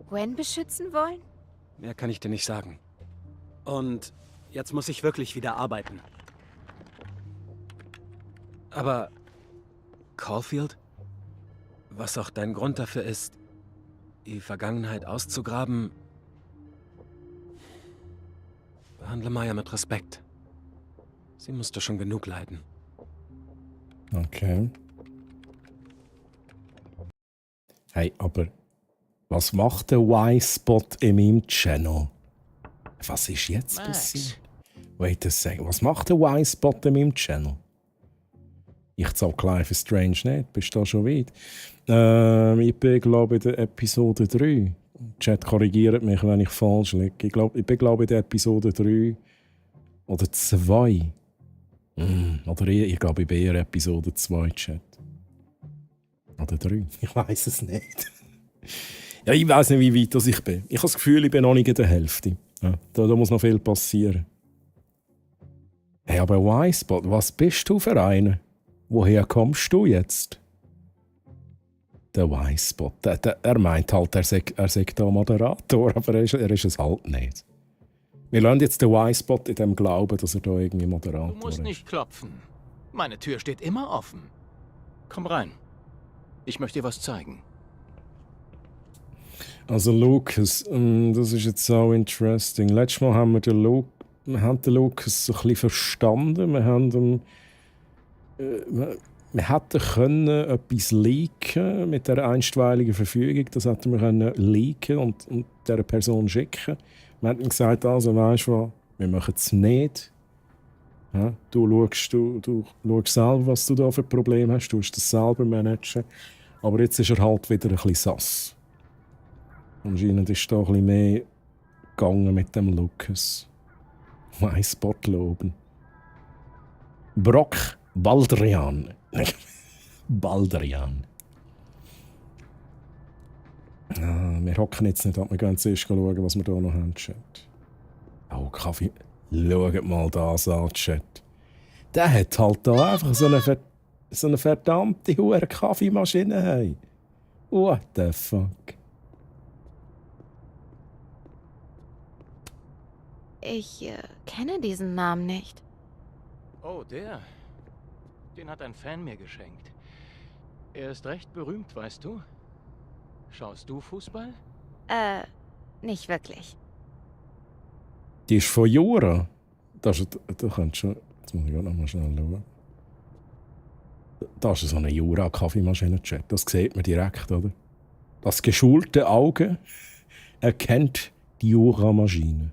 Gwen beschützen wollen? Mehr kann ich dir nicht sagen. Und jetzt muss ich wirklich wieder arbeiten. Aber Caulfield? Was auch dein Grund dafür ist, die Vergangenheit auszugraben, behandle Maya mit Respekt. Sie musste schon genug leiden. Okay. Hey, aber was macht der Y-Spot in meinem Channel? Was ist jetzt passiert? Wait a second. Was macht der Y-Spot in meinem Channel? Ich zock Life is Strange nicht. Bist du da schon weit? Ich bin, glaube ich, in der Episode 3. Chat korrigiert mich, wenn ich falsch liege. Ich bin, glaube ich, in der Episode 3 oder 2. Oder ich glaube, ich bin eher Episode 2, Chat. Oder 3. Ich weiß es nicht. Ja, ich weiß nicht, wie weit das ich bin. Ich habe das Gefühl, ich bin noch nicht in der Hälfte. Ja, da muss noch viel passieren. Hey, aber Y-Spot, was bist du für einer? Woher kommst du jetzt? Der Y-Spot, er meint halt, er sagt da Moderator, aber er ist es halt nicht. Wir lassen jetzt den Y-Spot in dem Glauben, dass er da irgendwie Moderator ist. Du musst nicht klopfen. Meine Tür steht immer offen. Komm rein. Ich möchte dir was zeigen. Also Lucas, das ist jetzt so interesting. Letztes Mal haben wir den Lucas so ein bisschen verstanden. Wir hätten können etwas leaken mit der einstweiligen Verfügung. Das hätten wir können leaken und dieser Person schicken. Wir hätten gesagt, also weißt du was, wir machen es nicht. Ja, du schaust selber, was du da für Probleme hast. Du musst das selber managen. Aber jetzt ist er halt wieder ein bisschen sass. Anscheinend ist da ein bisschen mehr gegangen mit dem Lucas. Ein Spot loben. Brock Baldrian. Baldrian. Wir hocken jetzt nicht ab, wir gehen zuerst schauen, was wir hier noch haben, Chat. Oh, Kaffee. Schaut mal das an, Chat. Der hat halt da einfach so eine verdammte hure Kaffeemaschine. Hey. What the fuck? Ich kenne diesen Namen nicht. Oh, der. Den hat ein Fan mir geschenkt. Er ist recht berühmt, weißt du? Schaust du Fußball? Nicht wirklich. Die ist von Jura. Da kannst schon. Jetzt muss ich auch noch mal schnell schauen. Das ist so eine Jura-Kaffeemaschine-Chat. Das sieht man direkt, oder? Das geschulte Auge erkennt die Jura-Maschine.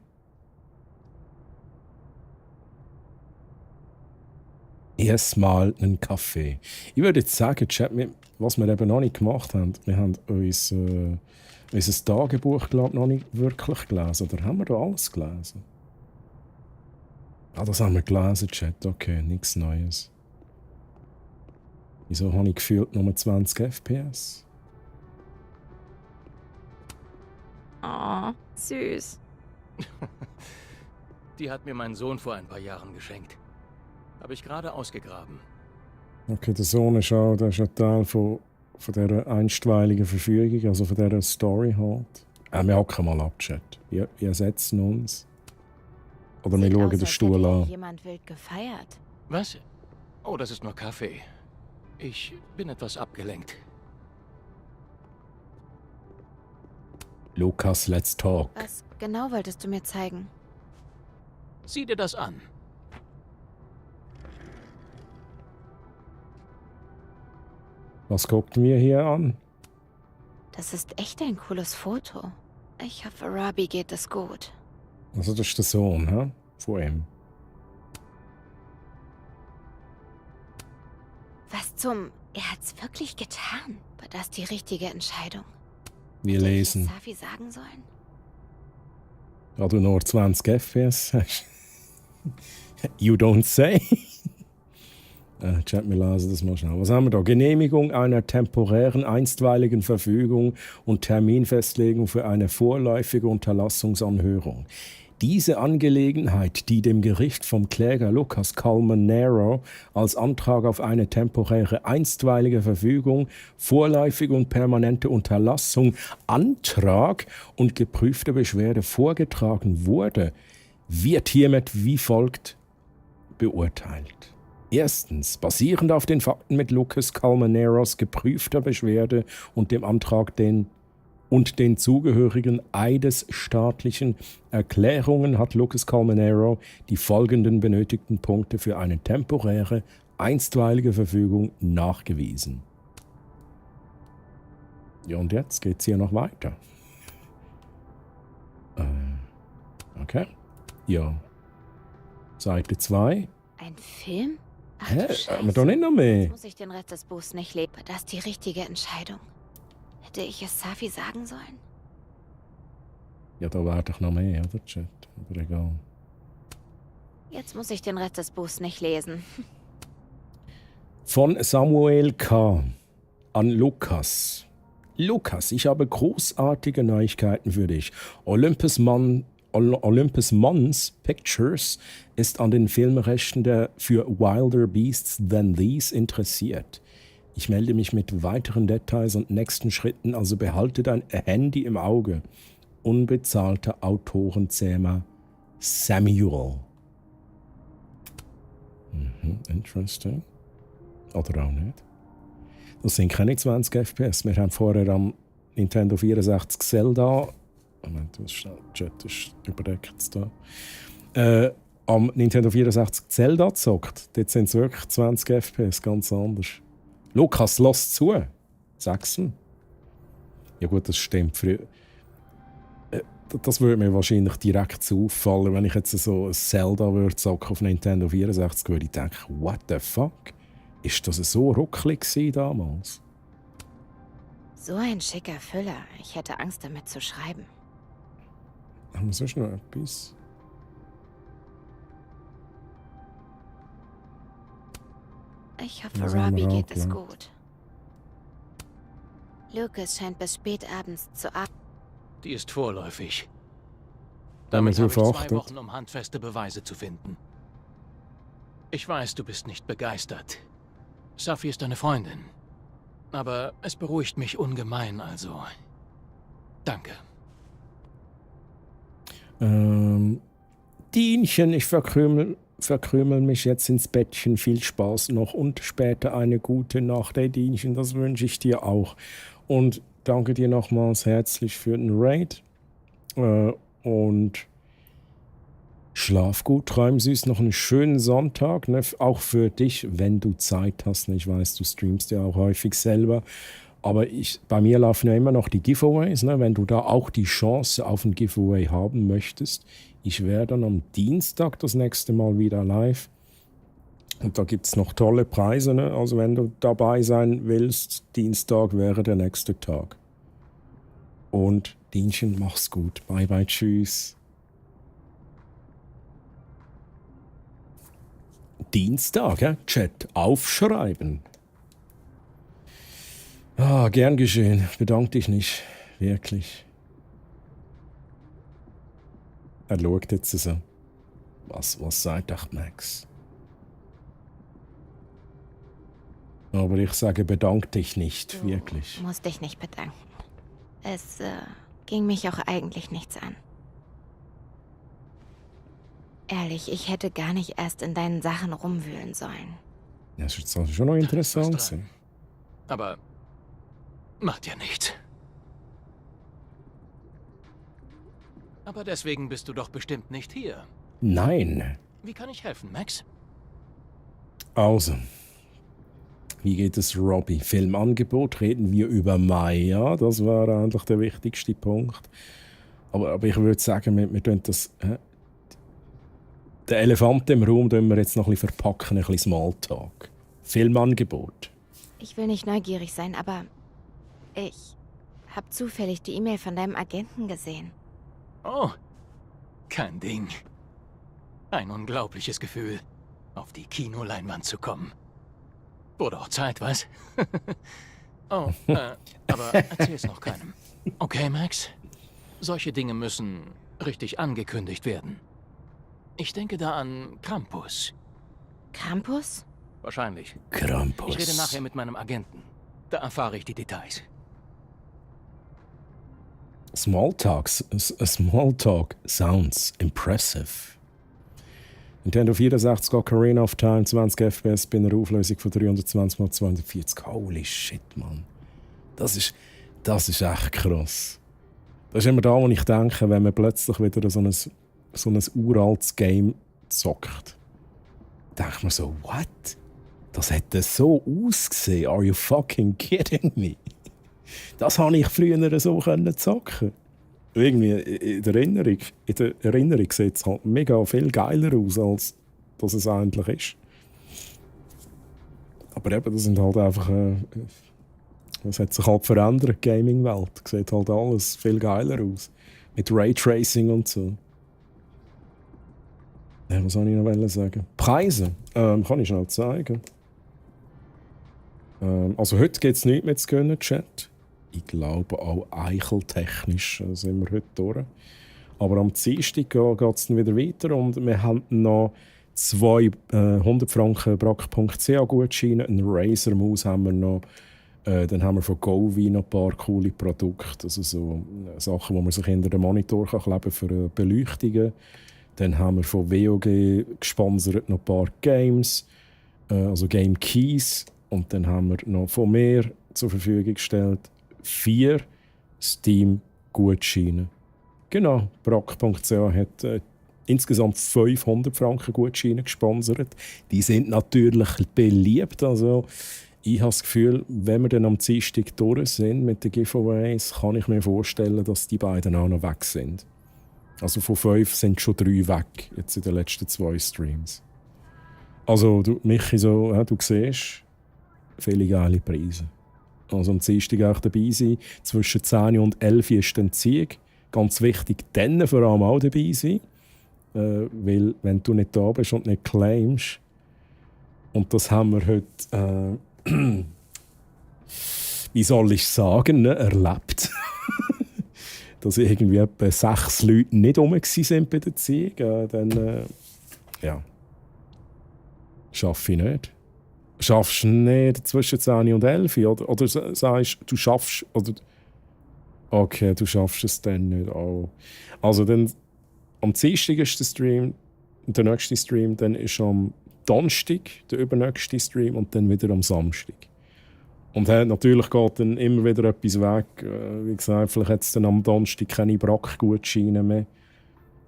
Erstmal einen Kaffee. Ich würde jetzt sagen, Chat, was wir eben noch nicht gemacht haben, wir haben unser Tagebuch, glaube ich, noch nicht wirklich gelesen. Oder haben wir da alles gelesen? Ah, das haben wir gelesen, Chat. Okay, nichts Neues. Wieso habe ich gefühlt nur 20 FPS? Oh, süß. Die hat mir mein Sohn vor ein paar Jahren geschenkt. Habe ich gerade ausgegraben. Okay, der Sohn ist auch, der ist ein Teil von dieser einstweiligen Verfügung, also von dieser Story halt. Wir hocken mal ab, Chat. Wir ersetzen uns. Oder wir schauen den Stuhl an. Jemand wild gefeiert. Was? Oh, das ist nur Kaffee. Ich bin etwas abgelenkt. Lukas, let's talk. Was genau wolltest du mir zeigen? Sieh dir das an. Was guckt mir hier an? Das ist echt ein cooles Foto. Ich hoffe, Robbie geht es gut. Also das ist der Sohn, hä? Von ihm. Was zum... Er hat's wirklich getan. War das die richtige Entscheidung? Wir lesen. Hätte ich Safi sagen sollen? Da du nur 20 FPS hast. You don't say. Chat, wir lesen das mal schnell. Was haben wir da? Genehmigung einer temporären einstweiligen Verfügung und Terminfestlegung für eine vorläufige Unterlassungsanhörung. Diese Angelegenheit, die dem Gericht vom Kläger Lucas Colmenero als Antrag auf eine temporäre einstweilige Verfügung, vorläufige und permanente Unterlassung, Antrag und geprüfte Beschwerde vorgetragen wurde, wird hiermit wie folgt beurteilt. Erstens, basierend auf den Fakten mit Lucas Colmeneros geprüfter Beschwerde und dem Antrag den zugehörigen eidesstaatlichen Erklärungen hat Lucas Colmenero die folgenden benötigten Punkte für eine temporäre, einstweilige Verfügung nachgewiesen. Ja, und jetzt geht's hier noch weiter. Okay. Ja. Seite 2. Ein Film? Ach, Hä? Aber doch nicht noch mehr. Jetzt muss ich den Rest des Buchs nicht lesen. Das ist die richtige Entscheidung. Hätte ich es Safi sagen sollen? Ja, da war doch noch mehr, oder, Chat? Aber egal. Jetzt muss ich den Rest des Buchs nicht lesen. Von Samuel K. an Lukas. Lukas, ich habe großartige Neuigkeiten für dich. Olympus Mons Pictures ist an den Filmrechten für Wilder Beasts Than These interessiert. Ich melde mich mit weiteren Details und nächsten Schritten, also behalte dein Handy im Auge. Unbezahlter Autorenzähmer Samuel. Interesting. Oder auch nicht. Das sind keine 20 FPS. Wir haben vorher am Nintendo 64 Zelda. Moment, was schnell. Chat ist überdeckt da. Am Nintendo 64 Zelda gezockt. Dort sind es wirklich 20 FPS, ganz anders. Lukas, lass zu. Sag's ihm. Ja gut, das stimmt. das würde mir wahrscheinlich direkt so auffallen, wenn ich jetzt so ein Zelda würde zocken auf Nintendo 64, würde ich denken, what the fuck? Ist das so ruckelig gewesen damals? So ein schicker Füller. Ich hätte Angst, damit zu schreiben. Haben wir sonst noch etwas? Ich hoffe, Das haben wir Robbie auch geht es geglaubt. gut. Lucas scheint bis spät abends zu arbeiten. Die ist vorläufig. Damit Damit habe ich 2 verachtet. Wochen, um handfeste Beweise zu finden. Ich weiß, du bist nicht begeistert. Safi ist deine Freundin. Aber es beruhigt mich ungemein, also... Danke. Dienchen, ich verkrümel mich jetzt ins Bettchen. Viel Spaß noch und später eine gute Nacht. Hey Dienchen, das wünsche ich dir auch. Und danke dir nochmals herzlich für den Raid. Und schlaf gut, träum süß, noch einen schönen Sonntag. Ne? Auch für dich, wenn du Zeit hast. Ne? Ich weiß, du streamst ja auch häufig selber. Aber bei mir laufen ja immer noch die Giveaways. Ne? Wenn du da auch die Chance auf ein Giveaway haben möchtest, ich wäre dann am Dienstag das nächste Mal wieder live. Und da gibt es noch tolle Preise. Ne? Also wenn du dabei sein willst, Dienstag wäre der nächste Tag. Und Dienchen, mach's gut. Bye, bye, tschüss. Dienstag, ja? Chat aufschreiben. Gern geschehen. Bedank dich nicht. Wirklich. Er schaut jetzt so. Was sagt euch Max? Aber ich sage, bedank dich nicht. Wirklich. Musst dich nicht bedanken. Es ging mich auch eigentlich nichts an. Ehrlich, ich hätte gar nicht erst in deinen Sachen rumwühlen sollen. Ja, das ist schon noch interessant gewesen. Aber... macht ja nichts. Aber deswegen bist du doch bestimmt nicht hier. Nein. Wie kann ich helfen, Max? Also, wie geht es Robbie? Filmangebot, reden wir über Maya, das war eigentlich der wichtigste Punkt. Aber ich würde sagen, wir tun das... Den Elefant im Raum tun wir jetzt noch ein bisschen verpacken, ein bisschen Smalltalk. Filmangebot. Ich will nicht neugierig sein, aber ich habe zufällig die E-Mail von deinem Agenten gesehen. Oh, kein Ding. Ein unglaubliches Gefühl, auf die Kinoleinwand zu kommen. Wurde auch Zeit, was? Oh, aber erzähl's noch keinem. Okay, Max? Solche Dinge müssen richtig angekündigt werden. Ich denke da an Krampus. Krampus? Wahrscheinlich. Krampus. Ich rede nachher mit meinem Agenten. Da erfahre ich die Details. Smalltalk sounds impressive. Nintendo 64 Ocarina of Time, 20 FPS bei einer Auflösung von 320x240. Holy shit, Mann. Das ist echt krass. Das ist immer da, wo ich denke, wenn man plötzlich wieder so ein uraltes Game zockt. Denkt man so, what? Das hätte so ausgesehen. Are you fucking kidding me? Das habe ich früher so zocken. Irgendwie in der Erinnerung sieht es halt mega viel geiler aus, als dass es eigentlich ist. Aber eben, das sind halt einfach... das hat sich halt verändert, die Gaming-Welt. Sieht halt alles viel geiler aus. Mit Raytracing und so. Ja, was soll ich noch sagen? Preise kann ich schnell zeigen. Also heute gibt es nichts mehr zu gönnen, Chat. Ich glaube auch eicheltechnisch sind wir heute durch. Aber am Dienstag geht es dann wieder weiter und wir haben noch 2 100 Franken Brack.ch Gutscheine, eine Razer-Maus haben wir noch. Dann haben wir von Govi noch ein paar coole Produkte, also so Sachen, die man sich hinter den Monitor kleben kann für Beleuchtungen. Dann haben wir von WOG gesponsert noch ein paar Games, also Game Keys. Und dann haben wir noch von mir zur Verfügung gestellt 4 Steam-Gutscheine. Genau, Brack.ch hat insgesamt 500 Franken Gutscheine gesponsert. Die sind natürlich beliebt. Also ich habe das Gefühl, wenn wir dann am Dienstag durch sind mit den Giveaways, kann ich mir vorstellen, dass die beiden auch noch weg sind. Also von 5 sind schon 3 weg, jetzt in den letzten 2 Streams. Also, Michi, so, du siehst, viele geile Preise. Also am Dienstag auch dabei sein. Zwischen 10 und 11 ist dann Zieg. Ganz wichtig, dann vor allem auch dabei sein. Weil, wenn du nicht da bist und nicht claimst, und das haben wir heute, wie soll ich sagen, ne, erlebt. Dass irgendwie etwa 6 Leute nicht rum waren bei der Zieg. Dann, ja. Schaffe ich nicht. Schaffst du nicht zwischen 10 und 11? Oder sagst du, schaffst. Oder okay, du schaffst es dann nicht auch. Also dann, am Dienstag ist der Stream, der nächste Stream, dann ist am Donnerstag der übernächste Stream und dann wieder am Samstag. Und natürlich geht dann immer wieder etwas weg. Wie gesagt, vielleicht hat es dann am Donnerstag keine Brackgutscheine mehr.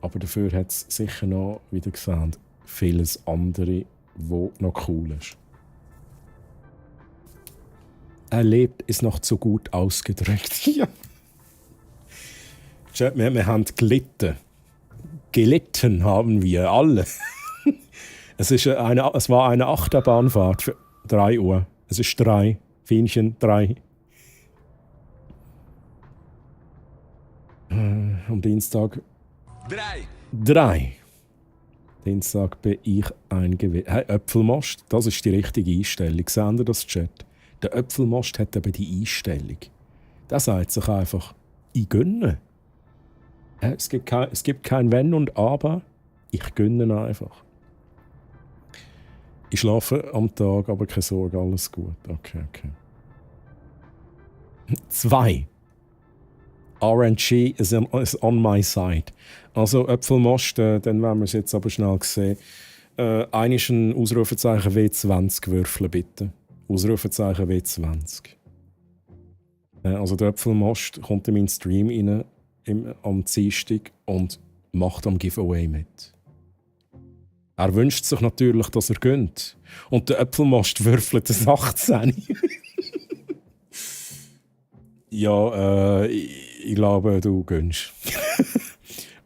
Aber dafür hat es sicher noch, wie ihr gesagt, vieles andere, wo noch cool ist. Erlebt ist noch zu gut ausgedrückt. Ja. Wir haben gelitten. Gelitten haben wir alle. Es war eine Achterbahnfahrt für 3 Uhr. Es ist 3. Fähnchen 3. Am Dienstag 3. Dienstag bin ich eingewählt. Hey, Äpfelmost, das ist die richtige Einstellung. Seht ihr das, Chat? Der Äpfelmost hat eben die Einstellung. Der sagt sich einfach, ich gönne. Es gibt kein Wenn und Aber. Ich gönne einfach. Ich schlafe am Tag, aber keine Sorge, alles gut. Okay. 2. RNG is on my side. Also Äpfelmost, dann werden wir es jetzt aber schnell sehen. Einer ist ein Ausrufezeichen W20 würfeln, bitte. Ausrufezeichen W20. Also der Äpfelmost kommt in meinen Stream rein am Dienstag und macht am Giveaway mit. Er wünscht sich natürlich, dass er gönnt. Und der Äpfelmost würfelt ein 18. Ja, ich glaube, du gönnst.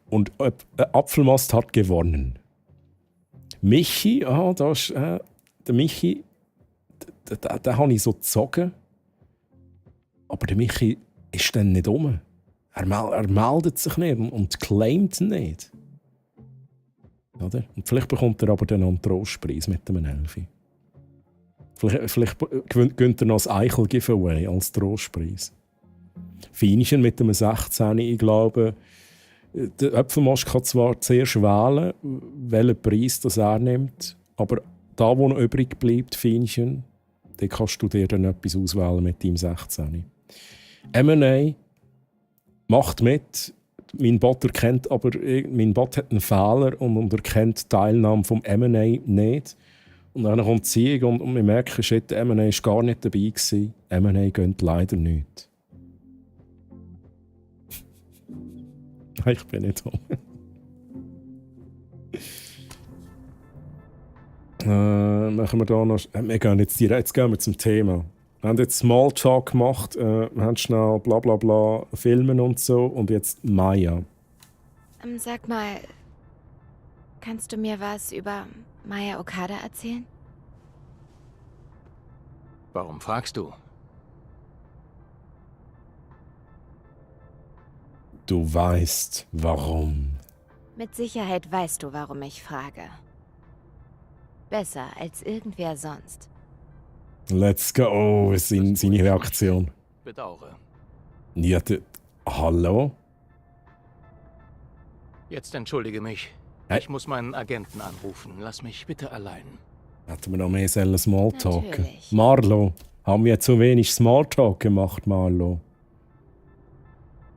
Und Apfelmost hat gewonnen. Michi, da ist der Michi, den habe ich so gezogen. Aber der Michi ist dann nicht um. Er meldet sich nicht und claimt nicht. Oder? Und vielleicht bekommt er aber dann noch einen Trostpreis mit dem Elfi. Vielleicht gönnt er noch ein Eichel-Giveaway als Trostpreis. Feinchen mit dem 16, ich glaube, der Äpfelmost kann zwar zuerst wählen, welchen Preis das er nimmt, aber da, wo noch übrig bleibt, Feinchen, dann kannst du dir dann etwas auswählen mit deinem 16. M&A macht mit. Mein Bot erkennt aber, mein Bot hat einen Fehler und erkennt die Teilnahme vom M&A nicht. Und dann kommt die Ziege und wir merken, shit, der M&A war gar nicht dabei gewesen. M&A gönnt leider nicht. Ich bin nicht da. Machen wir da noch. Wir gehen jetzt direkt. Jetzt gehen wir zum Thema. Wir haben jetzt Smalltalk gemacht, wir haben schnell bla bla bla Filmen und so und jetzt Maya. Sag mal, kannst du mir was über Maya Okada erzählen? Warum fragst du? Du weißt, warum. Mit Sicherheit weißt du, warum ich frage. Besser als irgendwer sonst. Let's go. Oh, seine Reaktion. Bedauere. Ja, hallo? Jetzt entschuldige mich. Hey. Ich muss meinen Agenten anrufen. Lass mich bitte allein. Hätten wir noch mehr Smalltalk? Natürlich. Marlo, haben wir zu wenig Smalltalk gemacht, Marlo?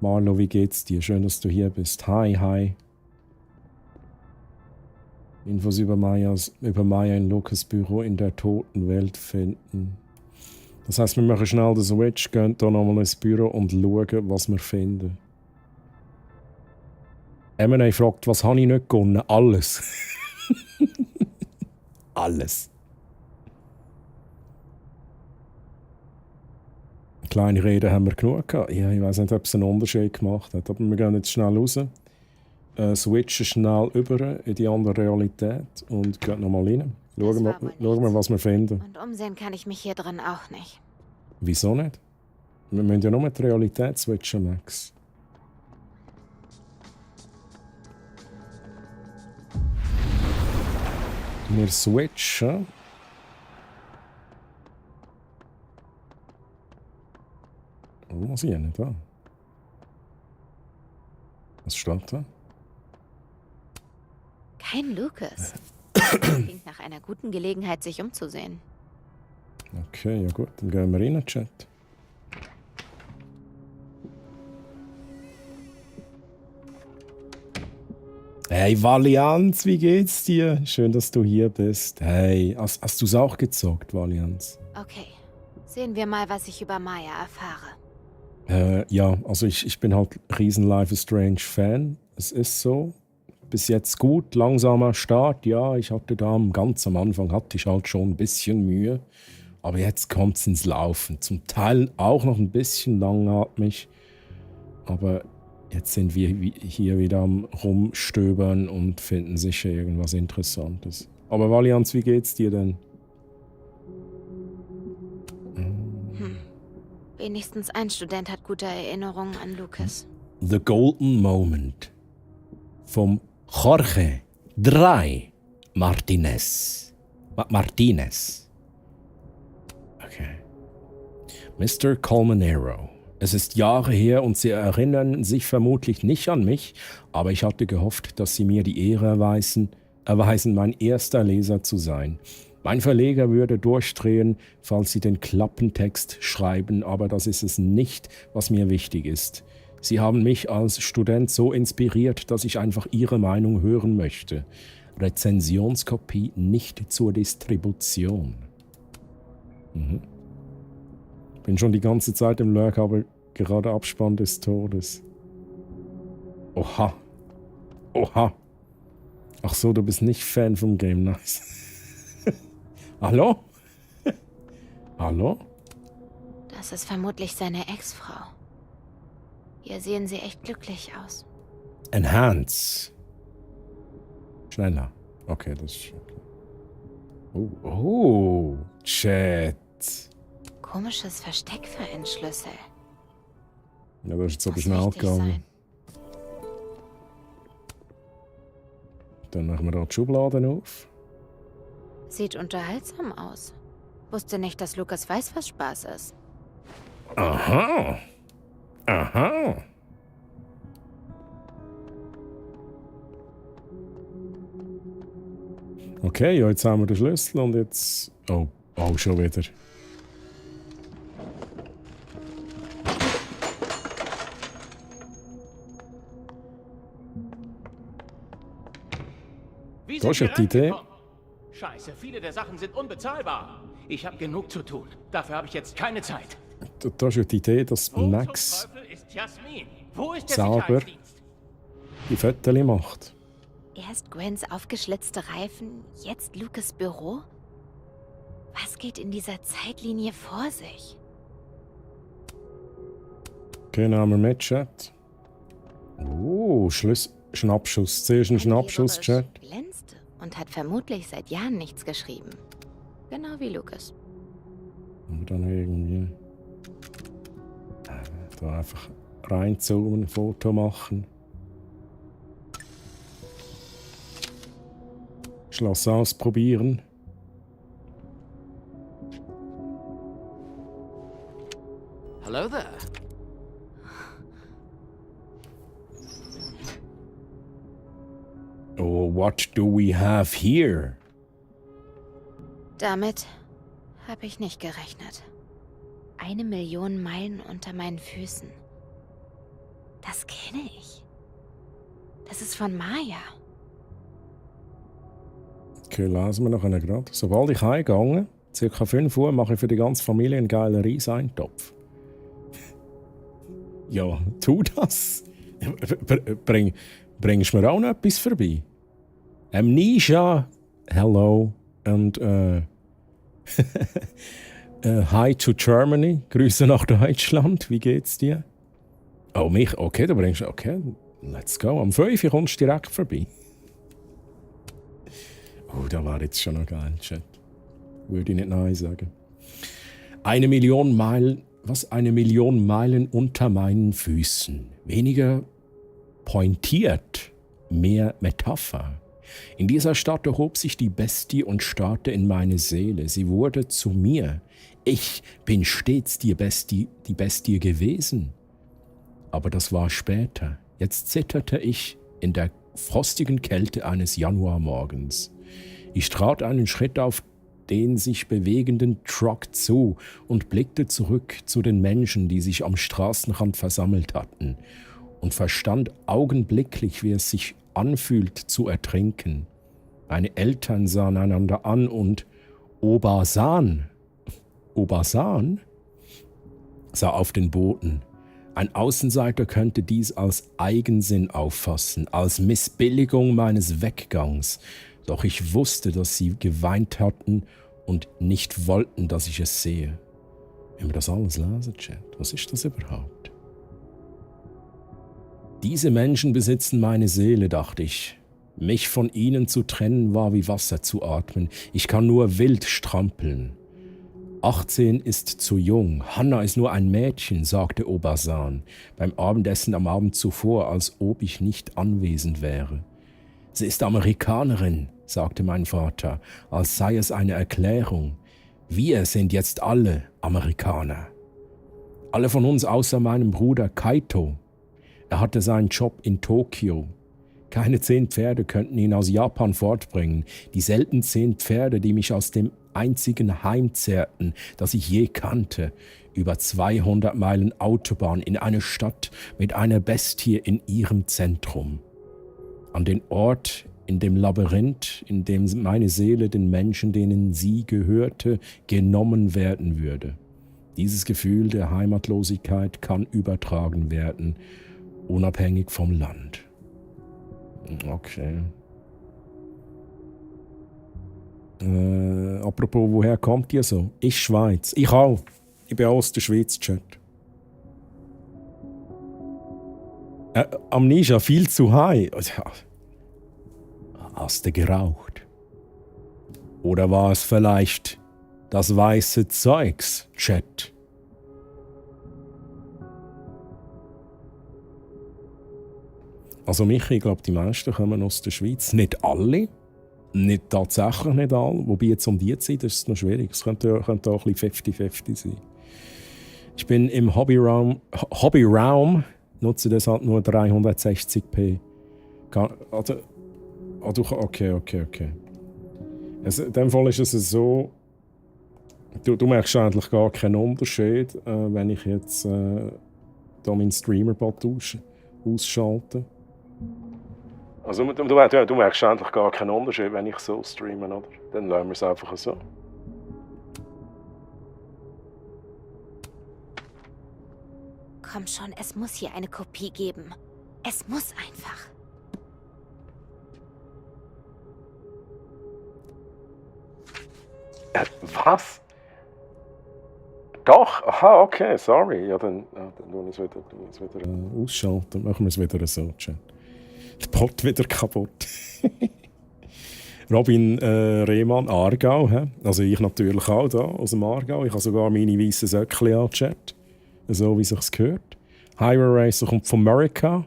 Marlo, wie geht's dir? Schön, dass du hier bist. Hi. Infos über Maya in Lukas Büro in der toten Welt finden. Das heisst, wir machen schnell den Switch, gehen hier nochmal ins Büro und schauen, was wir finden. M&A fragt, was habe ich nicht gewonnen? Alles. Alles. Kleine Reden haben wir genug gehabt. Ja, ich weiß nicht, ob es einen Unterschied gemacht hat, aber wir gehen jetzt schnell raus. switchen schnell über in die andere Realität und gehen nochmal rein. Schauen wir, was wir finden. Und umsehen kann ich mich hier drin auch nicht. Wieso nicht? Wir müssen ja nur die Realität switchen, Max. Wir switchen. Oh, was ist nicht da? Was steht da? Kein Lucas. Klingt nach einer guten Gelegenheit, sich umzusehen. Okay, ja gut, dann gehen wir rein, Chat. Hey Valianz, wie geht's dir? Schön, dass du hier bist. Hey, hast du's auch gezockt, Valianz? Okay, sehen wir mal, was ich über Maya erfahre. Ja, also ich bin halt riesen Life is Strange Fan. Es ist so. Bis jetzt gut, langsamer Start. Ja, ich hatte da ganz am Anfang hatte ich halt schon ein bisschen Mühe. Aber jetzt kommt's ins Laufen. Zum Teil auch noch ein bisschen langatmig. Aber jetzt sind wir hier wieder am Rumstöbern und finden sicher irgendwas Interessantes. Aber Valianz, wie geht's dir denn? Wenigstens ein Student hat gute Erinnerungen an Lucas. The Golden Moment vom Jorge 3 Martinez. Okay. Mr. Colmenero. Es ist Jahre her und Sie erinnern sich vermutlich nicht an mich, aber ich hatte gehofft, dass Sie mir die Ehre erweisen, mein erster Leser zu sein. Mein Verleger würde durchdrehen, falls Sie den Klappentext schreiben, aber das ist es nicht, was mir wichtig ist. Sie haben mich als Student so inspiriert, dass ich einfach Ihre Meinung hören möchte. Rezensionskopie nicht zur Distribution. Bin schon die ganze Zeit im Lurk, aber gerade Abspann des Todes. Oha. Ach so, du bist nicht Fan vom Game, nice. Hallo? Hallo? Das ist vermutlich seine Ex-Frau. Hier sehen sie echt glücklich aus. Enhance. Schneller. Okay, das ist okay. Oh, Chat. Komisches Versteck für einen Schlüssel. Ja, das ist jetzt aber schnell gegangen. Dann machen wir da die Schubladen auf. Sieht unterhaltsam aus. Wusste nicht, dass Lucas weiß, was Spaß ist. Aha. Okay, ja, jetzt haben wir den Schlüssel und jetzt... Oh, schon wieder. Das ist ja die Idee. Scheiße, viele der Sachen sind unbezahlbar. Ich habe genug zu tun. Dafür habe ich jetzt keine Zeit. Das ist ja die Idee, dass Max selber die Fotos macht. Erst Gwens aufgeschlitzte Reifen, jetzt Lucas Büro? Was geht in dieser Zeitlinie vor sich? Okay, nehmen wir mit, Chat. Oh, Schnappschuss. Zuerst ein Schnappschuss, Chat. Glänzte und hat vermutlich seit Jahren nichts geschrieben. Genau wie Lucas. Und dann irgendwie da einfach reinzoomen, ein Foto machen. Schloss ausprobieren. Hello there. Oh, what do we have here? Damit habe ich nicht gerechnet. 1 Million Meilen unter meinen Füßen. Das kenne ich. Das ist von Maya. Okay, lesen wir noch einen gerade. Sobald ich heimgehe, ca. 5 Uhr, mache ich für die ganze Familie einen geilen Reiseintopf. Ja, tu das. Bringst du mir auch noch etwas vorbei? Amnesia, hello und hi to Germany, Grüße nach Deutschland, wie geht's dir? Oh, mich, okay, du bringst, okay, Let's go. Am 5 Uhr kommst du direkt vorbei. Oh, da war jetzt schon noch geil, Chat. Würde ich nicht Nein sagen. 1 Million Meilen, was? 1 Million Meilen unter meinen Füßen. Weniger pointiert, mehr Metapher. In dieser Stadt erhob sich die Bestie und starrte in meine Seele. Sie wurde zu mir. Ich bin stets die Bestie gewesen. Aber das war später. Jetzt zitterte ich in der frostigen Kälte eines Januarmorgens. Ich trat einen Schritt auf den sich bewegenden Truck zu und blickte zurück zu den Menschen, die sich am Straßenrand versammelt hatten, und verstand augenblicklich, wie es sich anfühlt zu ertrinken. Meine Eltern sahen einander an und Obasan sah auf den Boden. Ein Außenseiter könnte dies als Eigensinn auffassen, als Missbilligung meines Weggangs. Doch ich wusste, dass sie geweint hatten und nicht wollten, dass ich es sehe. Wenn wir das alles lesen, Chat, was ist das überhaupt? Diese Menschen besitzen meine Seele, dachte ich. Mich von ihnen zu trennen war wie Wasser zu atmen. Ich kann nur wild strampeln. 18 ist zu jung. Hannah ist nur ein Mädchen, sagte Obasan beim Abendessen am Abend zuvor, als ob ich nicht anwesend wäre. Sie ist Amerikanerin, sagte mein Vater, als sei es eine Erklärung. Wir sind jetzt alle Amerikaner. Alle von uns außer meinem Bruder Kaito. Er hatte seinen Job in Tokio. Keine 10 Pferde könnten ihn aus Japan fortbringen. Die selten 10 Pferde, die mich aus dem einzigen Heim zerrten, das ich je kannte. Über 200 Meilen Autobahn in eine Stadt mit einer Bestie in ihrem Zentrum. An den Ort, in dem Labyrinth, in dem meine Seele den Menschen, denen sie gehörte, genommen werden würde. Dieses Gefühl der Heimatlosigkeit kann übertragen werden, unabhängig vom Land. Okay. Apropos, woher kommt ihr so? Ich Schweiz. Ich auch. Ich bin auch aus der Schweiz, Chat. Amnesia, viel zu high. Hast du geraucht? Oder war es vielleicht das weiße Zeugs, Chat? Also Michi, ich glaube, die meisten kommen aus der Schweiz. Nicht alle. Nicht tatsächlich nicht alle. Wobei jetzt um die Zeit ist es noch schwierig. Es könnte auch ein bisschen 50-50 sein. Ich bin im Hobbyraum, nutze das halt nur 360p. Okay. In dem Fall ist es so, du merkst eigentlich gar keinen Unterschied, wenn ich jetzt da meinen Streamer-Bot ausschalte. Also du merkst eigentlich gar keinen Unterschied, wenn ich so streame, oder? Dann lassen wir es einfach so. Komm schon, es muss hier eine Kopie geben. Es muss einfach. Was? Doch? Aha, okay, sorry. Ja, dann tun wir es wieder ausschalten. Machen wir es wieder so, Chat. Der Bot wieder kaputt. Robin Rehmann, Aargau. He? Also ich natürlich auch da, aus dem Aargau. Ich habe sogar meine weißen Söckchen an, Chat. So wie es sich gehört. Highway Racer kommt von Amerika.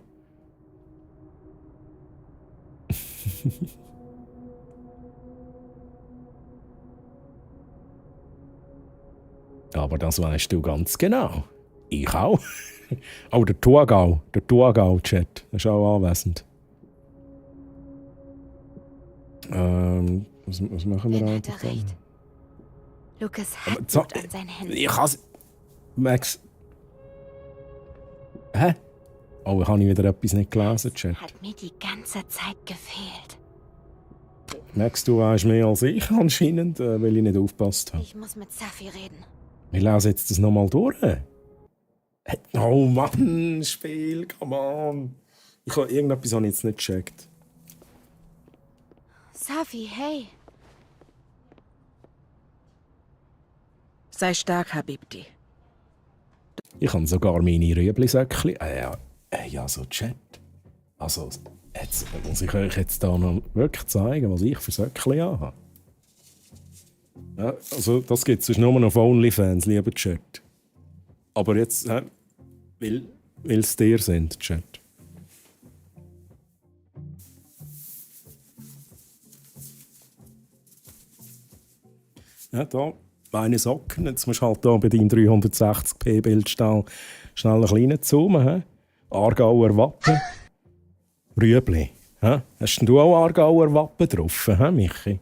Aber das weißt du ganz genau. Ich auch. Oh, der Thurgau-Chat, ist auch anwesend. Was machen wir eigentlich dann? Lucas hat Blut an seinen Händen. Ich has Max. Hä? Oh, habe ich wieder etwas nicht gelesen, Chat. Hat mir die ganze Zeit gefehlt. Max, du weißt mehr als ich anscheinend, weil ich nicht aufgepasst habe. Ich muss mit Safi reden. Ich lese jetzt das nochmal durch. Oh Mann, Spiel, come on. Irgendetwas habe ich jetzt nicht gecheckt. Safi, hey. Sei stark, Habibti. Ich habe sogar meine Rüebli-Säckchen. Ja, so Chat. Also, jetzt muss ich euch jetzt da noch wirklich zeigen, was ich für Söckchen habe. Ja, also, das gibt es nur noch auf OnlyFans, lieber Chat. Aber jetzt, weil es dir sind, Chat. Ja, da, meine Socken. Jetzt musst du halt da bei deinem 360p-Bild schnell einen kleinen zoomen. He? Aargauer Wappen. Rüebli. He? Hast denn du auch Aargauer Wappen drauf, he, Michi?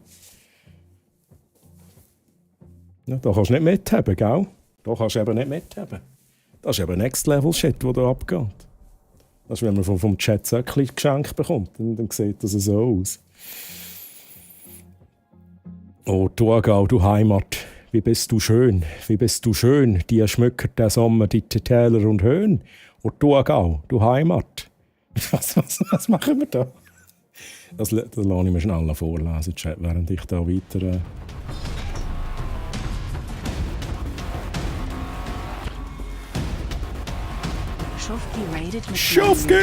Ja, da kannst du nicht mithaben, gell? Da kannst du eben nicht mithaben. Das ist eben Next-Level-Shit, der da abgeht. Das ist, wenn man vom Chat Söckchen geschenkt bekommt. Dann sieht das so aus. Oh, Thurgau, du Heimat, wie bist du schön, dir schmückert der Sommer die Täler und Höhen. Oh, Thurgau, du Heimat. Was machen wir da? Das lasse ich mir schnell vorlesen, Chat, während ich da weiter... Schufki raided mit Schufki!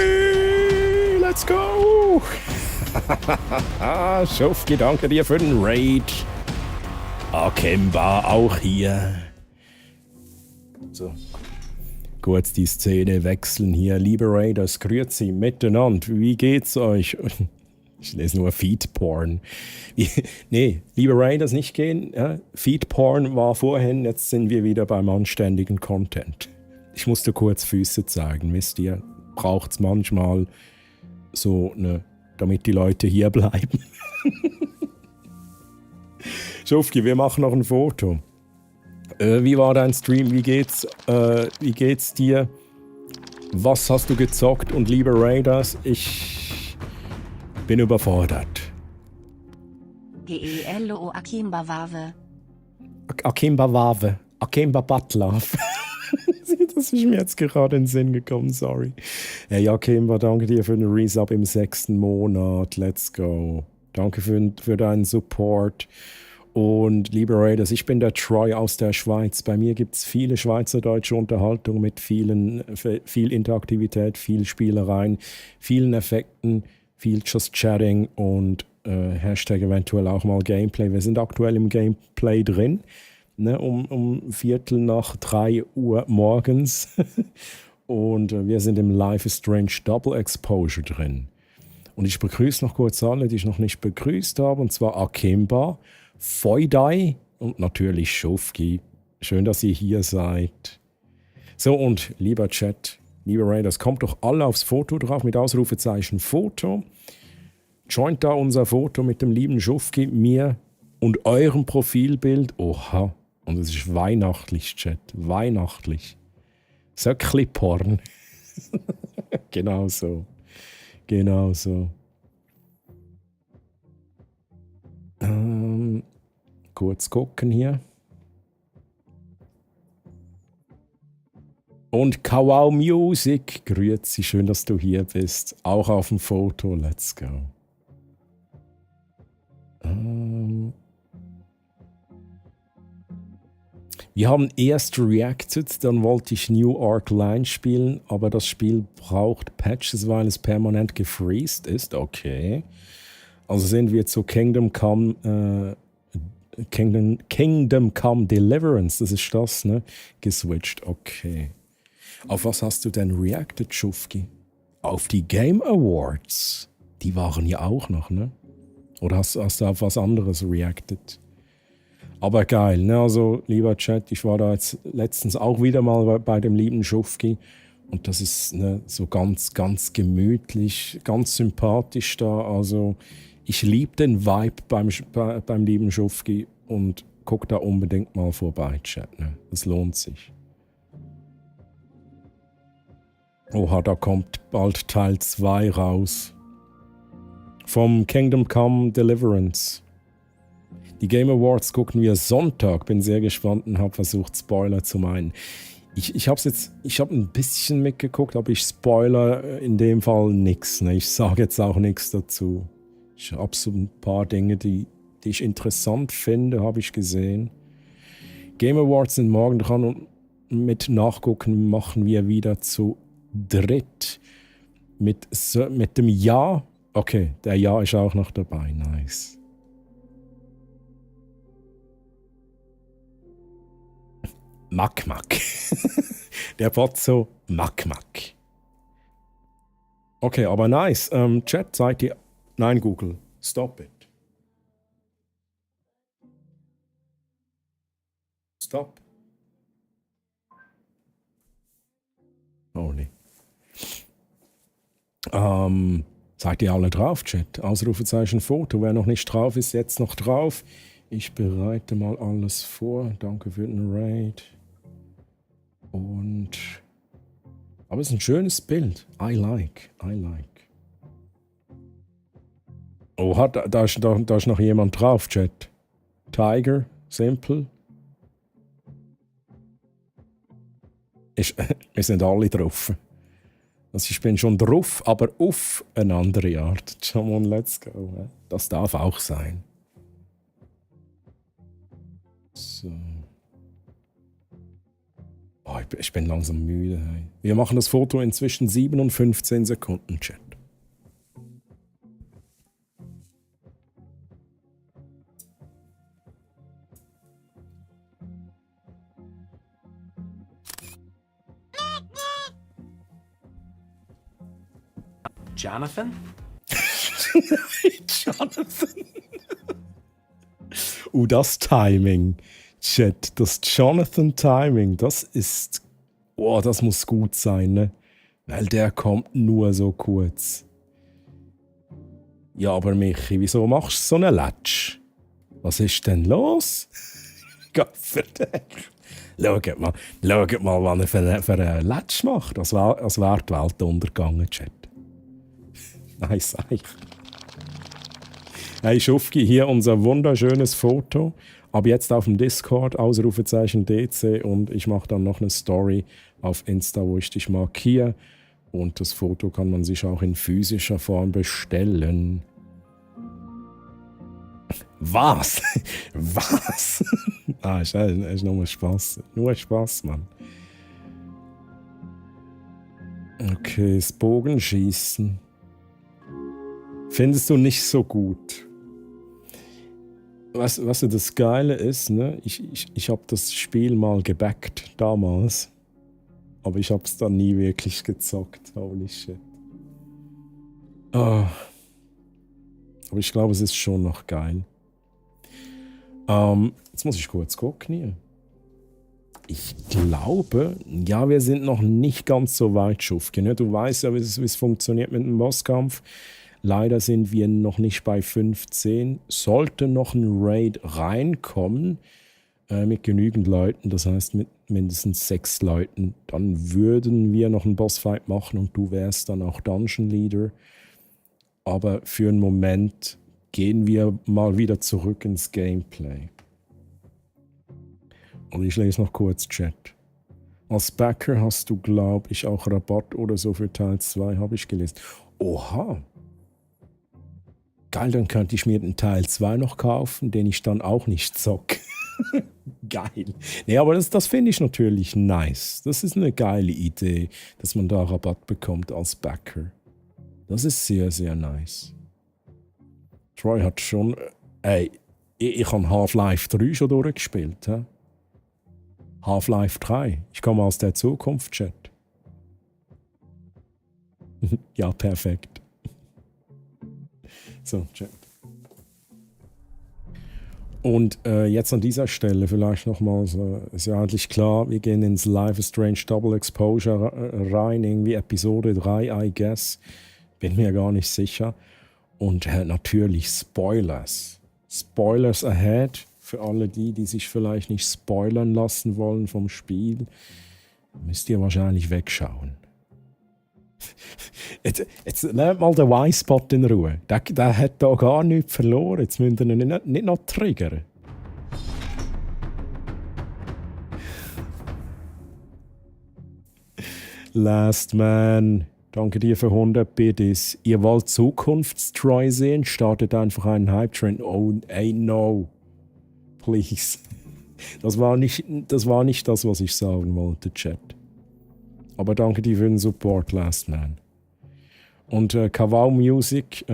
Let's go! Schufki, danke dir für den Raid. Akemba auch hier. So. Kurz die Szene wechseln hier. Liebe Raiders, grüezi miteinander. Wie geht's euch? Ich lese nur Feedporn. Nee, liebe Raiders, nicht gehen. Ja? Feedporn war vorhin, jetzt sind wir wieder beim anständigen Content. Ich musste kurz Füße zeigen, wisst ihr? Braucht's manchmal so eine, damit die Leute hier bleiben. Schufki, wir machen noch ein Foto. Wie war dein Stream? Wie geht's dir? Was hast du gezockt? Und liebe Raiders, ich bin überfordert. Gelo Akimba Wave. Akimba Wave. Akimba Batlav. Das ist mir jetzt gerade in den Sinn gekommen, sorry. Hey Akimba, danke dir für den Resub im 6. Monat. Let's go. Danke für deinen Support. Und liebe Raiders, ich bin der Troy aus der Schweiz. Bei mir gibt es viele schweizerdeutsche Unterhaltung mit viel Interaktivität, viel Spielereien, vielen Effekten, viel Just Chatting und Hashtag eventuell auch mal Gameplay. Wir sind aktuell im Gameplay drin, ne, um 2:45 Uhr morgens. Und wir sind im Life is Strange Double Exposure drin. Und ich begrüße noch kurz alle, die ich noch nicht begrüßt habe, und zwar Akimba, Feudai und natürlich Schufki. Schön, dass ihr hier seid. So, und lieber Chat, lieber Raiders, kommt doch alle aufs Foto drauf mit Ausrufezeichen Foto. Joint da unser Foto mit dem lieben Schufki, mir und eurem Profilbild. Oha, und es ist weihnachtlich, Chat, weihnachtlich. Söckli-Porn. Genau so. Genau so. Kurz gucken hier. Und Kawau Music, grüezi, schön, dass du hier bist. Auch auf dem Foto, let's go. Wir haben erst reacted, dann wollte ich New Ark Line spielen, aber das Spiel braucht Patches, weil es permanent gefreezed ist. Okay. Also sind wir zu Kingdom Come Deliverance, das ist das, ne? Geswitcht, okay. Auf was hast du denn reacted, Schufki? Auf die Game Awards. Die waren ja auch noch, ne? Oder hast du auf was anderes reacted? Aber geil, ne? Also, lieber Chat, ich war da jetzt letztens auch wieder mal bei dem lieben Schufki. Und das ist, ne, so ganz, ganz gemütlich, ganz sympathisch da. Also, ich liebe den Vibe beim lieben Schufki und guck da unbedingt mal vorbei, Chat. Ne? Das lohnt sich. Oha, da kommt bald Teil 2 raus. Vom Kingdom Come Deliverance. Die Game Awards gucken wir Sonntag. Bin sehr gespannt und habe versucht, Spoiler zu meinen. Ich habe ein bisschen mitgeguckt, aber ich spoiler in dem Fall nichts. Ne? Ich sage jetzt auch nichts dazu. Ich habe so ein paar Dinge, die ich interessant finde, habe ich gesehen. Game Awards sind morgen dran und mit Nachgucken machen wir wieder zu dritt. Mit dem Ja. Okay, der Ja ist auch noch dabei. Nice. Mack. Der Bot so Mack. Okay, aber nice. Chat, seid ihr... Nein, Google. Stop it. Stop. Oh, nee. Seid ihr alle drauf, Chat? Ausrufezeichen Foto. Wer noch nicht drauf ist, jetzt noch drauf. Ich bereite mal alles vor. Danke für den Raid. Und... Aber es ist ein schönes Bild. I like. Oh, da ist noch jemand drauf, Chat. Tiger, Simple. Wir sind alle drauf. Also ich bin schon drauf, aber auf eine andere Art. Come on, let's go. Das darf auch sein. So. Oh, ich bin langsam müde. Hey. Wir machen das Foto in zwischen 7 und 15 Sekunden, Chat. Jonathan? Jonathan. Das Timing. Chat, das Jonathan-Timing, das ist... Oh, das muss gut sein, ne? Weil der kommt nur so kurz. Ja, aber Michi, wieso machst du so einen Latsch? Was ist denn los? Gott verdammt. Schaut mal, was er für einen Latsch macht. Das wäre die Welt untergegangen, Chat. Nice, eigentlich. Hey Schufki, hier unser wunderschönes Foto. Ab jetzt auf dem Discord, Ausrufezeichen DC, und ich mache dann noch eine Story auf Insta, wo ich dich markiere. Und das Foto kann man sich auch in physischer Form bestellen. Was? Was? Ist nur Spaß. Nur Spaß, Mann. Okay, das Bogenschießen. Findest du nicht so gut? Was das Geile ist, ne? Ich habe das Spiel mal gebackt damals, aber ich habe es dann nie wirklich gezockt. Holy shit. Oh. Aber ich glaube, es ist schon noch geil. Jetzt muss ich kurz gucken hier. Ich glaube, ja, wir sind noch nicht ganz so weit, Schufke. Ne? Du weißt ja, wie es funktioniert mit dem Bosskampf. Leider sind wir noch nicht bei 15. Sollte noch ein Raid reinkommen mit genügend Leuten, das heißt mit mindestens 6 Leuten, dann würden wir noch einen Bossfight machen und du wärst dann auch Dungeon Leader. Aber für einen Moment gehen wir mal wieder zurück ins Gameplay. Und ich lese noch kurz Chat. Als Backer hast du, glaube ich, auch Rabatt oder so für Teil 2, habe ich gelesen. Oha! Geil, dann könnte ich mir den Teil 2 noch kaufen, den ich dann auch nicht zocke. Geil. Nee, aber das finde ich natürlich nice. Das ist eine geile Idee, dass man da Rabatt bekommt als Backer. Das ist sehr, sehr nice. Troy hat schon... Ey, ich habe Half-Life 3 schon durchgespielt. He? Half-Life 3. Ich komme aus der Zukunft, Chat. Ja, perfekt. So, Chat. Und jetzt an dieser Stelle vielleicht nochmal so, ist ja eigentlich klar, wir gehen ins Life is Strange Double Exposure rein, irgendwie Episode 3, I guess. Bin mir gar nicht sicher. Und natürlich Spoilers. Spoilers ahead. Für alle die sich vielleicht nicht spoilern lassen wollen vom Spiel, müsst ihr wahrscheinlich wegschauen. Jetzt lernt mal den Y-Spot in Ruhe. Der hat da gar nichts verloren. Jetzt müsst ihr ihn nicht noch triggern. Last Man, danke dir für 100 Biddies. Ihr wollt Zukunftstroi sehen? Startet einfach einen Hype-Trend. Oh, ey, no. Please. Das war nicht das, was ich sagen wollte, Chat. Aber danke dir für den Support, Last Man. Und Kawau Music,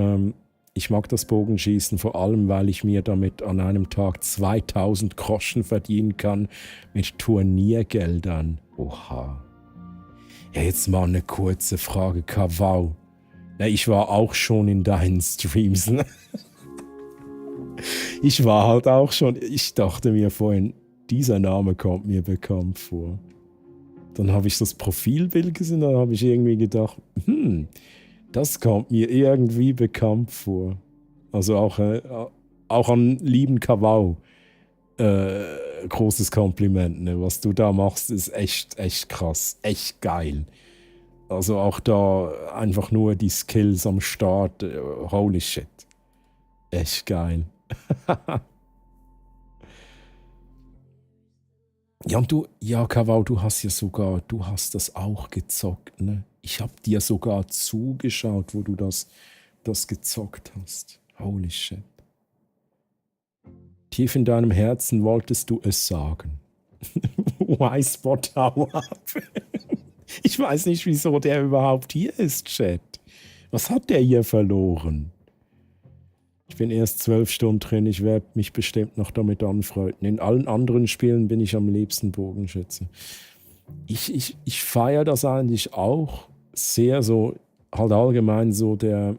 ich mag das Bogenschießen vor allem, weil ich mir damit an einem Tag 2000 Groschen verdienen kann mit Turniergeldern. Oha. Ja, jetzt mal eine kurze Frage, Kawau. Ja, ich war auch schon in deinen Streams, ne? Ich war halt auch schon, ich dachte mir vorhin, dieser Name kommt mir bekannt vor. Dann habe ich das Profilbild gesehen, dann habe ich irgendwie gedacht, das kommt mir irgendwie bekannt vor. Also auch an lieben Kawau. Großes Kompliment, ne? Was du da machst, ist echt krass, echt geil. Also auch da einfach nur die Skills am Start, holy shit. Echt geil. Ja, und Kawau, du hast das auch gezockt, ne? Ich hab dir sogar zugeschaut, wo du das gezockt hast. Holy shit. Tief in deinem Herzen wolltest du es sagen. Y-Spot, hau ab. Ich weiß nicht, wieso der überhaupt hier ist, Chat. Was hat der hier verloren? Ich bin erst 12 Stunden drin, ich werde mich bestimmt noch damit anfreunden. In allen anderen Spielen bin ich am liebsten Bogenschütze. Ich feiere das eigentlich auch sehr, so halt allgemein so der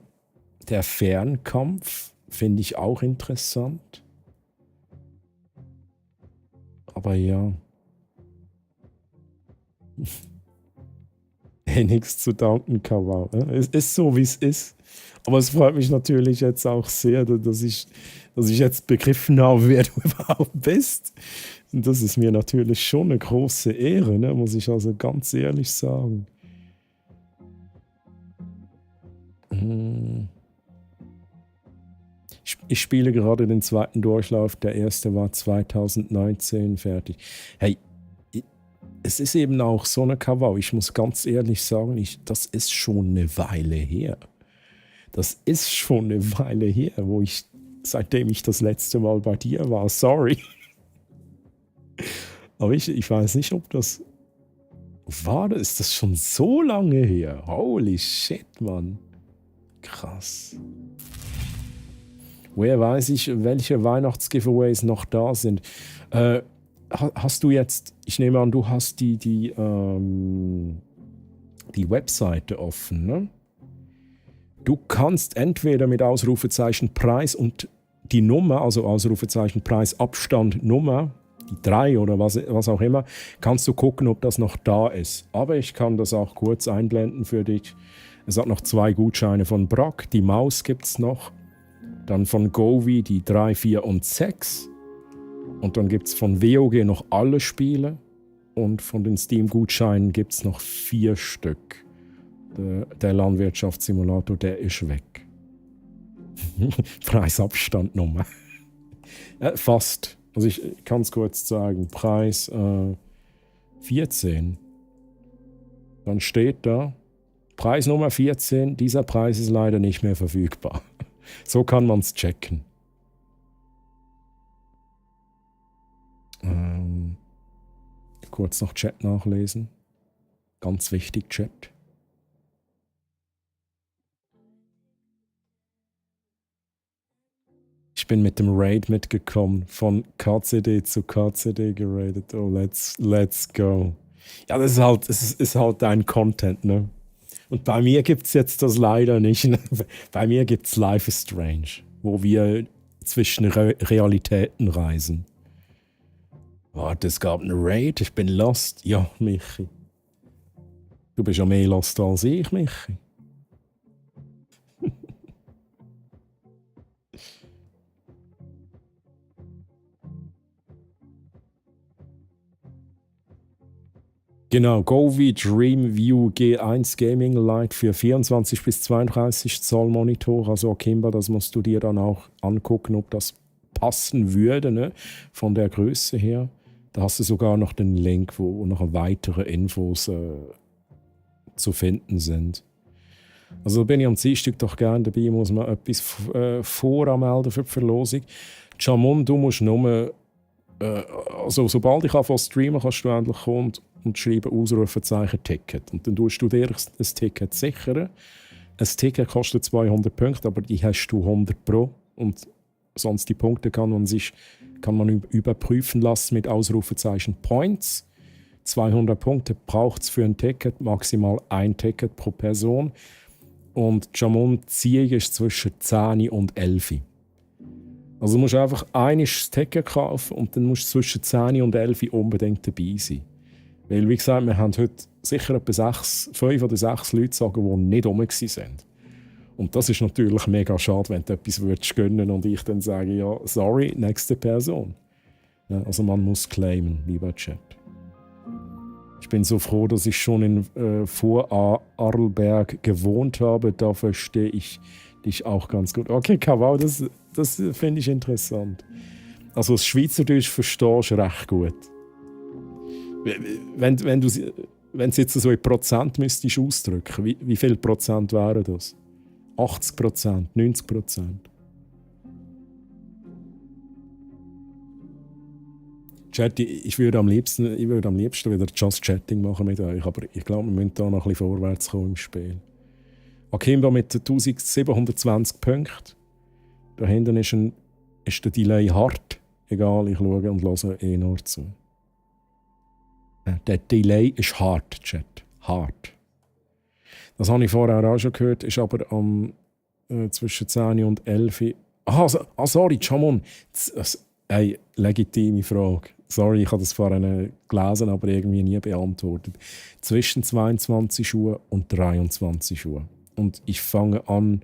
Fernkampf finde ich auch interessant. Aber ja. Nichts zu danken, Kawau. Es ist so, wie es ist. Aber es freut mich natürlich jetzt auch sehr, dass ich jetzt begriffen habe, wer du überhaupt bist. Und das ist mir natürlich schon eine große Ehre, ne? Muss ich also ganz ehrlich sagen. Ich spiele gerade den zweiten Durchlauf. Der erste war 2019 fertig. Hey, es ist eben auch so eine Kawau. Ich muss ganz ehrlich sagen, das ist schon eine Weile her. Das ist schon eine Weile her, seitdem ich das letzte Mal bei dir war. Sorry. Aber ich weiß nicht, ob das war. Ist das schon so lange her? Holy shit, Mann. Krass. Woher weiß ich, welche Weihnachtsgiveaways noch da sind? Hast du jetzt, ich nehme an, du hast die Webseite offen, ne? Du kannst entweder mit Ausrufezeichen Preis und die Nummer, also Ausrufezeichen Preis Abstand Nummer, die 3 oder was auch immer, kannst du gucken, ob das noch da ist. Aber ich kann das auch kurz einblenden für dich. Es hat noch 2 Gutscheine von Brack, die Maus gibt es noch. Dann von Govi die 3, 4 und 6. Und dann gibt es von WoG noch alle Spiele. Und von den Steam-Gutscheinen gibt es noch 4 Stück. Der Landwirtschaftssimulator, der ist weg. Preisabstandnummer. Fast. Also ich kann es kurz sagen. Preis 14. Dann steht da, Preis Nummer 14, dieser Preis ist leider nicht mehr verfügbar. So kann man es checken. Kurz noch Chat nachlesen. Ganz wichtig, Chat. Ich bin mit dem Raid mitgekommen, von KCD zu KCD geradet. Oh, let's go. Ja, das ist halt dein Content, ne? Und bei mir gibt es jetzt das leider nicht. Ne? Bei mir gibt es Life is Strange, wo wir zwischen Realitäten reisen. Warte, es gab einen Raid, ich bin lost. Ja, Michi. Du bist ja mehr lost als ich, Michi. Genau, Govi Dreamview G1 Gaming Lite für 24 bis 32 Zoll Monitor. Also Kimber, das musst du dir dann auch angucken, ob das passen würde, ne? Von der Größe her. Da hast du sogar noch den Link, wo noch weitere Infos zu finden sind. Also bin ich am Dienstag doch gerne dabei, muss man etwas voranmelden für die Verlosung. Jamon, du musst nur, also sobald ich anfange zu streamen, kannst du endlich kommen und schreiben Ausrufezeichen Ticket. Und dann tust du dir ein Ticket sichern ein Ticket kostet 200 Punkte, aber die hast du 100 pro. Und sonst die Punkte kann man überprüfen lassen mit Ausrufezeichen Points. 200 Punkte braucht es für ein Ticket, maximal ein Ticket pro Person. Und Jamon Zieg ist zwischen 10 und 11. Also du musst einfach ein Ticket kaufen und dann musst du zwischen 10 und 11 unbedingt dabei sein. Weil, wie gesagt, wir haben heute sicher etwa 5 oder 6 Leute sagen, die nicht rum waren. Und das ist natürlich mega schade, wenn du etwas gönnen würdest und ich dann sage, ja, sorry, nächste Person. Ja, also man muss claimen, lieber Chat. Ich bin so froh, dass ich schon in Vorarlberg gewohnt habe. Da verstehe ich dich auch ganz gut. Okay, Kawau, das finde ich interessant. Also das Schweizerdeutsch verstehst du recht gut. Wenn du es jetzt so in Prozent müsstest ausdrücken, wie viel Prozent wären das? 80%, 90%? Chat, ich würde am liebsten wieder Just Chatting machen mit euch, aber ich glaube, wir müssen da noch ein bisschen vorwärts kommen im Spiel. Akimba mit 1720 Punkten. Da hinten ist der Delay hart. Egal, ich schaue und höre nur zu. Der Delay ist hart, Chat. Hart. Das habe ich vorher auch schon gehört, ist aber zwischen 10 und 11. Sorry, Jamon. Hey, legitime Frage. Sorry, ich habe das vorhin gelesen, aber irgendwie nie beantwortet. Zwischen 22 Uhr und 23 Uhr. Und ich fange an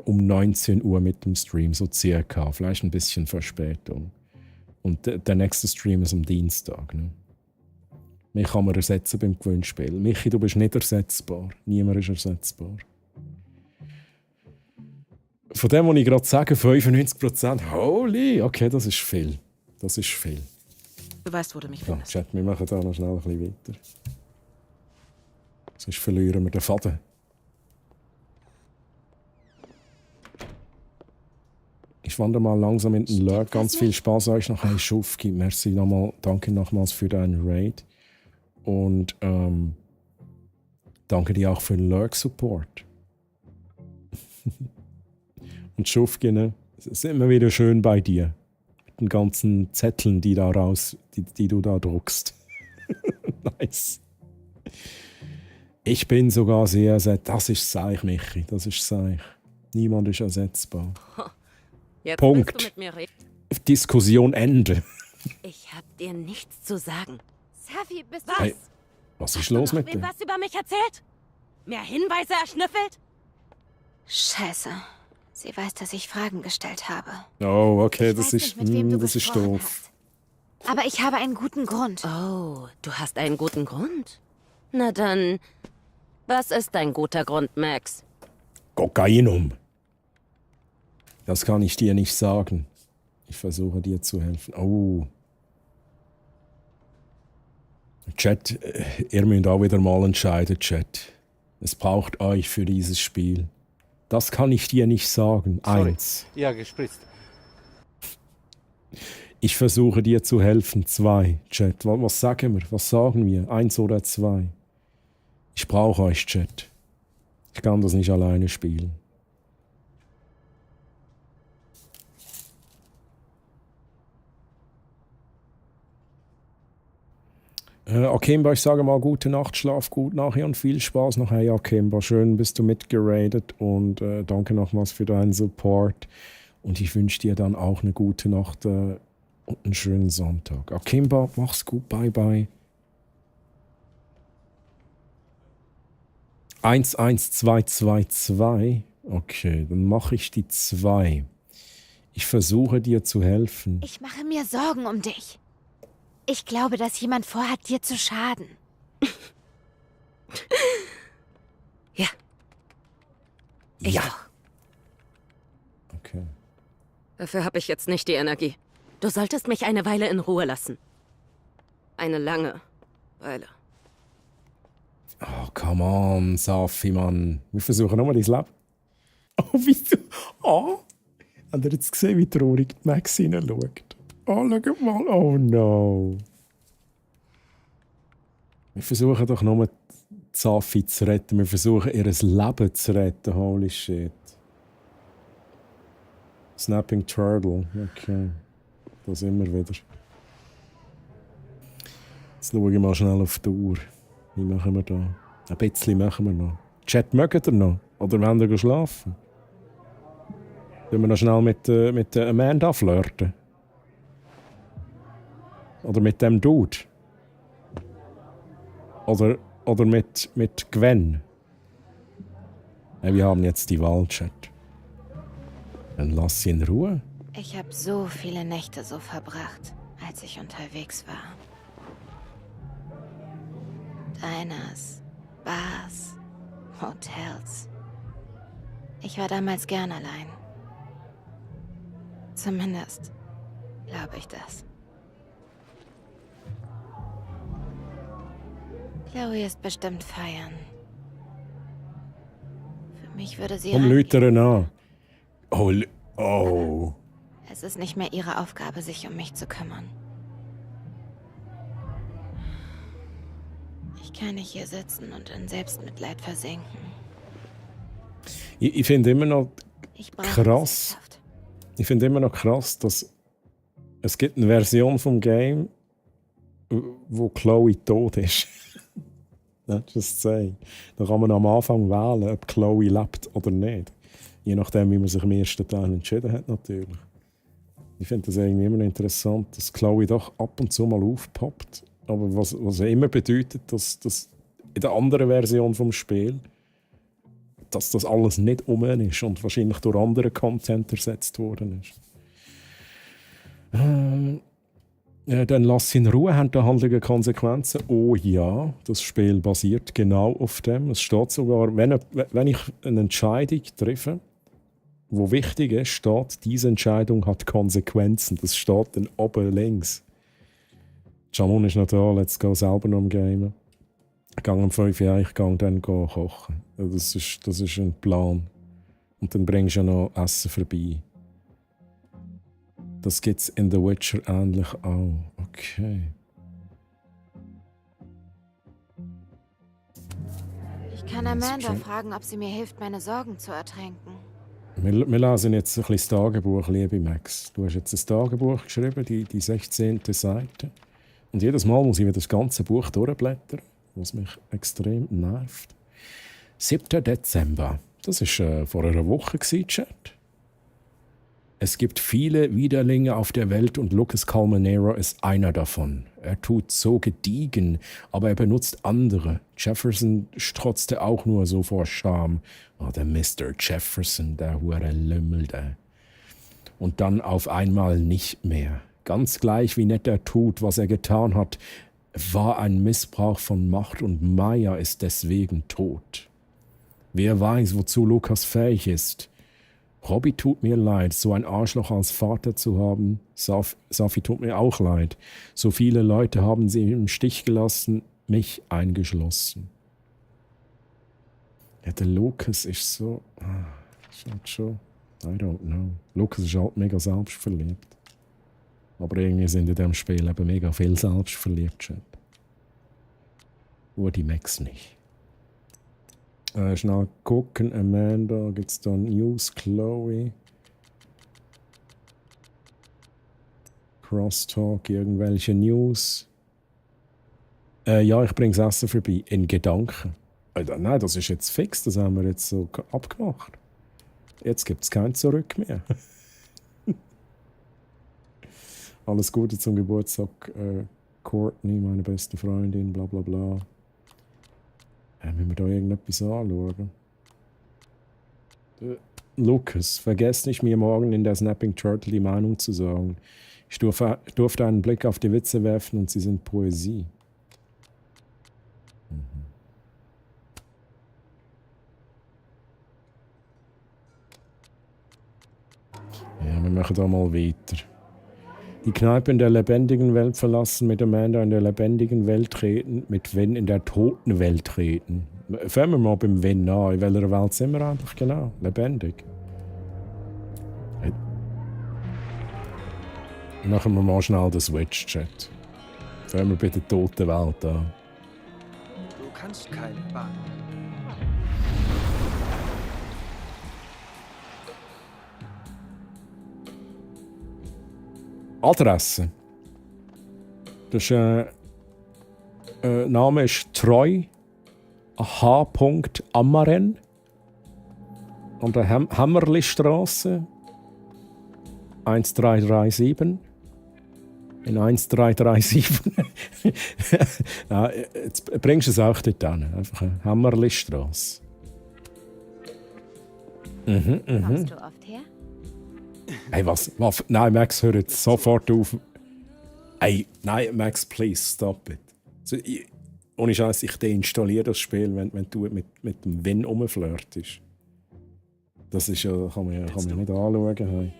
um 19 Uhr mit dem Stream, so circa. Vielleicht ein bisschen Verspätung. Und der nächste Stream ist am Dienstag. Ne? Mich kann man ersetzen beim Gewinnspiel. Michi, du bist nicht ersetzbar. Niemand ist ersetzbar. Von dem, was ich gerade sage, 95%. Holy! Okay, das ist viel. Das ist viel. Du weißt, wo du mich findest. Ja, Chat, wir machen da noch schnell ein bisschen weiter. Sonst verlieren wir den Faden. Ich wandere mal langsam in den Lurk. Ganz viel Spaß euch noch. Hey Schufki, merci nochmal. Danke nochmals für deinen Raid. Und danke dir auch für den Lurk-Support. Und Schufki, ne? Es ist immer wieder schön bei dir. Mit den ganzen Zetteln, die du da druckst. Nice. Ich bin sogar sehr ersetzt. Das ist Seich, Michi. Das ist Seich. Niemand ist ersetzbar. Jetzt Punkt. willst du mit mir reden? Diskussion Ende. Ich hab dir nichts zu sagen. Safi, bist du... Hey, was ist los mit Wem dir? was über mich erzählt? Mehr Hinweise erschnüffelt? Scheiße. Sie weiß, dass ich Fragen gestellt habe. Oh, okay, Ich weiß nicht, mit wem du das ist gesprochen doof. Aber ich habe einen guten Grund. Oh, du hast einen guten Grund? Na dann, was ist dein guter Grund, Max? Kokainum. Das kann ich dir nicht sagen. Ich versuche dir zu helfen. Oh. Chat, ihr müsst auch wieder mal entscheiden, Chat. Es braucht euch für dieses Spiel. Das kann ich dir nicht sagen. Sorry. 1. Ja, gespritzt. Ich versuche dir zu helfen. 2. Chat, was sagen wir? Was sagen wir? 1 oder 2? Ich brauche euch, Chat. Ich kann das nicht alleine spielen. Akimba, ich sage mal gute Nacht, schlaf gut nachher und viel Spaß noch. Hey Akimba, schön bist du mitgeradet und danke nochmals für deinen Support. Und ich wünsche dir dann auch eine gute Nacht und einen schönen Sonntag. Akimba, mach's gut, bye bye. 11222. Okay, dann mache ich die 2. Ich versuche dir zu helfen. Ich mache mir Sorgen um dich. Ich glaube, dass jemand vorhat, dir zu schaden. Ja. Ich Ja. auch. Okay. Dafür habe ich jetzt nicht die Energie. Du solltest mich eine Weile in Ruhe lassen. Eine lange Weile. Oh, come on, Safi, Mann. Wir versuchen nochmal dein Leben. Oh, wie du... Oh! Habt ihr jetzt gesehen, wie traurig die Max hineinschaut? Oh, schau mal. Oh, no. Wir versuchen doch nochmal Safi zu retten. Wir versuchen, ihr Leben zu retten. Holy shit. Snapping Turtle. Okay. Da sind wir wieder. Jetzt schaue ich mal schnell auf die Uhr. Wie machen wir da? Ein bisschen machen wir noch. Chat, mögt ihr noch? Oder wollt ihr schlafen? Wollen wir noch schnell mit Amanda flirten? Oder mit dem Dude? Oder mit Gwen? Ja, wir haben jetzt die Wahl, Chat. Dann lass sie in Ruhe. Ich habe so viele Nächte so verbracht, als ich unterwegs war. Diners, Bars, Hotels. Ich war damals gern allein. Zumindest glaube ich das. Chloe ist bestimmt feiern. Für mich würde sie... Läutere an. Oh. Es ist nicht mehr ihre Aufgabe, sich um mich zu kümmern. Ich kann nicht hier sitzen und in Selbstmitleid versinken. Ich finde immer noch krass. Ich finde immer noch krass, dass es gibt eine Version vom Game, wo Chloe tot ist. Just say. Da kann man am Anfang wählen, ob Chloe lebt oder nicht. Je nachdem, wie man sich im ersten Teil entschieden hat, natürlich. Ich finde das irgendwie immer noch interessant, dass Chloe doch ab und zu mal aufpoppt. Aber was immer bedeutet, dass in der anderen Version vom Spiel, dass das alles nicht um ist und wahrscheinlich durch anderen Content ersetzt worden ist. Dann lass sie in Ruhe, haben da Handlungen Konsequenzen? Oh ja, das Spiel basiert genau auf dem. Es steht sogar, wenn ich eine Entscheidung treffe, wo wichtig ist, steht, diese Entscheidung hat Konsequenzen. Das steht dann oben links. Jamon ist noch da, let's go selber noch im Game. Ich gehe um 5 Uhr, ich gehe dann kochen. Das ist ein Plan. Und dann bringst du ja noch Essen vorbei. Das gibt es in The Witcher ähnlich auch. Okay. Ich kann Amanda fragen, ob sie mir hilft, meine Sorgen zu ertränken. Wir lesen jetzt ein bisschen das Tagebuch, liebe Max. Du hast jetzt ein Tagebuch geschrieben, die 16. Seite. Und jedes Mal muss ich mir das ganze Buch durchblättern, was mich extrem nervt. 7. Dezember. Das war vor einer Woche, Chat. Es gibt viele Widerlinge auf der Welt und Lucas Colmenero ist einer davon. Er tut so gediegen, aber er benutzt andere. Jefferson strotzte auch nur so vor Scham. Oh, der Mr. Jefferson, der hure Lümmel, der. Und dann auf einmal nicht mehr. Ganz gleich, wie nett er tut, was er getan hat, war ein Missbrauch von Macht und Maya ist deswegen tot. Wer weiß, wozu Lucas fähig ist. Robbie tut mir leid, so ein Arschloch als Vater zu haben. Safi tut mir auch leid. So viele Leute haben sie im Stich gelassen, mich eingeschlossen. Ja, der Lucas ist so... ist halt schon... I don't know. Lucas ist halt mega selbstverliebt. Aber irgendwie sind in diesem Spiel eben mega viel selbstverliebt. Nur die Max nicht. Schnell gucken, Amanda, gibt es da News, Chloe, Crosstalk, irgendwelche News. Ja, ich bringe das Essen vorbei, in Gedanken. Nein, das ist jetzt fix, das haben wir jetzt so abgemacht. Jetzt gibt es kein Zurück mehr. Alles Gute zum Geburtstag, Courtney, meine beste Freundin, bla bla bla. Müssen wir da irgendetwas anschauen? Lucas, vergesst nicht, mir morgen in der Snapping Turtle die Meinung zu sagen. Ich durfte einen Blick auf die Witze werfen und sie sind Poesie. Ja, wir machen da mal weiter. Die Kneipe in der lebendigen Welt verlassen, mit Amanda in der lebendigen Welt treten, mit Wen in der toten Welt treten. Fangen wir mal beim Wen an. In welcher Welt sind wir eigentlich genau? Lebendig. Machen wir mal schnell den Switch-Chat. Fangen wir bei der toten Welt an. Du kannst keine Bahn. Adresse. Das Name ist Troy H. Amaren an der Hämmerlistraße 1337 in 1337. Ja, jetzt bringst du es auch dort hin. Einfach eine Hämmerlistraße. Kommst du oft her? Hey, was? Nein, Max, hör jetzt sofort auf. Hey, nein, Max, please, stop it. Also, ohne Scheiß, ich deinstalliere das Spiel, wenn du mit dem Win rumflirtest. Das ist ja, kann man nicht anschauen. Hey.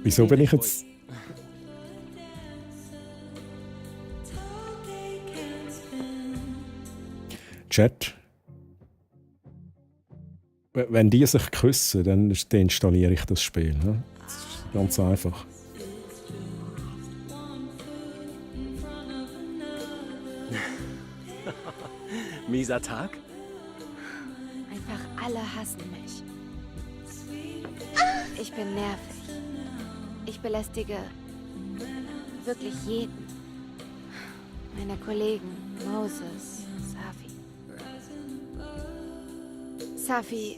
Wieso bin ich jetzt... Chat. Wenn die sich küssen, dann deinstalliere ich das Spiel. Ne? Das ist ganz einfach. Mieser Tag? Einfach alle hassen mich. Ich bin nervig. Ich belästige wirklich jeden. Meine Kollegen, Moses, Safi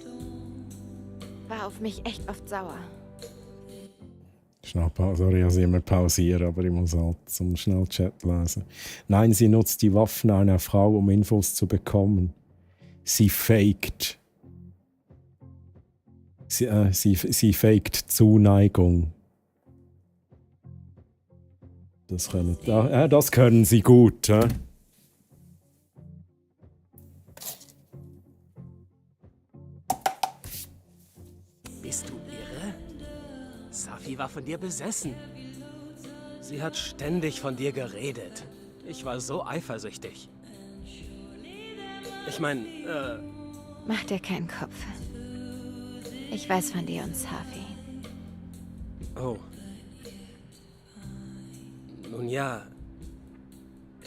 war auf mich echt oft sauer. Sorry, dass ich immer pausiere, aber ich muss halt zum Schnellchat lesen. Nein, sie nutzt die Waffen einer Frau, um Infos zu bekommen. Sie faked. Sie faked Zuneigung. Das können sie gut. Bist du irre? Safi war von dir besessen. Sie hat ständig von dir geredet. Ich war so eifersüchtig. Ich meine, Mach dir keinen Kopf. Ich weiß von dir und Safi. Oh. Nun ja,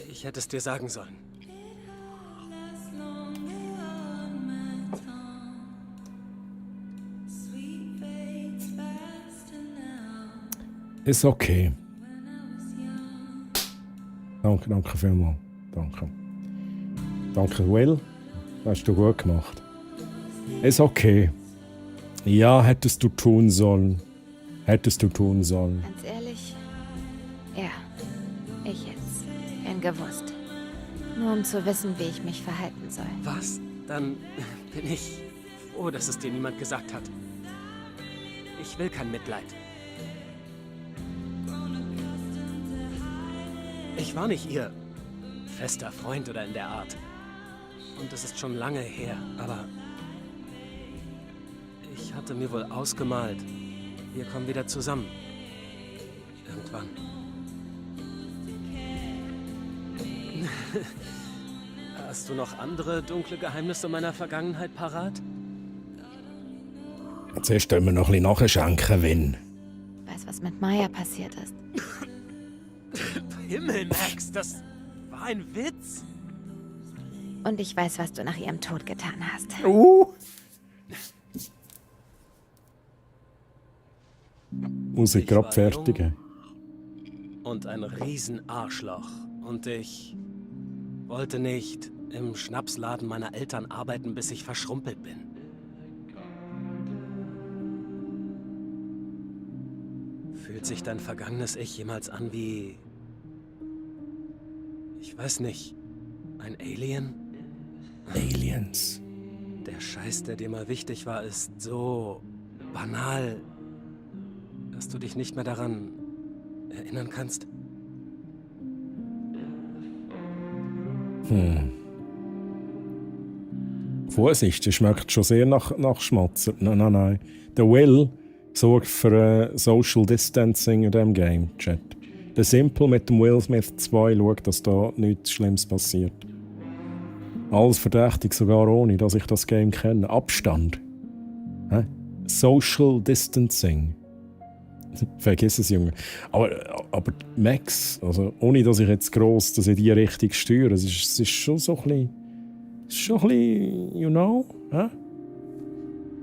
ich hätte es dir sagen sollen. Ist okay. Danke vielmals. Danke, Will. Das hast du gut gemacht. Ist okay. Ja, hättest du tun sollen. Ganz ehrlich? Ja, ich jetzt. Gern gewusst. Nur um zu wissen, wie ich mich verhalten soll. Was? Dann bin ich froh, dass es dir niemand gesagt hat. Ich will kein Mitleid. Ich war nicht ihr fester Freund oder in der Art. Und es ist schon lange her, aber ich hatte mir wohl ausgemalt, wir kommen wieder zusammen. Irgendwann. Hast du noch andere dunkle Geheimnisse meiner Vergangenheit parat? Zuerst können wir noch ein bisschen nachschenken, Win. Weiß, was mit Maya passiert ist. Himmel, Max, das war ein Witz. Und ich weiß, was du nach ihrem Tod getan hast. Muss ich gerade fertigen. Und ein Riesenarschloch. Und ich wollte nicht im Schnapsladen meiner Eltern arbeiten, bis ich verschrumpelt bin. Fühlt sich dein vergangenes Ich jemals an wie... Ich weiß nicht. Ein Alien? Aliens. Der Scheiß, der dir mal wichtig war, ist so banal, dass du dich nicht mehr daran erinnern kannst. Vorsicht, es schmeckt schon sehr nach Schmatzen. Nein. Der Will sorgt für Social Distancing in diesem Game, Chat. Der Simple mit dem Will Smith 2 schaut, dass da nichts Schlimmes passiert. Alles verdächtig, sogar ohne, dass ich das Game kenne. Abstand. Social Distancing. Vergiss es, Junge. Aber Max, also ohne dass ich jetzt gross das in die Richtung steuere, es ist schon so ein bisschen, you know,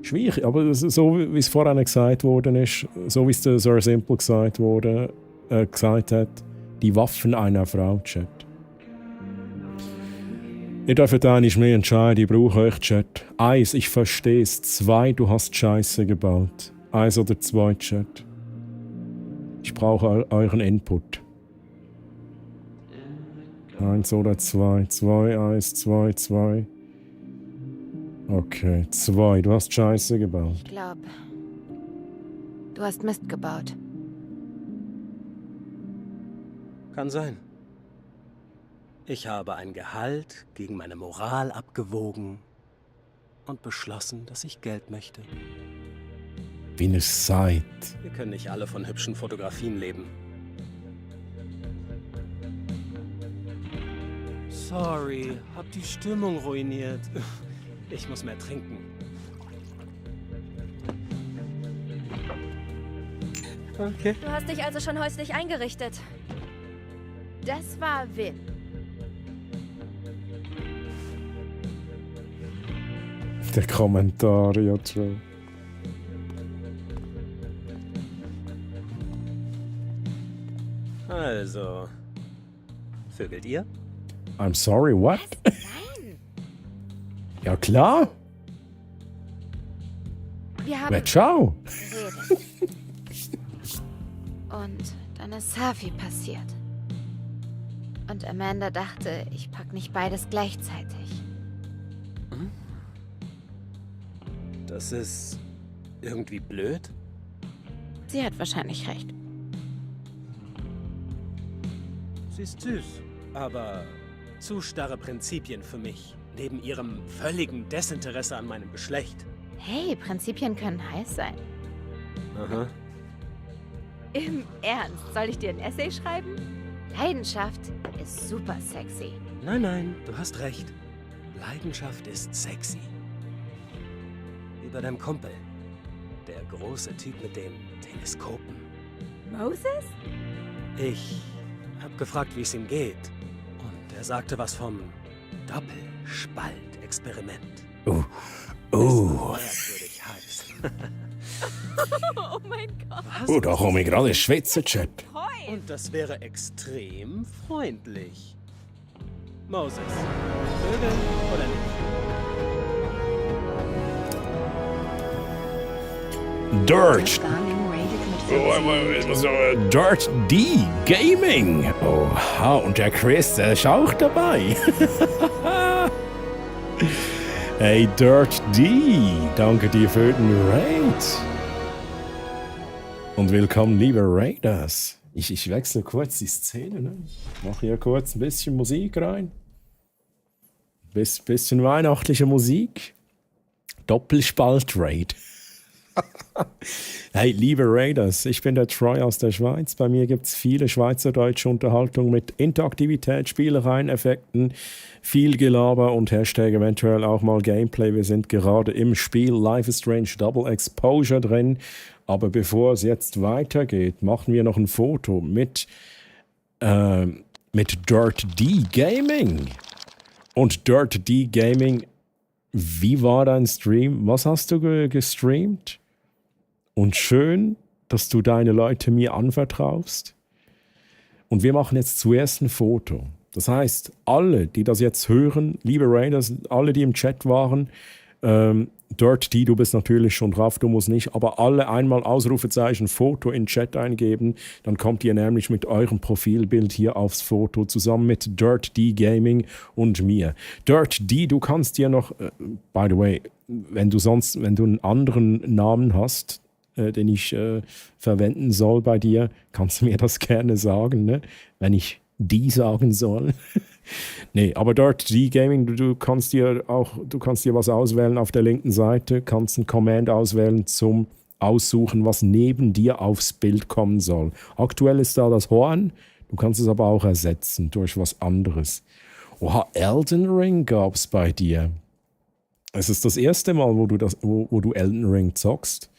schwierig. Aber so wie es vorhin gesagt worden ist, so wie es der Sir Simple gesagt hat, die Waffen einer Frau, Chat. Ihr dürft eigentlich mehr entscheiden, ich brauche euch, Chat. 1, ich verstehe es. 2, du hast Scheiße gebaut. 1 oder 2, Chat. Ich brauche euren Input. 1 oder 2. 2, 1, 2, 2. Okay, 2. Du hast Scheiße gebaut. Ich glaube, du hast Mist gebaut. Kann sein. Ich habe ein Gehalt gegen meine Moral abgewogen und beschlossen, dass ich Geld möchte. Wie ihr seid. Wir können nicht alle von hübschen Fotografien leben. Sorry, hab die Stimmung ruiniert. Ich muss mehr trinken. Okay. Du hast dich also schon häuslich eingerichtet. Das war Win. Der Kommentar, ja, true. Also, vögelt ihr? I'm sorry, what? Nein. Ja, klar. Wir haben Ja, ciao. geredet. Und dann ist Safi passiert. Und Amanda dachte, ich pack nicht beides gleichzeitig. Das ist irgendwie blöd. Sie hat wahrscheinlich recht. Sie ist süß, aber zu starre Prinzipien für mich. Neben ihrem völligen Desinteresse an meinem Geschlecht. Hey, Prinzipien können heiß sein. Aha. Im Ernst, soll ich dir ein Essay schreiben? Leidenschaft ist super sexy. Nein, du hast recht. Leidenschaft ist sexy. Wie bei deinem Kumpel. Der große Typ mit den Teleskopen. Moses? Ich hab gefragt, wie es ihm geht. Und er sagte was vom Doppelspaltexperiment. Merkwürdig heiß. Oh mein Gott. Oh, da komme ich gerade ins Schwitzen, Chat. Und das wäre extrem freundlich. Moses, Vögel oder nicht? Dirt. Dirt D Gaming. Oha, und der Chris, der ist auch dabei. Hey, Dirt D, danke dir für den Raid. Und willkommen, liebe Raiders. Ich wechsle kurz die Szene, ne? Mache hier kurz ein bisschen Musik rein. Bisschen weihnachtliche Musik. Doppelspalt-Raid. Hey, liebe Raiders, ich bin der Troy aus der Schweiz. Bei mir gibt es viele schweizerdeutsche Unterhaltung mit Interaktivität, Spielereien, Effekten, viel Gelaber und Hashtag eventuell auch mal Gameplay. Wir sind gerade im Spiel Life is Strange Double Exposure drin. Aber bevor es jetzt weitergeht, machen wir noch ein Foto mit Dirt D Gaming. Und Dirt D Gaming, wie war dein Stream? Was hast du gestreamt? Und schön, dass du deine Leute mir anvertraust. Und wir machen jetzt zuerst ein Foto. Das heißt, alle, die das jetzt hören, liebe Raiders, alle, die im Chat waren, Dirt D, du bist natürlich schon drauf, du musst nicht, aber alle einmal Ausrufezeichen Foto in den Chat eingeben, dann kommt ihr nämlich mit eurem Profilbild hier aufs Foto, zusammen mit Dirt D Gaming und mir. Dirt D, du kannst dir noch, by the way, wenn du einen anderen Namen hast, den ich verwenden soll bei dir, kannst du mir das gerne sagen, ne? Wenn ich die sagen soll. Nee, aber Dirt D Gaming, du kannst dir was auswählen auf der linken Seite, kannst einen Command auswählen zum Aussuchen, was neben dir aufs Bild kommen soll. Aktuell ist da das Horn, du kannst es aber auch ersetzen durch was anderes. Oha, Elden Ring gab's bei dir. Es ist das erste Mal, wo du Elden Ring zockst.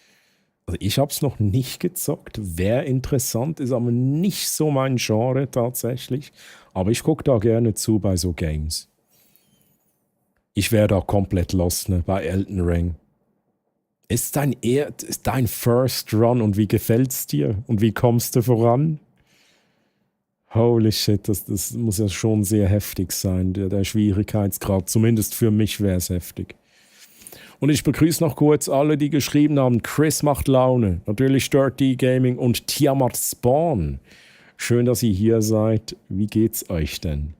Also ich habe es noch nicht gezockt. Wäre interessant, ist aber nicht so mein Genre tatsächlich. Aber ich gucke da gerne zu bei so Games. Ich wäre da komplett lost, ne, bei Elden Ring. Ist dein First Run und wie gefällt's dir? Und wie kommst du voran? Holy shit, das muss ja schon sehr heftig sein, der Schwierigkeitsgrad. Zumindest für mich wäre es heftig. Und ich begrüße noch kurz alle, die geschrieben haben. Chris macht Laune. Natürlich Dirty Gaming und Tiamat Spawn. Schön, dass ihr hier seid. Wie geht's euch denn?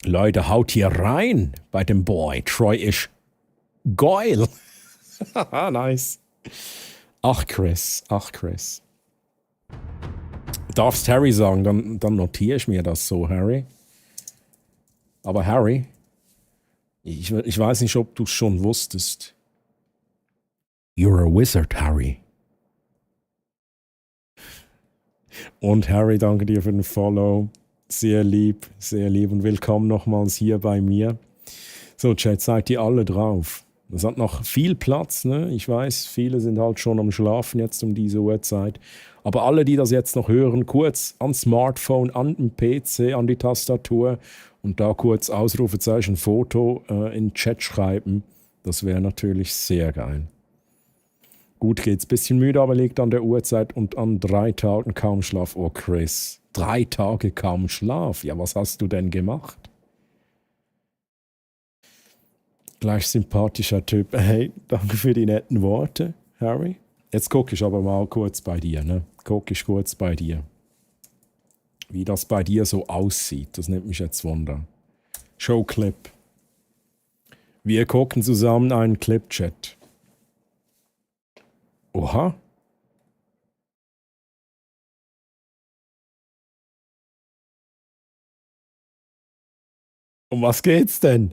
Leute, haut hier rein bei dem Boy. Troy ist geil. Nice. Ach Chris. Darfst Harry sagen, dann notiere ich mir das so, Harry. Aber Harry, ich weiß nicht, ob du es schon wusstest. You're a wizard, Harry. Und Harry, danke dir für den Follow. Sehr lieb und willkommen nochmals hier bei mir. So, Chat, seid ihr alle drauf? Es hat noch viel Platz, ne? Ich weiß, viele sind halt schon am Schlafen jetzt um diese Uhrzeit. Aber alle, die das jetzt noch hören, kurz ans Smartphone, an den PC, an die Tastatur und da kurz Ausrufezeichen Foto in den Chat schreiben. Das wäre natürlich sehr geil. Gut geht's. Bisschen müde, aber liegt an der Uhrzeit und an 3 Tagen kaum Schlaf. Oh, Chris. 3 Tage kaum Schlaf. Ja, was hast du denn gemacht? Gleich sympathischer Typ. Hey, danke für die netten Worte, Harry. Jetzt gucke ich aber mal kurz bei dir, ne? Wie das bei dir so aussieht. Das nimmt mich jetzt Wunder. Showclip. Wir gucken zusammen einen Clip-Chat. Oha. Um was geht's denn?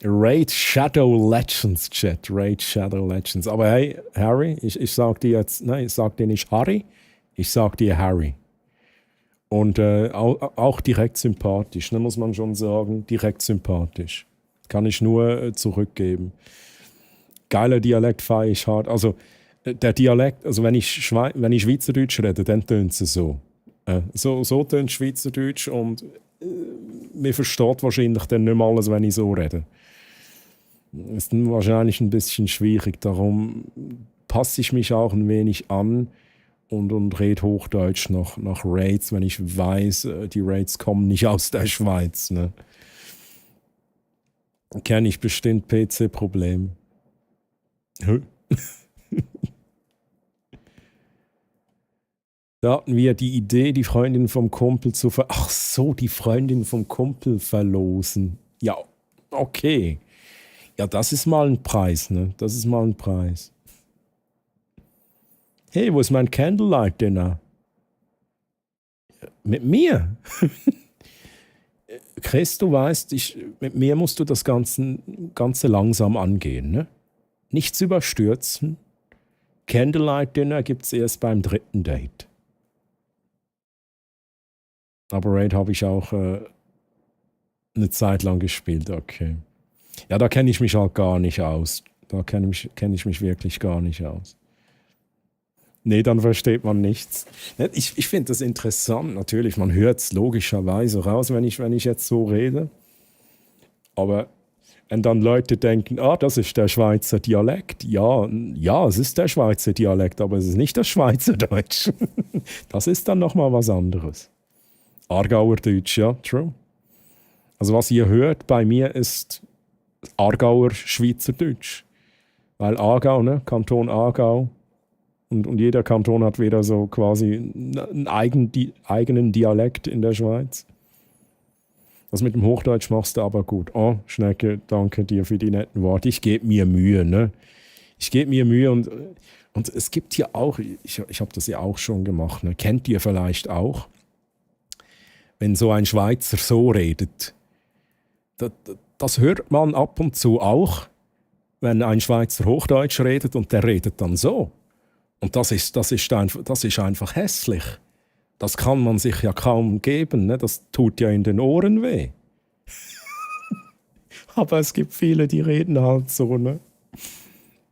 Raid Shadow Legends, Chat. Raid Shadow Legends. Aber hey, Harry, ich sag dir jetzt, nein, ich sag dir nicht Harry, ich sag dir Harry. Und auch direkt sympathisch, ne, muss man schon sagen. Direkt sympathisch. Kann ich nur zurückgeben. Geiler Dialekt feiere ich hart. Also der Dialekt, also wenn ich Schweizerdeutsch rede, dann tönt es so. So tönt Schweizerdeutsch und mir versteht wahrscheinlich dann nicht mehr alles, wenn ich so rede. Das ist wahrscheinlich ein bisschen schwierig, darum passe ich mich auch ein wenig an und rede Hochdeutsch nach Raids, wenn ich weiß, die Raids kommen nicht aus der Schweiz. Ne? Kenne ich bestimmt PC-Problem. Da hatten wir die Idee, die Freundin vom Kumpel zu Ach so, die Freundin vom Kumpel verlosen. Ja, okay. Ja, das ist mal ein Preis, ne? Das ist mal ein Preis. Hey, wo ist mein Candlelight-Dinner? Mit mir? Chris, du weißt, mit mir musst du das Ganze langsam angehen, ne? Nichts überstürzen. Candlelight-Dinner gibt's erst beim 3. Date. Aber Raid habe ich auch eine Zeit lang gespielt, okay. Ja, da kenne ich mich halt gar nicht aus. Da kenn ich mich wirklich gar nicht aus. Nee, dann versteht man nichts. Ich finde das interessant, natürlich. Man hört es logischerweise raus, wenn ich jetzt so rede. Aber wenn dann Leute denken, das ist der Schweizer Dialekt. Ja, es ist der Schweizer Dialekt, aber es ist nicht das Schweizerdeutsch. Das ist dann nochmal was anderes. Aargauer Deutsch, ja, true. Also was ihr hört bei mir ist Aargauer Schweizerdeutsch. Weil Aargau, ne, Kanton Aargau, und jeder Kanton hat wieder so quasi einen eigenen Dialekt in der Schweiz. Das mit dem Hochdeutsch machst du aber gut. Oh, Schnecke, danke dir für die netten Worte. Ich gebe mir Mühe, ne? Ich gebe mir Mühe und es gibt hier auch, ich habe das ja auch schon gemacht, ne? Kennt ihr vielleicht auch? wenn so ein Schweizer so redet. Das hört man ab und zu auch, wenn ein Schweizer Hochdeutsch redet und der redet dann so. Und das ist einfach hässlich. Das kann man sich ja kaum geben, ne? Das tut ja in den Ohren weh. Aber es gibt viele, die reden halt so, ne?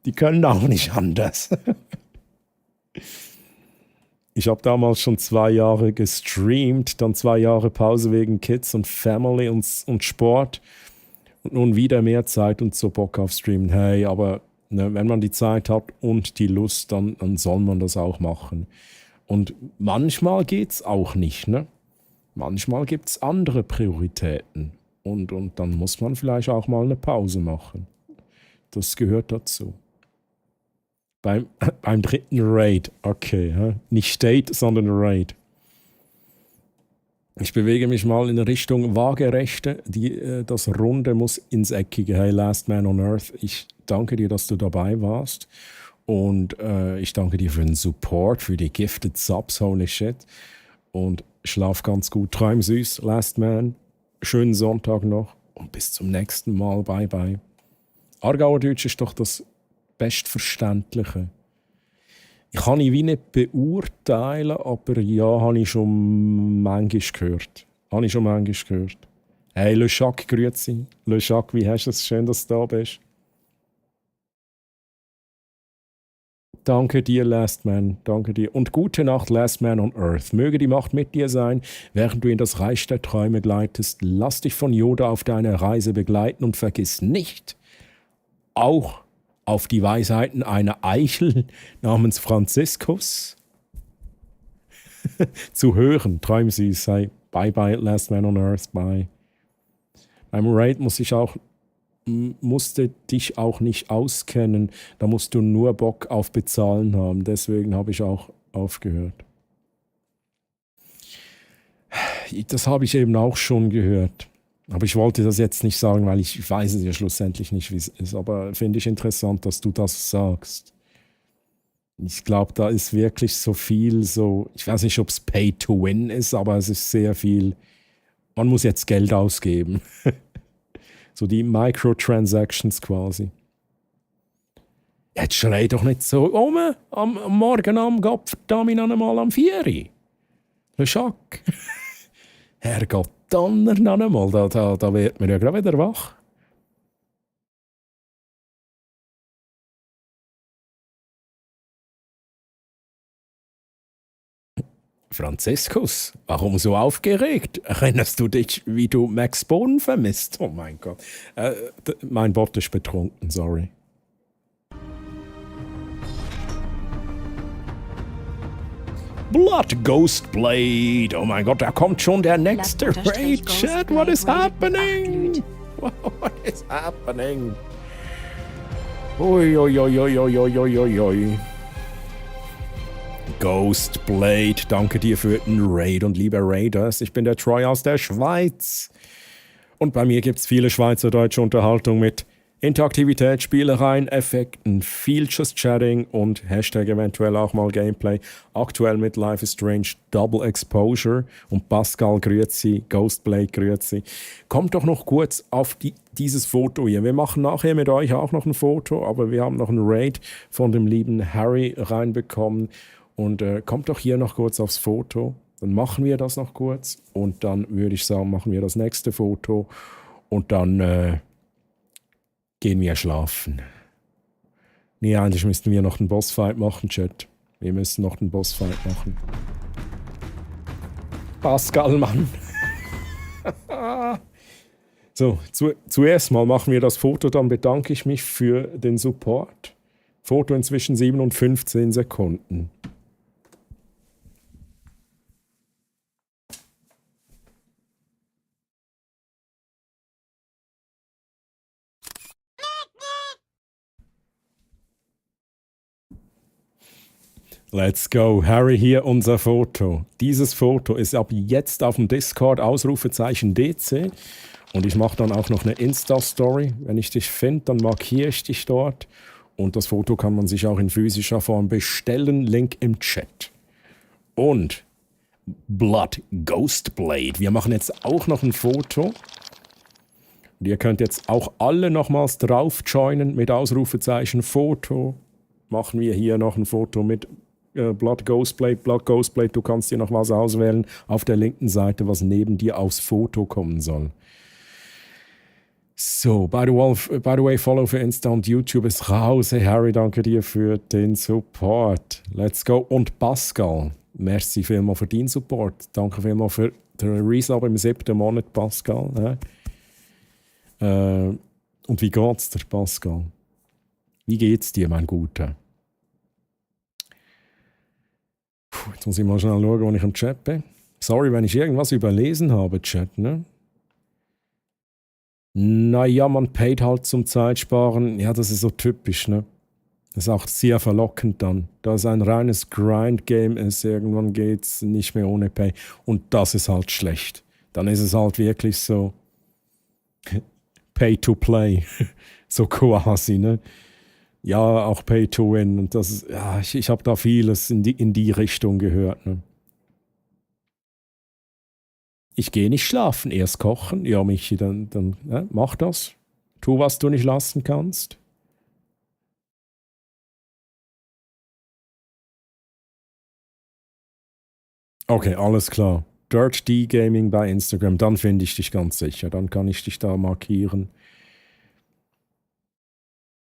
Die können auch nicht anders. Ich habe damals schon 2 Jahre gestreamt, dann 2 Jahre Pause wegen Kids und Family und Sport. Und nun wieder mehr Zeit und so Bock auf Streamen. Hey, aber ne, wenn man die Zeit hat und die Lust, dann soll man das auch machen. Und manchmal geht's auch nicht, ne? Manchmal gibt's andere Prioritäten. Und dann muss man vielleicht auch mal eine Pause machen. Das gehört dazu. Beim 3. Raid, okay, nicht State, sondern Raid. Ich bewege mich mal in Richtung Waagerechte. Das Runde muss ins Eckige. Hey, Last Man on Earth, ich danke dir, dass du dabei warst. Und ich danke dir für den Support, für die Gifted Subs, holy shit. Und schlaf ganz gut, träum süß, Last Man. Schönen Sonntag noch und bis zum nächsten Mal. Bye, bye. Aargauer Deutsch ist doch das Bestverständliche. Ich kann ihn wie nicht beurteilen, aber ja, habe ich schon manchmal gehört. Hey, Le Jacques, grüezi. Le Jacques, wie hast du es? Schön, dass du da bist. Danke dir, Last Man, danke dir. Und gute Nacht, Last Man on Earth. Möge die Macht mit dir sein, während du in das Reich der Träume gleitest. Lass dich von Yoda auf deiner Reise begleiten und vergiss nicht, auch auf die Weisheiten einer Eichel namens Franziskus zu hören. Träum süß, sei bye bye, Last Man on Earth, bye. Beim Raid musste dich auch nicht auskennen, da musst du nur Bock auf Bezahlen haben. Deswegen habe ich auch aufgehört. Das habe ich eben auch schon gehört. Aber ich wollte das jetzt nicht sagen, weil ich weiß es ja schlussendlich nicht, wie es ist. Aber finde ich interessant, dass du das sagst. Ich glaube, da ist wirklich so viel so, ich weiß nicht, ob es Pay to Win ist, aber es ist sehr viel, man muss jetzt Geld ausgeben. So die Microtransactions quasi. Jetzt schrei doch nicht so am Morgen am Gottverdammt einmal am 4 Uhr. Le Jacques. Herrgott, Donner noch einmal, da wird man ja gerade wieder wach. Franziskus, warum so aufgeregt? Erinnerst du dich, wie du Max Bohnen vermisst? Oh mein Gott. Mein Bot ist betrunken, sorry. Blood Ghost Blade. Oh mein Gott, da kommt schon der nächste Raid. Chat, what is happening? What is happening? Ui, ui, ui, ui, ui, ui, ui, ui. Ghostblade, danke dir für den Raid und liebe Raiders, ich bin der Troy aus der Schweiz. Und bei mir gibt es viele schweizerdeutsche Unterhaltung mit Interaktivität, Spielereien, Effekten, viel Just Chatting und Hashtag eventuell auch mal Gameplay. Aktuell mit Life is Strange Double Exposure und Pascal grüezi, Ghostblade grüezi. Kommt doch noch kurz auf dieses Foto hier. Wir machen nachher mit euch auch noch ein Foto, aber wir haben noch einen Raid von dem lieben Harry reinbekommen. Und kommt doch hier noch kurz aufs Foto. Dann machen wir das noch kurz. Und dann würde ich sagen, machen wir das nächste Foto. Und dann gehen wir schlafen. Nee, eigentlich müssten wir noch den Bossfight machen, Chat. Wir müssen noch den Bossfight machen. Pascal, Mann. So, zuerst mal machen wir das Foto, dann bedanke ich mich für den Support. Foto inzwischen 7 und 15 Sekunden. Let's go. Harry, hier unser Foto. Dieses Foto ist ab jetzt auf dem Discord Ausrufezeichen DC. Und ich mache dann auch noch eine Insta-Story. Wenn ich dich finde, dann markiere ich dich dort. Und das Foto kann man sich auch in physischer Form bestellen. Link im Chat. Und Blood Ghostblade. Wir machen jetzt auch noch ein Foto. Und ihr könnt jetzt auch alle nochmals drauf joinen mit Ausrufezeichen Foto. Machen wir hier noch ein Foto mit Blood Ghostblade. Blood Ghostblade, du kannst dir noch was auswählen auf der linken Seite, was neben dir aufs Foto kommen soll. So, by the way, Follow für Insta und YouTube ist raus. Hey Harry, danke dir für den Support. Let's go. Und Pascal, merci vielmals für deinen Support. Danke vielmals für den Resub im 7. Monat, Pascal. Und wie geht's dir, Pascal? Wie geht's dir, mein Guter? Puh, jetzt muss ich mal schnell schauen, wo ich im Chat bin. Sorry, wenn ich irgendwas überlesen habe, Chat, ne? Naja, man paid halt zum Zeitsparen. Ja, das ist so typisch, ne? Das ist auch sehr verlockend dann. Da es ein reines Grind-Game ist, irgendwann geht's nicht mehr ohne Pay. Und das ist halt schlecht. Dann ist es halt wirklich so Pay to Play. So quasi, ne? Ja, auch Pay to Win. Und das ist, ja, ich habe da vieles in die Richtung gehört, ne? Ich gehe nicht schlafen, erst kochen. Ja, Michi, dann mach das. Tu, was du nicht lassen kannst. Okay, alles klar. Dirt D Gaming bei Instagram, dann finde ich dich ganz sicher. Dann kann ich dich da markieren.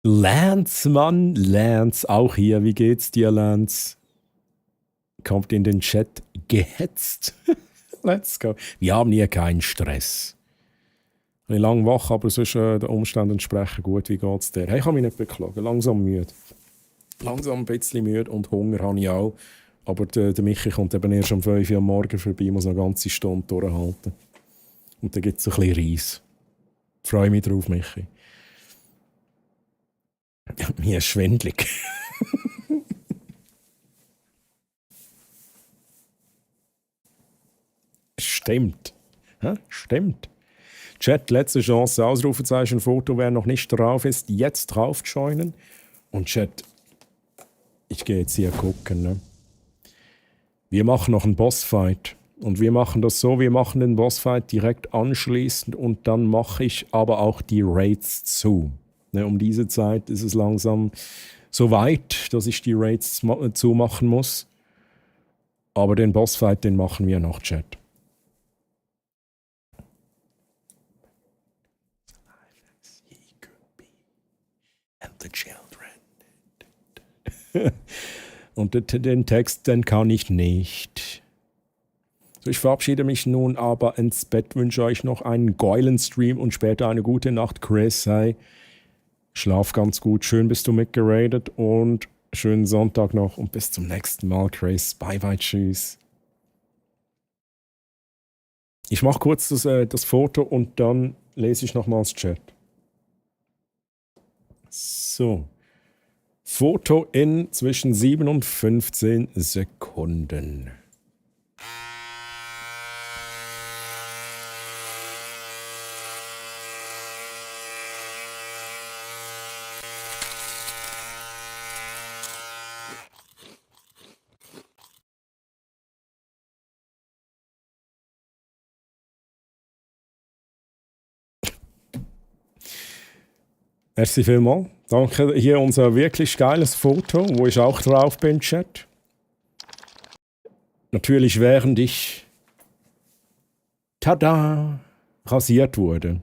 Lance, Mann, Lance, auch hier. Wie geht's dir, Lance? Kommt in den Chat gehetzt. Let's go. Wir haben hier keinen Stress. Eine lange Woche, aber sonst den Umständen entsprechend gut. Wie geht's dir? Hey, ich habe mich nicht beklagen. Langsam müde. Langsam ein bisschen müde und Hunger habe ich auch. Aber der Michi kommt eben erst um 5 Uhr am Morgen vorbei, muss eine ganze Stunde durchhalten. Und dann gibt es ein bisschen Reis. Freue mich drauf, Michi. Ja, mir ist schwindelig. Stimmt. Ja, stimmt. Chat, letzte Chance, Ausrufezeichen, Foto, wer noch nicht drauf ist, jetzt drauf joinen. Und Chat, ich gehe jetzt hier gucken. Ne? Wir machen noch einen Bossfight. Und wir machen das so, wir machen den Bossfight direkt anschließend und dann mache ich aber auch die Raids zu. Ne, um diese Zeit ist es langsam so weit, dass ich die Raids zumachen muss. Aber den Bossfight, den machen wir noch, Chat. And the children. Und den Text, den kann ich nicht. So, ich verabschiede mich nun aber ins Bett, wünsche euch noch einen geilen Stream und später eine gute Nacht, Chris. Hey, schlaf ganz gut, schön bist du mitgeradet und schönen Sonntag noch und bis zum nächsten Mal, Chris. Bye bye, tschüss. Ich mache kurz das Foto und dann lese ich nochmals Chat. So. Foto in zwischen 7 und 15 Sekunden. Merci vielmals. Danke. Hier unser wirklich geiles Foto, wo ich auch drauf bin, Chat. Natürlich während ich tada, rasiert wurde.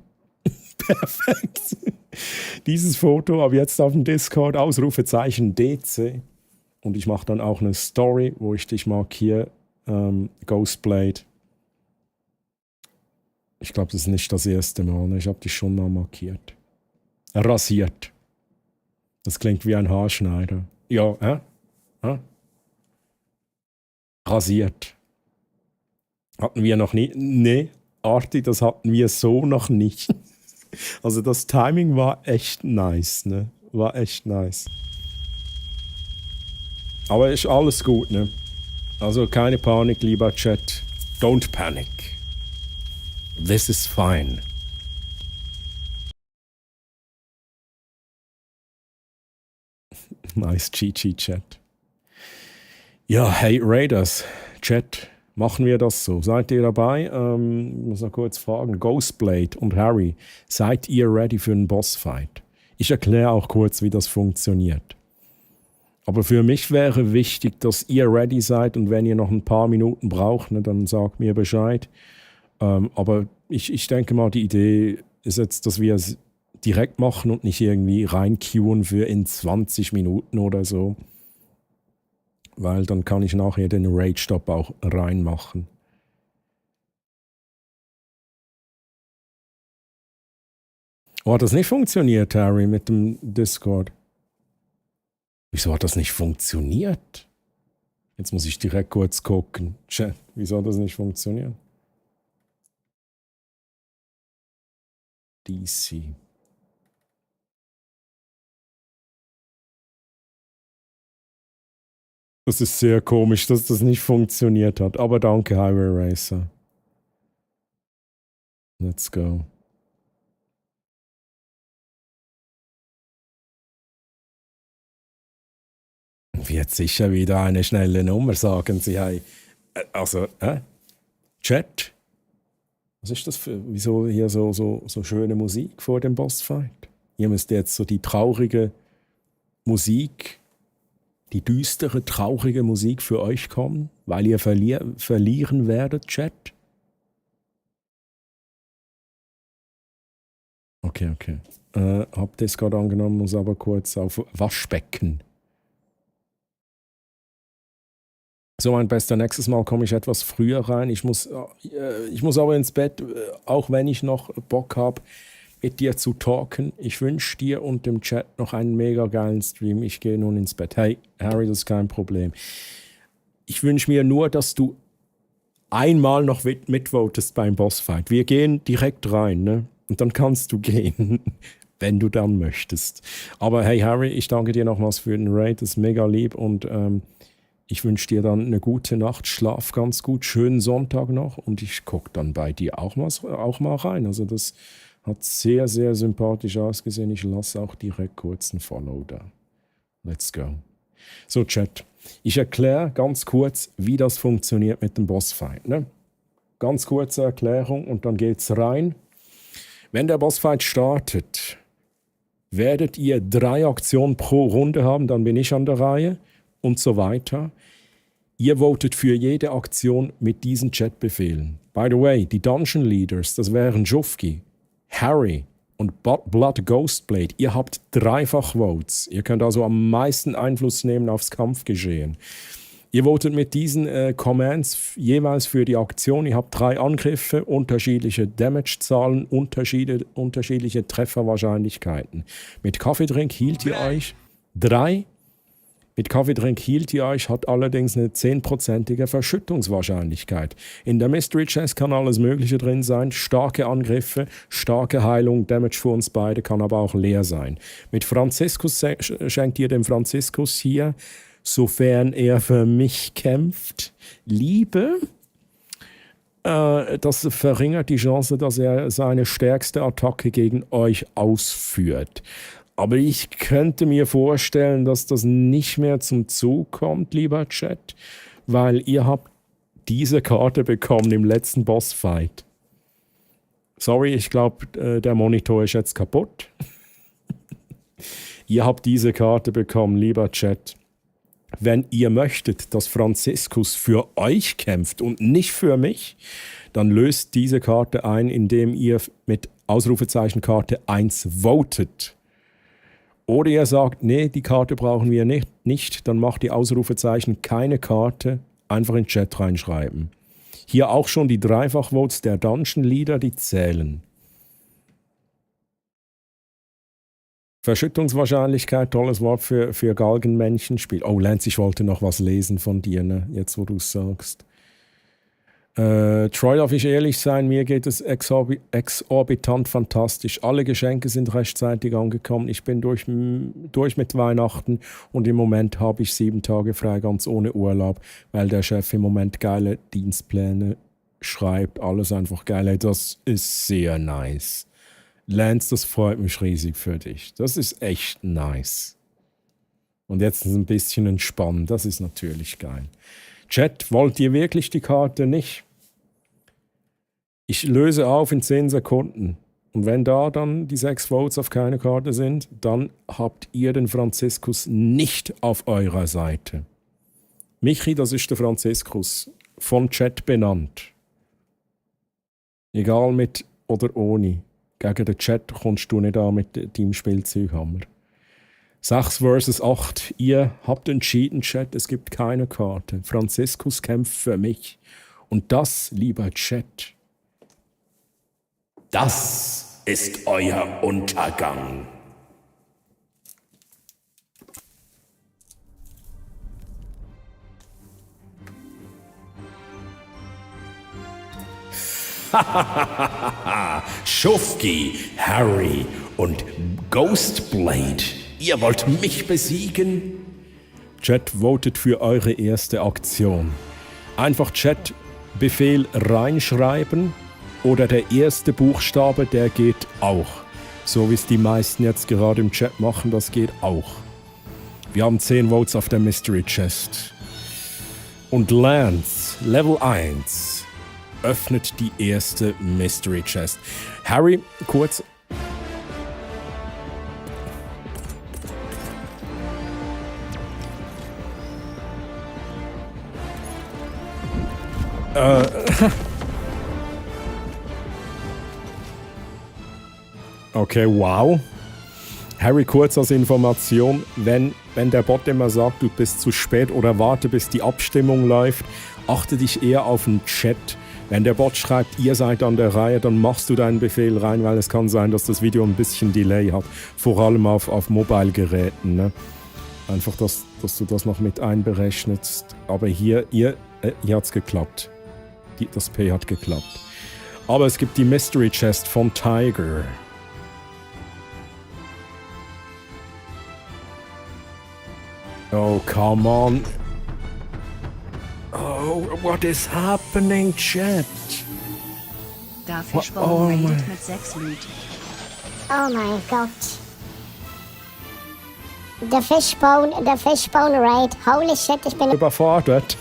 Perfekt. Dieses Foto habe ich jetzt auf dem Discord, Ausrufezeichen DC. Und ich mache dann auch eine Story, wo ich dich markiere, Ghostblade. Ich glaube, das ist nicht das erste Mal. Ich habe dich schon mal markiert. Rasiert. Das klingt wie ein Haarschneider. Ja, Rasiert. Hatten wir noch nie. Nee, Arti, das hatten wir so noch nicht. Also das Timing war echt nice, ne? War echt nice. Aber ist alles gut, ne? Also keine Panik, lieber Chat. Don't panic. This is fine. Nice GG-Chat. Ja, hey Raiders, Chat, Machen wir das so. Seid ihr dabei? Ich muss noch kurz fragen. Ghostblade und Harry, seid ihr ready für einen Bossfight? Ich erkläre auch kurz, wie das funktioniert. Aber für mich wäre wichtig, dass ihr ready seid und wenn ihr noch ein paar Minuten braucht, ne, dann sagt mir Bescheid. Aber ich denke mal, die Idee ist jetzt, dass wir es direkt machen und nicht irgendwie reinqueuen für in 20 Minuten oder so. Weil dann kann ich nachher den Rage-Stop auch reinmachen. Oh, hat das nicht funktioniert, Harry, mit dem Discord? Wieso hat das nicht funktioniert? Jetzt muss ich direkt kurz gucken. Chat, wieso hat das nicht funktioniert? DC. Das ist sehr komisch, dass das nicht funktioniert hat. Aber danke, Highway Racer. Let's go. Wird sicher wieder eine schnelle Nummer, sagen sie. Hey. Also, Chat? Was ist das für, wieso hier so schöne Musik vor dem Bossfight? Ihr müsst jetzt so die traurige Musik, die düstere, traurige Musik für euch kommen, weil ihr verlieren werdet, Chat? Okay. Hab das gerade angenommen, muss aber kurz auf Waschbecken. So, mein Bester, nächstes Mal komme ich etwas früher rein. Ich muss aber ins Bett, auch wenn ich noch Bock habe, mit dir zu talken. Ich wünsche dir und dem Chat noch einen mega geilen Stream. Ich gehe nun ins Bett. Hey, Harry, das ist kein Problem. Ich wünsche mir nur, dass du einmal noch mitvotest beim Bossfight. Wir gehen direkt rein, ne? Und dann kannst du gehen, wenn du dann möchtest. Aber hey, Harry, ich danke dir nochmals für den Raid. Das ist mega lieb und ich wünsche dir dann eine gute Nacht, schlaf ganz gut, schönen Sonntag noch und ich gucke dann bei dir auch mal rein. Also das hat sehr, sehr sympathisch ausgesehen. Ich lasse auch direkt kurz einen Follow da. Let's go. So, Chat, ich erkläre ganz kurz, wie das funktioniert mit dem Bossfight. Ne? Ganz kurze Erklärung und dann geht's rein. Wenn der Bossfight startet, werdet ihr 3 Aktionen pro Runde haben, dann bin ich an der Reihe. Und so weiter. Ihr votet für jede Aktion mit diesen Chatbefehlen. By the way, die Dungeon Leaders, das wären Jufki, Harry und Blood Ghostblade. Ihr habt 3-fach Votes. Ihr könnt also am meisten Einfluss nehmen aufs Kampfgeschehen. Ihr votet mit diesen Commands jeweils für die Aktion. Ihr habt 3 Angriffe, unterschiedliche Damage-Zahlen, unterschiedliche Trefferwahrscheinlichkeiten. Mit Kaffeedrink hielt ihr euch 3. Mit Kaffeedrink hielt ihr euch, hat allerdings eine 10%ige Verschüttungswahrscheinlichkeit. In der Mystery Chest kann alles Mögliche drin sein, starke Angriffe, starke Heilung, Damage für uns beide, kann aber auch leer sein. Mit Franziskus schenkt ihr dem Franziskus hier, sofern er für mich kämpft, Liebe. Das verringert die Chance, dass er seine stärkste Attacke gegen euch ausführt. Aber ich könnte mir vorstellen, dass das nicht mehr zum Zug kommt, lieber Chat, weil ihr habt diese Karte bekommen im letzten Bossfight. Sorry, ich glaube, der Monitor ist jetzt kaputt. Ihr habt diese Karte bekommen, lieber Chat. Wenn ihr möchtet, dass Franziskus für euch kämpft und nicht für mich, dann löst diese Karte ein, indem ihr mit Ausrufezeichen Karte 1 votet. Oder ihr sagt, nee, die Karte brauchen wir nicht, dann macht die Ausrufezeichen keine Karte, einfach in den Chat reinschreiben. Hier auch schon die Dreifach-Votes der Dungeon Leader, die zählen. Verschüttungswahrscheinlichkeit, tolles Wort für Galgenmännchenspiel. Oh, Lance, ich wollte noch was lesen von dir, ne? Jetzt wo du es sagst. Troy, darf ich ehrlich sein, mir geht es exorbitant fantastisch. Alle Geschenke sind rechtzeitig angekommen. Ich bin durch mit Weihnachten und im Moment habe ich 7 Tage frei, ganz ohne Urlaub, weil der Chef im Moment geile Dienstpläne schreibt. Alles einfach geil. Das ist sehr nice. Lance, das freut mich riesig für dich. Das ist echt nice. Und jetzt ein bisschen entspannen, das ist natürlich geil. Chat, wollt ihr wirklich die Karte nicht? Ich löse auf in 10 Sekunden. Und wenn da dann die 6 Votes auf keine Karte sind, dann habt ihr den Franziskus nicht auf eurer Seite. Michi, das ist der Franziskus. Von Chat benannt. Egal mit oder ohne. Gegen den Chat kommst du nicht an mit deinem Spielzeughammer. 6 versus 8. Ihr habt entschieden, Chat, es gibt keine Karte. Franziskus kämpft für mich. Und das, lieber Chat, das ist euer Untergang. Schufki, Harry und Ghostblade. Ihr wollt mich besiegen? Chat votet für eure erste Aktion. Einfach Chat-Befehl reinschreiben oder der erste Buchstabe, der geht auch. So wie es die meisten jetzt gerade im Chat machen, das geht auch. Wir haben 10 Votes auf der Mystery Chest. Und Lance, Level 1, öffnet die erste Mystery Chest. Harry, kurz. Okay, wow. Harry, kurz als Information, wenn der Bot immer sagt, du bist zu spät oder warte, bis die Abstimmung läuft, achte dich eher auf den Chat. Wenn der Bot schreibt, ihr seid an der Reihe, dann machst du deinen Befehl rein, weil es kann sein, dass das Video ein bisschen Delay hat. Vor allem auf Mobile-Geräten. Ne? Einfach, dass du das noch mit einberechnest. Aber hier hat es geklappt. Das P hat geklappt. Aber es gibt die Mystery Chest von Tiger. Oh, come on. Oh, what is happening, Chat? Da Fishbone raidet mit 6 Loot. Oh mein Gott. Der Fishbone Raid. Holy shit, ich bin überfordert.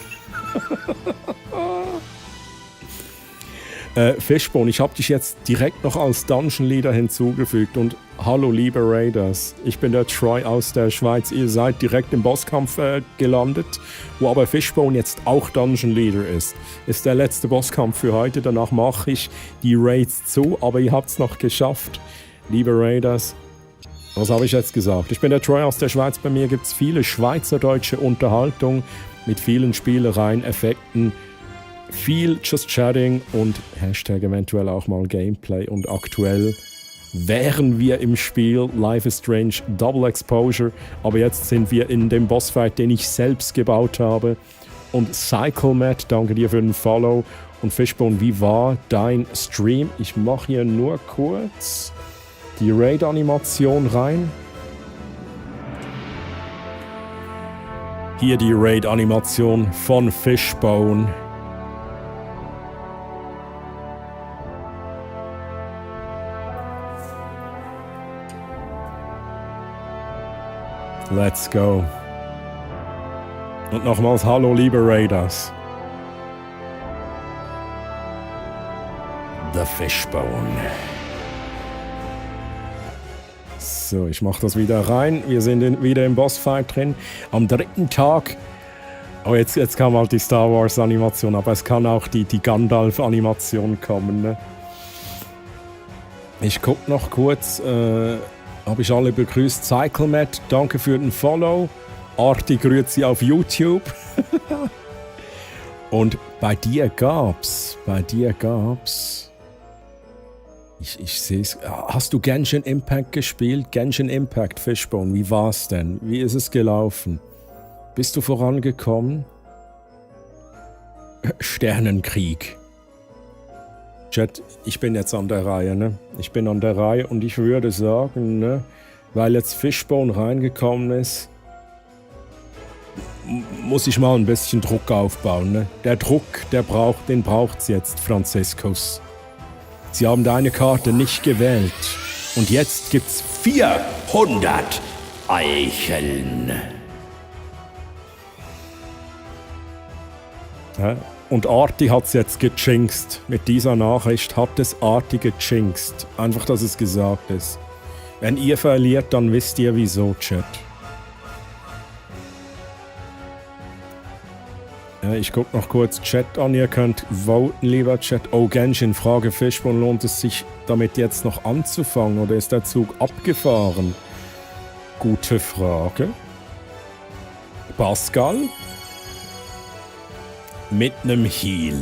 Fishbone, ich habe dich jetzt direkt noch als Dungeon Leader hinzugefügt und hallo liebe Raiders, ich bin der Troy aus der Schweiz, ihr seid direkt im Bosskampf gelandet, wo aber Fishbone jetzt auch Dungeon Leader ist. Ist der letzte Bosskampf für heute, danach mache ich die Raids zu, aber ihr habt es noch geschafft, liebe Raiders. Was habe ich jetzt gesagt? Ich bin der Troy aus der Schweiz, bei mir gibt es viele schweizerdeutsche Unterhaltung mit vielen Spielereien, Effekten, viel Just Chatting und Hashtag eventuell auch mal Gameplay. Und aktuell wären wir im Spiel Life is Strange Double Exposure, aber jetzt sind wir in dem Bossfight, den ich selbst gebaut habe. Und CycleMatt, danke dir für den Follow. Und Fishbone, wie war dein Stream? Ich mache hier nur kurz die Raid-Animation rein. Hier die Raid-Animation von Fishbone. Let's go. Und nochmals hallo liebe Raiders. The Fishbone. So, ich mach das wieder rein. Wir sind wieder im Bossfight drin. Am 3. Tag. Oh, jetzt kam halt die Star Wars Animation, aber es kann auch die Gandalf Animation kommen. Ne? Ich guck noch kurz. Habe ich alle begrüßt. CycleMatt, danke für den Follow. Arti grüßt sie auf YouTube. Und bei dir gab's. Ich sehe es. Hast du Genshin Impact gespielt? Genshin Impact, Fishbone, wie war's denn? Wie ist es gelaufen? Bist du vorangekommen? Sternenkrieg. Chat, ich bin jetzt an der Reihe, ne? Ich bin an der Reihe und ich würde sagen, ne, weil jetzt Fishbone reingekommen ist, muss ich mal ein bisschen Druck aufbauen, ne? Der Druck, den braucht's jetzt, Franziskus. Sie haben deine Karte nicht gewählt. Und jetzt gibt's 400 Eicheln. Ja? Und Arti hat es jetzt gejinxt. Mit dieser Nachricht hat es Arti gejinxt. Einfach, dass es gesagt ist. Wenn ihr verliert, dann wisst ihr wieso, Chat. Ja, ich gucke noch kurz Chat an. Ihr könnt voten, lieber Chat. Oh, Genshin, Frage Fishbone, lohnt es sich damit jetzt noch anzufangen oder ist der Zug abgefahren? Gute Frage. Pascal? Mit einem Heal.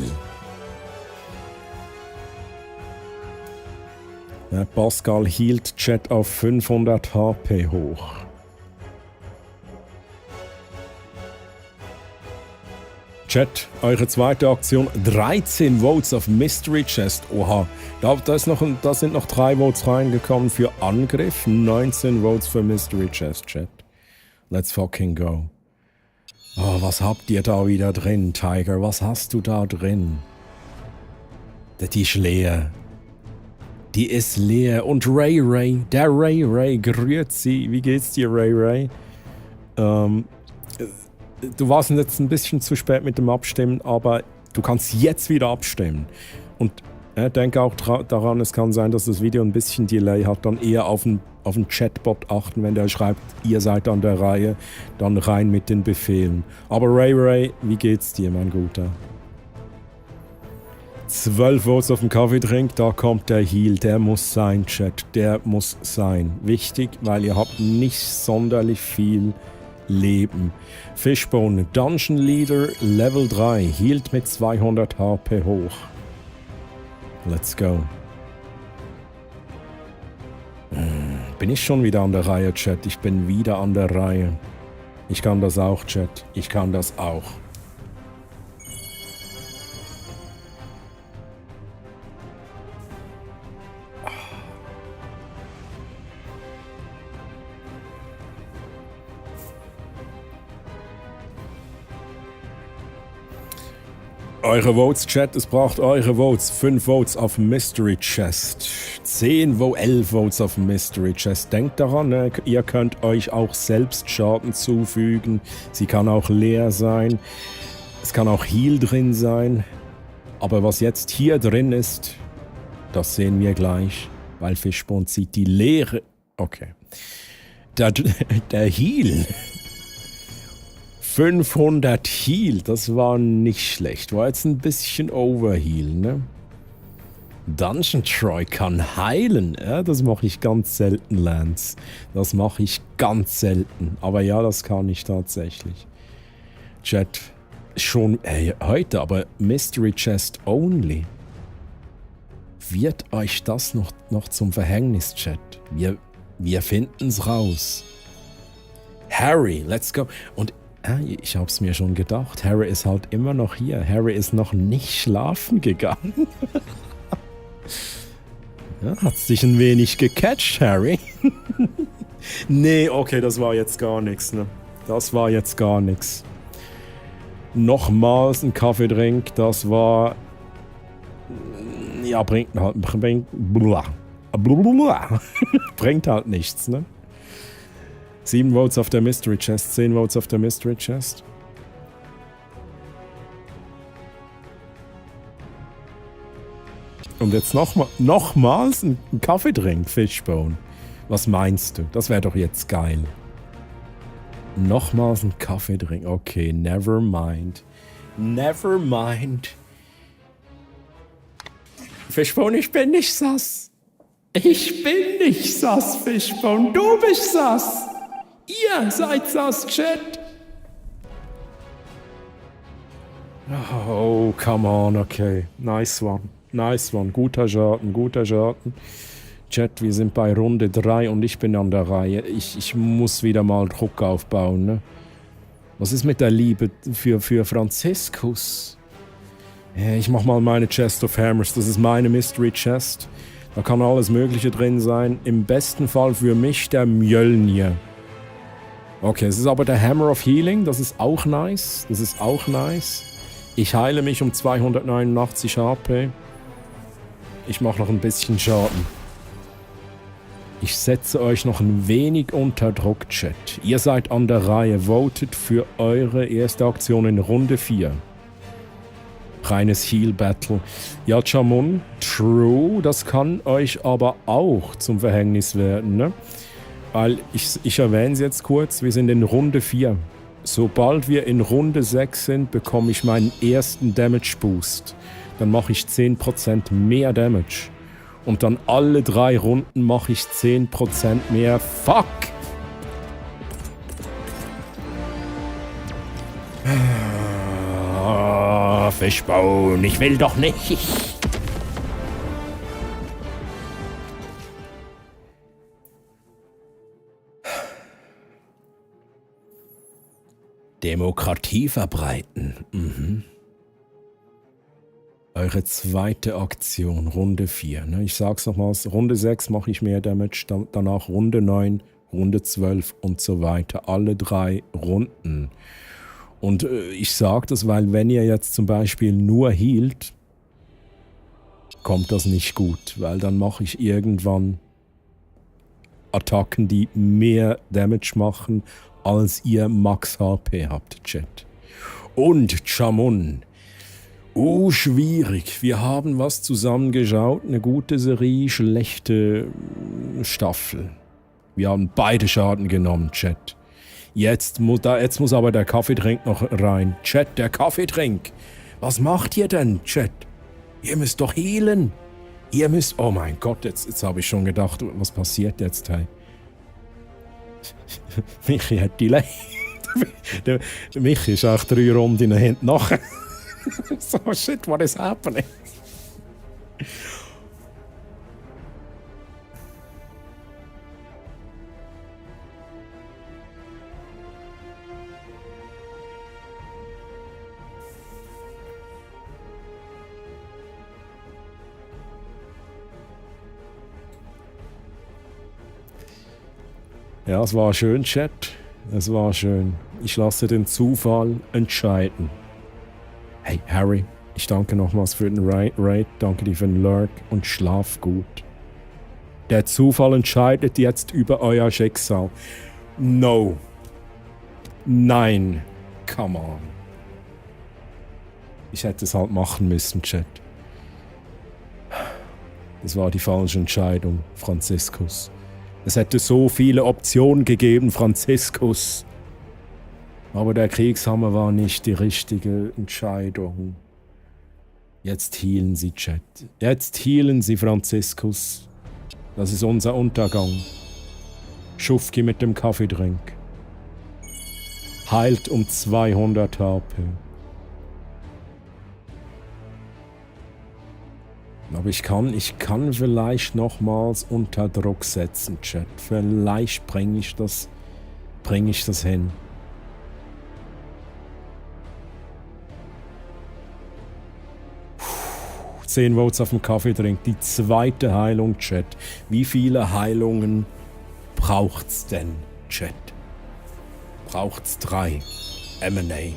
Ja, Pascal hielt Chat auf 500 HP hoch. Chat, eure zweite Aktion, 13 Votes auf Mystery Chest. Oha, da sind noch 3 Votes reingekommen für Angriff, 19 Votes für Mystery Chest, Chat. Let's fucking go. Oh, was habt ihr da wieder drin, Tiger? Was hast du da drin? Die ist leer. Die ist leer. Und Ray, der Ray, grüezi. Wie geht's dir, Ray? Du warst jetzt ein bisschen zu spät mit dem Abstimmen, aber du kannst jetzt wieder abstimmen. Und denke auch daran, es kann sein, dass das Video ein bisschen Delay hat, dann eher auf den Chatbot achten, wenn der schreibt, ihr seid an der Reihe, dann rein mit den Befehlen. Aber Ray, wie geht's dir, mein Guter? 12 Votes auf dem Kaffeetrink, da kommt der Heal, der muss sein, Chat, der muss sein. Wichtig, weil ihr habt nicht sonderlich viel Leben. Fishbone, Dungeon Leader, Level 3, hielt mit 200 HP hoch. Let's go. Bin ich schon wieder an der Reihe, Chat? Ich bin wieder an der Reihe. Ich kann das auch, Chat. Ich kann das auch. Eure Votes, Chat, es braucht eure Votes. 5 Votes auf Mystery Chest. 11 Votes auf Mystery Chest. Denkt daran, ihr könnt euch auch selbst Schaden zufügen. Sie kann auch leer sein. Es kann auch Heal drin sein. Aber was jetzt hier drin ist, das sehen wir gleich. Weil Fishbone zieht die leere... Okay. Der Heal... 500 Heal, das war nicht schlecht. War jetzt ein bisschen Overheal, ne? Dungeon Troy kann heilen. Ja, das mache ich ganz selten, Lance. Das mache ich ganz selten. Aber ja, das kann ich tatsächlich. Chat, schon heute, aber Mystery Chest only. Wird euch das noch zum Verhängnis, Chat? Wir finden's raus. Harry, let's go. Und ich hab's mir schon gedacht. Harry ist halt immer noch hier. Harry ist noch nicht schlafen gegangen. Ja, hat's dich ein wenig gecatcht, Harry? Nee, okay, das war jetzt gar nichts, ne? Das war jetzt gar nichts. Nochmals ein Kaffeedrink, das war... Ja, bringt halt nichts, ne? 7 Votes auf der Mystery Chest, 10 Votes auf der Mystery Chest. Und jetzt nochmals ein Kaffeedrink, Fishbone. Was meinst du? Das wäre doch jetzt geil. Nochmals ein Kaffeedrink. Okay, never mind. Never mind. Fishbone, ich bin nicht sass. Ich bin nicht sass, Fishbone. Du bist sass. Ihr seid sass, Chat. Oh, come on, okay. Nice one. Nice one. Guter Schaden, guter Schaden. Chat, wir sind bei Runde 3 und ich bin an der Reihe. Ich muss wieder mal Druck aufbauen, ne? Was ist mit der Liebe für Franziskus? Ich mach mal meine Chest of Hammers. Das ist meine Mystery Chest. Da kann alles Mögliche drin sein. Im besten Fall für mich der Mjölnir. Okay, es ist aber der Hammer of Healing. Das ist auch nice. Das ist auch nice. Ich heile mich um 289 HP. Ich mache noch ein bisschen Schaden. Ich setze euch noch ein wenig unter Druck, Chat. Ihr seid an der Reihe. Votet für eure erste Aktion in Runde 4. Reines Heal-Battle. Ja, Jamon, true, das kann euch aber auch zum Verhängnis werden, ne? Weil, ich erwähne es jetzt kurz, wir sind in Runde 4. Sobald wir in Runde 6 sind, bekomme ich meinen ersten Damage-Boost. Dann mache ich 10% mehr Damage. Und dann alle 3 Runden mache ich 10% mehr. Fuck! Fischbone, ich will doch nicht. Demokratie verbreiten. Mhm. Eure zweite Aktion, Runde 4. Ne? Ich sag's nochmals, Runde 6 mache ich mehr Damage, danach Runde 9, Runde 12 und so weiter. Alle 3 Runden. Und ich sage das, weil wenn ihr jetzt zum Beispiel nur healt, kommt das nicht gut, weil dann mache ich irgendwann Attacken, die mehr Damage machen, als ihr Max HP habt, Chat. Und Jamon. Schwierig. Wir haben was zusammengeschaut, eine gute Serie, schlechte Staffel. Wir haben beide Schaden genommen, Chat. Jetzt muss aber der Kaffeetrink noch rein. Chat, der Kaffeetrink. Was macht ihr denn, Chat? Ihr müsst doch healen. Ihr müsst... Oh mein Gott, jetzt habe ich schon gedacht, was passiert jetzt, hey? Michi hat die der Michi ist auch 3 Runden hinten nachher. So, shit, what is happening? Ja, es war schön, Chat. Es war schön. Ich lasse den Zufall entscheiden. Hey, Harry, ich danke nochmals für den Raid. Danke dir für den Lurk und schlaf gut. Der Zufall entscheidet jetzt über euer Schicksal. No. Nein. Come on. Ich hätte es halt machen müssen, Chat. Das war die falsche Entscheidung, Franziskus. Es hätte so viele Optionen gegeben, Franziskus. Aber der Kriegshammer war nicht die richtige Entscheidung. Jetzt healen Sie, Chat. Jetzt healen Sie, Franziskus. Das ist unser Untergang. Schufki mit dem Kaffeedrink. Heilt um 200 HP. Aber ich kann vielleicht nochmals unter Druck setzen, Chat. Vielleicht bringe ich das hin. Puh, 10 Votes auf dem Kaffeetrink. Die zweite Heilung, Chat. Wie viele Heilungen braucht's denn, Chat? Braucht's 3. M&A.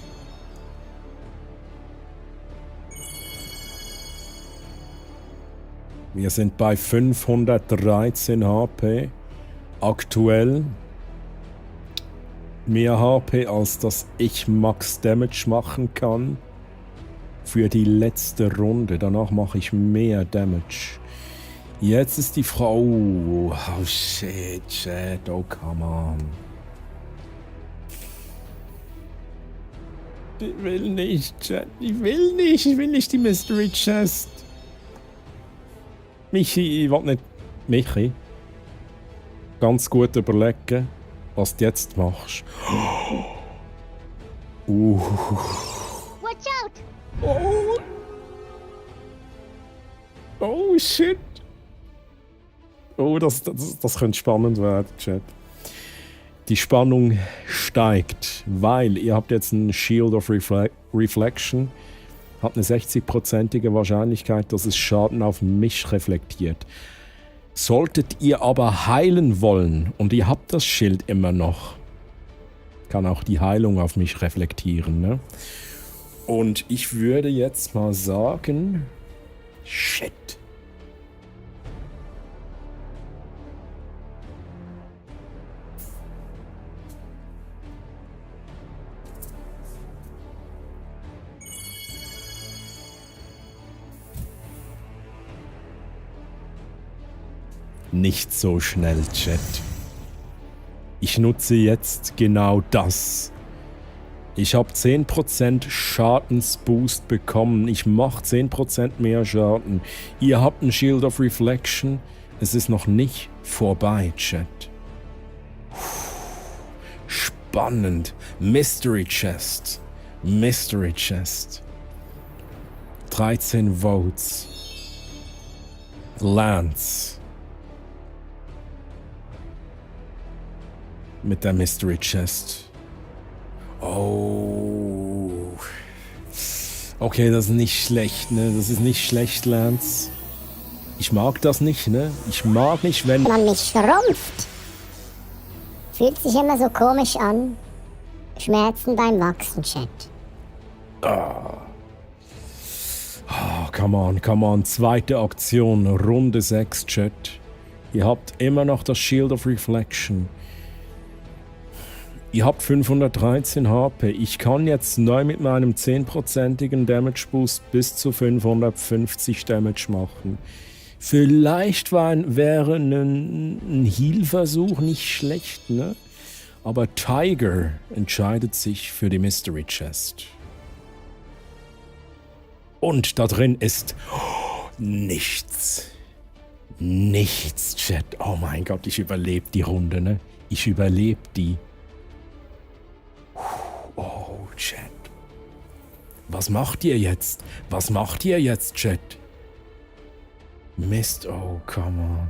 Wir sind bei 513 HP. Aktuell mehr HP, als dass ich Max Damage machen kann. Für die letzte Runde. Danach mache ich mehr Damage. Jetzt ist die Frau... Oh shit, shit. Oh, come on. Ich will nicht, Chat. Ich will nicht die Mystery Chest. Michi, ich will nicht... Michi? Ganz gut überlegen, was du jetzt machst. Watch out! Oh shit! Oh, das könnte spannend werden, Chat. Die Spannung steigt, weil ihr habt jetzt ein Shield of Reflection. Hat eine 60%ige Wahrscheinlichkeit, dass es Schaden auf mich reflektiert. Solltet ihr aber heilen wollen und ihr habt das Schild immer noch, kann auch die Heilung auf mich reflektieren. Ne? Und ich würde jetzt mal sagen, shit. Nicht so schnell, Chat. Ich nutze jetzt genau das. Ich habe 10% Schadensboost bekommen. Ich mache 10% mehr Schaden. Ihr habt ein Shield of Reflection. Es ist noch nicht vorbei, Chat. Spannend. Mystery Chest. Mystery Chest. 13 Votes. Lance. Mit der Mystery Chest. Oh. Okay, das ist nicht schlecht, ne? Das ist nicht schlecht, Lance. Ich mag das nicht, ne? Ich mag nicht, wenn man mich schrumpft. Fühlt sich immer so komisch an. Schmerzen beim Wachsen, Chat. Oh, come on. Zweite Aktion, Runde 6, Chat. Ihr habt immer noch das Shield of Reflection. Ihr habt 513 HP. Ich kann jetzt neu mit meinem 10%igen Damage Boost bis zu 550 Damage machen. Vielleicht wäre ein Heal-Versuch nicht schlecht, ne? Aber Tiger entscheidet sich für die Mystery Chest. Und da drin ist nichts. Nichts, Chat. Oh mein Gott, ich überlebe die Runde, ne? Ich überlebe die. Oh, Chat. Was macht ihr jetzt? Was macht ihr jetzt, Chat? Mist, oh, come on.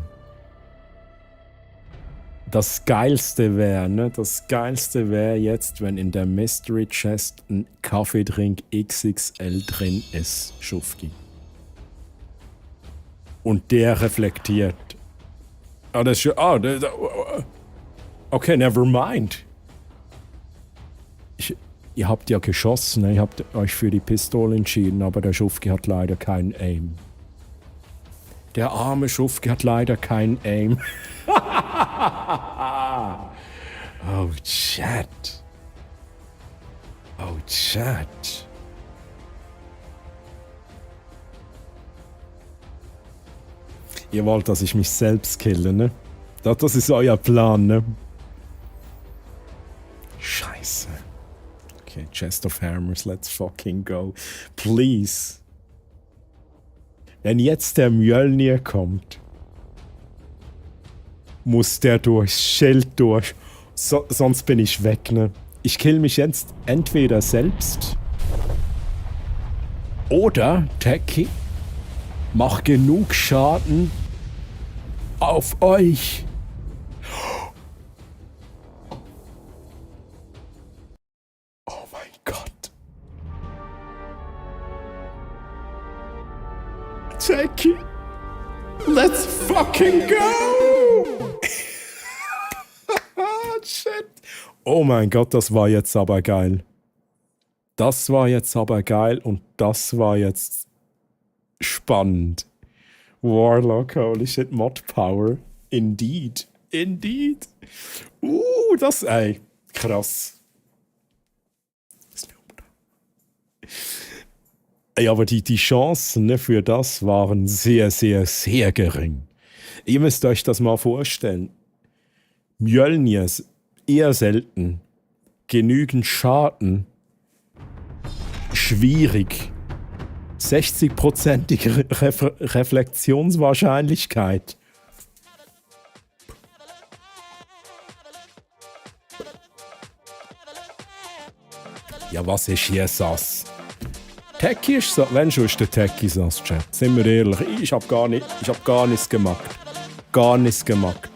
Das Geilste wäre, ne? Das Geilste wäre jetzt, wenn in der Mystery Chest ein Kaffeetrink XXL drin ist, Schufki. Und der reflektiert. Ah, das ist schon. Okay, never mind. Ihr habt ja geschossen, ne? Ihr habt euch für die Pistole entschieden, aber der Schufki hat leider keinen Aim. Der arme Schufki hat leider keinen Aim. Oh, Chat. Oh, Chat. Ihr wollt, dass ich mich selbst kille, ne? Das ist euer Plan, ne? Scheiße. Okay, Chest of Hammers, let's fucking go. Please. Wenn jetzt der Mjölnir kommt, muss der durchs Schild durch. Sonst bin ich weg, ne? Ich kill mich jetzt entweder selbst oder Techie, mach genug Schaden auf euch. Oh mein Gott. Techie, let's fucking go! Shit. Oh mein Gott, das war jetzt aber geil. Das war jetzt aber geil und das war jetzt spannend. Warlock, holy shit, Mod Power. Indeed. Indeed. Das, ey, krass. Ey, aber die Chancen, ne, für das waren sehr, sehr, sehr gering. Ihr müsst euch das mal vorstellen. Mjölnirs eher selten. Genügend Schaden. Schwierig. 60%ige Reflexionswahrscheinlichkeit. Ja, was ist hier Sass? Techie ist so, wenn schon ist der Techie Sass, Chat. Sind wir ehrlich, ich hab gar nichts gemacht. Gar nichts gemacht.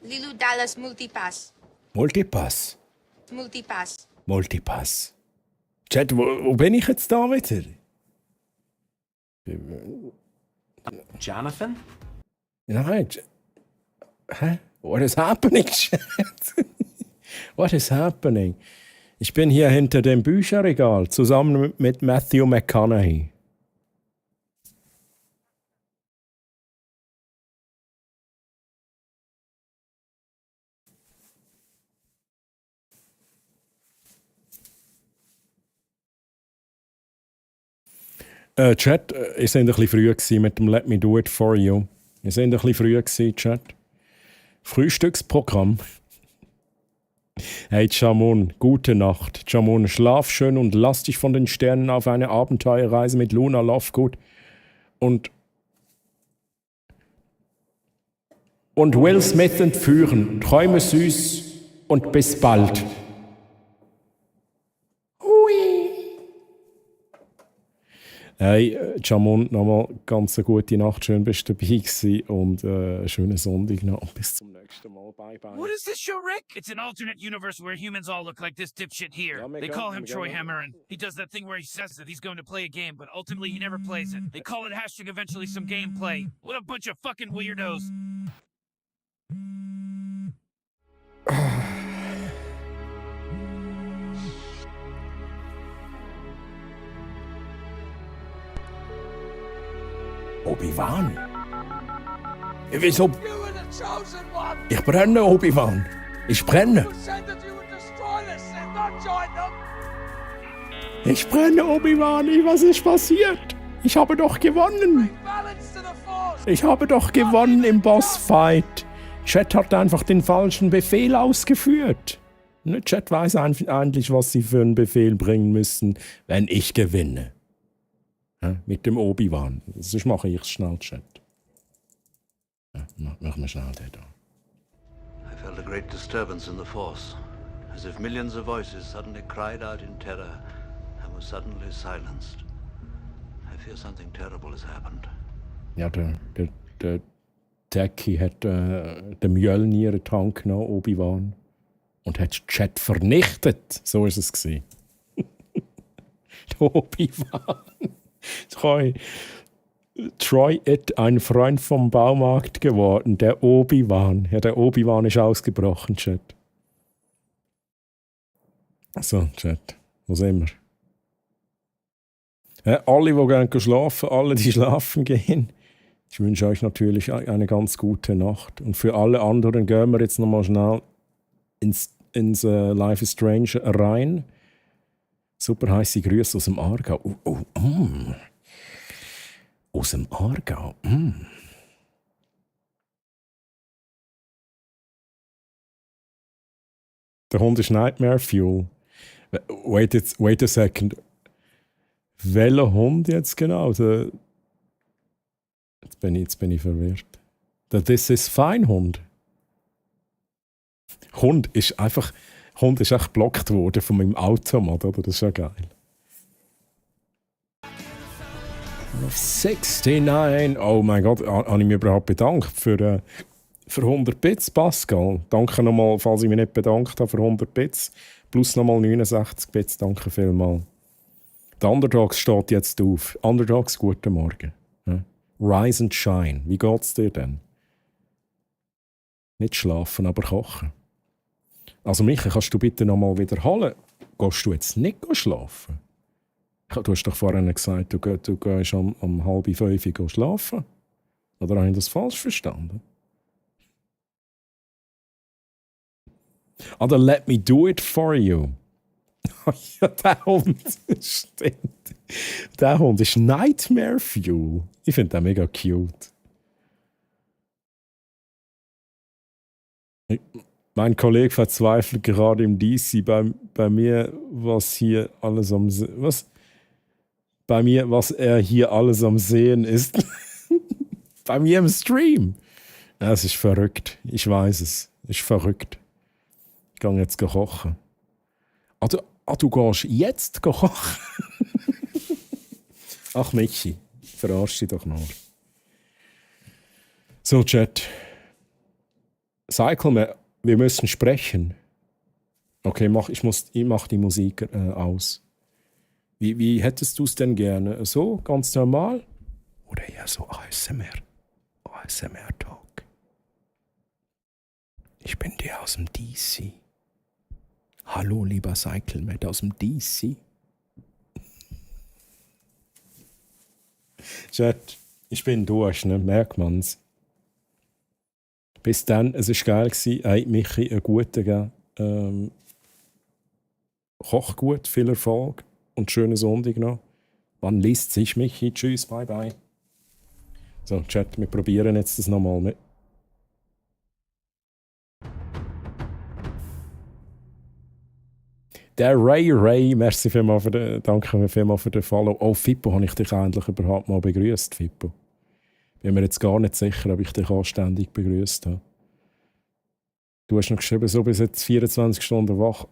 Lilu Dallas Multipass. Multipass. Multipass. Multipass. Chat, wo bin ich jetzt da wieder? Jonathan? Nein. Hä? What is happening, Chat? What is happening? Ich bin hier hinter dem Bücherregal zusammen mit Matthew McConaughey. Chat, ihr seid ein bisschen früh mit dem Let Me Do It For You. Ihr seid ein bisschen früh, Chat. Frühstücksprogramm. Hey Jamon, gute Nacht. Jamon, schlaf schön und lass dich von den Sternen auf eine Abenteuerreise mit Luna Lovegood und Will Smith entführen. Träume süß und bis bald. Hey, Jamon, nochmal ganz eine gute Nacht. Schön, bist du dabei gewesen und schönen Sonntag noch. Bis zum nächsten Mal. Bye, bye. What is this show, Rick? It's an alternate universe where humans all look like this dipshit here. They call him Troy Hammer, and he does that thing where he says that he's going to play a game, but ultimately he never plays it. They call it hashtag eventually some gameplay. What a bunch of fucking weirdos. Obi-Wan? Wieso? Ich brenne, Obi-Wan. Ich brenne. Ich brenne, Obi-Wan. Was ist passiert? Ich habe doch gewonnen. Ich habe doch gewonnen im Bossfight. Chat hat einfach den falschen Befehl ausgeführt. Chat weiß eigentlich, was sie für einen Befehl bringen müssen, wenn ich gewinne. Mit dem Obi-Wan. Sonst mache ich es schnell, Chat. Machen wir schnell den da. I felt a great disturbance in the Force, as if millions of voices suddenly cried out in terror and were suddenly silenced. I fear something terrible has happened. Ja, der Techie hat den Mjölnir-Tank genommen, Obi-Wan, und hat Chat vernichtet. So ist es gewesen. Obi-Wan. Troy ist ein Freund vom Baumarkt geworden, der Obi-Wan. Ja, der Obi-Wan ist ausgebrochen, Chat. So, Chat, wo sind wir? Ja, alle, die gerne schlafen, alle, die schlafen gehen. Ich wünsche euch natürlich eine ganz gute Nacht. Und für alle anderen gehen wir jetzt nochmal schnell ins Life is Strange rein. Super heiße Grüße aus dem Aargau. Aus dem Aargau. Der Hund ist Nightmare Fuel. Wait a second. Welcher Hund jetzt genau? Jetzt bin ich verwirrt. Der This is Fine Hund. Hund ist echt geblockt worden von meinem Automat, oder? Das ist ja geil. 69. Oh mein Gott, habe ich mich überhaupt bedankt für 100 Bits, Pascal. Danke nochmal, falls ich mich nicht bedankt habe, für 100 Bits. Plus nochmal 69 Bits, danke vielmals. Der Underdogs steht jetzt auf. Underdogs, guten Morgen. Ja. Rise and shine. Wie geht's dir denn? Nicht schlafen, aber kochen. Also Michael, kannst du bitte nochmal wiederholen? Gehst du jetzt nicht schlafen? Du hast doch vorhin gesagt, du gehst um 4:30 schlafen. Oder habe ich das falsch verstanden? Oder let me do it for you. Ja, der Hund, stimmt. Der Hund ist Nightmare Fuel. Ich finde den mega cute. Mein Kollege verzweifelt gerade im DC bei mir, was er hier alles am Sehen ist. Bei mir im Stream. Ja, es ist verrückt. Ich weiß es. Es ist verrückt. Ich gehe jetzt kochen. Du gehst jetzt kochen? Ach, Michi, verarsch dich doch noch. So, Chat. Cycleman, wir müssen sprechen. Okay, ich mach die Musik aus. Wie hättest du es denn gerne? So, ganz normal? Oder eher so ASMR? ASMR-Talk. Ich bin der aus dem DC. Hallo, lieber Cycleman aus dem DC. Chat, ich bin durch, ne? Merkt man's. Bis dann, es war geil. Hey, Michi, einen guten Kochgut, viel Erfolg und schönen Sonntag noch. Wann liest sich Michi? Tschüss, bye bye. So, Chat, wir probieren jetzt das nochmal mit. Der Ray, merci vielmals danke vielmals für den Follow. Oh, Fippo, habe ich dich endlich überhaupt mal begrüßt, Fippo. Bin mir jetzt gar nicht sicher, ob ich dich anständig begrüßt habe. Du hast noch geschrieben, so bis jetzt 24 Stunden wach.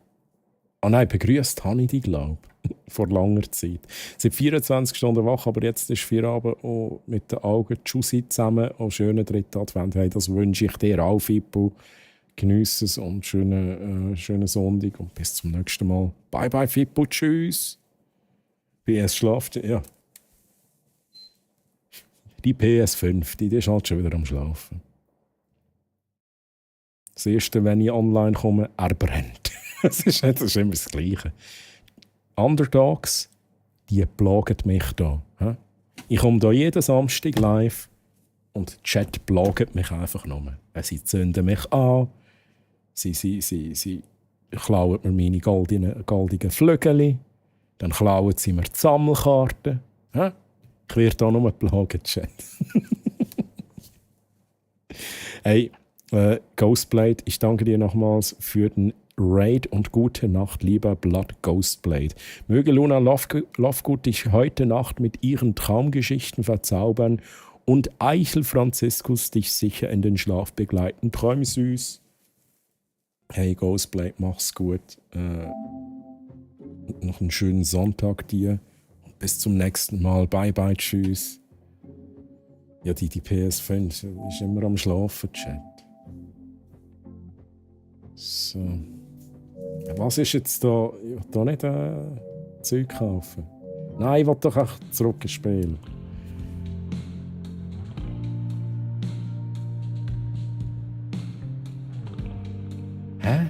Ah nein, begrüßt habe ich dich, glaube ich. Vor langer Zeit. Seit 24 Stunden wach, aber jetzt ist 4 Abend oh, mit den Augen Tschüssi zusammen. Oh, schönen 3. Advent. Hey, das wünsche ich dir auch, Fippo. Genieße es und schönen Sonntag und bis zum nächsten Mal. Bye bye, Fippo. Tschüss. PS schlaft, ja. Die PS5, die ist halt schon wieder am Schlafen. Das erste, wenn ich online komme, er brennt. Das ist immer das Gleiche. Underdogs, die plagen mich da. Ich komme da jeden Samstag live und der Chat plagt mich einfach nur. Sie zünden mich an, sie klauen mir meine goldigen Flügel, dann klauen sie mir die Sammelkarten. Ich werde hier nur plagen, Chat. Hey, Ghostblade, ich danke dir nochmals für den Raid und gute Nacht, lieber Blood Ghostblade. Möge Luna Lovegood dich heute Nacht mit ihren Traumgeschichten verzaubern und Eichel Franziskus dich sicher in den Schlaf begleiten. Träum süß. Hey Ghostblade, mach's gut. Noch einen schönen Sonntag dir. Und bis zum nächsten Mal. Bye bye, tschüss. Ja, die PS5 ist immer am Schlafen, Chat. So. Was ist jetzt da? Ich will da nicht Zeug kaufen. Nein, ich will doch auch zurück ins Spiel. Hä?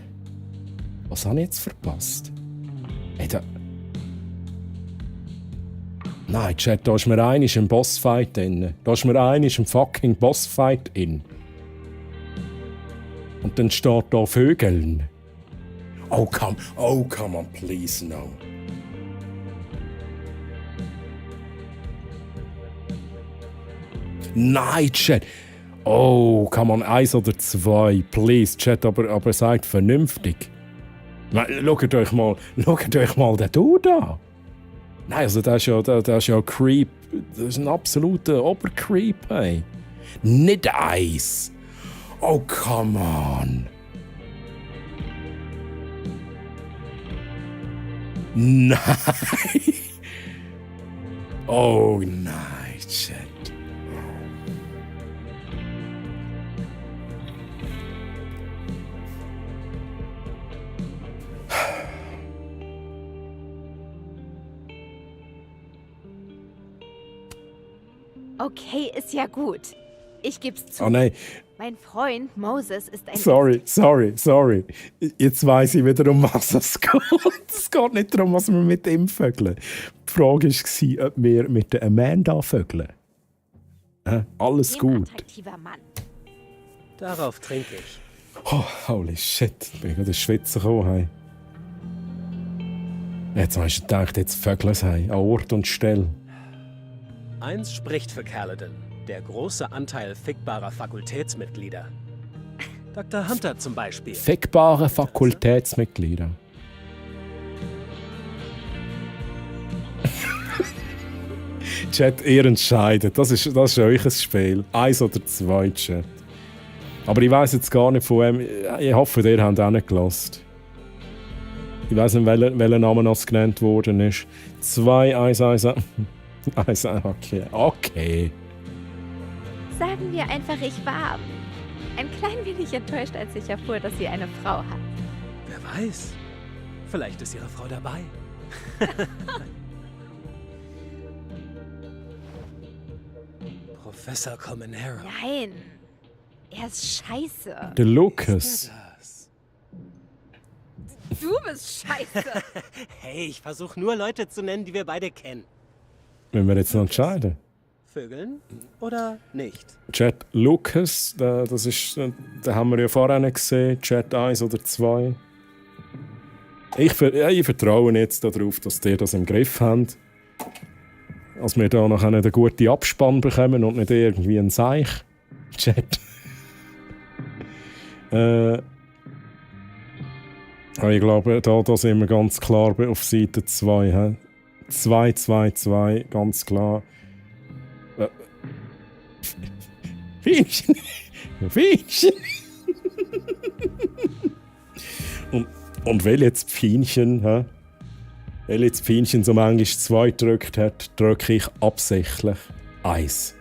Was habe ich jetzt verpasst? Hey, Nein, Chat, da ist mir einmal ein Bossfight drin. Da ist mir einmal ein fucking Bossfight in. Und dann steht da Vögeln. Oh, come on, please, no. Nein, Chat. Oh, come on, 1 oder 2, please, Chat, aber seid vernünftig. Schaut euch mal den Dude an. Nein, also das ist ja Creep. Das ist ein absoluter Obercreep, hey. Nicht 1. Oh, come on. Nein. Oh, nein, Chat. Okay, ist ja gut. Ich geb's zu. Oh nein. Mein Freund Moses ist ein... Sorry. Jetzt weiss ich wieder, um was es geht. Es geht nicht darum, was wir mit ihm vögeln. Die Frage war, ob wir mit der Amanda vögeln. Alles gut. Attraktiver Mann. Darauf trinke ich. Oh, holy shit. Ich bin gerade ins Schwitzen gekommen. Jetzt hast du gedacht, jetzt vögeln sie an Ort und Stelle. Eins spricht für Kaladin. Der große Anteil fickbarer Fakultätsmitglieder. Dr. Hunter zum Beispiel. Fickbare Fakultätsmitglieder. Chat, ihr entscheidet. Das ist euch Spiel. 1 oder 2, Chat. Aber ich weiss jetzt gar nicht von wem. Ich hoffe, ihr habt auch nicht gelassen. Ich weiss nicht, welcher Name noch genannt worden ist. 2, 1, 1, 1, okay. Sagen wir einfach, ich war ein klein wenig enttäuscht, als ich erfuhr, dass sie eine Frau hat. Wer weiß. Vielleicht ist ihre Frau dabei. Professor Colmenero. Nein, er ist scheiße. Der Lucas. Du bist scheiße. Hey, ich versuche nur Leute zu nennen, die wir beide kennen. Wenn wir jetzt noch entscheiden. Vögeln oder nicht? Chat Lucas, das ist, den haben wir ja vorher nicht gesehen. Chat 1 oder 2. Ich vertraue jetzt darauf, dass ihr das im Griff habt. Dass wir da noch einen guten Abspann bekommen und nicht irgendwie einen Seich. Chat. Ich glaube, da sind wir ganz klar auf Seite 2. 2, 2, 2, ganz klar. Fienchen! Fienchen! Und weil jetzt Fienchen, weil jetzt Fienchen zum Englisch 2 gedrückt hat, drücke ich absichtlich 1.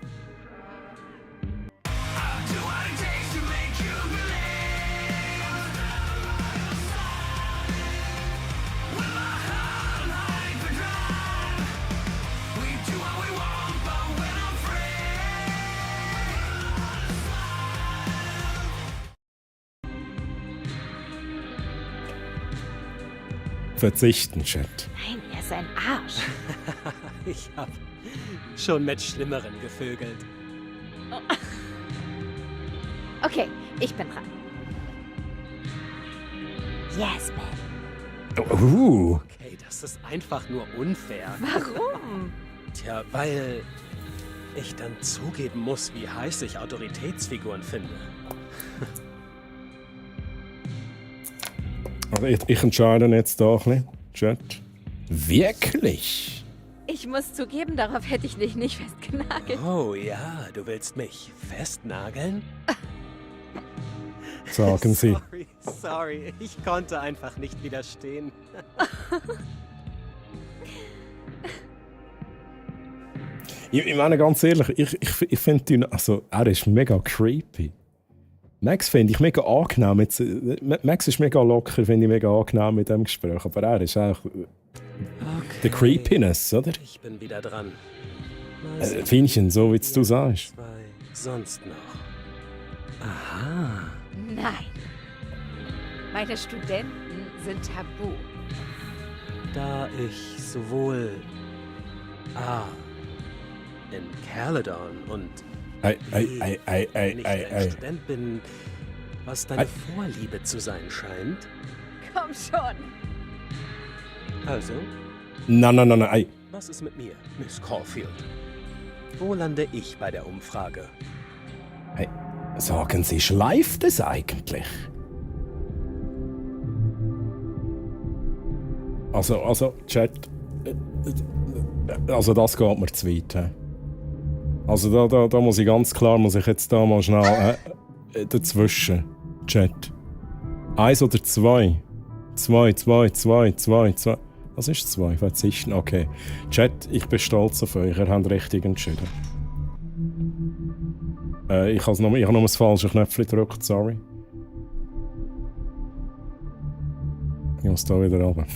Verzichten, Chat. Nein, er ist ein Arsch. Ich hab schon mit Schlimmeren gevögelt. Oh. Okay, ich bin dran. Yes, man. Okay, das ist einfach nur unfair. Warum? Tja, weil ich dann zugeben muss, wie heiß ich Autoritätsfiguren finde. Aber ich entscheide jetzt da ein bisschen. Chat. Wirklich? Ich muss zugeben, darauf hätte ich dich nicht festgenagelt. Oh ja, du willst mich festnageln? Sagen Sie. Sorry, ich konnte einfach nicht widerstehen. Ich meine ganz ehrlich, ich finde ihn, also er ist mega creepy. Max finde ich mega angenehm. Jetzt, Max ist mega locker, finde ich mega angenehm mit dem Gespräch. Aber er ist auch der Creepiness, oder? Ich bin wieder dran. Fienchen, so wie du sagst. Sonst noch. Aha. Nein. Meine Studenten sind tabu. Da ich sowohl in Caledon und ein Student bin, was deine Vorliebe zu sein scheint. Komm schon. Also? Nein. Was ist mit mir, Miss Caulfield? Wo lande ich bei der Umfrage? Hey, sagen Sie, schleift es eigentlich? Also, Chat. Also, das geht mir zu weit. He? Also, da muss ich ganz klar, muss ich jetzt da mal schnell dazwischen. Chat. 1 oder 2? 2. Was ist 2? Verzichten? Okay. Chat, ich bin stolz auf euch. Ihr habt richtig entschieden. Ich habe noch das falsche Knöpfchen gedrückt, sorry. Ich muss da wieder runter.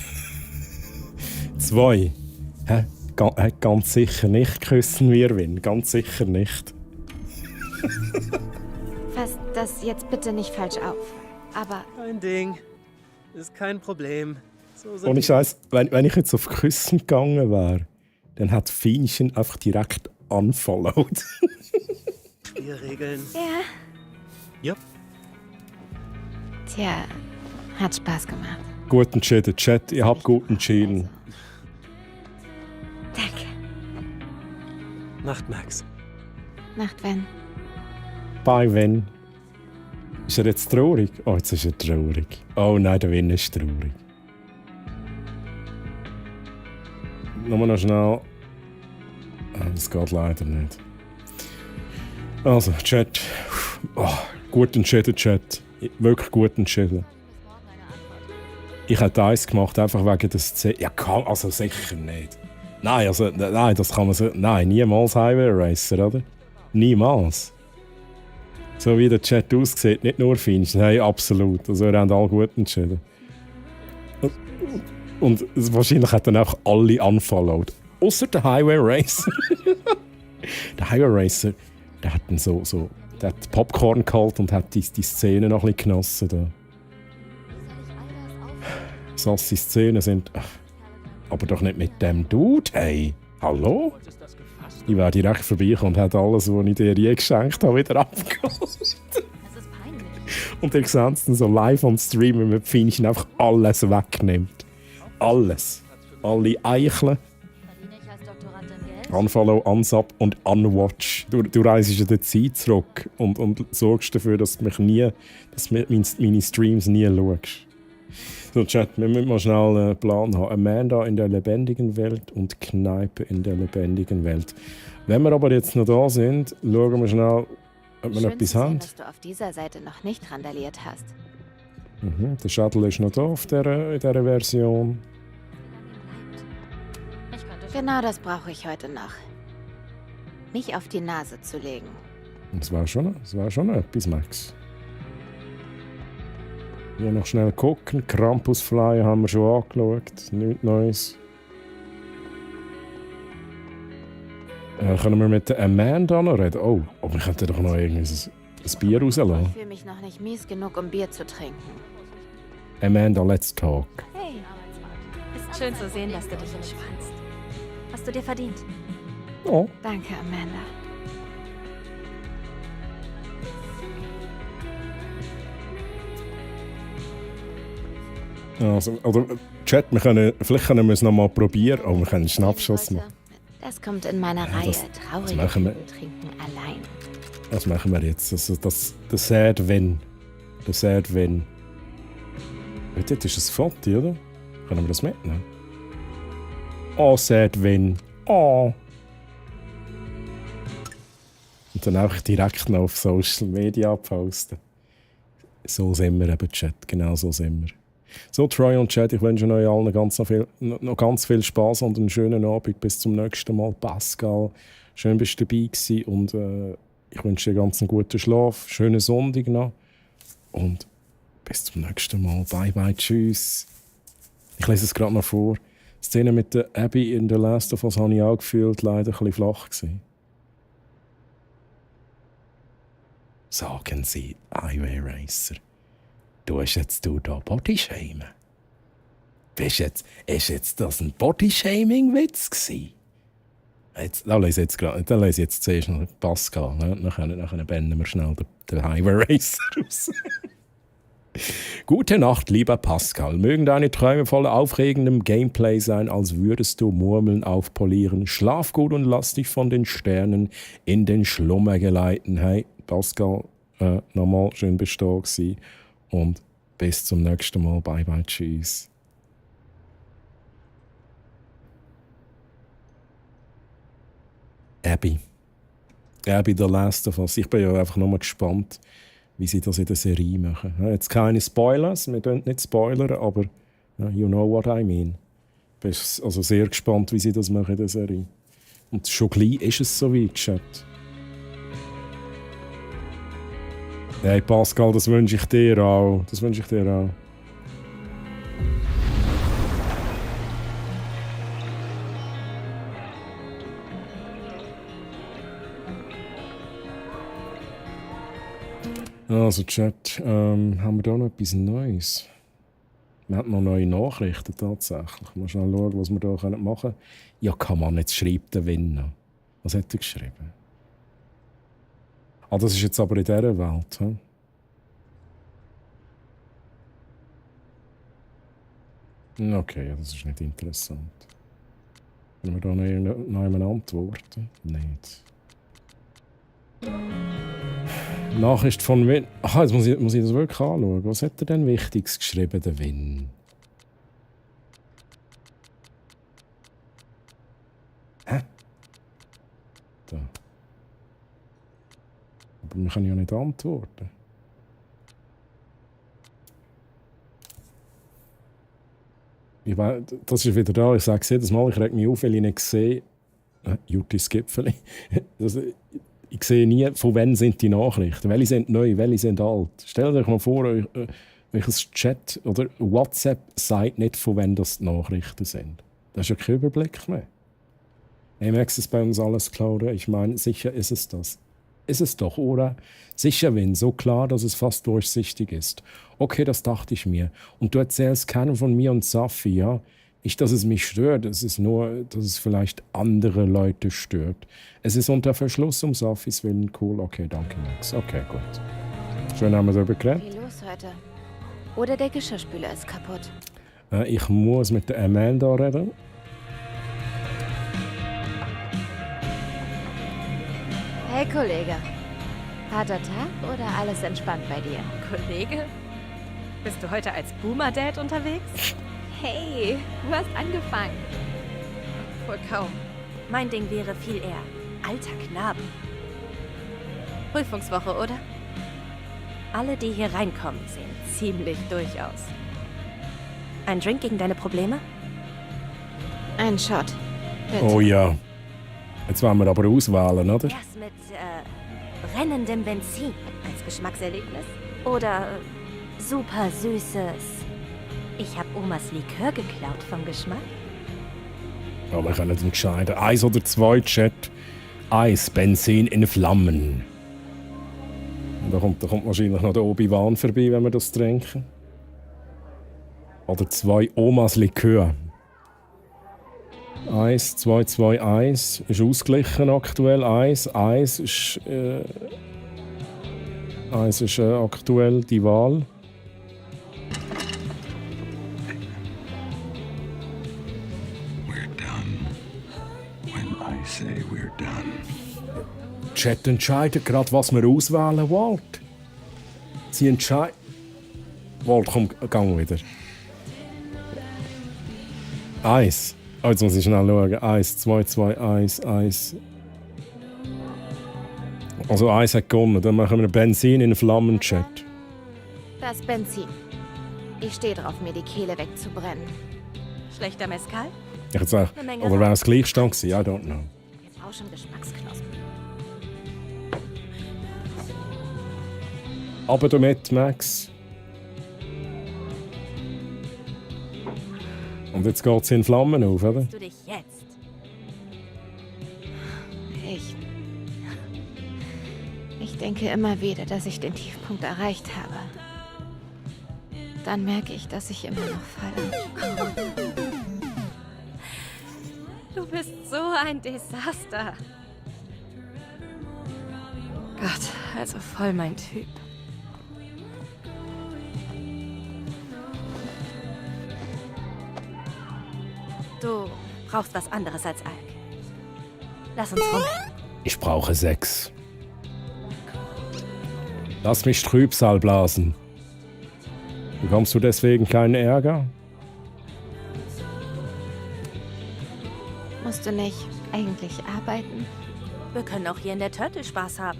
2. Hä? Ganz sicher nicht küssen wir Win. Ganz sicher nicht. Fass das jetzt bitte nicht falsch auf. Aber... Kein Ding. Ist kein Problem. So und ich weiss, wenn ich jetzt auf Küssen gegangen wäre, dann hat Fienchen einfach direkt unfollowed. Spielregeln. Ja. Jupp. Tja, hat Spaß gemacht. Gut entschieden, Chat. Ihr habt gut entschieden. Danke. Nacht, Max. Nacht, Wen. Bye, Wen. Ist er jetzt traurig? Oh, jetzt ist er traurig. Oh nein, der Wen ist traurig. Nur noch schnell. Das geht leider nicht. Also, Chat. Oh, gut entschieden, Chat. Wirklich gut entschieden. Ich hätte eins gemacht, einfach wegen des C. Ja, also sicher nicht. Nein, das kann man so. Nein, niemals Highway Racer, oder? Niemals. So wie der Chat aussieht, nicht nur Finch. Nein, absolut. Also wir haben alle gut entschieden. Und wahrscheinlich hat dann auch alle unfollowed. Außer der Highway Racer. Der Highway Racer, der hat dann der hat Popcorn geholt und hat die Szene noch ein bisschen genossen. Da. Sassy Szenen sind. Aber doch nicht mit dem Dude, hey. Hallo? Ich wäre direkt vorbeigekommen und hat alles, was ich dir je geschenkt habe, wieder abgeholt. Und ihr seht es dann so live am Stream, wenn man Pfeinchen einfach alles wegnimmt. Alles. Alle Eicheln. Unfollow, Unsub und Unwatch. Du reist in der Zeit zurück und sorgst dafür, dass du meine Streams nie schaust. So, Chat, wir müssen mal schnell einen Plan haben. Amanda in der lebendigen Welt und Kneipe in der lebendigen Welt. Wenn wir aber jetzt noch da sind, schauen wir schnell, ob wir noch etwas haben. Dass du auf dieser Seite noch nicht randaliert hast. Der Shuttle ist noch da in dieser Version. Genau das brauche ich heute noch. Mich auf die Nase zu legen. Das war schon etwas, Max. Hier noch schnell gucken. Krampus Flyer haben wir schon angeschaut. Nichts Neues. Können wir mit der Amanda noch reden? Oh, aber wir könnten doch noch irgendwie ein Bier rauslassen. Ich fühle mich noch nicht mies genug, um Bier zu trinken. Amanda, let's talk. Hey, ist schön zu sehen, dass du dich entspannst. Hast du dir verdient. Oh. Danke, Amanda. Also, oder Chat, vielleicht können wir es noch mal probieren, aber wir können einen Schnappschuss machen. Das kommt in meiner Reihe. Traurige trinken allein. Das machen wir jetzt. Also das Sad Wenn. Der Sad Wenn. Dort ist ein Foto, oder? Können wir das mitnehmen? Oh, Sad Wenn. Oh. Und dann auch direkt noch auf Social Media posten. So sind wir eben, Chat. Genau so sind wir. So, Troy und Chat, ich wünsche euch allen noch ganz viel Spaß und einen schönen Abend. Bis zum nächsten Mal. Pascal, schön bist du dabei gewesen und ich wünsche dir ganz einen guten Schlaf, schönen Sonntag noch und bis zum nächsten Mal. Bye, bye, tschüss. Ich lese es gerade noch vor. Die Szene mit der Abby in The Last of Us habe ich auch gefühlt, leider ein bisschen flach gewesen. Sagen Sie, Highway Racer. Du hast jetzt da Bodyshamen. Ist jetzt das ein Bodyshaming-Witz gewesen? Da lese ich jetzt zuerst noch Pascal. Ne? Dann beenden wir schnell den Highway Racer raus. Gute Nacht, lieber Pascal. Mögen deine Träume voller aufregendem Gameplay sein, als würdest du Murmeln aufpolieren. Schlaf gut und lass dich von den Sternen in den Schlummer geleiten. Hey, Pascal, nochmal schön bestehen gewesen. Und bis zum nächsten Mal. Bye, bye, tschüss. Abby, The Last of Us. Ich bin ja einfach nur gespannt, wie sie das in der Serie machen. Jetzt keine Spoilers, wir dürfen nicht spoilern, aber you know what I mean. Ich bin also sehr gespannt, wie sie das machen in der Serie. Und schon gleich ist es so weit, Chat. Hey Pascal, das wünsche ich dir auch. Also Chat, haben wir da noch etwas Neues? Wir haben noch neue Nachrichten tatsächlich. Mal schnell schauen, was wir da machen können. Ja, kann man jetzt schreibt der Winner. Was hat er geschrieben? Ah, das ist jetzt aber in dieser Welt. He? Okay, ja, das ist nicht interessant. Können wir da noch jemand antworten? Nicht. Nachricht von Win. Ach, jetzt muss ich das wirklich anschauen. Was hat er denn Wichtiges geschrieben, der Win? Hä? Da. Aber wir können ja nicht antworten. Das ist wieder da. Ich sage es jedes Mal, ich reg mich auf, weil ich nicht sehe. Jutis Gipfeli. Ich sehe nie, von wann sind die Nachrichten. Welche sind neu, welche sind alt. Stellt euch mal vor, euch Chat oder WhatsApp sagt nicht, von wann das die Nachrichten sind. Das ist ja kein Überblick mehr. Amex ist bei uns alles klar, oder? Ich meine, sicher ist es das. Ist es doch, oder? Sicher, Win, so klar, dass es fast durchsichtig ist. Okay, das dachte ich mir. Und du erzählst keinem von mir und Safi, ja? Nicht, dass es mich stört, es ist nur, dass es vielleicht andere Leute stört. Es ist unter Verschluss um Safis Willen. Cool, okay, danke, Max. Okay, gut. Schön haben wir darüber geredet. Viel los heute. Oder der Geschirrspüler ist kaputt. Ich muss mit der Amanda reden. Hey, Kollege. Harter Tag oder alles entspannt bei dir? Kollege? Bist du heute als Boomer-Dad unterwegs? Hey, du hast angefangen. Wohl kaum. Mein Ding wäre viel eher alter Knabe. Prüfungswoche, oder? Alle, die hier reinkommen, sehen ziemlich durch aus. Ein Drink gegen deine Probleme? Ein Shot. Bitte. Oh ja. Jetzt wollen wir aber auswählen, oder? Erst mit brennendem Benzin als Geschmackserlebnis? Oder super süßes... Ich habe Omas Likör geklaut vom Geschmack? Ja, wir können entscheiden. 1 oder 2, Chat. 1, Benzin in Flammen. Und da kommt wahrscheinlich noch der Obi-Wan vorbei, wenn wir das trinken. Oder 2, Omas Likör. 1, 2, 2, 1. Ist ausgeglichen aktuell. 1 ist aktuell die Wahl. Chat entscheidet gerade, was wir auswählen, Walt. Sie entscheiden... Walt, komm, gang wieder. 1. Oh, jetzt muss ich schnell schauen. 1, 2, 2, 1, 1. Also 1 hat gewonnen. Dann machen wir Benzin in Flammen, Chat. Das Benzin. Ich stehe drauf, mir die Kehle wegzubrennen. Schlechter Mezcal? Ich hätte gesagt, aber wäre es Gleichstand gewesen? I don't know. Jetzt auch schon Geschmacksknospen. Aber damit, Max. Und jetzt geht es in Flammen auf, oder? Du dich jetzt? Ich denke immer wieder, dass ich den Tiefpunkt erreicht habe. Dann merke ich, dass ich immer noch falle. Du bist so ein Desaster. Gott, also voll mein Typ. Du brauchst was anderes als Alk. Lass uns rumhängen. Ich brauche 6. Lass mich Trübsal blasen. Bekommst du deswegen keinen Ärger? Musst du nicht eigentlich arbeiten? Wir können auch hier in der Turtle Spaß haben.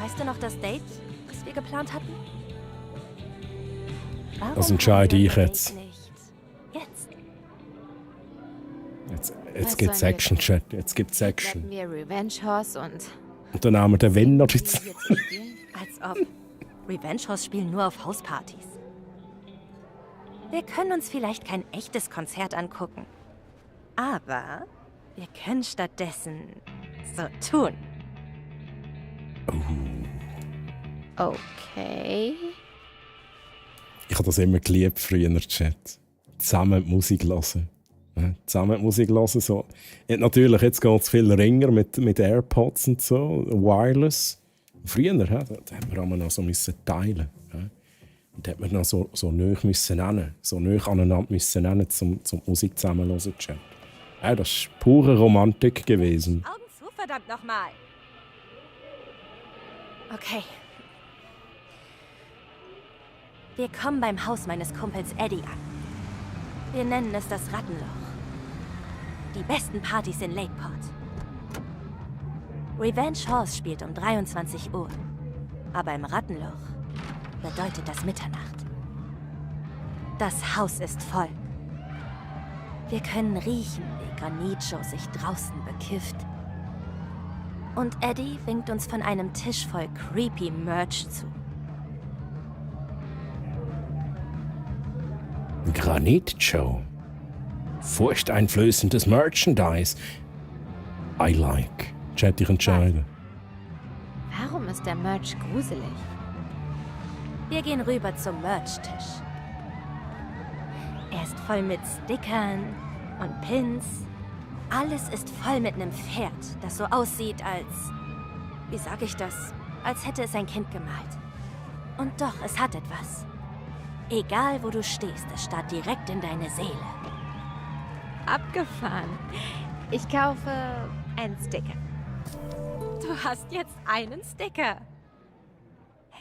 Weißt du noch das Date, das wir geplant hatten? Warum Das entscheide ich jetzt. Jetzt gibt's Action, Chat. Jetzt gibt's Action. Wetten wir Revenge Horse und dann haben wir den Winner. Als ob. Revenge Horse spielen nur auf Hauspartys. Wir können uns vielleicht kein echtes Konzert angucken. Aber wir können stattdessen so tun. Okay. Ich habe das immer geliebt früher, Chat. Zusammen die Musik hören. Ja, zusammen die Musik hören. So. Ja, natürlich, jetzt geht es viel ringer mit AirPods und so, wireless. Früher, ja, da haben wir noch so teilen. Ja. Und da hat man noch so nahe müssen nennen, so nahe aneinander müssen nennen, zum Musik zusammen hören, Chat. Ja, das war pure Romantik gewesen. Augen zu, verdammt nochmal. Okay. Wir kommen beim Haus meines Kumpels Eddie an. Wir nennen es das Rattenloch. Die besten Partys in Lakeport. Revenge Horse spielt um 23 Uhr. Aber im Rattenloch bedeutet das Mitternacht. Das Haus ist voll. Wir können riechen, wie Granit Joe sich draußen bekifft Und Eddie winkt uns von einem Tisch voll creepy Merch zu. Granit-Show. Furchteinflößendes Merchandise. I like. Chat, ich entscheide. Warum ist der Merch gruselig? Wir gehen rüber zum Merch-Tisch. Er ist voll mit Stickern und Pins. Alles ist voll mit einem Pferd, das so aussieht als... Wie sag ich das? Als hätte es ein Kind gemalt. Und doch, es hat etwas. Egal, wo du stehst, es starrt direkt in deine Seele. Abgefahren. Ich kaufe einen Sticker. Du hast jetzt einen Sticker.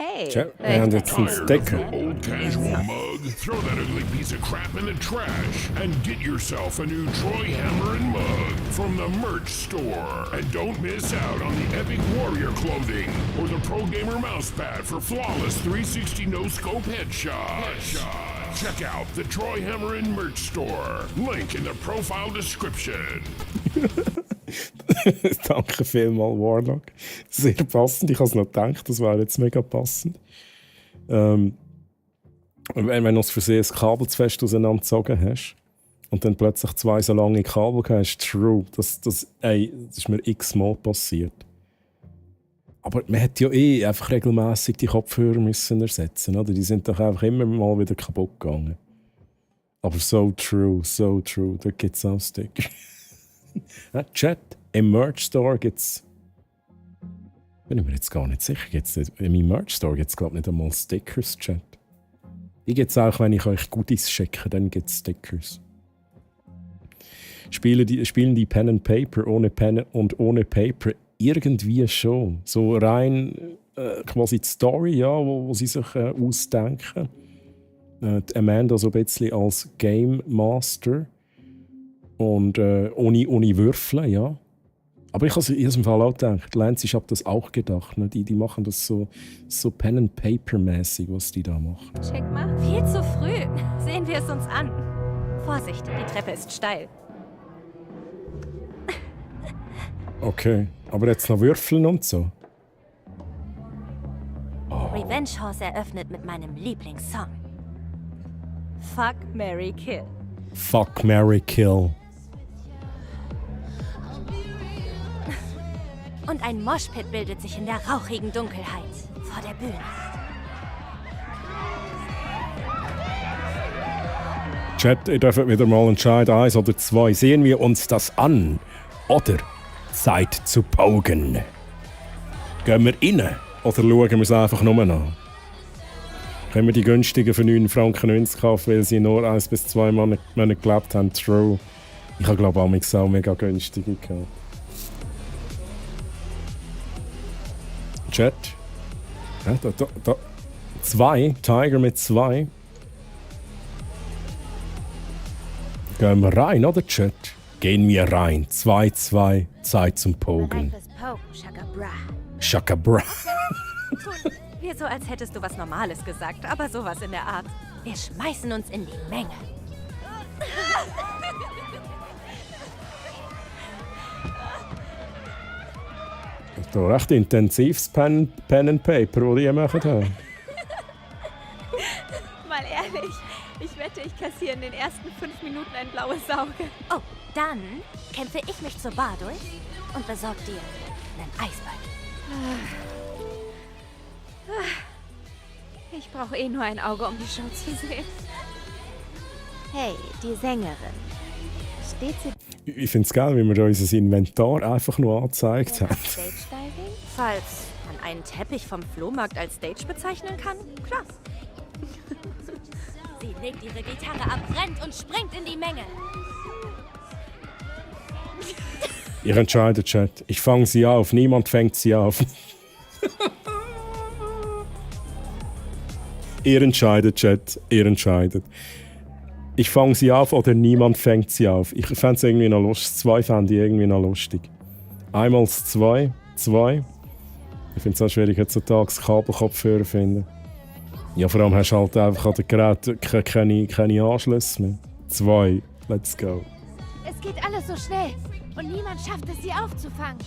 Hey, and it's a sticker. Old casual mug. Throw that ugly piece of crap in the trash and get yourself a new Troy Hammer and mug from the merch store. And don't miss out on the epic warrior clothing or the Pro Gamer mousepad for flawless 360 no-scope headshots. Check out the Troy Hammer and merch store. Link in the profile description. Danke vielmals, Warlock. Sehr passend. Ich habe es noch gedacht, das wäre jetzt mega passend. Wenn du aus Versehen das Kabel zu fest auseinandergezogen hast und dann plötzlich 2 so lange Kabel hast, true. Das ist mir x-mal passiert. Aber man hat ja einfach regelmässig die Kopfhörer müssen ersetzen, oder? Die sind doch einfach immer mal wieder kaputt gegangen. Aber so true. Da gibt es auch Sticker. Chat, im Merch Store gibt es. Bin ich mir jetzt gar nicht sicher. In meinem Merch Store gibt es, glaube ich, nicht einmal Stickers, Chat. Die gibt es auch, wenn ich euch Goodies schicke, dann gibt es Stickers. Spielen die Pen and Paper ohne Pen und ohne Paper irgendwie schon. So rein quasi die Story, ja, wo sie sich ausdenken. Die Amanda so ein bisschen als Game Master. Und ohne Würfeln, ja. Aber ich habe es im Fall auch gedacht. Lance, ich habe das auch gedacht. Ne? Die machen das so Pen-and-Paper-mäßig, was die da machen. Check mal, viel zu früh. Sehen wir es uns an. Vorsicht, die Treppe ist steil. Okay, aber jetzt noch Würfeln und so. Revenge Horse eröffnet mit meinem Lieblingssong. Fuck, Marry, Kill. Fuck, Marry, Kill. Und ein Moshpit bildet sich in der rauchigen Dunkelheit vor der Bühne. Chat, ihr dürft wieder mal entscheiden, 1 oder 2. Sehen wir uns das an? Oder Zeit zu pogen? Gehen wir rein? Oder schauen wir es einfach nur an? Können wir die günstigen für 9,90 Franken kaufen, weil sie nur 1 bis 2 Monate gelebt haben? True. Ich habe, glaube ich, auch mega günstige gehabt. Chat. Ja, da. 2. Tiger mit 2. Gehen wir rein, oder Chat? Gehen wir rein. 2-2. Zeit zum Pogen. Shaka Bra. Wir so, als hättest du was Normales gesagt, aber sowas in der Art. Wir schmeißen uns in die Menge. Das ist doch recht intensives Pen and Paper, das ihr macht. Mal ehrlich, ich wette, ich kassiere in den ersten 5 Minuten ein blaues Auge. Oh, dann kämpfe ich mich zur Bar durch und besorg dir einen Eisball. Ich brauche nur ein Auge, um die Show zu sehen. Hey, die Sängerin. Steht sie... Ich finde es geil, wie wir unser Inventar einfach nur angezeigt haben. Stage-Diving? Falls man einen Teppich vom Flohmarkt als Stage bezeichnen kann, klar. Sie legt ihre Gitarre ab, rennt und springt in die Menge. Ihr entscheidet, Chat. Ich fange sie auf. Niemand fängt sie auf. Ihr entscheidet, Chat. Ihr entscheidet. Ich fange sie auf oder niemand fängt sie auf. Ich fände es irgendwie noch lustig. 2 fände ich irgendwie noch lustig. Einmal 2. 2. Ich finde es auch schwierig, heutzutage Kabelkopfhörer zu finden. Ja, vor allem hast du halt einfach an den Geräten keine Anschlüsse mehr. 2. Let's go. Es geht alles so schnell und niemand schafft es, sie aufzufangen.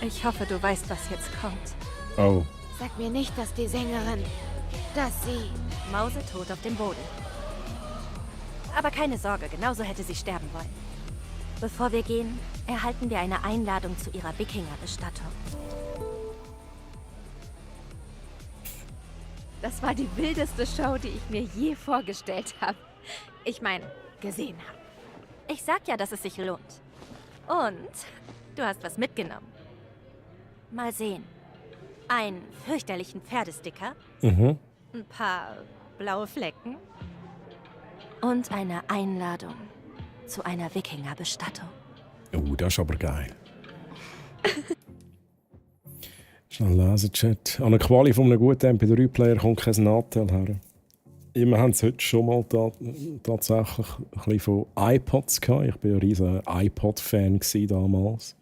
Ich hoffe, du weißt, was jetzt kommt. Oh. Sag mir nicht, dass die Sängerin, dass sie... Mausetot auf dem Boden. Aber keine Sorge, genauso hätte sie sterben wollen. Bevor wir gehen, erhalten wir eine Einladung zu ihrer Wikinger-Bestattung. Das war die wildeste Show, die ich mir je vorgestellt habe. Ich meine, gesehen habe. Ich sag ja, dass es sich lohnt. Und du hast was mitgenommen. Mal sehen. Einen fürchterlichen Pferdesticker. Mhm. Ein paar blaue Flecken. Und eine Einladung zu einer Wikinger-Bestattung. Das ist aber geil. Schnell lesen, Chat. An einer Quali von einem guten MP3-Player kommt kein Nachteil her. Wir haben es heute schon mal tatsächlich ein bisschen von iPods gehabt. Ich war ja ein riesiger iPod-Fan damals.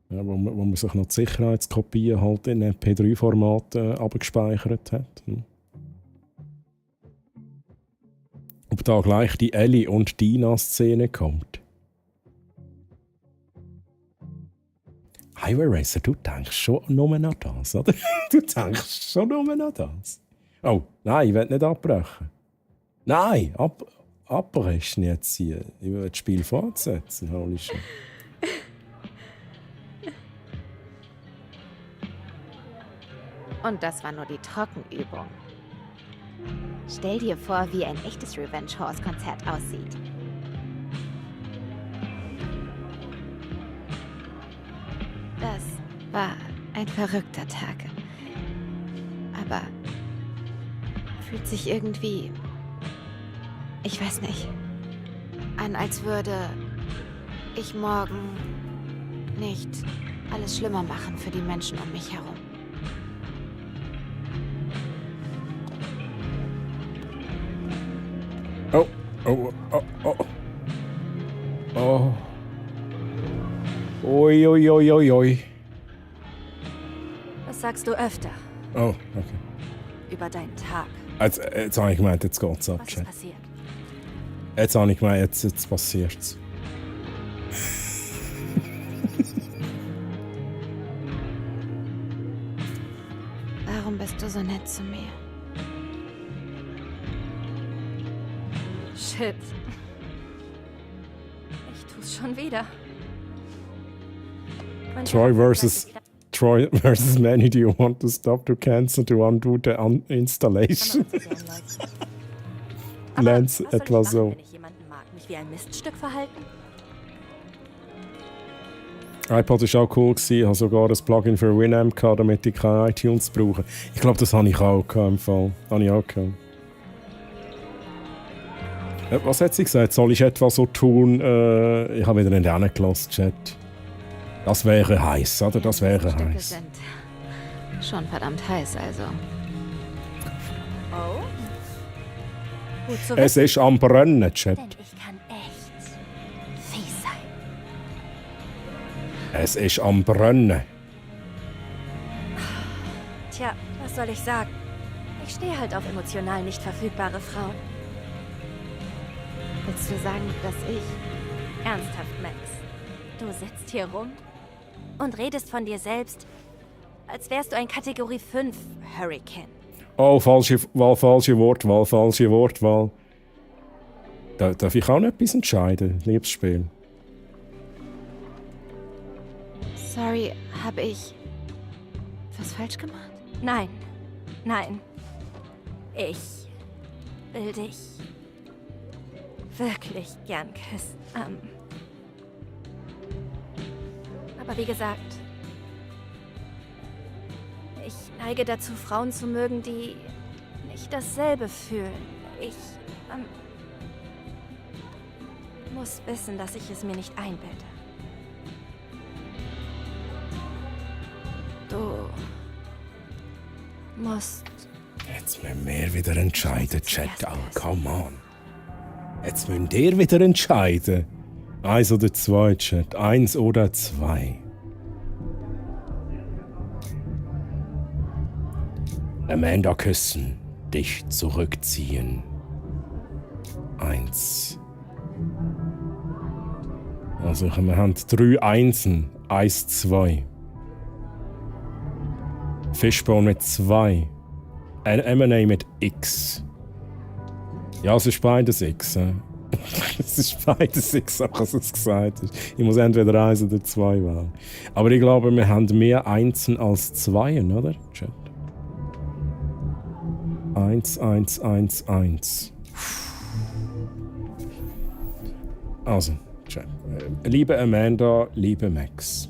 Ja, wo man sich noch die Sicherheitskopien halt in MP3-Format abgespeichert hat. Ob da gleich die Ellie und Dina-Szene kommt. Highway Racer, du denkst schon nur noch das, oder? Du denkst schon nur noch das. Oh, nein, ich will nicht abbrechen. Nein, abbrechen jetzt hier. Ich will das Spiel fortsetzen. Holy shit. Und das war nur die Trockenübung. Stell dir vor, wie ein echtes Revenge Horse Konzert aussieht. Das war ein verrückter Tag. Aber fühlt sich irgendwie, ich weiß nicht, an, als würde ich morgen nicht alles schlimmer machen für die Menschen um mich herum. Oh, oh, oh, oh. Oh. Oi, oi, oi, oi, oi. Das sagst du öfter. Oh, okay. Über deinen Tag. Jetzt habe ich gemeint, jetzt geht's ab. Was ist passiert? Jetzt habe ich gemeint, jetzt passiert's. Warum bist du so nett zu mir? Shit. Ich tu's schon wieder. Troy versus Manny, do you want to stop to cancel to undo the installation? Lance etwa so. Wenn ich jemanden mag, mich wie ein Miststück verhalten? iPod war auch cool, ich hatte sogar ein Plugin für Winamp, damit ich keine iTunes brauche. Ich glaube, das habe ich auch im Fall. Habe ich auch gehabt. Was hat sie gesagt? Soll ich etwa so tun? Ich habe wieder nicht hingelassen, Chat. Das wäre heiß, oder? Das wäre heiß. Sind schon verdammt heiß, also. Oh? Gut zu Es ist am Brennen, Chat. Denn ich kann echt fies sein. Es ist am Brennen. Tja, was soll ich sagen? Ich stehe halt auf emotional nicht verfügbare Frauen. Willst du sagen, dass ich... Ernsthaft, Max. Du sitzt hier rum und redest von dir selbst, als wärst du ein Kategorie 5 Hurricane. Oh, falsche Wortwahl. Darf ich auch noch etwas entscheiden, liebes Spiel? Sorry, habe ich was falsch gemacht? Nein. Ich will dich wirklich gern küssen. Aber wie gesagt, ich neige dazu, Frauen zu mögen, die nicht dasselbe fühlen. Ich muss wissen, dass ich es mir nicht einbilde. Du musst... Jetzt müssen wir wieder entscheiden, Chat. Oh, come on. Jetzt müsst ihr wieder entscheiden. 1 oder 2, Chat. 1 oder 2. Amanda küssen. Dich zurückziehen. 1. Also wir haben 3 Einsen. 1, 2. Fishbone mit 2. M&A mit X. Ja, es ist beides X. Es ist beides X, auch als es gesagt ist. Ich muss entweder 1 oder 2 wählen. Aber ich glaube, wir haben mehr Einsen als Zweien, oder? Chat. 1, 1, 1, 1. Also, Chat. Liebe Amanda, liebe Max.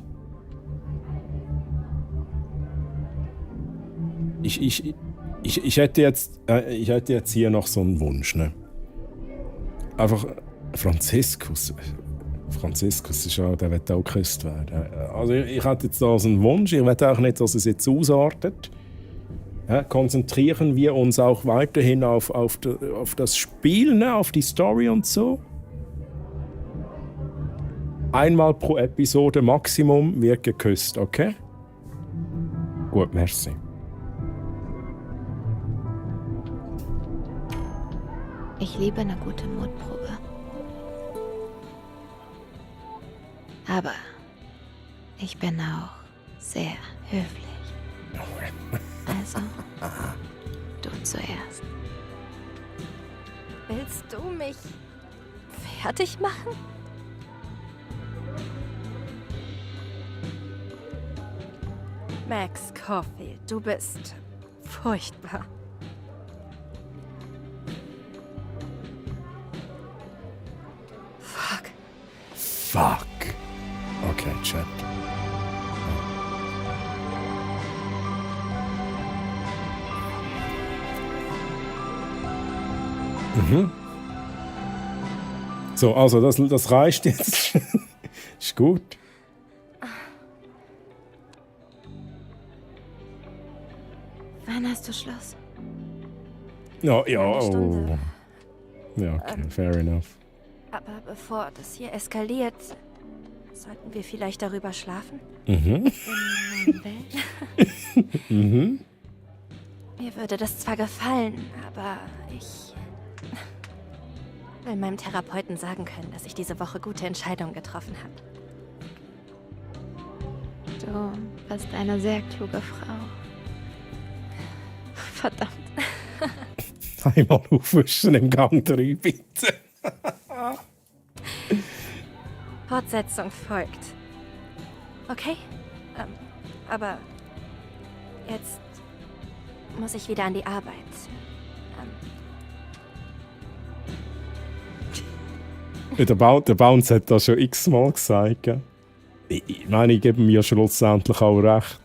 Ich hätte jetzt hier noch so einen Wunsch, ne? Einfach Franziskus. Franziskus ist ja, der wird auch geküsst werden. Also ich hätte jetzt da so einen Wunsch. Ich will auch nicht, dass es jetzt ausartet. Ja, konzentrieren wir uns auch weiterhin auf das Spiel, ne? Auf die Story und so. Einmal pro Episode Maximum wird geküsst, okay? Gut, merci. Ich liebe eine gute Mutprobe. Aber ich bin auch sehr höflich. Also, du zuerst. Willst du mich fertig machen? Max Caulfield, du bist furchtbar. Fuck. Okay, Chat. So, also das reicht jetzt. Ist gut. Wann hast du Schluss? Ja, oh. Ja, okay, fair enough. Aber bevor das hier eskaliert, sollten wir vielleicht darüber schlafen? Mhm. In meinem Bett? Mhm. Mir würde das zwar gefallen, aber ich will meinem Therapeuten sagen können, dass ich diese Woche gute Entscheidungen getroffen habe. Du bist eine sehr kluge Frau. Verdammt. Einmal aufwischen im Gang 3, bitte. Fortsetzung folgt. Okay? Aber jetzt muss ich wieder an die Arbeit. Der Bounce hat das schon x-mal gesagt. Gell? Ich meine, ich gebe mir schlussendlich auch recht.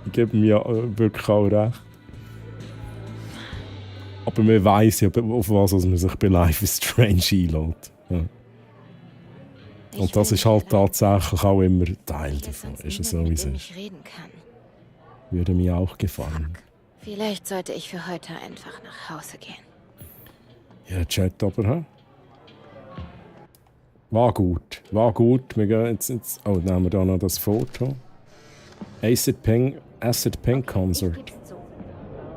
Ich gebe mir wirklich auch recht. Aber man weiss ja, auf was man sich bei Life is Strange einlädt. Ja. Und das ist halt tatsächlich auch immer Teil davon. Ist es so, wie es ist. Würde mir auch gefallen. Vielleicht sollte ich für heute einfach nach Hause gehen. Ja, Chat aber, hä? War gut. Wir gehen jetzt oh, nehmen wir da noch das Foto. Acid Pink Concert.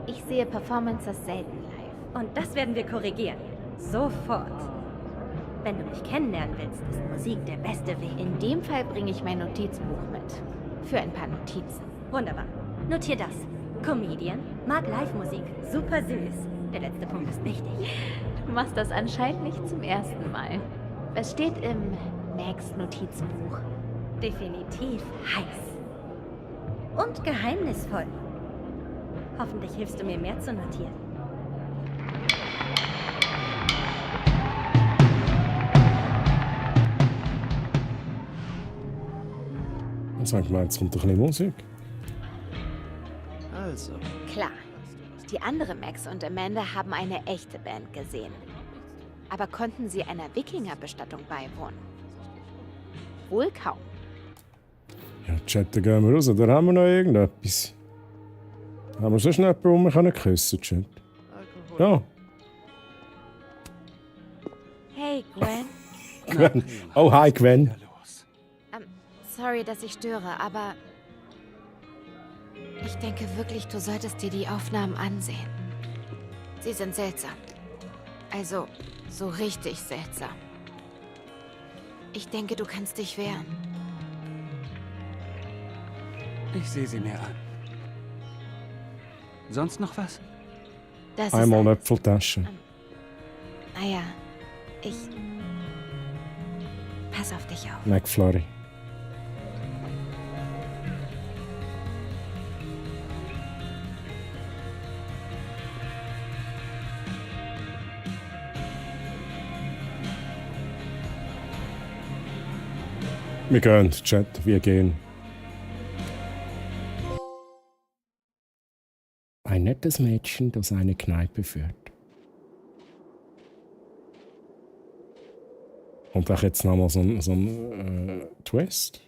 Ich sehe Performances selten live. Und das werden wir korrigieren. Sofort. Wenn du mich kennenlernen willst, ist Musik der beste Weg. In dem Fall bringe ich mein Notizbuch mit. Für ein paar Notizen. Wunderbar. Notier das. Comedian, mag Live-Musik, super süß. Der letzte Punkt ist wichtig. Du machst das anscheinend nicht zum ersten Mal. Was steht im Max-Notizbuch? Definitiv heiß. Und geheimnisvoll. Hoffentlich hilfst du mir mehr zu notieren. Sag mal, jetzt kommt doch ein bisschen Musik. Also. Klar. Die anderen Max und Amanda haben eine echte Band gesehen. Aber konnten sie einer Wikingerbestattung beiwohnen? Wohl kaum. Ja, Chat, da gehen wir raus. Da haben wir noch irgendetwas. Haben wir sonst noch jemanden, wo wir küssen können, Chat? Ja. Hey, Gwen. Gwen. Oh, hi, Gwen. Sorry, dass ich störe, aber ich denke wirklich, du solltest dir die Aufnahmen ansehen. Sie sind seltsam. Also, so richtig seltsam. Ich denke, du kannst dich wehren. Ich sehe sie mir an. Sonst noch was? Das Einmal ist eine Äpfeltasche. Naja, ich... Pass auf dich auf. McFlurry. Wir gehen, Chat, wir gehen. Ein nettes Mädchen, das eine Kneipe führt. Und auch jetzt nochmal so ein Twist.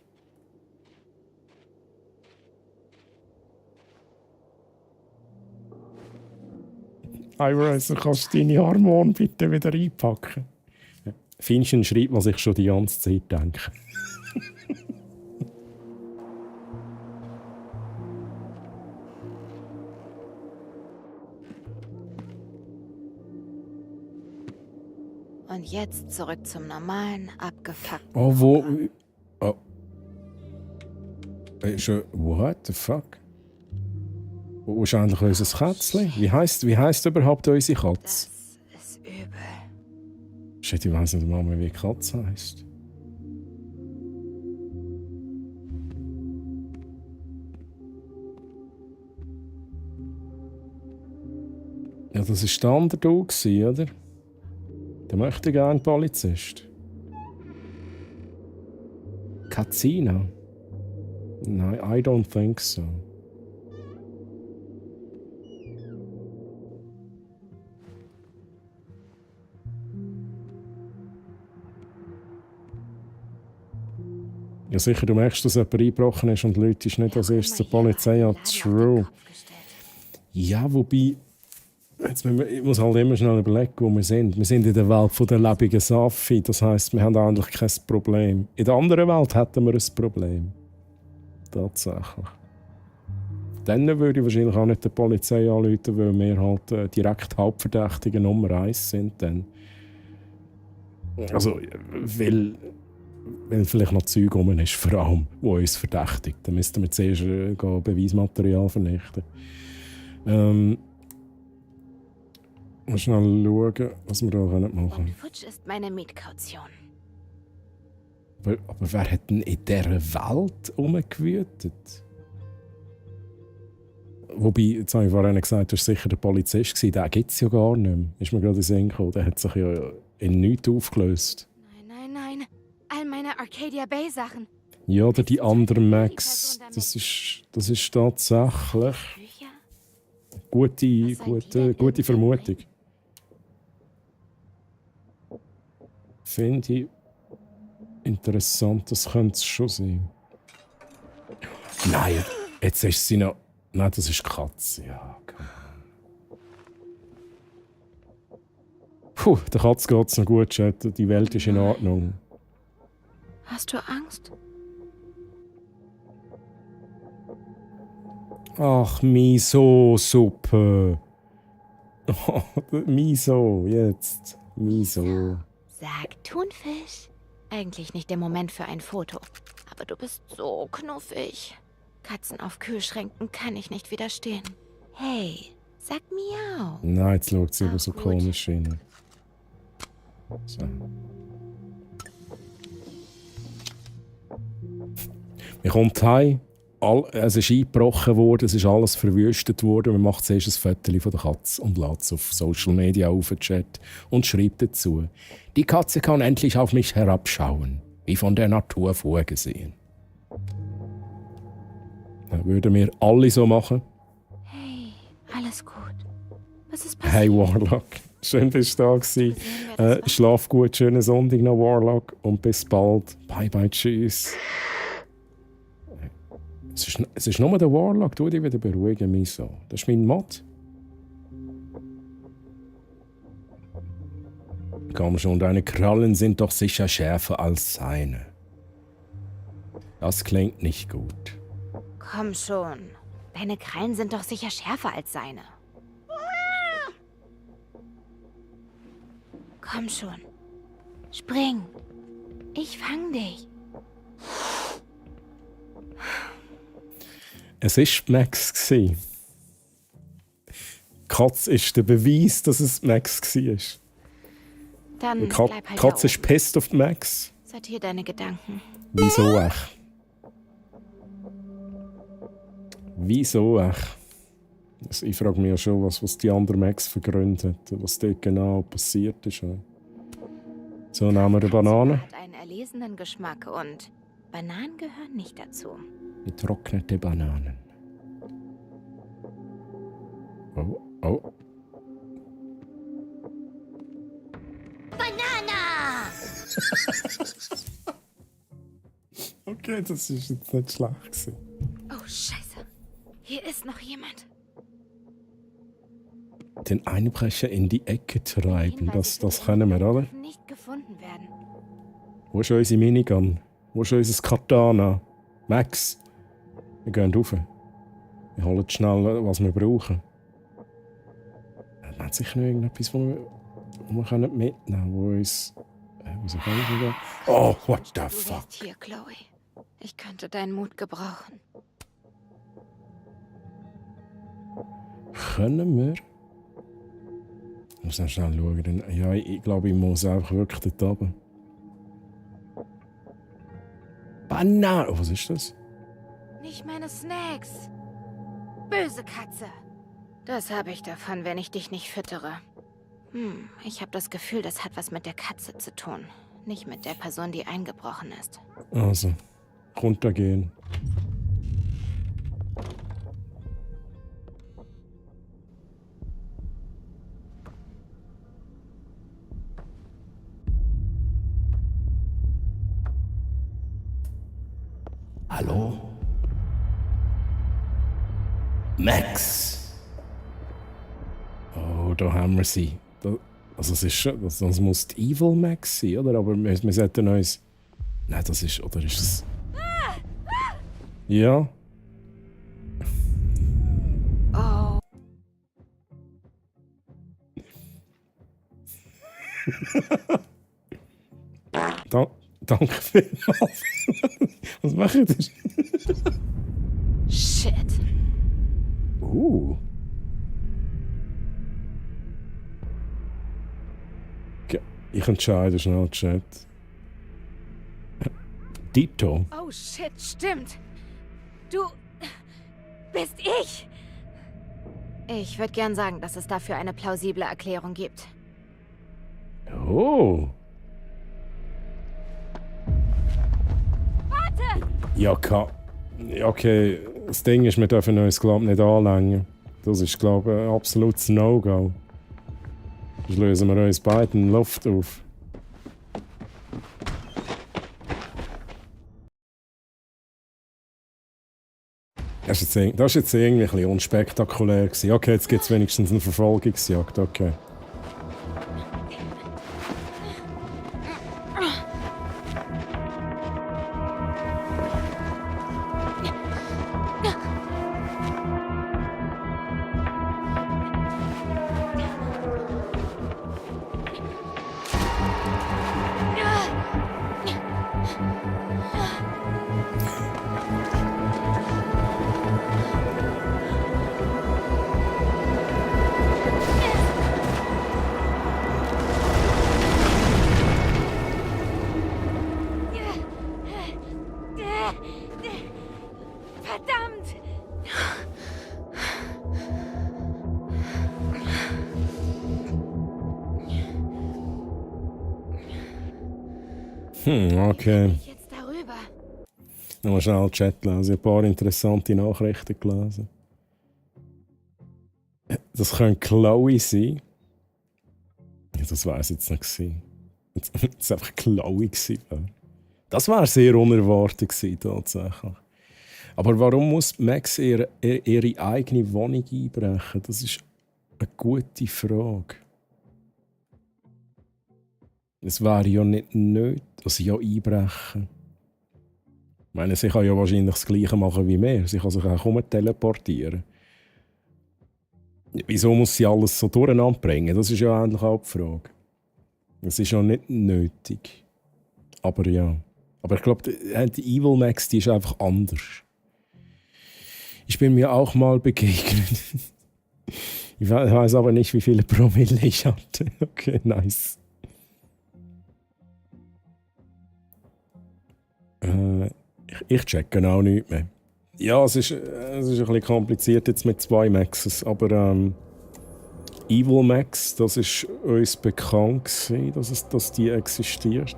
Iris, kannst du deine Hormone bitte wieder einpacken? Finnchen schreibt, was ich schon die ganze Zeit denke. Und jetzt zurück zum normalen, abgefuckten... Oh, wo... Oh. What the fuck? Wo ist eigentlich unser Kätzchen? Wie heisst überhaupt unsere Katze? Das ist übel. Shit, ich weiss nicht mal mehr, wie die Katze heisst. Ja, das war der Underdog, oder? Der möchte gerne Polizist. Katzina? Nein, I don't think so. Ja sicher, du merkst, dass jemand eingebrochen ist und Leute ist nicht als erstes zur Polizei an. True. Ja, wobei... Jetzt ich muss halt immer schnell überlegen, wo wir sind. Wir sind in der Welt der lebenden Safi. Das heisst, wir haben eigentlich kein Problem. In der anderen Welt hätten wir ein Problem. Tatsächlich. Dann würde ich wahrscheinlich auch nicht der Polizei anrufen, weil wir halt direkt Hauptverdächtige Nummer 1 sind. Dann. Also, weil vielleicht noch Zeug rum ist, vor allem, wo uns verdächtigt. Dann müssten wir zuerst Beweismaterial vernichten. Mal schnell schauen, was wir da machen können. Und futsch ist meine Mietkaution. Aber wer hat denn in dieser Welt rumgewütet? Wobei, jetzt habe ich vorhin gesagt, du warst sicher der Polizist gewesen. Den gibt es ja gar nicht mehr. Ist mir gerade in den Sinn gekommen. Der hat sich ja in nichts aufgelöst. Nein. All meine Arcadia Bay Sachen. Ja, oder die anderen Max. Das ist tatsächlich gute Vermutung. Finde ich interessant, das könnte es schon sein. Nein, jetzt ist sie noch... Nein, das ist die Katze, ja. Okay. Puh, der Katze geht es noch gut, Chat. Die Welt ist in Ordnung. Hast du Angst? Ach, Miso-Suppe. Oh, Miso, jetzt. Miso. Sag Thunfisch. Eigentlich nicht der Moment für ein Foto. Aber du bist so knuffig. Katzen auf Kühlschränken kann ich nicht widerstehen. Hey, sag miau. Nein, jetzt schaut sie aber so komisch hin. So. Wir kommen heim. Es ist eingebrochen worden, es ist alles verwüstet worden. Man macht zuerst ein Foto von der Katze und lädt es auf Social Media auf, Chat und schreibt dazu: Die Katze kann endlich auf mich herabschauen, wie von der Natur vorgesehen. Dann würden wir alle so machen. Hey, alles gut. Was ist passiert? Hey Warlock, schön bist du da gewesen. Schlaf gut, schönen Sonntag noch, Warlock, und bis bald. Bye bye, tschüss. Es ist nur der Warlock, tu dich wieder beruhigen, Miso. Das ist mein Mod. Komm schon, deine Krallen sind doch sicher schärfer als seine. Das klingt nicht gut. Komm schon. Deine Krallen sind doch sicher schärfer als seine. Komm schon. Spring. Ich fang dich. Es war Max. Katze ist der Beweis, dass es Max war. Dann Die bleib halt Katze da ist pisst auf Max. oben. Sortier deine Gedanken. Wieso echt? Wieso echt? Also ich frage mich ja schon, was die andere Max für Gründe hat, was dort genau passiert ist. So, nehmen wir eine Banane. Hat einen erlesenen Geschmack und Bananen gehören nicht dazu. Getrocknete Bananen. Oh, oh. Banana! Okay, das ist jetzt nicht schlecht gewesen. Oh, Scheiße. Hier ist noch jemand. Den Einbrecher in die Ecke treiben, das können wir, oder? Nicht gefunden werden. Wo ist unsere Minigun? Wo ist unser Katana? Max, wir gehen rauf. Wir holen schnell, was wir brauchen. Hat sicher noch irgendetwas, was wir mitnehmen können, wo uns... wieso kann ich nicht? Oh, what the fuck? Du bist hier, Chloe. Ich könnte deinen Mut gebrauchen. Können wir? Ich muss noch schnell schauen. Ja, ich glaube, ich muss einfach wirklich dort runter. Banane! Oh, was ist das? Nicht meine Snacks. Böse Katze. Das habe ich davon, wenn ich dich nicht füttere. Ich habe das Gefühl, das hat was mit der Katze zu tun. Nicht mit der Person, die eingebrochen ist. Also, runtergehen. Hallo? Max! Oh, da haben wir sie. Also es ist schon, das muss die Evil Max sein, oder? Aber wir sollten uns... Nein, das ist... Oder ist es... Ja. Oh. Danke vielmals. Was macht ihr? Shit. Ich entscheide schnell, Chat. Dito. Oh shit, stimmt. Du bist ich. Ich würde gern sagen, dass es dafür eine plausible Erklärung gibt. Oh. Warte! Ja, okay, das Ding ist, wir dürfen uns, glaube ich, nicht anlängen. Das ist, glaube ich, ein absolutes No-Go. Sonst lösen wir uns beiden Luft auf. Das war jetzt irgendwie ein bisschen unspektakulär. Okay, jetzt gibt es wenigstens eine Verfolgungsjagd. Okay. Verdammt! Okay. Jetzt darüber. Nochmal schnell Chat lesen. Ein paar interessante Nachrichten gelesen. Das könnte Chloe sein. Ja, das war es jetzt nicht gewesen. Es war einfach Chloe gewesen. Das war sehr unerwartet gewesen, tatsächlich. Aber warum muss Max ihre eigene Wohnung einbrechen? Das ist eine gute Frage. Es wäre ja nicht nötig, also ja einbrechen. Ich meine, sie kann ja wahrscheinlich das Gleiche machen wie wir. Sie kann sich auch teleportieren. Wieso muss sie alles so durcheinander bringen? Das ist ja eigentlich auch die Frage. Es ist ja nicht nötig. Aber ja. Aber ich glaube, die Evil Max, die ist einfach anders. Ich bin mir auch mal begegnet. Ich weiß aber nicht, wie viele Promille ich hatte. Okay, nice. Ich checke auch nichts mehr. Ja, es ist ein bisschen kompliziert jetzt mit 2 Maxes, aber Evil Max, das ist uns bekannt gewesen, dass die existiert.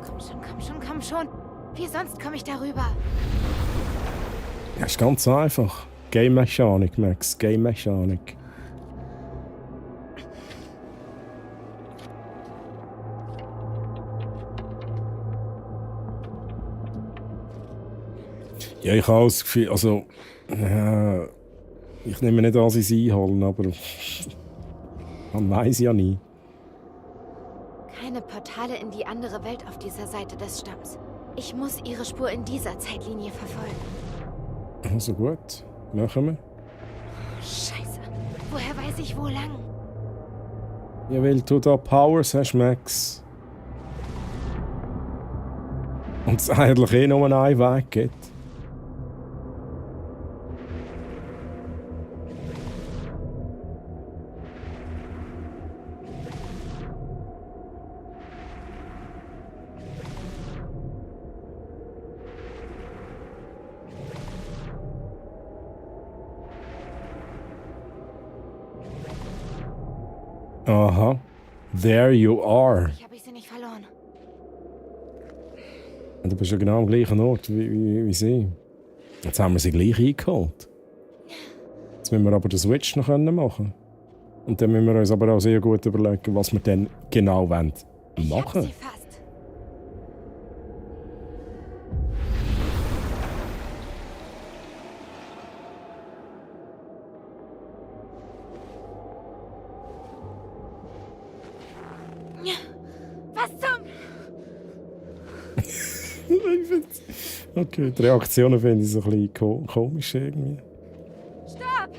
Komm schon. Wie sonst komme ich darüber? Ja, ist ganz einfach. Game Mechanik, Max. Game Mechanik. Ja, ich habe das Gefühl, also... ich nehme nicht an, sie einholen, aber... man weiß ja nie. Keine Portale in die andere Welt auf dieser Seite des Stamms. Ich muss ihre Spur in dieser Zeitlinie verfolgen. Also gut, machen wir. Scheiße. Woher weiß ich, wo lang? Ja, weil du da Powers hast, Max. Und es eigentlich nur einen Weg gibt. Aha. There you are. Ich habe sie nicht verloren. Du bist ja genau am gleichen Ort wie sie. Jetzt haben wir sie gleich eingeholt. Jetzt müssen wir aber den Switch noch machen. Und dann müssen wir uns aber auch sehr gut überlegen, was wir dann genau machen wollen. Was zum... Okay, die Reaktionen finde ich so ein bisschen komisch irgendwie. Stopp!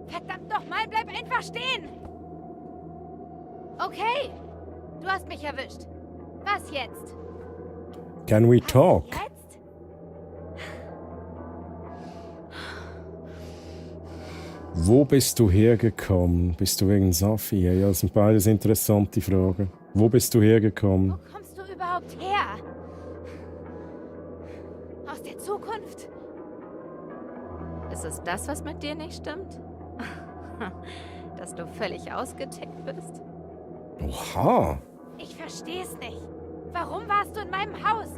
Verdammt nochmal, bleib einfach stehen! Okay, du hast mich erwischt. Was jetzt? Can we talk? Jetzt? Wo bist du hergekommen? Bist du wegen Safi? Ja, das sind beides interessante Fragen. Wo bist du hergekommen? Wo kommst du überhaupt her? Aus der Zukunft? Ist es das, was mit dir nicht stimmt? Dass du völlig ausgetickt bist? Oha! Ich versteh's nicht. Warum warst du in meinem Haus?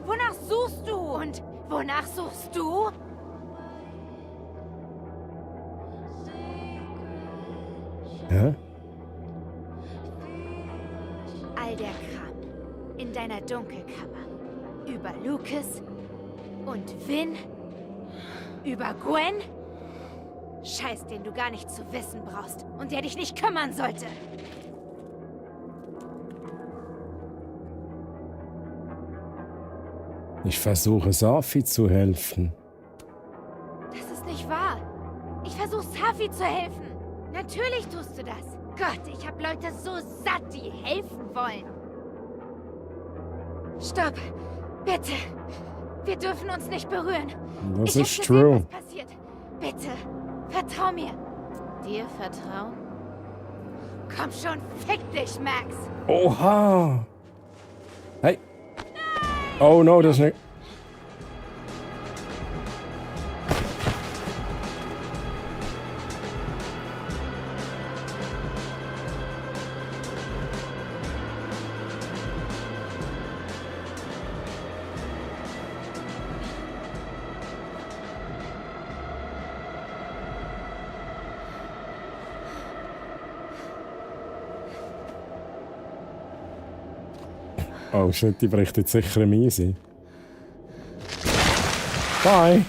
Wonach suchst du? Und wonach suchst du? Hä? All der Kram in deiner Dunkelkammer. Über Lucas und Vin. Über Gwen. Scheiß, den du gar nicht zu wissen brauchst und der dich nicht kümmern sollte. Ich versuche Safi zu helfen. Das ist nicht wahr. Ich versuche Safi zu helfen. Natürlich tust du das. Gott, ich hab Leute so satt, die helfen wollen. Stopp. Bitte. Wir dürfen uns nicht berühren. Das Ich ist hab gesehen, true. was passiert. Bitte. Vertrau mir. Dir vertrauen? Komm schon, fick dich, Max. Oha! Hey! Oh no, das ist nicht... Oh shit, die bricht jetzt sicher eine Miese. Bye!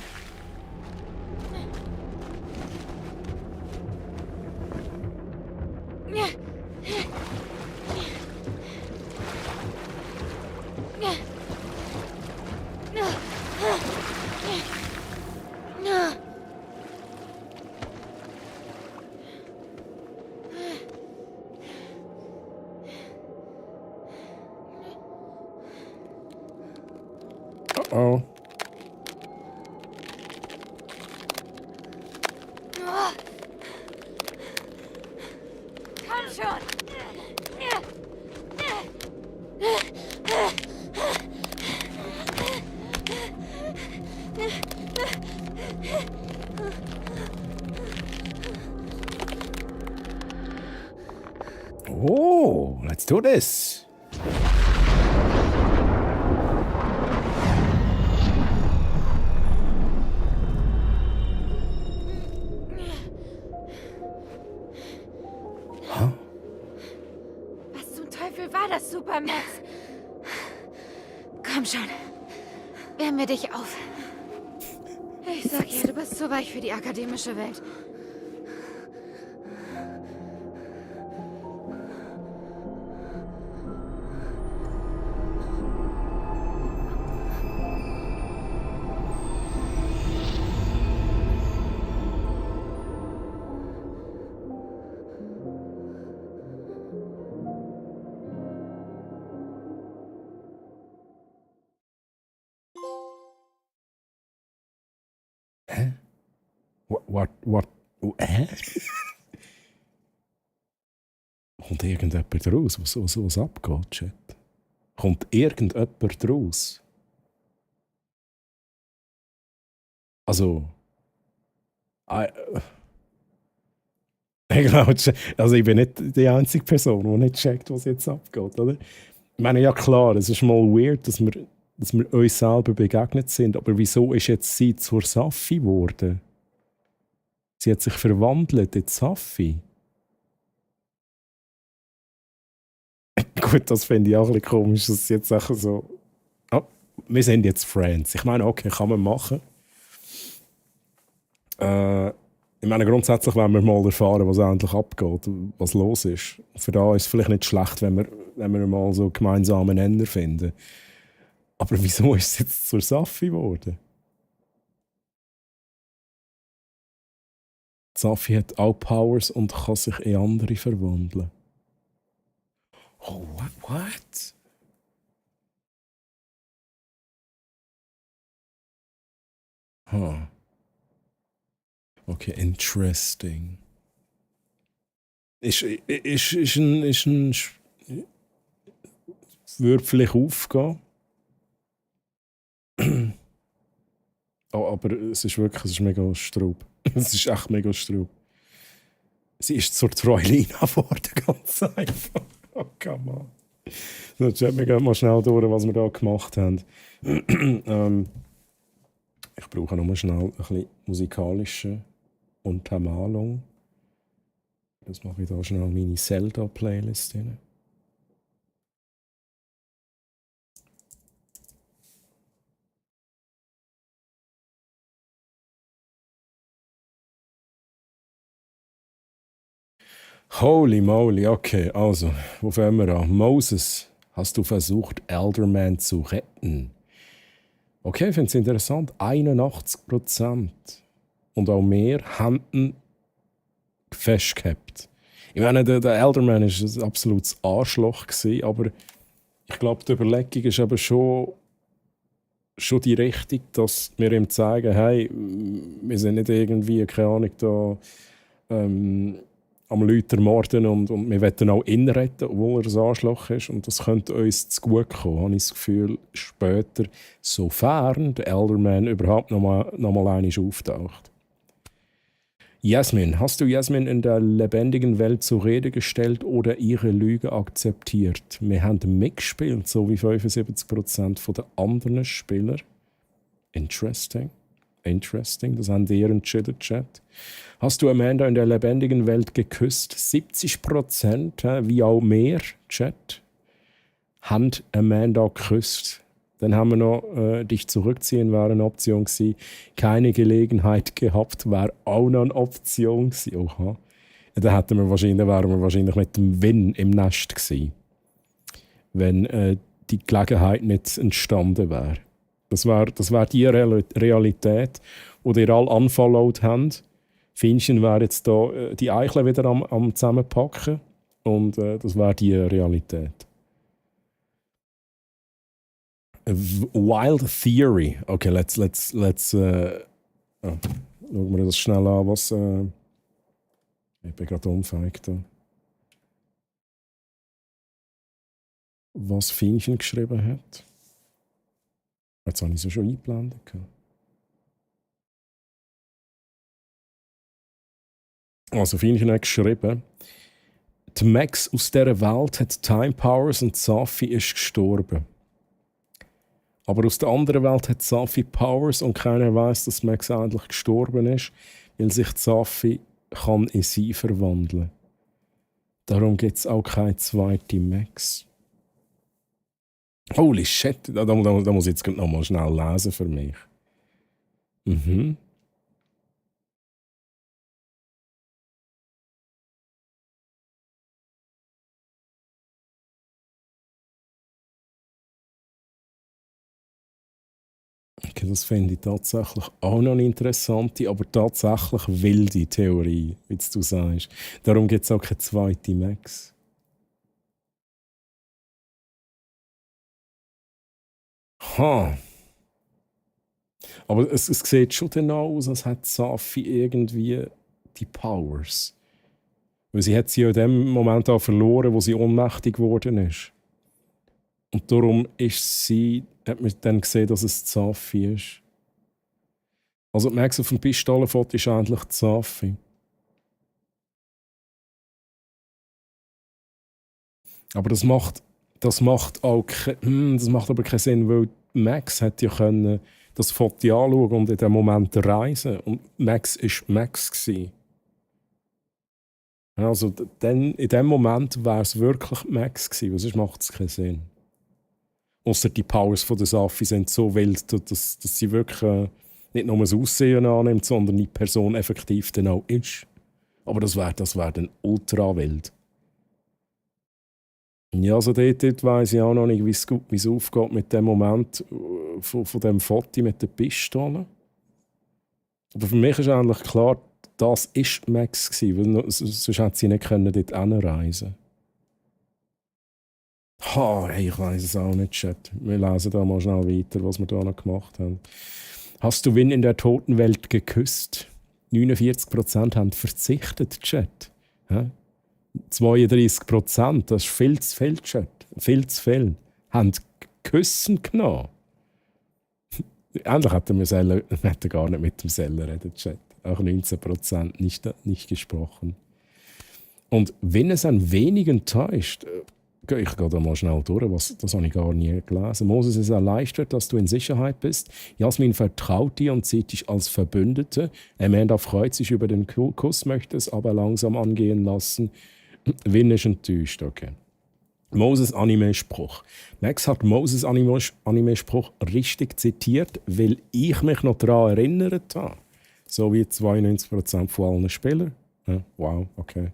Oh. Komm schon! Oh, let's do this. Was zum Teufel war das, Supermax? Komm schon. Wärmen wir dich auf. Ich sag ja, du bist zu weich für die akademische Welt. What? Hä? Kommt irgendjemand raus, was abgeht, Chat? Kommt irgendjemand raus? Also... Ich glaube, also ich bin nicht die einzige Person, die nicht checkt, was jetzt abgeht, oder? Ich meine, ja klar, es ist mal weird, dass wir uns selber begegnet sind, aber wieso ist jetzt sie zur Safi geworden? Sie hat sich verwandelt in Safi. Gut, das finde ich auch ein bisschen komisch, dass sie jetzt Sachen so... Oh, wir sind jetzt Friends. Ich meine, okay, kann man machen. Ich meine, grundsätzlich wollen wir mal erfahren, was endlich abgeht, was los ist. Für da ist es vielleicht nicht schlecht, wenn wir mal so gemeinsamen Nenner finden. Aber wieso ist es jetzt zur Safi geworden? Safi hat auch Powers und kann sich in andere verwandeln. Oh, what? Huh. Okay, interesting. Würde vielleicht aufgehen. Oh, aber es ist mega Straub. Es ist echt mega Straub. Sie ist zur Troilina geworden, ganz einfach. Oh, come on. So, checken wir mal schnell durch, was wir da gemacht haben. Ich brauche nur schnell ein bisschen musikalische Untermalung. Das mache ich da schnell meine Zelda-Playlist rein. Holy moly, okay, also, wo fangen wir an? Moses, hast du versucht, Elderman zu retten? Okay, ich finde es interessant. 81% und auch mehr haben ihn festgehabt. Ich meine, der Elderman war ein absolutes Arschloch, aber ich glaube, die Überlegung ist aber schon die Richtung, dass wir ihm zeigen, hey, wir sind nicht irgendwie, keine Ahnung, da am Leute ermorden und wir wollen auch ihn retten, obwohl er ein Arschloch ist. Und das könnte uns zu gut kommen, habe ich das Gefühl, später, sofern der Elderman überhaupt noch mal einmal auftaucht. Jasmin, hast du Jasmin in der lebendigen Welt zur Rede gestellt oder ihre Lüge akzeptiert? Wir haben mitgespielt, so wie 75% der anderen Spieler. Interesting, das haben die entschieden, Chat. Hast du Amanda in der lebendigen Welt geküsst? 70%, wie auch mehr, Chat, haben Amanda geküsst. Dann haben wir noch dich zurückziehen, wäre eine Option gewesen. Keine Gelegenheit gehabt, wäre auch noch eine Option gewesen. Oha. Ja, dann wären wir wahrscheinlich mit dem Win im Nest gewesen, wenn die Gelegenheit nicht entstanden wäre. Das wär die Realität, die ihr alle unfollowed habt. Finchen wäre jetzt da die Eichel wieder am Zusammenpacken und das wäre die Realität. Wild Theory. Okay, let's schauen wir das schnell an, was ich bin gerade unfähig da. was Fienchen geschrieben hat. Jetzt habe ich es ja schon eingeblendet. Also Fienchen hat geschrieben, die Max aus dieser Welt hat Time Powers und Safi ist gestorben. Aber aus der anderen Welt hat Safi Powers und keiner weiß, dass Max eigentlich gestorben ist, weil sich Safi kann in sie verwandeln. Darum gibt es auch keine zweite Max. Holy shit, da muss ich jetzt noch mal schnell lesen für mich. Mhm. Okay, das finde ich tatsächlich auch noch eine interessante, aber tatsächlich wilde Theorie, wie du sagst. Darum gibt es auch keine zweite Max. Ha. Aber es sieht schon danach aus, als hätte Safi irgendwie die Powers. Weil sie hat sie ja in dem Moment auch verloren, wo sie ohnmächtig geworden ist. Und darum hat man dann gesehen, dass es Safi ist. Also die Max auf dem Pistolenfoto ist eigentlich Safi. Aber das macht aber keinen Sinn, weil Max hätte ja können das Foto anschauen und in dem Moment reisen. Und Max war Max gewesen. Also in dem Moment wäre es wirklich Max gewesen, weil sonst macht es keinen Sinn. Ausser die Powers von der Safi sind so wild, dass sie wirklich nicht nur das Aussehen annimmt, sondern die Person effektiv dann auch ist. Aber das wär dann ultra wild. Ja, also dort weiss ich auch noch nicht, wie es aufgeht mit dem Moment von dem Foto mit der Pistole. Aber für mich ist eigentlich klar, das war Max gewesen, weil sonst hätte sie nicht dort hinreisen können. Hey, ich weiss es auch nicht, Chat. Wir lesen da mal schnell weiter, was wir da noch gemacht haben. Hast du Win in der Totenwelt geküsst? 49% haben verzichtet, Chat. 32%, das ist viel zu viel, Chat. Viel zu viel. Haben Küssen genommen. Endlich hätten wir gar nicht mit dem Seller reden, Chat. Auch 19% nicht gesprochen. Und wenn es ein wenig enttäuscht, ich gehe da mal schnell durch, das habe ich gar nie gelesen. Moses ist erleichtert, dass du in Sicherheit bist. Jasmin vertraut dir und sieht dich als Verbündete. Amanda freut sich über den Kuss, möchte es aber langsam angehen lassen. Win ist enttäuscht, okay. Moses Anime-Spruch. Max hat Moses Anime-Spruch richtig zitiert, weil ich mich noch daran erinnert habe. So wie 92% von allen Spielern. Ja, wow, okay.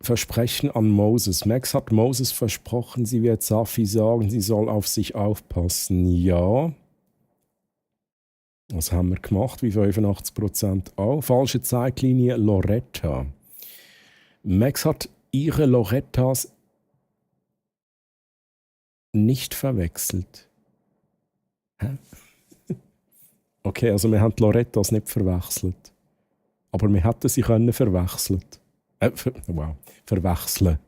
Versprechen an Moses. Max hat Moses versprochen, sie wird Safi sagen, sie soll auf sich aufpassen. Ja. Was haben wir gemacht? Wie 85% auch. Falsche Zeitlinie Loretta. Max hat ihre Lorettas nicht verwechselt. Hä? Okay, also wir haben die Lorettas nicht verwechselt. Aber wir hätten sie verwechseln. Verwechseln.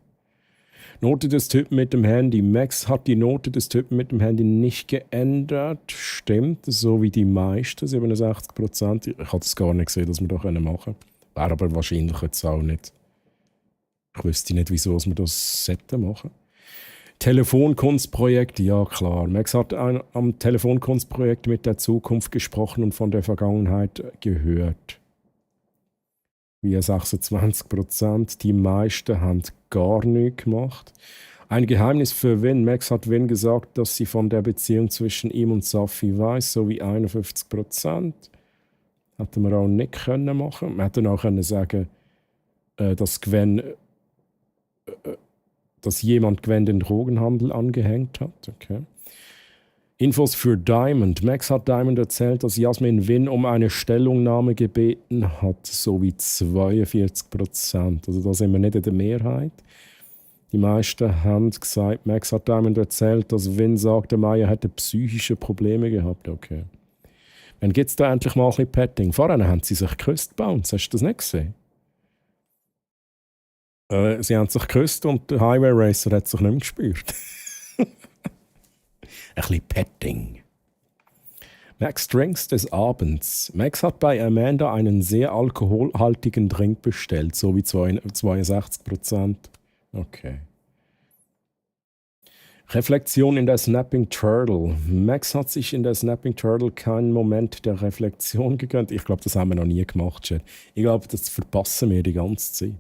Note des Typen mit dem Handy. Max hat die Note des Typen mit dem Handy nicht geändert. Stimmt, so wie die meisten, 67%. Ich hatte es gar nicht gesehen, dass wir das machen können. Wäre aber wahrscheinlich jetzt auch nicht. Ich wüsste nicht, wieso wir das machen sollten. Telefonkunstprojekt, ja klar. Max hat am Telefonkunstprojekt mit der Zukunft gesprochen und von der Vergangenheit gehört. Wie 26%. Die meisten haben gar nichts gemacht. Ein Geheimnis für Win. Max hat Win gesagt, dass sie von der Beziehung zwischen ihm und Safi weiß, so wie 51%. Hätten wir auch nicht können machen. Wir hätten auch können sagen, dass jemand Gwen den Drogenhandel angehängt hat. Okay. Infos für Diamond. Max hat Diamond erzählt, dass Jasmin Win um eine Stellungnahme gebeten hat, so wie 42%. Also da sind wir nicht in der Mehrheit. Die meisten haben gesagt, Max hat Diamond erzählt, dass Win sagte, Maya hätte psychische Probleme gehabt. Okay. Wann gibt es da endlich mal ein bisschen Petting? Vorher haben sie sich geküsst, Bounce. Hast du das nicht gesehen? Sie haben sich geküsst und der Highway Racer hat sich nicht mehr gespürt. Ein bisschen Petting. Max Drinks des Abends. Max hat bei Amanda einen sehr alkoholhaltigen Drink bestellt, so wie 62%. Okay. Reflexion in der Snapping Turtle. Max hat sich in der Snapping Turtle keinen Moment der Reflexion gegönnt. Ich glaube, das haben wir noch nie gemacht, Chat. Ich glaube, das verpassen wir die ganze Zeit.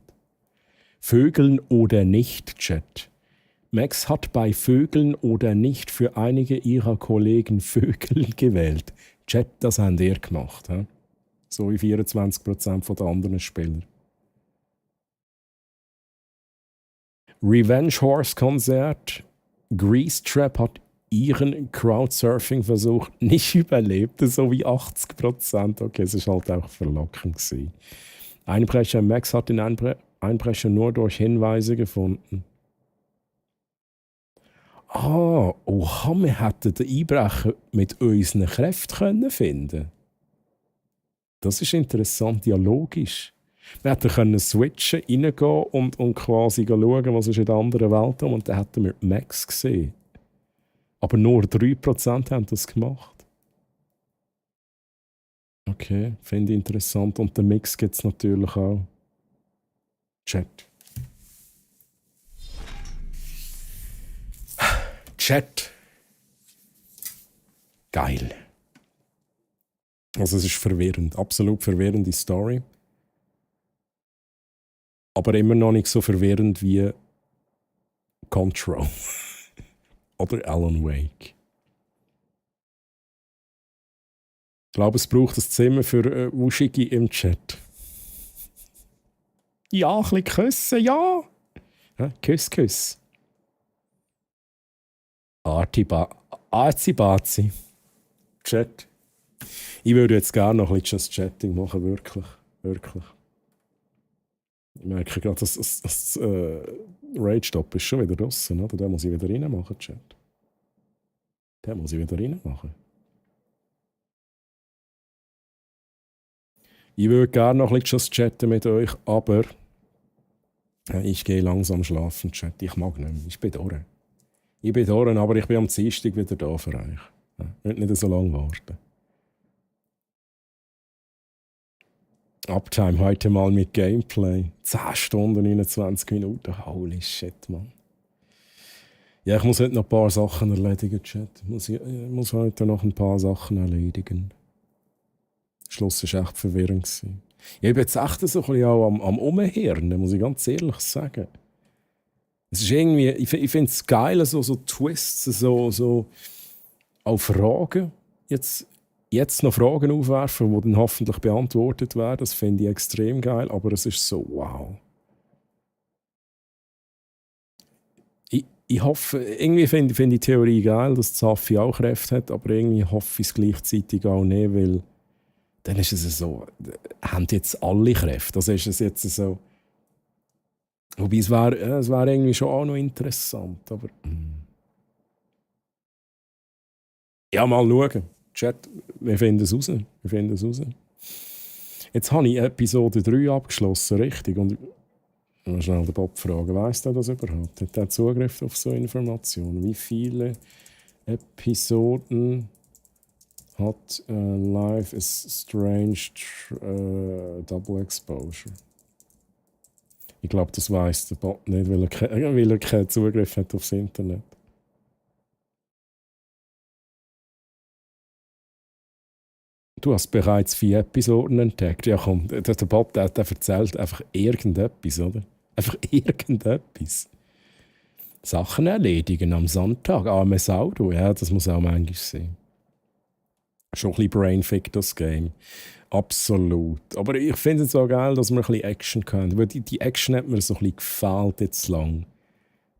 Vögeln oder nicht, Chat. Max hat bei Vögeln oder nicht für einige ihrer Kollegen Vögeln gewählt. Chat, das haben ihr gemacht. He? So wie 24% der anderen Spieler. Revenge Horse Konzert. Grease Trap hat ihren Crowdsurfing-Versuch nicht überlebt, so wie 80%. Okay, es war halt auch verlockend gewesen. Einbrecher Max hat den Einbrecher nur durch Hinweise gefunden. Oha, wir hätten den Einbrecher mit unseren Kräften finden können. Das ist interessant, ja logisch. Wir hätten switchen, reingehen und quasi schauen, was ist in der anderen Welt um. Und dann hätten wir Max gesehen. Aber nur 3% haben das gemacht. Okay, finde ich interessant. Und den Mix gibt es natürlich auch. Chat. Chat. Geil. Also es ist verwirrend. Absolut verwirrende Story. Aber immer noch nicht so verwirrend wie Control. Oder Alan Wake. Ich glaube, es braucht ein Zimmer für Wuschigi im Chat. Ja, ein bisschen küssen, ja. Küss, Küss. Arzi-Bazi. Chat. Ich würde jetzt gerne noch ein bisschen Just Chatting machen, wirklich. Wirklich. Ich merke gerade, das Rage-Stop ist schon wieder draussen, oder? Den muss ich wieder reinmachen, Chat. Den muss ich wieder reinmachen. Ich würde gerne noch ein bisschen Just chatten mit euch, aber ich gehe langsam schlafen, Chat. Ich mag nicht mehr. Ich bin durch. Ich bin durch, aber ich bin am Dienstag wieder da für euch. Ich will nicht so lange warten. Uptime heute mal mit Gameplay. 10 Stunden, 29 Minuten. Holy shit, Mann. Ja, ich muss heute noch ein paar Sachen erledigen, Chat. Ich muss heute noch ein paar Sachen erledigen. Der Schluss war echt verwirrend. Ich bin jetzt echt so ein bisschen auch am Umhirnen, muss ich ganz ehrlich sagen. Es ist irgendwie, ich finde es geil, so Twists, so auf Fragen. Jetzt noch Fragen aufwerfen, die dann hoffentlich beantwortet werden. Das finde ich extrem geil, aber es ist so, wow. Ich hoffe, irgendwie finde ich die Theorie geil, dass Safi auch Kräfte hat, aber irgendwie hoffe ich es gleichzeitig auch nicht, weil dann ist es so, haben jetzt alle Kräfte. Also ist es jetzt so. Wobei es wär irgendwie schon auch noch interessant, aber. Ja, mal schauen. Chat, wir finden es raus. Jetzt habe ich Episode 3 abgeschlossen, richtig? Und ich muss schnell den Bob fragen, weiss der das überhaupt? Hat der Zugriff auf so Informationen? Wie viele Episoden hat Life is Strange Double Exposure? Ich glaube, das weiss der Bob nicht, weil er keinen Zugriff hat aufs Internet. Du hast bereits 4 Episoden entdeckt. Ja komm, der Bob der erzählt einfach irgendetwas, oder? Einfach irgendetwas. Sachen erledigen am Sonntag. Arme Sau, du. Ja, das muss auch manchmal sein. Schon ein bisschen brainfick, das Game. Absolut. Aber ich finde es auch geil, dass wir ein bisschen Action können. Weil die Action hat mir so ein bisschen gefehlt jetzt lang.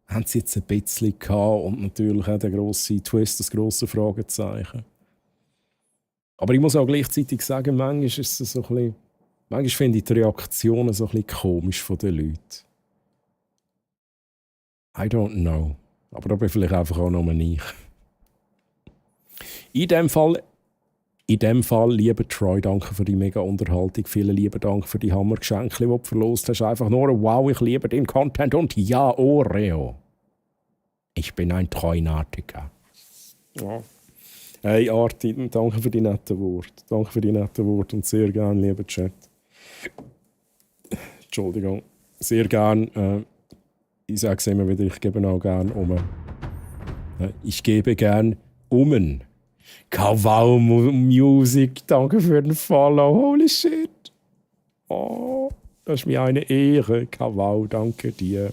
Haben sie jetzt ein bisschen gehabt und natürlich auch der grosse Twist, das grosse Fragezeichen. Aber ich muss auch gleichzeitig sagen, manchmal ist es so ein bisschen, manchmal finde ich die Reaktionen so ein bisschen komisch von den Leuten. I don't know. Aber da bin vielleicht einfach auch nur ich. In dem Fall In dem Fall, lieber Troy, danke für die mega Unterhaltung. Vielen lieben Dank für die Hammergeschenke, die du verlost hast. Einfach nur wow, ich liebe den Content. Und ja, Oreo. Ich bin ein Treunautiker. Ja. Hey Arti, danke für die netten Worte. Danke für die netten Worte und sehr gerne, lieber Chat. Entschuldigung. Sehr gern. Ich sage es immer wieder, ich gebe auch gern um. Ich gebe gern um. Kawau Music, danke für den Follow. Holy shit. Oh, das ist mir eine Ehre. Kawau, danke dir.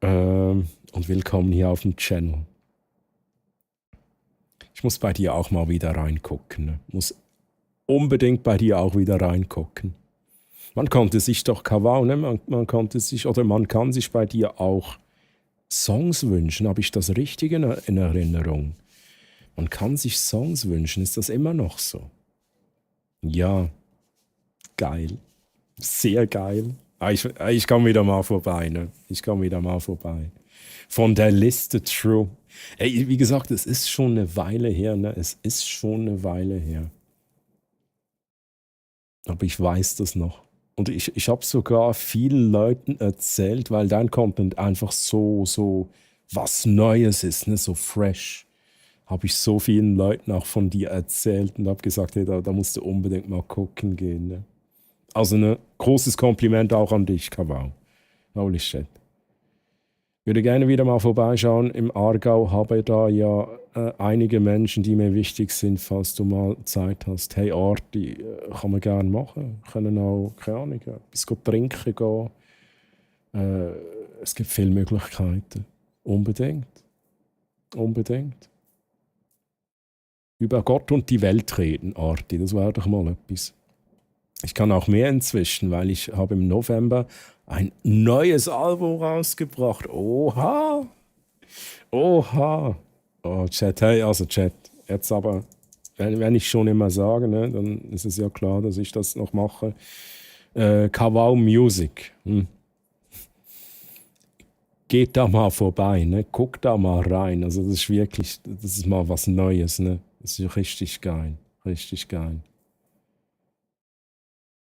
Und willkommen hier auf dem Channel. Ich muss bei dir auch mal wieder reingucken. Ne? Muss unbedingt bei dir auch wieder reingucken. Man konnte sich doch Kawau, ne? Man konnte sich, oder man kann sich bei dir auch Songs wünschen. Habe ich das richtig in Erinnerung? Man kann sich Songs wünschen. Ist das immer noch so? Ja. Geil. Sehr geil. Ich komme wieder mal vorbei. Ne? Ich komme wieder mal vorbei. Von der Liste True. Ey, wie gesagt, es ist schon eine Weile her. Ne? Es ist schon eine Weile her. Aber ich weiß das noch. Und ich habe sogar vielen Leuten erzählt, weil dein Content einfach so was Neues ist, ne? So fresh. Habe ich so vielen Leuten auch von dir erzählt und habe gesagt, hey, da musst du unbedingt mal gucken gehen. Ne? Also ein großes Kompliment auch an dich, Kawau. Holy shit. Würde gerne wieder mal vorbeischauen. Im Aargau habe da ja einige Menschen, die mir wichtig sind, falls du mal Zeit hast. Hey Arti, kann man gerne machen. Wir können auch, keine Ahnung, etwas trinken gehen. Es gibt viele Möglichkeiten. Unbedingt. Unbedingt. Über Gott und die Welt reden, Arti. Das wäre doch mal etwas. Ich kann auch mehr inzwischen, weil ich habe im November ein neues Album rausgebracht. Oha! Oha! Oh, Chat, hey, also Chat. Jetzt aber, wenn ich schon immer sage, ne, dann ist es ja klar, dass ich das noch mache. Kawau Music. Geht da mal vorbei, ne? Guckt da mal rein. Also das ist wirklich, das ist mal was Neues, ne? Das ist richtig geil. Richtig geil.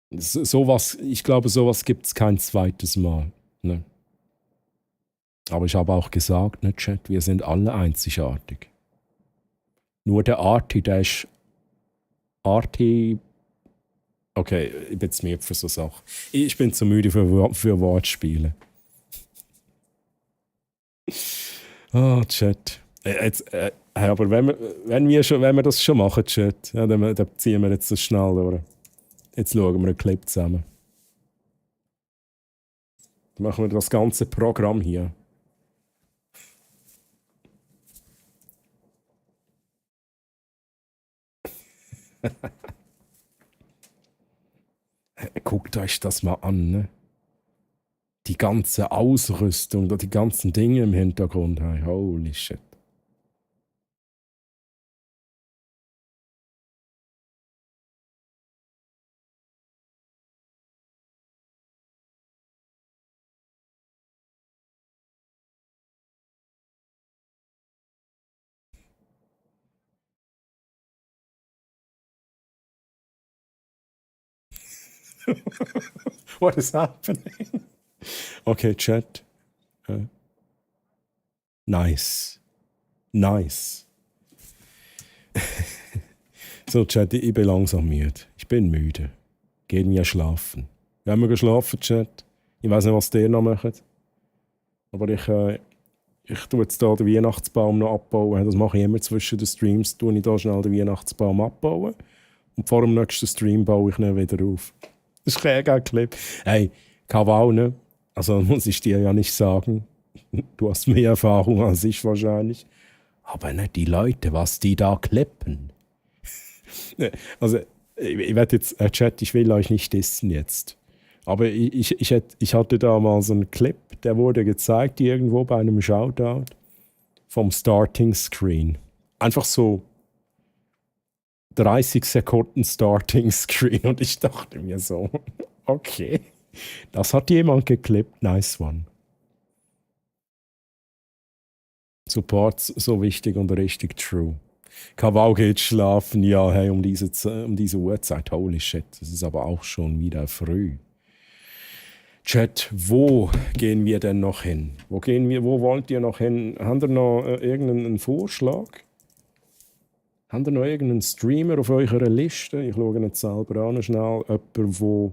Sowas, ich glaube, sowas gibt es kein zweites Mal. Ne? Aber ich habe auch gesagt, ne, Chat, wir sind alle einzigartig. Nur der Arti, der ist Arti. Okay, ich bin zu müde für so Sachen. Ich bin zu müde für Wortspiele. Oh, Chat. Aber wenn wir das schon machen, Chat, ja, dann ziehen wir jetzt so schnell durch. Jetzt schauen wir einen Clip zusammen. Dann machen wir das ganze Programm hier. Guckt euch das mal an, ne? Die ganze Ausrüstung, die ganzen Dinge im Hintergrund. Hey, holy shit. What is happening? Okay, Chat. Nice. Nice. So, Chat, ich bin langsam müde. Ich bin müde. Gehen wir schlafen. Wir haben geschlafen, Chat. Ich weiß nicht, was ihr noch macht. Aber ich tue jetzt hier den Weihnachtsbaum noch abbauen. Das mache ich immer zwischen den Streams. Tue ich hier schnell den Weihnachtsbaum abbauen. Und vor dem nächsten Stream baue ich ihn wieder auf. Das ist kein Clip. Hey, Kawau, ne? Also muss ich dir ja nicht sagen. Du hast mehr Erfahrung als ich wahrscheinlich. Aber nicht die Leute, was die da klippen. Also, ich werde jetzt, Chat, ich will euch nicht dissen jetzt. Aber ich hatte da mal so einen Clip, der wurde gezeigt irgendwo bei einem Shoutout vom Starting Screen. Einfach so 30 Sekunden Starting Screen und ich dachte mir so, okay, das hat jemand geklippt, nice one. Support so wichtig und richtig true. Kawau geht schlafen. Ja, hey, um diese Uhrzeit. Holy shit, das ist aber auch schon wieder früh. Chat, wo gehen wir denn noch hin? Wo wollt ihr noch hin? Habt ihr noch irgendeinen Vorschlag? Habt ihr noch irgendeinen Streamer auf eurer Liste? Ich schaue jetzt selber an, schnell. Jemand, wo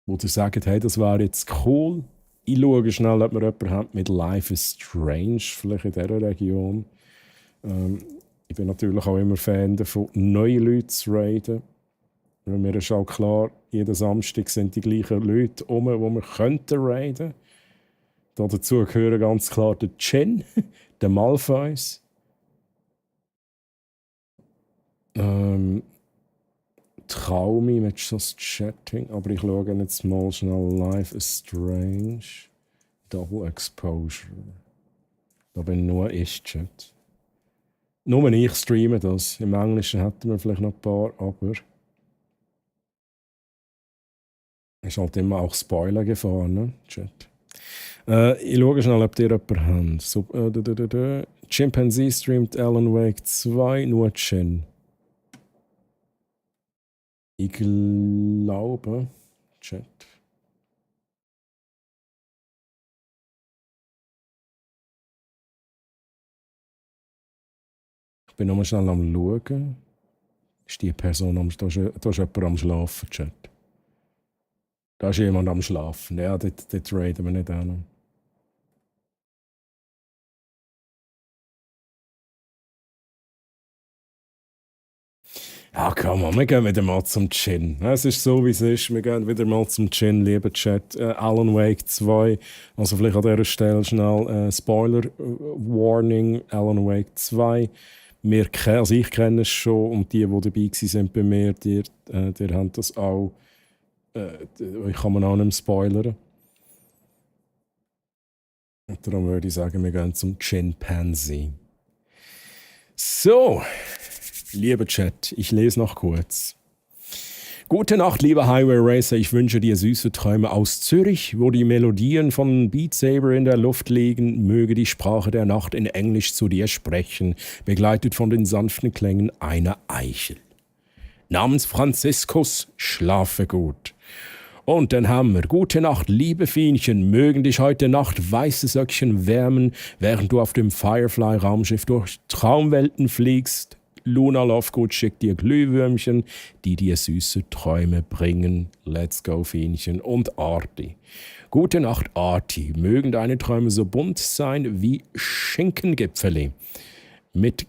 ihr sagt, hey, das wäre jetzt cool. Ich schaue schnell, ob wir jemanden haben mit Life is Strange, vielleicht in dieser Region. Ich bin natürlich auch immer Fan davon, neue Leute zu raiden. Mir ist auch klar, jeden Samstag sind die gleichen Leute die wir könnten raiden. Dazu gehören ganz klar der Jin, der Malphite. Traumi mit Just Chatting, aber ich schaue jetzt mal schnell Life is Strange. Double Exposure. Da bin nur ich Chat. Nur ich streame das. Im Englischen hätten wir vielleicht noch ein paar, aber ist halt immer auch Spoiler-Gefahr, ne? Chat. Ich schaue schnell, ob ihr jemanden habt. So, Chimpanzee streamt Alan Wake 2, nur Chin. Ich glaube, Chat. Ich bin nochmal schnell am Schauen. Ist die Person da ist jemand am Schlafen, Chat. Da ist jemand am Schlafen. Ja, dort raiden wir nicht an. Ja, komm on, wir gehen wieder mal zum Chin. Es ist so, wie es ist. Wir gehen wieder mal zum Chin, lieber Chat. Alan Wake 2. Also vielleicht an dieser Stelle schnell Spoiler-Warning. Alan Wake 2. Also ich kenne es schon und die dabei waren bei mir, die haben das auch. Ich kann man auch nicht spoilern. Und darum würde ich sagen, wir gehen zum Chimpanzee. So, lieber Chat, ich lese noch kurz. Gute Nacht, lieber Highway Racer. Ich wünsche dir süße Träume aus Zürich, wo die Melodien von Beat Saber in der Luft liegen. Möge die Sprache der Nacht in Englisch zu dir sprechen, begleitet von den sanften Klängen einer Eichel. Namens Franziskus, schlafe gut. Und dann haben wir: Gute Nacht, liebe Fienchen, mögen dich heute Nacht weiße Söckchen wärmen, während du auf dem Firefly-Raumschiff durch Traumwelten fliegst. Luna Lovegood schickt dir Glühwürmchen, die dir süße Träume bringen. Let's go, Fienchen. Und Arti. Gute Nacht, Arti. Mögen deine Träume so bunt sein wie Schinkengipfeli. Mit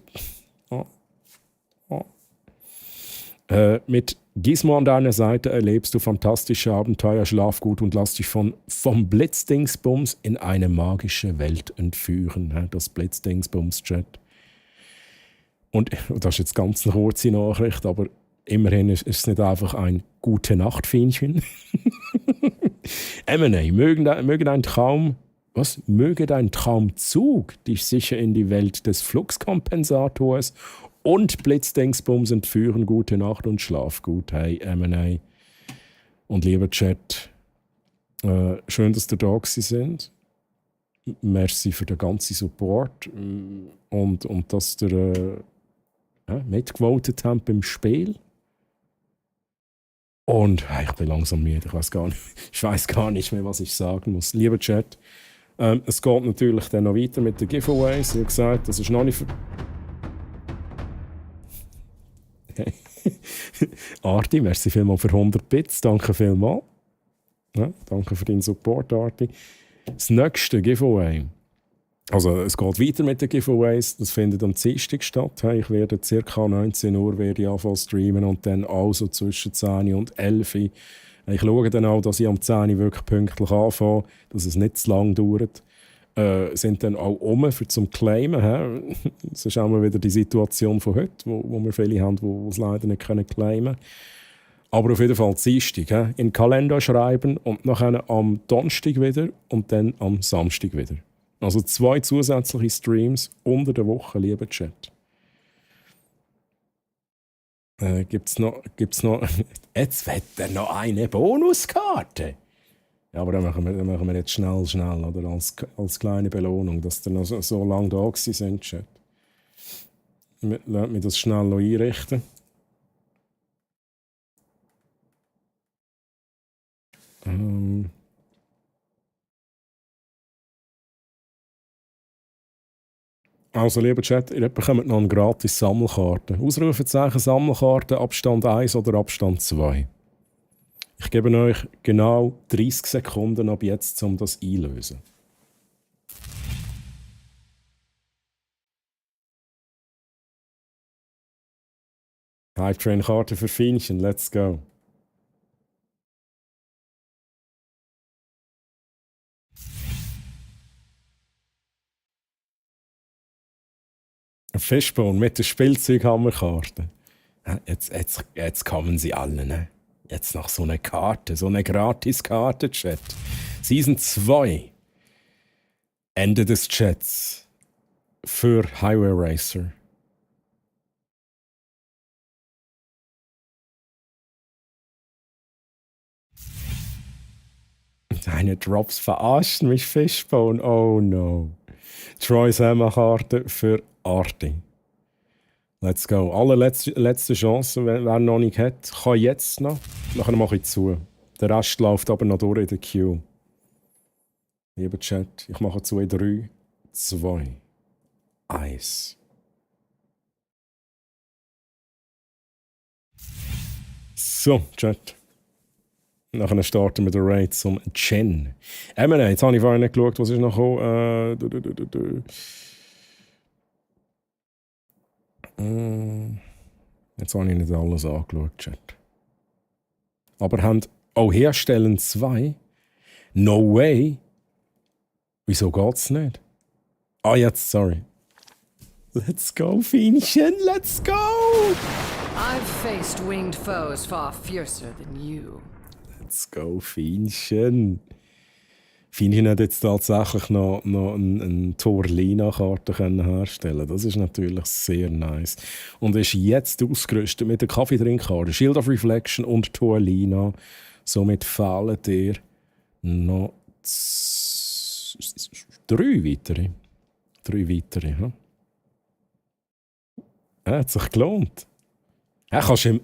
Gizmo an deiner Seite erlebst du fantastische Abenteuer, schlaf gut und lass dich vom Blitzdingsbums in eine magische Welt entführen. Das Blitzdingsbums-Chat. Und das ist jetzt ganz eine kurze Nachricht, aber immerhin ist es nicht einfach ein Gute-Nacht-Fienchen. M&A, möge dein Traumzug dich sicher in die Welt des Fluxkompensators und Blitzdingsbums entführen. Gute Nacht und schlaf gut. Hey, M&A. Und lieber Chat, schön, dass ihr da sind. Merci für den ganzen Support und dass ihr mitgevotet habt beim Spiel. Und ich bin langsam müde, ich weiß gar nicht mehr, was ich sagen muss. Lieber Chat, es geht natürlich dann noch weiter mit den Giveaways. Wie gesagt, das ist noch nicht... Arti, merci vielmals für 100 Bits. Danke vielmals. Ja, danke für deinen Support, Arti. Das nächste Giveaway. Also es geht weiter mit den Giveaways. Das findet am Dienstag statt. Ich werde ca. 19 Uhr anfangen streamen und dann also zwischen 10 und 11 Uhr. Ich schaue dann auch, dass ich am 10 Uhr wirklich pünktlich anfange, dass es nicht zu lang dauert. Sind dann auch zum Claimen. Das ist auch mal wieder die Situation von heute, wo wir viele haben, die es leider nicht claimen können. Aber auf jeden Fall Dienstag. In den Kalender schreiben und nachher am Donnerstag wieder und dann am Samstag wieder. Also 2 zusätzliche Streams unter der Woche, lieber Chat. Gibt's noch jetzt wird er noch eine Bonuskarte. Ja, aber dann machen wir jetzt schnell, oder? Als kleine Belohnung, dass ihr noch so lange da sind, Chat. Lass mich das schnell einrichten. Also, lieber Chat, ihr bekommt noch eine gratis Sammelkarte. Ausrufezeichen Sammelkarte, Abstand 1 oder Abstand 2. Ich gebe euch genau 30 Sekunden ab jetzt, um das einzulösen. Hype Train Karte für Fienchen, let's go. Ein Fishbone mit der Spielzeughammerkarte. Jetzt kommen sie alle, ne? Jetzt noch so eine Karte, so eine Gratis-Karte, Chat. Season 2. Ende des Chats. Für Highway Racer. Deine Drops verarschen mich, Fishbone. Oh no. Troy Hammer-Karte für Arti. Let's go. Allerletzte Chance, wer noch nicht hat, kann jetzt noch. Nachher mache ich zu. Der Rest läuft aber noch durch in der Queue. Lieber Chat, ich mache zu in 3, 2, 1. So, Chat. Nachher starten wir den Raid zum Chen. Jetzt habe ich vorhin nicht geschaut, was ist noch gekommen. Jetzt habe ich nicht alles angeschaut, Chat. Aber haben auch Herstellen 2? No way. Wieso geht's nicht? Ah, jetzt, sorry. Let's go, Fienchen, let's go! I've faced winged foes far fiercer than you. Let's go, Fienchen. Fienchen hat jetzt tatsächlich noch eine Torlina-Karte herstellen. Das ist natürlich sehr nice. Und ist jetzt ausgerüstet mit der Kaffeetrinkkarte, Shield of Reflection und Torlina. Somit fehlen dir noch 3 weitere. 3 weitere, hm? Hat sich gelohnt. Kannst du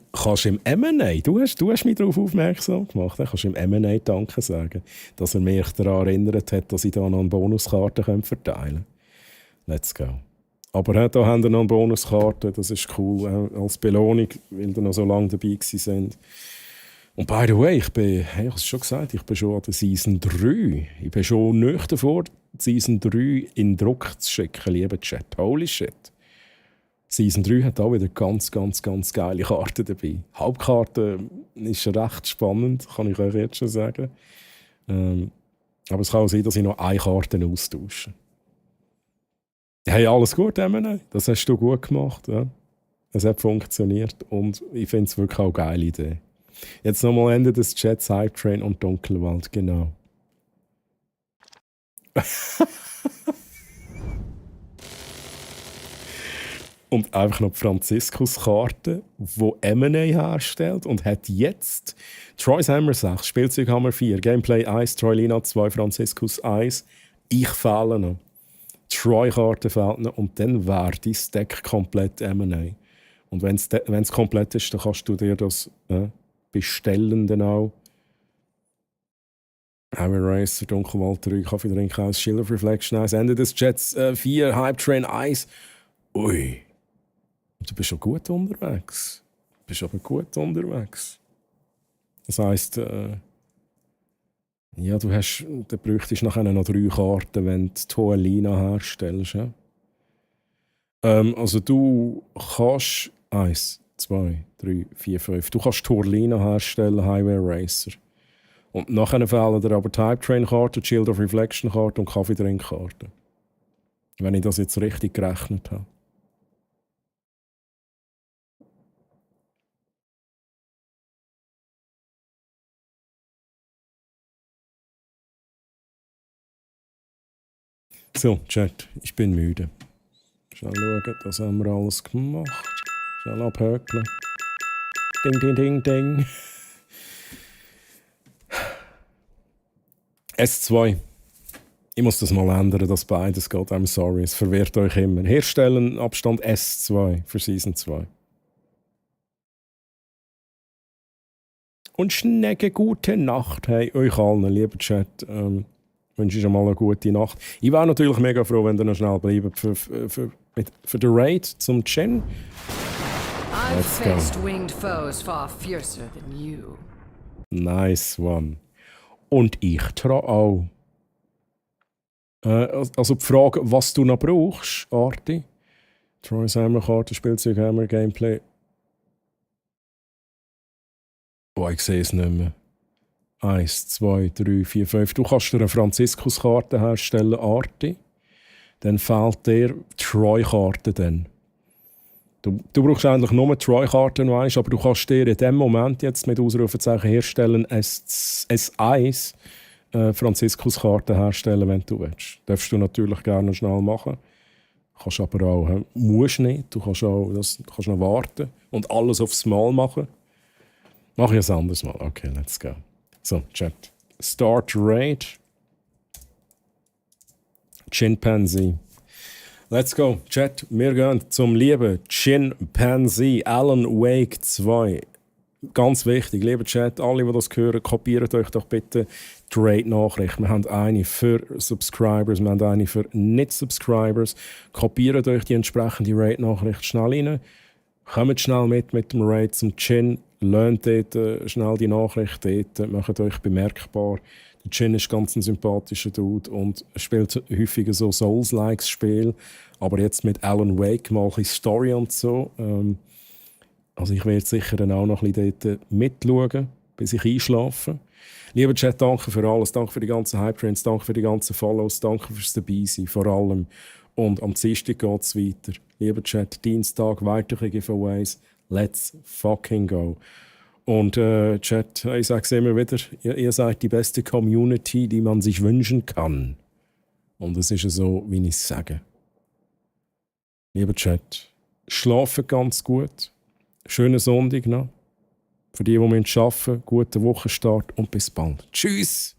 im M&A, du hast mich darauf aufmerksam gemacht, kannst du im M&A Danke sagen, dass er mich daran erinnert hat, dass ich da noch eine Bonuskarte verteilen kann. Let's go. Aber da haben wir noch eine Bonuskarte, das ist cool, als Belohnung, weil wir noch so lange dabei sind. Und by the way, ich habe es schon gesagt, ich bin schon an der Season 3. Ich bin schon nicht davor, Season 3 in Druck zu schicken, lieber Chat. Holy shit. Season 3 hat auch wieder ganz geile Karten dabei. Hauptkarte ist recht spannend, kann ich euch jetzt schon sagen. Aber es kann auch sein, dass ich noch eine Karte austausche. Hey, alles gut, Emine. Das hast du gut gemacht. Ja. Es hat funktioniert und ich finde es wirklich auch eine geile Idee. Jetzt nochmal Ende des Chats, Hype Train und Dunkelwald, genau. Und einfach noch die Franziskus-Karte, die M&A herstellt und hat jetzt Troy's Hammer 6, Spielzeughammer 4, Gameplay 1, Troylina 2, Franziskus 1. Ich fehle noch. Troy-Karte fehlt noch und dann wäre dein Deck komplett M&A. Und wenn es komplett ist, dann kannst du dir das bestellen dann auch. Highway Racer, Dunkelwald 3, Kaffee Drink 1, Shield of Reflection 1, Ende des Jets 4, Hype Train 1. Ui. Du bist schon gut unterwegs. Das heisst, ja, du bräuchtest nachher noch 3 Karten, wenn du Toelina herstellst. Ja? Also du kannst 1, 2, 3, 4, 5. Du kannst Tourlina herstellen, Highway Racer. Und nachher fehlen dir aber die Hype Train Karte, Shield of Reflection Karte und Kaffee Drink Karte. Wenn ich das jetzt richtig gerechnet habe. So, Chat, ich bin müde. Schnell schauen, das haben wir alles gemacht. Schnell abhökeln. Ding, ding, ding, ding. S2. Ich muss das mal ändern, dass beides geht. I'm sorry, es verwirrt euch immer. Herstellen Abstand S2 für Season 2. Und schnege gute Nacht, hey, euch allen, lieber Chat. Wünsche ich schon mal eine gute Nacht. Ich wäre natürlich mega froh, wenn ihr noch schnell bleibt für den Raid zum Chen. I've faced winged foes far fiercer than you. Nice one. Und ich traue auch. Also die Frage, was du noch brauchst, Arti. Troy's Hammer, Karte, Spielzeug, Hammer, Gameplay. Oh, ich sehe es nicht mehr. 1, 2, 3, 4, 5. Du kannst dir eine Franziskus-Karte herstellen, Arti. Dann fehlt dir Troy-Karte dann. Du brauchst eigentlich nur Troy-Karten, aber du kannst dir in dem Moment jetzt mit Ausrufezeichen herstellen S1 Franziskus-Karte herstellen, wenn du willst. Darfst du natürlich gerne schnell machen. Kannst aber auch, musst nicht. Du kannst auch, kannst noch warten und alles aufs Mal machen. Mach ich es anders mal. Okay, let's go. So, Chat. Start Raid. Chimpanzee. Let's go. Chat, wir gehen zum lieben Chimpanzee Alan Wake 2. Ganz wichtig, lieber Chat, alle, die das hören, kopiert euch doch bitte die Raid-Nachricht. Wir haben eine für Subscribers, wir haben eine für Nicht-Subscribers. Kopiert euch die entsprechende Raid-Nachricht schnell rein. Kommt schnell mit dem Raid zum Chin. Lernt dort schnell die Nachricht dort. Macht euch bemerkbar. Der Chin ist ganz ein sympathischer Dude und spielt häufig so Souls-Likes-Spiel. Aber jetzt mit Alan Wake mal ein bisschen Story und so. Also ich werde sicher dann auch noch ein bisschen dort mitschauen, bis ich einschlafe. Lieber Chat, danke für alles. Danke für die ganzen Hype-Trains, danke für die ganzen Follows, danke fürs Dabeisein, vor allem. Und am Dienstag geht es weiter. Lieber Chat, Dienstag, weitere Giveaways. Let's fucking go. Und Chat, ich sage es immer wieder, ihr seid die beste Community, die man sich wünschen kann. Und es ist so, wie ich es sage. Lieber Chat, schlafen ganz gut. Schönen Sonntag noch. Für die arbeiten, guten Wochenstart und bis bald. Tschüss!